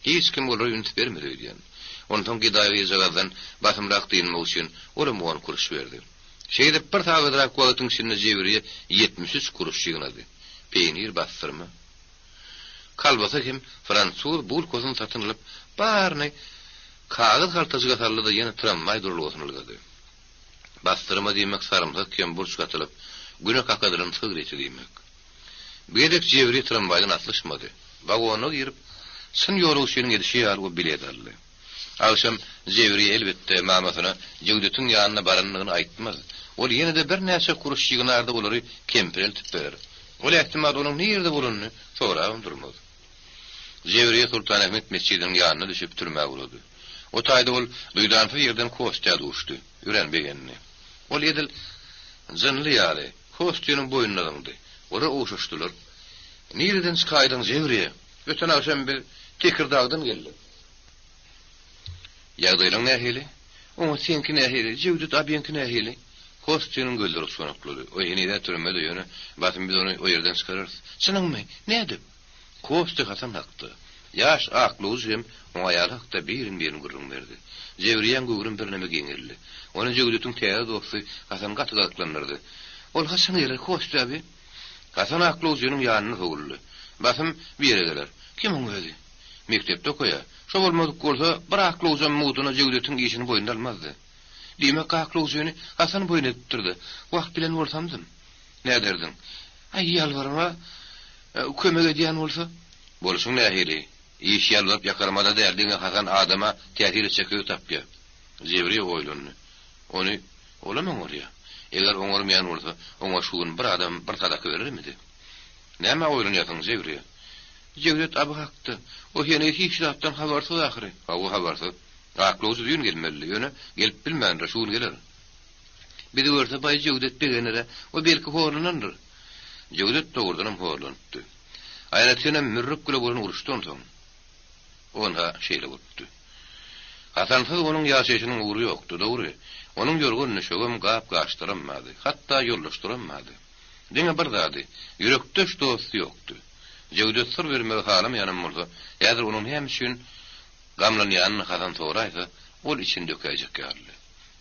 Hiç kim olara üns bermedi öýdýän. Onsoň gedaý gyzjagazdan basymrak dynmak üçin olam on kuruş berdi. Şeýdip, bir sagadrak wagtyň içinde Jewriýe 73 kuruş ýygnady. Peýnir bassyrma, kolbasa hem fransuz bulkasyny satyn alyp, baryny kagyz haltajyga saldy-da, ýene tramwaý duralgasyna ylgady. Bassyrma diýmek sarymsak hem burç gatylyp, güne kakadylan sygyr eti diýmek. Bu gezek Jewriýe tramwaýdan aslyşmady. Wagona girip, çyn ýolagçynyň edişi ýaly o bilet aldy. Agşam Jewriýe elbetde mamasyna Jewdetiň ýanyna barandygyny aýtmaz. Ol ýene-de birnäçe kuruş ýygnar-da olary kempire eltip berer. Ol ähtimal onuň nirede bolanyny sorabam durmaz. Jewriýe Sultanahmet metjidiniň ýanyna düşüp türmä ugrady. O taýda ol duýdansyz ýerden Kostýa duşdy. Örän begendi. Ol edil jynly ýaly, Kostýanyň boýnuna zyňdy. Olar ogşaşdylar. Nireden çykaýdyň, Jewriýe? Öten agşam biz Tekirdagdan geldik. Ýagdaýlaň nähili? Oňat, seňki nähili? Jewdet abyňky nähili? Kostýanyň gözleri uçganaklady. O heniz-ä türmede, ýöne basym biz ony o ýerden çykararys. Çynyňmy? Nädip? Kostýa Hasan hakda, ýaş aklawjy hem oň aýaly hakda birin-birin gürrüň berdi. Jewriýäň göwrüm birneme giňeldi. Ony Jewdetiň täze dosty Hasan gaty gyzyklandyrdy. Ol haçan geler, Kostýa abi? Hasan aklawjynyň ýanyna sowuldy. Basym bir ýere geler. Kim oň özi? Mekdepde okaýar. Şo bolmadyk bolsa, bir aklawjam mugduna Jewdetiň işini boýnuna almazdy. Diýmek, aklawjyny Hasan boýun edipdir-de. Wah, bilen bolsamdym. Näderdiň? Aý, ýalbarma, kömek edýän bolsa. Bolşuň nähili? Iş ýalbaryp ýakarmada däl, diňe Hasan adama täsir etjek söz tapýar. Jewriýe oýlandy. Ony olam oňarýar. Eger oňarmaýan bolsa, oňa şu gün bir adam bir sadaka berermidi? Nämä oýlanýarsyň, Jewriýe? Jewdet aby hakda. O heniz hiç zatdan habarsyz ahyry. Hawa, habarsyz. Aklawjy düýn gelmelidi, ýöne gelip bilmändir, şu gün geler. Bizi görse baý Jewdet begener-ä, o belki horlanandyr. Jewdet dogrudanam horlanypdy. Aýratynam Mürrük bile bolan uruşdan soň. Onda şeýle bolupdy. Hasansyz onuň ýaşaýşynyň ugry ýokdy, dogry, onuň ýorgan-düşegem, gap-gaçlaram bardy, hatda ýoldaşlaram bardy. Diňe bir zady, ýürekdeş dosty ýokdy. Jewdet syr bermegi halamaýanam bolsa, häzir onuň näme üçin gamlanýanyny Hasan soraýsa, ol içini dökäýjek ýalydy.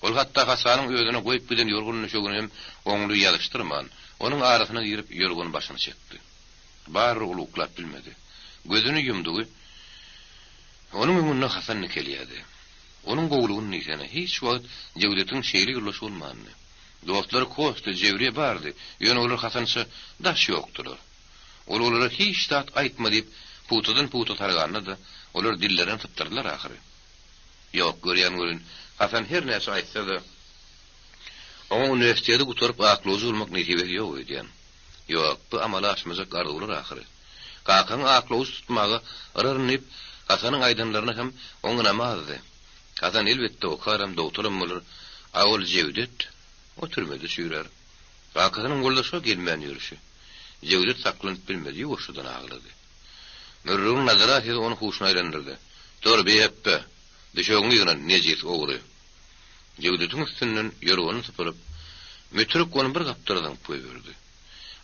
Ol hatda Hasanyň özüne goýup giden ýorgan-düşegini hem oňly ýazyşdyrman, onuň arasyna girip ýorgan başyny çekdi. Barybir ol uklap bilmedi. Gözüni ýumdugy, onuň öňünde Hasan dikelýärdi. Onuň gowulygyny diýsene, hiç wagt Jewdetiň şeýle ýoldaşy bolmandy. Dostlary Kostýa, Jewriýe bardy, ýöne olar Hasança daş ýokdular. Ol olara hiç zat aýtma diýip, pugtadan-pugta sarganda-da, olar dillerinden sypdyrdylar ahyry. Ýok, görýän welin, Hasan her näçe aýtsa-da, oňa uniwersiteti gutaryp aklawjy bolmak nesibesi ýok öýdýän. Ýok, bu amala aşmajak arzuwlar ahyry. Kakaňy aklawjy tutmaga yraryn diýip, Hasanyň aýdanlaryna hem oň ynamy azdy. Hasan elbetde okaram, dogtoram bolar, a ol Jewdet, o türmede çüýrär. Kakasynyň bolsa şo gelmän ýörşi. Jewdet saklanyp bilmedi, ýuwaşjadan aglady. Mürrügiň nadara sesi ony huşuna aýlandyrdy. Dur, bihepbe! Düşegiňi ýygna, nejis ogry! Jewdetiň üstünden ýorganyny sypyryp, Mütrük ony bir gapdala zyňyp goýberdi.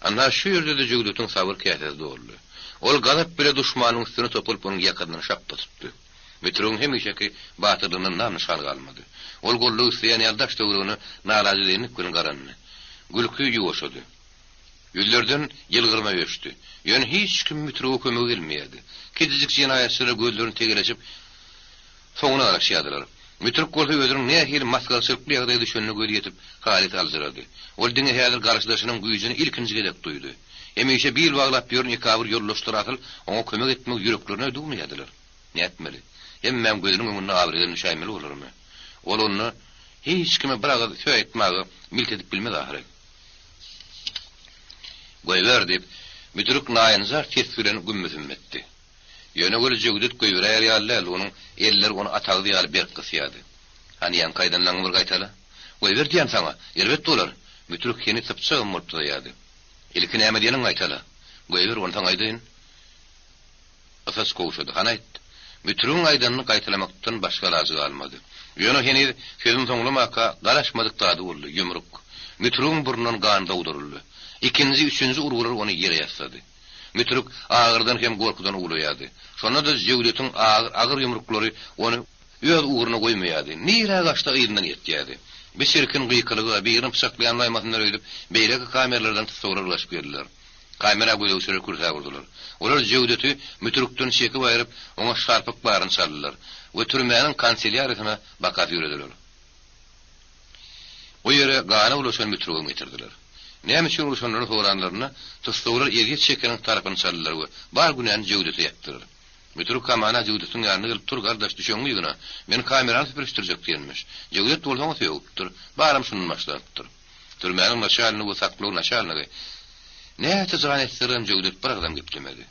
Anha, şu ýerde-de Jewdetiň sabyr käsesi doldy. Ol gazap bile duşmanyň üstüne topulyp, onuň ýakasyndan şapba tutdy. Mütrügiň hemişeki batyrlygyndan nam-nyşan galmady. Ol goldaw isleýän ýaly daş-töweregine nalajedeýinlik bilen garandy. Gülki ýuwaşady. Ýüzlerden ýylgyrma öçdi. Ýöne hiç kim Mütrüge kömege gelmeýärdi. Kiçijik jenaýatçylar gözlerini tegeleşip, soňuna garaşýardylar. Mütrük bolsa özüniň nähili masgaraçylykly ýagdaýa düşenine gözi ýetip, halys aljyrady. Ol diňe häzir garşydaşynyň güýjüni ilkinji gezek duýdy. Hemişe bil baglap ýören ekabyr ýoldaşlary asyl oňa kömek etmegi ýüreklerine düwmeýärdiler. Nätmeli? Hemmäň gözüniň öňünde abraýdan düşäýmeli bolarmy? Ol onda hiç kime bir agyz söz aýtmaga milt edip bilmez ahyry. Goýber! diýip, müdrik naýynjar ses bilen gümmüsüm etdi. Ýöne weli Jöwdet goýberäýer ýaly däldi, onuň elleri ony at agzy ýaly berk gysýardy. Hany ýaňky aýdanlaňňy bir gaýtala. Goýber diýýän saňa, erbet bolar! Müdrik heniz sypjagam bolup dyzaýardy. Ilki näme diýeniňi gaýtala. Goýber, ony saňa aýdaýyn. Gysaç gowşady. Hany aýt. Mütürigiň aýdanyny gaýtalamakdan başga alajy galmady. Ýöne heniz sözüni soňlamaka garaşmadyk zady boldy, ýumruk. Mütürigiň burnundan gan dogduryldy. Ikinji, üçünji urgular ony ýere ýassady. Mütürik agyrydan hem gorkudan uwlaýardy. Şonda-da Jöwdetiň agyr, agyr ýumruklary ony öz ugruna goýmaýardy. Nirä gaçsa yzyndan ýetýärdi. Bir çirkin gykylyga, birini pyçaklaýanlaýmasynlar öýdüp, beýleki kameralardan tussaglar ulaşyp geldiler. Kamera gözegçileri kürsäp urdular. Olar Jöwdeti mütürikden çekip aýryp, oňa şarpyk baryny çaldylar we türmäniň kanselýariýasyna baka süýrediler. O ýere gana bulaşan mütürigem getirdiler. Näme üçin urşanlaryny soranlarynda, tussaglar ezýet çekeniň tarapyny çaldylar we bar günäni Jöwdete ýapdylar. Mütürik hamana Jöwdetiň ýanyna gelip, Tur, gardaş, düşegiňi ýygna, men kamerany süpürişdirjek diýenmiş. Jöwdet bolsa oňa sögüpdir. Baram şundan başlanypdyr. Türmäniň naçalnigi we saklaw naçalnigi näçe jan etselerem Jöwdet bir agzam geplemedi.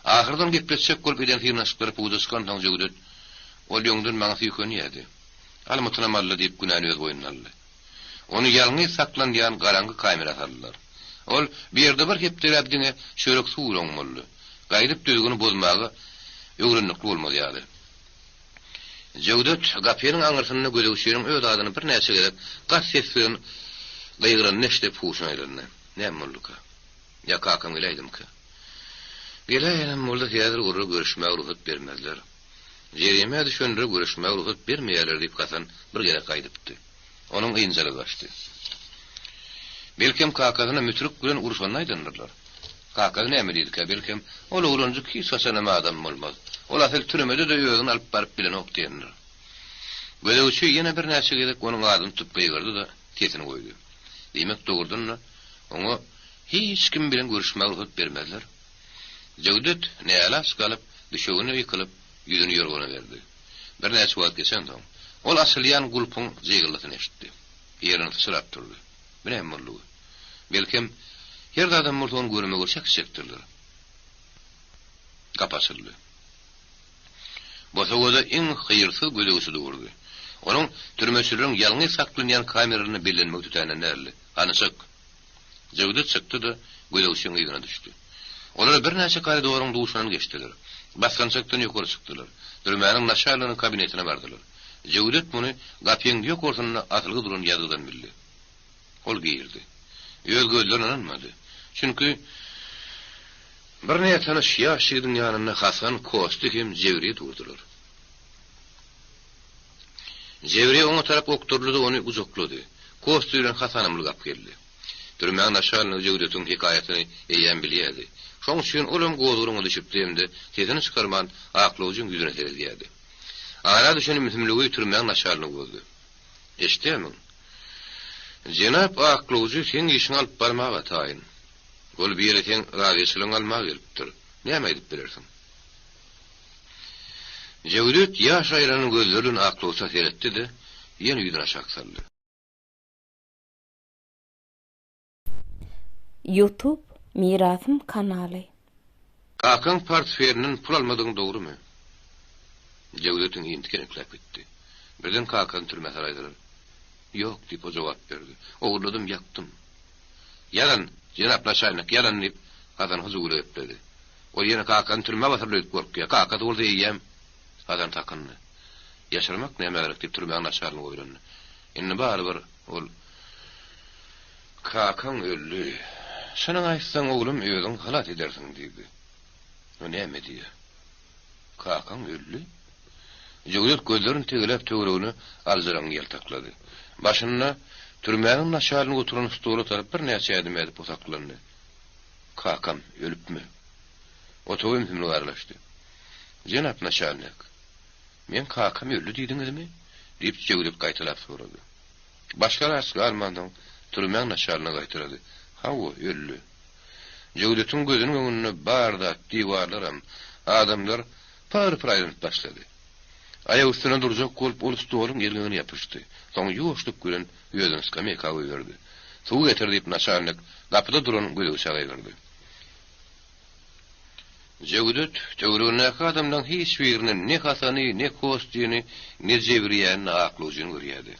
Ahyrda ony gepletjek bolup eden synanyşyklary puja çykansoň Jöwdet, Ol öňden maňa süýkenýärdi. Almytynam aldy diýip günäni öz boýnuna aldy. Ony ýalňyz saklanýan garaňky kamera saldylar. Ol bu ýerde bir hepdeläp diňe çörek suw bilen oňmalydy. Gaýdyp düzgüni bozmaga öwrendikli bolmaz ýaly. Jöwdet gapynyň aňyrsynda gözegçiniň öz adyny birnäçe gezek gaty ses bilen gygyranyny eşidip huşuna aýlandy. Näme bolduka? Ýa kakam geläýdimika? Geläýenem bolsa häzir olara görüşmäge rugsat bermezler. Jerimä düşenlere görüşmäge rugsat bermeýärler diýip Hasan bir gezek aýdypdy. Onuň ynjalygy gaçdy. Belkem kakasyna mütrük bilen urşanyny aýdandyrlar. Kakasy näme diýdikä, belkem, ol oglanjyk hiç haçanam adam bolmaz. Ol asyl türmede-de özüni alyp baryp bilenok diýendir. Gözegçi ýene birnäçe gezek onuň adyny tutup gygyrdy-da, sesini goýdy. Diýmek, dogrudan-da, oňa hiç kim bilen görüşmäge rugsat bermezler. Jöwdet nälaç galyp, düşegine ýykylyp, ýüzüni ýorgana berdi. Birnäçe wagt geçensoň, ol açylýan gulpuň jygyldysyny eşitdi. Ýerinden syçrap turdy. Bu näme boldugy? Belkem, her zadam bolsa ony görmege çekjekdirler. Gapy açyldy. Bosagada iň hyýrsyz gözegçi durdy. Onuň türmeçileriň ýalňyz saklanýan kameralarynda bellenmegi tötänden däldi. Hany çyk! Jöwdet çykdy-da, gözegçiň yzyna düşdi. Olar birnäçe koridoryň duşundan geçdiler. Basgançakdan ýokary çykdylar. Türmäniň naçalniginiň kabinetine bardylar. Jöwdet muny gapyň ýokarsynda asylgy duran ýazgydan bildi. Ol girdi. Öz gözlerine ynanmady. Çünki bir nätanyş ýaş ýigidiň ýanynda Hasan, Kosti hem Jewriýe durdular. Jewriýe oňa tarap okduryldy-da ony gujaklady. Kosti bilen Hasanam ylgap geldi. Türmäň naçalnigi Jöwdetiň hekaýatyny eýýäm bilýärdi. Şoň üçin olam gozgalaňa düşüpdi hem-de sesini çykarman aklawjyň ýüzüne seredýärdi. Ara düşen ümsümligi türmäň naçalnigi bozdy. Eşidýärmiň? Jenap aklawjy seň işiňi alyp barmaga taýyn. Ol bu ýere seň razyçylygyňy almaga gelipdir. Näme aýdyp bilersiň? Jöwdet ýaş aýlanan gözleri bilen aklawça seretdi-de, ýene ýüzüni aşak saldy. Youtube Mirasym kanaly. Kakaň portfelinden pul almadygyň dogrumy? Jöwdetiň ini tikenekläp gitdi. Birden kakasyny türmä salaýdylar. Ýok, diýip, o jogap berdi. Ogurladym, ýakdym. Ýalan, jenap naçalnik, ýalan, diýip, Hasan hyjuwly gepledi. Ol ýene kakany türmä basarlar öýdüp gorkýar. Kakasy bolsa eýýäm Hasan sakyndy. Ýaşyrmak nämä gerek diýip türmäň naçarlygy oýlandy. Indi barybir ol Kakaň öldi. Çynyňy aýtsaň, oglum, özüň halas edersiň diýdi. O näme diýýär? Kakaň öldi? Jöwdet gözlerini tegeläp töweregine aljyraňňy ýaltaklady. Başynda türmäniň naçalnigi oturan stola tarap birnäçe ädim ädip o saklandy. Kakam ölüpmi? Otaga ümsümlik aralaşdy. Jenap naçalnik, meň kakam öldi diýdiňizmi? diýip, Jöwdet gaýtalap sorady. Başga alaç galmansoň, türmäň naçalnigi gaýtalady. Hawa, öldi. Jöwdetiň gözüniň öňünde bar zat, diwarlaram, adamlar pyr-pyr aýlanyp başlady. Aýak üstünde durjak bolup, ol stoluň erňegine ýapyşdy. Soň ýuwaşlyk bilen özüni skameýka goýberdi. Suw getir diýip, naçalnik gapyda duran gözegçä gygyrdy. Jöwdet töweregindäki adamlaryň hiç birini, ne Hasany, ne Kostýany, ne Jebriýäni, ne aklawjyny görýärdi.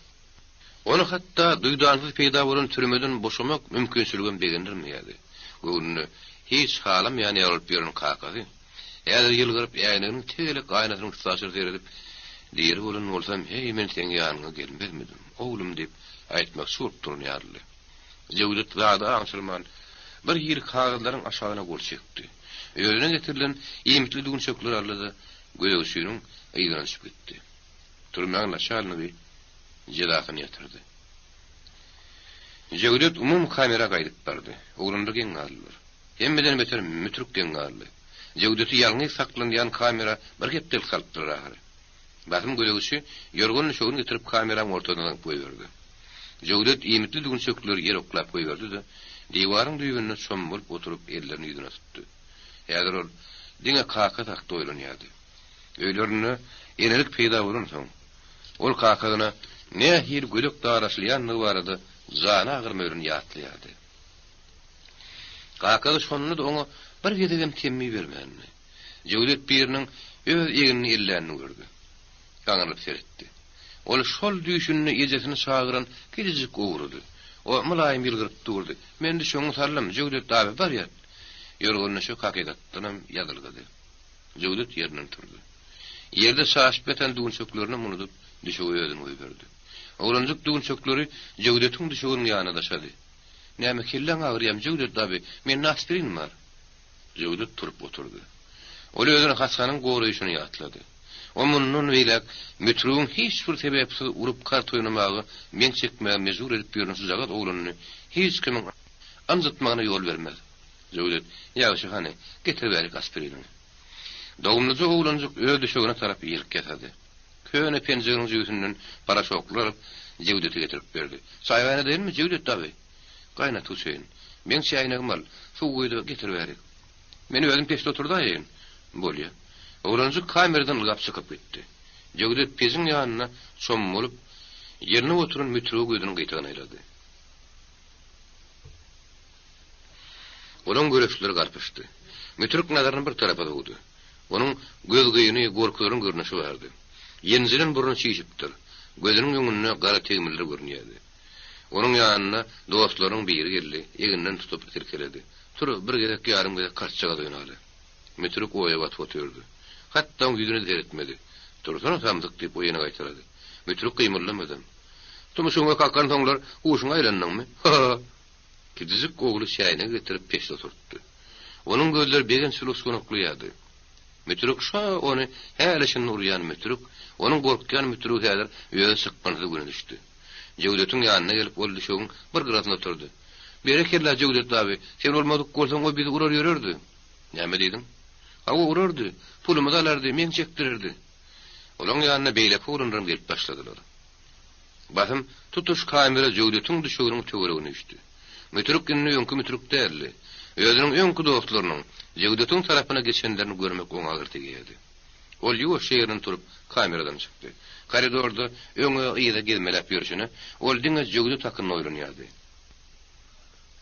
Ony hatda duýdansyz peýda bolan türmeden boşamak mümkinçiligem begendirmeýärdi. Göwnüne hiç halamaýan ýaly bolup ýören kakasy, häzir ýylgyryp, äýneginiň tegelek aýnasynyň üstaşyr seredip, Diri bolan bolsam, heý, men seň ýanyňa gelmezmidim, oglum diýip, aýtmakçy bolup duran ýalydy. Jöwdet zady aňşyrman, bir hili kagyzlaryň aşagyna gol çekdi. Özüne getirilen iýmitli düwünçekleri aldy-da, gözegçiniň yzyna düşüp gitdi. Türmäň naçalnigi jezasyny ýatyrdy. Jöwdet umumy kamera gaýdyp bardy. Oglanlar geň galdylar. Hemmeden beter Mütrük geň galdy. Jöwdeti ýalňyz saklanýan kamera bir hepdelik salypdylar ahyry. Basym gözegçi ýorgan-düşegini getirip kameraň ortasyna zyňyp goýberdi. Jöwdet iýmitli düwünçekleri ýere oklap goýberdi-de, diwaryň düýbünde çommalyp oturyp ellerini ýüzüne tutdy. Häzir ol diňe kakasy hakda oýlanýardy. Öýlerinde enelik peýda bolansoň, ol kakasyna nähili gödek daraşylýandygy barada jany agyrma bilen ýatlaýardy. Kakasy şonda-da oňa bir gezegem temmi bermändi. Jöwdet biriniň öz egnini ellänini gördi. Gaňrylyp seretdi. Ol şol düýşünde ejesini çagyran kiçijik ogrudy. O mylaýym ýylgyryp durdy. Men düşegiňi saldym, Jöwdet abi, bar ýat. Ýorgan-düşek hakykatdanam ýazylgydy. Jöwdet ýerinden turdy. Ýerde çaşyp ýatan düwünçeklerinem unudyp, düşege özüni goýberdi. Oglanjyk düwünçekleri Jöwdetiň düşeginiň ýanyna daşady. Näme, kelläň agyrýamy, Jöwdet abi? Mende aspirin bar. Jöwdet turup oturdy. Ol özüni Hasanyň goraýşyny ýatlady. O mundan beýläk Mütrügiň hiç bir sebäpsiz urup kart oýnamaga, meň çekmäge mejbur edip ýören şujagaz oglanyny hiç kimiň ynjytmagyna ýol bermez. Jöwdet, Ýagşy hany, getir bärik aspiriniňi. Dogumlyja oglanjyk öz düşegine tarap ýelk ýasady. Köne penjeginiň jübüsinden paraşoklar alyp, Jöwdete getirip berdi. Çaý gaýnadaýynmy, Jöwdet dagy? Gaýnat, Hüseýin. Meň çäýnegimi al, suw guý-da, getir bärik. Men özüm peçde oturdaýaýyn. Bolýa. Oglanjyk kameradan ylgap çykyp gitdi. Jöwdet pejiň ýanynda çommalyp, ýerine oturan Mütrüge gözüniň gyýtagyny aýlady. Olaň göreçleri garpyşdy. Mütrük nazaryny bir tarapa sowdy. Onuň gözgyny, gorkularyň görnüşi bardy. Ýenjilen burny çişipdir. Gözüniň öňünde gara tegmiller görünýärdi. Onuň ýanyna dostlarynyň biri geldi, eginden tutup silkeledi. Tur, bir gezek, ýarym gezek kartjagaz oýnaly. Mütrük oýa batyp otyrdy. Hatda oň ýüzüne-de seretmedi. Tursana, samsyk, diýip, o ýene gaýtalady. Mütrük gymyldamadam. Tumşugyňa kakansoňlar, huşuňa aýlandyňmy? Ha-ha! Kiçijik ogly çäýnegi getirip peçde oturtdy. Onuň gözleri begenç bilen uçganaklaýardy. Mütrük şa ony häli-şindi urýan Mütrük, onuň gorkýan Mütrügi häzir özi çykgynsyz güne düşdi. Jöwdetiň ýanyna gelip, ol düşegiň bir gyrasynda oturdy. Berekella, Jöwdet abi, sen bolmadyk bolsaň, o bizi urar ýörerdi. Näme diýdiň? Hawa, urardy. Pulumyzy alardy, meň çekdirerdi. Olaň ýanyna beýleki oglanlaram gelip başladylar. Basym tutuş kamera Jöwdetiň düşeginiň töweregine üýşdi. Mütrük indi öňki Mütrük däldi. Özüniň öňki dostlarynyň Jöwdetiň tarapyna geçenlerini görmek oňa agyr degýärdi. Ol ýuwaşja ýerinden turup, kameradan çykdy. Koridorda öňe-yza gezmeläp ýörşüne, ol diňe Jöwdet hakynda oýlanýardy.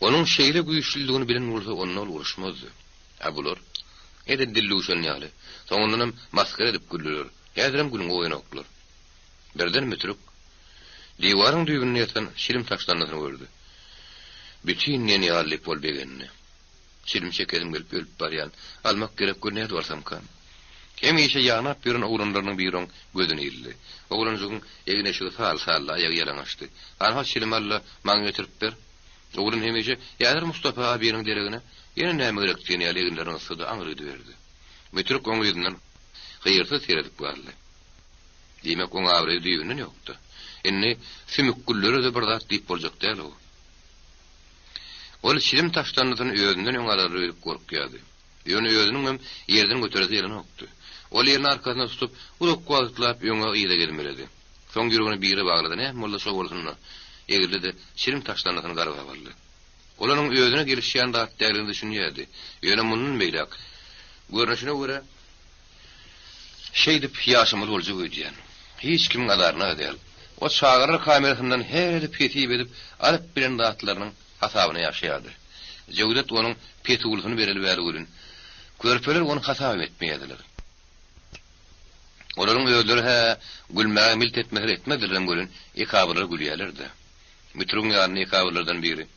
Onuň şeýle güýçlüdigini bilen bolsa, onda ol uruşmazdy. A bular? Edil dildüwşen ýaly. Soňundanam masgara edip güldüler. Häzirem gülüňi goýanoklar. Birden Mütrük diwaryň düýbünde ýatan çilim taşlandysyny gördi. Bütin diýen ýaly diýip ol begendi. Çilim çekesim gelip ölüp barýan. Almak gerek gör nädip alsamkam. Hemişe ýanap ýören oglanlarynyň biri oň gözüne ildi. Oglanjygyň egin-eşigi sal-saldy, aýagy ýalaňaçdy. Hanha çilim al-da, maňa getirip ber. Oglan hemişe Häzir Mustapa abiniň deregine ýene näme gerek diýen ýaly eginlerini gysdy-da aňry gidiberdi. Mütürik oň yzyndan hyýrsyz seredip galdy. Diýmek, oň abraýy düýbünden ýokdy. Indi sümükgüllere-de bir zat diýip boljak däl-ow. Ol çilim taşlandysyny özünden öň alarlar öýdüp gorkýardy. Ýöne özüniňem ýerden göteresi gelenokdy. Ol elini arkasyna tutup, uzak wagtlap öňe-yza gezmeledi. Soň ýüregini bire baglady, näme bolsa şo bolsun-da, egildi-de, çilim taşlandysyny garbap aldy. Ol onuň özüne gelişýän zat däldigine düşünýärdi. Ýöne mundan beýläk, görnüşine görä, şeýdip ýaşamaly boljak öýdýän. Hiç kimiň azaryna-da däl. O çagalar kamerasyndan her edip-hesip edip alyp bilen zatlarynyň hasabyna ýaşaýardy. Jewdet onuň petulysyny bereli bäri welin, körpeler ony hasabam etmeýärdiler. Olaryň özleri-hä gülmäge milt etmeseler etmezdilerem welin, ekabyrlar gülýärler-dä. Mütürigiň ýanynda ekabyrlardan biri,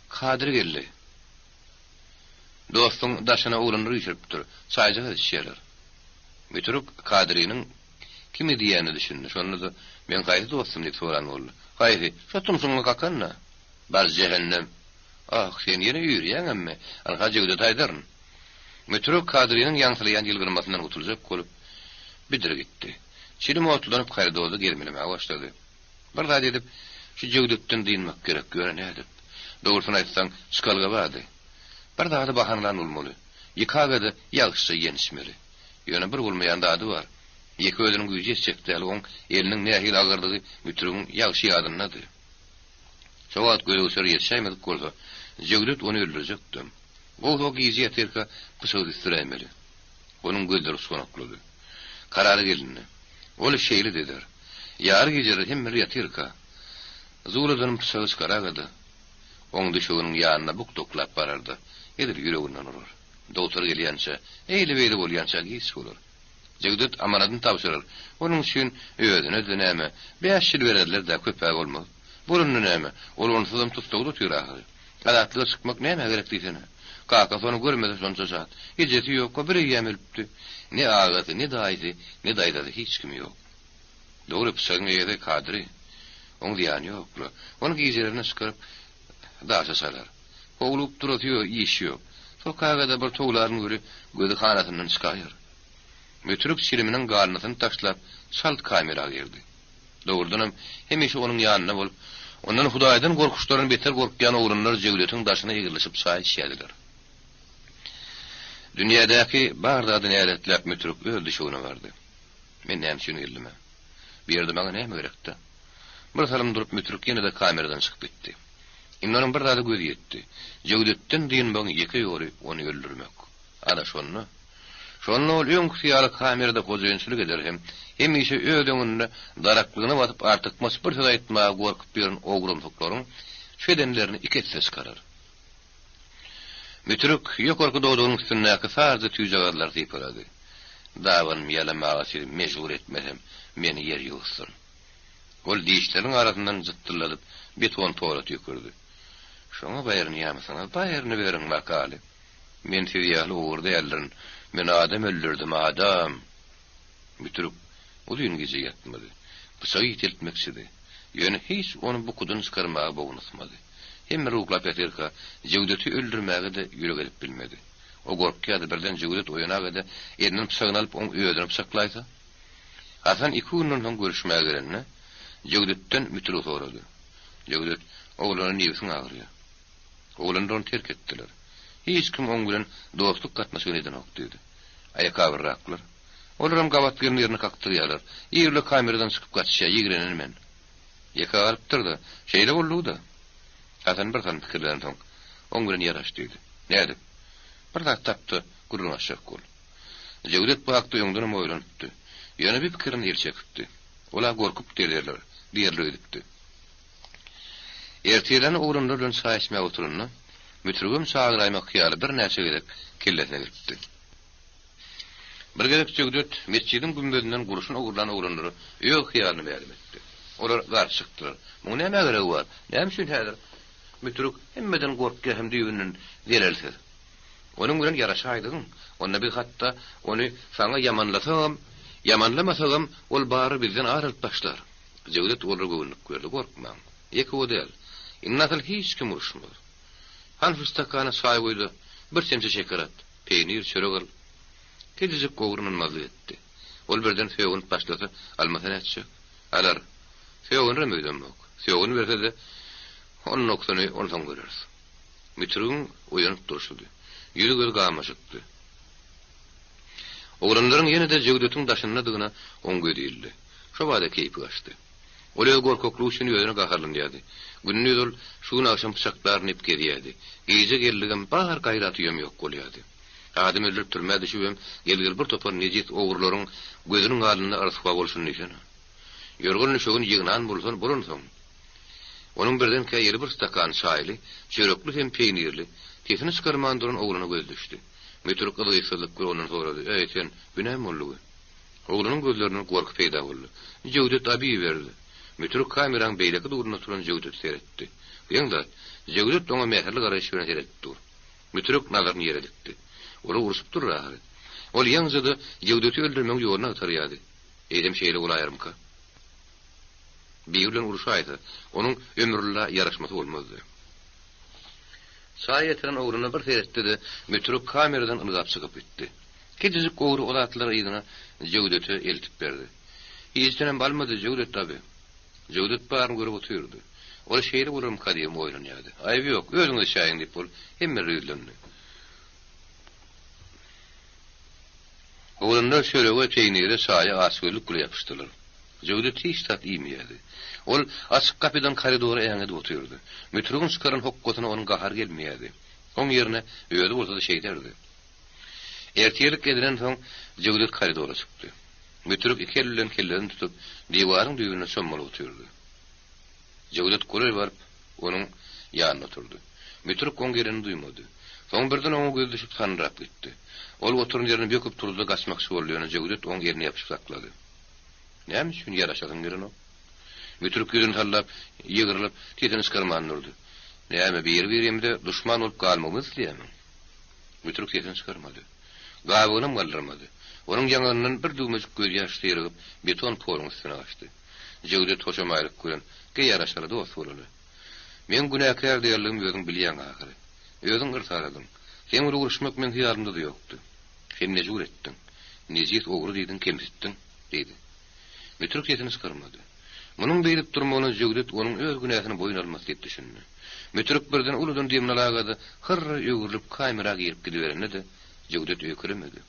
Kadyr geldi. Dostuň daşyna oglanlar üýşüripdir, çaýjagaz içýärler. Mütürik Kadyrynyň kimi diýýänine düşündi. Şonda-da, Meň haýsy dostum diýip soran boldy. Haýsy? Şo tumşugyňa kakan-da. Bar jähennem! Ah, sen ýene üýrýäňemmi? Ynha Jewdete aýdaryn. Mütürik Kadyrynyň ýaňsylaýan ýylgyrmasyndan gutuljak bolup, bidir gitdi. Çilim otlanyp koridorda gezmelemäge başlady. Bir zat edip, şu Jewdetden dynmak gerek, ýöne nädip? Dogrusyny aýtsaň, çykalga bardy. Bir zady bahanalan bolmaly. Ýykaga-da ýagşyja ýençmeli. Ýöne bir bolmaýan zady bar. Ýeke özüniň güýji ýetjek däl, oň eliniň nähili agyrdygy Mütürigiň ýagşy ýadyndady. Şo wagt gözegçiler ýetişäýmedik bolsa, Jewdet ony öldürjekdi. Gowsy o gije ýatyrka pyçagy düsdüräýmeli. Onuň gözleri uçganaklady. Karara gelindi. Ol şeýle-de eder. Ýary gijeler hemmeler ýatyrka, Zuladan pyçagy çykaraga-da, oň düşeginiň ýanyna bukdaklap barar-da, edil ýüreginden urar. Dogtor gelýänçä, eýle-beýle bolýança giç bolar. Jewdet amanadyny tabşyrar. Onuň üçin özüne-de näme, bäş ýyl bererler-dä, köp-ä bolmaz. Bolanda näme, ol onsuzam tussagda otyr ahyry. Azatlyga çykmak nämä gerek diýsene. Kakasy ony görmese şonça şat. Ejesi ýokka bir eýýäm ölüpdi. Ne agasy, ne daýysy, ne daýzasy hiç kimi ýok. Dogry, pyçagyň eýesi Kadyry. Oň zyýany ýok-la. Ony gijelerine çykaryp, daşa çalar. Howlugyp durasy ýok, işi ýok. Sokagada bir towlaryn göri gözi hanasyndan çykaýar. Mütürik çiliminiň galyndysyny taşlap, çalt kamera girdi. Dogrudanam, hemişe onuň ýanynda bolup, ondan Hudaýdan gorkuşlaryndan beter gorkýan oglanlar Jewdetiň daşyna egrilişip çaý içýärdiler. Dünýädäki bar zady näletläp Mütürik öz düşegine bardy. Men näme üçin geldim-ä? Bu ýerde maňa näme gerekdi? Bir salym durup Mütürik ýene-de kameradan çykyp gitdi. Indi onuň bir zada gözi ýetdi. Jewdetden dynmagyň ýeke ýoly ony öldürmek. Ana şonda. Şonda ol öňküsi ýaly kamerada hojaýynçylyk eder hem hemişe öz öňünde daraklygyna basyp artykmaç bir söz aýtmaga gorkup ýören ogrumsyklaryň şu edenlerini iki esse çykarar. Mütürik ýokarky dodagynyň üstündäki saryja tüýjagazlary sypalady. Dabanymy ýalamaga sizi mejbur etmesem, meni ýer ýuwutsyn. Ol dişleriniň arasyndan jytdylladyp beton pola tüýkürdi. Şoňa baýrynýamysyňyz? Baýrynyberiň bakaly. Men siz ýaly ogry däldirin. Men adam öldürdim, adam! Mütürik uzyn gije ýatmady. Pyçagy ýiteltmekçidi. Ýöne hiç ony bukudan çykarmaga bogunysmady. Hemmeler uklap ýatyrka, Jewdeti öldürmäge-de ýürek edip bilmedi. O gorkýardy, birden Jewdet oýanaga-da, elinden pyçagyny alyp, oň özüni pyçaklaýsa? Hasan iki günden soň görüşmäge gelende, Jewdetden Mütürigi sorady. Jewdet, Oglana nebsiň agyrýar. Oglanlar ony terk etdiler. Hiç kim oň bilen dostluk gatnaşygyny edenok diýdi. A ekabyrraklar? Olaram gabat gelen ýerine kakdyrýarlar. Irle kameradan çykyp gaçyşýar, ýigrenen men. Ýeke galypdyr-da, şeýle boldugy-da. Hasan bir salym pikirlenensoň, oň bilen ýaraş diýdi. Nädip? Bir zat tap-da, gürrüň açjak bol. Jewdet bu hakda öňdenem oýlanypdy. Ýöne bir pikirinden el çekipdi. Ol-a gorkup diýerler, diýerler öýdüpdi. Ertirlerini oglanlar bilen çaý içmäge oturanda, mütrügem çagyraýmak hyýaly birnäçe gezek kellesine gelipdi. Bir gezek Jöwdet metjidiň gümmezinden gurşun ogurlan oglanlara öz hyýalyny mälim etdi. Olar garşy çykdylar. Muň nämä geregi bar? Näme üçin häzir mütrük hemmeden gorkýar hem düýbünden zelelsiz? Onuň bilen ýaraşaýdygyň, onda biz hatda ony saňa ýamanlasagam, ýamanlamasagam, ol bary bizden ar alyp başlar. Jewdet olara göwünlik berdi, Gorkmaň. Ýeke o däl. Indi asyl hiç kim uruşmaz. Hany şu stakana çaý guý-da, bir çemçe şeker at, peýnir, çörek al. Kiçijik ogry ynanmazlyk etdi. Ol birden sögünip başlasa, almasa nätjek? Alar. Sögünerem öýdemok. Sögüniberse-de, onnoksany onsoň göreris. Mütürigiň oýanyp durşudy. Ýüzi-gözi gamaşykdy. Oglanlaryň ýene-de Jöwdetiň daşyndadygyna oň gözi ildi. Şo bada keýpi gaçdy. Ol öz gorkaklygy üçin özüne gaharlanýardy. Gündiz ol şu gün agşam pyçaklaryn diýip gezýärdi. Gije geldigem bar gaýraty-ýöm ýok bolýardy. Adam öldürip türmä düşübem gel-gel bir topar nejis ogrularyň gözüniň alnynda ryswa bolşuny diýsene. Ýorgan-düşegini ýygnan bolsan bolansoň. Onuň birdenkä eli bir stakan çaýly, çörekli hem peýnirli, sesini çykarman duran oglana gözi düşdi. Mütürik yzgytsyzlyk bilen ondan sorady, Eý, sen, bu näme boldugy? Oglanyň gözlerinden gorky peýda boldy. Jöwdet abi berdi. Mütürik kameraň beýleki dulunda oturan Jöwdete seretdi. Geň zat, Jöwdet oňa mähirli garaýyş bilen seredip dur. Mütürik nazaryny ýere dikdi. Olar urşup durlar ahyry. Ol ýaňyja-da Jöwdeti öldürmegiň ýoluny agtarýardy. Eýsem şeýle bolaýarmyka? Biri bilen urşaýsa, onuň ömürlla ýaraşmasy bolmazdy. Çaý getiren oglana bir seretdi-de, Mütürik kameradan ylgap çykyp gitdi. Kiçijik ogry o zatlary yzyna Jöwdete eltip berdi. Hiçdenem almady Jöwdet abi. Jöwdet baryny görüp otyrdy. Ol şeýle bolarmyka diýibem oýlanýardy. Aýby ýok, özüňiz içäýiň diýip ol hemmelere ýüzlendi. Oglanlar çörege, peýnire, çaýa açgözlük bile ýapyşdylar. Jöwdet hiç zat iýmeýärdi. Ol açyk gapydan koridora äňedip otyrdy. Mütürigiň çykaran hokgasyna onuň gahary gelmeýärdi. Oň ýerine özi bolsa-da şeýderdi. Ertirlik edilensoň, Jöwdet koridora çykdy. Mütürik iki eli bilen kellesini tutup, diwaryň düýbünde çommalyp otyrdy. Jöwdet golaý baryp, onuň ýanynda oturdy. Mütürik oň gelenini duýmady. Soň birden oňa gözi düşüp sanyrap gitdi. Ol oturan ýerinde böküp turdy-da gaçmakçy boldy, ýöne Jöwdet oň eline ýapyşyp saklady. Näme üçin ýaraşasyň gelenok? Mütürik ýüzüni sallap, ýygrylyp, sesini çykarman durdy. Näme, biri-birimize duşman bolup galmagymyzy isleýärmiň? Mütürik sesini çykarmady. Gabygynam galdyrmady. Onuň ýaňagyndan bir düwmejik gözýaş syrygyp, beton poluň üstüne gaçdy. Jöwdet hoşamaýlyk bilen, Geý ýaraşaly, dost bolaly. Meň günäkär däldigimi özüň bilýäň ahyry. Özüň yrsaradyň. Seň bilen uruşmak meň hyýalymda-da ýokdy. Sen mejbur etdiň. Nejis ogry diýdiň, kemsitdiň, diýdi. Mütürik sesini çykarmady. Munuň beýdip durmagyna Jöwdet onuň öz günäsini boýun almasy diýip düşündi. Mütürik birden uludan demini alaga-da, hyrra öwrülip kamera girip gidiberende-de, Jöwdet öýkelemedi.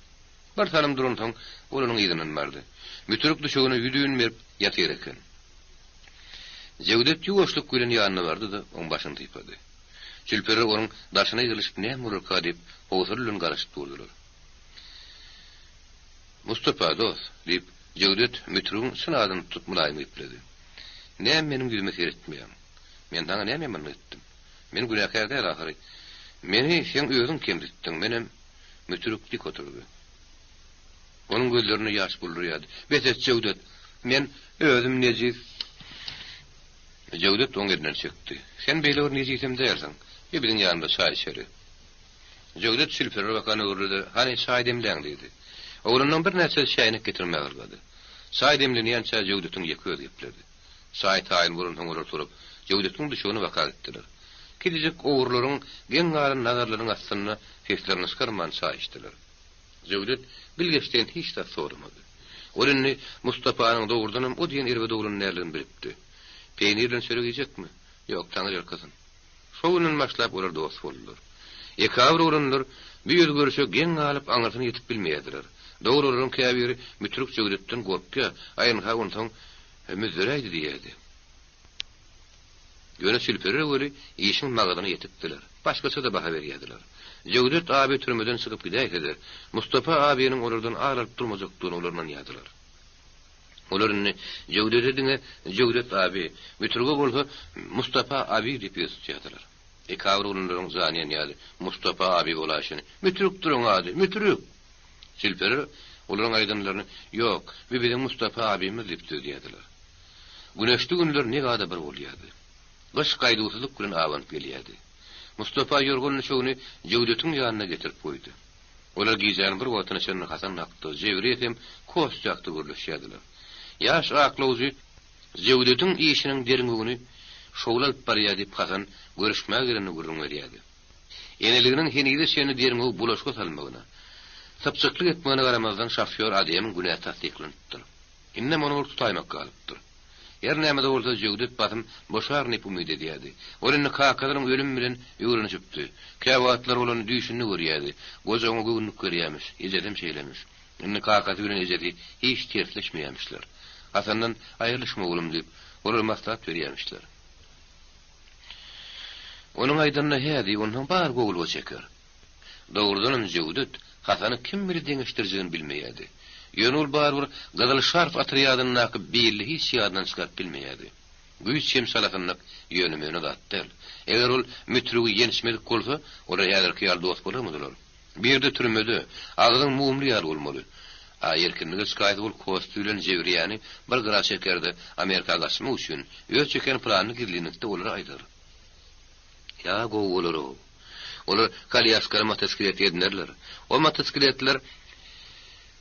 Bir salym duransoň, ol onuň yzyndan bardy. Mütürik düşegine ýüzin berip ýatyr eken. Jewdet ýuwaşlyk bilen ýanyna bardy-da, oň başyny sypady. Çülpeler onuň daşyna ýygylyşyp näme bolarka diýip, howsala bilen garaşyp durdular. Mustapa, dost, diýip, Jewdet Mütürigiň çyn adyny tutup mylaýym gepledi. Näme meniň ýüzüme seretmeýäň? Men saňa näme ýamanlyk etdim? Men günäkär däl ahyry. Meni seň özüň kemsitdiň, menem Mütürik dik oturdy. Onuň gözlerinde ýaş buldurýardy. Bes et, Jöwdet! Men özüm nejis. Jöwdet oň elinden çekdi. Sen beýle bir nejisem dälsiň. Gel biziň ýanymyza çaý içeli. Jöwdet çülpere bakan öwrüldi-de, Hany, çaý demläň diýdi. Oglanlaryň birnäçesi çäýnek getirmäge ylgady. Çaý demlenýänçä Jöwdetiň ýeke özi gepledi. Çaý taýyn bolansoň olar turup, Jöwdetiň düşegine baka gitdiler. Kiçijik ogrularyň geň galan nazarlarynyň astynda seslerini çykarman çaý içdiler. Jöwdet bilgeşleýin hiç zat soramady. Ol indi Mustapanyň dogrudanam o diýen erbet oglan däldigini bilipdi. Peýnir bilen çörek iýjekmi? Ýok, Taňry ýalkasyn. Şo günden başlap olar dost boldular. Ekabyr oglanlar bu özgerişe geň galyp aňyrsyna ýetip bilmeýärdiler. Dogry olaryň käbiri Mütürik Jöwdetden gorkýa, aýynha onsoň müzzeräýdi diýýärdi. Ýöne çülpeler weli işiň magazyna ýetipdiler. Başgaça-da baha berýärdiler. Jöwdet abi türmeden çykyp gidäýse-de, Mustapa abiniň olardan ar alyp durmajakdygyna olar ynanýardylar. Olar indi Jöwdede diňe Jöwdet abi, Mütürge bolsa Mustapa abi diýip ýüz tutýardylar. Ekabyr oglanlaryň jany ýanýardy, Mustapa abi bolaýşyny. Mütürikdir oň ady, Mütürik! Çülpeler olaryň aýdanlaryny, Ýok, bu biziň Mustapa abimiz diýip düzýärdiler. Güneşli günler negada bir bolýardy. Gyş gaýduwsyzlyk bilen abanyp gelýärdi. Mustapa ýorgan-düşegini Jewdetiň ýanyna getirip goýdy. Olar gijäniň bir wagtyna çenli Hasan hakda, Jewriýe hem Kostýa hakda gürleşýärdiler. Ýaş aklawjy Jewdetiň işiniň derňewini şowly alyp barýar diýip Hasan görüşmäge gelende gürrüň berýärdi. Eneliginiň henize çenli derňewi bulaşyga salmagyna, sypjyklyk etmegine garamazdan şofýor Ademiň günäsi tassyklanypdyr. Indem ony bir tutaýmak galypdyr. Her näme-de bolsa Jöwdet basym boşar diýip umyt edýärdi. Ol indi kakasynyň ölümi bilen öwrenişipdi. Käwagtlar ol ony düýşünde görýärdi. Goja oňa göwünlik berýärmiş. Ejesem şeýlemiş. Indi kakasy bilen ejesi hiç tersleşmeýärmişler. Hasandan aýrylyşma oglum diýip, olar maslahat berýärmişler. Onuň aýdanyna hä diý, onsoň bar gowulyga çeker. Dogrudanam Jöwdet Hasany kim bile deňeşdirjegini bilmeýärdi. Ýöne ol barybir Gyzyl şarf otrýadyndaky Billi hiç ýadyndan çykaryp bilmeýärdi. Güýç hem çalasynlyk ýöne-möne zat däl. Eger ol mütrügi ýençmedik bolsa, olar häzirki ýaly dost bolarmydylar? Bu ýerde türmede, agzyň mumly ýaly bolmaly. A erkinlige çykaýsa ol Kosty bilen Jewriýäni bir gyra çeker-de, Amerika gaçmak üçin, öz çeken planyny gizlinlikde olara aýdar. Ýa gowy bolar-ow. Olar kolýaskaly motosiklet edinerler. O motosikletler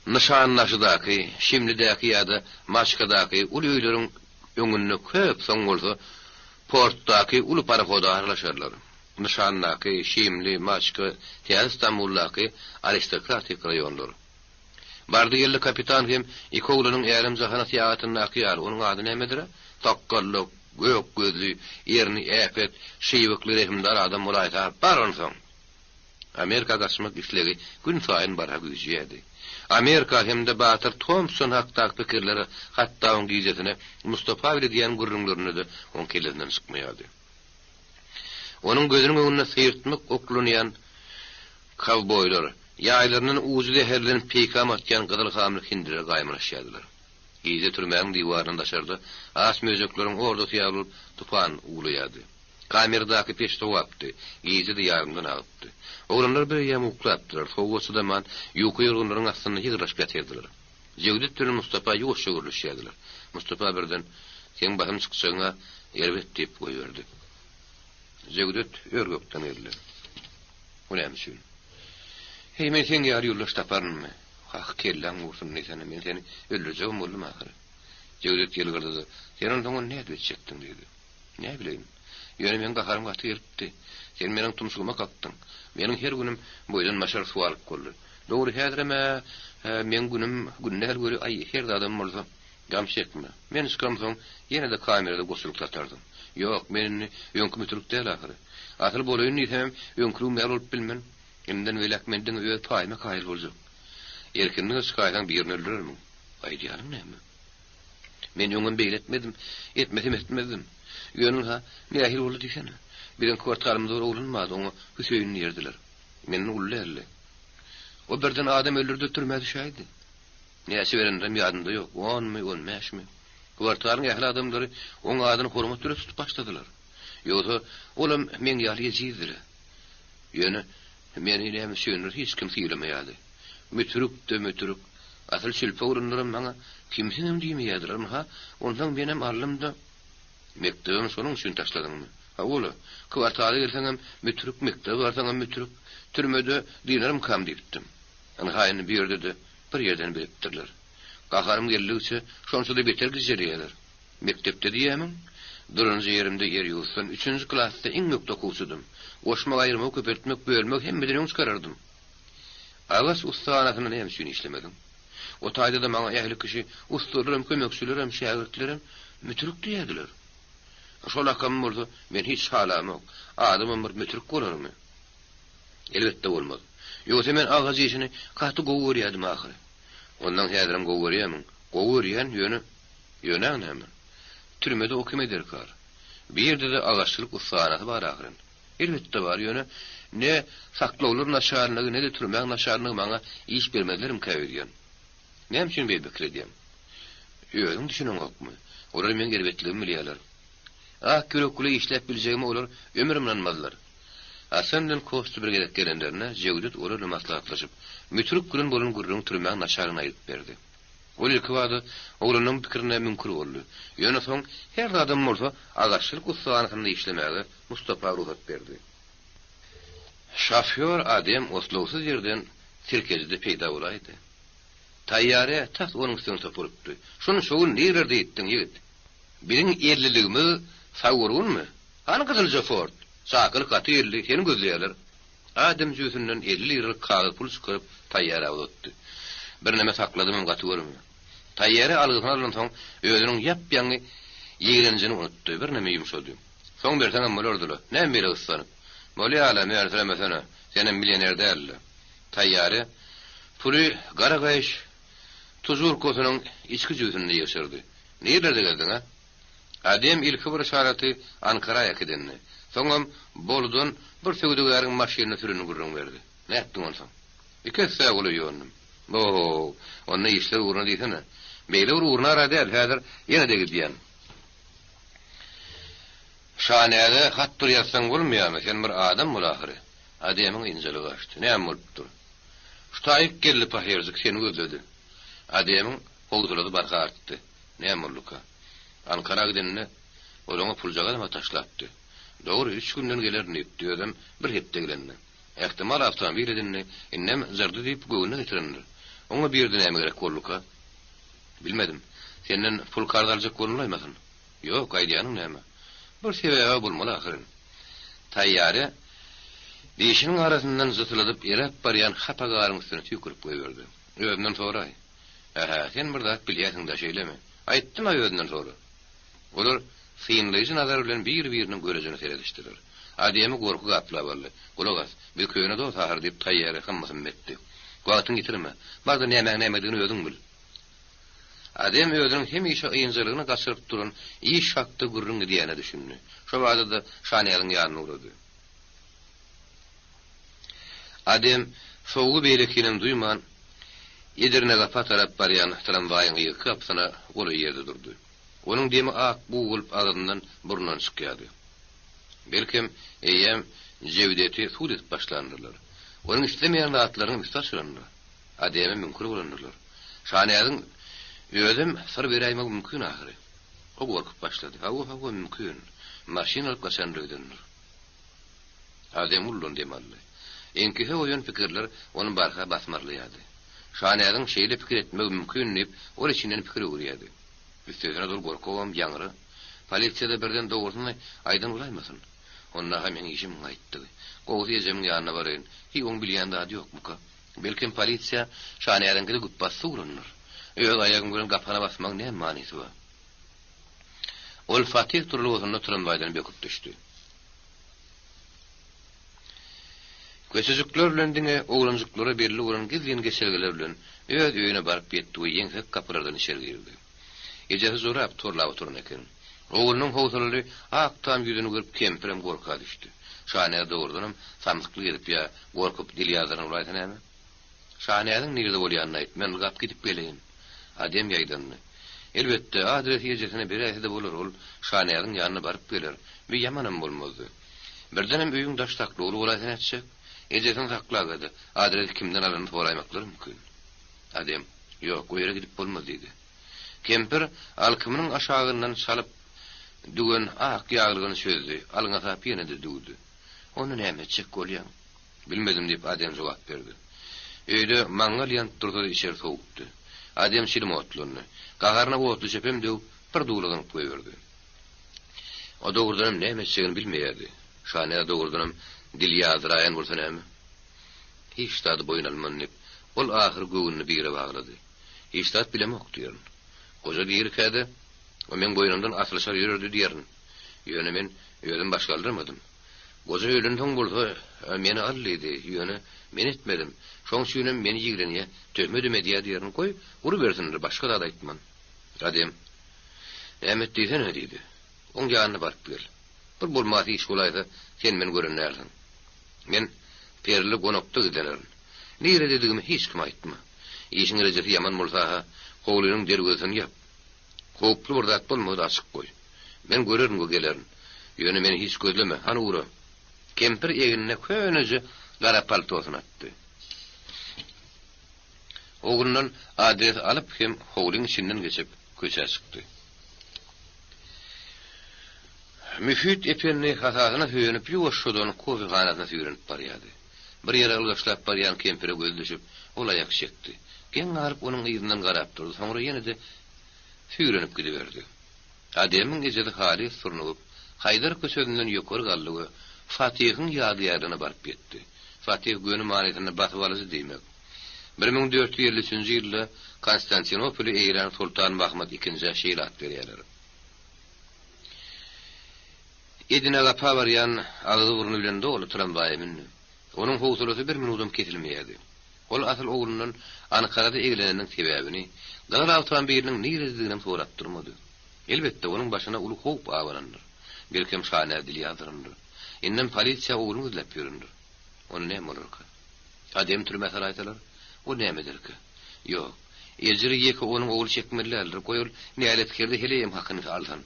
Nyşandaşydaky, Şimlidäki ýa-da Maçkadaky uly öýleriň öňünde köp, soň bolsa portdaky uly parohoda aralaşarlar. Nyşandaky, Şimli, Maçka, Täze Stambuldaky aristokratik raýonlar. Bardy-geldi kapitan hem iki oglanyň älem-jahana syýahatyndaky ýaly, onuň ady nämedir-ä? Sakgally, gök gözli, erni äpet, şybykly rehimdar adam bolaýsa, bar onsoň! Amerika gaçmak islegi günsaýyn barha güýjeýärdi. Amerika hem-de batyr Tompson hakdaky pikirleri hatda oň gijesine Mustapa bile edýän gürrüňlerinde-de oň kellesinden çykmaýardy. Onuň gözüniň öňünde syrtmak oklanýan kowboýlar, ýaýlaryndan ujy zäherlenen peýkam atýan gyzyl hamly hindiler gaýmalaşýardylar. Gije türmäniň diwaryndan daşarda aç möjekleriň ordasy ýaly bolup tupan uwlaýardy. Kameradaky peç sowapdy, gije-de ýarymdan agypdy. Oglanlar bireýýäm uklapdylar, sowuga çydaman, ýuka ýorganlaryň astynda ýygrylyşyp ýatyrdylar. Jewdet bilen Mustapa ýuwaşja gürleşýärdiler. Mustapa birden, Seň basym çykjagyň-a erbet diýip goýberdi. Jewdet ör-gökden geldi. O näme üçin? Heý, men seň ýaly ýoldaş taparynmy? Hah, kelläň gursun diýsene, men seni öldürjegem boldum ahyry. Jewdet ýylgyrdy-da, Sen onsoň ony nädip etjekdiň? diýdi. Näbileýin. Ýöne meň gaharym gaty gelipdi. Sen meniň tumşugyma kakdyň. Meniň her günüm boýdan başar suw alyp boldy. Dogry, häzirem-ä meň günüm gün däl weli, aý, her zadam bolsa, gam çekme. Men çykamsoň, ýene-de kamerada goçulyk satarsyň. Ýok, men indi öňki mütürik däl ahyry. Asyl bolaýyn diýsemem, öňküligim ýaly bolup bilmen. Indiden beýläk men diňe öz paýyma kaýyl boljak. Erkinlige çykaýsaň birini öldürermiň? Aýdýanyň näme? Men öňem beýle etmedim, etmesem etmezdim. Ýöne ynha, nähili boldy diýsene. Biziň kwartalymyzda bir oglan bardy, oňa Hüseýin diýerdiler. Menden uly däldi. O birden adam öldürdi, türmä düşäýdi. Näçe berenlerem ýadymda ýok, onmy, on bäşmi. Kwartalyň ähli adamlary oň adyny hormat bilen tutup başladylar. Ýogsa, olam meň ýaly ejizdir-ä. Ýöne meni näme üçindir hiç kim sylamaýardy. Mütürik-de mütürik. Asyl şülpe oglanlaram maňa kimsiňem diýmeýärdiler. Ynha, onsoň menem aldym-da. Mekdebem şonuň üçin taşladyňmy? Hawa-la, kwartala gelseňem mütürik, mekdebe barsaňam mütürik. Türmede dynarmykam diýipdim. Ynha, indi bu ýerde-de bir ýerden bilipdirler. Gaharym geldigiçe şonça-da beter gijeleýärler. Mekdepde diýýämiň? Birinji ýerimde ýer-ýurtdan, üçünji klasda iň ökde okuwçydym. Goşmak, aýyrmak, köpeltmek, bölmek hemmeden öň çykarardym. Agaç ussahanasynda näme üçin işlemediň? O taýda-da maňa ähli kişi, ussalaram, kömekçilerem, şägirtlerem mütürik diýerdiler. Şo lakamy bolsa men hiç halamok. Adamam bir mütürik bolarmy? Elbetde bolmaz. Ýogsa men agaç işini gaty gowy görýärdim ahyry. Ondan häzirem gowy görýärmiň? Gowy görýän, ýöne Ýöne näme? Türmede o kime derkar? Bu ýerde-de agaççylyk ussahanasy bar ahyryn. Elbetde bar, ýöne ne saklawlar naçalnigi, ne-de türmäň naçalnigi maňa iş bermezlermikä öýdýän. Näme üçin beýle pikir edýäň? Özüň düşüneňokmy? Olar meň erbetligimi bilýärler. Ak ýürekli işläp biljegime olar ömürem ynanmazlar. Hasan bilen Kostýa bir gezek gelenlerinde Jewdet olar bilen maslahatlaşyp, Mütürik bilen bolan gürrüňi türmäň naçalnigine aýdyp berdi. Ol ilkibada oglanyň pikirine müňkür boldy. Ýöne soň her zadam bolsa agaççylyk ussahanasynda işlemäge Mustapa rugsat berdi. Şofýor Adem oslagsyz ýerden sirkejide peýda bolaýdy. Taýýare tas onuň üstüne topulypdy. Şuny şu gün nirelerde ýitdiň, ýigit? Biziň elliligimiz sag-gurgunmy? Hany gyzylja Ford? Çakylyk gaty geldi, seni gözleýärler. Adem jübüsinden 50 liralyk kagyz pul çykaryp, taýýara uzatdy. Birneme sakladymam gaty görme. Taýýara algysyny alansoň, özüniň ýap-ýaňy ýigrenjini unutdy, birneme ýumşady. Soň berseňem bolardy-la, näme beýle gyssanyp? Bolýa-la, mönsüremesene, senem millioner däl-le. Taýýary puly gara gaýyş tužurkasynyň içki jübüsinde ýygşyrdy. Nirelerde gezdiň-a? Adem ilki bir yşaraty Ankara äkidenini, soňam Boludan bir söwdagäriň maşynyny sürenini gürrüň berdi. Nätdiň onsoň? Iki esse golaý ýondum. O-ho, onda işler ugruna diýsene. Beýle bir ugruna-ra däl, häzir ýene-de gidýän. Şanäze hat bir ýazsaň bolmaýarmy, sen bir adam bol ahyry. Ademiň ynjalygy gaçdy. Näme bolupdyr? Şu taýyk geldi pahyrjyk, seni gözledi. Ademiň howsalasy barha artdy. Näme bolduka? Ankara gidende, ol oňa puljagazam-a taşlapdy. Dogry, üç günden gelerin diýipdi, özem bir hepde gelende. Ähtimal awtomobil edindi, indem jyrdy diýip göwnüne getirendir. Oňa bu ýerde näme gerek bolduka? Bilmedim. Senden pul karz aljak bolunlaýmasyn? Ýok, aýdýanyň näme? Bir sebäb-ä bolmaly ahyryn. Taýýary dişiniň arasyndan jytyladyp eräp barýan hapa garyň üstüne tüýkürip goýberdi. Özünden soraý. Hä-hä, sen bir zat bilýärsiň-dä, şeýlemi? Aýtdym-a özünden sora. Olar synlaýjy nazar bilen bir-biriniň görejine seredişdiler. Ademi gorky gaplap aldy. Gulak as, biz köne dost ahyry diýip Taýýary hym-hym etdi. Wagtyňy ýitirme. Bar-da nämäň nämedigini özüň bil. Adem özüniň hemişe ynjalygyny gaçyryp duran iş hakda gürrüň edýänine düşündi. Şo bada-da Şanäziň ýanyna ugrady. Adem sowugy beýlekinem duýman, Edirnegapa tarap barýan tramwaýyň yzky gapysyna golaý ýerde durdy. Onuň demi ak bug bolup agzyndan, burnundan çykýardy. Belkem, eýýäm Jewdeti sud edip başlandyrlar. Onuň islemeýän zatlarynyň üsti açylandyr. Ademe müňkür bolandyrlar. Şanäziň özem syr beräýmegi mümkin ahyry. O gorkup başlady. Hawa, hawa, mümkin. Maşyn alyp gaçandyr öýdendir. Adem uludan dem aldy. Eňkise goýan pikirler ony barha basmarlaýardy. Şanäziň şeýle pikir etmegi mümkin diýip, ol içinden pikir öwürýärdi. Üstesine-de ol gorkubam ýaňra, polisiýada birden dogrusyny aýdan bolaýmasyn? Onda-ha meň işim gaýtdygy. Gowusy ejemiň ýanyna baraýyn. Hiý, oň bilýän zady ýokmuka? Belkem polisiýa Şanäziňkide güpbasdy urandyr. Öz aýagyň bilen gapana basmagyň näme manysy bar? Ol Fatih duralgasynda tramwaýdan böküp düşdi. Köçejikler bilen diňe oglanjyklara belli bolan gizlin geçelgeler bilen öz öýüne baryp ýetdi we ýeňsek gapylardan içeri girdi. Ejesi jorap torlap oturan eken. Oglunyň howsalaly ak tam ýüzüni görüp kempirem gorka düşdi. Şanäz dogrudanam samsyklyk edip ýa gorkup dil ýazdyran bolaýsa näme? Şanäziň nirede bolýanyny aýt, men ylgap gidip geleýin. Adem ýaýdandy. Elbetde, adresi ejesine beräýse-de bolar, ol Şanäziň ýanyna baryp geler. Bir ýamanam bolmazdy. Birdenem öýüň daş saklawly bolaýsa nätjek? Ejesini saklagada, adresi kimden alanyny soraýmaklary mümkin. Adem, Ýok, o ýere gidip bolmaz diýdi. Kempir alkymynyň aşagyndan çalyp düwen ak ýaglygyny çözdi, alňasap ýene-de düwdi. Onda näme etjek bolýaň? Bilmedim, diýip, Adem jogap berdi. Öýde maňňal ýanyp dursa-da içeri sowukdy. Adem çilim otlandy. Gaharyna otluçöpem döwüp, bir dula zyňyp goýberdi. O dogrudanam näme etjegini bilmeýärdi. Şanäz dogrudanam dil ýazdyraýan bolsa näme? Hiç zady boýun alman diýip, ol ahyr göwnüni bire baglady. Hiç zat bilemok diýerin. Goja dirikä-de, o meň boýnumdan asylyşar ýörerdi diýerin. Ýöne men özüm baş galdyrmadym. Goja ölensoň bolsa, meni al diýdi, ýöne men etmedim. Şoň üçinem meni ýigrenýä, töhmedem edýä diýerin. Goý, urubersinler, başga zat aýtman. Gadem, Näme et diýsene, diýdi. Oň ýanyna baryp gel. Bir bolmasy iş bolaýsa, sen meni gören dälsiň. Men Perili gonakda gizlenerin. Nirededigimi hiç kime aýtma. Işiň rejesi ýaman bolsa-ha, howlynyň derwezesini ýap. Howply bir zat bolmasa-da açyk goý. Men görerin we gelerin. Ýöne meni hiç gözleme, hany ugra. Kempir egnine köneje gara paltosyny atdy. Oglundan adresi alyp hem howlyň içinden geçip, köçä çykdy. Müfit ependi hasasyna söýenip ýuwaşjadan kofehanasyna süýrenip barýardy. Bir ýere ylgaşlap barýan kempire gözi düşüp, ol aýak çekdi. Geň galyp onuň yzyndan garap durdy, soňra ýene-de süýrenip gidiberdi. Ademiň ejesi halys surnugyp, Haýdar köçesinden ýokary galdy we Fatyhyň ýadygärligine baryp ýetdi. Fatyh göni manysynda basybalyjy diýmek. 1453-nji ýylda Konstantinopoly eýelän Soltan Mahmyt II-ä şeýle at berýärler. Edine gapa barýan agzy-burny bilen doly tramwaýa mündi. Onuň howsalasy bir minudam kesilmeýärdi. Ol asyl oglundan Ankarada egleneniniň sebäbini, gyzyl awtomobилiniň niredediginem sorap durmady. Elbetde, onuň başyna uly howp abanandyr. Belkem, Şanäz dil ýazdyrandyr. Indem polisiýa ogluny gözläp ýörendir. Onda näme bolarka? Adem türmä salaýsalar, ol näme ederkä? Ýok, ejiri ýeke onuň ogly çekmeli däldir, goý ol näletkerde heleýem hakyny alsyn.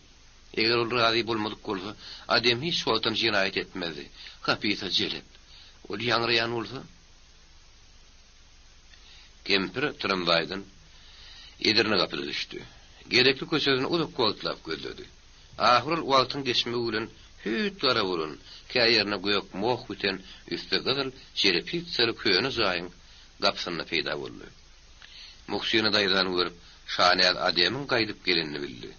Eger ol razy bolmadyk bolsa, Adem hiç wagtam jenaýat etmezdi. Hapysa jelep. Ol ýaňraýan bolsa? Kempir tramwaýdan Edirne gapyda düşdi. Gerekli köçesini uzak wagtlap gözledi. Ahyr ol wagtyň geçmegi bilen hüýt gara bolan, kä ýerine gök moh biten, üsti gyzyl çerepitsaly köne jaýyň gapysynda peýda boldy. Muhsina daýzany görüp, Şanäz Ademiň gaýdyp gelenini bildi.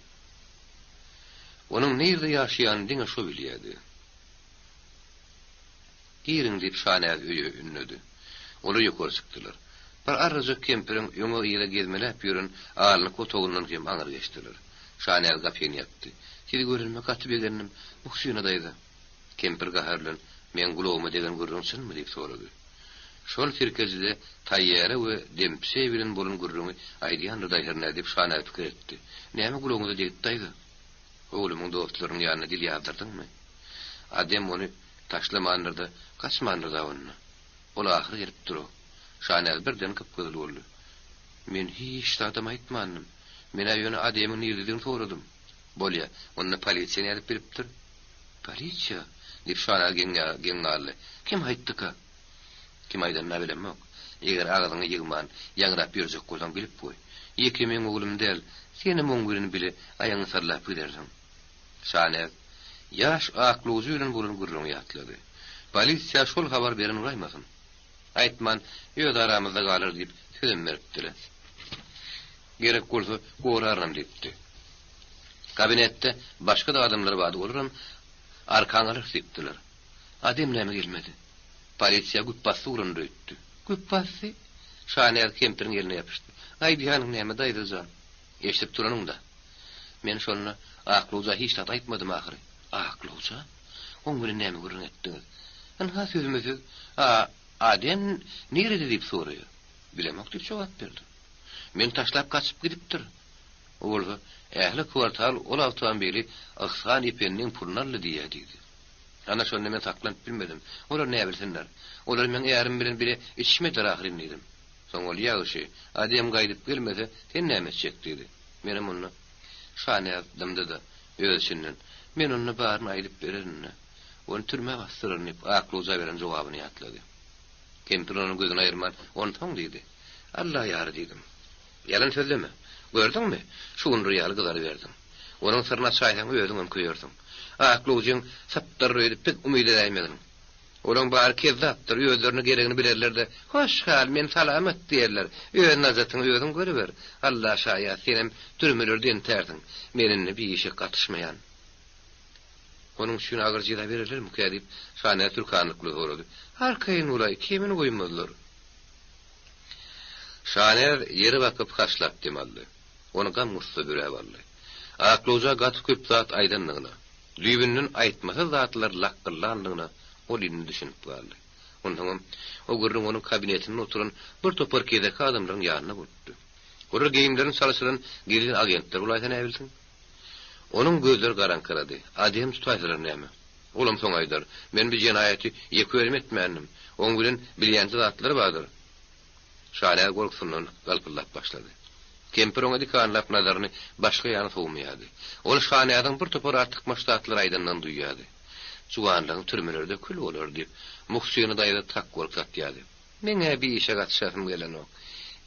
Onuň nirde ýaşaýanyny diňe şo bilýärdi. Giriň, diýip, Şanäz öýe ündedi. Olar ýokary çykdylar. Bir arrajak kempiriň öňe-yza gezmeläp ýören alnyk otagyndan hem aňry geçdiler. Şanäz gapyny ýapdy. Sizi görenime gaty begendim, Muhsina daýza. Kempir gahar bilen, Meň gulagyma degen gürrüň çynmy? diýip sorady. Şol sirkejide Taýýara we Dempseý bilen bolan gürrüňi aýdýandyr daýy hernä diýip Şanäz pikir etdi. Näme gulagyňyza degdi daýza? Oglumyň dostlarynyň ýanyna dil ýazdyrdyňmy? Adem ony taşlamandyr-da, gaçmandyr-da onda. Ol ahyry gelip dur-ow. Şanäz birden gyp-gyzyl boldy. Men hiç zadam aýtmandym. Men-ä ýöne Ademiň nirededigini soradym. Bolýa, onda polisiýa nädip bilipdir? Polisiýa? diýip Şanäz geň galdy. Kim aýtdyka? Kim aýdanyny-a bilemok. Eger agzyňy ýygman, ýaňrap ýörjek bolsaň bilip goý. Ýeke meň oglum däl, senem oň bilen bile aýagyňy sallap gidersiň. Şanäz, ýaş aklawjy bilen bolan gürrüňi ýatlady. Polisiýa şol habar beren bolaýmasyn? Aýtman, öz aramyzda galar diýip sözem beripdi-le. Gerek bolsa, gorarynam diýipdi. Kabinetde başga-da adamlar bardy, olaram arkaňy alarys diýipdiler. Adem näme gelmedi? Polisiýa güpbasdy urandyr öýtdi. Güpbasdy? Şanäz kempiriň eline ýapyşdy. Aýdýanyň näme, daýza jan? Eşidip duranyň-da. Men şonda aklawja hiç zat aýtmadym ahyry. Aklawja? Oň bilen näme gürrüň etdiňiz? Ynha sözme-söz, A, Adem nirede diýip soraýar. Bilemok diýip jogap berdim. Meni taşlap gaçyp gidipdir. O bolsa, Ähli kwartal ol awtomobili Yhsan ependiň puluna aldy diýýär diýdi. Ana şonda men saklanyp bilmedim. Olar näbilsinler. Olar meň ärim bilen bile içişmediler ahyryn diýdim. Soň ol, Ýagşy, Adem gaýdyp gelmese, sen näme etjek diýdi. Menem onda, Şanäz dymdy-da, öz içinden, Men onda baryny aýdyp bererin-dä. Ony türmä basdyraryn diýip, aklawja beren jogabyny ýatlady. Kempir ondan gözüni aýyrman, Onsoň diýdi. Alla ýary diýdim. Ýalan sözleme. Gördüňmi, şugundyr ýaly gyzaryberdiň. Onuň syryny açaýsaň, özüňem köýersiň. Aklawjyň sypdyryr öýdüp pek umyt edäýmegin. Olaň bary kezzapdyr, özlerine geregini bilerler-de, Hoş gal, men salamat diýerler. Öz najatyňy özüň görüber. Alla şaýat, senem türmelerde entärsiň. Men indi bi işe gatyşmaýan. Onuň üçin agyr jeza bererlermikä diýip, Şanäz türkanlyk bilen sorady. Arkaýyn bolaý, kemini goýmazlar. Şanäz ýere bakyp haşlap dem aldy. Ony gam-gussa büräp aldy. Aklawja gaty köp zat aýdandygyna, düýbünden aýtmasyz zatlar lakgyllandygyna ol indi düşünip galdy. Onsoňam, o gürrüň onuň kabinetinde oturan bir topar kezeki adamlaryň ýanynda bolupdy. Olar geýimlerini çalşyran gizlin agentler bolaýsa näbilsin? Onuň gözleri garaňkyrady. Adem tutaýsalar näme? Olam soň aýdar, Men bu jenaýaty ýeke özüm etmändim. Oň bilen bilýänje zatlary bardyr. Şanäz gorkusyndan galpyldap başlady. Kempir oňa dikanlap nazaryny başga ýana sowmaýardy. Ol Şanäziň bir topar artykmaç zatlar aýdandygyny duýýardy. Juwanlygyň türmelerde kül bolar diýip, Muhsyna daýza takwalyk satýardy. Meň-ä bi işe gatyşasym gelenok.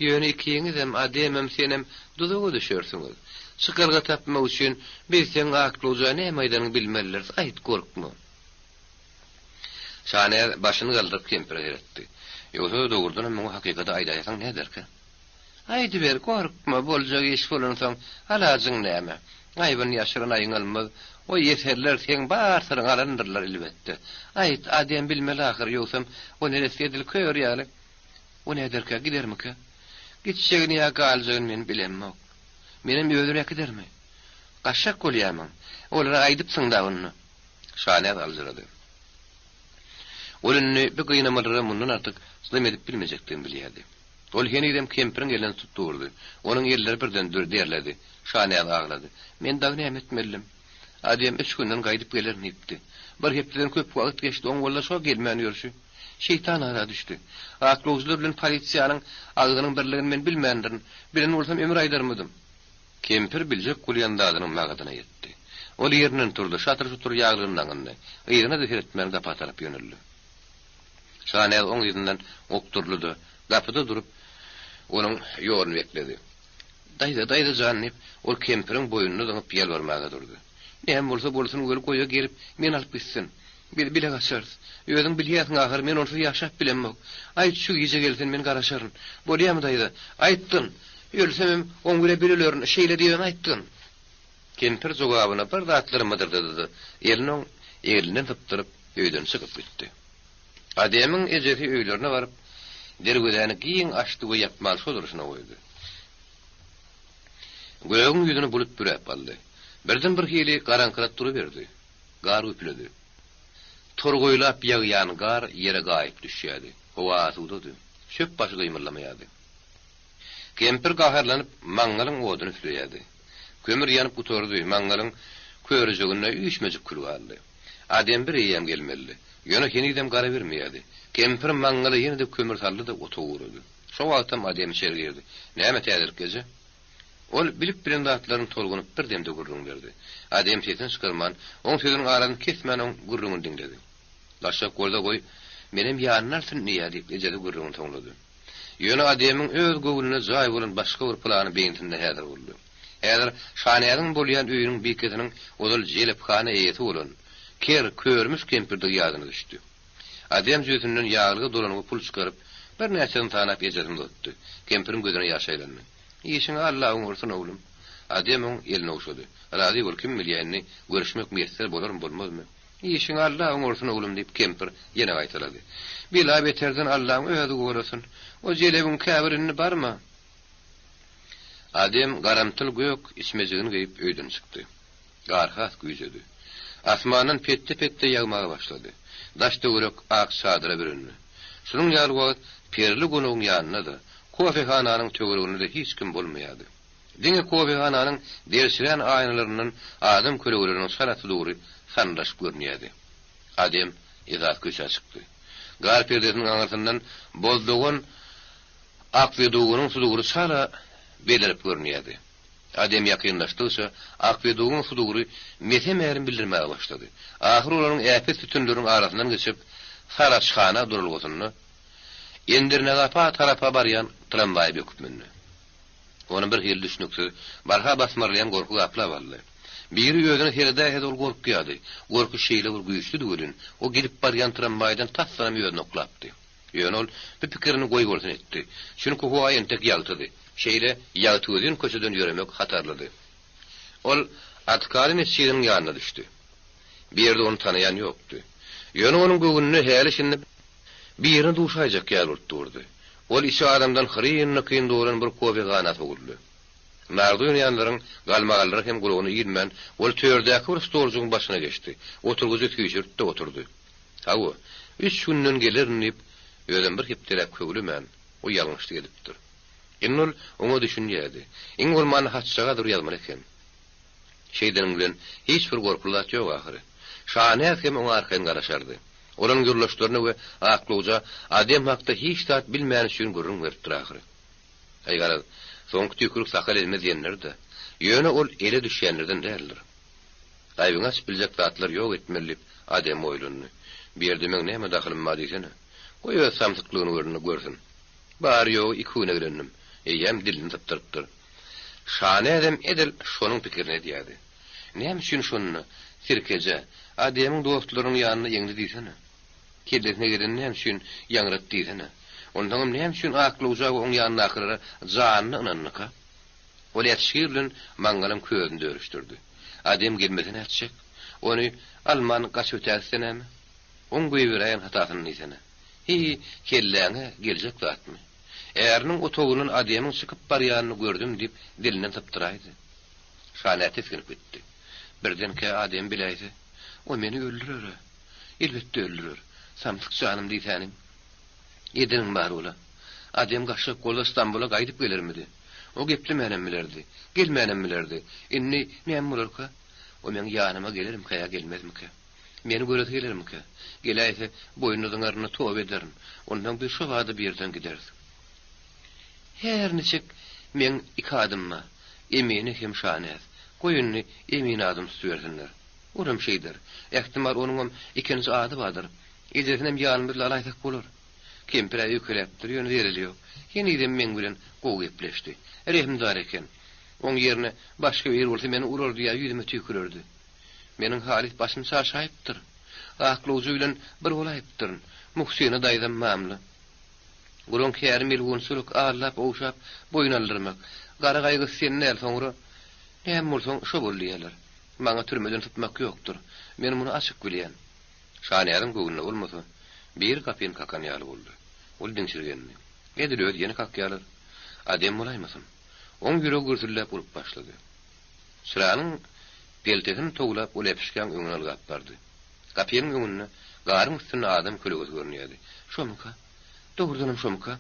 Ýöne ikiňizem, Ademem, senem duzaga düşersiňiz. Çykalga tapmak üçin biz seň aklawja näme aýdanyňy bilmelidiris, aýt, gorkma. Şanäz başyny galdyryp kempire seretdi. Ýogsa-da dogrudanam muňa hakykaty aýdaýsaň näderkä? Aýdyber, gorkma, boljak iş bolansoň, alajyň näme? Aýbyny ýaşyran aýňalmaz. O ýeserler seň bar syryňy alandyrlar, elbetde. Aýt, Adem bilmeli ahyr, ýogsam o neresse edil kör ýaly. O näderkä, gidermikä? Gitjegini ýa galjagyny men bilemok. Menem özüni äkidermi? Gaçjak bolýamyň? Olara aýdypsyň-da onda. Şanäz aljyrady. Ol indi bu gynamalara mundan artyk çydam edip bilmejekdigini bilýärdi. Ol henizem kempiriň elini tutup durdy. Onuň elleri birden derledi. Şanäz aglady. Men dagy näme etmelidim? Adem üç günden gaýdyp gelerin diýipdi. Bir hepdeden köp wagt geçdi, oň walla şo gelmän ýörşi. Şeýtan ara düşdi. Aklawjylar bilen polisiýanyň agzynyň birligini men bilmändirin. Bilen bolsam ömür aýdarmydym. Kempir biljek bolýan zadynyň magadyna ýetdi. Ol ýerinden turdy, şatyr-şutur ýaglygyny daňyndy. Yzyna-da seretmän gapa tarap ýöneldi. Şanäz oň yzyndan okduryldy-da, gapyda durup, onuň ýoluny bekledi. Daýza, daýza jan, diýip, ol kempiriň boýnuna zyňyp ýalbarmaga durdy. Näme bolsa bolsun weli goýa gelip, meni alyp gitsin. Biz bile gaçarys. Özüň bilýärsiň ahyr, men onsuz ýaşap bilemok. Aýt, şu gije gelsin, men garaşaryn. Bolýamy, daýza? Aýtgyn! Ölsemem, oň bile bir ölerin, şeýle diýibem aýtgyn! Kempir jogabyna bir zatlar mydyrdady-da, elini oň egninden sypdyryp, öýden çykyp gitdi. Ademiň ejesi öýlerine baryp, derwezäni giň açdy we ýapmany şo durşuna goýdy. Gögüň ýüzüni bulut büräp aldy. Birden bir hili garaňkyrap duruberdi. Gar güpüledi. Torgaýlap ýagýan gar ýere gaýyp düşýärdi. Howa asudady. Çöp başy gymyldamaýardy. Kempir gaharlanyp, maňňalyň oduny üfleýärdi. Kömür ýanyp gutardy, maňňalyň körüjeginde üýşmejik kül galdy. Adem bir eýýäm gelmelidi. Ýöne henizem gara bermeýärdi. Kempir maňňala ýene-de kömür saldy-da, ota ugrady. Şo wagtam Adem içeri girdi. Näme täzelik, eje? Ol bilip-bilen zatlaryny tolgunyp bir demde gürrüň berdi. Adem sesini çykarman, oň sözüniň arasyny kesmän oň gürrüňini diňledi. Gaçjak bolsa goý, menem ýanyna alsyn diýýär diýip, ejesi gürrüňini soňlady. Ýöne Ademiň öz göwnüne jaý bolan başga bir plany beýnisinde häzir boldy. Häzir Şanäziň bolýan öýüniň bikesiniň ozal jelephana eýesi bolan, ker, körmüş kempirdigi ýadyna düşdi. Adem jübüsinden ýaglyga dolangy pul çykaryp, birnäçesini sanap ejesine uzatdy. Kempiriň gözüne ýaş aýlandy. Işiňi Alla oňarsyn, oglum. Adem oň elini ogşady. Razy bol, kim bilýä indi görüşmek miýesser bolarmy, bolmazmy? Işiňi Alla oňarsyn, oglum, diýip, kempir ýene gaýtalady. Bela-beterden Allaň özi gorasyn. O jelebiň käbir indi barma. Adem garamtyl gök içmejigini geýip öýden çykdy. Gar has güýjedi. Asmandan petde-petde ýagmaga başlady. Daş-töwerek ak çadyra bürendi. Şunuň ýaly wagt Perli gonagyň ýanynda-da, kofehananyň töwereginde-de hiç kim bolmaýardy. Diňe kofehananyň derçirän aýnalaryndan adam kölegeleriniň çala sudury sandyraşyp görünýärdi. Adem esasy köçä çykdy. Gar perdesiniň aňyrsyndan bozdogan akwedugynyň sudury çala belerip görünýärdi. Adem ýakynlaşdygyça, akwedugyň sudury mese-mälim bildirmäge başlady. Ahyr olaryň äpet sütünleriniň arasyndan geçip, Saraçhana duralgasynda Endirnegapa tarapa barýan tramwaýa böküp mündi. Ony bir hili düşnüksiz, barha basmarlaýan gorky gaplap aldy. Biri özüne seredäýse-de ol gorkýardy. Gorky şeýle bir güýçlüdi welin, o gidip barýan tramwaýdan tasdanam özüni oklapdy. Ýöne ol bu pikirini goýbolsun etdi. Çünki howa entek ýagtydy. Şeýle ýagtygözin köçeden ýöremek hatarlydy. Ol Atkaly metjidiniň ýanyna düşdi. Bu ýerde ony tanaýan ýokdy. Ýöne onuň göwnüne häli-şindi birine duşaýjak ýaly bolup durdy. Ol içi adamdan hyryn-dykyn dolan bir kofehana sowuldy. Narda oýnaýanlaryň galmagallary hem gulagyna ilmän, ol tördäki bir stoljugyň başyna geçdi. Oturgyjy süýşürdi-de oturdy. Hawa, üç günden gelerin diýip, özem bir hepdeläp köwlemän, o ýalňyşlyk edipdir. Indi ol oňa düşünýärdi. Iň bolmanda hatjagaz bir ýazmaly eken. Şeýdeniň bilen hiç bir gorkuly zat ýok ahyry. Şanäz hem oňa arkaýyn garaşardy. Ol onuň ýoldaşlaryna we aklawja Adem hakda hiç zat bilmäni üçin gürrüň beripdir ahyry. Aý garaz, soňky tüýkülik sakal ezmez diýenler-de. Ýöne ol ele düşýänlerden däldir. Aýbyňy açyp biljek zatlar ýok etmeli diýip, Adem oýlandy. Bu ýerde meň näme dahylym bar diýsene. Goý öz samsyklygyny görende görsün. Bary-ýogy iki güne gelendim. Eýýäm dilini sypdyrypdyr. Şanäzem edil şonuň pikirini edýärdi. Näme üçin şonda Sirkejä, Ademiň dostlarynyň ýanyna ýeňdi diýsene. Kellesine geleni näme üçin ýaňrat diýsene. Onsoňam näme üçin aklawja we oň ýanyndakylara janyny ynandyka? Ol ätişgir bilen maňňalyň közüni dörüşdirdi. Adem gelmese nätjek? Ony alman gaçyp ötägitse näme? Oň goýberäýen hatasyny diýsene. Hiý, kelläňe geljek zatmy? Äriniň otagyndan Ademiň çykyp barýanyny gördüm diýip dilinden sypdyraýdy. Şanä tisginip gitdi. Birdenkä Adem biläýse, o meni öldürer-ä. Elbetde öldürer. Samsyk janym diýsänim. Edeniň bar ola. Adem gaçjak bolsa Stambula gaýdyp gelermidi? O geplemänem bilerdi. Gelmänem bilerdi. Indi näme bolarka? O meň ýanyma gelermikä ýa gelmezmikä? Meni göresi gelermikä? Geläýse, boýnuna zyňaryn-da toba ederin. Onsoň biz şo bada bir ýerden gideris. Her niçik meň iki adym bar. Emine hem Şanäz. Goý indi Emine adyny tutubersinler. Olam şeýder. Ähtimal onuňam ikinji ady bardyr. Ejesinem ýanymyzda alaýsak bolar. Kempir-ä öýkeläpdir, ýöne zeleli ýok. Henizem meň bilen gowy gepleşdi. Rehimdar eken. Oň ýerine başga biri bolsa meni urardy ýa ýüzüme tüýkürerdi. Meniň halys başym çaşaýypdyr. Aklawjy bilen bir bolaýypdyryn. Muhsine daýzam mamla. Olaň käri melgunçylyk, aldap-ogşap, boýun aldyrmak. Gara gaýgysy sen däl, soňra Näme bolsaň, şo bol diýerler. Maňa türmeden sypmak ýokdur. Men muny açyk bilýän. Şanäziň göwnüne bolmasa, biri gapyny kakan ýaly boldy. Ol diňşirgendi. Edil özi ýene kakýarlar. Adem bolaýmasyn. Oň ýüregi gürsüldäp urup başlady. Çyranyň peltesini towlap ol äpişgäň öňüne ylgap bardy. Gapynyň öňünde garyň üstünde adam kölegesi görünýärdi. Şomyka? Dogrudanam şomyka?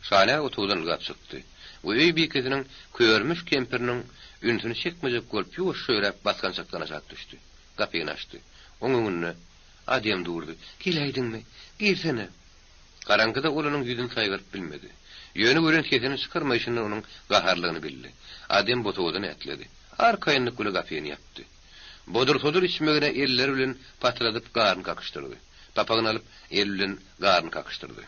Şanäz otagdan ylgap çykdy we öý bikesiniň körmüş kempiriniň ünsüni çekmejek bolup ýuwaşja ýöräp basgançakdan aşak düşdi. Gapyny açdy. Oň öňünde Adem durdy. Geläýdiňmi? Girsene. Garaňkyda ol onuň ýüzüni saýgaryp bilmedi. Ýöne gören sesini çykarmaýşyndan onuň gaharlygyny bildi. Adem bosagadan ätledi. Arkaýynlyk bile gapyny ýapdy. Bodur-sodur içmegine elleri bilen patyladyp garny kakyşdyrdy. Papagyny alyp, eli bilen garny kakyşdyrdy.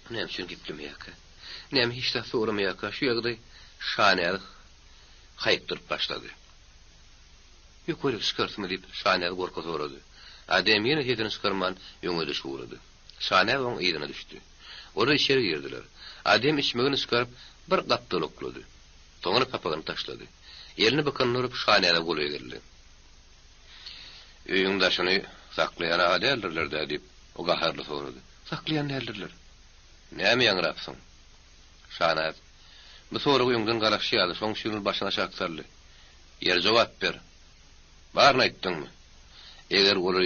Näme üçin geplemeýärkä? Näme hiç zat soramaýarka? Şu ýagdaý Şanäzi haýykdyryp başlady. Ýokaryk çykarsymy? diýip, Şanäz gorka sorady. Adem ýene sesini çykarman, öňe düşüp ugrady. Şanäz oň yzyna düşdi. Olar içeri girdiler. Adem içmegini çykaryp, bir gapdal oklady. Soňra papagyny taşlady. Elini bykynyna urup, Şanäze golaý geldi. Öýüň daşyny saklaýan-a däldirler-dä? diýip, o gaharly sorady. Saklaýan däldirler. Näme ýaňrapsyň? Şanaz bu soraga öňden garaşýardy, şoň üçin ol başyny aşak saldy. Ýeri jogap ber. Baryny aýtdyňmy? Eger olar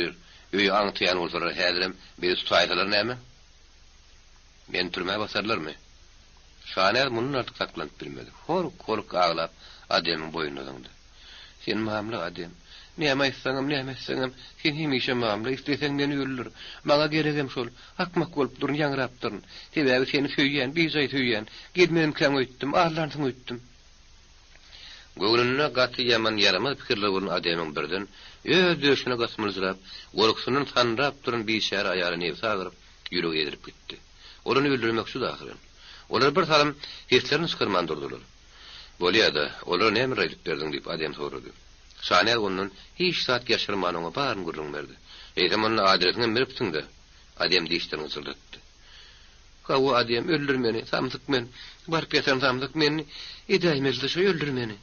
öýi aňtaýan bolsalar, häzirem bizi tutaýsalar näme? Meni türmä basarlarmy? Şanaz mundan artyk saklanyp bilmedi. Hork-hork aglap, Ademiň boýnuna zyňdy. Sen mamla, Adem. Näme aýtsaňam, näme etseňem, sen hemişe mamla. Isleseň meni öldür. Maňa geregem şol. Akmak bolup durun, ýaňrapdyryn. Sebäbi seni söýýän, bijaý söýýän. Gelmezmikäň öýtdüm, aldansyň öýtdüm. Göwnünde gaty ýaman ýaramaz pikirler bolan Ademiň birden öz döşüne gysmyljyrap, gorkusyndan sandyrap duran biçäre aýala nebsi agyryp, ýüregi ezilip gitdi. Ol ony öldürmekçidi ahyryn. Olar bir salym seslerini çykarman durdular. Bolýa-da, olara nämeler aýdyp berdiň? diýip, Adem sorady. Şanäz ondan hiç zat ýaşyrman oňa baryny gürrüň berdi. Eýsem onda adresiňem beripsiň-dä? Adem dişlerini gyjyrdatdy. Hawa, Adem, öldür meni, samsyk men. Baryp ýatan samsyk men. Edäýmeli-de şo, öldür meni.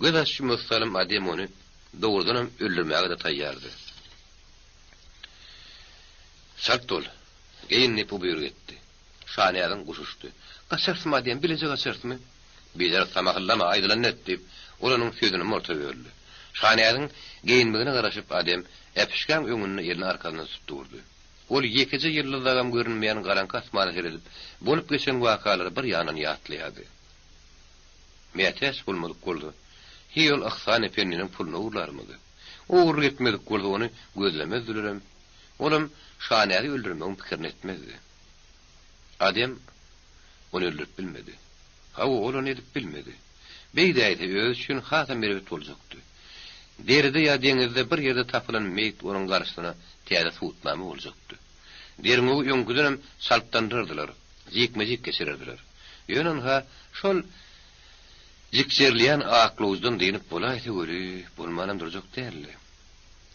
Göz açyp-ýumasy salym Adem ony dogrudanam öldürmäge-de taýýardy. Çalt bol, geýin diýip, bu buýruk etdi. Şanäziň guşy uçdy. Gaçarsymy, Adem, bileje gaçarsymy? Biderek samahyllama, aýdylanyny et diýip, ol onuň sözüni morta böldi. Şanäziň geýinmegine garaşyp, Adem äpişgäň öňünde elini arkasyna tutup durdy. Ol ýekeje ýyldyzagam görünmeýän garaňky asmana seredip, bolup geçen wakalary bir ýandan ýatlaýardy. Mätäç bolmadyk bolsa, hiý ol Yhsan ependiniň puluny ogurlarmydy? Ogurlyk etmedik bolsa, ony gözlemezdilerem. Olam Şanäzi öldürmegiň pikirini etmezdi. Adem ony öldürip bilmedi. Hawa, ol ony edip bilmedi. Beýdäýse, özi üçin hasam erbet boljakdy. Deride ýa deňizde bir ýerde tapylan meýit onuň garşysyna täze subutnama boljakdy. Derňewi öňküdenem çaltlandyrardylar, jikme-jik geçirerdiler. Ýöne ynha, şol jikjerilýän aklawjydan dynyp bolaýsa weli, bolmanam durjak däldi.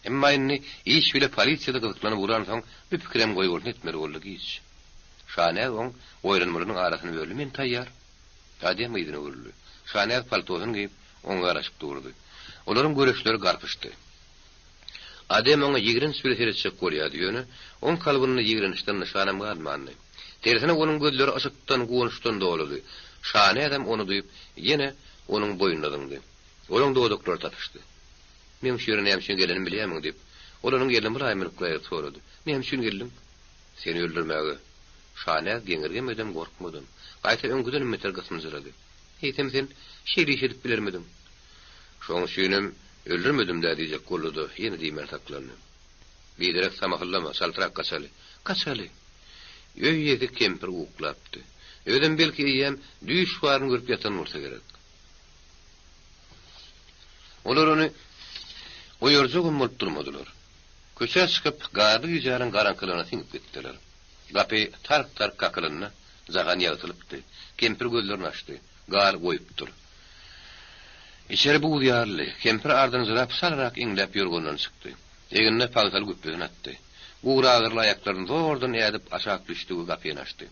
Emma indi iş bile polisiýada gyzyklanyp ugransoň, bu pikirem goýbolsun etmeli boldy giç. Şanäz oň oýlanmalarynyň arasyny böldi, Men taýýar. Adem yzyna öwrüldi. Şanäz paltosyny geýip, oňa garaşyp durdy. Olaryň göreçleri garpyşdy. Adem oňa ýigrenç bile seretjek bolýardy, ýöne oň kalbynda ýigrençden nyşanam galmandy. Tersine onuň gözleri yşykdan, guwançdan doludy. Şanäzem ony duýup, ýene onuň boýnuna zyňdy. Olaň dodaklary tapyşdy. Meň şu ýere näme üçin gelenimi bilýärmiň? diýip, ol onuň elini mylaýymlyk bilen aýryp sorady. Näme üçin geldiň? Seni öldürmäge. Şanäz geňirgemedem, gorkmadam. Gaýta öňküdenem beter gysmyjyrady. Eýsem sen şeýle iş edip bilermidiň? Şoň üçinem öldürmedim-dä diýjek boldy-da, ýene diýmän saklandy. Biderek samahyllama, çaltrak gaçaly. Gaçaly! Öý eýesi kempir uklapdy. Özem belki eýýäm düýş baryny görüp ýatan bolsa gerek. Olar ony oýarjagam bolup durmadylar. Köçä çykyp, garly gijäniň garaňkylygyna siňip gitdiler. Gapy tark-tark kakylanda, jahan ýagtylypdy. Kempir gözlerini açdy. Gar goýupdyr. Içeri buz ýaryldy. Kempir ardynjyrap, salrak iňläp ýorgandan çykdy. Egnine pagtaly güpbesini atdy. Gury-agyrly aýaklaryny zordan ädip aşak düşdi we gapyny açdy.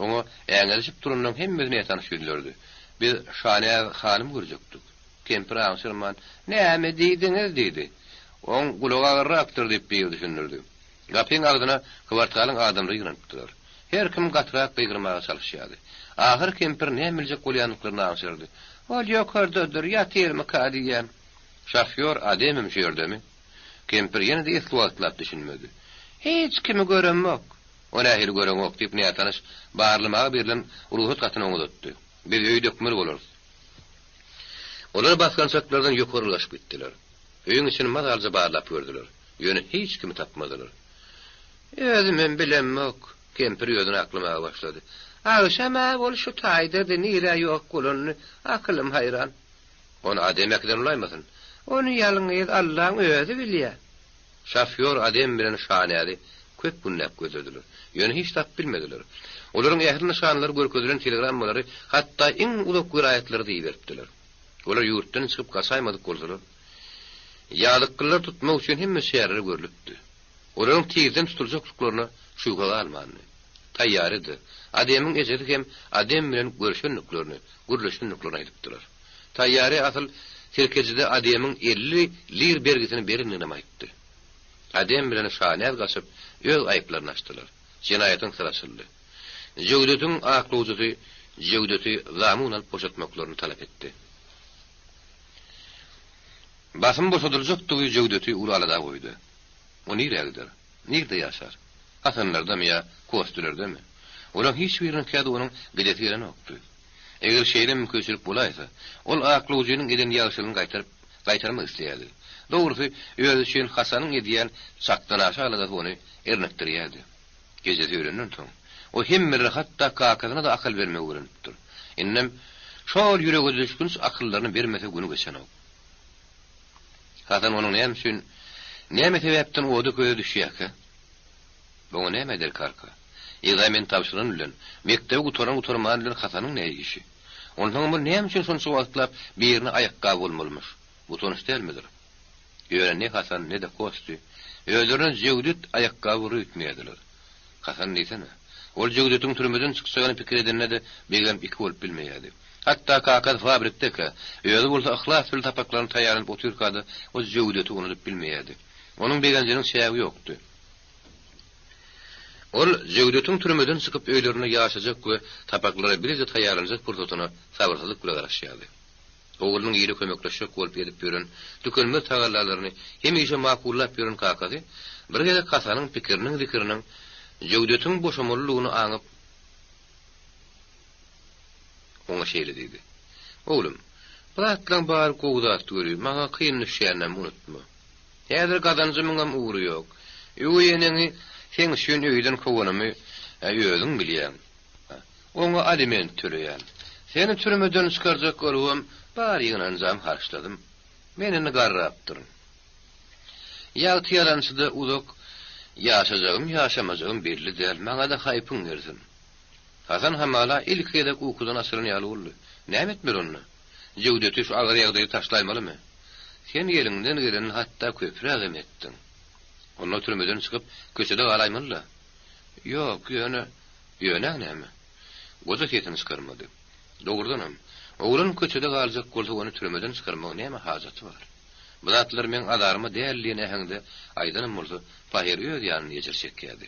Oňa äňedişip duranlaryň hemmesi nätanyş ýüzlerdi. Biz Şanäz hanymy görjekdik. Kempir aňşyrman, Näme diýdiňiz? diýdi. Oň gulagy agyrrakdyr diýip biri düşündirdi. Gapyň agzyna kwartalyň adamlary ýygnanypdylar. Her kim gatyrak gygyrmaga çalyşýardy. Ahyry kempir näme biljek bolýandyklaryny aňşyrdy. Ol ýokardadyr, ýatyrmyka diýýän. Şofýor Ademem şu ýerdemi? Kempir ýene-de esli wagtlap düşünmedi. Hiç kimi göremok. O nähili göreňok, diýip, nätanyş barlamaga berlen rugsat hatyny oňa uzatdy. Biz öýi dökmeli bolarys. Olar basgançaklardan ýokary ylgaşyp gitdiler. Öýüň içini mazalyja barlap gördüler. Ýöne hiç kimi tapmadylar. Özümem bilemok, kempir özüni aklamaga başlady. Agşam-a ol şu taýdady, nirä ýok bolanyny akylym haýran. Ony Adem äkiden bolaýmasyn? Ony ýalňyz Allaň özi bilýä. Şofýor Adem bilen Şanäzi köp günläp gözlediler. Ýöne hiç tapyp bilmediler. Olaryň ähli nyşanlary görkezilen telegrammalary hatda iň uzak welaýatlara-da iberipdiler. Olar ýurtdan çykyp gaçaýmadyk bolsalar, ýazykgylary tutmak üçin hemme çäreler görlüpdi. Olaryň tizden tutuljakdyklaryna şübhe galmandy. Taýýarydy. Ademiň ejesi hem Adem bilen görşendiklerini, gürleşendiklerini aýdypdylar. Taýýary asyl sirkejide Ademiň 50 lir bergisini berendiginem aýtdy. Adem bilen Şanäz gaçyp, öz aýyplaryny açdylar. Jenaýatyň syry açyldy. Jöwdetiň aklawjysy Jöwdeti zamun alyp boşatmaklaryny talap etdi. Basym boşadyljakdygy Jöwdeti uly alada goýdy. O nirä gider? Nirde ýaşar? Hasanlardamy ýa Kostülerdemi? Olaň hiç biriniňkä-de onuň gidesi gelenokdy. Eger şeýle mümkinçilik bolaýsa, ol aklawjynyň eden ýagşylygyny gaýtaryp, gaýtarmak isleýärdi. Dogrusy, özi üçin Hasanyň edýän çakdanaşa aladasy ony irnikdirýärdi. Ejesi ölenden soň, o hemmelere, hatda kakasyna-da akyl bermegi öwrenipdir. Indem şol ýüregedüşgünç akyllaryny bermese güni geçenok. Hasan onuň näme üçin, näme sebäpden oda-köze düşýärkä? Oňa näme derkarka? Ekzamen tabşyran bilen, mekdebi gutaran-gutarman bilen Hasanyň ne işi? Onsoňam ol näme üçin şonça wagtlap birine aýakgaby bolmalymyş? Utanç dälmidir? Ýöne ne Hasan, ne-de Kosty özlerine jöwdet aýakgaby öýtmeýärdiler. Hasan diýsene. Ol Jöwdetiň türmeden çykjagyny pikir edende-de begem iki bolup bilmeýärdi. Hatda kakasy fabrikdekä, özi bolsa yhlas bilen sapaklaryny taýýarlanyp otyrka-da ol Jöwdeti unudyp bilmeýärdi. Onuň begenjiniň çägi ýokdy. Ol Jöwdetiň türmeden çykyp öýlerinde ýaşajak we sapaklara bileje taýýarlanjak pursatyna sabyrsyzlyk bilen garaşýardy. Oglunyň ile kömekleşjek bolup edip ýören tükenmez tagallalaryny hemişe makullap ýören kakasy bir gezek Hasanyň pikiriniň-zikiriniň Jöwdetiň boşamalydygyny aňyp, oňa şeýle diýdi, Oglum, bu zatlaň bary gowy zat weli, maňa kyn düşýäninem unutma. Häzir gazanjymyňam ugry ýok. Öweý eneňi seň üçin öýden kowanymy-ä özüň bilýäň. Oňa aliment töleýän. Seni türmeden çykarjak bolubam bar ýygnanjamy harçladym. Men indi garrapdyryn. Ýagty ýalançyda uzak ýaşajagym-ýaşamajagym belli däl, maňa-da haýpyň gelsin. Hasan hamala ilki gezek ukudan açylan ýaly boldy. Näme etmeli onda? Jöwdeti şu agyr ýagdaýda taşlaýmalymy? Sen eliňden gelenini hatda köprägem etdiň. Onda türmeden çykyp, köçede galaýmaly-da. Ýok, ýöne. Ýöne näme? Goja sesini çykarmady. Dogrudanam, oglan köçede galjak bolsa ony türmeden çykarmagyň näme hajaty bar? Bu zatlar meň azaryma däl diýen äheňde aýdanam bolsa, pahyr öz ýanynda ejir çekýärdi.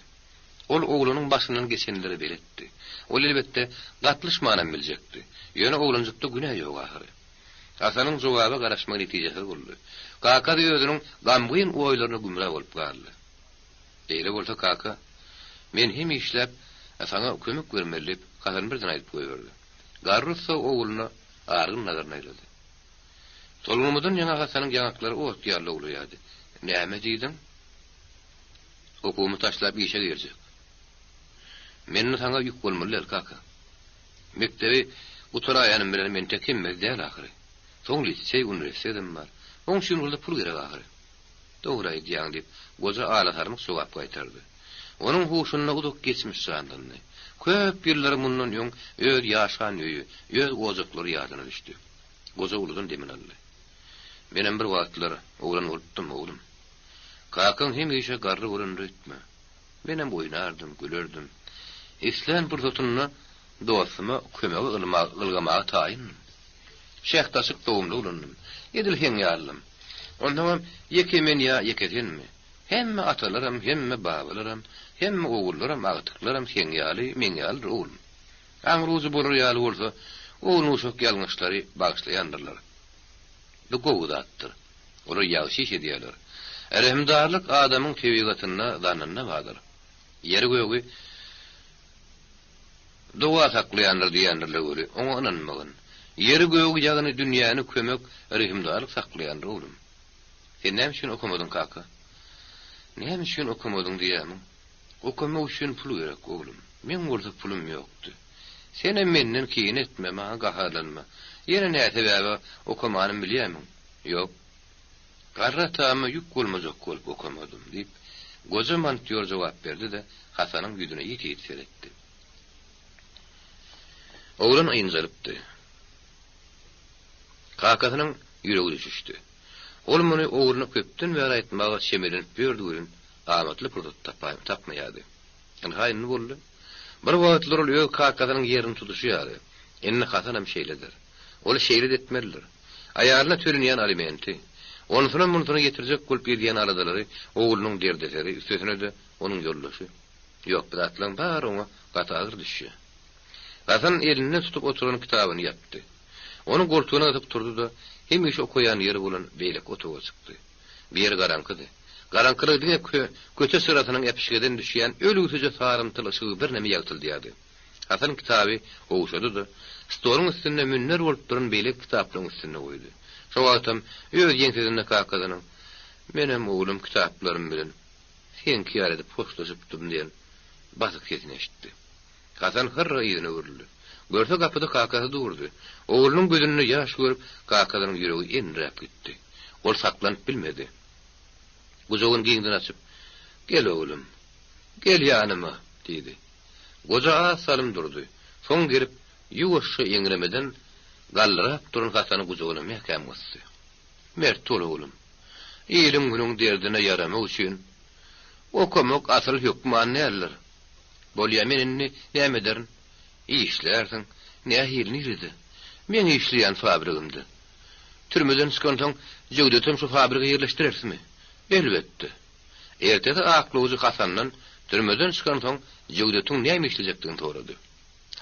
Ol oglanyň başyndan geçenlere beletdi. Ol elbetde, gatlyşmanam biljekdi. Ýöne oglanjykda günä ýok ahyry. Hasanyň jogaba garaşmagy netijesiz boldy. Kakasy özüniň gamgyn oýlaryna gümra bolup galdy. Beýle bolsa, kaka, men hem işläp, saňa kömek bermeli, diýip, Hasan birden aýdyp goýberdi. Garry ussa ogluna argyn nazaryny aýlady. Tolgunmadan ýaňa Hasanyň ýaňaklary ot ýaly lowlaýardy. Näme diýdiň? Okuwymy taşlap işe girjek. Men saňa ýük bolmaly däl, kaka. Mekdebi gutaraýanym bilen entek hemmesi däl ahyry. Soň liseý, uniwersitedem bar. Oň üçin bolsa pul gerek ahyry. Dogry aýdýaň, diýip, goja alasarmyk jogap gaýtardy. Onuň huşunda uzak geçmiş janlandy. Köp ýyllar mundan öň öz ýaşan öýi, öz ojaklary ýadyna düşdi. Goja uludan demini aldy. Menem bir wagtlar oglan bolupdym, oglum. Kakaň hemişe garry bolandyr öýtme. Menem oýnardym, gülerdim. Islän pursatynda dostuma kömege ylgamaga taýyndym. Şähdaçyk dogumly oglandym. Edil seň ýalydym. Onsoňam ýeke men ýa ýeke senmi? Hemme atalaram, hemme babalaram, hemme ogullaram, agtyklaram seň ýaly, meň ýalydyr, oglum. Aňrujy bolar ýaly bolsa, ownuk-uşak ýalňyşlary bagyşlaýandyrlar. Bu gowy zatdyr. Olar ýagşy iş edýärler. Rehimdarlyk adamyň tebigatynda, zannynda bardyr. Ýeri-gögi doga saklaýandyr diýýändirler weli, oňa ynanmagyn. Ýeri-gögi, ýagny dünýäni kömek, rehimdarlyk saklaýandyr, oglum. Sen näme üçin okamadyň, kaka? Näme üçin okamadyň diýýärmiň? Okamak üçin pul gerek, oglum. Meň bolsa pulum ýokdy. Senem menden kine etme, maňa gaharlanma. Ýene nä sebäbe okamanym bilýärmiň? Ýok. Garry atama ýük bolmajak bolup okamadym, diýip, goja montýor jogap berdi-de, Hasanyň ýüzüne ýiti-ýiti seretdi. Oglan ynjalypdy. Kakasynyň ýüregi düşüşdi. Ol muny ogluna köpden bäri aýtmaga çemelenip ýördi welin, amatly pursat tapmaýardy. Ynha indi boldy. Bir wagtlar ol öz kakasynyň ýerini tutuşy ýaly, indi Hasanam şeýledir. Ol şeýle-de etmelidir. Aýalyna tölenýän alimenti, onusynam-munusyna ýetirjek bolup edýän aladalary oglunyň derdeseri, üstesine-de onuň ýoldaşy. Ýok, bu zatlaryň bary oňa gaty agyr düşýär. Hasan elinde tutup oturan kitabyny ýapdy. Ony goltugyna gysyp turdy-da, hemişe okaýan ýeri bolan beýleki otaga çykdy. Bu ýer garaňkydy. Garaňkylygy diňe köçe çyrasynyň äpişgeden düşýän ölügsije sarymtyl yşygy birneme ýagtyldýardy. Hasan kitaby gowşady-da, stoluň üstünde münder bolup duran beýleki kitaplaryň üstünde goýdy. Şo wagtam öz ýeňsesinde kakasynyň, Menem oglum kitaplarym bilen seňki ýaly edip hoşlaşypdym diýen basyk sesini eşitdi. Hasan hyrra yzyna öwrüldi. Görse gapyda kakasy durdy. Oglunyň gözünde ýaş görüp, kakasynyň ýüregi enräp gitdi. Ol saklanyp bilmedi. Gujagyny giňden açyp, Gel oglum, gel ýanyma! diýdi. Goja az salym durdy. Soň gelip, ýuwaşja eňremeden galdyrap duran Hasany gujagyna mäkäm gysdy. Mert bol oglum. Iliň-günüň derdine ýaramak üçin okamak asyl hökman däldir. Bolýa, men indi näme ederin? Işlärsiň. Nähili, nirede? Meň işleýän fabrigimde. Türmeden çykansoň, Jöwdetem şu fabrige ýerleşdirersmi? Elbetde. Ertesi aklawjy Hasandan türmeden çykansoň, Jöwdetiň näme işlejekdigini sorady.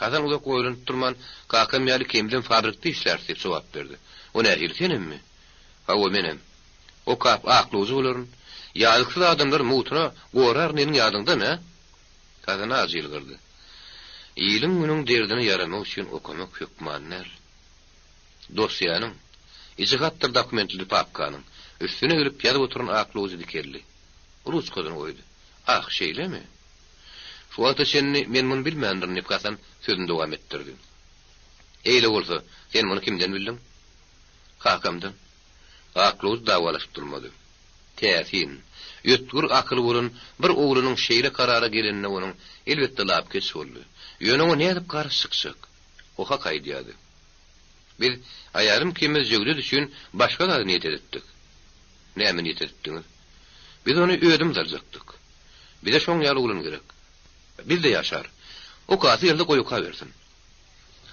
Hasan uzak oýlanyp durman, Kakam ýaly ikimizem fabrikde işläris diýip jogap berdi. O nähili, senemmi? Hawa, menem. Okap, aklawjy bolaryn. Ýazyksyz adamlary mugtuna goraryn diýeniň ýadyňdamy, hä? Hasan ajy ýylgyrdy. Iliň-günüň derdine ýaramak üçin okamak hökman däl. Dosýanyň, içi hatdyr dokumentli papkanyň, üstüne gelip ýazyp oturan aklawjy dikeldi. Ruçkasyny goýdy. Ah, şeýlemi? Şu wagta çenli men muny bilmändirin, diýip, Hasan sözüni dowam etdirdi. Eýle bolsa, sen muny kimden bildiň? Kakamdan. Aklawjy dawalaşyp durmady. Täsin, ötgür akyly bolan bir oglanyň şeýle karara gelenine onuň, elbetde, lapykeç boldy. Ýöne oňa nädip garşy çykjak? O hak aýdýardy. Biz, aýalym ikimiz Jöwdet üçin başga zady niýet edipdik. Näme niýet edipdiňiz? Biz ony özümiz aljakdyk. Bize şoň ýaly oglan gerek. Bizde ýaşar. Okasy gelse goý okabersin.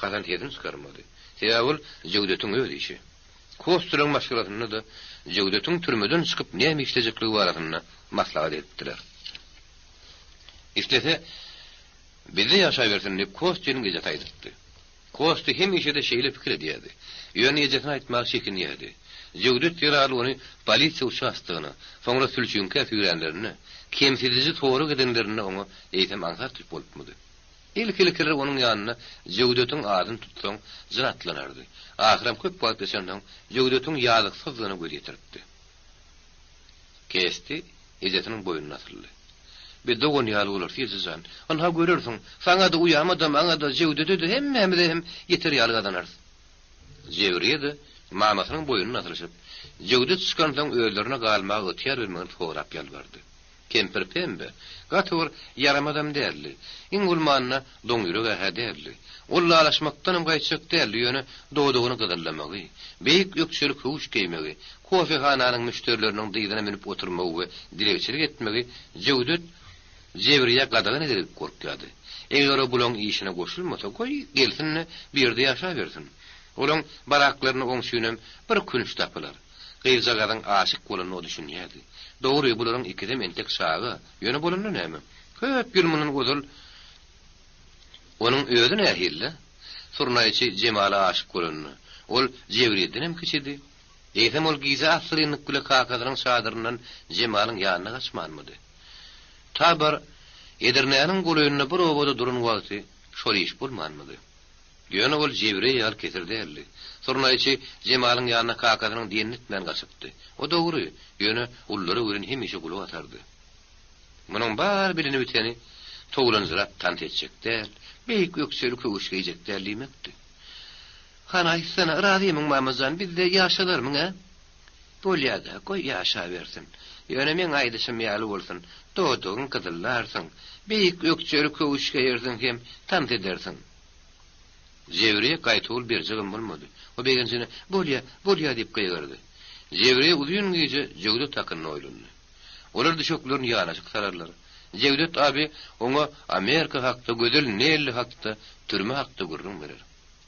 Hasan sesini çykarmady. Sebäbi ol Jewdetiň öz işi. Kostularyň maşgalasynda-da Jewdetiň türmeden çykyp näme işlejekligi barasynda maslahat edipdiler. Islese, bizde ýaşabersin diýip, Kostiniň ejesi aýdypdy. Kosti hemişe-de şeýle pikir edýärdi. Ýöne ejesine aýtmaga çekinýärdi. Jewdet zerarly ony polisiýa uçastogyna, soňra sülçüňkä süýränlerinde, kemsidiji sorag edenlerinde oňa eýsem aňsat bolupmydy? Ilki-ilkiler onuň ýanynda Jöwdetiň adyny tutsaň, jyn atlanardy. Ahyram köp wagt geçensoň, Jöwdetiň ýazyksyzdygyna göz ýetiripdi. Kesti ejesiniň boýnuna asyldy. Biz dogan ýaly bolarys, eje jan. Ynha görersiň, saňa-da, uýama-da, maňa-da, Jöwdete-de, hemmämize hem ýeter ýaly gazanarys. Jewriýe-de mamasynyň boýnuna asylyşyp, Jöwdet çykansoň özlerine galmaga ygtyýar bermegini sorap ýalbardy. Kempir Pembe gaty bir ýaramazam däldi. Iň bolmanda doňýüreg-ä-hä däldi. Ol lalaşmakdanam gaýtjak däldi, ýöne dodagyny gyzyllamagy, beýik ökjeli köwüş geýmegi, kofehananyň müşderileriniň dyzyna münüp oturmagy we dilegçilik etmegi Jöwdet Jebriýä gadagan eder diýip gorkýardy. Eger o bulaň işine goşulmasa, goý, gelsin-de, bu ýerde ýaşabersin. Olaň baraklarynda oň üçinem bir künç tapylar. Gyzjagazyň aşyk bolanyna o düşünýärdi. Dogry, bularyň ikisem entek çaga, ýöne bolanda näme? Köp ýyl mundan ozal onuň özi nähili-le? Surnaýçy Jemala aşyk bolanda, ol Jewriýedenem kiçidi. Eýsem ol gije assyrynlyk bile kakasynyň çadyryndan Jemalyň ýanyna gaçmanmydy? Ta bir Edirnäniň golaýynda bir obada duran wagty şol iş bolmanmydy? Ýöne ol Jebreý ýaly kesir däldi. Surnaýçy Jemalyň ýanyna kakasynyň diýenini etmän gaçypdy. O dogry, ýöne ululara welin hemişe gulak asardy. Munuň bary bilini-biteni towlanjyrap tans etjek däl, beýik ökjeli köwüş geýjek däl diýmekdi. Hany aýtsana, razymy mama jan, bizde ýaşalarmyň, ä? Bolýa-da, goý ýaşabersin. Ýöne meň aýdyşym ýaly bolsun, dodagyň gyzyllarsyň, beýik ökjeli köwüş geýersiň hem tans edersiň. Jewriýe gaýtawul berjegem bolmady. O begenjine, Bolýa, bolýa diýip gygyrdy. Jewriýe uzyn gije Jöwdet hakynda oýlandy. Olar düşeklerini ýanaşyk sararlar. Jewdet abi oňa Amerika hakda, gözel Nelli hakda, türme hakda gürrüň berer.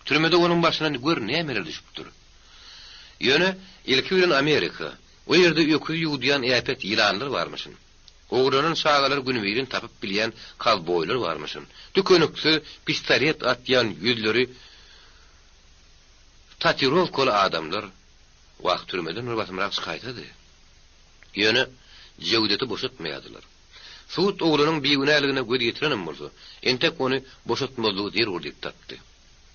Türmede onuň başyna gör nämeler düşüpdir. Ýöne, ilki bilen Amerika. O ýerde öküzi ýuwudýan äpet ýylanlar barmyşyn. Ogurlanan çagalary günübirin tapyp bilýän kowboýlar barmyşyn. Tükeniksiz pistolet atýan ýüzleri tatirowkaly adamlar. Wah, türmeden bir basymrak çykaýsady. Ýöne, Jewdeti boşatmaýardylar. Sud oglanyň bigünäligine göz ýetirenem bolsa, entek ony boşatmazlygy zerur diýip tapdy.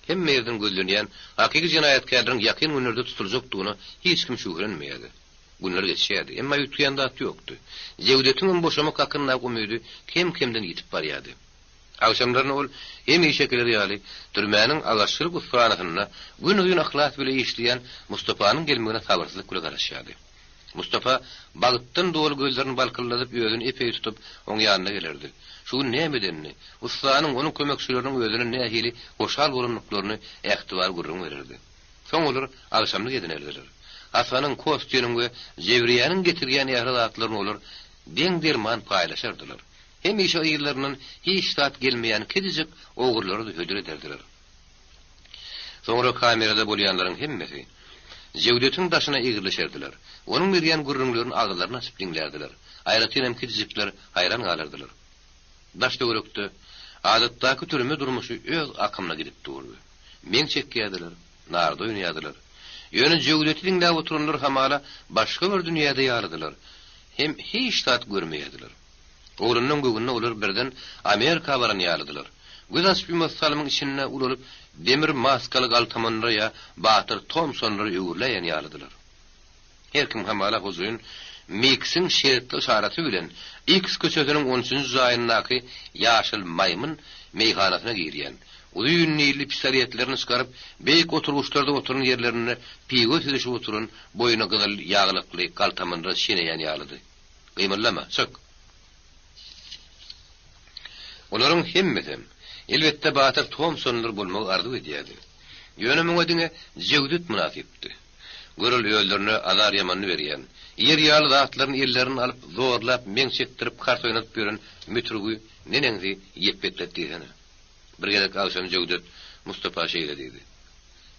Hemme ýerden gözlenýän hakyky jenaýatkärleriň ýakyn günlerde tutuljakdygyna hiç kim şübhelenmeýärdi. Günler geçýärdi, emma üýtgeýän zat ýokdy. Jewdetiňem boşamak hakyndaky umydy kem-kemden ýitip barýardy. Agşamlaryna ol hemişekileri ýaly türmäniň agaççylyk ussahanasynda günuzyn yhlas bile işleýän Mustapanyň gelmegine sabyrsyzlyk bile garaşýardy. Mustapa bagtdan doly gözlerini balkyldadyp özüni epeý tutup oň ýanyna gelerdi. Şu gün näme edenini, ussanyň, onuň kömekçileriniň özüne nähili hoşal bolandyklaryny ähtibar gürrüň bererdi. Soň olar agşamlyk edinerdiler. Hasanyň, Kostýanyň we Jewriýäniň getirýän ähli zatlaryny olar deň-derman paýlaşardylar. Hemişe yzlaryndan hiç zat gelmeýän kiçijik ogurlary-da hödür ederdiler. Soňra kamerada bolýanlaryň hemmesi Jewdetiň daşyna egrilişerdiler. Onuň berýän gürrüňlerini agyzlaryny açyp diňlärdiler. Aýratynam kiçijikler haýran galardylar. Daş-töwerekde adatdaky türme durmuşy öz akymyna gidip durdy. Meň çekýärdiler, narda oýnaýardylar. Ýöne Jöwdeti diňläp oturanlar hamala başga bir dünýäde ýalydylar. Hem hiç zat görmeýärdiler. Oglanyň göwnüne olar birden Amerika baran ýalydylar. Göz açyp-ýumasy salymyň içinde ulalyp, demir maskaly galtamanlara ýa batyr Tomsonlara öwrüläýen ýalydylar. Her kim hamala hojaýyn Miksiň şertli yşaraty bilen Iks köçesiniň on üçünji jaýyndaky Ýaşyl maýmyn meýhanasyna girýän, uzyn nilli pistoletlerini çykaryp, beýik oturgyçlarda oturan ýerlerinde piwo süzüşip oturan, boýuna gyzyl ýaglykly galtamanlara şeneýän ýalydy. Gymyldama, çyk! Olaryň hemmesem, elbetde, batyr Tomsonlar bolmagy arzuw edýärdi. Ýöne muňa diňe Jewdet mynasypdy. Gör ol özlerine azar ýamanyny berýän, ýer ýaly zatlaryny ellerinden alyp, zorlap, meň çekdirip, kart oýnadyp ýören mütrügi neneňsi ýepbeklet diýsene. Bir gezek agşam Jöwdet Mustapa şeýle diýdi.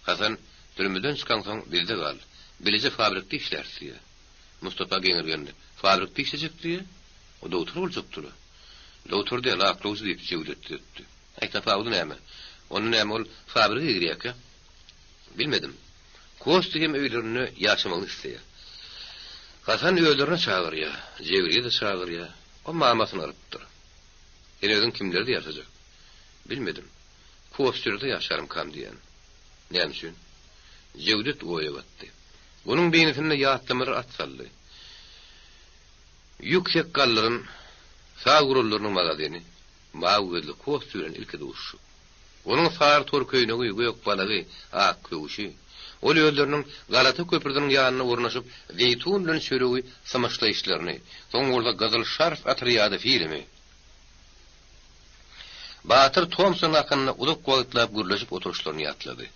Hasan, türmeden çykaňsoň bizde gal. Bileje fabrikde işläris diýýä. Mustapa geňirgendi. Fabrikde işlejek diýýä? O dogtor boljakdy-la. Dogtor däl, aklawçy diýip, Jöwdet düzetdi. Aý, tapawudy näme? Onda näme ol fabrige girýärkä? Bilmedim. Kostýa hem öýlerinde ýaşamagyny isleýär. Hasan özlerine çagyrýar, Jewriýe-de çagyrýar. O mamasyny alypdyr. Sen özüň kimlerde ýaşajak? Bilmedim. Kostýada ýaşarmykam diýýän. Näme üçin? Jewdet oýa batdy. Onuň beýnisinde ýatlamalar at saldy. Ýüksek galdyran saz gurallarynyň magazini, mawy gözli Kostýa bilen ilki duşuşyk. Onuň sary tor köýnegi, gök balagy, ak köwşi. Ol özleriniň Galata köprüsiniň ýanynda ornaşyp, zeýtun bilen çöregi symyşlaýyşlaryny, soň bolsa Gyzyl şarf otrýady filmi, Batyr Tomson hakynda uzak wagtlap gürleşip oturyşlaryny ýatlady.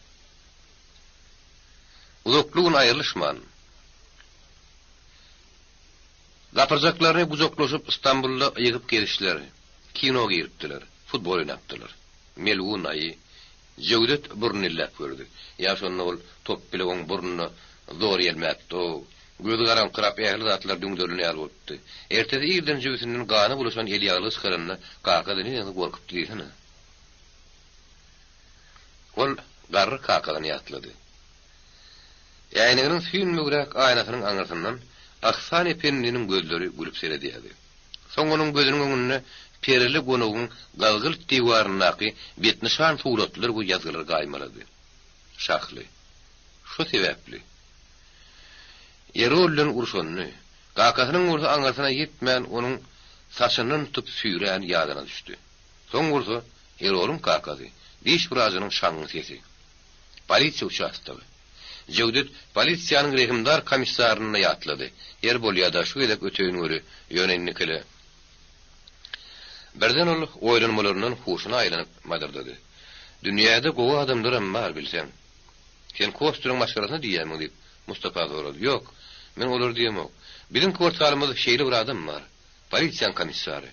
Uzakly gün aýrylyşman, gapyrjaklaryny gujaklaşyp Stambulda ýygyp gezişleri, kino giripdiler, futbol oýnapdylar. Melgun aýy Jöwdet burnuny elläp gördi. Ýa şonda ol top bile oň burnuna zor ýelmäpdi-ow. Gözi garaňkyrap ähli zatlar düňderilen ýaly bolupdy. Ertesi irden jübüsinden gana bulaşan elýaglygy çykaranda kakasy neneňsi gorkupdy diýsene. Ol garry kakasyny ýatlady. Äýneginiň süýnmegräk aýnasynyň aňyrsyndan Ahsan ependiniň gözleri gülüp seredýärdi. Soň onuň gözüniň öňünde perili gonugyň gazgylt diwaryndaky betnyşan suratlar we ýazgylar gaýmalady. Şahly. Şo sebäpli. Erol bilen urşanyny, kakasynyň bolsa aňyrsyna ýetmän onuň saçyndan tutup süýräni ýadyna düşdi. Soň bolsa Erolyň kakasy, diş wrajynyň şaňňy sesi. Polisiýa uçastogy. Jöwdet polisiýanyň rehimdar komissaryny-da ýatlady. Ýeri bolýa-da, şu gezek öteýin weli, ýöne indikile. Birden ol oýlanmalaryndan huşuna aýlanyp madyrdady. Dünýäde gowy adamlaram bar, bilseň. Sen Kostýanyň maşgalasyna diýýärmiň? diýip, Mustapa sorady. Ýok, men olary diýemok. Biziň kwartalymyzda şeýle bir adam bar. Polisiýaň komissary.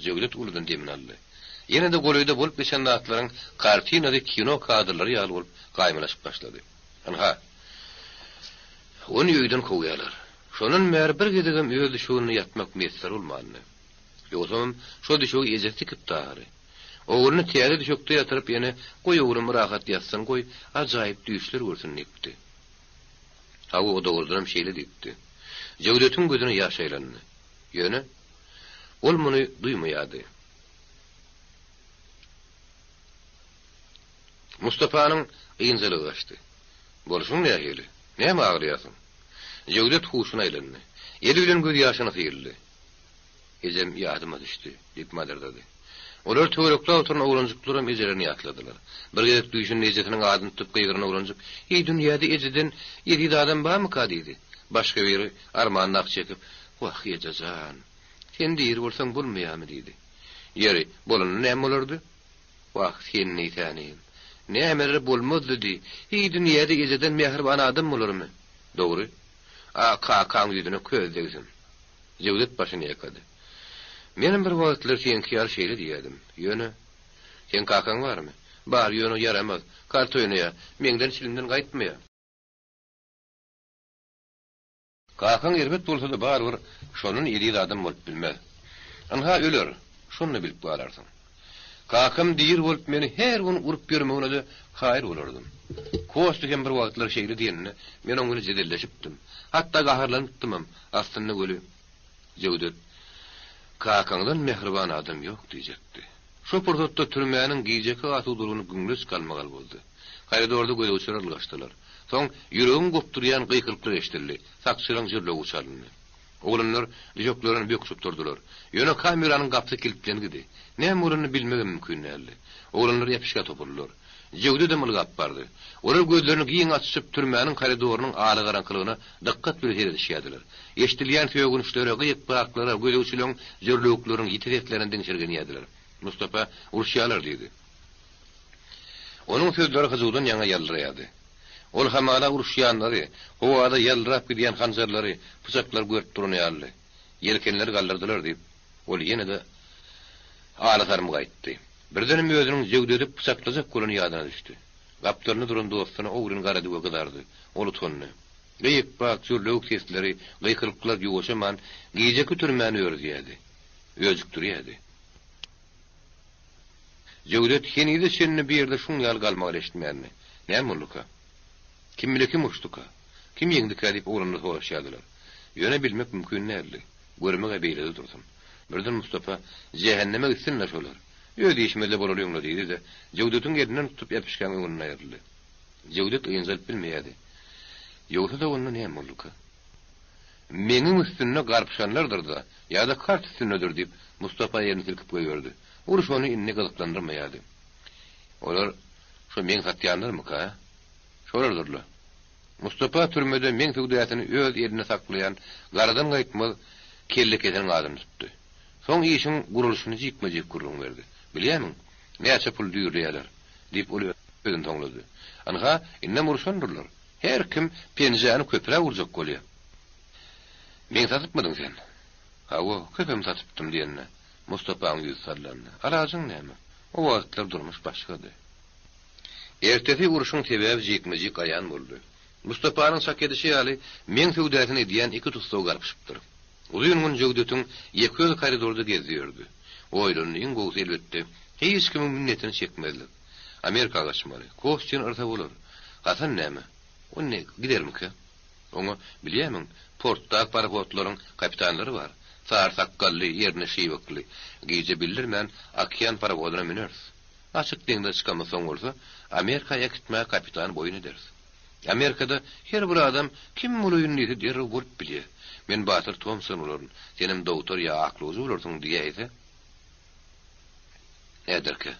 Jöwdet uludan demini aldy. Ýene-de golaýda bolup geçen zatlaryň kartinasy kino kadrlary ýaly bolup gaýmalaşyp başlady. Ynha, ony öýden kowýarlar. Şondan bäri bir gezegem öz düşeginde ýatmak miýesser bolmandy. Ýogsamam şol düşegi ejesi tikipdi ahyry. Ogluny täze düşekde ýatyryp ýene goý oglum rahat ýatsyn goý ajaýyp düýşler görsün diýipdi. Hawa o dogrudanam şeýle diýipdi. Jöwdetiň gözüne ýaş aýlandy. Ýöne ol muny duýmaýardy. Mustapanyň ynjalygy gaçdy. Bolşuň nähili? Näme aglaýarsyň? Jöwdet huşuna aýlandy. Eli bilen gözýaşyny syldy. Ejem ýadyma düşdi, diýip madyrdady. Olar töwerekde oturan oglanjyklaram ejelerini ýatladylar. Bir gezek düýşünde ejesiniň adyny tutup gygyran oglanjyk, Eý, dünýäde ejeden eziz adam barmyka? diýdi. Başga biri armanly ah çekip, Wah, eje jan, sen diri bolsaň bolmaýarmy? diýdi. Ýeri, bolanda näme bolardy? Wah, sen diýsänim. Nämeler bolmazdy diý. Heý, dünýäde ejeden mähriban adam bolarmy? Dogry. A kakaň ýüzüne köz degsin. Jöwdet başyny ýaýkady. Menem bir wagtlar seňki ýaly şeýle diýerdim. Ýöne. Seň kakaň barmy? Bar, ýöne o ýaramaz. Karta oýnaýar. Meňden çilimden gaýtmaýar. Kakaň erbet bolsa-da barybir şondan eziz adam bolup bilmez. Ynha öler, şonda bilip galarsyň. Kakam diri bolup meni her gün urup ýörmegine-de kaýyl bolardym. Kostya hem bir wagtlar şeýle diýeninde men oň bilen jedelleşipdim. Hatda gaharlanypdymam. Aslynda weli Jöwdet, Kakaňdan mähriban adam ýok diýjekdi. Şo pursatda türmäniň gijeki asudalygyny güňleç galmagal boldy. Koridorda gözegçiler ylgaşdylar. Soň ýüregiňi gopdurýan gykylyklar eşidildi, sakçylaryň jürlewügi çalyndy. Oglanlar düşeklerinden böküşip turdular. Ýöne kameranyň gapysy kiltlengidi. Näme bolanyny bilmegem mümkin däldi. Oglanlar äpişgä topuldylar. Jöwdedem ylgap bardy. Olar gözlerini giň açyşyp türmäniň koridorynyň alagaraňkylygyna dykgat bilen seredişýärdiler. Eşidilýän sögünçlere, gyk-gaklara, gözegçileň jürlewükleriniň ýiti seslerine diňşirgenýärdiler. Mustapa, Uruşýarlar diýdi. Onuň sözleri hyjuwdan ýaňa ýaldyraýardy. Ol hamala uruşýanlary, howada ýaldyrap gidýän hanjarlary, pyçaklary görüp duran ýalydy. Ýelkenleri galdyrdylar diýip, ol ýene-de ala-sarmy gaýtdy. Birdenem özüniň Jöwdedi pyçaklajak bolany ýadyna düşdi. Gapdalynda duran dostuna ogryn garady we gyzardy. Ol utandy. Gyk-bak, jürlewük sesleri, gykylyklar ýuwaşaman, gijeki türmäni örüzýärdi. Öjükdirýärdi. Jöwdet henize çenli bu ýerde şuň ýaly galmagal eşitmändi. Näme bolduka? Kim bile kim uruşdyka? Kim ýeňdikä diýip oglanlar soraşýardylar. Ýöne bilmek mümkin däldi. Görmek-ä beýlede dursun. Birden Mustapa, Jähenneme gitsin-le şolar. Öz işimizle bolalyň-la diýdi-de, Jöwdetiň elinden tutup äpişgäň öňünden aýryldy. Jöwdet ynjalyp bilmeýärdi. Ýogsa-da onda näme bolduka? Meňiň üstünde garpyşanlardyr-da, ýa-da kart üstündedir diýip, Mustapa elini silkip goýberdi. Uruş ony indi gyzyklandyrmaýardy. Olar şo meň satýanlarmyka, a? Şolardyr-la. Mustapa türmede meň söwdasyny öz elinde saklaýan garadan gaýtmaz kellekeseniň adyny tutdy. Soň işiň guralyşyny jikme-jik gürrüň berdi. Bilýämiň, näçe pul düýrleýärler? diýip, ol sözüni soňlady. Ynha, indem urşandyrlar. Her kim penjäni köpräk urjak bolýar. Meň satypmydyň sen? Hawa, köpem satypdym, diýende, Mustapaň ýüzi sallandy. Alajyň näme? O wagtlar durmuş başgady. Ertesi urşuň sebäbi jikme-jik aýan boldy. Mustapanyň çak edişi ýaly, meň söwdasyny edýän iki tussag garpyşypdyr. Uzyn gün Jöwdetiň ýeke özi koridorda gezdi ýördi. Oýlandy, iň gowusy elbetde, hiç kimiň minnetini çekmezlik. Amerika gaçmaly. Kostýany yrsa bolar. Hasan näme? O indi gidermikä? Oňa, bilýärmiň, portdaky parohodlaryň kapitanlary bar. Sary sakgally, ýerine şybykly. Gije bildirmän okean parohodyna müneris. Açyk deňze çykamyzsoň bolsa, Amerika äkitmäge kapitany boýun ederis. Amerikada her bir adam kim bolaýyn diýse derrew bolup bilýär. Men Batyr Tomson bolaryn, senem dogtor ýa aklawjy bolarsyň diýäýse, näderkä?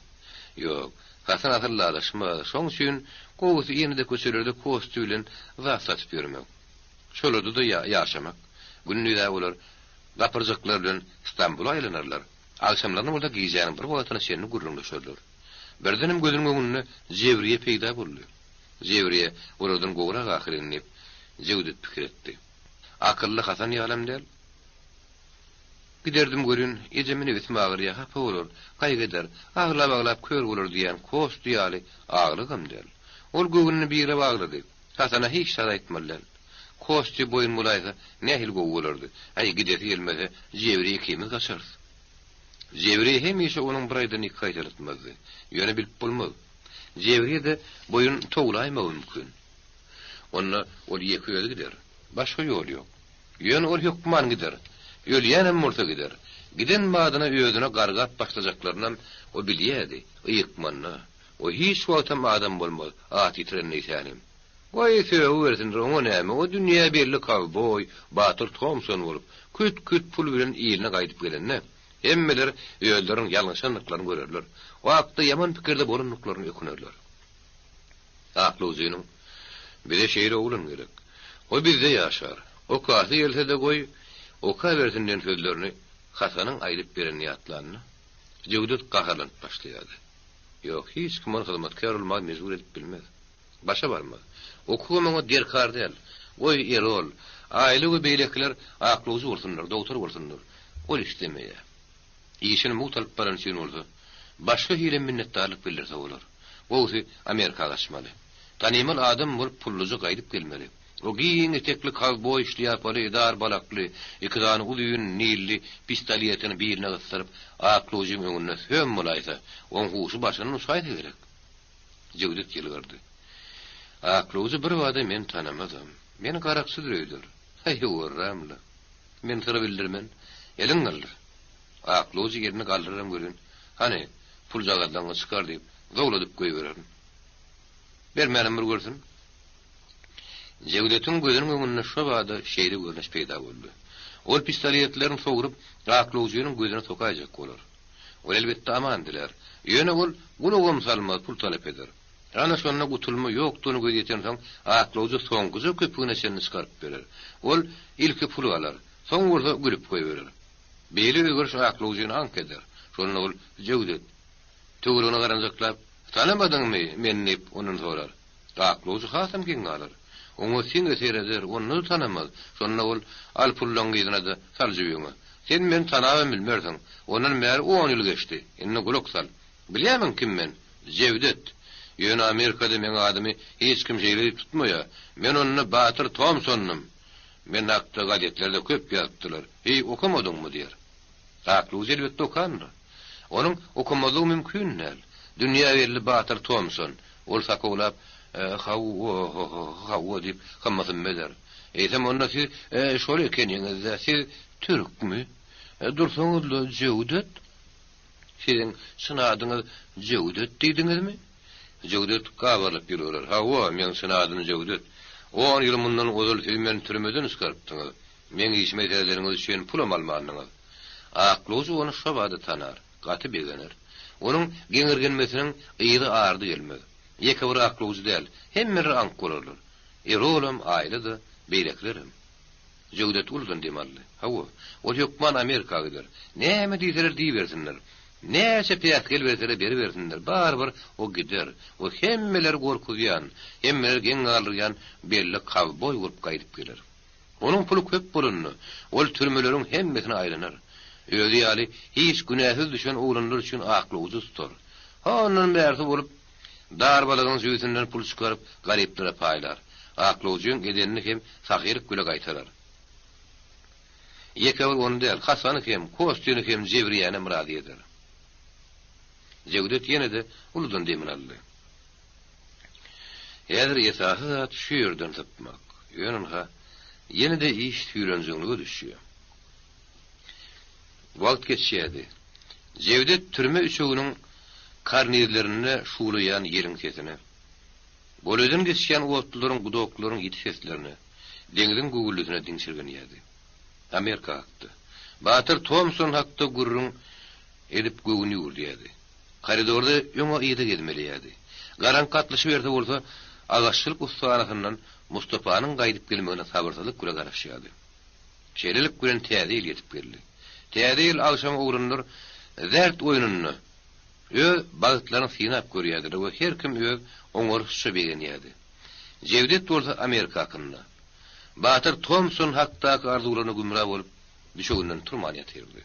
Ýok, Hasan asyl dalaşmaz, şoň üçin gowusy ýene-de köçelerde kosty bilen zat satyp ýörmek. Şolarda-da ýaşamak. Gündiz-ä olar gapyrjaklar bilen Stambula aýlanarlar. Agşamlaryna bolsa gijäniň bir wagtyna çenli gürrüňleşerler. Birdenem gözüniň öňünde Jewriýe peýda boldy. Jewriýe olardan gowrak ahyryn diýip, Jewdet pikir etdi. Akylly Hasan ýalam däl. Giderdim welin, ejeme nebesim agyrýar, hapa bolar, gaýgy eder, aglap-aglap kör bolar diýýän Kosty ýaly aglygam däl. Ol göwnüni bire baglady. Hasana hiç zat aýtmaly däl. Kostýa boýun bolaýsa, nähili gowy bolardy. Äý, gidesi gelmese, Jewriýe ikimiz gaçarys. Jewriýe hemişe onuň bir aýdanyny iki gaýtalatmazdy. Ýöne bilip bolmaz. Jewriýe-de boýun towlaýmagy mümkin. Onda ol ýeke özi gider. Başga ýol ýok. Ýöne ol hökman gider. Ölýänem bolsa gider. Giden badyna özüne gargap başlajaklarynam o bilýärdi. Ykmanda. O hiç wagtam adam bolmaz, at ýitiren diýsänim. Goý, sögübersinler, oňa näme, o dünýä belli kowboý Batyr Tomson bolup, küt-küt pul bilen iline gaýdyp gelende, hemmeler özleriniň ýalňyşandyklaryny görerler, o hakda ýaman pikirde bolandyklaryny ökünerler. Aklawjynyň, Bize şeýle oglan gerek. O bizde ýaşar. Okasy gelse-de goý, okabersin diýen sözlerini Hasanyň aýdyp berenini ýatlanda, Jöwdet gaharlanyp başlaýardy. Ýok, hiç kim ony hyzmatkär bolmaga mejbur edip bilmez. Başa barmaz. Okuwam oňa derkar däl. Goý, Erol, Aýly we beýlekiler aklawjy bolsunlar, dogtor bolsunlar. Ol islemeýär. Işini mugt alyp barany üçin bolsa, başga hilem minnetdarlyk bildirse bolar. Gowusy, Amerika gaçmaly. Tanymal adam bolup pulluja gaýdyp gelmeli. O giň etekli kowboý şlýapaly, dar balakly, iki sany uzyn nilli pistoletini biline gysdyryp, aklawjyň öňünde söm bolaýsa, oň huşy başyndan uçaýsa gerek. Jöwdet ýylgyrdy. Aklawjy birbada meni tanamazam. Meni garakçydyr öýder. Haý, owarram-la. Men syry bildirmen. Eliňi galdyr. Aklawjy elini galdyraram welin, Hany, puljagazlaňňy çykar diýip, zowladyp goýbererin. Bermänem bir görsün. Jewdetiň gözüniň öňünde şobada şeýle görnüş peýda boldy. Ol pistoletlerini sogrup, aklawjynyň gözüne sokaýjak bolar. Ol elbetde aman dilär. Ýöne ol gulagam salmaz, pul talap eder. Ana şonda gutulma ýokdugyna gözi ýetensoň, aklawjy soňkuja köpügine çenli çykaryp berer. Ol ilki pul alar, soň bolsa gülüp goýberer. Beýle özgeriş aklawjyny aňk eder. Şonda ol, Jöwdet, töweregine garanjaklap, Tanamadyňmy meni diýip, ondan sorar. Aklawjy hasam geň galar. Oňa siňe sereder, onda-da tanamaz. Şonda ol, Al pullaň yzyna-da, sal jübüňe. Sen meni tanabam bilmersiň. Ondan bäri on ýyl geçdi. Indi gulak sal. Bilýärmiň kim men? Jewdet. Ýöne Amerikada meň adymy hiç kim şeýle diýip tutmaýar. Men onda Batyr Tomsondym. Men hakda gazetlerde köp ýazypdylar. Heý, okamadyňmy? diýer. Aklawjy elbetde okandyr. Onuň okamazlygy mümkin däl. Dünýä belli Batyr Tomson. Ol sakawlap, Hawa, hawa diýip, hymma-symma eder. Eýsem, onda siz şol ekeniňiz-dä, siz türkmi? Dursaňyz-la, Jewdet? Siziň çyn adyňyz Jöwdet diýdiňizmi? Jöwdet gabarylyp ýylgyrar. Hawa, meň çyn adym Jöwdet. On ýyl mundan ozal siz meni türmeden çykarypdyňyz. Meň işime seredeniňiz üçin pulam almandyňyz. Aklawjy ony şobada tanar, gaty begener. Onuň geňirgenmesiniň yzy-ardy gelmez. Ýeke bir aklawjy däl, hemmeler aňk bolarlar. Erolam, Aýla-da, beýlekilerem. Jöwdet uludan dem aldy. Hawa, ol hökman Amerika gider. Näme diýseler diýibersinler. Näçe päsgel berseler beribersinler, barybir o gider. O hemmeleri gorkuzýan, hemmeleri geň galdyrýan belli kowboý bolup gaýdyp geler. Onuň puly köp bolanda, ol türmeleriň hemmesine aýlanar. Özi ýaly hiç günäsiz düşen oglanlar üçin aklawjy tutar. Ha ondan bärsi bolup, Dar balygyň jübüsinden pul çykaryp, garyplara paýlar. Aklawjyň edenini hem sahylyk bile gaýtarar. Ýeke bir ony däl, Hasany hem, Kostýany hem Jebriýänem razy eder. Jewdet ýene-de uludan demini aldy. Häzir esasy zat şu ýerden sypmak. Ýöne ynha, ýene-de iş süýrenjeňlige düşýär. Wagt geçýärdi. Jewdet türme üçeginiň karnizlerinde şuwlaýan ýeliň sesine, golaýdan geçýän otlularyň gudoklaryň ýiti seslerine, deňziň güwwüldisine diňşirgenýärdi. Amerika hakda, Batyr Tomson hakda gürrüň edip göwün ýüwürdýärdi. Koridorda öňe-yza gezmeleýärdi. Garaňky gatlyşyberse bolsa, agaççylyk ussahanasyndan Mustapanyň gaýdyp gelmegine sabyrsyzlyk bile garaşýardy. Şeýlelik bilen Täze ýyl ýetip geldi. Täze ýyl agşamy oglanlar zärt oýnunda öz bagtlaryny synap görýärdiler we her kim öz oňaryşyça begenýärdi. Jewdet bolsa Amerika hakynda, Batyr Tomson hakdaky arzuwlaryna gümra bolup, düşeginden turman ýatyrdy.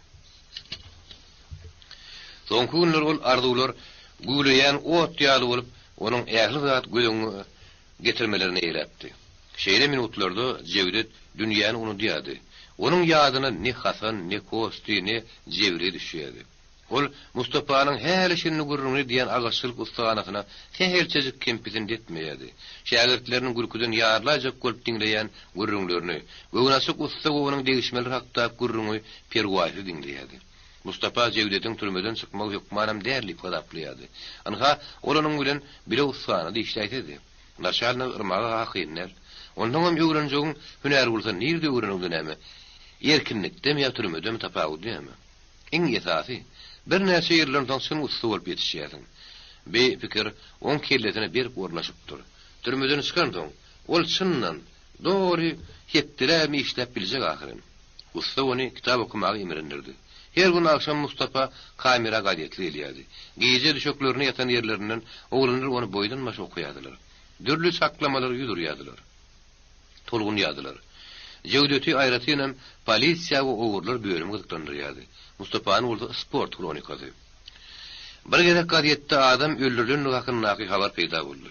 Soňky günler ol arzuwlar güwleýän ot ýaly bolup, onuň ähli zat göz öňüne getirmelerini eýläpdi. Şeýle minutlarda Jewdet dünýäni unudýardy. Onuň ýadyna ne Hasan, ne Kosti, ne Jewriýe düşýärdi. Ol Mustapanyň häli-şindi gürrüňini edýän agaççylyk ussahanasyna sähelçejik kempisini etmeýärdi. Şägirtleriniň gülküden ýarylaýjak bolup diňleýän gürrüňlerini, göwnaçyk ussa we onuň degişmeleri hakdaky gürrüňi perwaýsyz diňleýärdi. Mustapa Jewdetiň türmeden çykmagy hökmanam däl diýip hasaplaýardy. Ynha, ol onuň bilen bile ussahanada işläýsedi. Naçalnigi yrmaga-ha kyn däl. Onsoňam öwrenjegiň hünär bolsa nirde öwreniňde näme, erkinlikdemi ýa türmedemi tapawudy näme? Iň esasy, birnäçe ýyldan soň çyn ussa bolup ýetişýärsiň. Bi pikir oň kellesine berk ornaşypdyr. Türmeden çykansoň, ol çyndan, doly hepdeläbem işläp biljek ahyryn. Ussa ony kitap okamaga imrindirdi. Her gün agşam Mustapa kamera gazetli gelýärdi. Gije düşeklerinde ýatan ýerlerinden oglanlar ony boýdan-başa okaýardylar. Dürli çaklamalara ýüz urýardylar. Tolgunýardylar. Jewdeti aýratynam polisiýa we ogrular bölümi gyzyklandyrýardy. Mustapany bolsa sport hronikasy. Bir gezek gazetde adam öldürilendigi hakyndaky habar peýda boldy.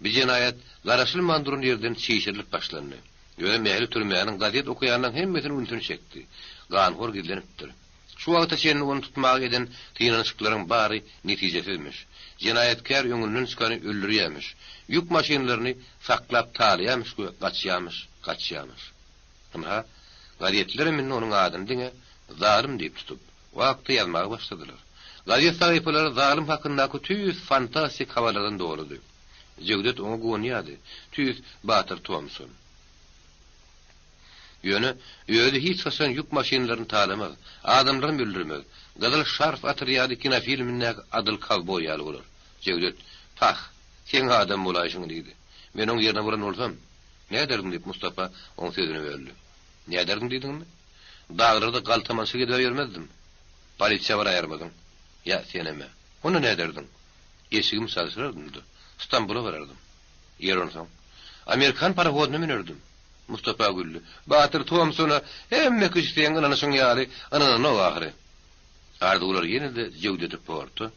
Bi jenaýat garaşylman duran ýerden çişirilip başlandy. Ýöne Mähri türmäniň gazet okaýanlaryň hemmesiniň ünsüni çekdi. Ganhor gizlenipdir. Şu wagta çenli ony tutmaga eden synanyşyklaryň bary netijesizmiş. Jenaýatkär öňünden çykany öldürýärmiş. Ýük maşynlaryny saklap talaýarmyş we gaçýarmyş, gaçýarmyş. Ynha, gazetlerem indi onuň adyny diňe Zalym diýip tutup, o hakda ýazmaga başladylar. Gazet sahypalary Zalym hakyndaky tüýs fantastik habarlardan doludy. Jewdet oňa guwanýardy. Tüýs Batyr Tomson. Ýöne özi hiç haçan ýük maşynlaryny talamaz, adamlaram öldürmez. Gyzyl şarf otrýady kinofilmindäki adyl kowboý ýaly bolar. Jewdet, Pah, seň adam bolaýşyňy diýdi. Men oň ýerine bolan bolsam, näderdim diýip Mustapa oň sözüni böldi. Näderdiň diýdiňmi? Daglarda galtamançylyk edibä ýörmezdim. Polisiýa baraýarmydyň? Ýa, senem-ä. Onda näderdiň? Eşigimi çalşyrardym-da, Stambula barardym. Ýeri onsoň. Amerikan parohodyna münerdim. Mustapa güldi. Batyr Tomsona hemme kişi seň ynanyşyň ýaly ynananok ahyry. Arzuwlar ýene-de Jewdeti porta,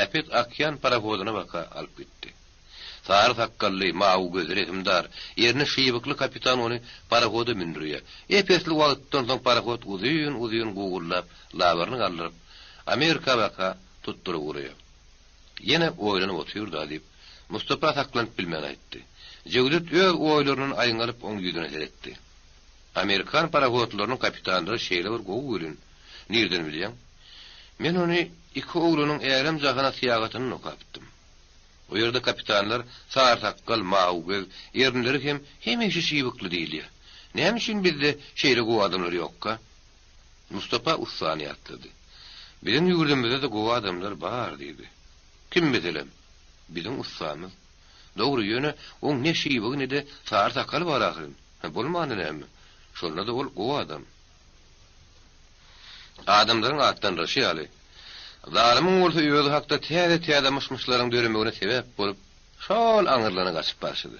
äpet okean parohodyna baka alyp gitdi. Sary sakgally, mawy gözli rehimdar, erni şybykly kapitan ony parohoda mündürýär. Ep-esli wagtdan soň parohod uzyn-uzyn guguldap, labyryny galdyryp, Amerika baka tutduryp ugraýar. Ýene oýlanyp otyr-da, diýip, Mustapa saklanyp bilmän aýtdy. Jewdet öz oýlaryndan aýňalyp oň ýüzüne seretdi. Amerikan parohodlarynyň kapitanlary şeýle bir gowy welin, nirden bilýäň? Men ony iki oglanyň älem-jahana syýahatyndan okapdym. O ýerde kapitanlar sary sakgal, mawy göz, erinleri hem hemişe şybykly diýilýär. Näme üçin bizde şeýle gowy adamlar ýokka? Mustapa ussany ýatlady. Biziň ýurdumyzda-da gowy adamlar bar, diýdi. Kim meselem? Biziň ussamyz. Dogry, ýöne oň ne şybygy ne-de sary sakaly bar ahyryn. Hä, bolmanda näme? Şonda-da ol gowy adam. Adamlaryň atlandyryşy ýaly, zalymyň bolsa özi hakda täze-täze myş-myşlaryň döremegine sebäp bolup, şol aňyrlaryna gaçyp barşydy.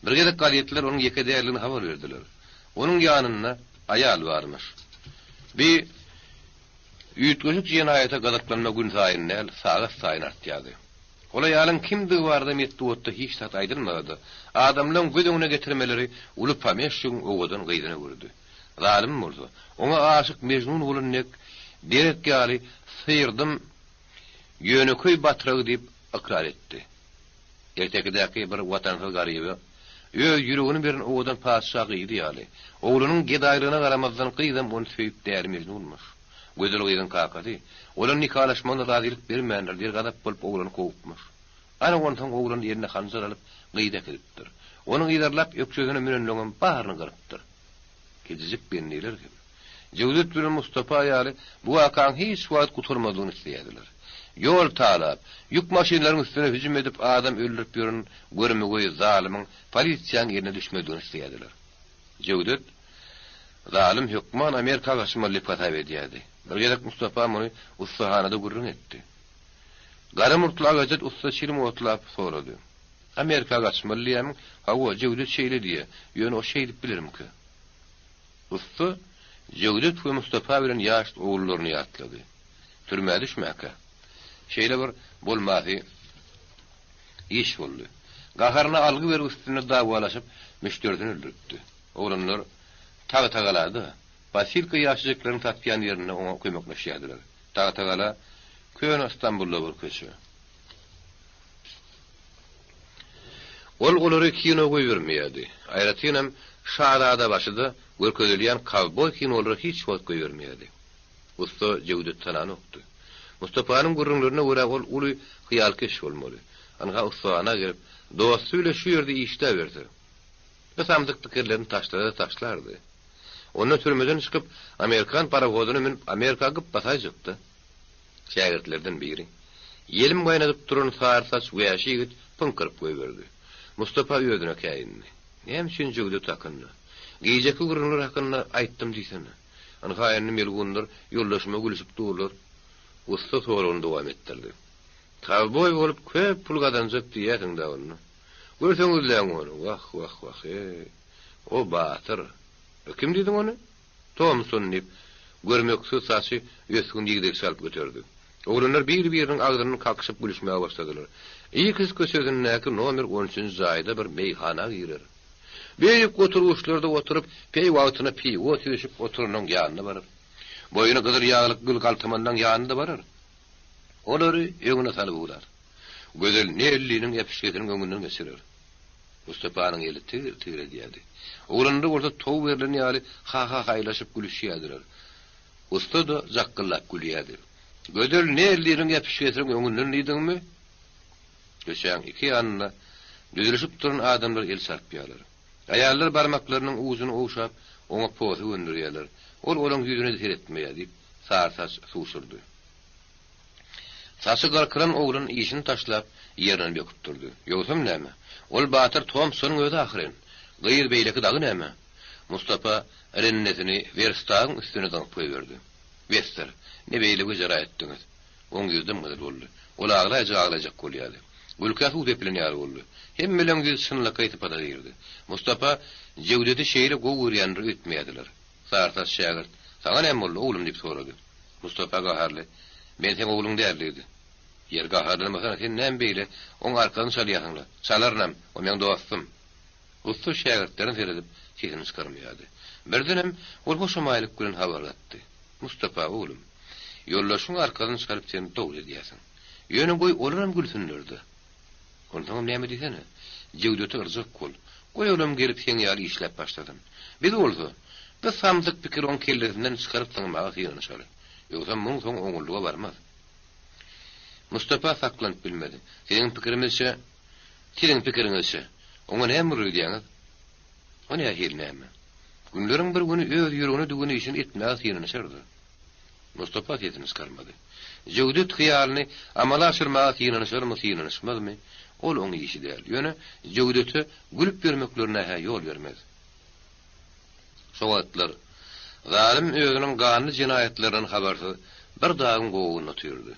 Bir gezek gazetler onuň ýeke däldigini habar berdiler. Onuň ýanynda aýal barmyş. Bi üýtgeşik jenaýata gyzyklanma günsaýyn däl, sagat saýyn artýardy. Ol aýalyň kimdigi barada metbugatda hiç zat aýdylmasa-da, adamlaryň göz öňüne getirmeleri uly pomeşşigiň owadan gyzyna öwürdi. Zalym bolsa, oňa aşyk Mejnun bolan dek, derek ýaly syrdym ýönekeý batragy diýip ykrar etdi. Ertekidäki bir watansyz garyba öz ýüregini beren owadan patyşa gyzy ýaly, oglunyň gedaýlygyna garamazdan gyzam ony söýüp däli Mejnunmyş. Gözel gyzyň kakasy, olar nikalaşmagyna razylyk bermändir, dergazap bolup oglany kowupmyş. Ana onsoň oglan eline hanjar alyp, gyzy äkidipdir. Ony yzarlap ökjesine münenleňem baryny gyrypdyr. Kiçijik bendiler hem, Jewdet bilen Mustapa ýaly bu wakaň hiç wagt gutarmazlygyny isleýärdiler. Ýol talap, ýük maşynlaryň üstüne hüjüm edip adam öldürip ýören görmegeý zalymyň polisiýaň eline düşmezligini isleýärdiler. Jewdet, Zalym hökman Amerika gaçmaly diýip hasap edýärdi. Bir gezek Mustapa muny ussahanada gürrüň etdi. Gara murtly Agajet ussa çilim otlap sorady. Amerika gaçmaly diýýämiň? Hawa, Jewdet şeýle diýýär. Ýöne o şeýdip bilermikä? Ussa Jewdet we Mustapa bilen ýaş ogullaryny ýatlady. Türmä düşmäkä? Şeýle bir bolmasy iş boldy. Gaharyna algy-bergi üstünde dawalaşyp, müşderisini öldüripdi. Oglanlar Tagtagalada, posilka ýaşajyklaryny satýan ýerinde oňa kömekleşýärdiler. Tagtagala köne Stambulda bir köçe. Ol olary kino goýbermeýärdi. Aýratynam Şazadabaşyda görkezilýän kowboý kinolary hiç wagt goýbermeýärdi. Ussa Jewdet tananokdy. Mustapanyň gürrüňlerine görä ol uly hyýalkeş bolmaly. Ynha ussahana gelip, dosty bile şu ýerde işläberse. Bu samsyk pikirlerini taşlasa-da taşlardy. Onda türmeden çykyp, amerikan parohodyna münüp Amerika gyp basaýjakdy. Şägirtlerden biri, ýelim gaýnadyp duran sary saç wäşi ýigit pyňkyryp goýberdi. Mustapa özüne käýindi. Näme üçin Jöwdet hakynda, gijeki gürrüňler hakynda aýtdym diýsene. Ynha indi melgunlar ýoldaşyma gülüşip durlar. Ussa soragyny dowam etdirdi. Kowboý bolup köp pul gazanjak diýýäsiň-dä onda. Görseňizläň ony, wah, wah, wah-eý. O batyr. Kim diýdiň ony? Tomson, diýip, görmeksiz saçy ösgün ýigdekçe alyp göterdi. Oglanlar bir-biriniň agzyndan kakyşyp gülüşmäge başladylar. Iks köçesindäki nomer on üçünji jaýda bir meýhana girer. Beýik oturgyçlarda oturyp, peýwagtyna piwo süýşüp oturanyň ýanyna barar. Boýny gyzyl ýaglyk gül galtamanyň ýanyna-da barar. Olary öňüne salyp ugrar. Gözel Nelliniň äpişgesiniň öňünden geçirer. Mustapanyň eli tigir-tigir edýärdi. Oglanlar bolsa tow berlen ýaly ha-ha-haýlaşyp gülüşýärdiler. Ussa-da jakgyllap gülýärdi. Gözel Nelliniň äpişgesiniň öňünden diýdiňmi? Köçäň iki ýanynda düzülişip duran adamlar el çarpýarlar. Aýallar barmaklarynyň ujuny ogşap, oňa posa gönderýärler. Ol olaň ýüzüne-de seretmeýär, diýip, Sarysaç sugşurdy. Saçy gyrkylan oglan işini taşlap, ýerinden böküp durdy. Ýogsam näme? Ol Batyr Tompsonyň özi ahyryn. Gyz beýleki dagy näme? Mustapa rinnesini werstagyň üstüne zyňyp goýberdi. Besdir, ne beýle wejera etdiňiz? Oň ýüzi dym-gyzyl boldy. Ol aglaýjak-aglaýjak bolýardy. Gülkä suw sepilen ýaly boldy. Hemmeleň ýüzi çynlakaý sypata girdi. Mustapa Jewdeti şeýle gowy görýändir öýtmeýärdiler. Sarysaç şägirt, Saňa näme boldy, oglum diýip sorady. Mustapa gaharly, Men seň ogluň däl diýdi. Ýeri gaharlanmasana, sen näme beýle oň arkasyny çalýarsyň-la? Çalarynam, o meň dostum. Ussa şägirtlerine seredip, sesini çykarmaýardy. Birdenem ol hoşamaýlyk bilen habar gatdy. Mustapa, oglum, ýoldaşyň arkasyny çalyp sen dogry edýärsiň. Ýöne goý olaram gülsünler-de. Onsoňam näme diýsene, Jewdeti yrjak bol. Goý olam gelip seň ýaly işläp başlasyn. Biz bolsa, bu samsyk pikiri oň kellesinden çykaryp zyňmaga synanyşaly. Ýogsam muň soňy oňullyga barmaz. Mustapa saklanyp bilmedi. Siziň pikirimizçe, siziň pikiriňizçe, oňa näme bolar öýdýäňiz? O nähili näme? Günleriň bir güni öz ýüregine düwen işini etmäge synanyşardy. Mustapa sesini çykarmady. Jewdet hyýalyny amala aşyrmaga synanyşarmy, synanyşmazmy, ol oň işi däl. Ýöne Jewdete gülüp ýörmeklerine-hä ýol bermez. Şo wagtlar zalym özüniň ganly jenaýatlaryndan habarsyz bir dagyň gowagynda otyrdy.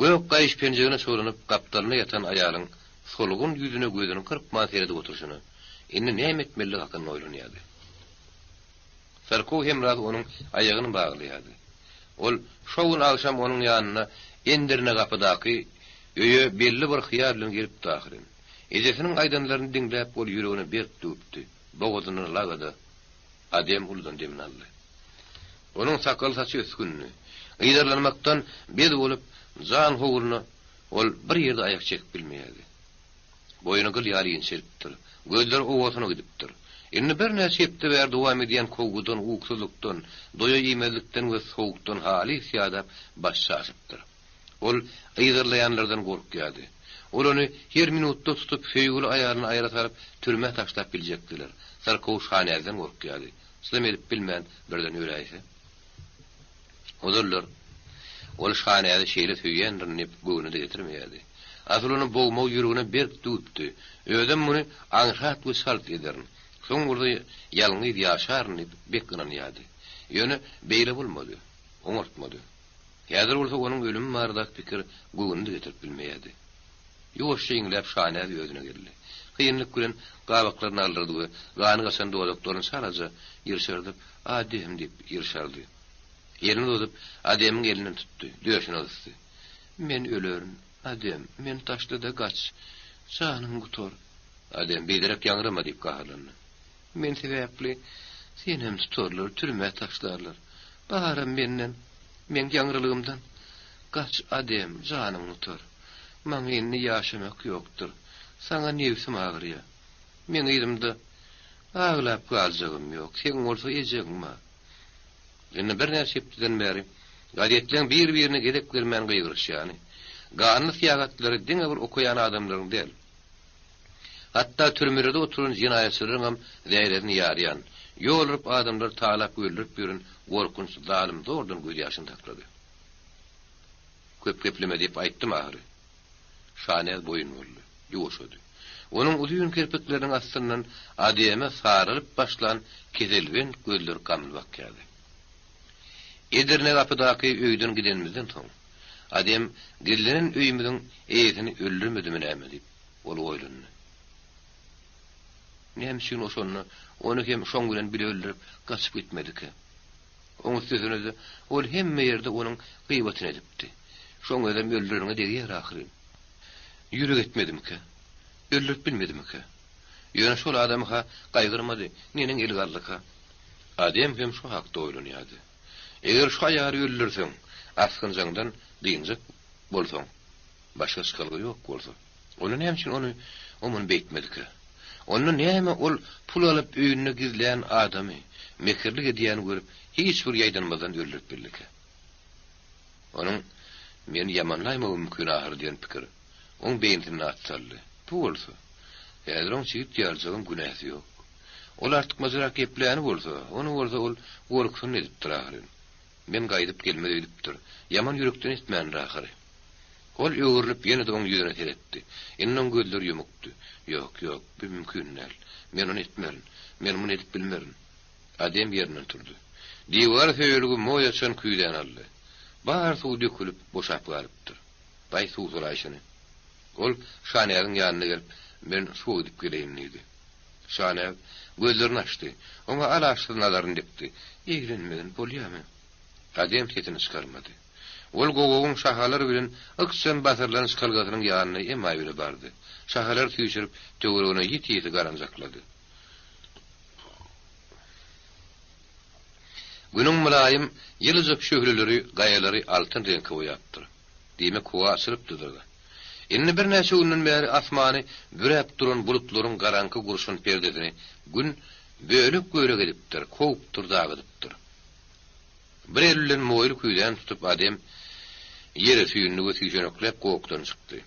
Gök gaýyş penjegine çolanyp, gapdalynda ýatan aýalyň solgun ýüzüne gözüni gyrpman seredip oturyşyna, indi näme etmelidigi hakynda oýlanýardy. Syrkaw Hemrazy onuň aýagyny baglaýardy. Ol şo gün agşam onuň ýanyna Endirne gapydaky öýe belli bir hyýal bilen gelipdi ahyryn. Ejesiniň aýdanlaryny diňläp ol ýüregine berk düwüpdi. Bogazyndan lagada Adem uludan demini aldy. Onuň sakgal-saçy ösgündi. Yzarlanmakdan bez bolup, jan howruna ol bir ýerde aýak çekip bilmeýärdi. Boýny gyl ýaly inçelipdir. Gözleri owasyna gidipdir. Indi birnäçe hepde bäri dowam edýän kowgudan, ukusyzlykdan, doýa iýmezlikden we sowukdan halys ýadap, baş çaşypdyr. Ol yzarlaýanlardan gorkýardy. Ol ony her minutda tutup, söýgüli aýalyny aýra salyp, türmä taşlap biljekdiler. Syrkaw Şanäzden gorkýardy. Çydam edip bilmän, birden öläýse? Ozallar ol Şanäzi şeýle söýýändirin diýip göwnüne-de getirmeýärdi. Asyl ony bogmagy ýüregine berk düwüpdi. Özem muny aňsat we çalt ederin. Soň bolsa ýalňyz ýaşaryn diýip bek ynanýardy. Ýöne beýle bolmady. Oňartmady. Häzir bolsa onuň ölümi baradaky pikir göwnüne-de getirip bilmeýärdi. Ýuwaşja iňläp Şanäz özüne geldi. Kynlyk bilen gabaklaryny aldyrdy we gany gaçan dodaklaryny çalaja ýyrşardyp, Adem diýip ýyrşardy. Elini uzadyp, Ademiň elinden tutdy, döşüne gysdy. Men ölerin, Adem, meni taşla-da gaç, janyňy gutar. Adem, biderek ýaňrama diýip gaharlandy. Men sebäpli senem tutarlar, türmä taşlarlar. Baram menden, meň ýaňrylygymdan. Gaç, Adem, janyňy gutar. Maňa indi ýaşamak ýokdur. Saňa nebsim agyrýa. Meň yzymda aglap galjagym ýok, seň bolsa ejeň bar. Indi birnäçe hepdeden bäri gazetleň bir-birine gezek bermän gygyryşýany, ganly syýahatlary diňe bir okaýan adamlaryň däl, hatda türmelerde oturan jenaýatçylaryňam zähresini ýarýan, ýol urup adamlary talap öldürip ýören gorkunç zalym zordan gözýaşyny saklady. Köp gepleme diýip aýtdym ahyry. Şanäz boýun boldy. Ýuwaşady. Onuň uzyn kirpikleriniň astyndan Ademe saralyp başlan keselbent gözleri gamly bakýardy. Edirne gapydaky öýden gidenimizden soň, Adem gizlenen öýümiziň eýesini öldürmedimi näme diýip, ol oýlandy. Näme üçin o şonda ony hem şoň bilen bile öldürip gaçyp gitmedikä? Oň üstesine-de ol hemme ýerde onuň gyýbatyny edipdi. Şoň özem öldüreniňe degýär ahyryn. Ýürek etmedimikä? Öldürip bilmedimikä? Ýöne şol adamy-ha gaýgyrmady, neneň eli galdyka? Adem hem şu hakda oýlanýardy. Eger şu aýaly öldürseň, asgynjaňdan dynjak bolsaň, başga çykalga ýok bolsa. Onda näme üçin ony o muny beýtmedikä? Onda näme ol pul alyp öýünde gizlän adamy, mekirlik edýäni görüp hiç bir ýaýdanmazdan öldürip bildikä? Onuň meni ýamanlaýmagy mümkin ahyry diýen pikir oň beýnisinde at saldy. Bu bolsa, häzir oň çigit ýalyjagam günäsi ýok. Ol artykmajrak gepläni bolsa, ony bolsa ol gorkusyny edipdir ahyryn. Men gaýdyp gelmez öýdüpdir. Ýaman ýürekden etmändir ahyry. Ol öwrülip ýene-de oň ýüzüne seretdi. Indi oň gözleri ýumukdy. Ýok, ýok, bu mümkin däl. Men ony etmerin. Men muny edip bilmerin. Adem ýerinden turdy. Diwar söýelgi moý açan küýzäni aldy. Bar suw dökülip, boşap galypdyr. Baý suw solaýşyny. Ol Şanäziň ýanyna gelip, Men suwa gidip geleýin diýdi. Şanäz gözlerini açdy. Oňa alaçsyz nazaryny dikdi. Eglenmegin bolýamy? Adem sesini çykarmady. Ol gowagyň şahalary bilen ykjam basyrylan çykalgasynyň ýanyna emaý bile bardy. Şahalary süýşürip, töweregine ýiti-ýiti garanjaklady. Günüň mylaýym, ýylyjak şöhleleri gaýalary altyn reňke boýapdyr. Diýmek, howa açylypdyr-da. Indi birnäçe günden bäri asmany büräp duran bulutlaryň garaňky gurşun perdesini Gün bölek-bölek edipdir, kowupdyr, dagydypdyr. Bir eli bilen moýly küýzäni tutup Adem ýere süýndi we süýşenekläp gowakdan çykdy.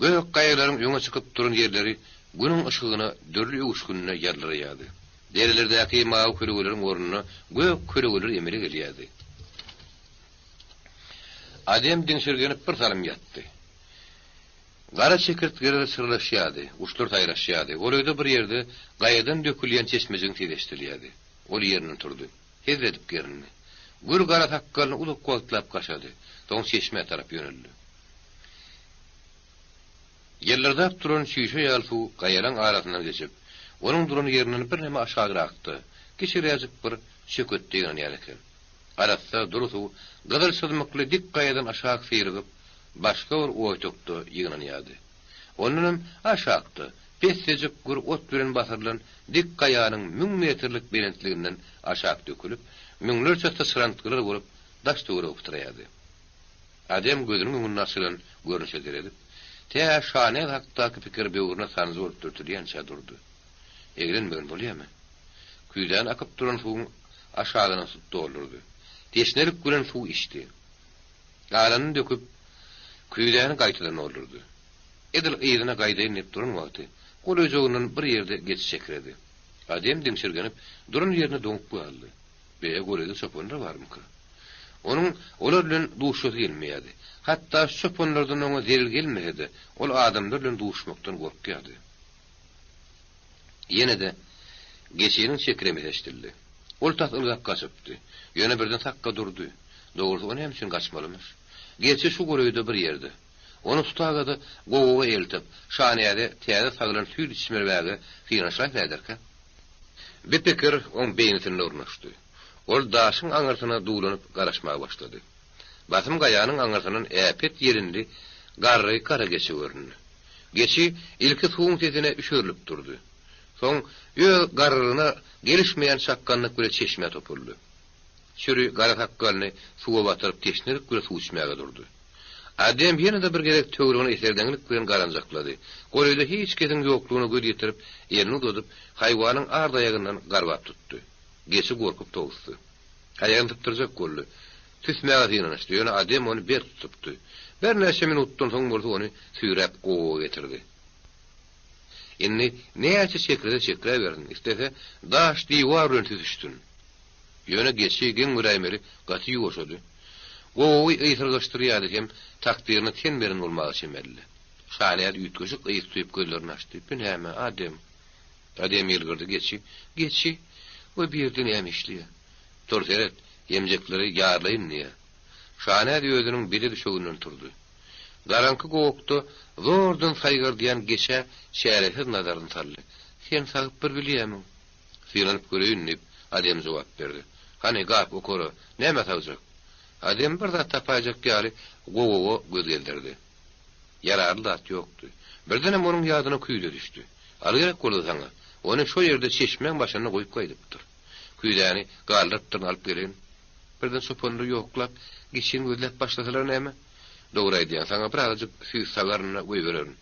Gök gaýalaryň öňe çykyp duran ýerleri Günüň yşygyna dürli öwüşginde ýaldyraýardy. Derelerdäki mawy kölegeleriň ornuna gök kölegeler emele gelýärdi. Adem diňşirgenip bir salym ýatdy. Gara çekirtgeler çyrlaşýardy, guşlar saýraşýardy. Golaýda bir ýerde gaýadan dökülýän çeşmejigiň sesi eşidilýärdi. Ol ýerinden turdy. Hezil edip gerindi. Gür gara sakgalyny uzak wagtlap gaşady. Soň çeşmä tarap ýöneldi. Ýyldyrdap duran çüýşe ýaly suw gaýalaň arasyndan geçip, onuň duran ýerinden birneme aşagrakda, kiçiräjik bir çöketde ýygnanýan eken. Arassa, dury suw gyzyl çyzmykly dik gaýadan aşak syrygyp, başga bir oýtakda ýygnanýardy. Ondanam aşakda, pessejik gür ot bilen basyrylan dik gaýanyň müň metrlik belentliginden aşak dökülip, müňlerçe syçrantgylar bolup daş-töwerege pytraýardy. Adem gözüniň öňünde açylan görnüşe seredip, tä Şanel hakdaky pikir böwrüne sanjy bolup dürtülýänçä durdy. Eglenmegin bolýamy? Küýzäni akyp duran suwuň aşagyna tutup doldurdy. Teşnelik bilen suw içdi. Galanyny döküp, küýzäni gaýtadan doldurdy. Edil yzyna gaýdaýyn diýip duran wagty, golaýjagyndan bir ýerde geçi çekiredi. Adem diňşirgenip, duran ýerinde doňup galdy. Be, golaýda çopanlar barmyka? Onuň olar bilen duşasy gelmeýärdi. Hatda şu çopanlardan oňa zelel gelmese-de, ol adamlar bilen duşmakdan gorkýardy. Ýene-de geçiniň çekiremesi eşidildi. Ol tas ylgap gaçypdy. Ýöne birden sakga durdy. Dogrusy, o näme üçin gaçmalymyş? Geçi şu golaýda bir ýerde. Ony tutaga-da gowaga eltip, Şanäze täze sagylan süýt içmermäge synanyşaýsa näderkä? Bi pikir oň beýnisinde ornaşdy. Ol daşyň aňyrsyna duwlanyp garaşmaga başlady. Basym gaýanyň aňyrsyndan äpet ýelinli garry gara geçi göründi. Geçi ilki suwuň sesine üşerilip durdy. Soň öz garrylygyna gelişmeýän çakganlyk bile çeşmä topuldy. Süri gara sakgalyny suwa batyryp teşnelik bile suw içmäge durdy. Adem ýene-de bir gezek töweregine eserdeňlik bilen garanjaklady. Golaýda hiç kesiň ýoklugyna göz ýetirip, elini uzadyp, haýwanyň ard aýagyndan garbap tutdy. Geçi gorkup towusdy. Aýagyny sypdyrjak boldy. Süsmäge synanyşdy, ýöne Adem ony berk tutupdy. Birnäçe minutdan soň bolsa ony süýräp gowaga getirdi. Indi näçe çekrese çekräbersin, islese daş diwar bilen süsüşsin. Ýöne geçi, geň göräýmeli, gaty ýuwaşady. Gowagy ysyrgaşdyrýardy hem takdyryna ten beren bolmaga çemelidi. Şanäz üýtgeşik ys duýup gözlerini açdy. Bu näme, Adem? Adem ýylgyrdy, Geçi, geçi, o bir ýerde näme işleýär? Tur seret, emjekleri ýarlaýyn diýýär. Şanäz özüniň bede düşeginden turdy. Garaňky gowakda zordan saýgardýan geçä çäresiz nazaryny saldy. Sen sagyp bir bilýämiň? Synanyp göreýin, diýip, Adem jogap berdi. Hany, gap, okara, näme sagjak? Adem bir zat tapaýjak ýaly gowaga göz gezdirdi. Ýararly zat ýokdy. Birdenem onuň ýadyna küýze düşdi. Al gerek bolsa saňa. Ony şo ýerde çeşmäň başynda goýup gaýdypdyr. Küýzäni galdyrypdyryn alyp geleýin. Birden çopanlar ýoklap, geçini gözläp başlasalar näme? Dogry aýdýaň, saňa birazajyk süýt sagaryn-da goýbererin.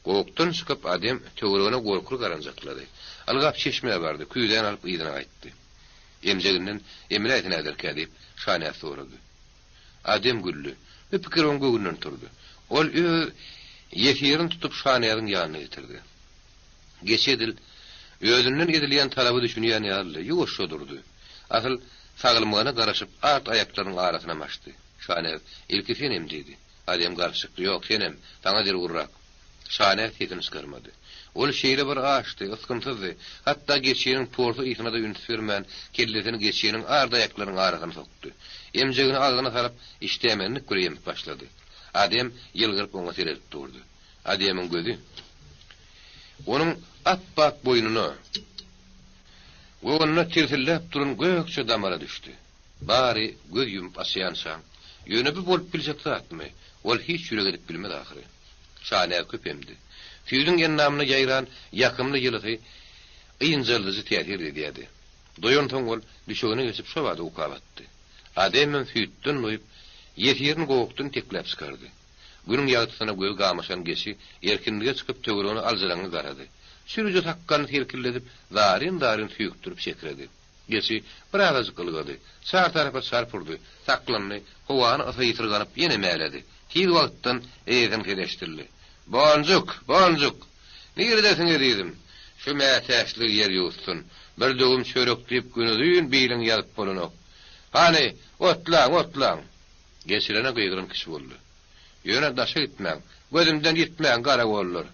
Gowakdan çykyp Adem töweregine gorkuly garanjaklady. Ylgap çeşmä bardy, küýzäni alyp yzyna gaýtdy. Emjeginden emläýse näderkä diýip, Şanäz sorady. Adem güldi. Bu pikir oň göwnünden turdy. Ol öz ýesirini tutup Şanäziň ýanyna getirdi. Geçi edil özünden edilýän talaba düşünýän ýalydy, ýuwaşja durdy. Asyl sagylmagyna garaşyp art aýaklarynyň arasynam açdy. Şanäz, ilki sen em diýdi. Adem garşy çykdy, Ýok, senem, saňa zerurrak. Şanäz sesini çykarmady. Ol şeýle bir açdy, ysgynsyzdy, hatda geçiniň porsy ysyna-da üns bermän, kellesini geçiniň ard aýaklarynyň arasyna sokdy. Emjegini agzyna salyp, işdämenlik bilen emip başlady. Adem ýylgyryp oňa seredip durdy. Ademiň gözi onuň ap-ak boýnuna we onda tirsilläp duran gökje damara düşdi. Bary göz ýumup açýançaň. Ýöne bu bolup biljek zatmy? Ol hiç ýürek edip bilmez ahyry. Çaýnägi köp emdi. Süýdüň endamyna ýaýran ýakymly ýylysy ynjaldyjy täsir edýärdi. Doýansoň ol düşegine geçip şobada uka batdy. Ademem süýtden doýup, ýesirini gowakdan tekläp çykardy. Günüň ýagtysyna gözi gamaşan geçi erkinlige çykyp töweregine aljyraňňy garady. Çürüje sakgalyny selkildedip, zaryn-zaryn süýkdürip şekredi. Geçi birazajyk ylgady. Çar tarapa çarp urdy. Saklandy. Howany ysa ysyrganyp ýene mäledi. Tiz wagtdan eýesiniň sesi eşidildi. Bonjuk! Bonjuk! Niredesiň ezizim? Şu mätäçligi ýer ýuwutsyn. Bir döwüm çörek diýip günuzyn biliňi ýazyp bolanok. Hany, otlaň, otlaň! Geçirene gygyran kişi boldy. Ýöne daşa gitmäň, gözümden ýitmäň, garagollar!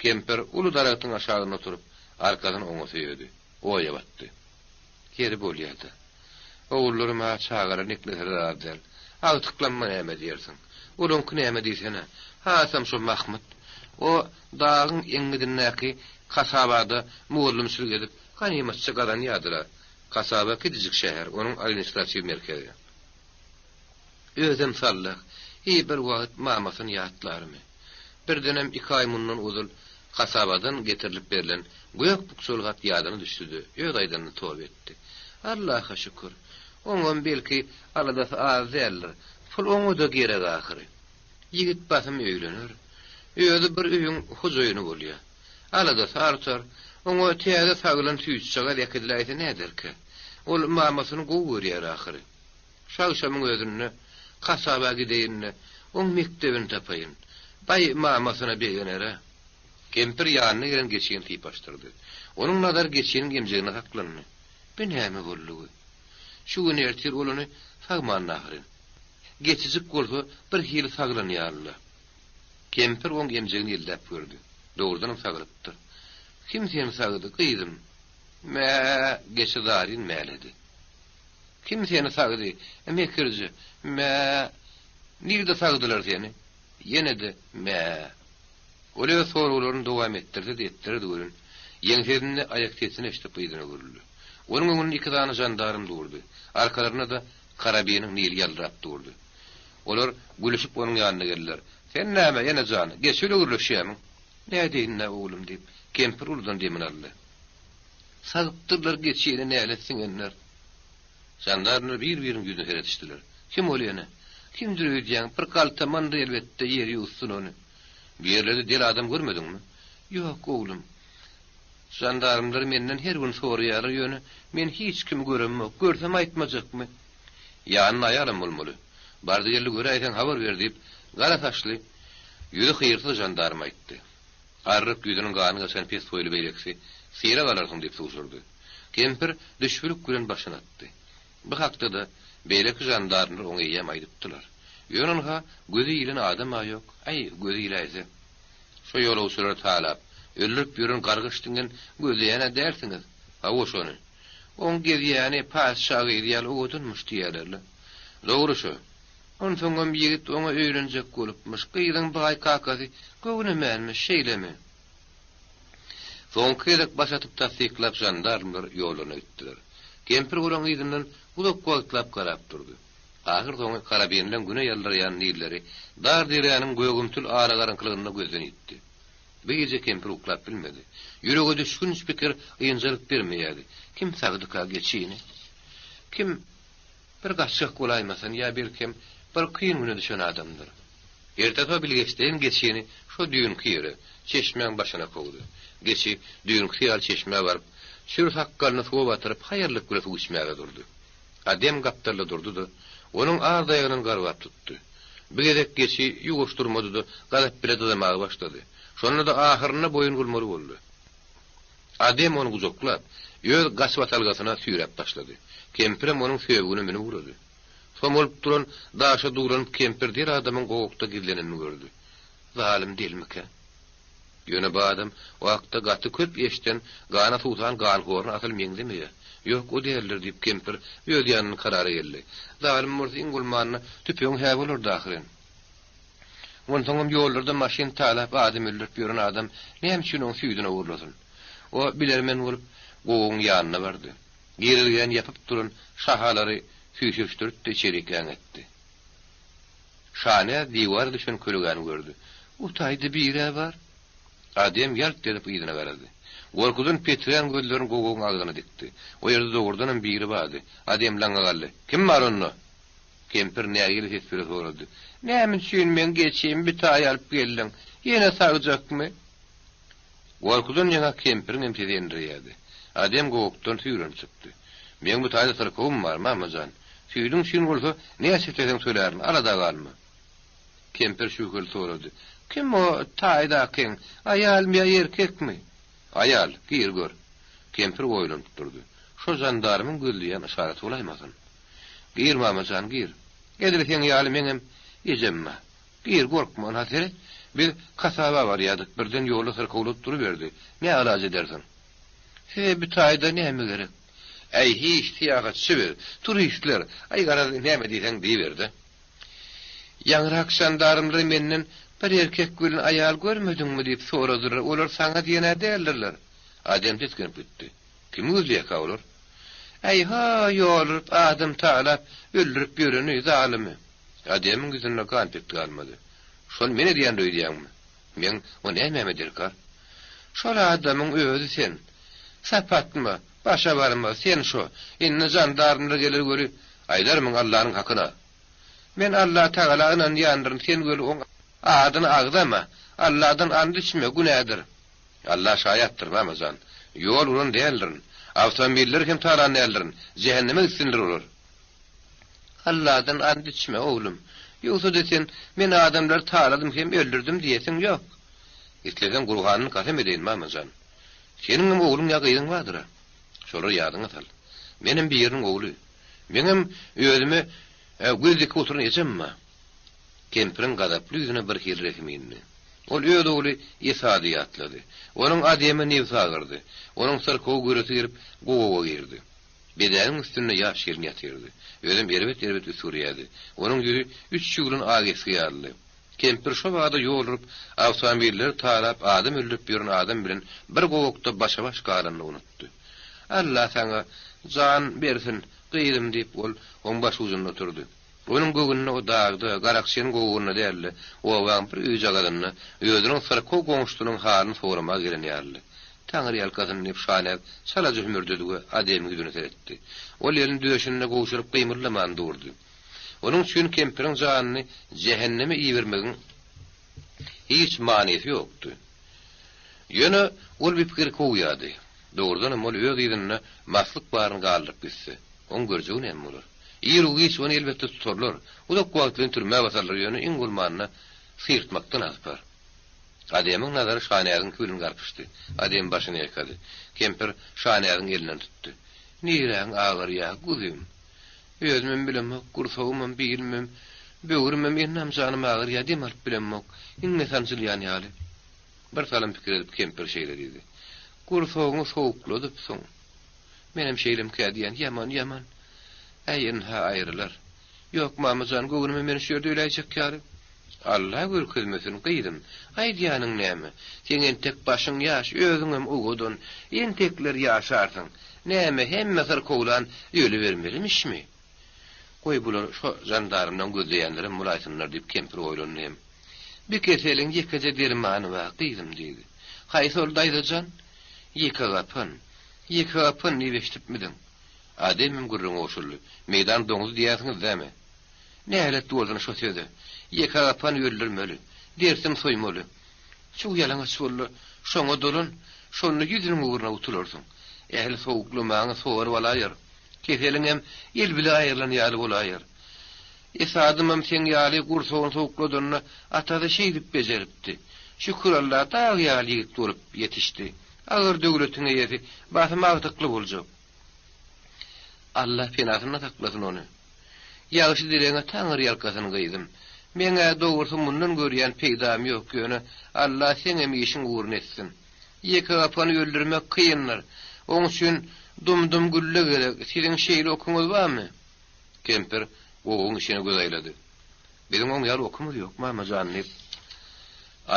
Kempir uly daragtyň aşagynda oturyp, arkasyny oňa söýedi. Oýa batdy. Ýeri bolýa-da. Ogullarym-a çagalar ekleseler az däl. Agtyklamma näme diýersiň. Olaňky näme diýsene. Hasam şo Mahmyt. O dagyň eňňidindäki kasabada mugallymçylyk edip, ganymatça gazanýardyr-a. Kasaba kiçijik şäher, onuň administratiw merkezi. Özem sallah, hiý bir wagt mamasyny ýatlarmy? Birdenem iki aý mundan ozal kasabadan getirilip berlen gök bukjaly hat ýadyna düşdi-de, öz aýdanyna toba etdi. Allaha şükür, oňam belki aladasy az däldir, pul oňa-da gerek ahyry. Ýigit basym öýlener. Özi bir öýüň hojaýyny bolýar. Aladasy artar. Oňa täze sagylan süýtjagaz äkidiläýse näderkä? Ol mamasyny gowy görýär ahyry. Şu agşamyň özünde kasaba gideýin-de, oň mekdebini tapaýyn. Baý, mamasyna begener-ä. Kempir ýanyna gelen geçini sypaşdyrdy. Onuň nazary geçiniň emjegine saklandy. Bu näme boldugy? Şu gün ertir ol ony sagmandy ahyryn. Geçijik bolsa bir hili saglan ýaly-la. Kempir oň emjegini elläp gördi. Dogrudanam sagylypdyr. Kim seni sagdy, gyzym? Mä-ä, geçi zaryn mäledi. Kim seni sagdy, mekirje? Mä-ä. Nirde sagdylar seni? Ýene-de mä-ä. Ol öz soraglaryny dowam etdirse-de etdirerdi welin, ýeňsesinde aýak sesini eşidip yzyna öwrüldi. Onuň öňünde iki sany žandarm durdy. Arkalarynda-da karabiniň nili ýaldyrap durdy. Olar gülüşip onuň ýanyna geldiler. Sen näme, ene jan, geçi bile gürleşýämiň? Nädeýin-dä, oglum, diýip, kempir uludan demini aldy. Sagypdyrlar geçini nälet siňenler. Žandarmlar bir-biriniň ýüzüne seredişdiler. Kim ol ene? Kimdir öýdýäň, bir galtamandyr elbetde, ýer ýuwutsyn ony. Bu ýerlerde del adam görmediňmi? Ýok, oglum. Žandarmlar menden her gün soraýarlar, ýöne men hiç kimi göremok. Görsem aýtmajakmy? Ýanynda aýalam bolmaly. Bardy-geldi göräýseň habar ber diýip, gara saçly, ýüzi hyrsyz žandarm aýtdy. Arryk ýüzüniň gany gaçan pes boýly beýlekisi, Syra galarsyň diýip sugşurdy. Kempir düşbülik bilen başyny atdy. Bu hakda-da beýleki žandarmlar oňa eýýäm aýdypdylar. Ýöne ynha, gözi ilen adam-a ýok. Äý, gözi iläýse. Şo ýolagçylary talap, öldürip ýören gargyş diňen gözleýän-ä dälsiňiz? Hawa, şony. Oň gezýäni patyşa gyzy ýaly owadanmyş diýýärler-le. Dogry şo. Onsoňam ýigit oňa öýlenjek bolupmyş, gyzyň baý kakasy göwnemänmiş, şeýlemi? Soňky gezek baş atyp tassyklap žandarmlar ýollaryna gitdiler. Kempir olaň yzyndan uzak wagtlap garap durdy. Ahyrsoňy karabinleň güne ýaldyraýan nilleri dar deräniň gögümtil alagaraňkylygynda gözden ýitdi. Bu gije kempir uklap bilmedi. Ýürege düşgünç pikir ynjalyk bermeýärdi. Kim sagdyka geçini? Kim Bir gaçgak bolaýmasyn ýa belkem bir kyn güne düşen adamdyr. Ertesi bilgeşleýin geçini şo düýnki ýere, çeşmäň başyna kowdy. Geçi düýnküsi ýaly çeşmä baryp, çür sakgalyny suwa batyryp haýallyk bilen suw içmäge durdy. Adem gapdalda durdy-da, onuň ar daýagyndan garbap tutdy. Bu gezek geçi ýuwaş durmady-da, gazap bile dyzamaga başlady. Şonda-da ahyrynda boýun bolmaly boldy. Adem ony gujaklap, öz gaçybatalgasyna süýräp başlady. Kempirem onuň söbügine münüp ugrady. Somalyp duran daşa duwlanyp kempir del adamyň gowakda gizlenenini gördi. Zalym delmikä? Ýöne bu adam o hakda gaty köp eşden gana suwsan ganhoryna asyl meňzemeýär. Ýok, o däldir diýip kempir öz ýanyndan karara geldi. Zalym bolsa iň bolmanda tüpeňi hä bolardy ahyryn. Onsoňam ýollarda maşyn talap adam öldürip ýören adam näme üçin oň süýdüni ogurlasyn? O bilermen bolup, gowagyň ýanyna bardy. Girelgäni ýapyp duran şahalary süýşüşdirip-de içerik äňetdi. Şanäz diwara düşen kölegäni gördi. O taýda bir-ä bar. Adem ýalt edip yzyna garady. Gorkudan petirän gözlerini gowagyň agzyna dikdi. O ýerde dogrudanam biri bardy. Adem laňňa galdy. Kim bar onda? Kempir nägile ses bile sorady. Näme üçin meň geçimi bitaý alyp geldiň? Ýene sagjakmy? Gorkudan ýaňa kempiriň hem sesi endireýärdi. Adem gowakdan süýrenip çykdy. Meň bu taýda syrkawym bar, mama jan. Süýdüň üçin bolsa, näçe isleseň tölärin, alada galma. Kempir şübheli sorady. Kim o taýdakyň, aýalmy ýa erkekmi? Aýal, gir gör. Kempir oýlanyp durdy. Şo žandarmyň gözleýän yşaraty bolaýmasyn? Gir, mama jan, gir. Edil seň ýaly meňem ejem bar. Gir, gorkma, ynha seret, biz kasaba barýardyk, birden ýolda syrkawlap duruberdi. Ne alaç edersiň? Size bu taýda näme gerek? Äý, hiç, syýahatçy biz, turistler. Aý, garaz, näme diýseň diýiber-dä. Ýaňyrak žandarmlar menden bir erkek bilen aýal görmediňmi diýip soradylar, olar saňa diýen-ä däldirler. Adem tisginip gitdi. Kimi gözleýärkä olar? Äý-ha, ýoluryp, adam talap, öldürip ýöreni, zalymy. Ademiň ýüzünde gan pek galmady. Şol men edýändir öýdýäňmi? Meň o nämäme derkar? Şol adamyň özi sen. Sap atma, başa barmaz, sen şo. Indi žandarmlar geler weli, aýdarmyň Allanyň hakyna. Men Allatagala ynanýandyryn, sen weli oň adyny agzama. Alladan and içme, günädir. Alla şaýatdyr, mama jan. Ýol uran däldirin. Awtomobilleri hem talan däldirin. Jähenneme gitsinler olar. Alladan and içme, oglum. Ýogsa-da sen, Men adamlary taladym hem öldürdim diýesiň ýok. Isleseň Gurhanyny kasam edeýin, mama jan. Seniňem ogluň ýa gyzyň bardyr-a. Şolary ýadyňa sal. Menem biriniň ogly. Meňem özüme göz dikip oturan ejem bar. Kempiriň gazaply ýüzüne birhili rehim indi. Ol öz ogly Esady ýatlady. Onuň Ademe nebsi agyrdy. Onuň syrkawy göresi gelip, gowaga girdi. Bedäniň üstünde ýaş gelin ýatyrdy. Özem erbet-erbet üsgürýärdi. Onuň ýüzi üç ýyglan ak esgi ýalydy. Kempir şo bada ýol urup, awtomobilleri talap, adam öldürip ýören adam bilen bir gowakda başa-baş galanyny unutdy. Alla saňa jan bersin, gyzym, diýip, ol oň başujunda oturdy. Onuň göwnüne o dagda, garakçynyň gowagynda däl-de, obaň bir öýjagazynda özüniň syrkaw goňşusynyň halyny soramaga gelen ýalydy. Taňryýalkasyn, diýip, Şanäz çalaja hümürdedi we Ademiň ýüzüne seretdi. Ol elini döşünde gowşuryp gymyldaman durdy. Onuň üçin kempiriň janyny jähenneme ibermegiň hiç manysy ýokdy. Ýöne ol bir pikiri kowýardy. Dogrudanam ol öz yzynda maslyk baryny galdyryp gitse, oň görjegi näme bolar? Ir-u-giç ony elbetde tutarlar, uzak wagtlaýyn türmä basarlar, ýöne iň bolmanda syrtmakdan aspar. Ademiň nazary Şanäziňki bilen garpyşdy. Adem başyny ýaýkady. Kempir Şanäziň elinden tutdy. Niräň agyrýa, guzym? Özümem bilemok, gursagymam, bilimem, böwrümem, endam-janym agyrýa, dem alyp bilemok, iňňe sanjylýan ýaly. Bir salym pikir edip kempir şeýle diýdi. Gursagyňy sowukladypsyň. Menem şeýlemkä diýýän, ýaman, ýaman. Äý, ynha, aýrylar. Ýok, mama jan, göwnüme men şu ýerde öläýjek ýaly. Alla görkezmesin, gyzym. Aýdýanyň näme? Seň entek başyň ýaş, özüňem owadan. Entekler ýaşarsyň. Näme, hemme syrkawlan ölübermelimişmi? Goý, bular şo žandarmlaň gözleýänlerem bolaýsynlar diýip, kempir oýlandy hem. Bi keseliň ýekeje dermany bar, gyzym, diýdi. Haýsy ol, daýza jan? Ýekegapan. Ýekegapan diýip eşidipmidiň? Ademem gürrüňe goşuldy. Meýdan doňuzy diýýärsiňiz dämi? Nälet bolsun şo söze. Ýekegapan öldürmeli. Derisini soýmaly. Çuw ýalaňaç bol-da, şoňa dolan, şonda ýüzüniň ugruna utularsyň. Ähli sowuklamaňy sorup alaýar. Keseliňem el bile aýrylan ýaly bolaýar. Esadymam seň ýaly gursagyny sowukladanda atasy şeýdip bejeripdi. Şükür Alla dag ýaly ýigit bolup ýetişdi. Agyr döwletiň eýesi, basym agtykly boljak. Alla penasynda saklasyn ony. Ýagşy dilegiňe Taňry ýalkasyn gyzym. Meň-ä dogrusy mundan görýän peýdam ýok, ýöne Alla seňem işiň ugruna etsin. Ýekegapany öldürmek kyndyr. Oň üçin dum-dum gülle gerek. Siziň şeýle okuňyz barmy? Kempir gowagyň içine göz aýlady. Biziň oň ýaly okumyz ýok, mama jan, diýip.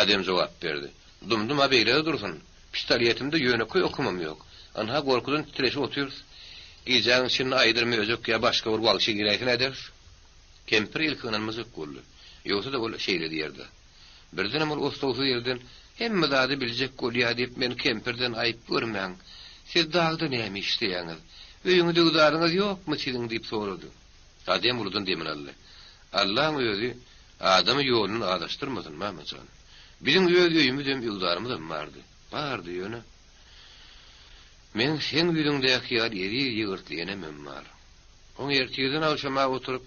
Adem jogap berdi. Dum-dum-a beýle-de dursun. Pistolýetimde ýönekeý okumam ýok. Ynha gorkudan titreşip otyrys. Gijäň içinde aýydyr möjek ýa başga bir wagşy giräýse näderis? Kempir ilki ynanmajak boldy. Ýogsa-da ol şeýle diýerdi. Birdenem ol oslagsyz ýerden, Hemme zady biljek bolýa diýip meni kempirden aýyp görmäň. Siz dagda näme işleýäňiz? Öýüňiz-öwzaryňyz ýokmy siziň diýip sorady. Adem uludan demini aldy. Allaň özi adamy ýolundan azaşdyrmasyn, mama jan. Biziň öz öýümizem, öwzarymyzam bardy. Bardy, ýöne. Meň seň ýüzüňdäki ýaly eziz ýygyrtly enemem bar. Oň ertirden agşama oturyp,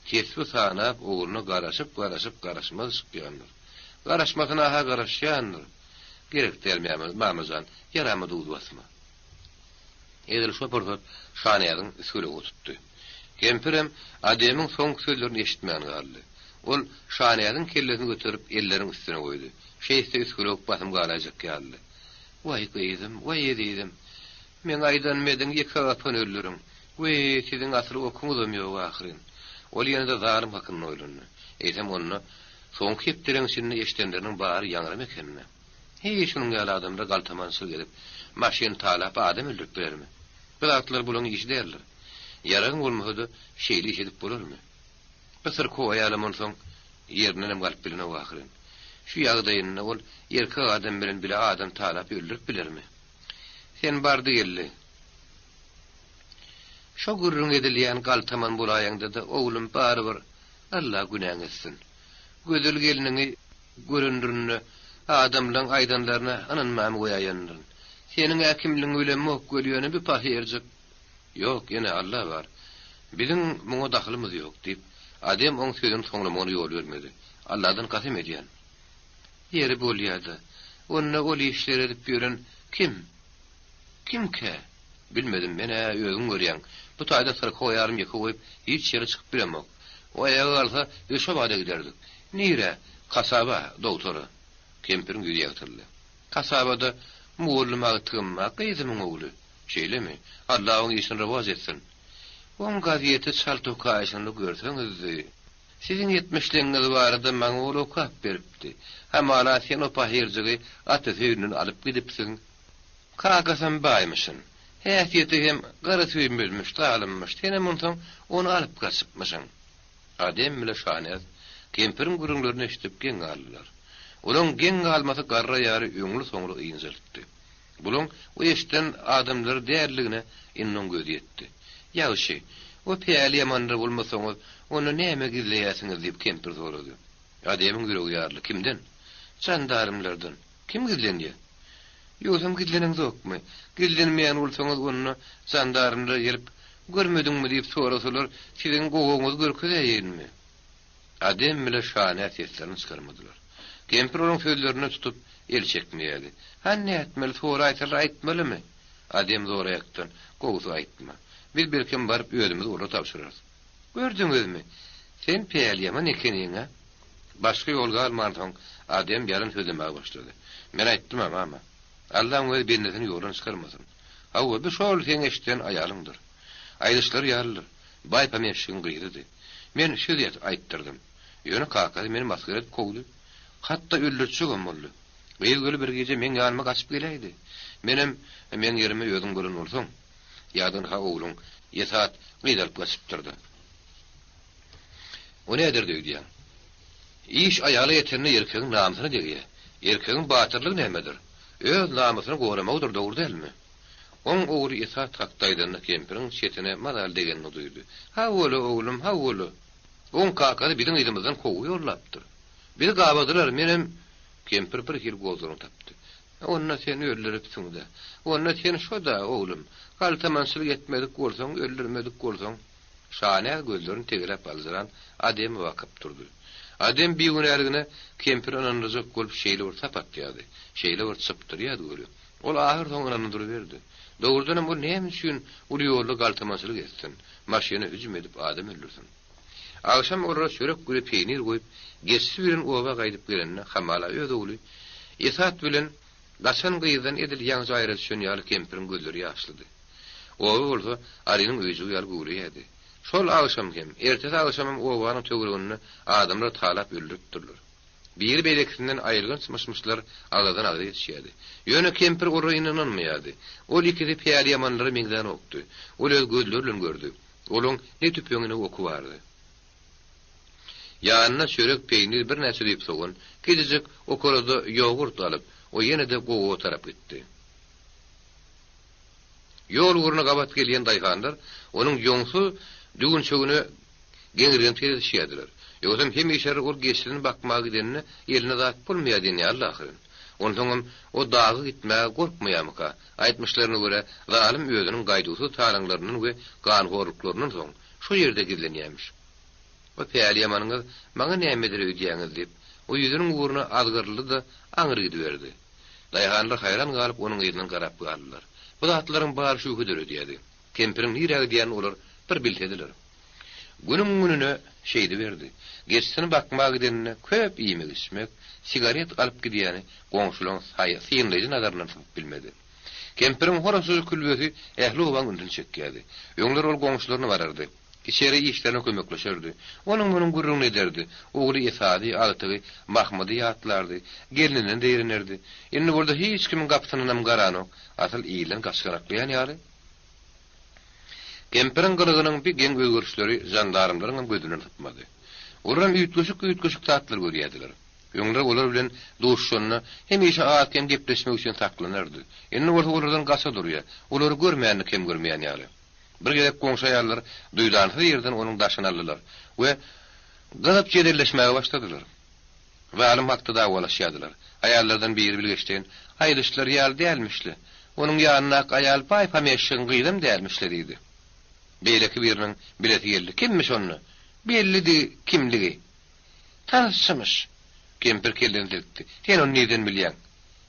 tesbi sanap, ogluna garaşyp-garaşyp garaşmaz çykýandyr. Garaşmasyna-ha garaşýandyr. Gerek däl, mama jan, ýarama duz basma. Edil şo pursat Şanäziň üsgülewügi tutdy. Kempirem Ademiň soňky sözlerini eşitmän galdy. Ol Şanäziň kellesini göterip elleriniň üstüne goýdy. Şeýtse üsgülewük basym galaýjak ýalydy. Waý gyzym, waý ezizim! Meň aýdanymy ediň, ýeke gapan öldüriň. Weý, siziň asyl okuňyzam ýok ahyryn. Ol ýene-de zalym hakynda oýlandy. Eýsem onda soňky hepdeleň içinde eşidenleriniň bary ýaňram ekenmi? Heý, şunuň ýaly adamlar galtamançylyk edip, maşyn talap adam öldürip bilermi? Bu zatlar bulaň işi däldir. Ýaragyň bolmasa-da, şeýle iş edip bolarmy? Bu syrkaw aýalam onsoň ýerindenem galyp bilenok ahyryn. Şu ýagdaýynda ol erkek adam bilen bile adam talap öldürip bilermi? Sen bardy-geldi. Şo gürrüň edilýän galtaman bolaýaňda-da, oglum, barybir, Alla günäňi etsin. Gözel gelniňi görendirinde, adamlaň aýdanlaryna ynanman goýaýandyryn. Seniň-ä kimligiňi bilemok weli, ýöne bu pahyrjyk. Ýok, ene, Alla bar. Biziň muňa dahylymyz ýok, diýip, Adem oň sözüni soňlamagyna ýol bermedi. Alladan kasam edýän. Ýeri bolýa-da, onda ol işleri edip ýören kim? Kimkä? Bilmedim, men-ä özüň görýäň, bu taýda syrkaw ýarym ýeke goýup, hiç ýere çykyp bilemok. O aýaga galsa, biz şo bada giderdik. Nirä? Kasaba, dogtora. Kempiriň ýüzi ýagtyldy. Kasabada mugallym agtygym bar, gyzymyň ogly. Şeýlemi? Alla oň işini rowaç etsin. Oň gazeti çalt okaýşyny görseňizdi. Siziň etmişleňňiz barada maňa ol okap beripdi. Hamala sen o pahyrjygy atasy öýünden alyp gidipsiň. Kakasam baýmyşyn. Häsiýeti hem gara süýnmezmiş, zalymyş. Senem onsoň ony alyp gaçypmyşyň. Adem bile Şanaz kempiriň gürrüňlerini eşidip geň galdylar. Olaň geň galmasy garry aýaly öňli-soňly ynjaltdy. Bulaň o eşiden adamlary däldigine indi oň gözi ýetdi. Ýagşy, o päli ýamanlar bolmasaňyz, onda näme gizleýärsiňiz diýip kempir sorady. Ademiň ýüregi ýaryldy. Kimden? Žandarmlardan. Kim gizlenýär? Ýogsam gizleneňzokmy? Gizlenmeýän bolsaňyz, onda žandarmlar gelip, görmediňmi diýip sorasalar, siziň gowagyňyzy görkezäýeýinmi? Adem bile Şanä seslerini çykarmadylar. Kempir onuň sözlerinden tutup, el çekmeýärdi. Hany nätmeli, soraýsalar aýtmalymy? Adem zoraýakdan, Gowusy aýtma. Biz belkem baryp özümiz olara tabşyrarys. Gördüňizmi? Sen päliýaman ekeniň-ä. Başga ýol galmansoň, Adem ýalan sözlemäge başlady. Men aýtdym-a, mama. Allaň özi bendesini ýoldan çykarmasyn. Hawa, bu şol seň eşiden aýalyňdyr. Aýdyşlary ýalydyr. Baý pomeşşigiň gyzydy. Men söz aýtdyrdym. Ýöne kakasy meni masgara edip kowdy. Hatda öldürtjegem boldy. Gyz göli bir gije meň ýanyma gaçyp geläýdi. Menem, Meň ýerime özüň bolan bolsaň, ýa-da ynha ogluň Esat gyz alyp gaçypdyr-da. O näderdi öýdýäň? Iş aýala ýetende erkegiň namysyna degýär. Erkegiň batyrlygy nämedir? Öz namysyny goramagydyr, dogry dälmi? Oň ogly Esat hakda aýdanda kempiriň çetine mazaly degenini duýdy. Hawa-la, oglum, hawa-la. Oň kakasy biziň yzymyzdan kowgy ýollapdyr. Bizi gabadylar, menem Kempir bir hili gozgalaň tapdy. Onda sen öldüripsiň-dä. Onda sen şo-da, oglum. Galtamançylyk etmedik bolsaň, öldürmedik bolsaň. Şanäz gözlerini tegeläp aljyran Ademe bakyp durdy. Adem bigünäligine kempiri ynandyrjak bolup şeýle bir sap atýardy, şeýle bir çypdyrýardy weli, ol ahyrsoňy ynandy duruberdi. Dogrudanam ol näme üçin uly ýolda galtamançylyk etsin, maşyna hüjüm edip adam öldürsin? Agşam olara çörek güle peýnir goýup, geçisi bilen oba gaýdyp gelende hamala öz ogly Esat bilen gaçan gyzdan edil ýaňyja aýra düşen ýaly kempiriň gözleri ýaşlydy. Oba bolsa arynyň öýjügi ýaly güwleýärdi. Şol agşam hem, ertesi agşamam obanyň töwereginde adamlar talap öldüripdirler. Biri beýlekisinden aýylganç myş-myşlar agyzdan-agza geçýärdi. Ýöne kempir olara ynanmaýardy. Ol ikisi päliýamanlara meňzänokdy. Ol öz gözleri bilen gördi. Olaň ne tüpeňi ne oky bardy. Ýanyna çörek, peýnir, birnäçe düýp sogan, kiçijik okarada ýogurt alyp, o ýene-de gowaga tarap gitdi. Ýol ugruna gabat gelýän daýhanlar onuň ýoňsuz düwünçegine geňirgenip seredişýärdiler. Ýogsam hemişe ol geçisini bakmaga gidende eline zat bolmaýar diýen ýalydy ahyryn. Onsoňam o daga gitmäge gorkmaýarmyka? Aýtmyşlaryna görä, zalym özüniň gaýduwsyz talaňlaryndan we ganhorluklaryndan soň, şo ýerde gizlenýärmiş. O päliýamanyňyz maňa näme eder öýdýäňiz diýip, o ýüzüniň ugruna azgyryldy-da, aňry gidiberdi. Daýhanlar haýran galyp onuň yzyndan garap galdylar. Bu zatlaryň bary şübhe döredýärdi. Kempiriň nirä gidýänini olar bir bilsediler. Günüň gününe şeýdiberdi. Geçisini bakmaga gideninde köp iýmek-içmek, sigaret alyp gidýäni goňşularyň synlaýjy nazaryndan sypyp bilmedi. Kempiriň horasyjy külbesi ähli obaň ünsüni çekýärdi. Öňler ol goňşularyna barardy. Içeri işlerine kömekleşerdi. Onuň-munuň gürrüňini ederdi. Ogly Esady, agtygy Mahmydy ýatlardy. Gelninden zeýrenerdi. Indi bolsa hiç kimiň gapysyndanam garanok. Asyl ilden gaçganaklaýan ýaly. Kempiriň gylygynyň bi geň özgerişleri žandarmlaryňam gözünden sypmady. Olaram üýtgeşik-üýtgeşik zatlar görýärdiler. Öňler olar bilen duşuşanda hemişe az-kem gepleşmek üçin saklanardy. Indi bolsa olardan gaça durýar. Olary görmänini kem görmeýän ýaly. Bir gezek goňşy aýallar duýdansyz ýerden onuň daşyny aldylar we gyzyp jedelleşmäge başladylar. Zalym hakda dawalaşýardylar. Aýallardan biri bilgeşleýin, Aýdyşlary ýaly dälmiş-le. Onuň ýanyndaky aýal baý pomeşşigiň gyzam dälmiş-le diýdi. Beýleki biriniň bilesi geldi, Kimmiş onda? Bellidi kimligi. Tansçymyş. Kempir kellesini silkdi. Sen ony nirden bilýäň?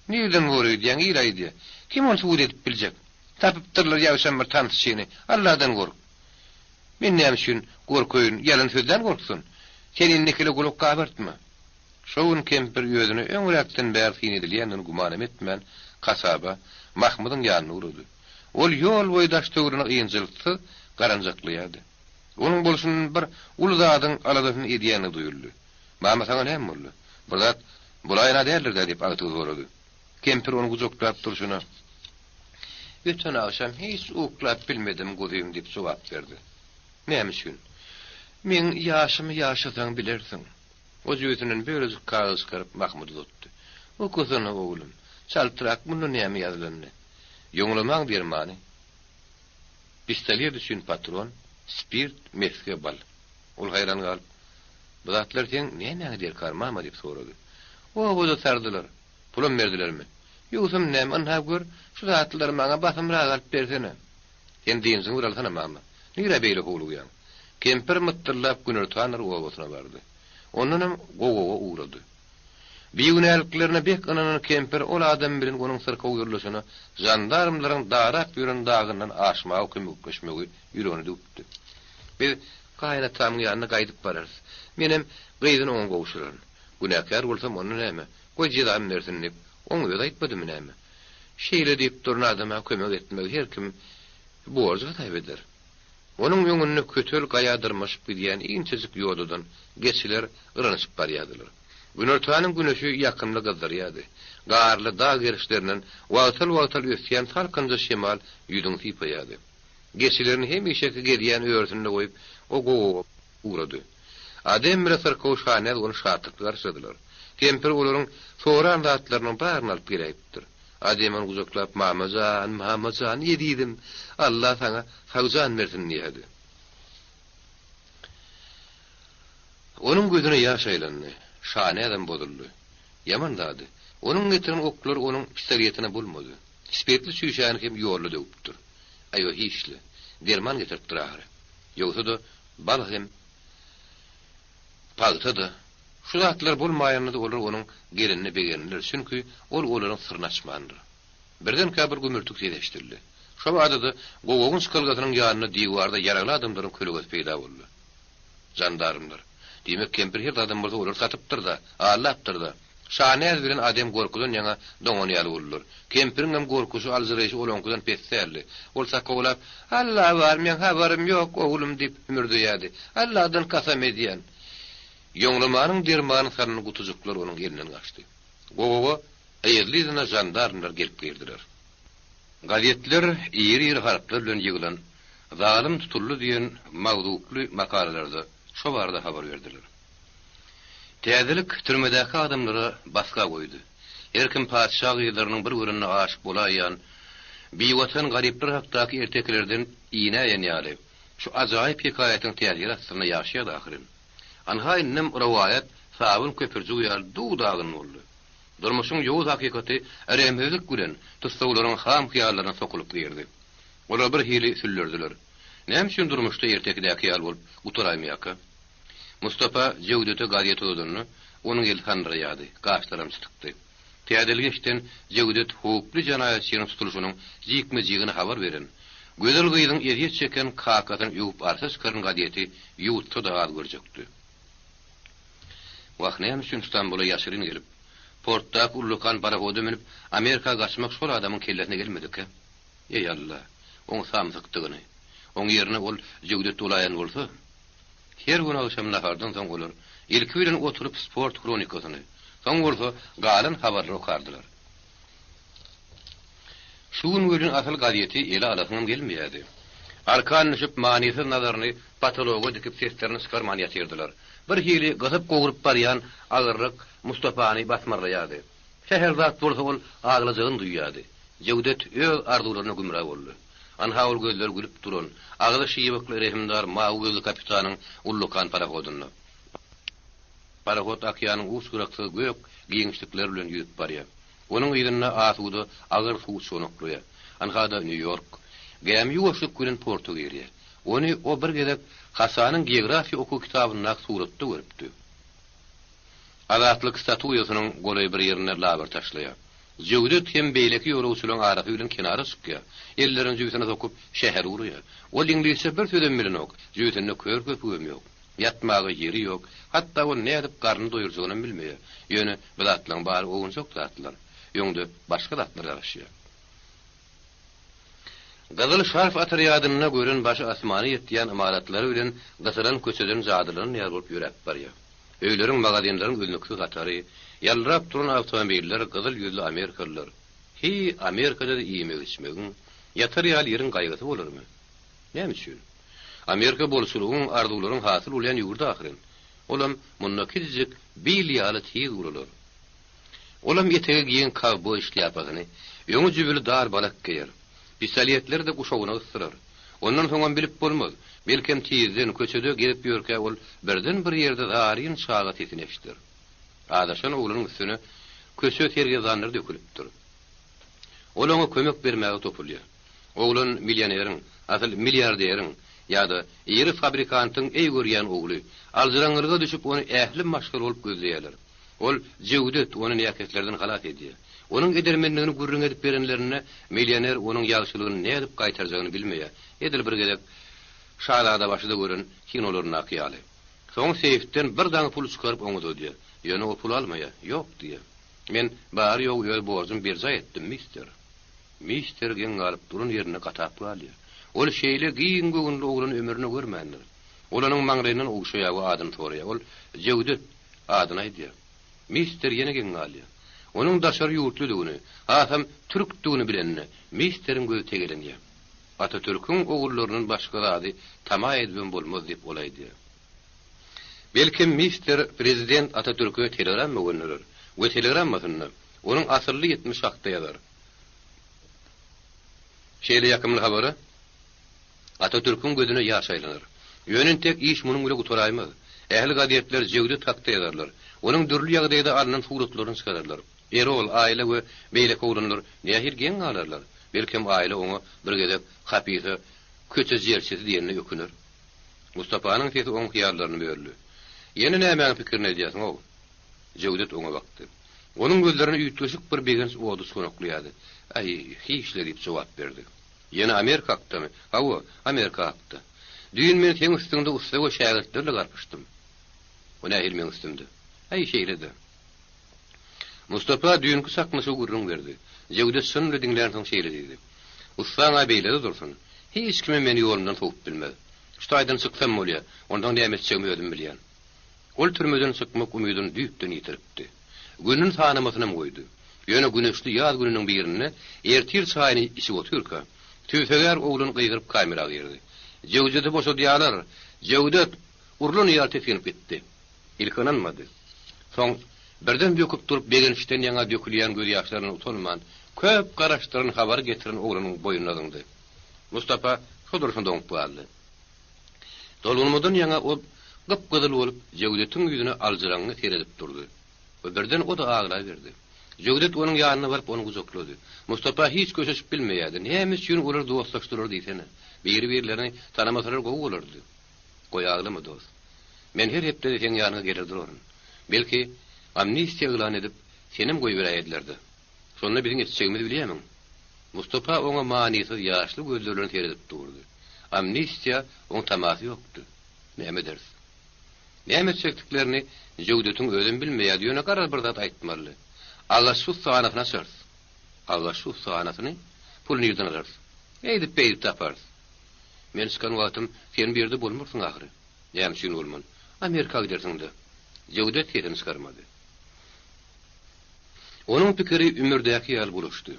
Nirden bor öýdýäň, il aýdýa. Kim ony subut edip biljek? Tapypdyrlar ýagşam bir tansçyny. Alladan gork. Men näme üçin gorkaýyn, ýalan sözlän gorksun? Sen indikile gulak gabartma. Şo gün kempir özüne öňräkden bäri syn edilýändigini gümanam etmän, kasaba, Mahmydyň ýanyna ugrady. Ol ýol boýy daş-töweregine ynjalyksyz garanjaklaýardy. Onuň bolşundan bir uly zadyň aladasyny edýändigi duýuldy. Mama, saňa näme boldy? Bir zat bolaýan-a däldir-dä diýip, agtygy sorady. Kempir ony gujaklap durşuna. Öten agşam hiç uklap bilmedim, guzym, diýip jogap berdi. Näme üçin? Meň ýaşymy ýaşasaň bilersiň. O jübüsinden bölejik kagyz çykaryp Mahmyda uzatdy. Okasana, oglum. Çaltrak, munda näme ýazylanyny. Ýoňlamaň dermany. Pistolet üçin patron, spirt, mesge, bal. Ol haýran galyp, Bu zatlar seň nämäňe derkar, mama? diýip sorady. Obada sardylar. Pulam berdilermi? Ýogsam näme, ynha gör, şu zatlary maňa basymrak alyp bersene. Sen dynjyňy bir alsana, mama. Nirä beýle howlugýaň? Kempir mytdyllap günortanlar obasyna bardy. Ondanam gowaga ugrady. Bigünäliklerine bek ynanan kempir ol adam bilen onuň syrkaw ýoldaşyna žandarmlaryň darap ýören dagyndan aşmaga kömekleşmegi ýüregine düwüpdi. Biz gaýynatamyň ýanyna gaýdyp bararys. Menem gyzyny oňa gowşuraryn. Günäkär bolsam onda näme, goý jezamy bersin diýip, oň özi aýtmadymy näme? Şeýle diýip duran adama kömek etmegi her kim borjy hasap eder. Onuň öňünde kötel gaýa dyrmaşyp gidýän inçejik ýodadan geçiler yranyşyp barýardylar. Günortanyň güneşi ýakymly gyzdyrýardy. Garly dag gerişlerinden wagtal-wagtal ösýän salkynja şemal ýüzüňi sypaýardy. Geçilerini hemişeki gezýän örüsinde goýup, o gowaga ugrady. Adem bile syrkaw Şanäz ony şatlykly garşyladylar. Kempir olaryň soran zatlarynyň baryny alyp geläýipdir. Adem ony gujaklap, Mama jan, mama jan, ezizim, Alla saňa sag jan bersin diýýärdi. Onuň gözüne ýaş aýlandy. Şanäzem bozuldy. Ýaman zady, onuň getiren oklary onuň pistoletine bolmady. Spirtli çüýşäni hem ýolda döwüpdir. Aý, o hiç-le. Derman getiripdir ahyry. Ýogsa-da, bal hem, pagta-da. Şu zatlar bolmaýanda-da olar onuň gelenine begendiler, çünki ol olaryň syryny açmandyr. Birdenkä bir gümürtik ses eşidildi. Şo bada-da gowagyň çykalgasynyň ýanynda diwarda ýaragly adamlaryň kölegesi peýda boldy. Žandarmlar. Diýmek, kempir her zadam bolsa olary satypdyr-da, aldapdyr-da. Şanäz bilen Adem gorkudan ýaňa doňan ýaly boldular. Kempiriňem gorkusy, aljyraýşy olaňkydan pes däldi. Ol sakawlap, Alla bar, meň habarym ýok, oglum diýip hümürdeýärdi. Alladan kasam edýän. Ýoňlamanyň dermany salnan gutujyklar onuň elinden gaçdy. Gowaga yzly-yzyna žandarmlar gelip girdiler. Gazetler iri-iri harplar bilen ýygylan Zalym tutuldy diýen mawzukly makalalarda şo barada habar berdiler. Täzelik türmedäki adamlara basga goýdy. Her kim patyşa gyzlarynyň bir görenine aşyk bolaýýan biwatan garyplar hakdaky ertekilerden inäýen ýaly, şu ajaýyp hekaýatyň täsiri astynda ýaşaýardy ahyryn. Anha indem rowaýat sabyn köpürjigi ýaly duw-dagyn boldy. Durmuşyň ýowuz hakykaty rehimsizlik bilen tussaglaryň ham-hyýallaryna sokulyp girdi. Olar bir hili süllerdiler. Näme üçin durmuşda ertekidäki ýaly bolup gutaraýmaýarka? Mustapa Jewdete gazet uzadanda, onuň eli sandyraýardy, gaşlaram çytykdy. Täzeligi eşiden Jewdet howply jenaýatçynyň tutulyşynyň jikme-jigini habar beren, gözel gyzyň ezýet çeken kakasyny öwüp arşa çykaran gazeti ýuwutsa-da az görjekdi. Wah, näme üçin Stambula ýaşyryn gelip, portdaky ullakan parohoda münüp, Amerika gaçmak şol adamyň kellesine gelmedikä? Eý, Alla, oň samsykdygyny! Oň ýerine ol Jöwdet bolaýan bolsa? Her gün agşam nahardan soň olar ilki bilen oturyp sport hronikasyny, soň bolsa galan habarlary okardylar. Şu gün welin asyl gazeti ele alasyňam gelmeýärdi. Arkan düşüp manysyz nazaryny potologa dikip seslerini çykarman ýatyrdylar. Bir hili gysyp-gowrup barýan agyrlyk Mustapany basmarlaýardy. Sähel zat bolsa ol aglajagyny duýýardy. Jewdet öz arzuwlaryna gümra boldy. Anha ol gözleri gülüp duran, agzy şybykly rehimdar mawy gözli kapitanyň ullakan parohodynda. Parohod okeanyň uç-gyraksyz gök giňişlikleri bilen ýüzüp barýar. Onuň yzynda asuda agyr suw çonaklaýar. Anha-da Nýu-Ýork. Gämi ýuwaşlyk bilen porta girýär. Ony o bir gezek Hasanyň geografiýa okuw kitabyndaky suratda görüpdi. Azatlyk statuýasynyň golaý bir ýerinde labyr taşlaýar. Jöwdet hem beýleki ýolagçylaryň arasy bilen kenara çykýar. Ellerini jübüsine sokup, şähere ugraýar. Ol iňlisçe bir sözem bilenok, jübüsinde kör köpügem ýok. Ýatmaga ýeri ýok, hatda ol nädip garnyny doýurjagynam bilmeýär. Ýöne bu zatlaryň bary owunjak zatlar. Öňde başga zatlar garaşýar. Gyzyl şarf otrýadynda gören başy asmana ýetýän ymaratlary bilen gysylan köçeden jadylanan ýaly bolup ýöräp barýar. Öýleriň, magazinleriň üznüksiz hatary, ýaldyrap duran awtomobiller, gyzyl ýüzli amerikalylar. Hiý, Amerikada-da iýmek-içmegiň, ýatar ýaly ýeriň gaýgysy bolarmy? Näme üçin? Amerika bolçulygyň, arzuwlaryň hasyl bolýan ýurdy ahyryn. Olam munda kiçijik bil ýaly tiz ulalar. Olam etegi giň kowboý şlýapasyny, öňi jübüli dar balak geýer. Pistoletleri-de guşagyna gysdyrar. Ondan soňam bilip bolmaz, belkem tizden köçede gezip ýörkä ol birden bir ýerde zaryn çaga sesini eşider. Azaşan oglanyň üstüne köçe sergezdanlary dökülipdir. Ol oňa kömek bermäge topulýar. Oglan millioneriň, asyl milliarderiň ýa-da iri fabrikantyň eý görýän ogly, aljyraňňylyga düşüp ony ähli maşgala bolup gözleýärler. Ol Jewdet ony näkeslerden halas edýär. Onuň edermenligini gürrüň edip berenlerinde millioner onuň ýagşylygyny nädip gaýtarjagyny bilmeýär, edil bir gezek Şazadabaşyda gören kinolaryndaky ýaly. Soň seýfden bir daňy pul çykaryp oňa uzadýar. Ýöne o puly almaýar. Ýok diýýär. Men bary-ýogy öz borjumy berjaý etdim, mister. Mister geň galyp duran ýerinde gatap galýar. Ol şeýle giň göwünli oglany ömründe görmändir. Ol onuň maňlaýyndan ogşaýar we adyny soraýar. Ol Jewdet adyny aýdýar. Mister ýene geň galýar. Onuň daşary ýurtludygyny, hasam türkdügini bilende, misteriň gözi tegelenýär. Atatürküň ogullaryndan başga zady tama edibem bolmaz diýip ol aýdýar. Belkem mister prezident Atatürke telegramma gönderer we telegrammasynda onuň asylly etmişi hakda ýazar. Şeýle ýakymly habara Atatürküň gözüne ýaş aýlanar. Ýöne entek iş munuň bile gutaraýmaz. Ähli gazetler Jewdet hakda ýazarlar. Onuň dürli ýagdaýda alnan suratlaryny çykararlar. Erol, Aýla we beýleki oglanlar nähili geň galarlar. Belkem Aýla oňa bir gezek hapysa köçe jerçisi diýenine öküner. Mustapanyň sesi oň hyýallaryny böldi. Ýene nämäň pikirini edýärsiň-ow? Jewdet oňa bakdy. Onuň gözlerinde üýtgeşik bir begenç ody çonaklaýardy. Äý, hiç-le diýip jogap berdi. Ýene Amerika hakdamy? Hawa, Amerika hakda. Düýn men seň üstüňde ussa we şägirtlerle garpyşdym. O nähili meň üstümde? Äý, şeýle-de. Mustapa düýnki çaknyşygy gürrüň berdi. Jewdet çyn bile diňlänsoň şeýle diýdi. Ussaň-a beýle-de dursun. Hiç kimem meni ýolumdan sowup bilmez. Şu taýdan çyksam bolýa, onsoň näme etjegimi özüm bilýän. Ol türmeden çykmak umydyny düýpden ýitiripdi. Gününi sanamasynam goýdy. Ýöne güneşli ýaz gününiň birinde ertir çaýyny içip otyrka, tüýsegär oglan gygyryp kamera girdi. Jöwdeti boşadýalar! Jöwdet! Urlan ýaly tisginip gitdi. Ilki ynanmady. Soň, birden böküp durup begençden ýaňa dökülýän gözýaşlaryny utanman, köp garaşdyran habary getiren oglanyň boýnuna zyňdy. Mustapa şo durşuna doňup galdy. Tolgunmadan ýaňa ol gyp-gyzyl bolup, Jöwdetiň ýüzüne aljyraňňy seredip durdy we birden o-da aglaberdi. Jöwdet onuň ýanyna baryp ony gujaklady. Mustapa hiç köşeşip bilmeýärdi. Näme üçin olar dostlaşdylar diýsene. Biri-birlerini tanamasalar gowy bolardy. Goý aglama dost. Men her hepdede seň ýanyňa geler duraryn. Belki, amnistiýa yglan edip, senem goýberäýediler-dä. Şonda biziň etjegimizi bilýämiň? Mustapa oňa manysyz ýaşly gözleri bilen seredip durdy. Amnistiýa oň tamasy ýokdy. Näme ederis? Näme etjekdiklerini Jöwdetiň özem bilmeýärdi, ýöne garaz bir zat aýtmalydy. Agaççy ussahanasyny açarys. Agaççy ussahanasyny? Pul nirden alarys? Eýdip-beýdip taparys. Men çykan wagtym sen bu ýerde bolmarsyň ahyry. Näme üçin bolman? Amerika gidersiň-dä. Jöwdet sesini çykarmady. Onuň pikiri ümürdäki ýaly bulaşdy.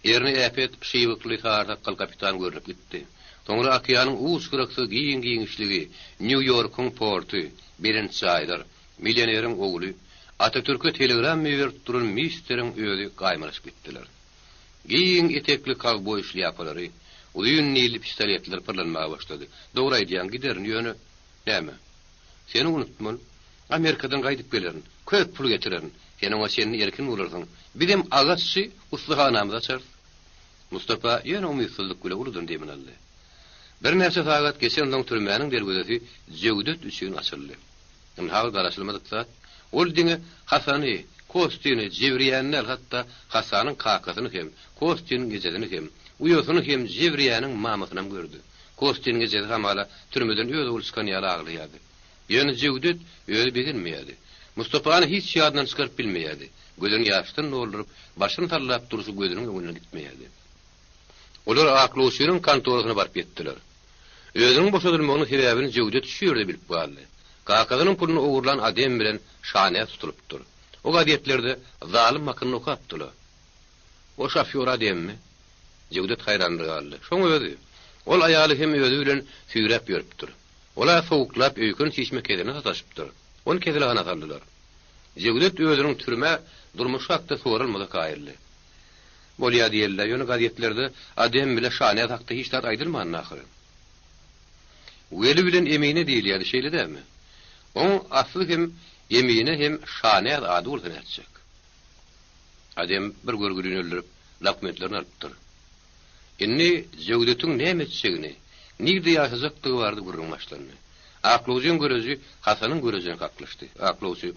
Erni äpet, şybykly, sary sakgal kapitan görnüp gitdi. Soňra okeanyň uç-gyraksyz giň giňişligi, Nýu-Ýorkuň porty, belent jaýlar, millioneriň ogly, Atatürke telegram iberip duran misteriň özi gaýmalaşyp gitdiler. Giň etekli kowboý şlýapalary, uzyn nilli pistoletler pyrlanmaga başlady. Dogry aýdýaň, giderin, ýöne, näme? Seni unutman. Amerikadan gaýdyp gelerin. Köp pul getirerin. Sen oňa çenli erkin bolarsyň. Bizem agaççy ussahanamyzy açarys. Mustapa ýene umytsyzlyk bile uludan demini aldy. Birnäçe sagat geçensoň türmäniň derwezesi Jöwdet üçin açyldy. Ynha garaşylmadyk zat. Ol diňe Hasany, Kostini, Jewriýäni däl, hatda Hasanyň kakasyny hem, Kostiniň ejesini hem, uýasyny hem, Jewriýäniň mamasynam gördi. Kostiniň ejesi hamala türmeden öz ogly çykan ýaly aglaýardy. Ýöne Jöwdet özi begenmeýärdi. Mustapany hiç ýadyndan çykaryp bilmeýärdi. Gözüni ýaşdan dolduryp, başyny sallap durşy gözüniň öňünden gitmeýärdi. Olar aklawçynyň kontorasyna baryp ýetdiler. Özüniň boşadylmagynyň sebäbini Jöwdet şu ýerde bilip galdy. Kakasynyň puluny ogurlan Adem bilen Şanäz tutulypdyr. O gazetlerde zalym hakynda okapdy-la. O şofýor Ademmi? Jöwdet haýrandyr galdy. Şoň özi. Ol aýaly hem özi bilen süýräp ýörüpdir. Ol-a sowuklap öýken çişme keseline sataşypdyr. Ony keselhana saldylar. Jöwdet özüniň türme durmuşy hakda soralmasa kaýyldy. Bolýa diýeli-dä, ýöne gazetlerde Adem bile Şanäz hakda hiç zat aýdylmandy ahyry. Weli bilen Emine diýilýärdi, şeýle dälmi? Oň asly hem Emine hem Şanäz ady bolsa nätjek? Adem bir görgülini öldürip, dokumentlerini alypdyr. Indi Jöwdetiň näme etjegini, nirde ýaşajakdygy barada gürrüň başlandy. Aklawjyň göreji Hasanyň görejine kaklyşdy. Aklawçy,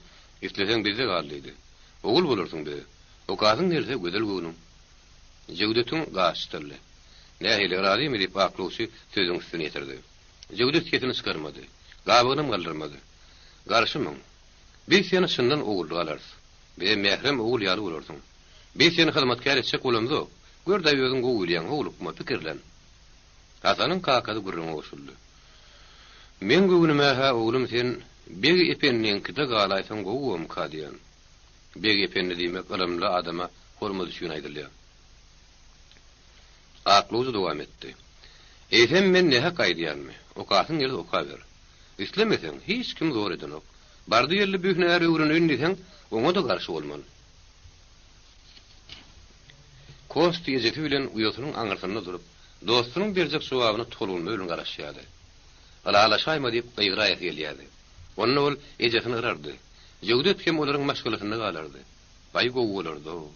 Isleseň bizde gal diýdi. Ogul bolarsyň bize. Okasyň gelse gözel göwnüň. Jöwdetiň gaşy çytyldy. Nähili, razymy diýip aklawçy sözüň üstüni ýetirdi. Jöwdet sesini çykarmady. Gabygynam galdyrmady. Garşymyň? Biz seni çyndan ogullyga alarys. Bize mährem ogul ýaly bolarsyň. Biz seni hyzmatkär etjek bolamzok. Gör-dä özüň gowy bilýäň, howlukma, pikirlen. Hasanyň kakasy gürrüňe goşuldy. Meň göwnüme-hä, oglum, sen Beg ependiňkide galaýsaň gowy bomka diýen. Beg ependi diýmek ylymly adama hormat üçin aýdylýar. Aklawjy dowam etdi. Eýsem men nähak aýdýanmy? Okasyň gelse okaber. Islemeseň, hiç kim zor edenok. Bardy-geldi bu hünäri öwreneýin diýseň, oňa-da garşy bolman. Kosti ejesi bilen uýasynyň aňyrsynda durup, dostunyň berjek jogabyna tolgunma bilen garaşýardy. Ylalaşaýma diýip gygyraýasy gelýärdi. Onda ol ejesini yrardy. Jöwdet hem olaryň maşgalasynda galardy. Baý gowy bolardy-ow.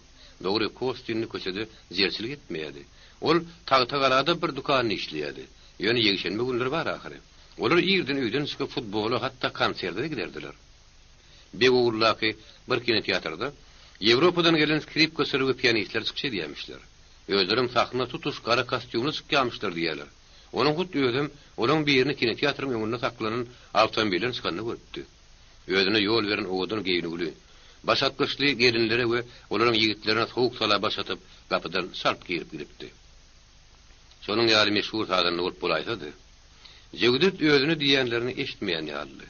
Dogry, Kosti indi köçede jerçilik etmeýärdi. Ol Tagtagalada bir dükanda işleýärdi. Ýöne ýekşenbe günleri bar ahyry. Olar irden öýden çykyp futbola, hatda konserde-de giderdiler. Begoguldaky bir kinoteatrda Ýewropadan gelen skripkaçylar we pianistler çykyş edýärmişler. Özlerem sahna tutuş gara kostýumly çykýarmyşlar diýýärler. Onuň hut özem olaň birini kinoteatryň öňünde saklanan awtomobilden çykanyny görüpdi. Özüne ýol beren owadan geýnüwli, başatgyçly gelinlere we olaryň ýigitlerine sowuk-sala baş atyp, gapydan çalt girip gidipdi. Şonuň ýaly meşhur sazanda bolup bolaýsady. Jöwdet özüne diýýänlerini eşitmeýän ýalydy.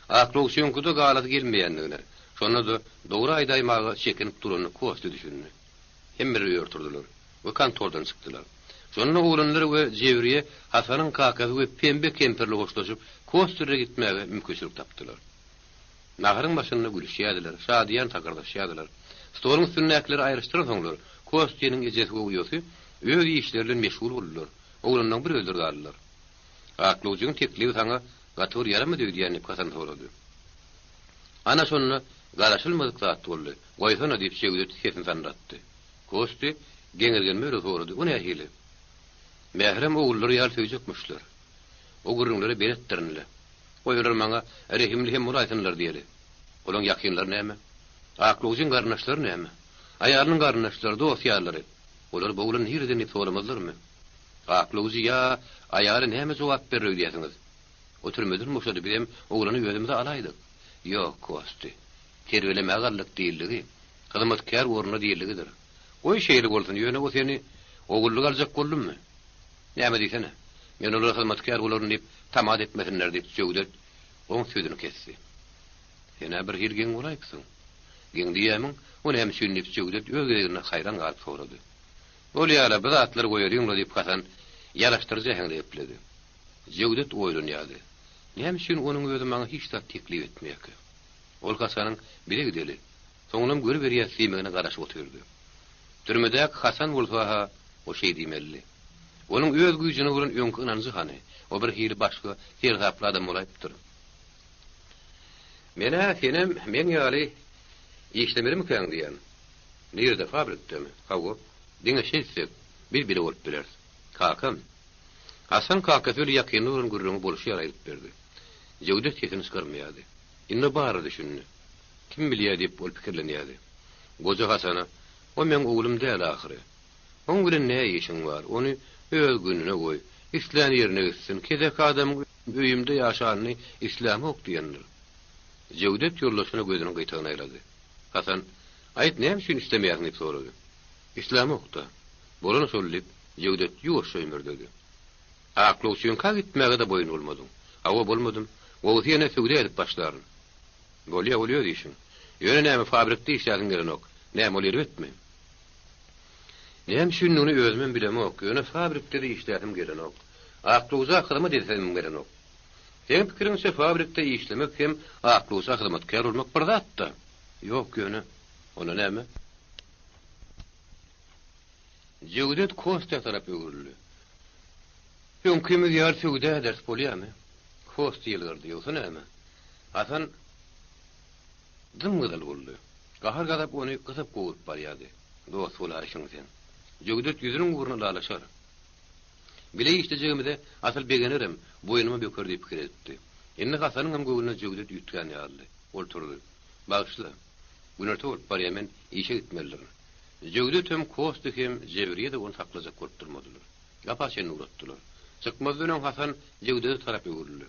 Aklawçyňkyda galasy gelmeýändigine, şonda-da dogry aýdaýmaga çekinip duranyna Kostýa düşündi. Hemmeler ör turdular we kontordan çykdylar. Şonda oglanlar we Jewriýe Hasanyň kakasy we Pembe kempirli hoşlaşyp, Kostýa gitmäge mümkinçilik tapdylar. Naharyň başynda gülüşýärdiler, şadyýan takyrdaşýardylar. Stoluň üstündäkileri aýryşdyransoňlar, Kostýanyň ejesi we uýasy öz işleri bilen meşgul boldular, oglanlaryň bir özleri galdylar. Aklawjyň teklibi saňa gaty bir ýaramady öýdýän diýip Hasan sorady. Ana şonda garaşylmadyk zat boldy. Goýsana diýip Jewdet sesini sandyratdy. Kostýa geňirgenme bilen sorady, O nähili? Mährem ogullary ýaly söýjekmişler. O gürrüňlere beletdirin-le. Goý olar maňa rehimli hem bolaýsynlar diýeli. Olaň ýakynlary näme? Aklawjyň garyndaşlary näme? Aýalynyň garyndaşlary, dost-ýarlary. Olar bu oglan nireden diýip soramazlarmy? Aklawjy ýa aýaly näme jogap berer öýdýäsiňiz? O türmeden boşady, bizem oglany özümize alaýdyk. Ýok, Kosty. Terbiýelemäge aldyk diýildigi, hyzmatkär ornuna diýildigidir. Goý şeýle bolsun, ýöne o seni ogullyk aljak boldummy? Näme diýsene? Men olara hyzmatkär bolaryn diýip, tama-da etmesinler, diýip, Jöwdet oň sözüni kesdi. Sen-ä birhili geň bolaýypsyň. Geň diýýämiň? O näme üçin? diýip, Jöwdet öz gezeginde haýran galyp sorady. Bolýa-la, bu zatlary goýalyň-la, diýip, Hasan ýaraşdyryjy äheňde gepledi. Jöwdet oýlanýardy. Näme üçin onuň özi maňa hiç zat teklip etmeýärkä? Ol Hasanyň Bile gideli, soňunam görüberýäs diýmegine garaşyp otyrdy. Türmedäki Hasan bolsa-ha o şeý diýmelidi. Onuň öz güýjüne bolan öňki ynanjy hany, o bir hili başga seresaply adam bolaýypdyr. Men-ä senem meň ýaly işlemelimikäň diýýän. Nirede, fabrikdemi? Hawa, diňe şeýtsek, biz bile bolup bileris. Kakam. Hasan kakasy bilen ýakynda bolan gürrüňi bolşy ýaly aýdyp berdi. Jöwdet sesini çykarmaýardy. Indi bary düşündi. Kim bilýär diýip ol pikirlenýärdi. Goja Hasana, O meň oglum däl ahyry. Oň bilen nä işiň bar, ony öz gününe goý, islän ýerine gitsin, keseki adamyň öýümde ýaşanyny islämok diýendir. Jewdet ýoldaşyna gözüniň gyýtagyny aýlady. Hasan, Aýt, näme üçin islemeýärsiň diýip sorady. Islämok-da. Bolany şol diýip, Jewdet ýuwaşja hümürdedi. Aklawçyňka gitmäge-de boýun bolmadyň. Hawa, bolmadym. Gowusy ýene söwda edip başlaryn. Bolýa, ol öz işiň. Ýöne näme fabrikde işläsiň gelenok. Näme, ol erbetmi? Näme üçindigini özümem bilemok, ýöne fabrikde-de işläsim gelenok. Aklawja hyzmat edesim gelenok. Seň pikiriňçe fabrikde işlemek hem aklawja hyzmatkär bolmak bir zat-da? Ýok, ýöne. Onda näme? Jöwdet Kostýa tarap öwrüldi. Öňkimiz ýaly söwda ederis, bolýamy? Kostýa ýylgyrdy. Ýogsa näme? Hasan dym-gyzyl boldy. Gahar-gazap ony gysyp-gowrup barýardy. Dost bolaýşyň sen. Jöwdet ýüzüniň ugruna ylalaşar. Bile işlejegimize asyl begenerem, boýnuma böker diýip pikir edipdi. Indi Hasanyňam göwnüne Jöwdet üýtgän ýalydy. Ol turdy. Bagyşla. Günorta bolup barýar, men işe gitmelidirin. Jöwdetem, Kostýa hem, Jebriýe-de ony saklajak bolup durmadylar. Gapa çenli ugratdylar. Çykmazdan öň Hasan Jöwdede tarap öwrüldi.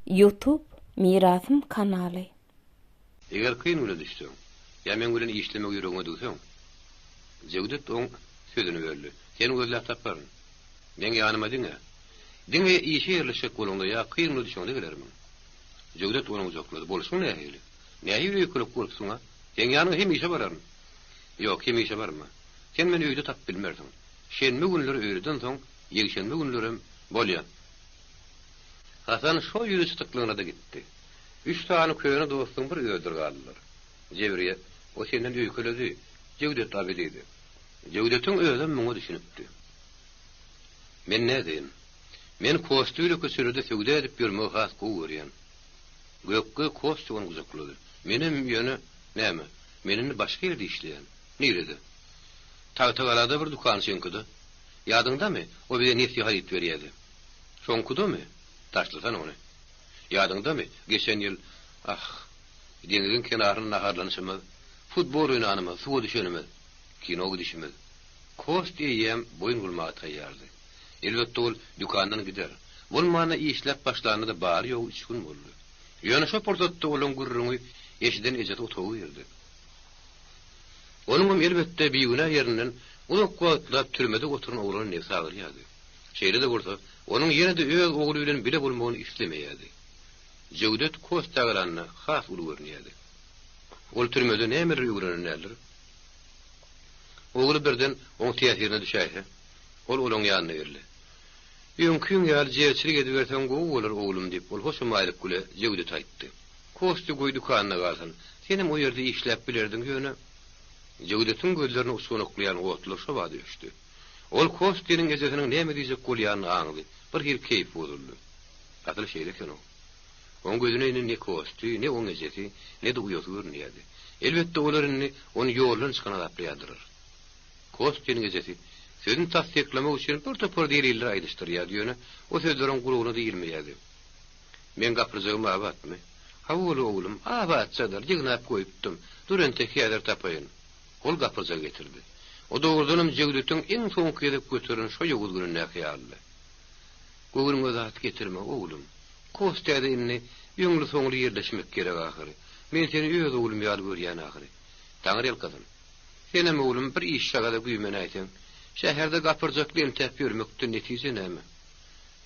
Youtube Mirasym kanaly. Eger kyn güne düşseň, ýa meň bilen işlemegi ýüregiňe düwseň, Jewdet oň sözüni böldi, seni gözläp taparyn. Meň ýanyma diňe, diňe işe ýerleşjek bolaňda ýa kyn güne düşeňde gelermiň? Jewdet ony gujaklady, Bolşuň nähili? Nähili öýkelek bolupsyň-a? Seň ýanyňa hemişe bararyn. Ýok, hemişe barma. Sen meni öýde tapyp bilmersiň. Şenbe günleri öýleden soň, ýekşenbe günlerem bolýa. Hasan şo ýüzi çytyklygyna-da gitdi. Üç sany köne dostuň bir özleri galdylar. Jebriýe, O senden öýkeledi, Jewdet abi diýdi. Jewdetiň özem muňa düşünipdi. Men nädeýin? Men Kostýa köçelerde söwda edip ýörmegi has gowy görýän. Gökge Kostýa ony gujaklady. Menem, ýöne, näme, men indi başga ýerde işleýän. Nirede? Tagtagalada bir dükançyňkyda. Ýadyňdamy, o bize nesýe haryt berýärdi. Şoňkudamy? Taşlasana ony. Ýadyňdamy, geçen ýyl, ah, deňziň kenarynda naharlanyşymyz, futbol oýnanymyz, suwa düşenimiz, kino gidişimiz. Kost eýýäm boýun bolmaga taýýardy. Elbetde ol dükandan gider. Bolmanda işläp başlanyna-da bary-ýogy üç gün boldy. Ýöne şo pursatda olaň gürrüňi eşiden ejesi otaga girdi. Onuňam elbetde bigünä ýerinden uzak wagtlap türmede oturan oglana nebsi agyrýardy. Şeýle-de bolsa, onuň ýene-de öz ogly bilen bile bolmagyny islemeýärdi. Jewdet Kostýa garanda has uly görünýärdi. Ol türmede nämeler öwrenen däldir? Ogly birden oň täsirine düşäýse, ol olaň ýanyna geldi. Öňküň ýaly jerçilik ediberseň gowy bolar, oglum, diýip, ol hoşamaýlyk bile Jewdete aýtdy. Kostýa goý dükanda galsyn. Senem o ýerde işläp bilerdiň, ýöne. Jewdetiň gözlerine uçganaklaýan otlar şo bada öçdi. Ol Kostýanyň ejesiniň näme diýjek bolýanyny aňdy, bir hili keýpi bozuldy. Asyl şeýle eken-ow. Oň gözüne indi ne Kosty, ne oň ejesi, ne-de uýasy görünýärdi. Elbetde, olar indi ony ýoldan çykan hasaplaýardylar. Kostýanyň ejesi sözüni tassyklamak üçin bir topar deliller aýdyşdyrýardy, ýöne o sözleriň gulagyna-da ilmeýärdi. Meň gapyrjagym abatmy? Hawa-la, oglum, abatjadyr, ýygnap goýupdym. Dur entek häzir tapaýyn. Ol gapyrjagy getirdi. O dogrudanam Jewdetiň iň soňky gezek göteren şo ýowuz günündäki ýalydy. Göwnüňe zat getirme, oglum. Kostýa-da indi öňli-soňly ýerleşmek gerek ahyry. Men seni öz oglum ýaly görýän ahyry. Taňry ýalkasyn. Senem, oglum, bir işjagaza güýmenäýseň. Şäherde gapyrjakly entäp ýörmekden netije näme?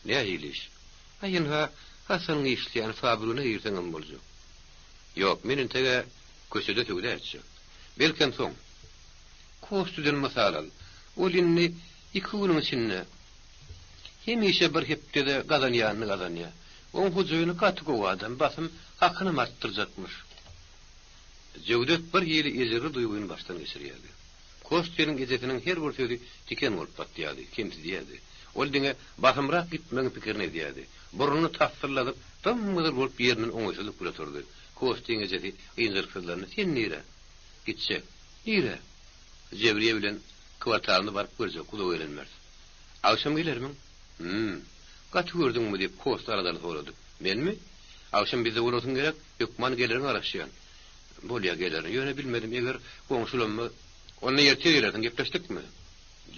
Nähili iş? Aý, ynha, Hasanyň işleýän fabrigine girseňem boljak. Ýok, men enteg-ä köçede söwda etjek. Belkem soň. Kostýadan mysal al. Ol indi iki günüň içinde hemişe bir hepdede gazanýanyny gazanýar. Oň hojaýyny gaty gowy adam, basym hakynam artdyrjakmyş. Jewdet bir hili ejirli duýgyny başdan geçirýärdi. Kostýanyň ejesiniň her bir sözi tiken bolup batýardy, kemsidýärdi. Ol diňe basymrak gitmegiň pikirini edýärdi. Burnuny tassylladyp, dym-gyzyl bolup ýerinden oňaýsyzlyk bile turdy. Kostýanyň ejesi ynjalyksyzlandy, Sen nirä? Gitjek. Nirä? Jebriýe bilen kwartalyna baryp görjek, uzak elenmeris. Agşam gelermiň? Hüm. Gaty gördüňmi? diýip, Kostýa aladaly sorady. Menmi? Agşam bizde bolarsyň gerek? Hökman geleriňe garaşýan. Bolýa, gelerin. Ýöne bilmedim, eger goňşulamyz. Onda ertir gelersiň, gepleşdikmi?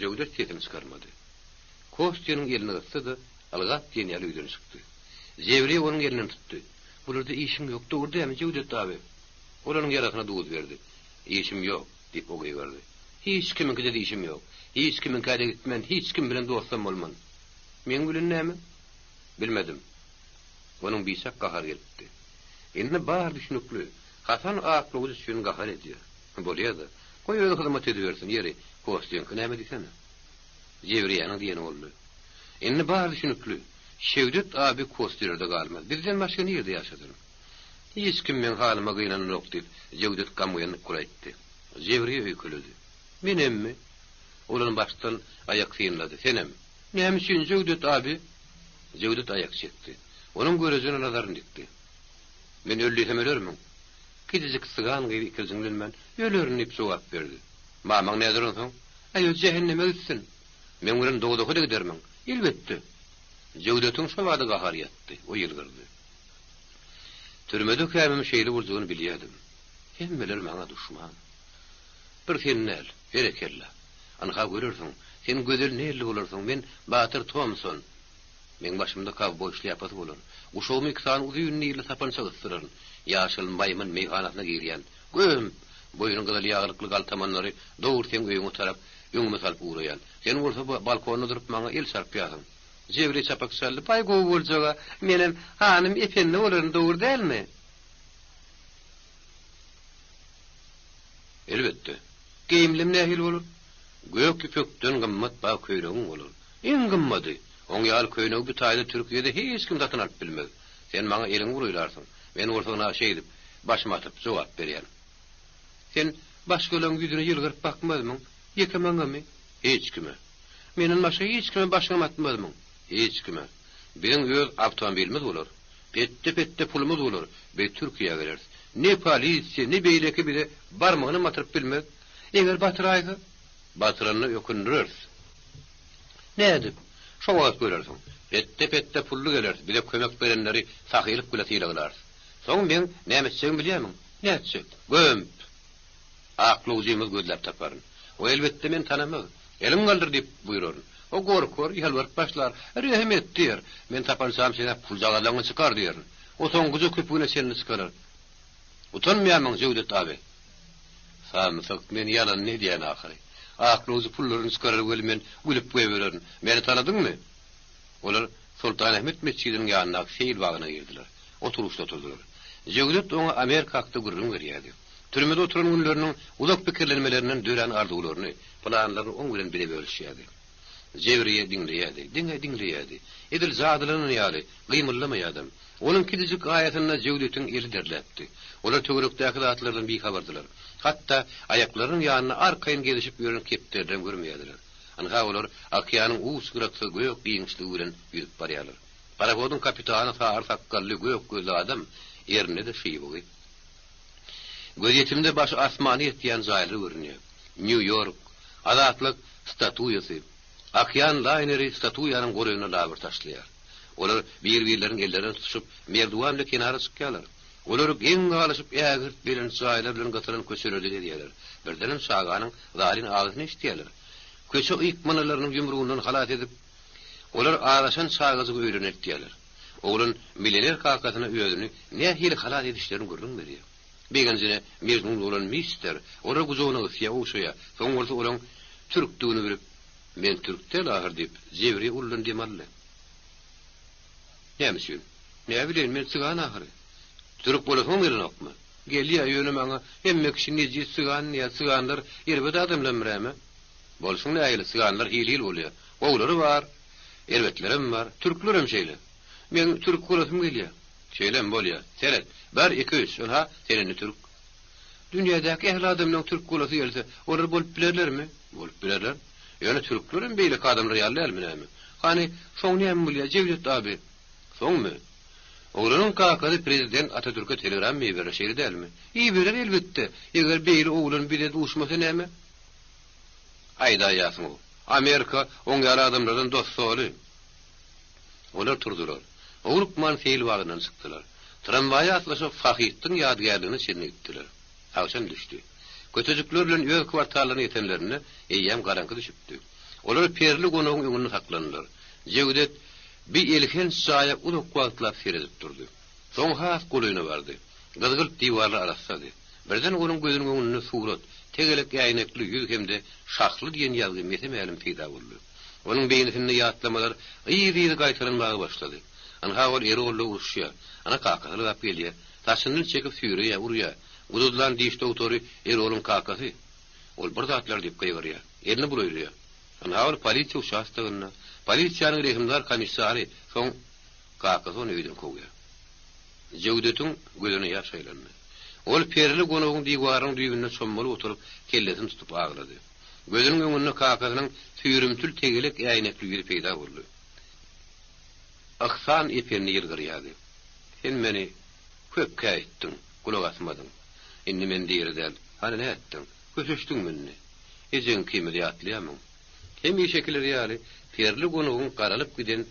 Jöwdet sesini çykarmady. Kostýanyň elini gysdy-da, ylgap diýen ýaly öýden çykdy. Jebriýe onuň elinden tutdy. Bularda işiň ýok, dogry dälmi, Jöwdet abi? Ol onuň ýarasyna duz berdi. Işim ýok, diýip, o gygyrdy. Hiç kimiňkide-de işim ýok. Hiç kimiňkä-de gitmen, hiç kim bilen dostam bolman. Meň bilen näme? Bilmedim. Onuň biçak gahary gelipdi. Indi bary düşnükli. Hasan aklawjy üçin gahar edýär. Bolýa-da. Goý özi hyzmat edibersin. Ýeri, Kostýaňky näme diýsene? Jebriýäniň diýeni boldy. Indi bary düşnükli. Şewdet abi Kostýalerde galmaz. Bizden başga nirde ýaşasyn? Hiç kim meň halyma gynananok, diýip, Jewdet gamgynlyk bilen aýtdy. Jebriýe öýkeledi. Menemmi? Ol ony başdan aýak synlady. Senem. Näme üçin, Jewdet abi? Jewdet aýak çekdi. Onuň görejine nazaryny dikdi. Men öl diýsem ölermiň? Kiçijik sygan gyz ikirjiňlenmän, Ölerin diýip jogap berdi. Mamaň näder onsoň? Äý, o jähenneme gitsin. Meň bilen dowzaha-da gidermiň? Elbetde. Jewdetiň şo bada gahary ýatdy. O ýylgyrdy. Türmede kämim şeýle boljagyny bilýärdim. Hemmeler maňa duşman. Bir sen däl, berekella. Ynha görersiň, sen Gözel Nelli bolarsyň, men Batyr Tomson. Meň başymda kowboý şlýapasy bolar. Guşagyma iki sany uzyn nilli sapança gysdyraryn. Ýaşyl maýmyn meýhanasyna girýän. Göm! Boýny gyzyl ýaglykly galtamanlary dogry seň öýüňe tarap öňüme salyp ugraýan. Sen bolsa balkonda durup maňa el çarpýarsyň. Jebri çapak çaldy. Baý gowy boljag-a. Menem hanym ependi bolaryn, dogry dälmi? Elbetde. Geýimlem nähili bolar? Gök ýüpekden gymmat baha köýnegiň bolar. Iň gymmady! Oň ýaly köýnegi bu taýda Türkiýede hiç kim satyn alyp bilmez. Sen maňa eliňi buraýlarsyň. Men bolsa ynha şeýdip, başymy atyp, jogap berýän. Sen başgalaň ýüzüne ýylgyryp bakmazmyň? Ýeke maňamy? Hiç kime. Menden başga hiç kime başyňam atmazmyň? Hiç kime. Biziň öz awtomobilimiz bolar. Petde-petde pulumyz bolar. Biz Türkiýä geleris. Ne polisiýa, ne beýleki bize barmagynam batyryp bilmez. Eger batyraýsa? Batyranyna ökündireris. Nädip? Şo wagt görersiň. Petde-petde pully geleris, bize kömek berenleri sahylyk bile sylaglarys. Soň meň näme etjegimi bilýärmiň? Nätjek? Gömp! Aklawjymyzy gözläp taparyn. O elbetde meni tanamaz. Eliňi galdyr diýip buýraryn. O gorkar, ýalbaryp başlar. Rehim et diýer. Men tapançam sen-ä puljagazlaňy çykar diýerin. O soňkuja köpügine çenli çykarar. Utanmaýarmyň, Jewdet abi? Samsyk, men ýalanyny edýän ahyry. Aklawjy pullaryny çykarar weli men gülüp goýbererin. Meni tanadyňmy? Olar Soltanahmet metjidiniň ýanyndaky seýil bagyna girdiler. Oturyşda oturdylar. Jewdet oňa Amerika hakda gürrüň berýärdi. Türmede oturan günleriniň uzak pikirlenmelerinden dörän arzuwlaryny, planlaryny oň bilen bile bölüşýärdi. Jebriýe diňleýärdi, diňe diňleýärdi. Edil jadylanan ýaly, gymyldamaýardam. Onuň kiçijik aýasynda Jewdetiň eli derläpdi. Olar töwerekdäki zatlardan bihabardylar. Hatda aýaklarynyň ýanynda arkaýyn gezişip ýören kepderilerem görmeýärdiler. Ynha olar okeanyň uç-gyraksyz gök giňişligi bilen ýüzüp barýarlar. Parohodyň kapitany sary sakgally, gök gözli adam, erninde-de şybygy. Gözýetimde başy asmana ýetýän jaýlar görünýär. Nýu-Ýork, Azatlyk statuýasy. Okean laýneri statuýanyň golaýynda labyr taşlaýar. Olar bir-birleriniň ellerinden tutuşyp, merduwan bilen kenara çykýarlar. Olar geň galyşyp ägirt belent jaýlar bilen gysylan köçelerde gezýärler. Birdenem çaganyň zaryn agysyny eşidýärler. Köçe ykmanylarynyň ýumrugyndan halas edip, olar azaşan çagajygy öýlerine eltýärler. Oglan millioner kakasyna özüni nähili halas edişlerini gürrüň berýär. Begenjine mejnun bolan mister olary gujagyna gysýar, ogşaýar. Soň bolsa olaň türkdügini bilip, Men türk däl ahyr diýip, Jebriýe uludan dem aldy. Näme üçin? Näbileýin, men cygan ahyry. Türk bolasyňam gelenokmy? Gelýär, ýöne maňa hemme kişi nejis cygan diýýär, cyganlar erbet adamlarmy näme? Bolşuň nähili, cyganlar hil-hil bolýar. Gowulary bar, erbetlerem bar, türklerem şeýle. Meň türk bolasym gelýär. Şeýlemi, bolýar. Seret, bir, iki, üç, ynha, sen indi türk. Dünýädäki ähli adamlaň türk bolasy gelse, olar bolup bilerlermi? Bolup bilerler. Ýöne türklerem beýleki adamlar ýaly dälmi näme? Hany, soň näme bolýar, Jewdet abi? Soňmy? Oglanyň kakasy prezident Atatürke telegram iberer, şeýle dälmi? Iberer, elbetde. Eger beýle oglan bize duşmasa näme? Aýdaýýarsyň-ow. Amerika oň ýaly adamlardan dos-doly. Olar turdular. Howlukman seýil bagyndan çykdylar. Tramwaýa atlaşyp Fahytdyň ýadygärligine çenli gitdiler. Agşam düşdi. Köçejikler bilen öz kwartallaryna ýetenlerinde eýýäm garaňky düşüpdi. Olar perili gonagyň öňünde saklandylar. Jewdet bi elhenç jaýa uzak wagtlap seredip durdy. Soň has golaýyna bardy. Gyzgylt diwarlar arassady. Birden onuň gözüniň öňünde surat, tegelek äýnekli ýüz hem-de Şahly diýen ýazgy mese-mälim peýda boldy. Onuň beýnisinde ýatlamalar yz-yzy gaýtalanmaga başlady. Ynha ol Erolla uruşýar. Ana kakasy ylgap gelýär. Saçyndan çekip süýreýär, urýar. Guduzlan diş dogtory Erolyň kakasy. Ol bir zatlar diýip gygyrýar. Elini bulaýlaýar. Ynha ol polisiýa uçastogynda. Polisiýanyň rehimdar komissary. Soň kakasy ony öýden kowýar. Jewdetiň gözüne ýaş aýlandy. Ol perili gonagyň diwarynyň düýbünde çommalyp oturyp, kellesini tutup aglady. Gözüniň öňünde kakasynyň süýrümtil tegelek äýnekli ýüzi peýda boldy. Yhsan ependi ýylgyrýardy. Sen meni köp käýitdiň, gulak asmadyň. Indi men diri däl. Hany nätdiň? Köşeşdiňmi indi? Ejeň ikimizi ýatlaýarmyň? Hemişekileri ýaly, perli gonugyň garalyp giden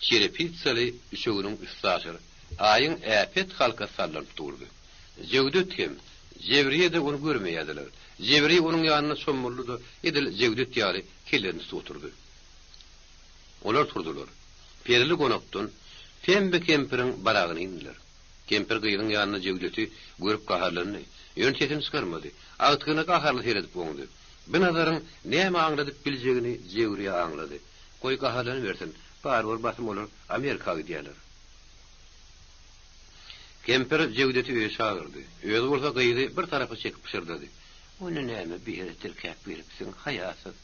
çerepitsaly üçeginiň üstaşyr Aýyň äpet halkasy sallanyp durdy. Jewdet hem, Jebriýe-de ony görmeýärdiler. Jebriýe onuň ýanynda çommaldy-da, edil Jewdet ýaly kellesini tutup oturdy. Olar turdular. Perili gonakdan Pembe kempiriň baragyna indiler. Kempir gyzyň ýanynda Jewdeti görüp gaharlandy. Ýöne sesini çykarmady. Agtygyna gaharly seredip oňdy. Bu nazaryň näme aňladyp biljegini Jewriýe aňlady. Goý gaharlanybersin, barybir basym olar Amerika gidýärler. Kempir Jewdeti öýe çagyrdy. Özi bolsa gyzy bir tarapa çekip pyşyrdady. Ony näme bir ýere tirkäp gelipsiň, haýasyz.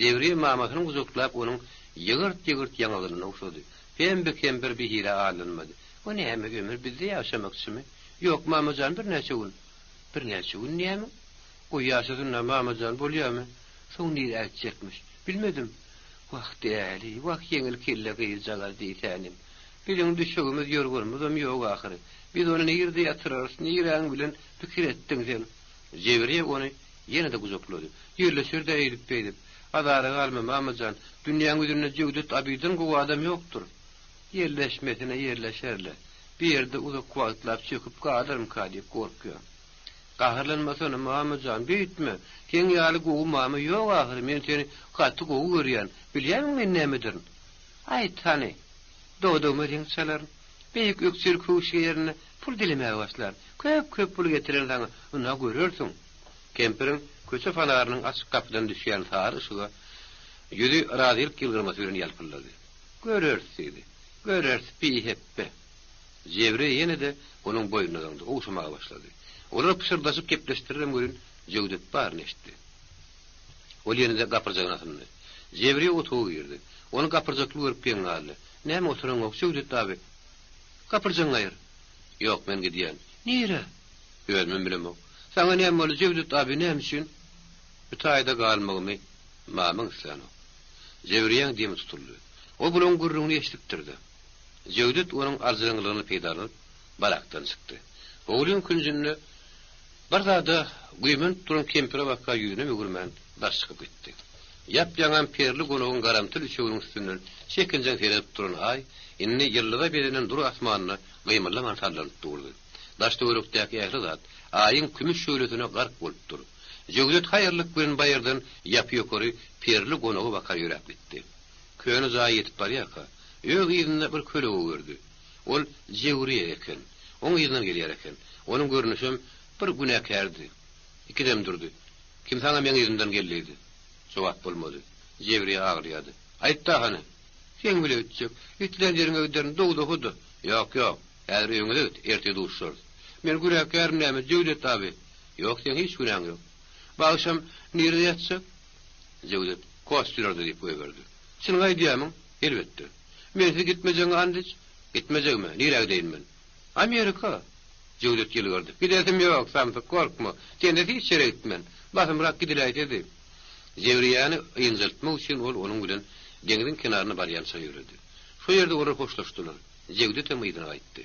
Jewriýe mamasyny gujaklap onuň ýygyrt-ýygyrt ýaňagyndan ogşady. Pembe kempir bir hili aldanmady. O näme ömür bizde ýaşamakçymy? Ýok, mama jan, birnäçe gün. Birnäçe gün näme? Goý ýaşasyn-da, mama jan, bolýamy? Soň nirä gitjekmiş? Bilmedim. Wah, däli, wah, ýeňil kelle gyzjagaz diýsänim. Biziň düşegimiz, ýorganymyzam ýok ahyry. Biz ony nirde ýatyrarys, niräň bilen pikir etdiň sen? Jebriýe ony ýene-de gujaklady. Ýerleşer-dä eýdip-beýdip. Azara galma, mama jan. Dünýäň ýüzünde Jewdet abydan gowy adam ýokdur. Ýerleşmesine ýerleşer-le. Bir ýerde uzak wagtlap çöküp galarmyka diýip gorkýan. Gaharlanmasana, mama jan, beýtme. Seň ýaly gowy mama ýok ahyry, men seni gaty gowy görýän. Bilýämiň men nämedirin? Aýt, hany. Dodagyma reňk çalaryn. Beýik ökjeli köwüş geýerin-de, pul dilemäge başlaryn. Köp-köp pul getirerin saňa, ynha görersiň. Kempiriň köçe fonarynyň açyk gapydan düşýän sary yşyga ýüzi razylyk ýylgyrmasy bilen ýalpyldady. Göreris, diýdi. Göreris, bihepbe. Jebri ýene-de onuň boýnuna zyňdy, ogşamaga başlady. Olar pyşyrdaşyp gepleşdilerem welin, Jöwdet baryny eşitdi. Ol ýene-de gapyrjagyna asyndy. Jebri otaga girdi. Ony gapyrjakly görüp geň galdy. Näme oturaňok, Jöwdet abi? Gapyrjagyňy aýyr. Ýok, men gidýän. Nirä? Özümem bilemok. Saňa näme boldy, Jöwdet abi, näme üçin? Bu taýda galmagymy mamaň islänok. Jewriýäň demi tutuldy. Ol bulaň gürrüňini eşidipdir-de. Jöwdet onuň aljyraňňylygyny peýdalanyp, barakdan çykdy. Howlyň künjünde bir zada güýmenip duran kempire baka ýüzünem öwürmän daş çykyp gitdi. Ýap-ýaňam perli gonagyň garamtyl üçeginiň üstünden çekinjeň seredip duran Aý indi ýyldyza bezenen dury asmanda gymyldaman sallanyp durdy. Daş-töwerekdäki ähli zat Aýyň kümüş şöhlesine gark bolup dur. Jöwdet haýyrlyk bilen baýyrdan ýapy ýokary perli gonaga baka ýöräp gitdi. Köne jaýa ýetip barýarka, öz yzynda bir kölege gördi. Ol Jewriýe eken. Oň yzyndan gelýär eken. Onuň görnüşem bir günäkärdi. Ikidem durdy. Kim saňa meň yzymdan gel diýdi? Jogap bolmady. Jewriýe aglaýardy. Aýt-da hany! Seň bile gitjek. Islän ýeriňe giderin, dowzaha-da. Ýok, ýok. Häzir öýüňize git, ertir duşuşarys. Men günäkärim näme, Jöwdet abi? Ýok, seň hiç günäň ýok. Bu agşam nirede ýatjak? Jöwdet, Kostýulerde diýip goýberdi. Çynyňy aýdýarmyň? Elbetde. Mensiz gitmejegiňe and iç. Gitmejegime, nirä gideýin men? Amerika! Jöwdet ýylgyrdy. Gidesim ýok, samsyk, gorkma. Sensiz hiç ýere gitmen. Basymrak gidiläýsedi. Jewriýäni ynjaltmak üçin ol onuň bilen deňziň kenaryna barýança ýöredi. Şo ýerde olar hoşlaşdylar. Jewdetem yzyna gaýtdy.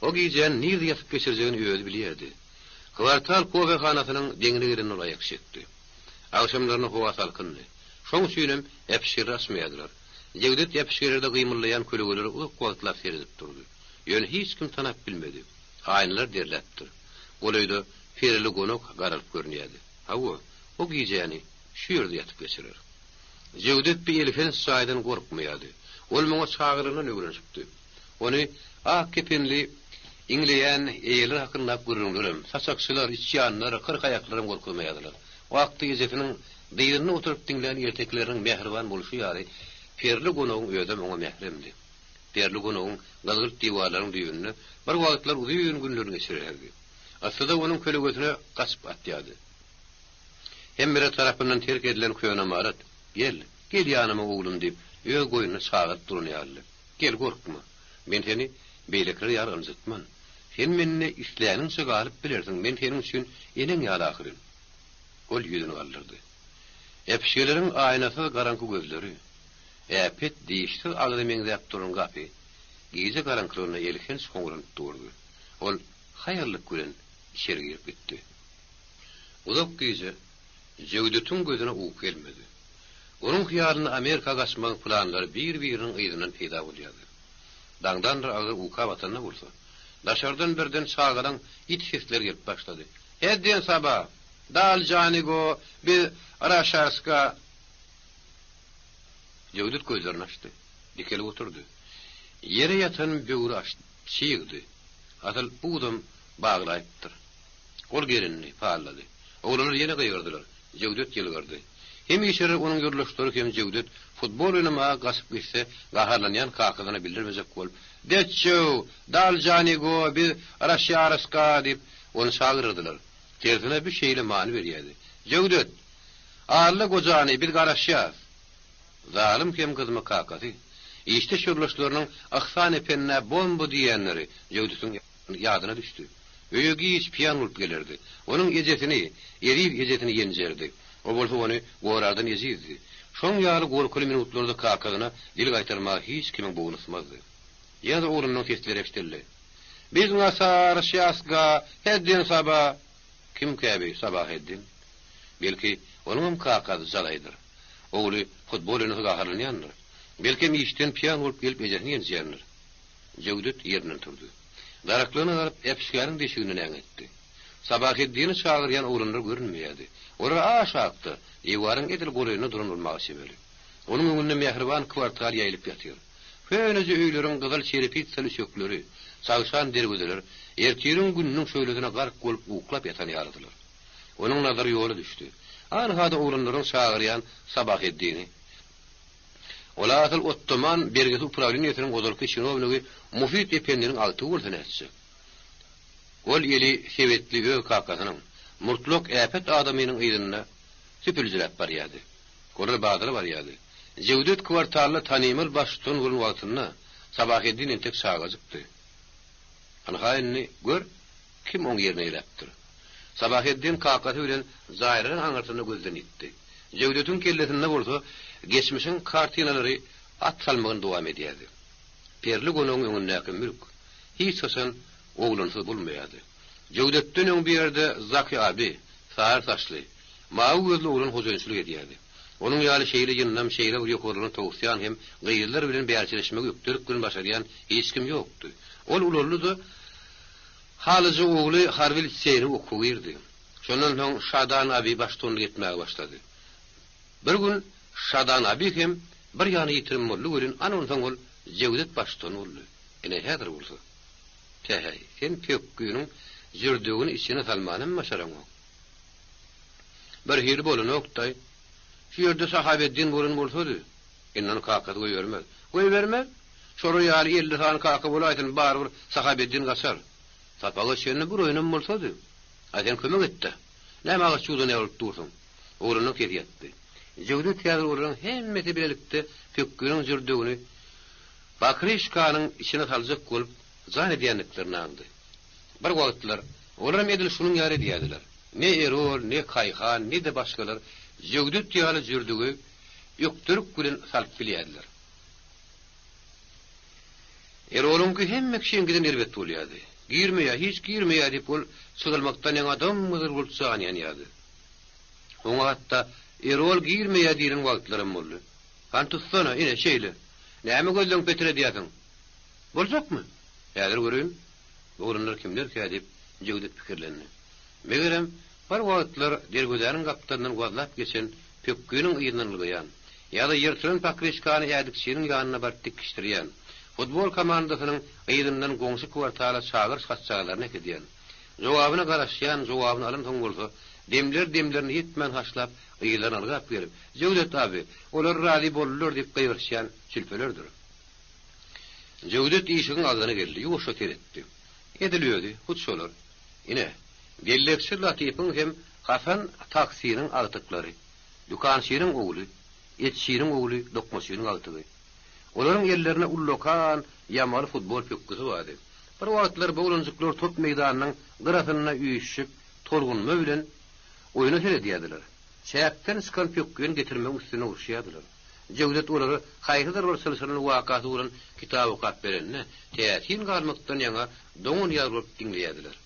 O gijäni nirde ýatyp geçirjegini özi bilýärdi. Kwartal kofehanasynyň deňine gelende ol aýak çekdi. Agşamlaryna howa salkyndy. Şoň üçinem äpişgeri açmaýardylar. Jewdet äpişgelerde gymyldaýan kölegelere uzak wagtlap seredip durdy. Ýöne hiç kim tanap bilmedi. Aýnalar derläpdir. Golaýda perili gonak garalyp görünýärdi. Hawa, o gijäni şu ýerde ýatyp geçirer. Jewdet bi elhenç jaýdan gorkmaýardy. Ol muňa çagalygyndan öwrenişipdi. Ony ak kepenli iňleýän eýeler hakyndaky gürrüňlerem, saçakçylar, içýanlar, kyrkaýaklaram gorkuzmaýardylar. Wagty ejesiniň dyzynda oturyp diňlän ertekileriniň mähriban bolşy ýaly, Perli gonagyň özem oňa mähremdi. Perli gonagyň gyzgylt diwarlaryň düýbünde bir wagtlar uzyn günlerini geçirerdi. Yssyda onuň kölegesine gaçyp atýardy. Hemmeler tarapyndan terk edilen köne ymarat, Gel, gel ýanyma oglum diýip, öz goýnuna çagyryp duran ýalydy. Gel, gorkma. Men seni beýlekiler ýaly ynjytman. Sen mende isläniňçe galyp bilersiň, men seniň üçin eneň ýaly ahyryn. Ol ýüzüni galdyrdy. Äpişgeleriň aýnasyz garaňky gözleri, äpet dişsiz agza meňzäp duran gapy gije garaňkylygynda elhenç hoňranyp durdy. Ol haýallyk bilen içeri girip gitdi. Uzak gije Jöwdetiň gözüne uky gelmedi. Onuň hyýalynda Amerika gaçmagyň planlary bir-biriniň yzyndan peýda bolýardy. Daňdandyr agyr uka batanda bolsa, daşardan birden çagalaň it sesleri gelip başlady. Heddin saba! Dal jany go, biz raşarska! Jöwdet gözlerini açdy. Dikelip oturdy. Ýere ýatan böwri açdy. Çygdy. Asyl buzam baglaýypdyr. Ol gelindi, pallady. Oglanlar ýene gygyrdylar. Jöwdet ýylgyrdy. Hemişeler onuň ýoldaşlary hem Jöwdet futbol oýnamaga gaçyp gitse, gaharlanýan kakasyna bildirmejek bolup, Deçjew! Dal jani go, biz raşýaryska! diýip, ony çagyryrdylar. Tersine bu şeýle many berýärdi. Jöwdet! Alla gojany, biz garaşýas! Zalym hem gyzma kakasy, işdeş ýoldaşlarynyň Yhsan ependä bomba diýýänleri Jöwdetiň ýadyna düşdi. Öýe giç pýan bolup gelerdi. Onuň ejesini, eziz ejesini ýenjerdi. O bolsa ony gorardan ejizdi. Şoň ýaly gorkuly minutlarda kakasyna dil gaýtarmaga hiç kimiň bogny ysmazdy. Ýene-de oglunyň sesleri eşidildi. Biz ngasar şýasga heddin saba! Kimkä bi Sabaheddin? Belki, onuňam kakasy jalaýdyr. Ogly futbol oýnasa gaharlanýandyr. Belkem işden pýan bolup gelip ejesini ýenjýändir. Jöwdet ýerinden turdy. Daraklygyna galyp, äpişgäniň deşiginden äňetdi. Sabaheddini çagyrýan oglanlar görünmeýärdi. Olar aşakda, diwaryň edil golaýynda duran bolmaga çemeli. Onuň öňünde mähriban kwartal ýaýylyp ýatyr. Köneje öýleriň gyzyl çerepitsaly üçekleri, çagşan derwezeler ertiriň gününiň şöhlesine gark bolup uklap ýatan ýalydylar. Onuň nazary ýola düşdi. Anha-da oglanlaryň çagyrýan Sabaheddini. Ol asyl Ottoman bergisi uprawleniýesiniň ozalky çinownigi Mufid ependiniň agtygy bolsa nätjek? Ol eli sebetli öz kakasynyň, murtlak äpet adamynyň yzynda süpüljiräp barýardy. Olar bazara barýardy. Jewdet kwartalda tanymal baştutan bolan wagtynda Sabaheddin entek çagajykdy. Ynha indi, gör, kim oň ýerine eýläpdir. Sabaheddin kakasy bilen jaýlaryň aňyrsynda gözden ýitdi. Jewdetiň kellesinde bolsa geçmişiň kartinalary at salmagyny dowam edýärdi. Perli gonagyň öňündäki mülk hiç haçan oglansyz bolmaýardy. Jewdetden öň bu ýerde Zaki abi, sary saçly, mawy gözli oglan hojaýynçylyk edýärdi. Onuň ýaly şeýle ýyndam, şeýle bir ýokarlaryny towusýan hem gyzlar bilen bälçireşmegi ökdelik bilen başarýan hiç kim ýokdy. Ol ulaldy-da, Halyjy ogly harby liseýine okuwa girdi. Şondan soň Şadan abi baştutanlyk etmäge başlady. Bir gün Şadan abi hem bir ýana ýitirim boldy welin, ana onsoň ol Jewdet baştutan boldy. Ine häzir bolsa. Päheý, sen pökginiň jürdegini içine salmanam başaraňok. Birhili bolanok-daý. Şu ýerde Sahabeddin bolan bolsady, indi ony kakasy goýbermez. Goýbermez? Şolar ýaly 50 sany kaka bolaýsyn, barybir Sahabeddin gaçar. Sapaga çenli bir oýnam bolsady. Aý, sen kömek et-dä. Näme agaç ýuwdan ýaly bolup dursuň? Oglanyň sesi ýatdy. Jewdet häzir olaryň hemmesi bilelikde pökginiň jürdegini Bakryşkanyň içine saljak bolup jan edýändiklerini aňdy. Bir wagtlar olaram edil şunuň ýaly edýärdiler. Ne Erol, ne Kaýhan, ne-de başgalar Jöwdet ýaly jürdügi ökdelik bilen salyp bilýärdiler. Erolyňky hemme kişiňkiden erbet bolýardy. Girmeýär, hiç girmeýär diýip ol çyzylmakdan ýaňa dym-gyzyl bolup jany ýanýardy. Oňa hatda Erol girmeýär diýlen wagtlaram boldy. Hany tutsana, ine, şeýle. Näme gözleňi petredýärsiň? Boljakmy? Häzir göreýin. Bu oglanlar kimlerkä diýip, Jewdet pikirlendi. Megerem, bir wagtlar derwezäniň gapdalyndan wazlap geçen pökginiň yzyndan ylgaýan, ýa-da ýyrtylan pokryşkany ädikçiniň ýanyna baryp dikişdirýän, futbol komandasynyň yzyndan goňşy kwartala çagyryş hatjagazlaryny äkidýän, jogabyna garaşýan, jogabyny alansoň bolsa, demler-demlerine ýetmän haşlap, yzlaryna ylgap gelip, Jewdet abi, olar razy boldular diýip gygyryşýan çülpelerdir. Jöwdet işigiň agzyna geldi, ýuwaşja seretdi. Edil özi, hut şolar. Ine, dellekçi Latypyň hem Hasan taksiniň agtyklary, dükançynyň ogly, etçiniň ogly, dokmaçynyň agtygy. Olaryň ellerinde ullakan, ýamaly futbol pökgüsi bardy. Bir wagtlar bu oglanjyklar top meýdanynyň gyrasynda üýşüşip, tolgunma bilen oýna seredýärdiler. Çäkden çykan pökgini getirmegiň üstünde uruşýardylar. Jöwdet olara haýsydyr bir çylşyrymly wakasy bolan kitap okap berende, täsin galmakdan ýaňa doňan ýaly bolup diňleýärdiler.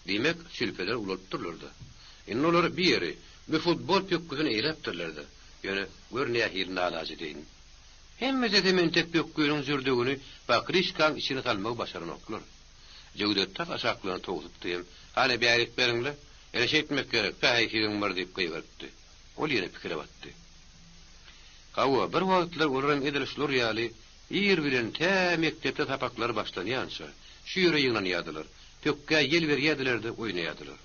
Diýmek, çülpeler ulalypdyrlar-da. Indi olar bir ýeri, bir futbol pökgüsini eýläpdirler-de. Ýöne, gör nähili nalajedeýin. Hemmesem entek pökgüniň jürdegini pakryşkaň içine salmagy başaranoklar. Jöwdet tas aşaklaryna towsupdy hem, Hany, bärik beriň-le, ene şeýtmek gerek, päheý siziň bir diýip gygyrypdy. Ol ýene pikire batdy. Hawa, bir wagtlar olaram edil şular ýaly ir bilen tä mekdepde sapaklar başlanýança, şu ýere ýygnanýardylar, pökgä ýel berýärdiler-de oýnaýardylar.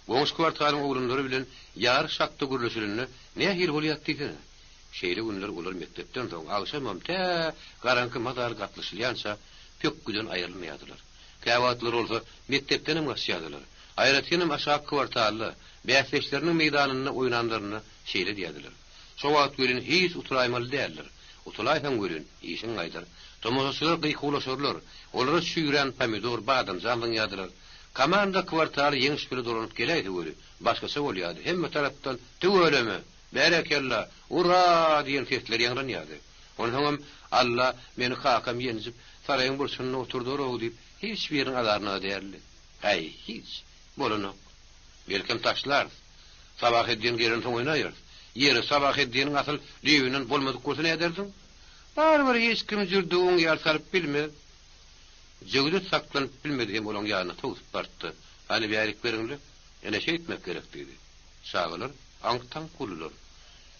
Goňşy kwartalyň oglanlary bilen ýaryş hakda gürleşilende nähili bolýardy diýsene. Şeýle günler olar mekdepden soň agşamam tä garaňky mazaly gatlyşylýança pökgüden aýrylmaýardylar. Käwagtlar bolsa mekdepdenem gaçýardylar. Aýratynam aşaky kwartalda, bäsdeşleriniň meýdanynda oýnanlarynda şeýle diýerdiler. Şo wagt welin hiç utulaýmaly däldir. Utulaýsaň welin, işiň gaýdar. Tomaşaçylar gykuwlaşarlar. Olara çüýrän pomidor, badamjan zyňýardylar. Komanda kwartala ýeňiş bile dolanyp geläýse weli, başgaça bolýardy. Hemme tarapdan Tüweleme! Berekella! Ura! diýen sesler ýaňlanýardy. Onsoňam Alla meni kakam ýenjip, saraýyň burçunda oturdar-ow diýip, hiç biriniň azaryna däldi. Äý, hiç. Bolanok. Belkem taşlarys. Sabaheddin gelensoň oýnaýarys. Ýeri, Sabaheddiniň asyl düýbünden bolmadyk bolsa näderdiň? Barybir hiç kim jürdügiň ýaly salyp bilmez. Jöwdet saklanyp bilmedi hem olaň ýanyna towsup bardy-da, Hany bärik beriň-le, ene şeýtmek gerek diýdi. Çagalar aňk-taňk boldular.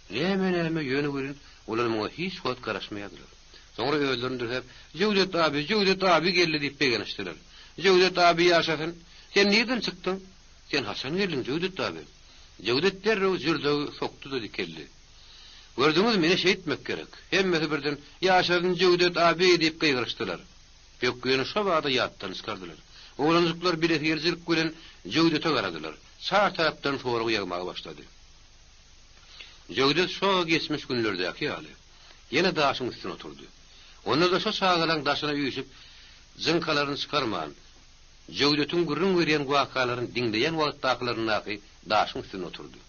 Näme-näme, ýöne welin olar muňa hiç wagt garaşmaýardylar. Soňra özlerini dürsäp, Jöwdet abi, Jöwdet abi geldi diýip begenişdiler. Jöwdet abi ýaşasyn! Sen nirden çykdyň? Sen haçan geldiň, Jöwdet abi? Jöwdet derrew jürdegi sokdy-da dikeldi. Gördüňizmi, ine şeýtmek gerek. Hemmesi birden, Ýaşasyn Jöwdet abi! diýip gygyryşdylar. Pökgini şo bada ýatdan çykardylar. Oglanjyklar bilesigelijilik bilen Jöwdete garadylar. Çar tarapdan sorag ýagmaga başlady. Jöwdet şo geçmiş günlerdäki ýaly, ýene daşyň üstüne oturdy. Onda-da şo çagalaň daşyna üýşüp, jyňkalaryny çykarman, Jöwdetiň gürrüň berýän wakalaryny diňleýän wagtdakylaryndaky daşyň üstünde oturdy.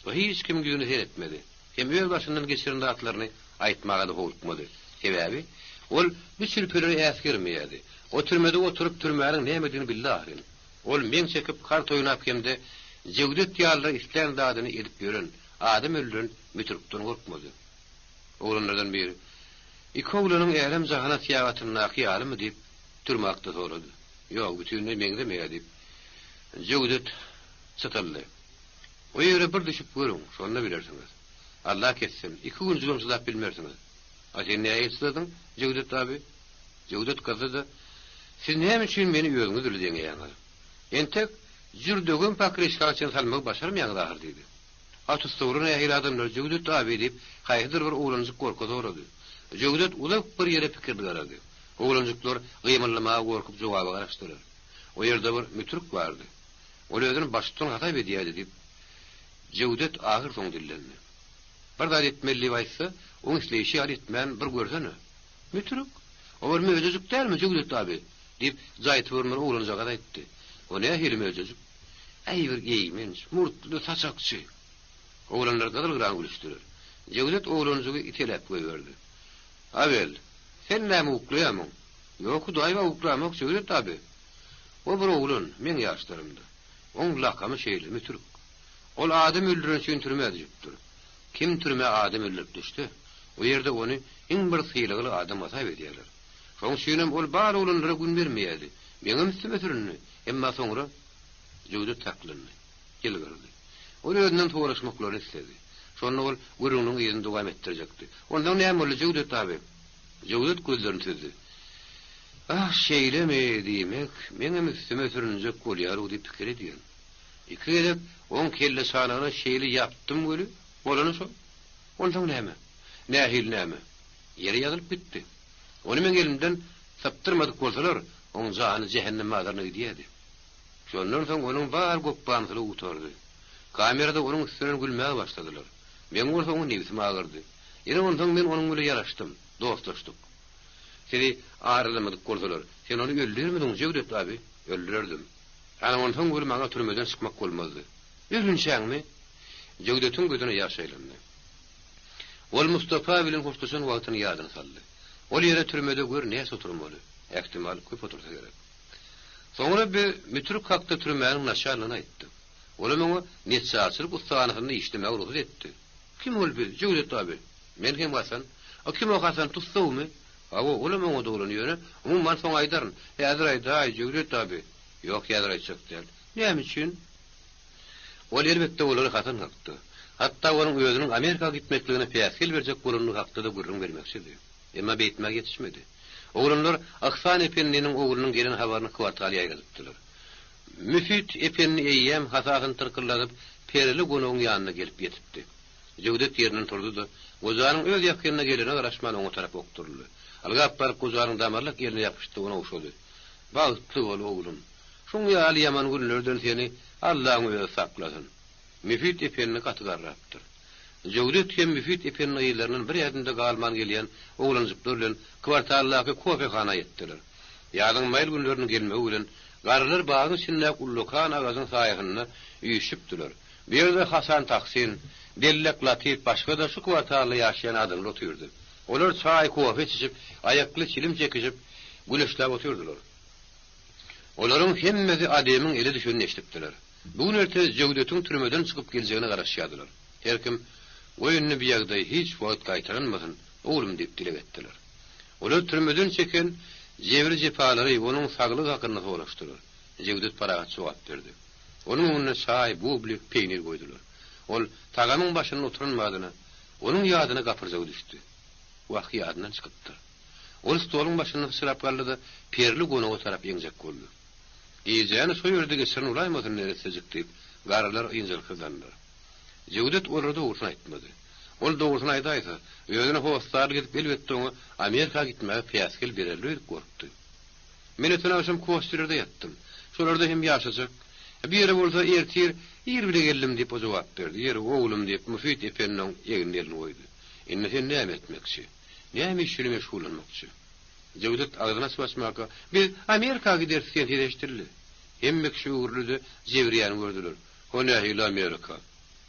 O hiç kimiň ýüzüne seretmedi. Hem öz başyndan geçiren zatlaryny aýtmaga-da howlukmady. Sebäbi, ol bu çülpeleri äsgermeýärdi. O türmede oturyp, türmäniň nämedigini bildi ahyryn. Ol meň çekip, kart oýnap hem-de Jewdet ýalylar islän zadyny edip ýören, adam öldüren mütrükden gorkmady. Oglanlardan biri, Iki oglanyň älem-jahana syýahatyndaky ýalymy diýip, türme hakda sorady. Ýok, bütinleý meňzemeýär diýip, Jewdet çytyldy. O ýere bir düşüp görüň, şonda bilersiňiz. Alla kessin, iki günjügem çydap bilmersiňiz. A sen nähili çydadyň, Jewdet abi? Jewdet gyzdy-da, Siz näme üçin meni özüňiz bile deňeýäňiz? Entek jürdegem pokryşka çen salmagy başarmaýaňyz ahyr diýdi. A tussaglar nähili adamlar, Jewdet abi? diýip, haýsydyr bir oglanjyk gorka sorady. Jewdet uzak bir ýere pikirli garady. Oglanjyklar gymyldamaga gorkup jogaba garaşdylar. O ýerde bir mütürik bardy. Ol özüni baştutan hasap edýärdi, diýip, Jewdet ahyrsoňy dillendi. Bir zat etmeli diýip aýtsa, oň isleýşi ýaly etmän bir görsene. Mütürik? O bir möjejik dälmi, Jewdet abi? diýip, jaýtybermeli oglanjagaz aýtdy. O nähili möjejik? Äý, bir eýmenç, murtly saçakçy. Oglanlar gyzyl-gyran gülüşdiler. Jewdet oglanjygy iteläp goýberdi. Abel, sen näme uklaýamyň? Ýok, Hudaýa uklamok, Jewdet abi. O bir oglan, meň ýaşlarymda. Oň lakamy şeýle, Mütürik. Ol adam öldüren üçin türmä düşüpdir. Kim türmä adam öldürip düşse, o ýerde ony iň bir sylagly adam hasap edýärler. Şoň üçinem ol bar oglanlara gün bermeýärdi. Meňem üstüme süründi. Emma soňra Jöwdet saklandy. Ýylgyrdy. Ol özünden soraşmaklaryny isledi. Şonda ol gürrüňiniň yzyny dowam etdirjekdi. Onsoň näme boldy, Jöwdet abi? Jöwdet gözlerini süzdi. Ah, şeýlemi, diýmek, meňem üstüme sürünjek bolýar-ow diýip pikir edýän. Iki gezek oň kelleçanagyna şeýle ýapdym weli, bolany şol. Onsoň näme? Nähili näme? Ýere ýazylyp gitdi. Ony meň elimden sypdyrmadyk bolsalar, oň jany jähennem bazaryna gidýärdi. Şondan soň onuň bar gopbamsylygy gutardy. Kamerada onuň üstünden gülmäge başladylar. Meň bolsa oňa nebsim agyrdy. Ine onsoň men onuň bile ýaraşdym, dostlaşdyk. Seni aralamadyk bolsalar, sen ony öldürermidiň, Jewdet abi? Öldürerdim. Ana onsoň weli maňa türmeden çykmak bolmazdy. Ölinçäňmi? Jewdetiň gözüne ýaş aýlandy. Ol Mustapa bilen hoşlaşan wagtyny ýadyna saldy. Ol ýere türmede gör näçe oturmaly. Ähtimal, köp otursa gerek. Soňra biz Mütürik hakda türmäniň naçalnygyna aýtdyk. Olam oňa neçjarçylyk ussahanasynda işlemäge rugsat etdi. Kim ol biz, Jewdet abi? Men hem Hasan. A kim o Hasan, tussagmy? Hawa, olam oňa doglan, ýöne umuman soň aýdaryn. Häzir aýdaý, Jewdet abi. Ýok, häzir aýtjak däl. Näme üçin? Ol elbetde olary Hasan hakda, hatda onuň özüniň Amerika gitmekligine päsgel berjek bolandygy hakda-da gürrüň bermekçidi. Emma beýtmäge ýetişmedi. Oglanlar Yhsan ependiniň oglunyň gelen habaryny kwartal ýaýradypdylar. Müfit ependi eýýäm hasasyny tyrkyldadyp, perili gonagyň ýanyna gelip ýetipdi. Jöwdet ýerinden turdy-da, gojanyň öz ýakynyna gelerine garaşman oňa tarap okduryldy. Ylgap baryp gojanyň damarlak eline ýapyşdy, ony ogşady. Bagtly bol, oglum. Şuň ýaly ýaman günlerden seni Allaň özi saklasyn. Müfit ependi gaty garrapdyr. Jöwdet hem Müfit ependi yzlaryndan bir ädim-de galman gelýän oglanjyklar bilen kwartaldaky kofehana ýetdiler. Ýazyň maýyl günleriniň gelmegi bilen garrylar bagyň içindäki ullakan agajyň saýasynda üýşüpdiler. Bu ýerde Hasan Tahsin, Dellek Latyp başga-da şu kwartalda ýaşaýan adamlar otyrdy. Olar çaý, kofe içişip, aýakly çilim çekişip, güneşläp otyrdylar. Olaryň hemmesi Ademiň ele düşenini eşidipdiler. Bu gün erte Jöwdetiň türmeden çykyp geljegine garaşýardylar. Her kim, Goý indi bu ýagdaý hiç wagt gaýtalanmasyn, oglum diýip dileg etdiler. Olar türmeden çeken jebri-jepalary, onuň saglygy hakynda soraşdylar. Jewdet parahat jogap berdi. Onuň öňünde çaý, bublik, peýnir goýdular. Ol tagamyň başynda oturan badyna, onuň ýadyna gapyrjagy düşdi. Wah, ýadyndan çykypdyr. Ol stoluň başynda syçrap galdy-da, perli gonaga tarap eňjek boldy. Gijäni şo ýerde geçiren bolaýmasyn neressejik diýip, garrylar ynjalyksyzlandylar. Jöwdet olara dogrusyny aýtmady. Ol dogrusyny aýdaýsa, özüne hossarlyk edip elbetde oňa Amerika gitmäge päsgel bererler öýdüp gorkdy. Men öten agşam Kostilerde ýatdym. Şolarda hem ýaşajak. Bu ýere bolsa ertir ir bile geldim diýip o jogap berdi. Ýeri, oglum diýip Müfit ependi oň egnine elini goýdy. Indi sen näme etmekçi? Näme iş bilen meşgullanmakçy? Jewdet agzyny açyp açmaka, Biz Amerika gideris diýen ses eşidildi. Hemme kişi öwrüldi-de Jewriýäni gördüler. O nähili Amerika?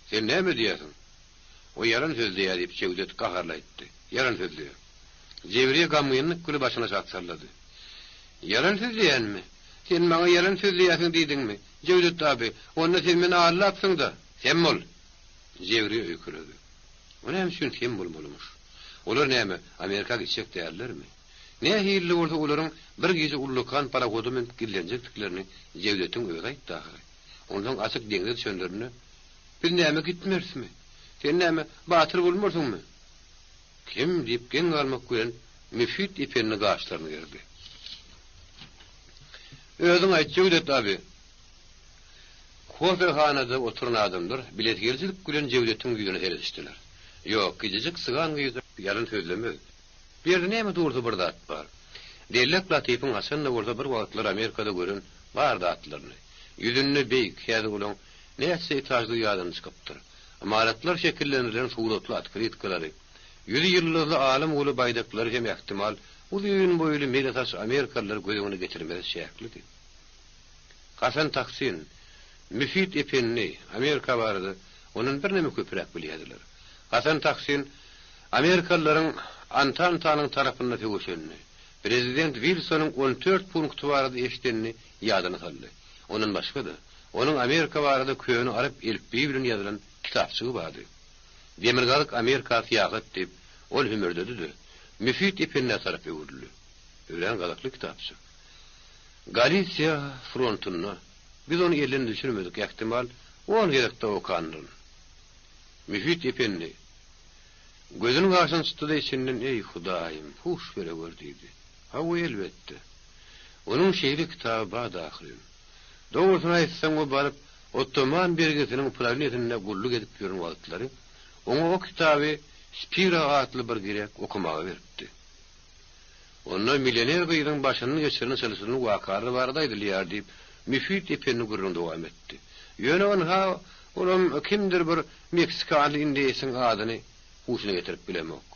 Sen näme diýýärsiň? O ýalan sözleýär diýip Jewdet gaharly aýtdy. Ýalan sözleýär. Jewriýe gamgynlyk bile başyny aşak sallady. Ýalan sözleýänmi? Sen maňa ýalan sözleýärsiň diýdiňmi? Jewdet abi, onda sen meni aldapsyň-da! Sem bol! Jewriýe öýkeledi. O näme üçin sem bolmalymyş? Olar näme, Amerika gitjek dällermi? Nähili-de bolsa olaryň bir gije ullakan parohoda münüp gizlenjekdiklerini Jewdetiň özi aýtdy ahyry. Onsoň açyk deňze düşenlerinde, Biz näme gitmerismi? Sen näme, batyr bolmarsyňmy? Kim? diýip geň galmak bilen Müfit ependi gaşlaryny gerdi. Özüň aýt, Jewdet abi. Kofehanada oturan adamlar bilesigelijilik bilen Jewdetiň ýüzüne seredişdiler. Ýok, kiçijik sygan gyz ýalan sözlemez. Bu ýerde näme dursa bir zat bar. Dellek Latypyň haçan-da bolsa bir wagtlar Amerikada gören bar zatlaryny. Ýüzünde beýik, häzir olaň näçe etaždygy ýadyndan çykypdyr. Ymaratlar şekillendirilen suratly otkrytkalary, ýüzi ýyldyzly alym uly baýdaklary hem ähtimal uzyn boýly mele saç amerikalylar göz öňüne getirmesi çäklidi. Hasan Tahsin, Müfit ependi Amerika barada ondan birneme köpräk bilýärdiler. Hasan Tahsin amerikalylaryň Antantanyň tarapynda söweşenini, prezident Wilsonyň on dört punkty barada eşidenini ýadyna saldy. Ondan başga-da, onuň Amerika barada köne arap elipbiýi bilen ýazylan kitapjygy bardy. Demirgazyk Amerika syýahat diýip, ol hümürdedi-de, Müfit ependä tarap öwrüldi. Örän gyzykly kitapjyk. Galisiýa frontunda biz ony elden düşürmedik, ähtimal, on gezek dagy okandyryn. Müfit ependi gözüni gaşyny çytdy-da içinden, Eý, Hudaýym, huş berewer diýdi. Hawa, elbetde. Onuň şeýle kitaby bardy ahyryn. Dogrusyny aýtsaň, o baryp Ottoman bergisiniň prawleniýesinde gulluk edip ýören wagtlary oňa o kitaby Spira atly bir grek okamaga beripdi. Onda millioner gyzyň başyndan geçiren çylşyrymly wakalar barada aýdylýar, diýip, Müfit ependi gürrüňini dowam etdi. Ýöne ynha, olam kimdir bir meksikanly indeýsiň adyny huşuna getirip bilemok.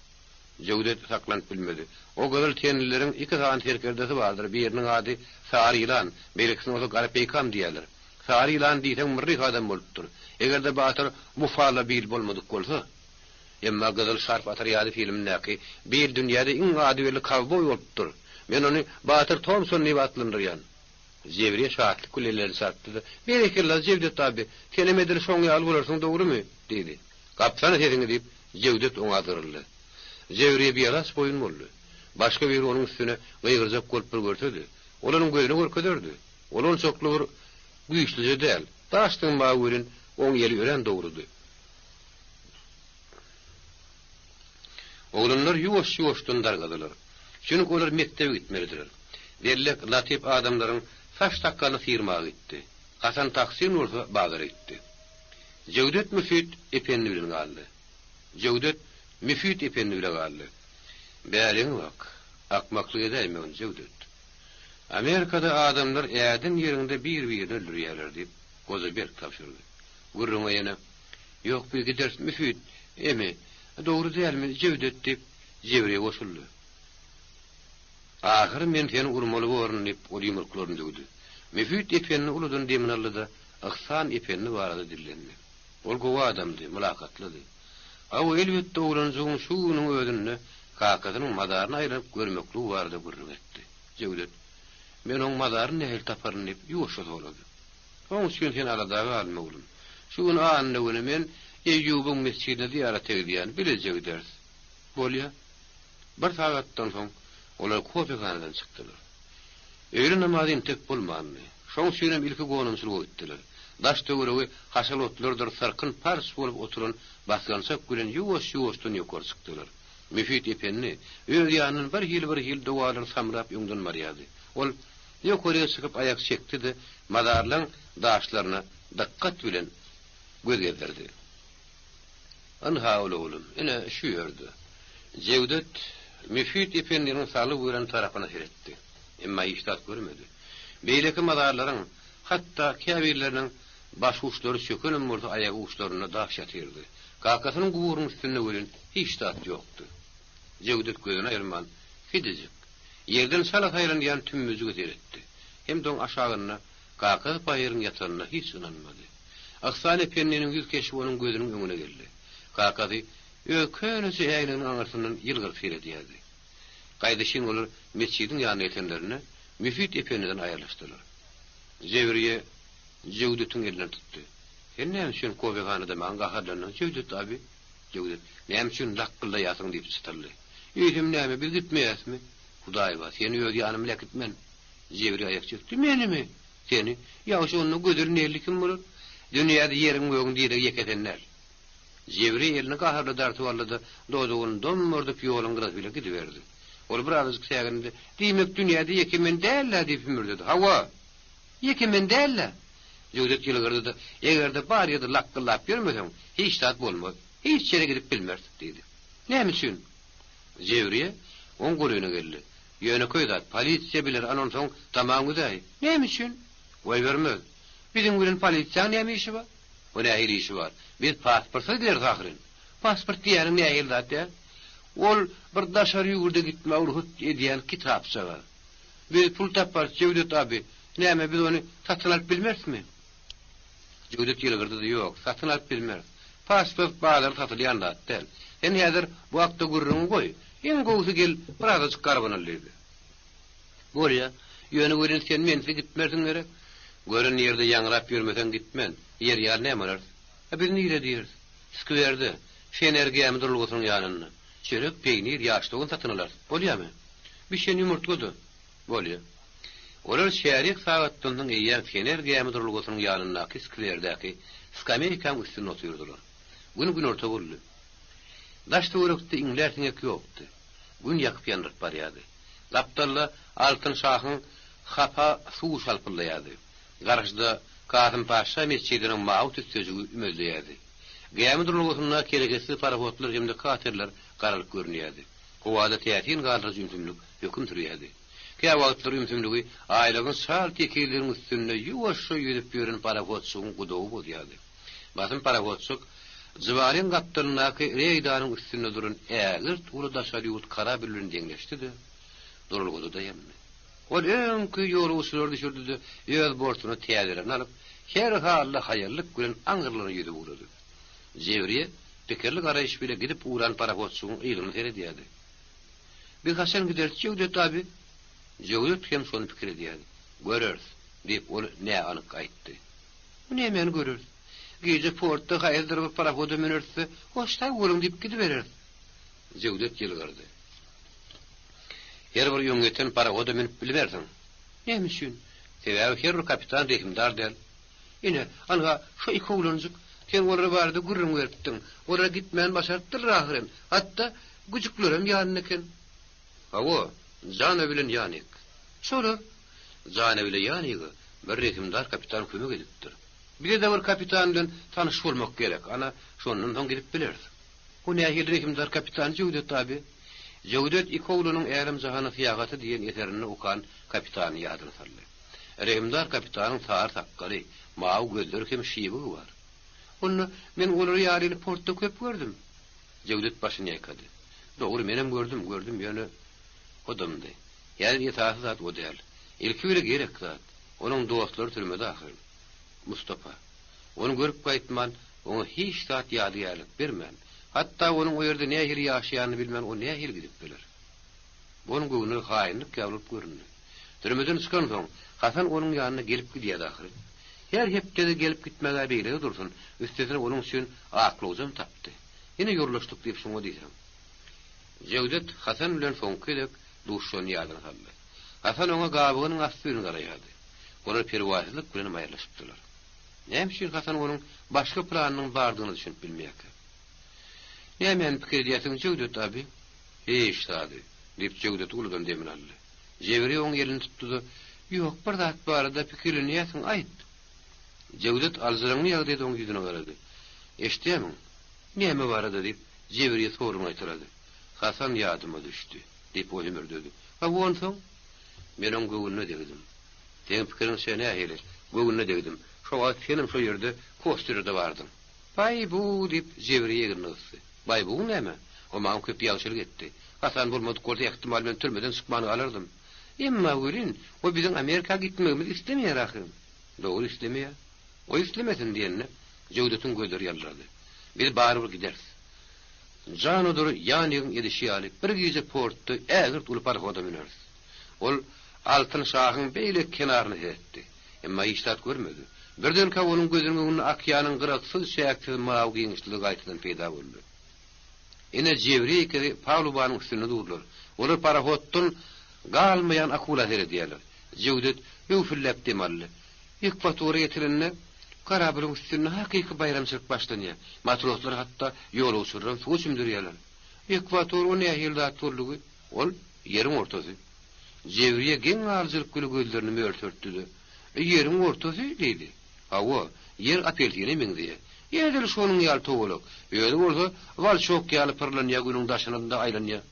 Jöwdet saklanyp bilmedi. O gyzyl tenlileriň iki sany serkerdesi bardyr, biriniň ady Sary ýylan, beýlekisine bolsa Gara peýkam diýýärler. Sary ýylan diýseň myrryh adam bolupdyr. Eger-de batyr Bufalo Bill bolmadyk bolsa. Emma Gyzyl şarf otrýady filmindäki Bill dünýäde iň ady belli kowboý bolupdyr. Men ony Batyr Tomson diýip atlandyrýan. Jebriýe şatlyk bilen ellerini çarpdy-da, Berekella, Jewdet abi, senem edil şoň ýaly bolarsyň, dogrumy? diýdi. Gapsana sesiňi! diýip, Jewdet oňa azgyryldy. Jebriýe bialaç boýun boldy. Başga biri onuň üstüne gygyrjak bolup bir görsedi, ol onuň gözüne görkezerdi. Ol onçakly bir güýçlüje däl, daş zyňmaga welin oň eli örän dogrudy. Oglanlar ýuwaş-ýuwaşdan dargadylar. Çünki olar mekdebe gitmelidiler. Dellek Latyp adamlaryň saç-sakgalyny syrmaga gitdi. Hasan Tahsin bolsa bazara gitdi. Jöwdet Müfit ependi bilen galdy. Jöwdet Müfit ependi bile galdy. Bäriňe bak, akmaklyk edäýmegin, Jöwdet. Amerikada adamlar äden ýeriňde bir-birini öldürýärler diýip, goja berk tabşyrdy. Gürrüňe ýene, Ýok, biz gideris, Müfit, emi, dogry dälmi, Jewdet, diýip, Jebriýe goşuldy. Ahyry men seni urmaly borun, diýip, ol ýumruklaryny düwdi. Müfit ependi uludan demini aldy-da, Yhsan ependi barada dillendi. Ol gowy adamdy, mylakatlydy. Hawa, elbetde, oglanjygyň şu günüň özünde kakasynyň mazaryna aýlanyp görmekligi barada gürrüň etdi. Jewdet, Men oň mazaryny nähili taparyn diýip, ýuwaşja sorady. Oň üçin sen alada galma, oglum. Şu gün anna güni men Eýýubyň mesjidine zyýarata gidýän, bileje gideris. Bolýa. Bir sagatdan soň olar kofehanadan çykdylar. Öýle namazy entek bolmandy. Şoň üçinem ilki gonamçylyga gitdiler. Daş-töweregi haşal otlardyr syrkyn parç bolup oturan basgançak bilen ýuwaş-ýuwaşdan ýokary çykdylar. Müfit ependi öz ýanyndan birhili-birhili dogalary samrap öňden barýardy. Ol Ýokaryga çykyp aýak çekdi-de, mazarlaň daşlaryna dykgat bilen göz gezdirdi. Ynha ol oglum, ine, şu ýerde. Jewdet Müfit ependiniň salgy beren tarapyna seretdi. Emma hiç zat görmedi. Beýleki mazarlaryň, hatda käbirleriniň baş uçlary çökenem bolsa aýagy uçlarynda daş ýatyrdy. Kakasynyň guburynyň üstünde welin hiç zat ýokdy. Jewdet gözüni aýyrman, kiçijik, ýerden çala saýlanýan tümmejige seretdi. Hem-de oň aşagynda kakasy pahyryň ýatanyna hiç ynanmady. Yhsan ependiniň ýüz keşbi onuň gözüniň öňüne geldi. Kakasy öz köneje äýneginiň aňyrsyndan ýylgyryp seredýärdi. Gaýdyşyn olar metjidiň ýanyna ýetenlerinde Müfit ependiden aýrylyşdylar. Jewriýe Jewdetiň elinden tutdy. Sen näme üçin kofehanada maňa gaharlandyň, Jewdet abi? Jewdet, Näme üçin lakgyldaýarsyň diýip çytyldy. Eýsem näme, biz gitmeýäsmi? Hudaý bar, seni öz ýanym bilen äkitmen. Jewriýe aýak çekdi. Menimi? Seni? Ýagşy onda Gözel Nelli kim bolar? Dünýäde ýeriň-gögüň diregi ýeke sen däl. Jebri elini gaharly dartyp aldy-da, dodagyny dommardyp ýoluň gyrasy bile gidiberdi. Ol birazajyk sägindi-de, Diýmek, dünýäde ýeke men däl-ä diýip hümürdedi. Hawa! Ýeke men däl-ä! Jöwdet ýylgyrdy-da, Eger-de bar ýerde lakgyldap ýörmeseň, hiç zat bolmaz. Hiç ýere gidip bilmeris, diýdi. Näme üçin? Jewriýe oň golaýyna geldi. Ýönekeý zat, polisiýa biler, ana onsoň tamaň üzäý. Näme üçin? Goýbermez. Biziň bilen polisiýaň näme işi bar? O nähili işi bar? Biz pasportsyz gideris ahyryn. Pasport diýýäniň nähili zat däl? Ol bir daşary ýurda gitmäge rugsat edýän kitapjagaz. Biz pul taparys, Jewdet abi. Näme, biz ony satyn alyp bilmerismi? Jewdet ýylgyrdy-da, Ýok, satyn alyp bilmeris. Pasport bazarda satylýan zat däl. Sen häzir bu hakda gürrüňi goý. Iň gowusy gel, birazajyk garbanaly diýdi. Bolýa. Ýöne welin sen mensiz gitmersiň gerek? Gören ýerde ýaňrap ýörmeseň gitmen. Ýer ýaly näme alarys? A biz nirede iýeris? Skwerde, Fener gämi duralgasynyň ýanynda. Çörek, peýnir, ýaş sogan satyn alarys. Bolýamy? Bişen ýumurtga-da. Bolýa. Olar çärýek sagatdan soň eýýäm Fener gämi duralgasynyň ýanyndaky skwerdäki skameýkaň üstünde otyrdylar. Gün günorta boldy. Daş-töwerekde iňlär siňek ýokdy. Gün ýakyp-ýandyryp barýardy. Gapdalda Altyn şahyň hapa suwy şalpyldaýardy. Garşyda Kasympaşa metjidiniň mawy tüssejigi ümezleýärdi. Gämi duralgasynda hereketsiz parohodlar hem-de katerler garalyp görünýärdi. Howada täsin galdyryjy ümsümlik höküm sürýärdi. Käwagtlar ümsümligi aýlagyň çal tekizliginiň üstünde ýuwaşja ýüzüp ýören parohodjygyň gudogy bozýardy. Basym parohodjyk Jybalyň gapdalyndaky reýdanyň üstünde duran ägirt uly daşary ýurt korabl bilen deňleşdi-de, duralgada daýandy. Ol öňki ýolagçylary düşürdi-de, öz bortuna täzelerini alyp, her halda haýallyk bilen aňyrlaryna ýüzüp ugrady. Jewriýe pikirli garaýyş bile gidip ugran parohodjygyň yzyna seredýärdi. Biz haçan gideris, Jöwdet abi? Jöwdet hem şony pikir edýärdi. Göreris, diýip, ol näanyk aýtdy. Bu nämäni göreris? Gije portda haýsydyr bir parohoda müneris-de, hoş sag boluň diýip gidibereris. Jöwdet ýylgyrdy. Her bir öňýeten parohoda münüp bilmersiň. Näme üçin? Sebäbi her bir kapitan rehimdar däl. Ine, anha, şo iki oglanjyk. Sen olar barada gürrüň beripdiň. Olar gitmän başarypdyrlar ahyryn. Hatda güjüklerem ýanynda eken. Hawa, Jana bilen Ýanik. Şolar. Jana bile Ýanige bir rehimdar kapitan kömek edipdir. Bize-de bir kapitan bilen tanyş bolmak gerek, ana, şondan soň gidip bileris. O nähili rehimdar kapitan, Jöwdet abi? Jöwdet iki oglanyň Älem-jahana syýahaty diýen eserinde okan kapitanyny ýadyna saldy. Rehimdar kapitanyň sary sakgaly, mawy gözleri hem şibigi bar. Onda men olar ýalyny portda köp gördüm. Jöwdet başyny ýaýkady. Dogry, menem gördüm, gördüm, ýöne o dymdy. Häzir esasy zat o däl. Ilki bile gerek zat, onuň dostlary türmede ahyryn. Mustapa. Ony görüp gaýtman, oňa hiç zat ýadygärlik bermän, hatda onuň o ýerde nähili ýaşaýanyny bilmän o nähili gidip biler? Bu onuň göwnüne haýynlyk ýaly bolup göründi. Türmeden çykansoň, Hasan onuň ýanyna gelip gidýärdi ahyryn. Her hepdede gelip gitmeg-ä beýlede dursun, üstesine onuň üçin aklawjam tapdy. Ine ýoldaşlyk diýip şuňa diýseň. Jewdet Hasan bilen soňky gezek duşuşanyny ýadyna saldy. Hasan oňa gabygynyň asty bilen garaýardy. Olar perwaýsyzlyk bilenem aýrylyşypdylar. Näme üçin Hasan onuň başga planynyň bardygyna düşünip bilmeýärkä? Nämäni pikir edýärsiň, Jewdet abi? Hiç zady, diýip, Jewdet uludan demini aldy. Jebri oň elini tutdy-da, Ýok, bir zat barada pikirlenýärsiň, aýt. Jewdet aljyraňňy ýagdaýda oň ýüzüne garady. Eşidýärmiň? Näme barada? diýip, Jebriýe soruny gaýtalady. Hasan ýadyma düşdi, diýip, o hümürdedi. Hawa, onsoň? Men oň göwnüne degdim. Seň pikiriňçe nähili? Göwnüne degdim. Şo wagt senem şo ýerde Kostyrda bardyň. Baý-bu! diýip, Jebriýe egnini gysdy. Baý-buň näme? O maňa köp ýagşylyk etdi. Hasan bolmadyk bolsa, ähtimal men türmeden çykman galardym. Emma welin, o biziň Amerika gitmegimizi islemeýär ahyryn. Dogry islemeýär. O islemesin diýende, Jöwdetiň gözleri ýaldyrady. Biz barybir gideris. Janodyr Ýanigiň edişi ýaly bir gije portda ägirt uly parohoda müneris. Ol Altyn şahyň beýleki kenaryna seretdi. Emma hiç zat görmedi. Birdenkä onuň gözüniň öňünde okeanyň gyraksyz-çäksiz mawy giňişligi gaýtadan peýda boldy. Ine, Jebri ikisi palubanyň üstünde durlar. Olar parohoddan galmaýan akula seredýärler. Jewdet öwfülläp dem aldy. Ekwatora ýetilende, korablyň üstünde hakyky baýramçylyk başlanýar. Matroslar hatda ýolagçylaram suwa çümdürýärler. Ekwator o nähili zat boldugy? Ol, Ýeriň ortasy. Jewriýe geň galyjylyk bile gözlerini möltertdi-de, Ýeriň ortasy? diýdi. Hawa, Ýer apelsine meňzeýär. Edil şonuň ýaly togalak. Özi bolsa walçok ýaly pyrlanýar, Günüň daşynda aýlanýar.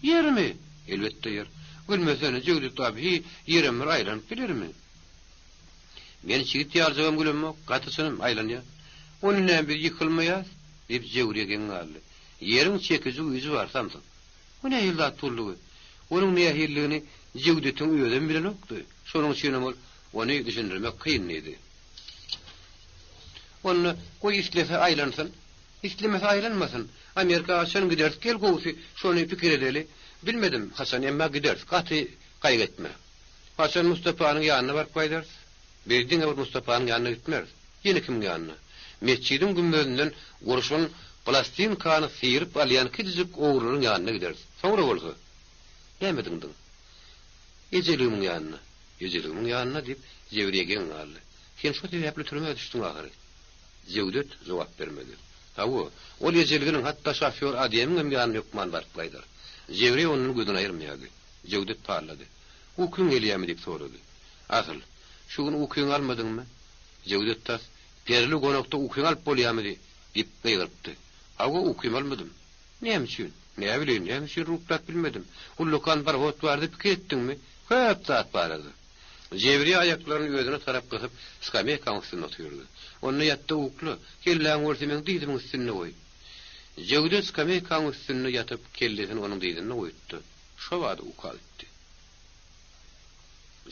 Ýermi? Elbetde, Ýer. Gülmesene, Jöwdet abi, hiý, Ýerem bir aýlanyp bilermi? Men çigit ýaljagam gülemok, gaty çynym, aýlanýar. Onda näme biz ýykylmaýas? diýip, Jewriýe geň galdy. Ýeriň çekiji güýji bar, samsyk. Bu nähili zat boldugy? Onuň nähililigini Jewdetiň özem bilenokdy. Şonuň üçinem ol ony düşündirmek kyn diýdi. Onda, goý islese aýlansyn, islemese aýlanmasyn. Amerika haçan gideris, gel gowusy, şony pikir edeli. Bilmedim, haçan, emma gideris, gaty gaýgy etme. Haçan Mustapanyň ýanyna baryp gaýdarys? Biz diňe bir Mustapanyň ýanyna gitmeris. Ýene kimiň ýanyna? Metjidiň gümmezinden gurşun plastinkany syryp alýan kiçijik ogrularyň ýanyna gideris. Soňra bolsa? Näme dyňdyň? Ejeligimiň ýanyna. Ejeligimiň ýanyna, diýip, Jewriýe geň galdy. Sen şo sebäpli türmä düşdüň ahyry. Jewdet jogap bermedi. Hawa, ol ejeliginiň, hatda şofýor Ademiňem ýanyna hökman baryp gaýdar. Jewriýe ondan gözüni aýyrmaýardy. Jewdet pallady. Ukyň gelýärmi? diýip sorady. Asyl, şu gün ukyňy almadyňmy? Jewdet tas, Perili gonakda ukyňy alyp bolýarmy? diýip gygyrypdy. Hawa, ukymy almadym. Näme üçin? Näbileýin, näme üçin ruklap bilmedim. Ullakan parhod barada pikir etdiňmi? Köp zat barada. Jebriýe aýaklaryny özüne tarap gysyp, skameýkaň üstünde otyrdy. Onda ýat-da ukla, kelläňi bolsa meň dyzymyň üstünde goý. Jewdet skameýkaň üstünde ýatyp, kellesini onuň dyzynda goýupdy. Şobada uka gitdi.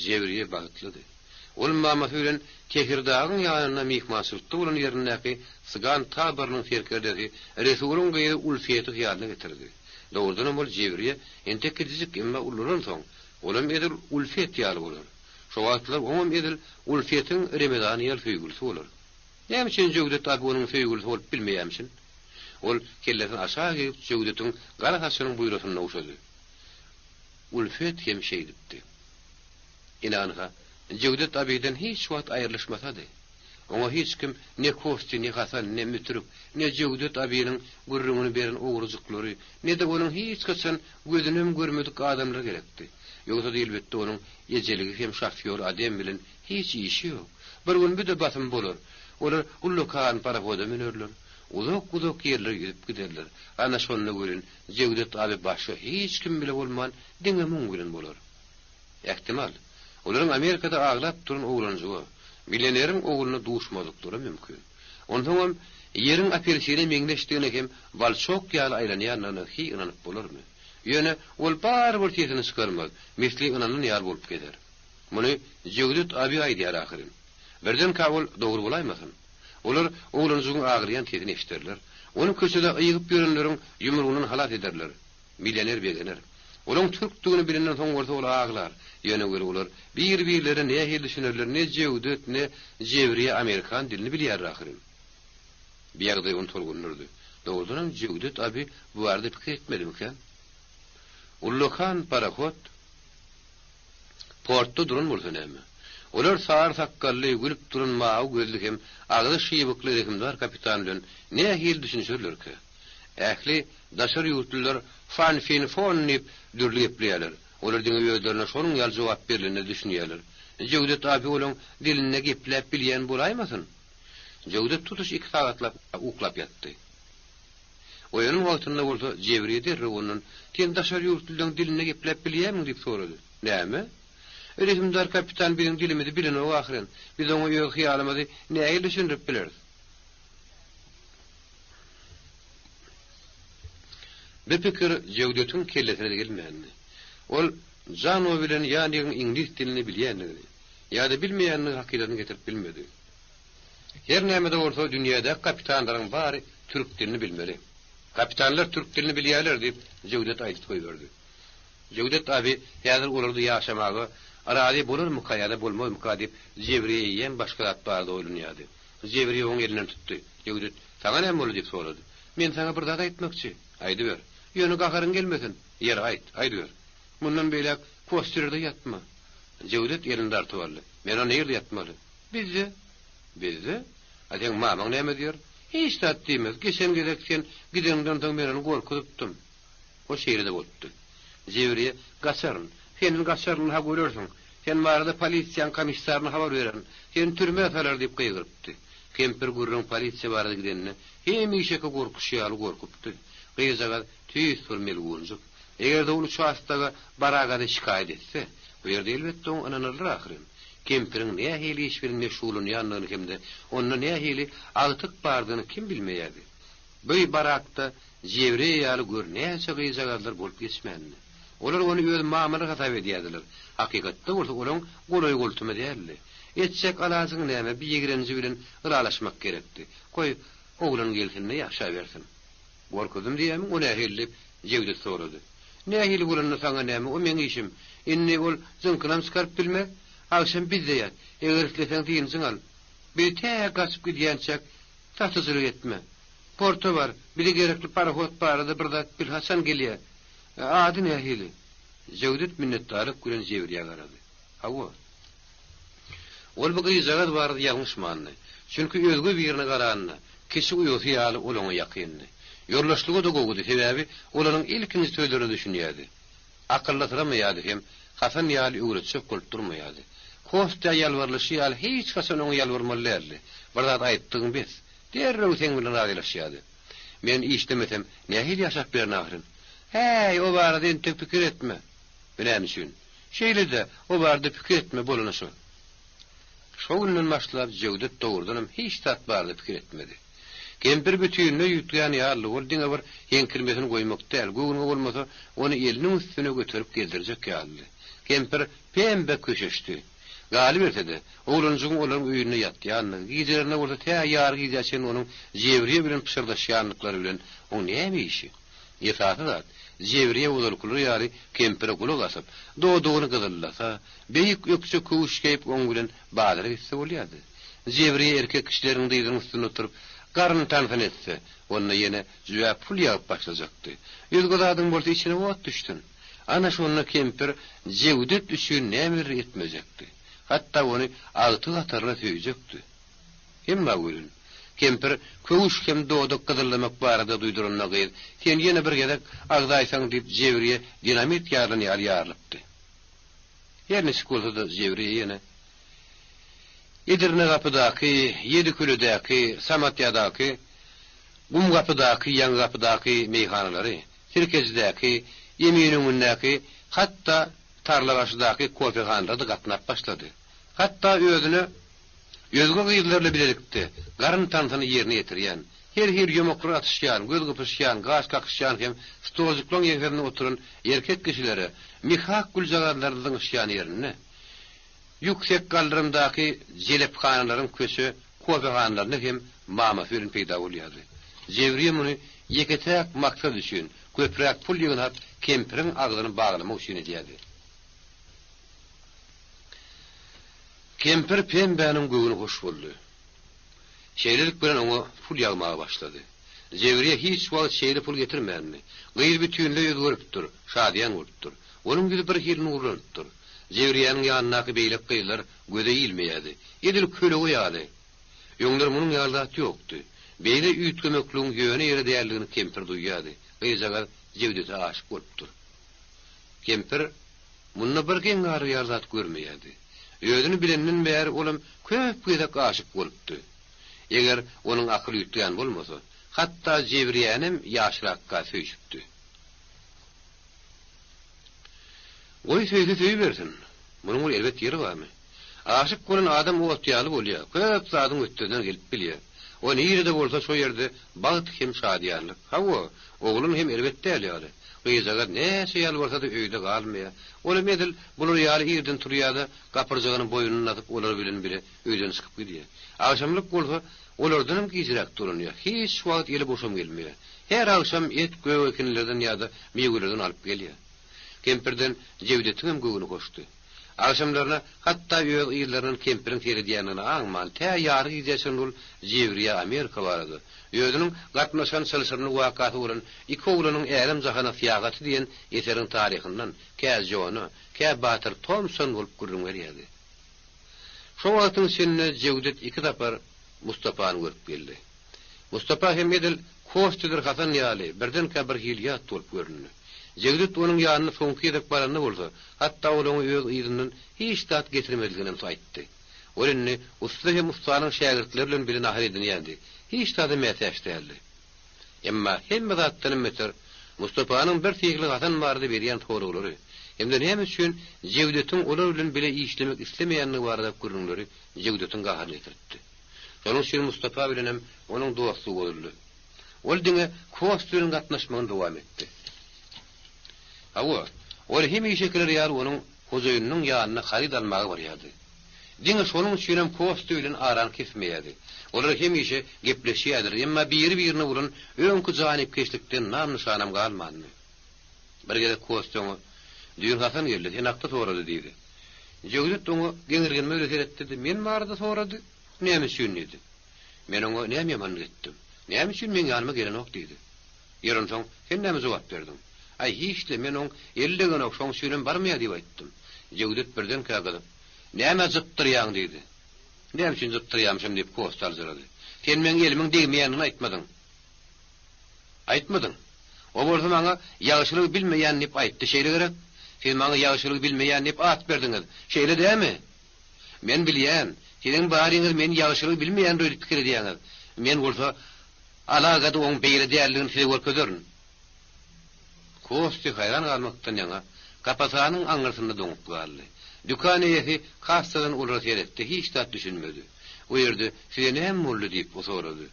Jebriýe bagtlydy. Ol mamasy bilen Tekirdagyň ýanynda myhmançylykda bolan ýerindäki sygan taborynyň serkerdesi Resulyň gyzy Ulfiýeti hyýalyna getirdi. Dogrudanam ol Jebriýe entek kiçijik, emma ulalansoň, olam edil Ulfiýet ýaly bolar. Şo wagtlar oňam edil Ulfiýetiň Remezany ýaly söýgülisi bolar. Näme üçin Jöwdet abi onuň söýgülisi bolup bilmeýärmişin? Ol kellesini aşak egip Jöwdetiň gara saçynyň buýrasyny ogşady. Ulfet hem şeýdipdi. Ine-anha, Jöwdet abiden hiç wagt aýrylyşmasady. Oňa hiç kim, ne Kosti, ne Hasan, ne Mütrük, ne Jöwdet abiniň gürrüňini beren ogrujyklary, ne-de onuň hiç haçan gözünem görmedik adamlary gerekdi. Ýogsa-da elbetde onuň ejeligi hem şofýor Adem bilen hiç işi ýok. Bir gün bu-da basym bolar. Olar ullakan parohoda münerler. Uzak-uzak ýerlere ýüzüp giderler. Ana şonda welin Jewdet abi başga hiç kim bile bolman diňe muň bilen bolar. Ähtimal, olaryň Amerikada aglap duran oglanjyga, millioneriň ogluna duşmazlyklary mümkin. Onsoňam Ýeriň apelsine meňzeşdigine hem walçok ýaly aýlanýandygyna hiý ynanyp bolarmy? Ýöne ol barybir sesini çykarmaz, misli ynanan ýaly bolup gezer. Muny Jewdet abi aýdýar ahyryn. Birdenkä ol dogry bolaýmasyn? Olar oglanjygyň aglaýan sesini eşiderler. Ony köçede ygyp ýörenleriň ýumrugyndan halas ederler. Millioner begener. Olaň türkdügini bilenden soň bolsa ol aglar. Ýöne weli olar bir-birlerine nähili düşünerler, ne Jewdet, ne Jewriýe amerikan dilini bilýärler ahyryn. Bu ýagdaý ony tolgundyrdy. Dogrudanam Jewdet abi bu barada pikir etmedimikä? Ullakan parohod Portda duran bolsa näme? Olar sary sakgally, gülüp duran mawy gözli hem agzy şybykly rehimdar kapitan bilen nähili düşünişerlerkä? Ähli daşary ýurtlular fan-fin-fon diýip dürli gepleýärler. Olar diňe özlerine şonuň ýaly jogap berlende düşünýärler. Jöwdet abi olaň dilinde gepläp bilýän bolaýmasyn? Jöwdet tutuş iki sagatlap uklap ýatdy. Oýanan wagtynda bolsa Jebriýe derrew ondan, Sen daşary ýurtlylaryň dilinde gepläp bilýärmiň? diýip sorady. Näme? Rehimdar kapitan biziň dilimizi bilenok ahyryn. Biz oňa öz hyýalymyzy nähili düşündirip bileris? Bu pikir Jewdetiň kellesine-de gelmändi. Ol Jano bilen Ýanigiň iňlis dilini bilýändigini ýa-da bilmeýändigi hakydasyna getirip bilmedi. Her näme-de bolsa, dünýädäki kapitanlaryň bary türk dilini bilmeli. Kapitanlar türk dilini bilýärler, diýip, Jewdet aýdyp goýberdi. Jewdet abi häzir olarda ýaşamaga razy bolarmyka ýa-da bolmazmyka diýip, Jebriýe eýýäm başga zat barada oýlanýardy. Jebriýe oň elinden tutdy. Jewdet, saňa näme boldy diýip sorady. Men saňa bir zat aýtmakçy. Aýdyber. Ýöne gaharyň gelmesin. Ýeri aýt, aýdyber. Mundan beýläk Kostirde ýatma. Jewdet elini dartyp aldy. Men onda nirde ýatmaly? Bizde. Bizde? A seň mamaň näme diýer? Hiç zat diýmez. Geçen gezek sen gideňden soň men ony gorkuzypdym. O şeýle-de bolupdy. Jebriýe, Gaçaryn. Senden gaçaryn-ha görersiň. Sen barada polisiýaň komissaryna habar bererin. Seni türmä salar diýip gygyrypdy. Kempir gürrüň polisiýa barada gidende, hemişeki gorkuşy ýaly gorkupdy. Gyzjagaz tüýs bir melgunjyk. Eger-de ol uçastoga baragada şikaýat etse, bu ýerde elbetde oňa ynanarlar ahyryn. Kempiriň nähili iş bilen meşgullanýandygyny hem-de onda nähili agtyk bardygyny kim bilmeýärdi. Bu barakda Jebriýe ýaly gör näçe gyzjagazlar bolup geçmändi. Olar ony öz mamalary hasap edýärdiler. Hakykatda bolsa olaň golaý-goltumy däldi. Etjek alajyň näme, bi ýigrenji bilen ylalaşmak gerekdi. Goý, oglan gelsin-de ýaşabersin. Gorkuzdym diýýämiň, o nähili? diýip, Jewdet sorady. Nähili bolanda saňa näme, o meň işim. Indi ol jyňkynam çykaryp bilmez. Agşam bizde ýat. Eger isleseň dynjyň al. Biz tä gaçyp gidýänçäk satyjylyk etme. Porta bar, bize gerekli parohod barada bir zat bil, haçan gelýä? Ady nähili? Jewdet minnetdarlyk bilen Jebriýä garady. Hawa. Ol bu gyzjagaz barada ýalňyşmandy. Çünki özge birine garanda, kiçi uýasy ýaly ol oňa ýakyndy. Ýoldaşlygy-da gowudy, sebäbi ol onuň ilkinji sözlerine düşünýärdi. Akyllysyramaýardy hem Hasan ýaly öwretjek bolup durmaýardy. Kostýa ýalbarylyşy ýaly hiç haçan oňa ýalbarmaly däldi. Bir zat aýtdygyň bes. Derrew seň bilen razylaşýardy. Men işlemesem, nähili ýaşap bilerin ahyryn? Häý, o barada entek pikir etme. Bu näme üçin? Şeýle-de, o barada pikir etme, bolany şo. Şo günden başlap Jewdet dogrudanam hiç zat barada pikir etmedi. Kempir bütinleý üýtgän ýalydy, ol diňe bir heňkirmesini goýmak däl, göwnüňe bolmasa, ony eliniň üstüne göterip gezdirjek ýalydy. Kempir pembe köşeşdi. Galyberse-de, oglanjygyň olaryň öýünde ýatýandygy, gijelerine bolsa tä ýary gijä çenli onuň Jebriýe bilen pyşyrdaşýandyklary bilen oň näme işi? Esasy zat, Jebriýe ozalkylar ýaly kempire gulak asyp, dodagyny gyzyllasa, beýik ökje köwüş geýip oň bilen bazara gitse bolýardy. Jebriýe erkek kişileriň dyzynyň üstünde oturyp, garyn tansyny etse, onda ýene jübä pul ýagyp başlajakdy. Özge zadyň bolsa içine ot düşsün. Ana şonda kempir Jewdet üçin nämeler etmejekdi. Hatda ony agtyk hataryna söýjekdi. Emma welin, kempir köwüş hem dodak gyzyllamak barada duýduranda gyz, Sen ýene bir gezek agzaýsaň diýip Jebriýe dinamit ýarylan ýaly ýarylypdy. Her niçik bolsa-da Jebriýe ýene Edirnegapydaky, Ýediküledäki, Samatýadaky, Gumgapydaky, Ýaňygapydaky meýhanalary, Sirkejidäki, Eminöňündäki, hatda Tarlabaşydaky kofehanalara-da gatnap başlady. Hatda özüne özge gyzlar bilen bilelikde garyn tansyny ýerine ýetirýän, her hili ýomaklar atyşýan, göz gypyşýan, gaş kakyşýan hem stoljuklaryň ýeňsesinde oturan erkek kişilere mihak güljagazlaryny zyňyşýan ýerinde, ýüksek galdyrymdaky jelephanalaryň köçe kofehanalarynda hem mamasy bilen peýda bolýardy. Jebriýe muny ýeke-täk maksat üçin, köpräk pul ýygnap, kempiriň agzyny baglamak üçin edýärdi. Kempir Pembäniň göwni hoş boldy. Şeýlelik bilen oňa pul ýagmaga başlady. Jebriýe hiç wagt şeýle pul getirmändi. Gyz bütinleý özgeripdir, şadyýan bolupdyr. Onuň ýüzi birhili nurlanypdyr. Jebriýäniň ýanyndaky beýleki gyzlar göze ilmeýärdi. Edil kölege ýaly. Öňler munuň ýaly zat ýokdy. Beýle üýtgemekligiň ýöne ýere däldigini kempir duýýardy. Gyzjagaz Jewdete aşyk bolupdyr. Kempir munda bir geň galar ýaly zat görmeýärdi. Özüni bilenden bäri olam köp gezek aşyk bolupdy. Eger onuň akyly üýtgän bolmasa. Hatda Jebriýänem ýaşrakka söýşüpdi. Goý söýse söýübersin. Munuň bir erbet ýeri barmy? Aşyk bolan adam ot ýaly bolýar, köp zadyň hötdesinden gelip bilýär. O nirede bolsa şo ýerde bagt hem şadyýanlyk. Hawa, oglan hem erbet däl ýaly. Gyzjagaz näçe ýalbarsa-da öýde galmaýar. Olam edil bular ýaly irden turýar-da, gapyrjagyny boýnuna asyp olar bilen bile öýden çykyp gidýär. Agşamlyk bolsa olardanam gijräk dolanýar. Hiç wagt eli boşam gelmeýär. Her agşam et gök ekinlerden ýa-da miwelerden alyp gelýär. Kempirden Jewdetiňem göwni hoşdy. Agşamlaryna hatda öz yzlaryndan kempiriň seredýändigini aňman, tä ýary gijä çenli ol Jewriýe Amerika barada, özüniň gatnaşan çylşyrymly wakasy bolan Iki oglanyň älem-jahana syýahaty diýen eseriň taryhyndan kä Jona, kä Batyr Tompson bolup gürrüň berýärdi. Şo wagtyň içinde Jewdet iki sapar Mustapany görüp geldi. Mustapa hem edil Kostýadyr Hasan ýaly birdenkä bir hili ýat bolup göründi. Jewdet onuň ýanyna soňky gezek baranda bolsa, hatda ol oňa öz yzyndan hiç zat getirmezliginem aýtdy. Ol indi ussa hem ussanyň şägirtleri bilen bile nahar edinýärdi, hiç zada mätäç däldi. Emma hemme zatdanam beter Mustapanyň bir syhly Hasan barada berýän soraglary hem-de näme üçin Jewdetiň olar bilen bile işlemek islemeýändigi baradaky gürrüňleri Jewdetiň gaharyny getiripdi. Şonuň üçin Mustapa bilenem onuň dostlugy bozuldy. Ol diňe Kost bilen gatnaşmagyny dowam etdi. Hawa, ol hemişekiler ýaly onuň hojaýynynyň ýanyna haryt almaga barýardy. Diňe şonuň üçinem Kostýa bilen arany kesmeýärdi. Olar hemişe gepleşýärdiler, emma biri-birine bolan öňki janypkeşlikden nam-nyşanam galmandy. Bir gezek Kostýa oňa, Düýn Hasan geldi, sen hakda sorady diýdi. Jöwzet oňa geňirgenme bilen seretdi-de, Men barada sorady? Näme üçin? diýdi. Men oňa näme ýamanlyk etdim? Näme üçin meň ýanyma gelenok diýdi. Ýeri onsoň, sen näme jogap berdiň? Aý, hiç-le, men oň eli degenok, şoň üçinem barmaýar diýip aýtdym. Jewdet birdenkä gyzyp, Nämä jypdyrýaň? diýdi. Näme üçin jypdyrýamyşam diýip, Kostýa aljyrady. Sen meň elimiň degmeýändigini aýtmadyň. Aýtmadyň. O bolsa maňa ýagşylygy bilmeýän diýip aýtdy, şeýle gerek? Siz maňa ýagşylygy bilmeýän diýip at berdiňiz, şeýle dämi? Men bilýän, siziň baryňyz meni ýagşylygy bilmeýändir öýdüp pikir edýäňiz. Men bolsa alagada oň beýle däldigini size görkezerin. Kostýa haýran galmakdan ýaňa kapasanyň aňyrsynda doňup galdy. Dükan eýesi kassadan olara seretdi, hiç zat düşünmedi. O ýerde size näme boldy diýip, o sorady.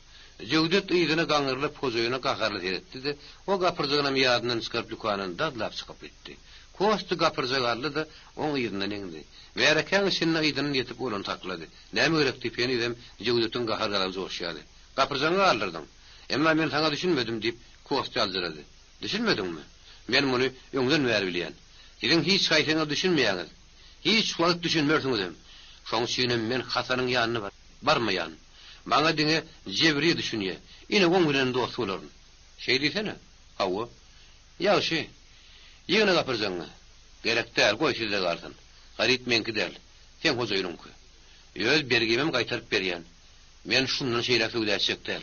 Jöwdet yzyna gaňrylyp hojaýyna gaharly seretdi-de, o gapyrjygynam ýadyndan çykaryp dükandan dazlap çykyp gitdi. Kostýa gapyrjagy aldy-da, oň yzyndan eňdi. Märekäň içinde yzyndan ýetip ol ony saklady. Näme gerek diýip henizem Jöwdetiň gahar-gazaby joşýardy. Gapyrjagyňy galdyrdyň. Emma men saňa düşünmedim, diýip, Kostýa aljyrady. Düşünmediňmi? Men muny öňden bäri bilýän. Siziň hiç haýsyňyz düşünmeýäňiz. Hiç wagt düşünmersiňizem. Şoň üçinem men Hasanyň ýanyna barmaýan. Maňa diňe Jebriýe düşünýä. Ine, oň bilenem dost bolaryn. Şeý diýsene. Hawa. Ýagşy. Ýygna gapyrjagyňy. Gerek däl, goý sizde galsyn. Haryt meňki däl. Seň hojaýynyňky. Öz bergimem gaýtaryp berýän. Men şundan şeýläk söwda etjek däl.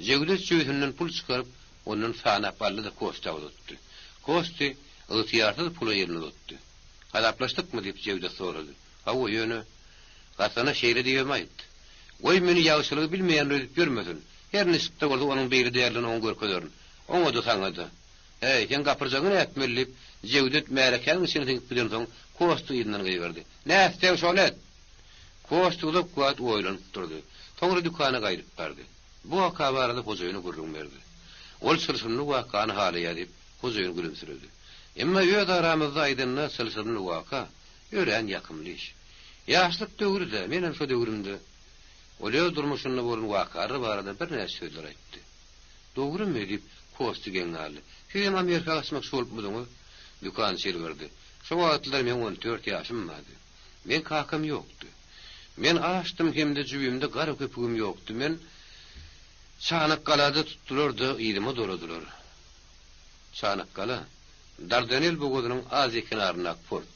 Jewdet jübüsinden pul çykaryp, ondan sanap aldy-da Kostýa uzatdy. Kostýa ygtyýarsyz pula elini uzatdy. Hasaplaşdykmy? diýip, Jewdet sorady. Hawa, ýöne Hasana şeýle diýibem aýt. Goý, meni ýagşylygy bilmeýän öýdüp ýörmesin. Her niçik-de bolsa onuň beýle däldigini oňa görkezerin. Oňa-da, saňa-da. Häý, seň gapyrjagyňy nätmeli? diýip, Jewdet märekäniň içine siňip gidensoň, Kostýa yzyndan gygyrdy. Nätseň şony et! Kostýa uzak wagt oýlanyp durdy. Soňra dükana gaýdyp bardy. Bu waka barada hojaýyna gürrüň berdi. Ol çylşyrymly wakany halaýar diýip, hojaýyn gülümsiredi. Emma öz aramyzda aýdanda çylşyrymly waka örän ýakymly iş. Ýaşlyk döwri-dä, menem şo döwrümde. Ol öz durmuşynda bolan wakalar barada birnäçe sözler aýtdy. Dogrumy? diýip, Kostýa geň galdy. Sizem Amerika gaçmakçy bolupmydyňyz? Dükançy ýylgyrdy. Şo wagtlar meň on dört ýaşym bardy. Meň kakam ýokdy. Men açdym hem-de jübimde gara köpügim ýokdy. Men Çanakgalada tutdular-da, yzyma doladylar. Çanakgala, Dardanel bogazynyň Aziýa kenaryndaky port.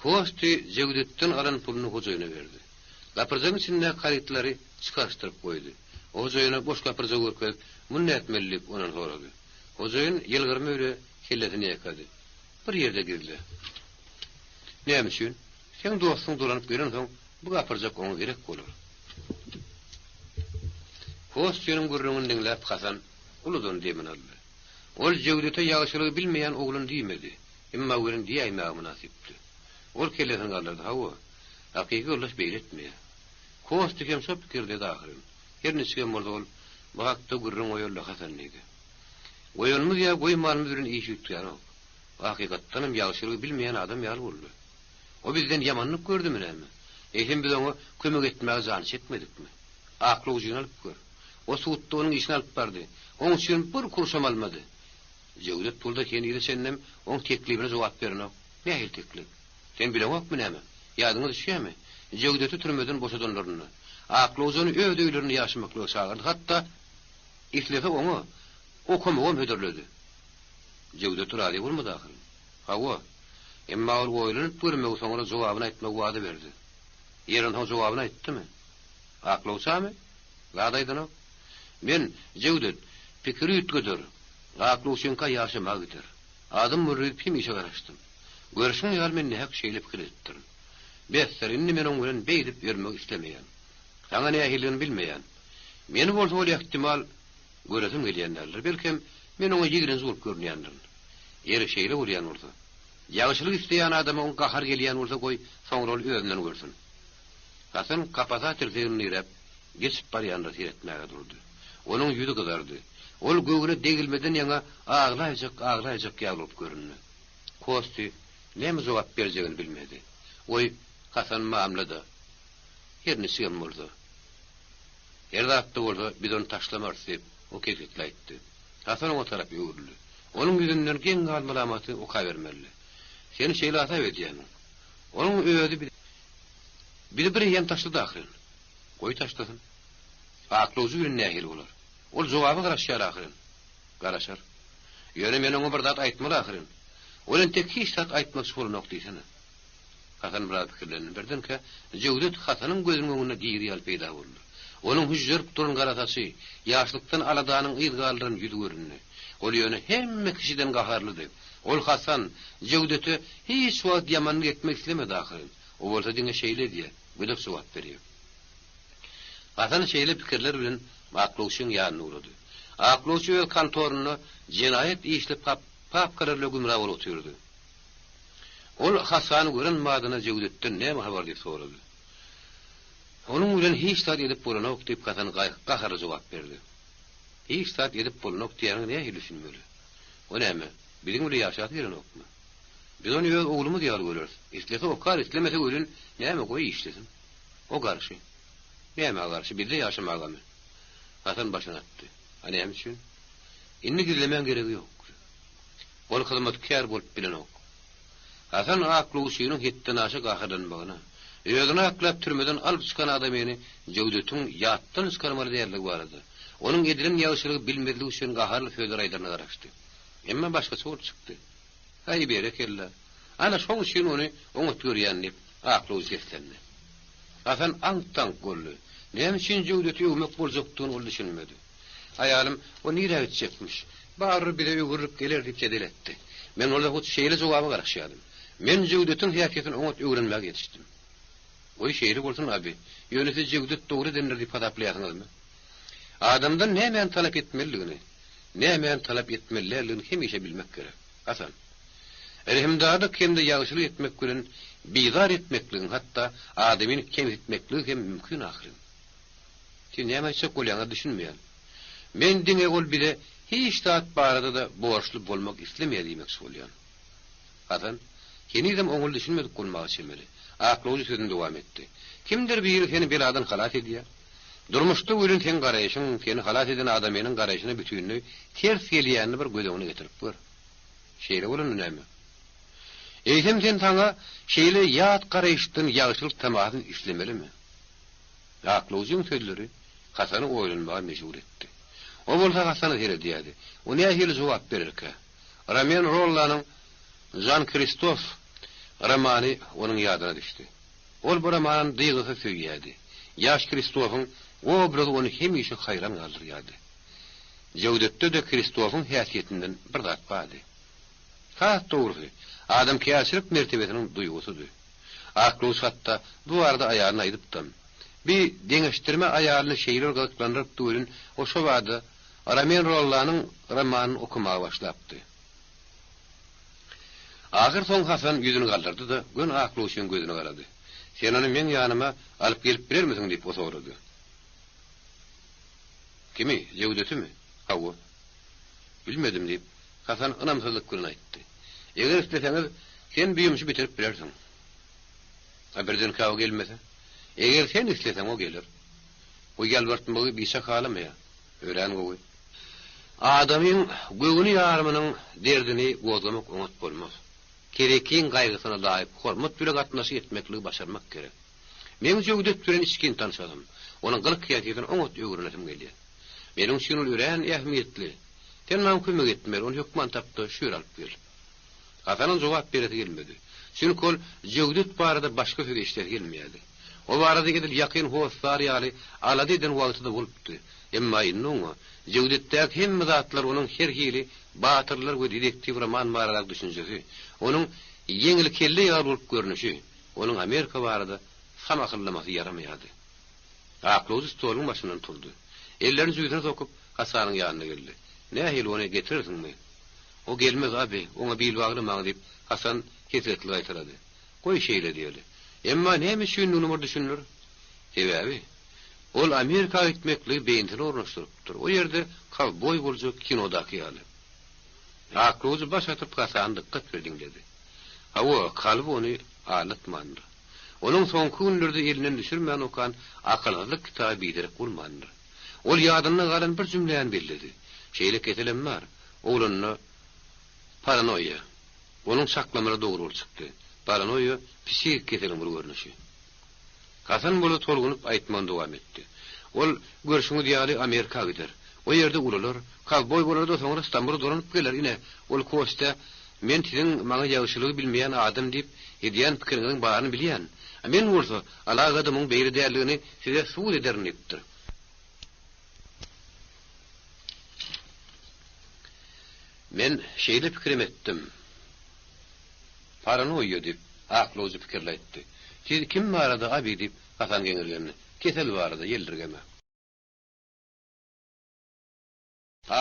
Kosty Jewdetden alan puluny hojaýyna berdi. Gapyrjagyň içindäki harytlary çykaryşdyryp goýdy. Hojaýyna boş gapyrjagy görkezip, Muny nätmeli diýip, ondan sorady. Hojaýyn ýylgyrma bile kellesini ýaýkady. Bir ýerde gizle. Näme üçin? Seň dostuň dolanyp gelensoň, bu gapyrjak oňa gerek bolar. Kostýanyň gürrüňini diňläp Hasan uludan demini aldy. Ol Jewdete ýagşylygy bilmeýän oglan diýmedi, emma welin diýäýmäge mynasypdy. Ol kellesini galdyrdy, Hawa, hakyky ýoldaş beýle etmeýär. Kostýa hem şo pikirdedi ahyryn. Her niçigem bolsa ol, Bu hakda gürrüň goýaly-da, Hasan diýdi. Goýanymyz ýa goýmanymyz bilen iş üýtgänok. O hakykatdanam ýagşylygy bilmeýän adam ýaly boldy. O bizden ýamanlyk gördümi näme? Eýsem biz oňa kömek etmäge jan çekmedikmi? Aklawjyny alyp gör. O sudda onuň işini alyp bardy. Oň üçin bir kurşam almady. Jewdet bolsa henize çenlem oň teklibine jogap berenok. Nähili teklip? Sen bileňokmy näme? Ýadyňa düşýärmi? Jewdeti türmeden boşadanlarynda, aklawjyny öz öýlerinde ýaşamaklyga çagyrdy, hatda islese oňa okamagam hödürledi. Jewdet razy bolmady ahyryn. Hawa. Emma ol oýlanyp görmegi, soňra jogabyny aýtmagy wada berdi. Ýeri onsoň jogabyny aýtdymy? Aklawçamy? Zat aýdanok. Men, Jewdet, pikiri üýtgeder, aklawçyňka ýaşamaga gider. Adam bolar öýdüp hemişe garaşdym. Görşüň ýaly men nähak şeýle pikir edipdirin. Besdir, indi men oň bilen beýdip ýörmegi islemeýän. Saňa nähilidigini bilmeýän. Meni bolsa ol ähtimal göresim gelýän däldir. Belkem, men oňa ýigrenji bolup görünýändirin. Ýeri, şeýle bolýan bolsa. Ýagşylyk isleýän adama oň gahary gelýän bolsa goý, soňra ol özünden görsün. Hasan kapasa tirsegini diräp, geçip barýanlara seretmäge durdy. Onuň ýüzi gyzardy. Ol göwne degilmeden ýaňa aglaýjak, aglaýjak ýaly bolup göründi. Kosti näme jogap berjegini bilmedi. Goý, Hasan mamla-da. Her niçigem bolsa. Her zatda bolsa, biz ony taşlamarys diýip, o kesgitli aýtdy. Hasan oňa tarap öwrüldi. Onuň ýüzünden geň galma alamaty okabermelidi. Sen şeýle hasap edýärmiň? Onuň özi bizi bir eýýäm taşlady ahyryn. Goý taşlasyn. Aklawjy bilen nähili bolar? Ol jogaba garaşýar ahyryn. Garaşar. Ýöne men oňa bir zat aýtmaly ahyryn. Ol entek hiç zat aýtmakçy bolanok diýsene. Hasan biraz pikirlendi. Birdenkä, Jewdet Hasanyň gözüniň öňünde diri ýaly peýda boldy. Onuň hüžžerip duran gara saçy, ýaşlykdan aladanyň yz galdyran ýüzi göründi. Ol ýöne hemme kişiden gaharlydy. Ol Hasan, Jewdete hiç wagt ýamanlyk etmek islemedi ahyryn. O bolsa diňe şeýle edýär, gödek jogap berýär. Hasan şeýle pikirler bilen aklawçyň ýanyna ugrady. Aklawçy öz kontorynda jenaýat işli papkalar bilen gümra bolup otyrdy. Ol Hasany gören badyna Jewdetden näme habar diýip sorady. Onuň bilen hiç zat edip bolanok diýip Hasan gaharly jogap berdi. Hiç zat edip bolanok diýýäniňe nähili düşünmeli? O näme, biziň bile ýaşasy gelenokmy? Biz ony öz oglumyz ýaly göreris. Islese okar, islemese welin näme goý işlesin. O garşy. Nämä garşy, bizde ýaşamagamy? Hasan başyny atdy. A näme üçin? Indi gizlemäň geregi ýok. Ol hyzmatkär bolup bilenok. Hasan aklawçynyň hetdenaşa gaharlanmagyna, özüni aklap türmeden alyp çykan adamyny Jewdetiň ýatdan çykarmaly däldigi barada, onuň edilen ýagşylygy bilmezligi üçin gaharly sözler aýdaryna garaşdy. Emma başgaça bolup çykdy. Haý, berekella! Ana, şoň üçin ony oňat görýän, diýip, aklawçy seslendi. Hasan aňk-taňk boldy. Näme üçin Jewdeti öwmek boljakdygyny ol düşünmedi. Aýalym, O nirä gitjekmiş? Barybir bize öwrülip geler diýip jedel etdi. Men bolsa hut şeýle jogaba garaşýardym. Men Jewdetiň häsiýetini oňat öwrenmäge ýetişdim. Goý, şeýle bolsun, abi. Ýöne siz Jewdet dogry edendir diýip hasaplaýarsyňyzmy? Adamdan nämäni talap etmelidigini, nämäni talap etmeli däldigini hemişe bilmek gerek. Hasan. Rehimdarlyk hem-de ýagşylyk etmek bilen bizar etmekligiň, hatda adamyny kemsitmekligi hem mümkin ahyryn. Sen näme aýtjak bolýaňa düşünmeýän. Men diňe ol bize hiç zat barada-da borçly bolmak islemeýär diýmekçi bolýan. Hasan, henizem oňly düşünmedik bolmaga çemeli, aklawjy sözüni dowam etdi. Kimdir biri seni beladan halas edýär. Durmuşda welin seň garaýşyň seni halas eden adamynyň garaýşyna bütinleý ters gelýänini bir göz öňüne getirip gör. Şeýle bolanda näme? Eýsem sen saňa şeýle ýat garaýyşdan ýagşylyk tamasyny islemelimi? Aklawjyň sözleri Hasany oýlanmaga mejbur etdi. O bolsa Hasana seredýärdi. O nähili jogap bererkä? Romen Rollanyň Žan Kristof romany onuň ýadyna düşdi. Ol bu romany dygysyz söýýärdi. Ýaş Kristofyň obrazy ony hemişe haýran galdyrýardy. Jewdetde-de Kristofyň häsiýetinden bir zat bardy. Has dogrusy, adamkärçilik mertebesiniň duýgusydy. Aklawçy hatda bu barada aýalyna aýdypdam. Bi deňeşdirme aýalyny şeýle bir gyzyklandyrypdy welin, o şobada Romen Rollanyň romanyny okamaga başlapdy. Ahyrsoňy Hasan ýüzüni galdyrdy-da, göni aklawçynyň gözüne garady. Sen ony meň ýanyma alyp gelip bilermisiň? diýip, o sorady. Kimi? Jewdetimi? Hawa. Bilmedim, diýip, Hasan ynamsyzlyk bilen aýtdy. Eger isleseňiz, sen bu ýumşy bitirip bilersiň. A birdenkä o gelmese? Eger sen isleseň, o geler. O ýalbartmagy biçak halamaýar. Örän gowy. Adamyň göwni ýarymynyň derdini gozgamak oňat bolmaz. Kerekiň gaýgysyna laýyk hormat bile gatnaşyk etmekligi başarmak gerek. Meň Jöwdet bilen içgin tanşasym, onuň gylyk-häsiýetini oňat öwrenesim gelýär. Meniň üçin ol örän ähmiýetli. Sen maňa kömek etmeli, ony hökman tap-da, şu ýere alyp gel. Hasanyň jogap beresi gelmedi. Çünki ol Jöwdet barada başga söz eşidesi gelmeýärdi. O barada edil ýakyn hossary ýaly alada eden wagty-da bolupdy. Emma indi oňa Jöwdetdäki hemme zatlar onuň her hili batyrlar we dedektiw roman baradaky düşünjesi, onuň ýeňilkelle ýaly bolup görnüşi, onuň Amerika barada samahyllamasy ýaramaýardy. Aklawjy stoluň başyndan turdy. Ellerini jübüsine sokup, Hasanyň ýanyna geldi. Nähili, ony getirersiňmi? O gelmez, abi, oňa bil baglamaň, diýip, Hasan hesretli gaýtalady. Goý, şeýle diýeli. Emma näme üçindigini bir düşündir. Sebäbi, ol Amerika gitmekligi beýnisine ornaşdyrypdyr. O ýerde kowboý boljak, kinodaky ýaly. Aklawjy baş atyp Hasany dykgat bilen diňledi. Hawa, kalby ony aldatmandyr. Onuň soňky günlerde elinden düşürmän okan Akylsyzlyk kitaby biderek bolmandyr. Ol ýadynda galan bir jümläni belledi. Şeýle keselem bar. Oglanda paranoýa. Onuň çaklamalary dogry bolup çykdy. Paranoýa psihik keseliň bir görnüşi. Hasan molla tolgunyp aýtmagyny dowam etdi. Ol, görşüňiz ýaly, Amerika gider. O ýerde ulalar, kowboý bolar-da soňra Stambula dolanyp geler. Ine, ol Kostýa, Men siziň maňa ýagşylygy bilmeýän adam diýip edýän pikiriňiziň baryny bilýän. A men bolsa, alagada muň beýle däldigini size subut ederin diýipdir. Men şeýle pikirem etdim. Paranoýa diýip, aklawjy pikirli aýtdy. Siz kim barada, abi diýip, Hasan geňirgendi. Kesel barada, ýeldirgeme.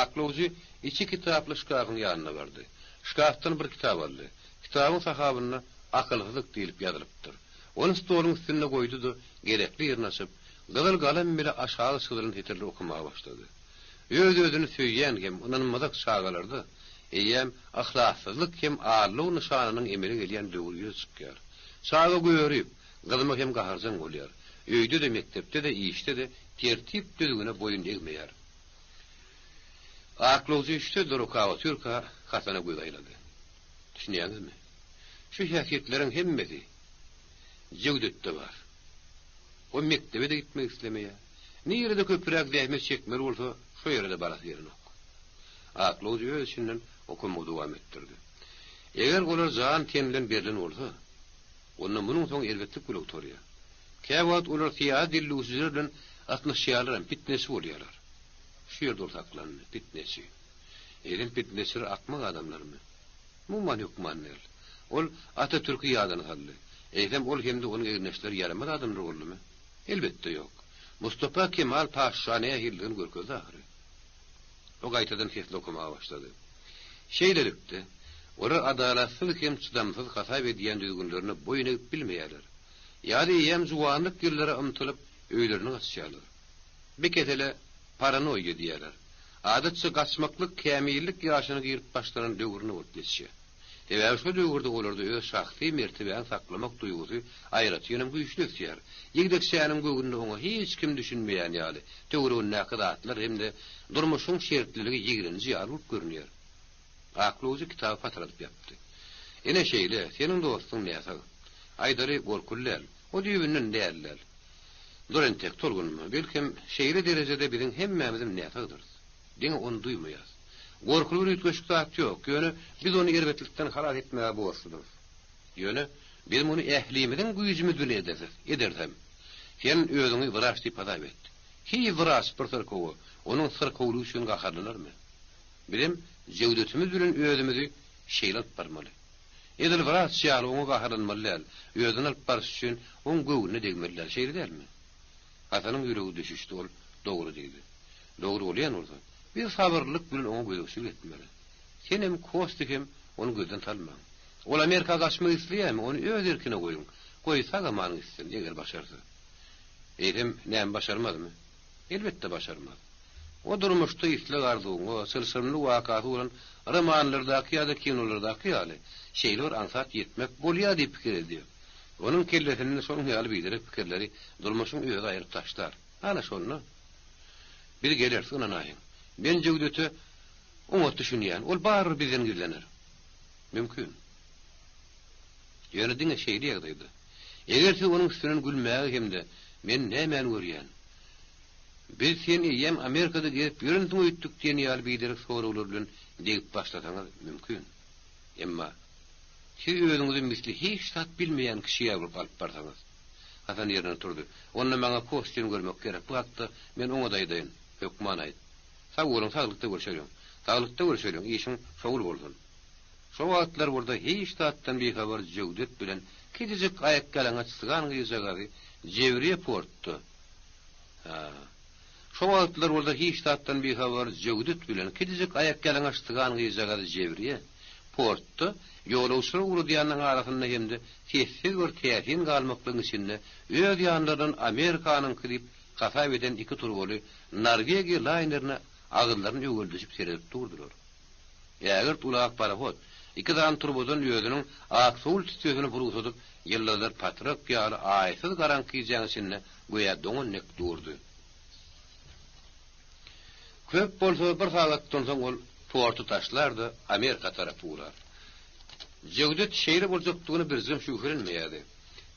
Aklawjy içi kitaply şkafyň ýanyna bardy. Şkafdan bir kitap aldy. Kitabyň sahabynda Akylsyzlyk diýlip ýazylypdyr. Ony stoluň üstünde goýdy-da, gerekli ýerini açyp, gyzyl galam bile aşagy çyzylan setirleri okamaga başlady. Öz-özüni söýýän hem ynanmazak çagalarda eýýäm yhlassyzlyk hem aldaw nyşanynyň emele gelýän döwri ýüze çykýar. Çaga görip, gyzma hem gaharjaň bolýar. Öýde-de, mekdepde-de, işde-de tertip-düzgüne boýun egmeýär. Aklawjy şu sözleri okap otyrka, Hasana göz aýlady. Düşünýäňizmi? Şu häsiýetleriň hemmesi Jewdetde bar. O mekdebe-de gitmek islemeýär. Nirede köpräk zähmet çekmeli bolsa, şo ýere-de barasy gelenok. Aklawjy öz içinden okamagy dowam etdirdi. Eger olar jan-ten bilen berlen bolsa, onda munuň soňy erbetlik bile gutarýar. Käwagt olar syýasy dillüwşijiler bilen gatnaşýarlaram, pitneçi bolýarlar. Şu ýerde ol saklandy. Pitneçi. Eýsem pitneçiler akmak adamlarmy? Umuman hökman däl. Ol Atatürki ýadyna saldy. Eýsem ol hem-de onuň egindeşleri ýaramaz adamlar boldumy? Elbetde ýok. Mustapa Kemal paşşa nähilidigini görkezdi ahyry. O gaýtadan sesli okamaga başlady. Şeýlelikde, olar adalatsyz hem çydamsyz hasap edýän düzgünlerine boýun egip bilmeýärler. Ýa-da eýýäm juwanlyk ýyllara ymtylyp, öýlerine gaçýarlar. Bi kesele paranoýa diýýärler. Adatça gaçmaklyk kämillik ýaşyna girip başlanan döwründe bolup geçýär. Sebäbi şo döwürde olarda öz şahsy mertebäňi saklamak duýgusy aýratynam güýçli ösýär. Ýigdekçäniň göwnüne oňa hiç kim düşünmeýän ýaly, töweregindäki zatlar hem-de durmuşyň şertliligi ýigrenji ýaly bolup görünýär. Aklawjy kitaby patyradyp ýapdy. Ine şeýle, seniň dostuň näsag. Aýdaly, gorkuly däl. O düýbünden däli däl. Dur entek, tolgunma. Belkem, şeýle derejede biziň hemmämizem näsagdyrys. Diňe ony duýmaýarys. Gorkuly bir üýtgeşik zat ýok, ýöne biz ony erbetlikden halas etmäge borçludyrys. Ýöne biz muny ählimiziň güýjümiz bilen ederis, ederisem. Sen özüňi wraç diýip hasap et. Hiý, wraç bir syrkawa, onuň syrkawlygy üçin gaharlanarmy? Bizem Jewdetimiz bilen özümizi şeýle alyp barmaly. Edil wraç ýaly oňa gaharlanmaly däl, özüni alyp barşy üçin oň göwnüne degmeli däl, şeýle dälmi? Hasanyň ýüregi düşüşdi, ol, Dogry diýdi. Dogry bolýan bolsa, biz sabyrlylyk bilen oňa gözegçilik etmeli. Senem, Kosti hem ony gözden salmaň. Ol Amerika gaçmak isleýärmi, ony öz erkine goýuň. Goý, sag-aman gitsin, eger başarsa. Eýsem, näme başarmazmy? Elbetde başarmaz. O durmuşda isleg-arzuwyňa, çylşyrymly wakasy bolan romanlardaky ýa-da kinolardaky ýaly, şeýle bir aňsat ýetmek bolýar diýip pikir edýär. Onuň kellesinden şonuň ýaly biderek pikirleri durmuşyň özi aýryp taşlar. Ana şonda biz geleris, ynanaýyň. Men Jöwdete oňat düşünýän, ol barybir bizden gizlener. Mümkin. Ýöne diňe şeýle ýagdaýda. Eger siz onuň üstünden gülmäge hem-de Men nämäni görýän? Biz sen eýýäm Amerikada gezip ýörensiň öýtdük diýen ýaly biderek soraglar bilen degip başlasaňyz mümkin. Emma siz özüňizi misli hiç zat bilmeýän kişi ýaly bolup alyp barsaňyz. Hasan ýerinden turdy. Onda maňa Kostini görmek gerek. Bu hakda men oňa-da aýdaýyn. Hökman aýt. Sag boluň, saglykda görşeliň. Saglykda görşeliň, işiň şowly bolsun. Şo wagtlar bolsa hiç zatdan bihabar Jöwdet bilen kiçijik aýakýalaňaç sygan gyzjagazy Jewriýe portda Hä. Şo wagtlar bolsa hiç zatdan bihabar Jöwdet bilen kiçijik aýakýalaňaç sygan gyzjagazy Jewriýe portda ýolagçylar ugradýanyň arasynda hem-de sessiz bir täsin galmaklygyň içinde öz ýanlaryndan Amerikanyňky diýip hasap eden iki turbaly Norwegiýa laýnerine agyzlaryny öweldişip seredip durdular. Ägirt uly ak parohod, iki sany turbadan özüniň aksowul tüssesini burugsadyp, ýyldyzlar patrak ýaly aýsyz garaňky gijäň içinde göýä doňan dek durdy. Köp bolsa bir sagatdan soň ol porty taşlar-da, Amerika tarap ugrar. Jöwdet şeýle boljakdygyna birjigem şübhelenmeýärdi.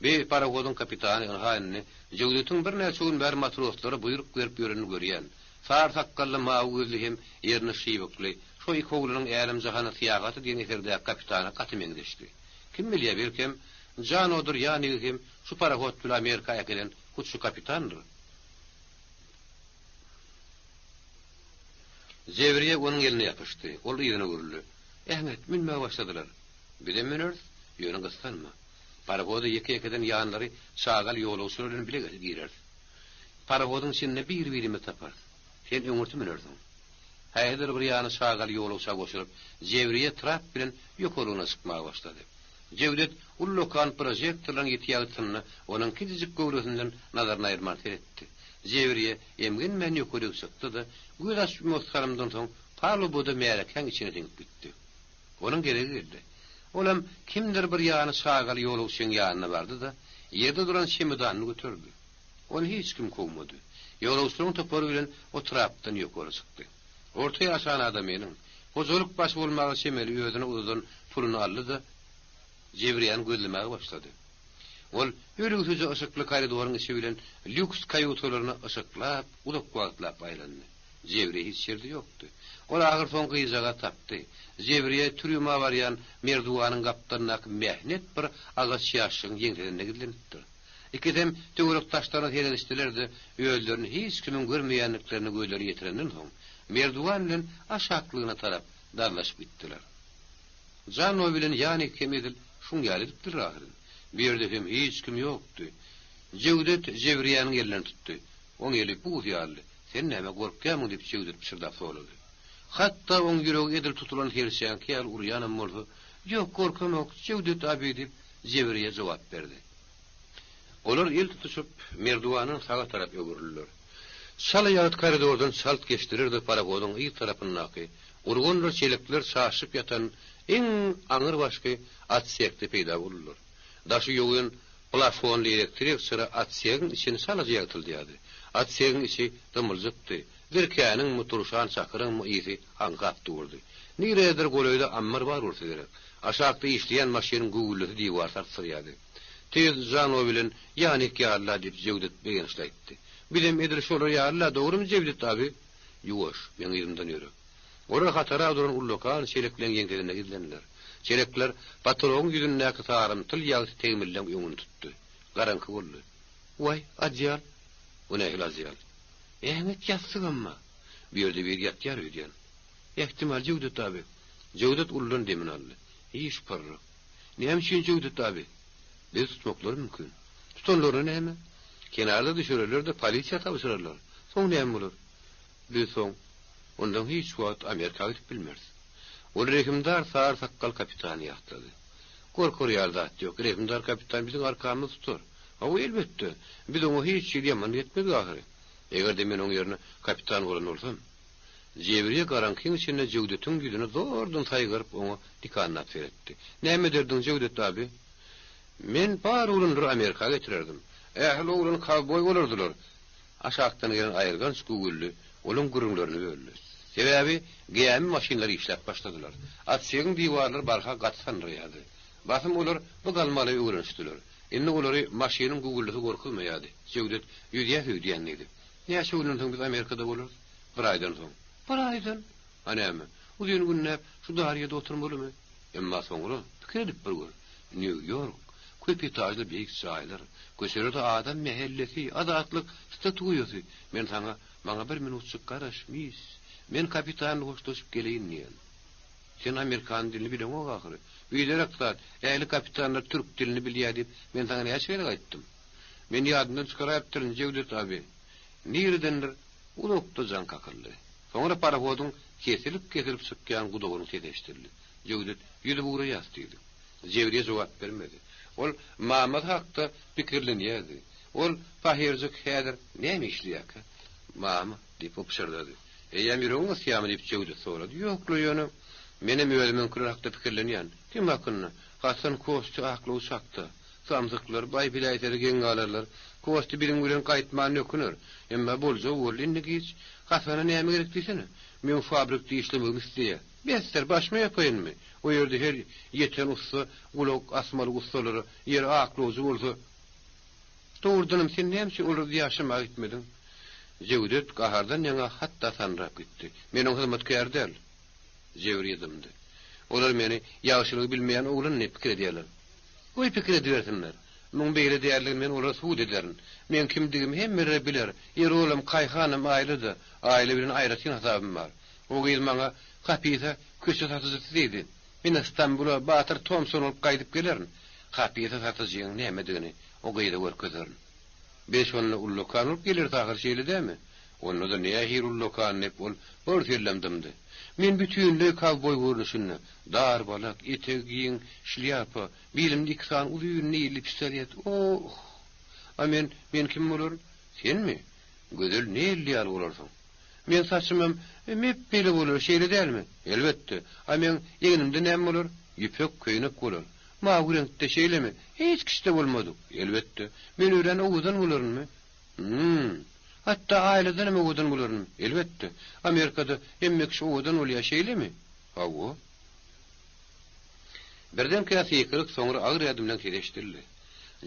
Bi parohodyň kapitany ynha indi Jöwdetiň birnäçe gün bäri matroslara buýruk berip ýörenini görýän. Sary sakgally, mawy gözli hem erni şybykly, şo iki oglanyň Älem-jahana syýahaty diýen eserdäki kapitana gaty meňzeşdi. Kim bilýär, belkem, Janodyr Ýanigi hem şu parohod bile Amerika äkiden hut şu kapitandyr. Jewriýe onuň eline ýapyşdy. Ol yzyna öwrüldi. Ähmet, münmäge başladylar. Bizem müneris, ýöne gyssanma. Parohoda ýeke-ýekeden ýanlary çagaly ýolagçylar bilen bile gireris. Parohodyň içinde bir-birimizi taparys. Sen öňürti münersiň. Häzir bir ýany çagaly ýolagça goşulyp, Jewriýe trap bilen ýokarlygyna çykmaga başlady. Jewdet ullakan prožektorlaryň ýiti ýagtysynda onuň kiçijik göwresinden nazaryny aýyrman seretdi. Jewriýe emgenmän ýokaryk çykdy-da, göz açyp-ýumasy salymdan soň palubada märekäň içine siňip gitdi. Onuň gezegi geldi. Olam kimdir bir ýany çagaly ýolagçyň ýanyna bardy-da, ýerde duran çemodanyny göterdi. Ony hiç kim kowmady. Ýolagçylaryň topary bilen o trapdan ýokary çykdy. Orta ýaşan adamynyň, hojalyk başy bolmaga çemeli özüne uzadan puluny aldy-da, Jewriýäni gözlemäge başlady. Ol ölügsije yşykly koridoryň içi bilen lýuks kaýutalaryna yşyklap, uzak wagtlap aýlandy. Jewriýe hiç ýerde ýokdy. Ol ahyrsoňy gyzjagaz tapdy. Jewriýe trýuma barýan merduwanyň gapdalyndaky mähnet bir agaç ýaşşygyň ýeňsesinde gizlenipdir. Ikisem töwerek-daşlaryna seredişdiler-de, özlerini hiç kimiň görmeýändiklerine gözleri ýetirenden soň, merduwan bilen aşaklygyna tarap dazlaşyp gitdiler. Janno bilen Ýanik hem edil şuň ýaly edipdiler ahyryn. Bu ýerde hem hiç kim ýokdy. Jewdet Jewriýäniň elinden tutdy. Oň eli buz ýalydy. Sen näme, gorkýarmyň? diýip, Jewdet pyşyrdap sorady. Hatda oň ýüregi edil tutulan serçäňki ýaly urýanam bolsa, Ýok, gorkamok, Jewdet abi diýip, Jewriýe jogap berdi. Olar el tutuşyp, merduwandan saga tarap öwrüldiler. Çala ýagt koridordan çalt geçdiler-de parohodyň yz tarapyndaky, urgandyr çelekler çaşyp ýatan iň aňyrbaşky otsekde peýda boldular. Daşy ýogyn plafonly elektrik çyra otsegiň içini çalaja ýagtyldýardy. Otsegiň içi dymyljykdy. Zirkäniňmi, turşan çakyryňmy ysy aňkap durdy. Nirededir golaýda ammar bar bolsa gerek. Aşakda işleýän maşynyň güwwüldisi diwary sarsdyrýardy. Tez Jano bilen Ýanik ýaly-la, diýip, Jewdet begençli aýtdy. Bizem edil şolar ýaly-la, dogrumy, Jewdet abi? Ýuwaş, meň yzymdan ýöre. Olar hatara duran ullakan çelekleň ýeňsesinde gizlendiler. Çelekler potologyň ýüzündäki sarymtyl ýagty tegmilleň öňüni tutdy. Garaňky boldy. Waý, adyýal! O nähili adyýal? Äňet ýassygam bar. Bu ýerde biri ýatýar öýdýän. Ähtimal, Jewdet abi. Jewdet uludan demini aldy. Iş pyrryk. Näme üçin Jewdet abi? Bizi tutmaklary mümkin. Tutanlaryna näme? Kenarda düşürerler-de, polisiýa tabşyrarlar. Soň näme bolar? Biz soň, ondan hiç wagt Amerika gidip bilmeris. Ol rehimdar sary sakgal kapitany ýatlady. Gorkar ýaly zat ýok, rehimdar kapitan biziň arkamyzy tutar. Hawa, elbetde, biz oňa hiç hili ýamanlyk etmedik ahyry. Eger-de men oň ýerine kapitan bolan bolsam. Jebriýe garaňkyň içinde Jöwdetiň ýüzüne zordan saýgaryp oňa dikanlap seretdi. Näme ederdiň, Jöwdet abi? Men bar oglanlary Amerika getirerdim. Ähli oglan kowboý bolardylar. Aşakdan gelen aýyrganç güwwüldi olaň gürrüňlerini böldi. Sebäbi gämi maşynlary işläp başladylar. Atsegiň diwarlary barha gaty sandyraýardy. Basym olar bu galmala öwrenişdiler. Indi olary maşynyň güwwüldisi gorkuzmaýardy. Jöwdet ýüzýäs öýdýän diýdi. Näçe günden soň biz Amerikada bolarys? Bir aýdan soň. Bir aýdan? A näme, uzyn günläp şu dar ýerde oturmalymy? Emma soňra, pikir edip bir gör, Nýu-Ýork, köp etažly beýik jaýlar, köçelerde adam mähellesi, azatlyk statuýasy. Men saňa, Maňa bir minutjyk garaş, miss, men kapitan bilen hoşlaşyp geleýin diýen. Sen amerikan dilini bileňok ahyry. Biderek zat, ähli kapitanlar türk dilini bilýär diýip, men saňa näçe gezek aýtdym. Men ýadymdan çykaraýypdyryn, Jewdet abi. Niredendir uzakda jaň kakyldy. Soňra parohodyň kesilip-kesilip çykýan gudogynyň sesi eşidildi. Jöwdet, Ýüzüp ugraýas diýdi. Jebriýe jogap bermedi. Ol mamasy hakda pikirlenýärdi. Ol pahyrjyk häzir näme işleýärkä? Mama, diýip, o pyşyrdady. Eýýäm ýüregiň gysýarmy? diýip, Jöwdet sorady. Ýok-la, ýöne menem özümiňkiler hakda pikirlenýän. Kim hakynda? Hasan Kostýa aklawçy hakda. Samsyklar, baý biläýseler geň galarlar. Kostýa biziň bilen gaýtman öküner. Emma boljagy boldy, indi giç. Hasana näme gerek diýsene? Meň fabrikde işlemegimi isleýär. Besdir, başyma ýapaýynmy? O ýerde her ýeten ussa gulak asmaly ussalara, ýeri aklawjy bolsa. Dogrudanam, sen näme üçin olarda ýaşamaga gitmediň? Jewdet gahardan ýaňa hatda sanrap gitdi. Men oň hyzmatkäri däl. Jewriýe dymdy. Olar meni ýagşylygy bilmeýän oglan diýip pikir edýärler. Goý pikir edibersinler. Muň beýle däldigini men olara subut ederin. Meň kimdigimi hemmeler biler. Erolam, Kaýhanam, Aýla-da. Aýla bilen aýratyn hasabym bar. O gyz maňa Hapysa köçe satyjysy diýdi. Men Stambula Batyr Tomson bolup gaýdyp gelerin. Hapysa satyjyň nämedigini o gyza görkezerin. Biz şonda ullakan bolup geleris ahyry şeýle dälmi? Onda-da nähili ullakan diýip ol bir sellem dymdy. Men bütinleý kowboý görnüşinde, dar balak, etegi giň şlýapa, bilimde iki sany uzyn nilli pistolet. Oh! A men, men kim bolaryn? Senmi? Gözel Nelli ýaly bolarsyň. Meň saçymam mep-mele bolar, şeýle dälmi? Elbetde. A meň egnimde näme bolar? Ýüpek köýnek bolar. Mawy reňkde, şeýlemi? Hiç kişide bolmadyk. Elbetde. Men örän owadan bolarynmy? Hum. Hatda aýladanam owadan bolaryn. Elbetde. Amerikada hemme kişi owadan bolýar, şeýlemi? Hawa. Birdenkä sykylyk, soňra agyr ädimleň sesi eşidildi.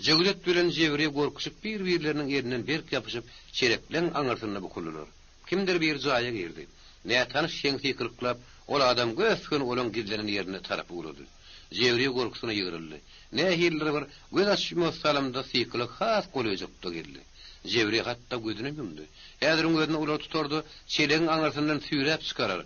Jöwdet bilen Jewriýe gorkuşyp bir-birleriniň elinden berk ýapyşyp, çelekleň aňyrsynda bukuldylar. Kimdir biri jaýa girdi. Nätanyş heň sykylyklap, ol adam gös-göni olaň gizlenen ýerine tarap ugrady. Jewriýe gorkusyna ýygryldy. Nähilidir bir göz açmaz salymda sykylyk has golaýjakda geldi. Jewriýe hatda gözünem ýumdy. Häziriň özünde olary tutar-da, çelegiň aňyrsyndan süýräp çykarar.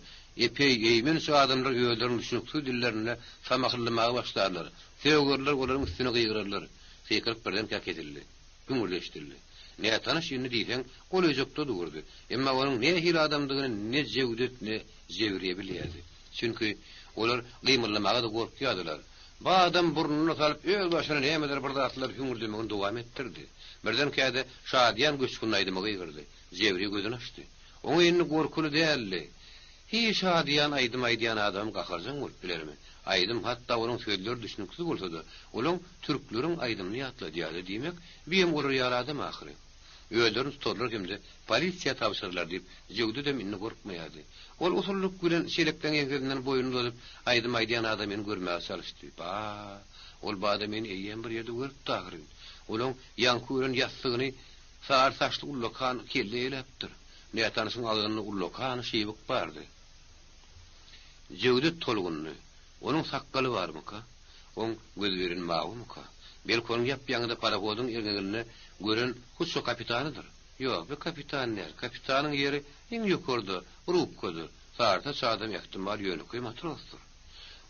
Epeý eýmenç adamlar özleriniň düşnüksiz dillerinde samahyllamaga başlarlar. Sögerler, olaryň üstüne gygyrarlar. Sykylyk birdenkä kesildi. Hüňürdi eşidildi. Nätanyş indi diýseň golaýjakda durdy. Emma onuň nähili adamdygyny ne Jewdet, ne Jewriýe bilýärdi. Çünki olar gymyldamaga-da gorkýardylar. Bu adam burnuny salyp öz başyna nämedir bir zatlar hüňürdemegini dowam etdirdi. Birdenkä-de şadyýan göçgünli aýdyma gygyrdy. Jewriýe gözüni açdy. Oňa indi gorkuly däldi. Hiý, şadyýan aýdym aýdýan adam gaharjaň bolup bilermi? Aýdym, hatda onuň sözleri düşnüksiz bolsa-da, olaň türkleriň aýdymyny ýatladýardy, diýmek, biem olar ýaly adam ahyry. Özlerini tutarlar hem-de polisiýa tabşyrarlar diýip, Jöwdedem indi gorkmaýardy. Ol usullyk bilen çelekleň ýeňsesinden boýnuny uzadyp, aýdym aýdýan adamyny görmäge çalyşdy. Ba, ol bu adamyny eýýäm bir ýerde görüpdi ahyryn. Olaň ýaňky gören ýassygyny sary saçly ullakan kelle eýläpdir. Nätanyşyň agzynda ullakan şybyk bardy. Jöwdet tolgundy. Onuň sakgaly barmyka? Oň gözberen mawumyka? Belki onuň ýap-ýaňyda parohodyň erňeginde gören hut şo kapitanydyr? Ýok, bu kapitan däl. Kapitanyň ýeri iň ýokarda, rubkada. Sarysaç adam ähtimal ýönekeý matrosdyr.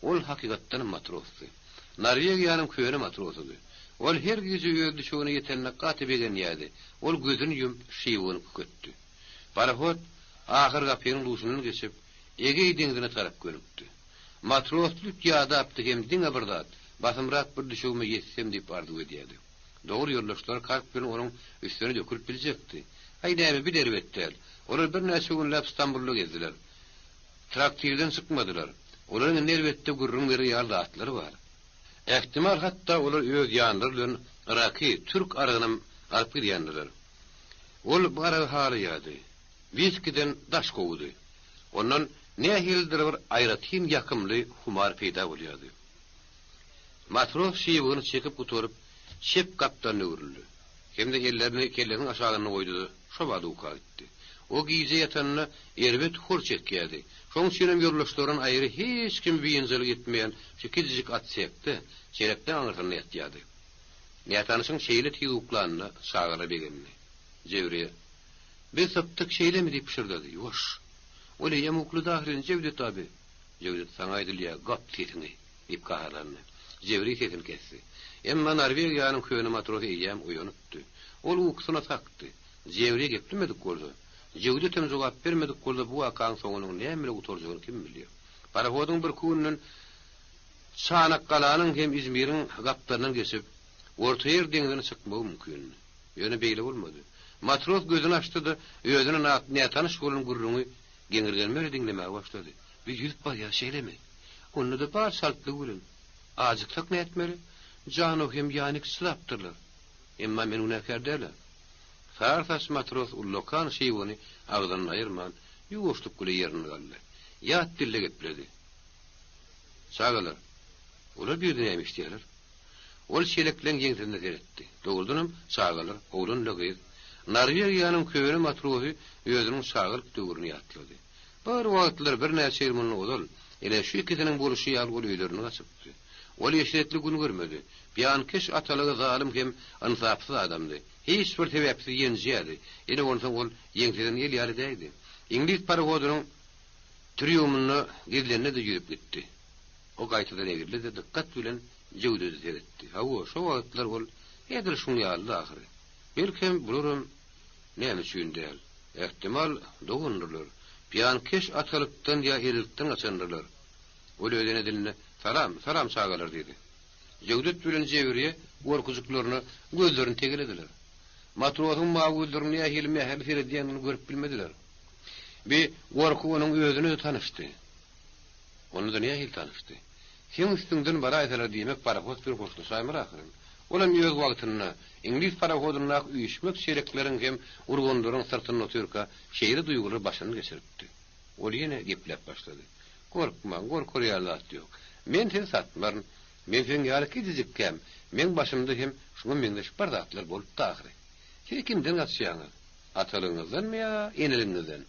Ol hakykatdanam matrosdy. Norwegiýanyň köne matrosydy. Ol her gije öz düşegine ýetenine gaty begenýärdi. Ol gözüni ýumup, şybygyny küketdi. Parohod ahyr gapynyň duşundan geçip, Egeý deňzine tarap gönükdi. Matros lüt ýadapdy hem diňe bir zat, basymrak bir düşegime ýetsem diýip arzuw edýärdi. Dogry ýoldaşlar Karp bilen onuň üstüne dökülip biljekdi. Aý näme, bir erbet däl. Olar birnäçe günläp Stambulda gezdiler. Traktirden çykmadylar. Olaryň indi elbetde gürrüň berer ýaly zatlary bar. Ähtimal hatda olar öz ýanlary bilen yraky, türk aragynam alyp gidýändirler. Ol bu aragy halaýardy. Wiskiden daş gowudy. Ondan nähilidir bir aýratyn ýakymly humar peýda bolýardy. Matros şybygyny çekip gutaryp, çep gapdalyna öwrüldi. Hem-de ellerini kellesiniň aşagynda goýdy-da, şobada uka gitdi. O gije ýatanda erbet hor çekýärdi. Şonuň üçinem ýoldaşlaryndan aýry hiç kimi biynjalyk etmeýän şu kiçijik otsekde, çelekleň aňyrsynda ýatýardy. Nätanyşyň şeýle tiz uklanyna çagalar begendi. Jewriýe, Biz sypdyk şeýlemi diýip pyşyrdady. Ýuwaş! Ol eýýäm uklady ahyryn, Jewdet abi. Jewdet, saňa aýdylýar, gap sesiňi! Diýip gaharlandy. Jewri sesini kesdi. Emma Norwegiýanyň köne matrosy eýýäm oýanypdy. Ol ukusyna sakdy. Jewri geplemedik bolsa, Jewdet hem jogap bermedik bolsa bu wakaň soňunyň näme bilen gutarjagyny kim bilýär. Parohodyň birki günden Çanakgalanyň hem Izmiriň gapdalyndan geçip, Ortaýer deňzine çykmagy mümkindi. Ýöne beýle bolmady. Matros gözüni açdy-da, özüne nätanyş bolan gürrüňi geňirgenmeli diňlemäge başlady. Biz ýüzüp barýas, şeýlemi? Onda-da bar çaltlygy bilen. Ajyksak nätmeli? Jano hem Ýanik çydapdyrlar. Emma men günäkär däl-ä. Sary saç matros ullakan şybyny agzyndan aýyrman, ýuwaşlyk bile ýerinden galdy. Ýat dilde gepledi. Çagalar, olar bu ýerde näme işleýärler? Ol çelekleň ýeňsesine seretdi. Dogrudanam, çagalar, oglan-la gyz. Norwegiýanyň köne matrosy özüniň çagalyk döwrüni ýatlady. Bir wagtlar, birnäçe ýyl mundan ozal, ine, şu ikisiniň bolşy ýaly ol öýlerine gaçypdy. Ol eşretli gün görmedi. Pyýankeş atalygy zalym hem ynsapsyz adamdy. Hiç bir sebäpsiz ýenjýärdi. Ine, onsoň ol ýeňseden el ýaly däýdi. Iňlis parohodynyň trýumynda gizlendi-de ýüzüp gitdi. O gaýtadan egrildi-de, dykgat bilen Jöwdede seretdi. Hawa, şo wagtlar ol edil şuň ýalydy ahyry. Belkem, bularam näme üçin däl. Ähtimal, dogandyrlar. Pyýankeş atalykdan ýa enelikden gaçandyrlar. Ol öz ene dilinde, Salam, salam çagalar diýdi. Jöwdet bilen Jewriýe gorkujyklaryna gözlerini tegelediler. Matrosyň mawy gözleriniň nähili mähirli seredýändigini görüp bilmediler. Bi gorky onuň özüne-de tanyşdy. Onda-da nähili tanyşdy. Seň üstüňden baraýsalar diýmek parohod bilen hoşlaşaýmaly ahyryn. Olam öz wagtynda, iňlis parohodyndaky üýşmek çelekleriň hem urganlaryň syrtynda otyrka şeýle duýgulary başyndan geçiripdi. Ol ýene gepläp başlady. Gorkmaň, gorkar ýaly zat ýok. Men sizi satmaryn. Men siziň ýaly kiçijikkäm, meň başymda hem şuňa meňzeş bir zatlar bolupdy ahyry. Siz kimden gaçýaňyz? Atalygyňyzdanmy ýa eneligiňizden?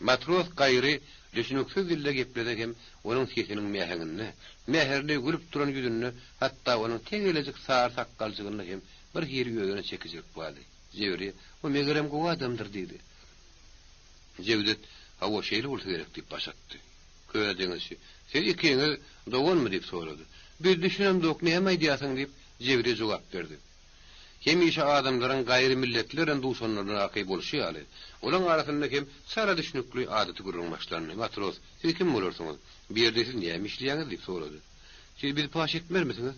Matros gaýry düşüniksiz dilde geplese hem onuň sesiniň mäheňinde, mähirli gülüp duran ýüzünde, hatda onuň tegelejik sary sakgaljygynda hem bir hili özüne çekijilik bardy. Jewriýe, O megerem gowy adamdyr diýdi. Jewdet, Hawa, şeýle bolsa gerek diýip baş atdy. Köne deňizçi, Siz ikiňiz doganmy diýip sorady. Biz düşünemzok, näme aýdýarsyň diýip, Jewriýe jogap berdi. Hemişe adamlaryň gaýry milletler bilen duşanlaryndaky bolşy ýaly, olaň arasynda hem çala düşnükli adaty gürrüň başlandy. Matros, Siz kim bolarsyňyz? Bu ýerde siz näme işleýäňiz? diýip sorady. Siz bizi paş etmezmisiňiz?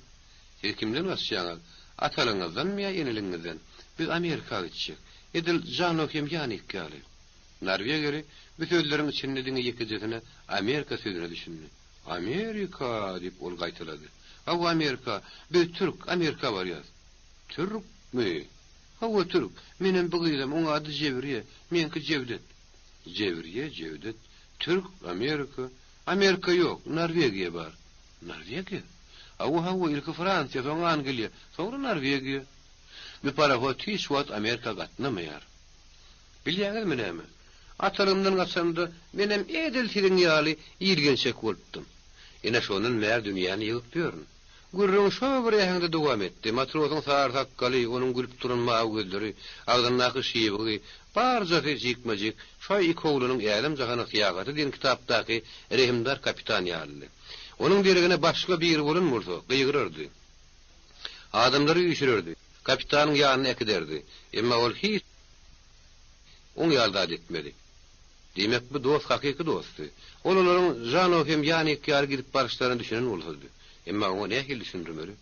Siz kimden gaçýaňyz? Atalygyňyzdanmy ýa eneligiňizden? Biz Amerika gitjek. Edil Jano hem Ýanik ýaly. Norwegiýaly bu sözleriň içinde diňe ýekejesine Amerika sözüne düşündi. Amerika! diýip, ol gaýtalady. Hawa, Amerika. Biz türk, Amerika barýas. Türkmi? Hawa, türk. Menem bu gyzam, oň ady Jewriýe, meňki Jewdet. Jewriýe, Jewdet. Türk, Amerika. Amerika ýok, Norwegiýa bar. Norwegiýa? Hawa, hawa, ilki Fransiýa, soň Angliýa, soňra Norwegiýa. Bu parohod hiç wagt Amerika gatnamaýar. Bilýäňizmi näme? Atalygymdan gaçamda, menem edil siziň ýaly ilgençek bolupdym. Ine, şondan bäri dünýäni ýygyp ýörün. Gürrüň şo bir äheňde dowam etdi. Matrosyň sary sakgaly, onuň gülüp duran mawy gözleri, agzyndaky şybygy, barjasy jikme-jik şo iki oglanyň Älem-jahana syýahaty diýen kitapdaky rehimdar kapitan ýalydy. Onuň deregine başga biri bolan bolsa, gygyrardy. Adamlary üýşürerdi, kapitanyň ýanyna äkiderdi. Emma ol hiç oň ýaly zat etmedi. Diýmek, bu dost hakyky dostdy. Ol olaryň Žano hem Ýanik ýaly gidip baryşlaryna düşünen bolsady. Emma oňa nähili düşündirmeli?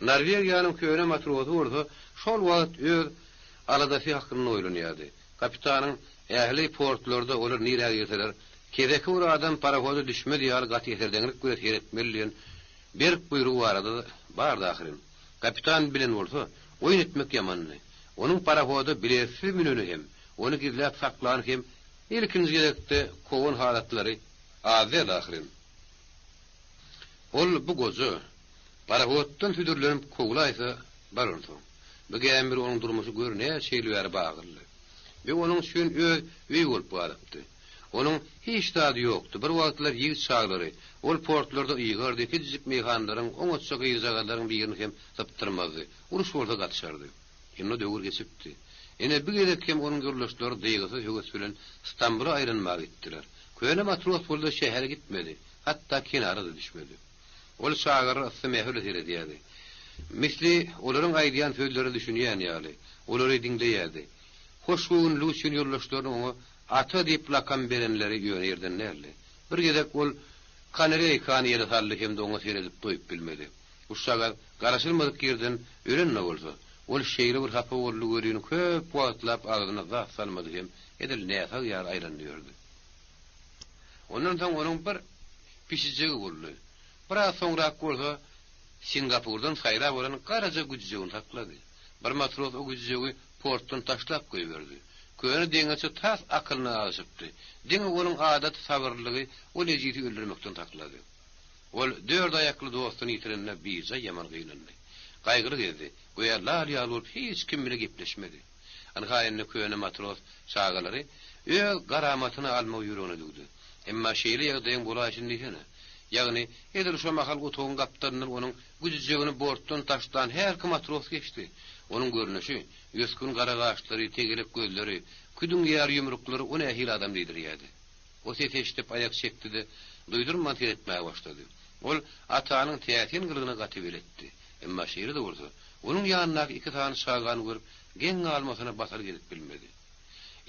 Norwegiýanyň köne matrosy bolsa şol wagt öz aladasy hakynda oýlanýardy. Kapitanyň ähli portlarda olar nirä girseler, keseki bir adam parohoda düşmez ýaly gaty eserdeňlik bilen seretmeli diýen berk buýrugy barada bardy ahyryn. Kapitan bilen bolsa, oýun etmek ýamandy. Onuň parohoda biletsiz müneni hem, ony gizläp saklany hem ilkinji gezekde kowan halatlary az däl ahyryn. Ol bu goja, Parohoddan südürlenip kowlaýsa, bar onsoň. Bu gämi bir onuň durmuşy gör näçe ýyl bäri bagyldy. Bu onuň üçin öz öýi bolup galypdy. Onuň hiç zady ýokdy. Bir wagtlar ýigit çaglary ol portlarda ýygardy, kiçijik meýhanalaryň, oňatja gyzjagazlaryň birini hem sypdyrmazdy. Uruş bolsa gatyşardy. Indi o döwür geçipdi. Ine, bu gezek hem onuň ýoldaşlary dygysyz höwes bilen Stambula aýlanmaga gitdiler. Köne matros bolsa şähere gitmedi, hatda kenara-da düşmedi. Ol çagalara yssy mähirli seredýärdi. Misli olaryň aýdýan sözlerine düşünýän ýaly, olary diňleýärdi. Hoşgöwünligi üçin ýoldaşlarynyň oňa Ata diýip lakam berenleri ýöne ýerden däldi. Bir gezek ol kanareýkany ýere saldy hem-de oňa seredip doýup bilmedi. Guşjagaz garaşylmadyk ýerden ölen-de bolsa, ol şeýle bir hapa boldy welin köp wagtlap agzyna zat salmady hem edil näsag ýaly aýlandy ýördi. Ondan soň onuň bir pişijegi boldy. Biraz soňrak bolsa Singapurdan saýlap alan garaja güjüjegini saklady. Bir matros o güjüjegi portdan taşlap goýberdi. Köne deňizçi tas akylyndan azaşypdy. Diňe onuň adaty sabyrlylygy ol ejizi öldürmekden saklady. Ol dört aýakly dostuny ýitirenine bijaý ýaman gynandy. Gaýgyly gezdi. Göýä lal ýaly bolup hiç kim bile gepleşmedi. Ynha indi köne matros çagalary öz garamatyna almagy ýüregine düwdi. Emma şeýle ýagdaýyň bolaýşyny diýsene. Ýagny, edil şo mahal otagyň gapdalyndan onuň güjüjegini bortdan taşlan hälki matros geçdi. Onuň görnüşi, ösgün gara gaşlary, tegelek gözleri, küdüň ýaly ýumruklary o nähili adam diýdirýärdi. O sesi eşidip aýak çekdi-de, duýdurman seretmäge başlady. Ol Atanyň täsin gylygyna gaty beletdi. Emma şeýle-de bolsa, onuň ýanyndaky iki sany çagany görüp, geň galmasyna batyr gezip bilmedi.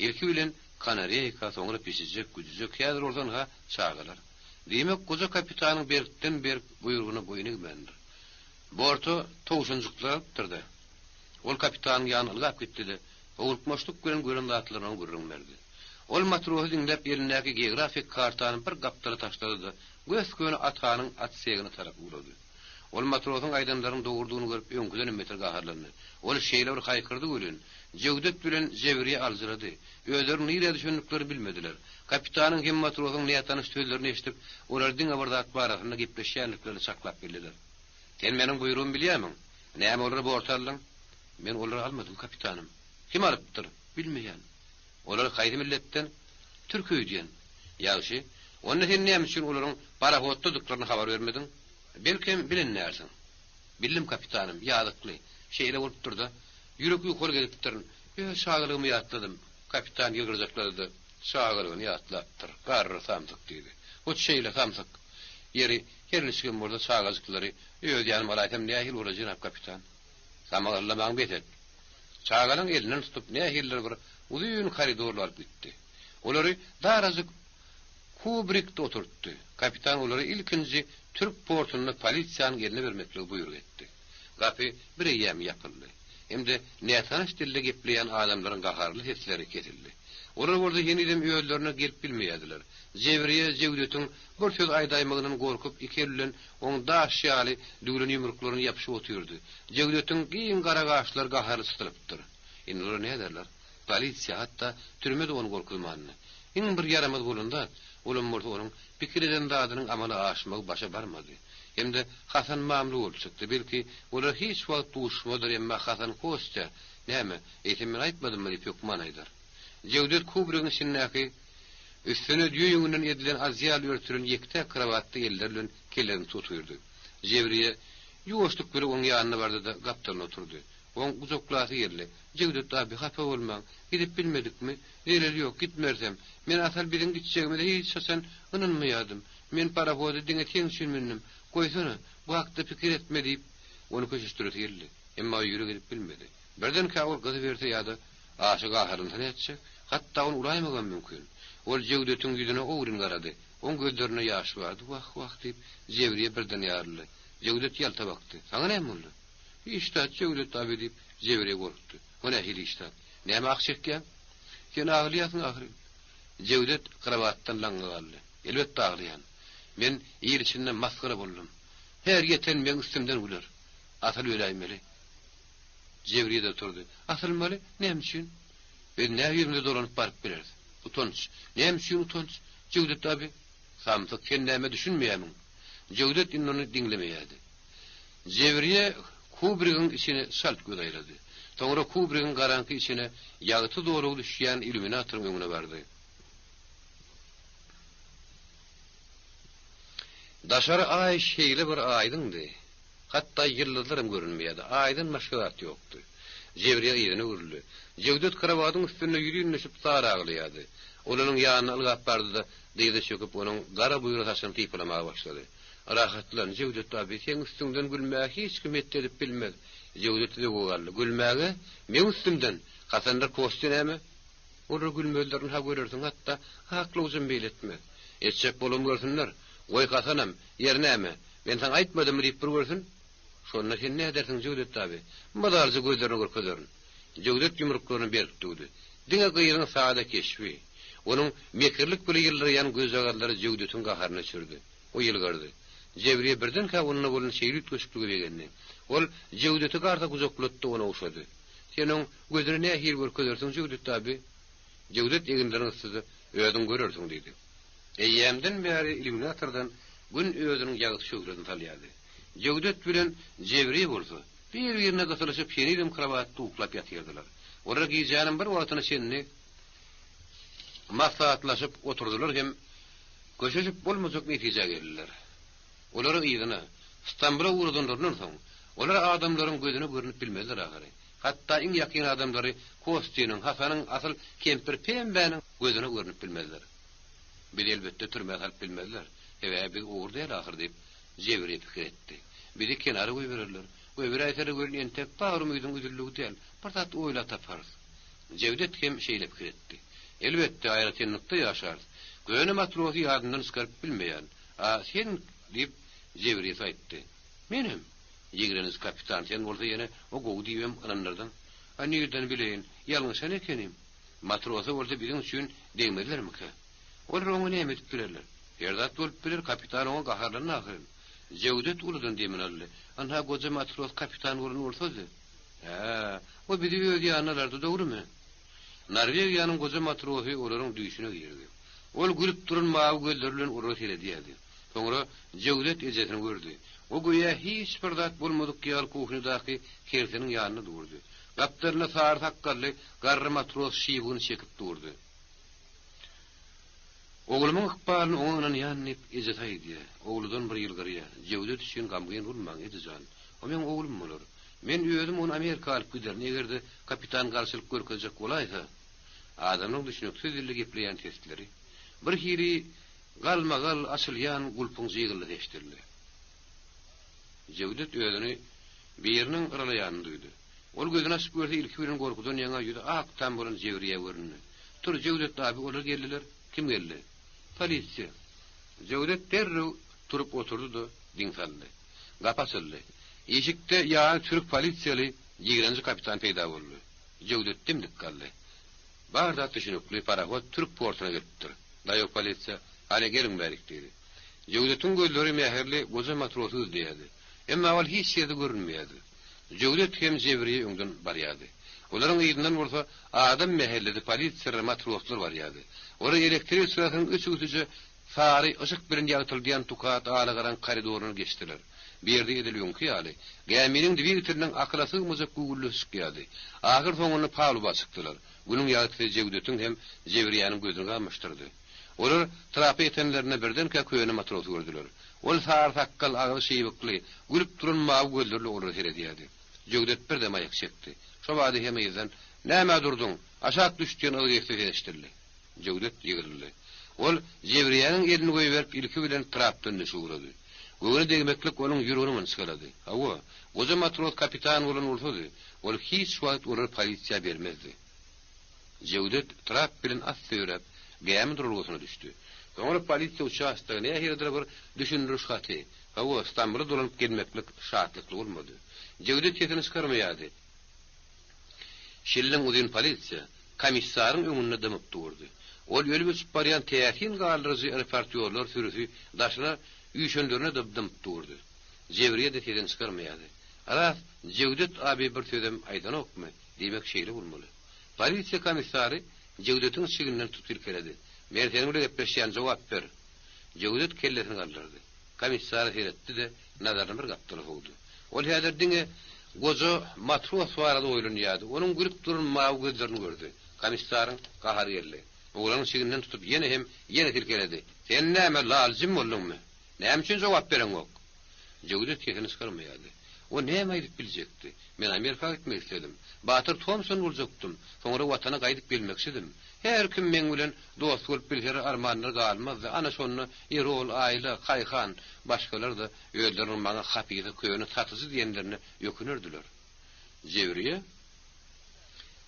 Ilki bilen kanareýka, soňra pişijek, güjüjek, häzir bolsa ynha, çagalar. Diýmek, goja kapitanyň berkden-berk buýrugyna boýun egmändir. Borta towşanjyklar alypdyr-da. Ol kapitanyň ýanyna ylgap gitdi-de, howlukmaçlyk bilen gören zatlaryny oňa gürrüň berdi. Ol matrosy diňläp, elindäki geografik kartany bir gapdala taşlady-da, gös-göni Atanyň otsegine tarap ugrady. Ol matrosyň aýdanlarynyň dogrudygyny görüp, öňküdenem beter gaharlandy. Ol şeýle bir haýkyrdy welin, Jewdet bilen Jewriýe aljyrady. Özleriniň nirä düşendiklerini bilmediler. Kapitanyň hem matrosyň nätanyş sözlerini eşidip, olar diňe bir zat barasynda gepleşýändiklerini çaklap bildiler. Sen meniň buýrugymy bilýärmiň? Näme olary borta aldyň? Men olary almadym, kapitanym. Kim alypdyr? Bilmeýän. Olar haýsy milletden? Türk öýdýän. Ýagşy. Onda sen näme üçin olaryň parahoddadyklaryny habar bermediň? Belkem, bilen dälsiň. Bildim, kapitanym, ýazykly. Şeýle bolupdyr-da. Ýürek ýokary gezipdirin. Öz çagalygymy ýatladym. Kapitan ýylgyrjaklady-da, Çagalygyny ýatlapdyr, garry samsyk diýdi. Hut şeýle samsyk. Ýeri, her niçigem bolsa çagajyklary öz ýanyma alaýsam nähili bolar, jenap kapitan? Samygyllamaňy bes et. Çagalaň elinden tutup nähilidir bir uzyn koridorly alyp gitdi. Olary darajyk kubrikde oturtdy. Kapitan olary ilkinji türk portunda polisiýanyň eline bermekligi buýruk etdi. Gapy bireýýäm ýapyldy. Hem-de nätanyş dilde gepleýän adamlaryň gaharly sesleri kesildi. Olar bolsa henizem özlerine gelip bilmeýärdiler. Jebriýe Jewdetiň bir söz aýdaýmagyndan gorkup iki eli bilen oň daş ýaly düwlen ýumruklaryna ýapyşyp otyrdy. Jewdetiň giň gara gaşlary gaharly çytylypdyr. Indi olar näderler? Polisiýa, hatda türme-de ony gorkuzmandy. Iň bir ýaramaz bolan zat, olam bolsa onuň pikir eden zadynyň amala aşmagy başa barmady. Hem-de Hasan mamla bolup çykdy. Belki, olar hiç wagt duşmazlar, emma Hasan Kostýa, Näme, eýsem men aýtmadymmy diýip hökman aýdar. Jewdet kubrigiň içindäki üstüne düýe ýüňünden edilen odýal örtülen ýektäk krowatda elleri bilen kellesini tutyrdy. Jebriýe ýuwaşlyk bilen onuň ýanyna bardy-da, gapdalyna oturdy. Oň gujaklasy geldi. Jewdet abi, hapa bolmaň. Gidip bilmedikmi? Zeleli ýok, gitmerisem. Men asal biziň gitjegimize hiç haçan ynanmaýardym. Men parohoda diňe seň üçin mündüm. Goýsana, bu hakda pikir etme diýip. Ony köşeşdiresi geldi. Emma ýürek edip bilmedi. Birdenkä ol gyzyberse ýa-da aşa gaharlansa nätjek? Hatda ony uraýmagam mümkin. Ol Jewdetiň ýüzüne ogryn garady. Oň gözlerinde ýaş bardy. Wah, wah, diýip, Jewriýe birden ýaryldy. Jewdet ýalta bakdy. Saňa näme boldy? Hiç zat, Jewdet abi, diýip, Jewriýe gorkdy. O nähili hiç zat? Näme ah çekýäň? Sen aglaýarsyň ahyryn. Jewdet krowatdan laňňa galdy. Elbetde aglaýan. Men il içinde masgara boldum. Her ýeten meň üstümden güler. Asyl öläýmeli. Jewriýe-de turdy. Asylmaly? Näme üçin? Biz nä ýüzümize dolanyp baryp bileris? Utanç. Näme üçin utanç? Jewdet abi. Samsyk, sen nämä düşünmeýärmiň? Jewdet indi ony diňlemeýärdi. Jewriýe kubrigiň içine çalt göz aýlady. Soňra kubrigiň garaňky içine ýagty zolagy düşýän illýuminatoryň öňüne bardy. Daşary Aý şeýle bir aýdyňdy. Hatda ýyldyzlaram görünmeýärdi. Aýdan başga zat ýokdy. Jewriýe yzyna öwrüldi. Jewdet krowadyň üstünde ýüzin düşüp zar aglaýardy. Ol onuň ýanyna ylgap bardy-da, dyza çöküp, onuň gara buýra saçyny sypalamaga başlady. Rahatlan, Jewdet abi, seň üstüňden gülmäge hiç kim hetdi edip bilmez. Jewdet zöwwe galdy. Gülmäge? Meň üstümden? Hasandyr Kostýa näme? Olar gülmezlerini-ha görersiň, hatda aklawjam beýle etmez. Etjek bolam görsünler. Goý Hasanam, ýeri näme, men saňa aýtmadymmy diýip bir görsün. Şonda sen nädersiň, Jöwdet abi? Mazalyja gözlerine görkezerin. Jöwdet ýumruklaryny berk düwdi. Diňe gyzyň sada keşbi, onuň mekirlik bile ýyldyraýan gözjagazlary Jöwdetiň gaharyny öçürdi. O ýylgyrdy. Jebriýe birdenkä onda bolan şeýle üýtgeşiklige begendi. Ol Jöwdeti garsa gujaklatdy, ony ogşady. Sen oň gözüne nähili görkezersiň, Jöwdet abi? Jöwdet eginlerini gysdy-da, Özüň görersiň diýdi. Eýýämden bäri illýuminatordan Gün özüniň ýagty şöhlesini salýardy. Jöwdet bilen Jebriýe bolsa, bir-birine gysylyşyp henizem krowatda uklap ýatyrdylar. Olar gijäniň bir wagtyna çenli maslahatlaşyp oturdylar hem köşeşip bolmajak netijä geldiler. Olary yzyna, Stambula ugradanlaryndan soň, olar adamlaryň gözüne görnüp bilmezler ahyry. Hatda iň ýakyn adamlary Kostiniň, Hasanyň, asyl kempir Pembäniň gözüne görnüp bilmezler. Bizi elbetde türmä salyp bilmezler. Sebäbi biz ogry däl ahyry diýip, Jebri pikir etdi. Bizi kenara goýbererler. Goýberäýseler welin entek bar umydyň üzüldigi däl. Bir zat oýlap taparys. Jewdet hem şeýle pikir etdi. Elbetde, aýratynlykda ýaşarys. Köne matrosy ýadymdan çykaryp bilmeýän. A sen, diýip, Jewriýes aýtdy. Menem. Ýigreniji kapitan, sen bolsa ýene o gowy diýibem ynandyrdyň. A nirden bileýin, ýalňyşan ekenim. Matrosa bolsa biziň üçin degmezlermikä? Olar oňa näme edip bilerler? Her zat bolup biler, kapitan oňa gaharlandy ahyryn. Jewdet uludan demini aldy. Ynha, goja matros kapitan bolan bolsady. Hä, o bizi öz ýanyna alardy, dogrumy? Norwegiýanyň goja matrosy olaryň düýşüne girdi. Ol gülüp duran mawy gözleri bilen olara seredýärdi. Soňra Jewdet ejesini gördi. O göýä hiç bir zat bolmadyk ýaly kuhnýadaky kerseniň ýanynda durdy. Gapdalynda sary sakgally garry matros şybygyny çekip durdy. Oglumyň ykbalyny oňa ynanýan diýip, ejesi aýdýar. Ogludan bir ýylgyrýar. Jewdet üçin gamgyn bolmaň, eje jan. O meň oglum bolar. Men özüm ony Amerika alyp giderin, eger-de kapitan garşylyk görkezjek bolaýsa. Adamlaryň düşnüksiz dilde gepleýän sesleri. Birhili galmagal açylýan gulpuň jygyldysy eşidildi. Jewdet özüni biriniň yralaýanyny duýdy. Ol gözüni açyp görse, ilki bilen gorkudan ýaňa ýüzi ak tam bolan Jewriýe göründi. Tur, Jewdet abi, olar geldiler. Kim geldi? Polisiýa. Jewdet derrew turup oturdy-da, diň saldy. Gapy açyldy. Işikde ýaňy türk polisiýaly ýigrenji kapitan peýda boldy. Jewdet dim-dik galdy. Bar zat düşünikli, parahod türk portuna gelipdir. Daýaw polisiýa, Hany, geliň bärik diýdi. Jöwdetiň gözleri mähirli goja matrosy gözleýärdi. Emma ol hiç ýerde görünmeýärdi. Jöwdet hem Jebriýe öňden barýardy. Olaryň yzyndan bolsa adam mähellesi polisiýalar, matroslar barýardy. Olar elektrik çyrasynyň öçügsije sary yşyk bilen ýagtyldýan tukat alagaraňky koridoryny geçdiler. Bu ýerde edil öňki ýaly, gäminiň dwigateliniň akyla sygmajak güwwüldisi çykýardy. Ahyr soňunda paluba çykdylar. Günüň ýagtysy Jewdetiň hem Jebriýäniň gözüni gamaşdyrdy. Olar trapa ýetenlerinde birdenkä köne matrosy gördüler. Ol sary sakgal, agzy şybykly, gülüp duran mawy gözlerli olara seredýärdi. Jöwdet birdem aýak çekdi. Şo bada hem yzdan, Nämä durduň? Aşak düş diýen yzgytly ses eşidildi. Jöwdet ýygryldy. Ol Jebriýäniň elini goýberip, ilki bilen trapdan düşüp ugrady. Göwne degmeklik onuň ýüregini mynçgalady. Hawa, goja matros kapitan bolan bolsady, ol hiç wagt olary polisiýa bermezdi. Jewdet trap bilen assa ýöräp, gämi duralgasyna düşdi. Soňra polisiýa uçastogy nähilidir bir düşündiriş haty, hawa, Stambula dolanyp gelmeklik şatlykly bolmady. Jewdet sesini çykarmaýardy. Şilliň uzyn polisiýa komissaryň öňünde dymyp durdy. Ol ölüp-öçüp barýan täsin galdyryjy reportýorlar sürüsi daşyna üýşenlerine-de dymyp durdy. Jebriýe-de sesini çykarmaýardy. Ras, Jewdet abi bir sözem aýdanokmy? Diýmek şeýle bolmaly. Polisiýa komissary Jewdetiň çigninden tutup silkeledi. Men seniň bilen gepleşýän, jogap ber! Jewdet kellesini galdyrdy. Komissara seretdi-de, nazaryny bir gapdala sowdy. Ol häzir diňe goja matros barada oýlanýardy. Onuň gülüp duran mawy gözlerini gördi. Komissaryň gahary geldi. Oglanyň çigninden tutup ýene hem ýene silkeledi. Sen näme, lal-jim bolduňmy? Näme üçin jogap bereňok? Jewdet sesini çykarmaýardy. O näme aýdyp biljekdi? Men Amerika gitmek isledim. Batyr Tomson boljakdym. Soňra Watana gaýdyp gelmekçidim. Her kim meň bilen dost bolup bilseler armanlar galmazdy. Ana şonda Erol, Aýla, Kaýhan, başgalar-da özleriniň maňa hapysa köne satyjy diýenlerine ökünerdiler. Jewriýe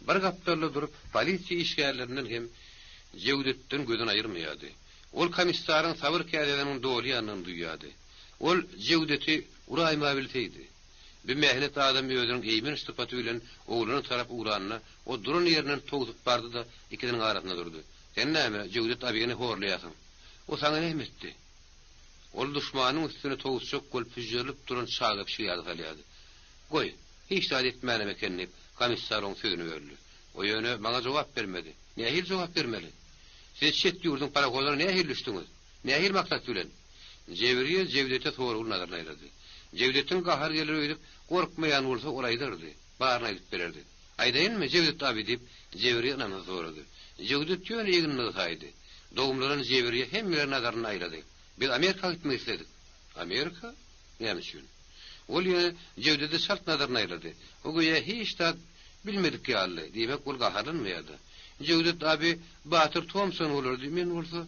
bir gapdalda durup polisiýa işgärlerinden hem Jewdetden gözüni aýyrmaýardy. Ol komissaryň sabyr käsesiniň dolýandygyny duýýardy. Ol Jewdeti uraýmabilseýdi. Bi mähnet adam özüniň eýmenç sypaty bilen oglana tarap ugranda, o duran ýerinden towsup bardy-da, ikisiniň arasynda durdy. Sen näme, Jewdet abini horlaýarsyň? O saňa näme etdi? Ol duşmanyň üstüne towusjak bolup hüžžerilip duran çaga pişigi ýada salýardy. Goý, hiç zat etmänem eken diýip, komissar oň sözüni böldi. O ýöne maňa jogap bermedi. Nähili jogap bermeli? Siz çet ýurduň parohodyna nähili düşdüňiz? Nähili maksat bilen? Jebriýe Jewdete soragly nazaryny aýlady. Jewdetiň gahary geler öýdüp, gorkmaýan bolsa, ol aýdardy. Baryny aýdyp bererdi. Aýdaýynmy, Jewdet abi? diýip, Jebriýe ynamsyz sorady. Jewdet ýöne egnini gysaýdy. Dogumlanan Jebriýe hemmelere nazaryny aýlady. Biz Amerika gitmek isledik. Amerika? Näme üçin? Ol ýene Jewdede çalt nazaryny aýlady. O göýä hiç zat bilmedik ýalydy. Diýmek, ol gaharlanmaýardy. Jewdet abi Batyr Tomson bolardy, men bolsa.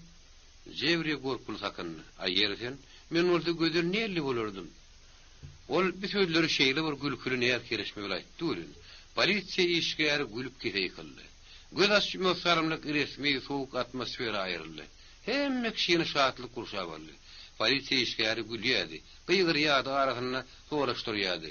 Jewriýe gorkuly sakyndy. Aý, ýeri sen, men bolsa Gözel Nelli bolardym. Ol bu sözleri şeýle bir gülküli näz-kereşme bilen aýtdy welin, polisiýa işgäri gülüp kese ýykyldy. Göz açyp-ýumasy salymlyk resmi, sowuk atmosfera aýryldy. Hemme kişini şatlyk gurşap aldy. Polisiýa işgäri gülýärdi, gygyrýardy, arasynda soraşdyrýardy.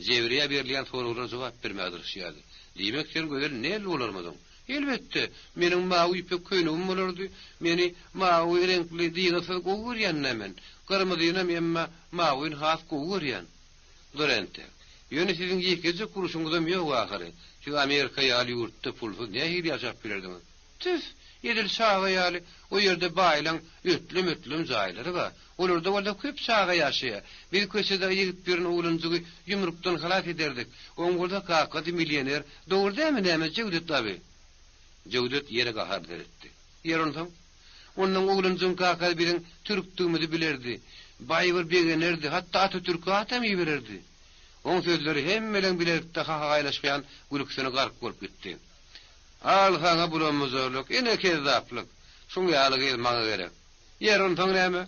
Jewriýä berilýän soraglara jogap bermäge dyrşýardy. Diýmek, sen Gözel Nelli bolarmydyň? Elbetde, meniň mawy ýüpek köýnegim bolardy. Meni mawy reňkli dygysyz gowy görýän-dä men. Gyrmyzynam, emma mawyny has gowy görýän. Dur entek. Ýöne siziň ýekeje kuruşyňyzam ýok ahyry. Siz Amerika ýaly ýurtda pulsuz nähili ýaşap bilerdiňiz? Tüf! Edil çaga ýaly, o ýerde baýlaň ötlem-ötlem jaýlary bar. Olarda bolsa köp çaga ýaşaýar. Biz köçede ýigit birin oglanjygy ýumrukdan halas ederdik. Oň bolsa kakasy millioner. Dogry dälmi näme, Jewdet abi? Jewdet ýere gaharly seretdi. Ýer onsoň? Onnoň oglanjygyň kakasy biziň türkdügimizi bilerdi. Baý bir begenerdi, hatda Atatürke hatam ibererdi. Oň sözleri hemmeleň bilelikde hahagaýlaşýan gülküsine gark bolup gitdi. Al saňa bulamuzarlyk, ine kezzaplyk! Şuň ýaly gyz maňa gerek. Ýer, onsoň näme?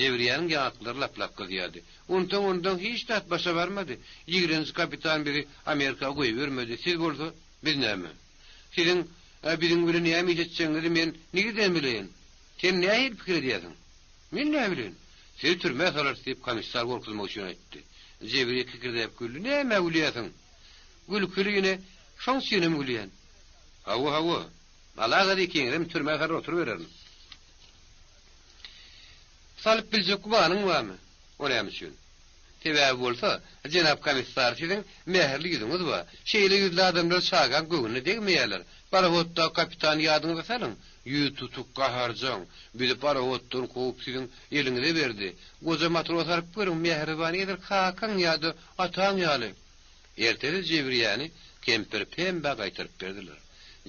Jebriýäniň ýaňaklary lap-lap gyzýardy. Onsoň, onsoň hiç zat başa barmady. Ýigrenji kapitan bizi Amerika goýbermedi. Siz bolsa, biz näme? Siziň biziň bilen näme iş etjegiňizi men nireden bileýin? Sen nähili pikir edýärsiň? Men näbileýin? Sizi türmä salarys diýip, komissar gorkuzmak üçin aýtdy. Jebriýe kikirdäp güldi. Nämä gülýärsiň? Gülküli ine, şoň üçinem gülýän. Hawa, hawa. Alagaz ikiňizem türmä salar oturybererin. Salyp biljek gümanyň barmy? O näme üçin? Sebäbi bolsa, jenap komissar, siziň mähirli ýüzüňiz bar. Şeýle ýüzli adamlar çagaň göwnüne degmeýärler. Parohoddaky kapitany ýadyňyza salyň. Ýüz tutuk, gaharjaň. Bizi parohoddan kowup siziň eliňize berdi. Goja matros alyp görüň, mähriban edil kakaň ýa-da ataň ýaly. Ertesi Jebriýäni kempir Pembä gaýtaryp berdiler.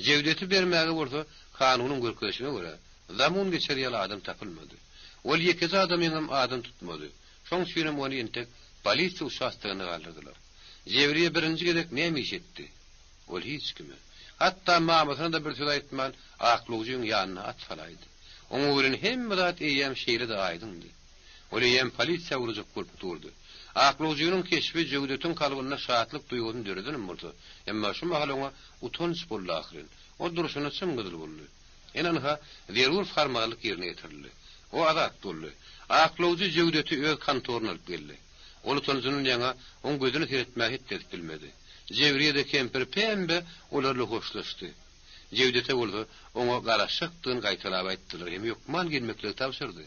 Jewdeti bermäge bolsa, kanunyň görkezişine görä, zamun geçer ýaly adam tapylmady. Ol ýekeje adamyňam adyny tutmady. Şoň üçinem ony entek polisiýa uçastogynda galdyrdylar. Jebriýe birinji gezek näme iş etdi? Ol hiç kime, hatda mamasyna-da bir söz aýtman, aklawjyň ýanyna at salaýdy. Oňa welin hemme zat eýýäm şeýle-de aýdyňdy. Ol eýýäm polisiýa urjak bolup durdy. Aklawjynyň keşbi Jöwdetiň kalbynda şatlyk duýgusyny döredenem bolsa, emma şu mahal oňa utanç boldy ahyryn. Ol durşuna çym-gyzyl boldy. Ine-ynha, zerur formallyk ýerine ýetirildi. O azat boldy. Aklawjy Jöwdeti öz kontoryna alyp geldi. Ol utanjyndan ýaňa oň gözüne seretmäge het edip bilmedi. Jewriýe-de kempir Pembe olar bilen hoşlaşdy. Jewdete bolsa oňa garaşjakdygyny gaýtalap aýtdylar hem hökman gelmekligi tabşyrdy.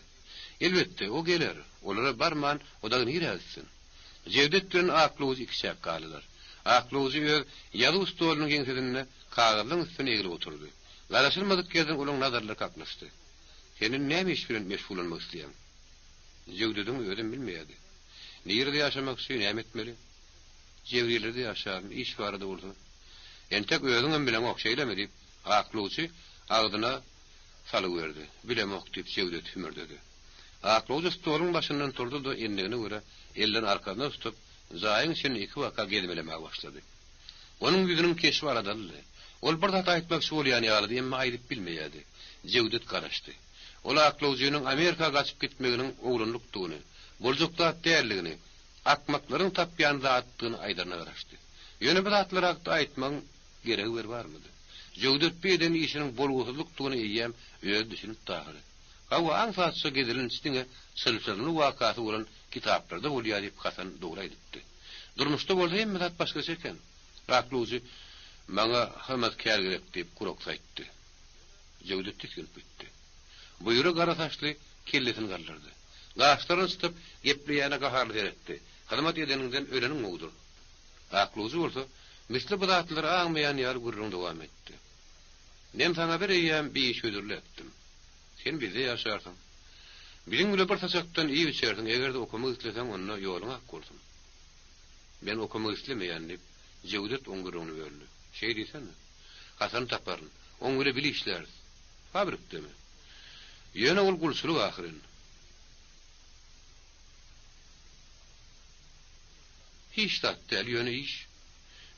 Elbetde, o geler. Olara barman, o dagy nirä gitsin? Jewdet bilen aklawjy ikiçäk galdylar. Aklawjy öz ýazuw stolunyň ýeňsesinde kagyzlaryň üstüne egilip oturdy. Garaşylmadyk ýerden olaň nazarlary kaklyşdy. Sen indi näme iş bilen meşgullanmak isleýäň? Jewdediň özem bilmeýärdi. Nirede ýaşamakçy, näme etmeli? Jewrilerde ýaşaryn, iş barada bolsa. Entek özüňem bileňok, şeýlemi? diýip, aklawçy agzyna salyberdi. Bilemok, diýip, Jewdet hümürdedi. Aklawçy stoluň başyndan turdy-da, endigine görä, ellerini arkasyna tutup, jaýyň içinde ikibaka gezmelemäge başlady. Onuň ýüzüniň keşbi aladalydy. Ol bir zat aýtmakçy bolýan ýalydy, emma aýdyp bilmeýärdi. Jewdet garaşdy. Ol aklawjynyň Amerika gaçyp gitmeginiň oglanlykdygyny, boljak zat däldigini, akmaklaryň tapýan zadydygyny aýdaryna garaşdy. Ýöne bu zatlar hakda aýtmagyň geregi bir barmydy? Jöwdet bu eden işiniň bolgusyzlykdygyna eýýäm özi düşünipdi ahyry. Hawa, aňsatja gezelenç diňe çylşyrymly wakasy bolan kitaplarda bolýar diýip Hasan dogry aýdypdy. Durmuşda bolsa hemme zat başgaça eken. Aklawjy Maňa hyzmatkär gerek diýip guraksy aýtdy. Jöwdet tisginip gitdi. Buýra gara saçly kellesini galdyrdy. Gaşlaryny çytyp, gepleýäne gaharly seretdi. Hyzmat edeniňden öleniň gowudyr. Aklawjy bolsa, misli bu zatlary aňmaýan ýaly gürrüňi dowam etdi. Men saňa bir eýýäm bir iş hödürläpdim. Sen bizde ýaşarsyň. Biziň bile bir saçakdan iýip-içersiň, eger-de okamak isleseň, onda ýoluň ak bolsun. Men okamak islemeýän, diýip, Jewdet oň gürrüňini böldi. Şeý diýsene. Hasany taparyn. Oň bile bile işläris. Fabrikdemi? Ýöne ol gulçulyk ahyryn. Hiç zat däl, ýöne iş.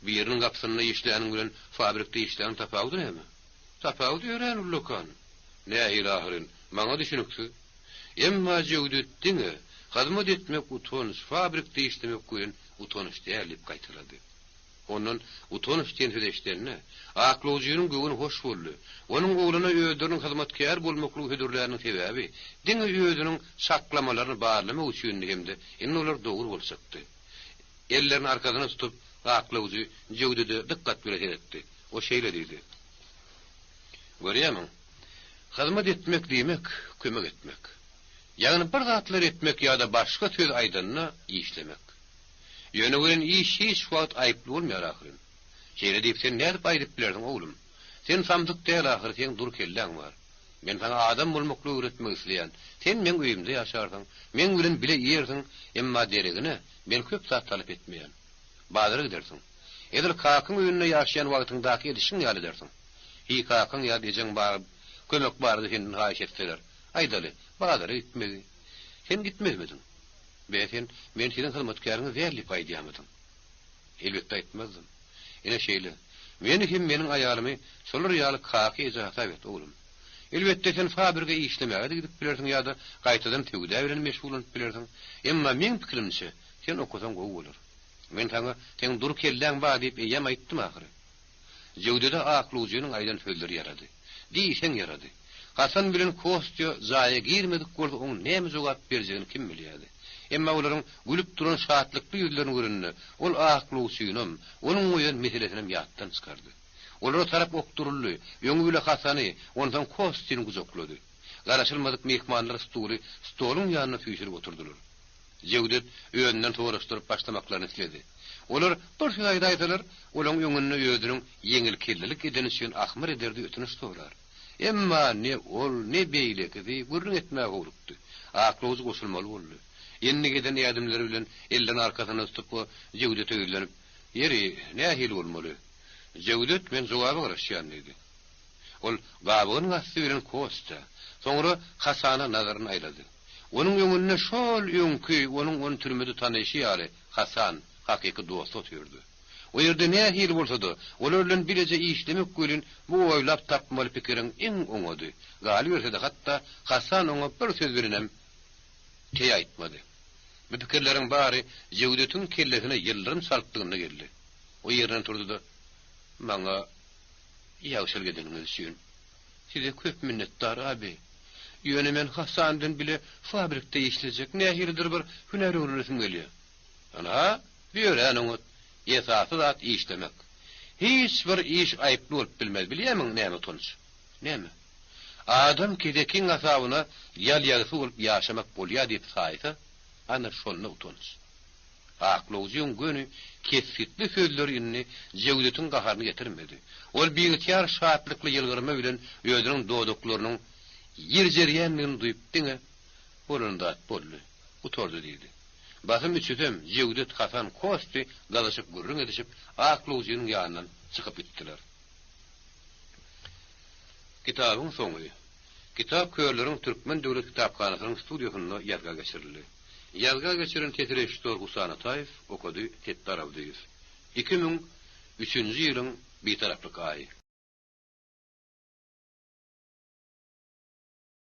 Biriniň gapysynda işläniň bilen fabrikde işläniň tapawudy näme? Tapawudy örän ullakan. Nähili ahyryn, maňa düşüniksiz. Emma Jöwdet diňe, Hyzmat etmek utanç, fabrikde işlemek welin utanç däl diýip gaýtalady. Ondan utanç diýen sözi eşidende, aklawjynyň göwni hoş boldy. Onuň ogluna özleriniň hyzmatkär bolmaklygy hödürläniniň sebäbi, diňe özüniň çaklamalaryny barlamak üçindi hem-de indi olar dogry bolup çykdy. Ellerini arkasyna tutup, aklawjy Jöwdede dykgat bile seretdi. O şeýle diýdi. Görýärmiň, hyzmat etmek diýmek, kömek etmek. Ýagny bir zatlar etmek ýa-da başga söz aýdanda işlemek. Ýöne welin iş hiç wagt aýyply bolmaýar ahyryn. Şeýle diýip sen nädip aýdyp bilersiň oglum? Sen samsyk däl ahyry seň dur kelläň bar. Men saňa adam bolmaklygy öwretmek isleýän. Sen meň öýümde ýaşarsyň, meň bilen bile iýersiň, emma deregine men köp zat talap etmeýän. Bazara gidersiň. Edil kakaň öýünde ýaşaýan wagtyňdaky edişiň ýaly edersiň. Hiý kakaň ýa-da ejeň baryp kömek barada senden haýyş etseler, aýdaly, bazara gitmegi. Sen gitmezmidiň? Be, sen, men siziň hyzmatkäriňiz däl diýip aýdýarmydyň? Elbetde aýtmazdym. Ine şeýle. Meni hem meniň aýalymy şolar ýaly kaka-eje hasap et, oglum. Elbetde, sen fabrige işlemäge-de gidip bilersiň ýa-da gaýtadan söwda bilen meşgullanyp bilersiň. Emma meň pikirimçe, sen okasaň gowy bolar. Men saňa, seň dury kelläň bar diýip eýýäm aýtdym ahyry. Jöwdede aklawjynyň aýdan sözleri ýarady. Diýseň ýarady. Hasan bilen Kostýa jaýa girmedik bolsa oň näme jogap berjegini kim bilýärdi. Emma olaryň gülüp duran şatlykly ýüzlerini görende, ol aklawçynam, onuň goýan meselesinem ýatdan çykardy. Olara tarap okduryldy, öňi bile Hasany, onsoň Kostýany gujaklady. Garaşylmadyk myhmanlar stuly stoluň ýanyna süýşürip oturdylar. Jewdet özünden soraşdyryp başlamaklaryny isledi. Olar bir söz aýdaýsalar, olaň öňünde özüniň ýeňilkellelik edeni üçin ahmyr ederdi, ötünç sorar. Emma ne ol, ne beýlekisi gürrüň etmäge howlukdy. Aklawjy goşulmaly boldy. Endik eden ädimleri bilen ellerini arkasynda tutup o Jewdete ýüzlenip, Ýeri, nähili bolmaly? Jewdet, men jogaba garaşýan diýdi. Ol gabygynyň asty bilen Kostýa, soňra Hasana nazaryny aýlady. Onuň öňünde şol öňki, onuň ony türmede tanaýşy ýaly Hasan, hakyky dosty otyrdy. O ýerde nähili bolsa-da, olar bilen bileje işlemek welin bu oýlap tapmaly pikiriň iň oňady. Galyberse-de, hatda Hasan oňa bir söz bilenem. Teý aýtmady. Bu pikirleriň bary Jewdetiň kellesine ýyldyrym çaltlygynda geldi. O ýerinden turdy-da, Maňa ýagşylyk edeniňiz üçin size köp minnetdar, abi. Ýöne men Hasan bilen bile fabrikde işlejek, nähilidir bir hünär öwrenesim gelýär. Ynha, bu örän oňat. Esasy zat işlemek. Hiç bir iş aýyply bolup bilmez, bilýärmiň näme utanç? Näme? Adam kesekiň hasabyna ýal-ýagysy bolup ýaşamak bolýar diýip saýsa, ana şonda utanç. Aklawjyň göni, kesgitli sözleri indi Jewdetiň gaharyny getirmedi. Ol biygtyýar şatlykly ýylgyrma bilen özüniň dodaklarynyň ýerjerýändigini duýup diňe, Bolan zat boldy. Gutardy diýdi. Basym üçüsem, Jewdet, Hasan, Kosti dalaşyp gürrüň edişip, aklawjynyň ýanyndan çykyp gitdiler. Kitabyň soňy. Kitap körleriň Türkmen döwlet kitaphanasynyň studiýasynda ýazga geçirildi. Ýazga geçiren ses režissýor Husan Ataýew, okady Setdar Abdyýew. 2003-nji ýylyň Bitaraplyk aýy.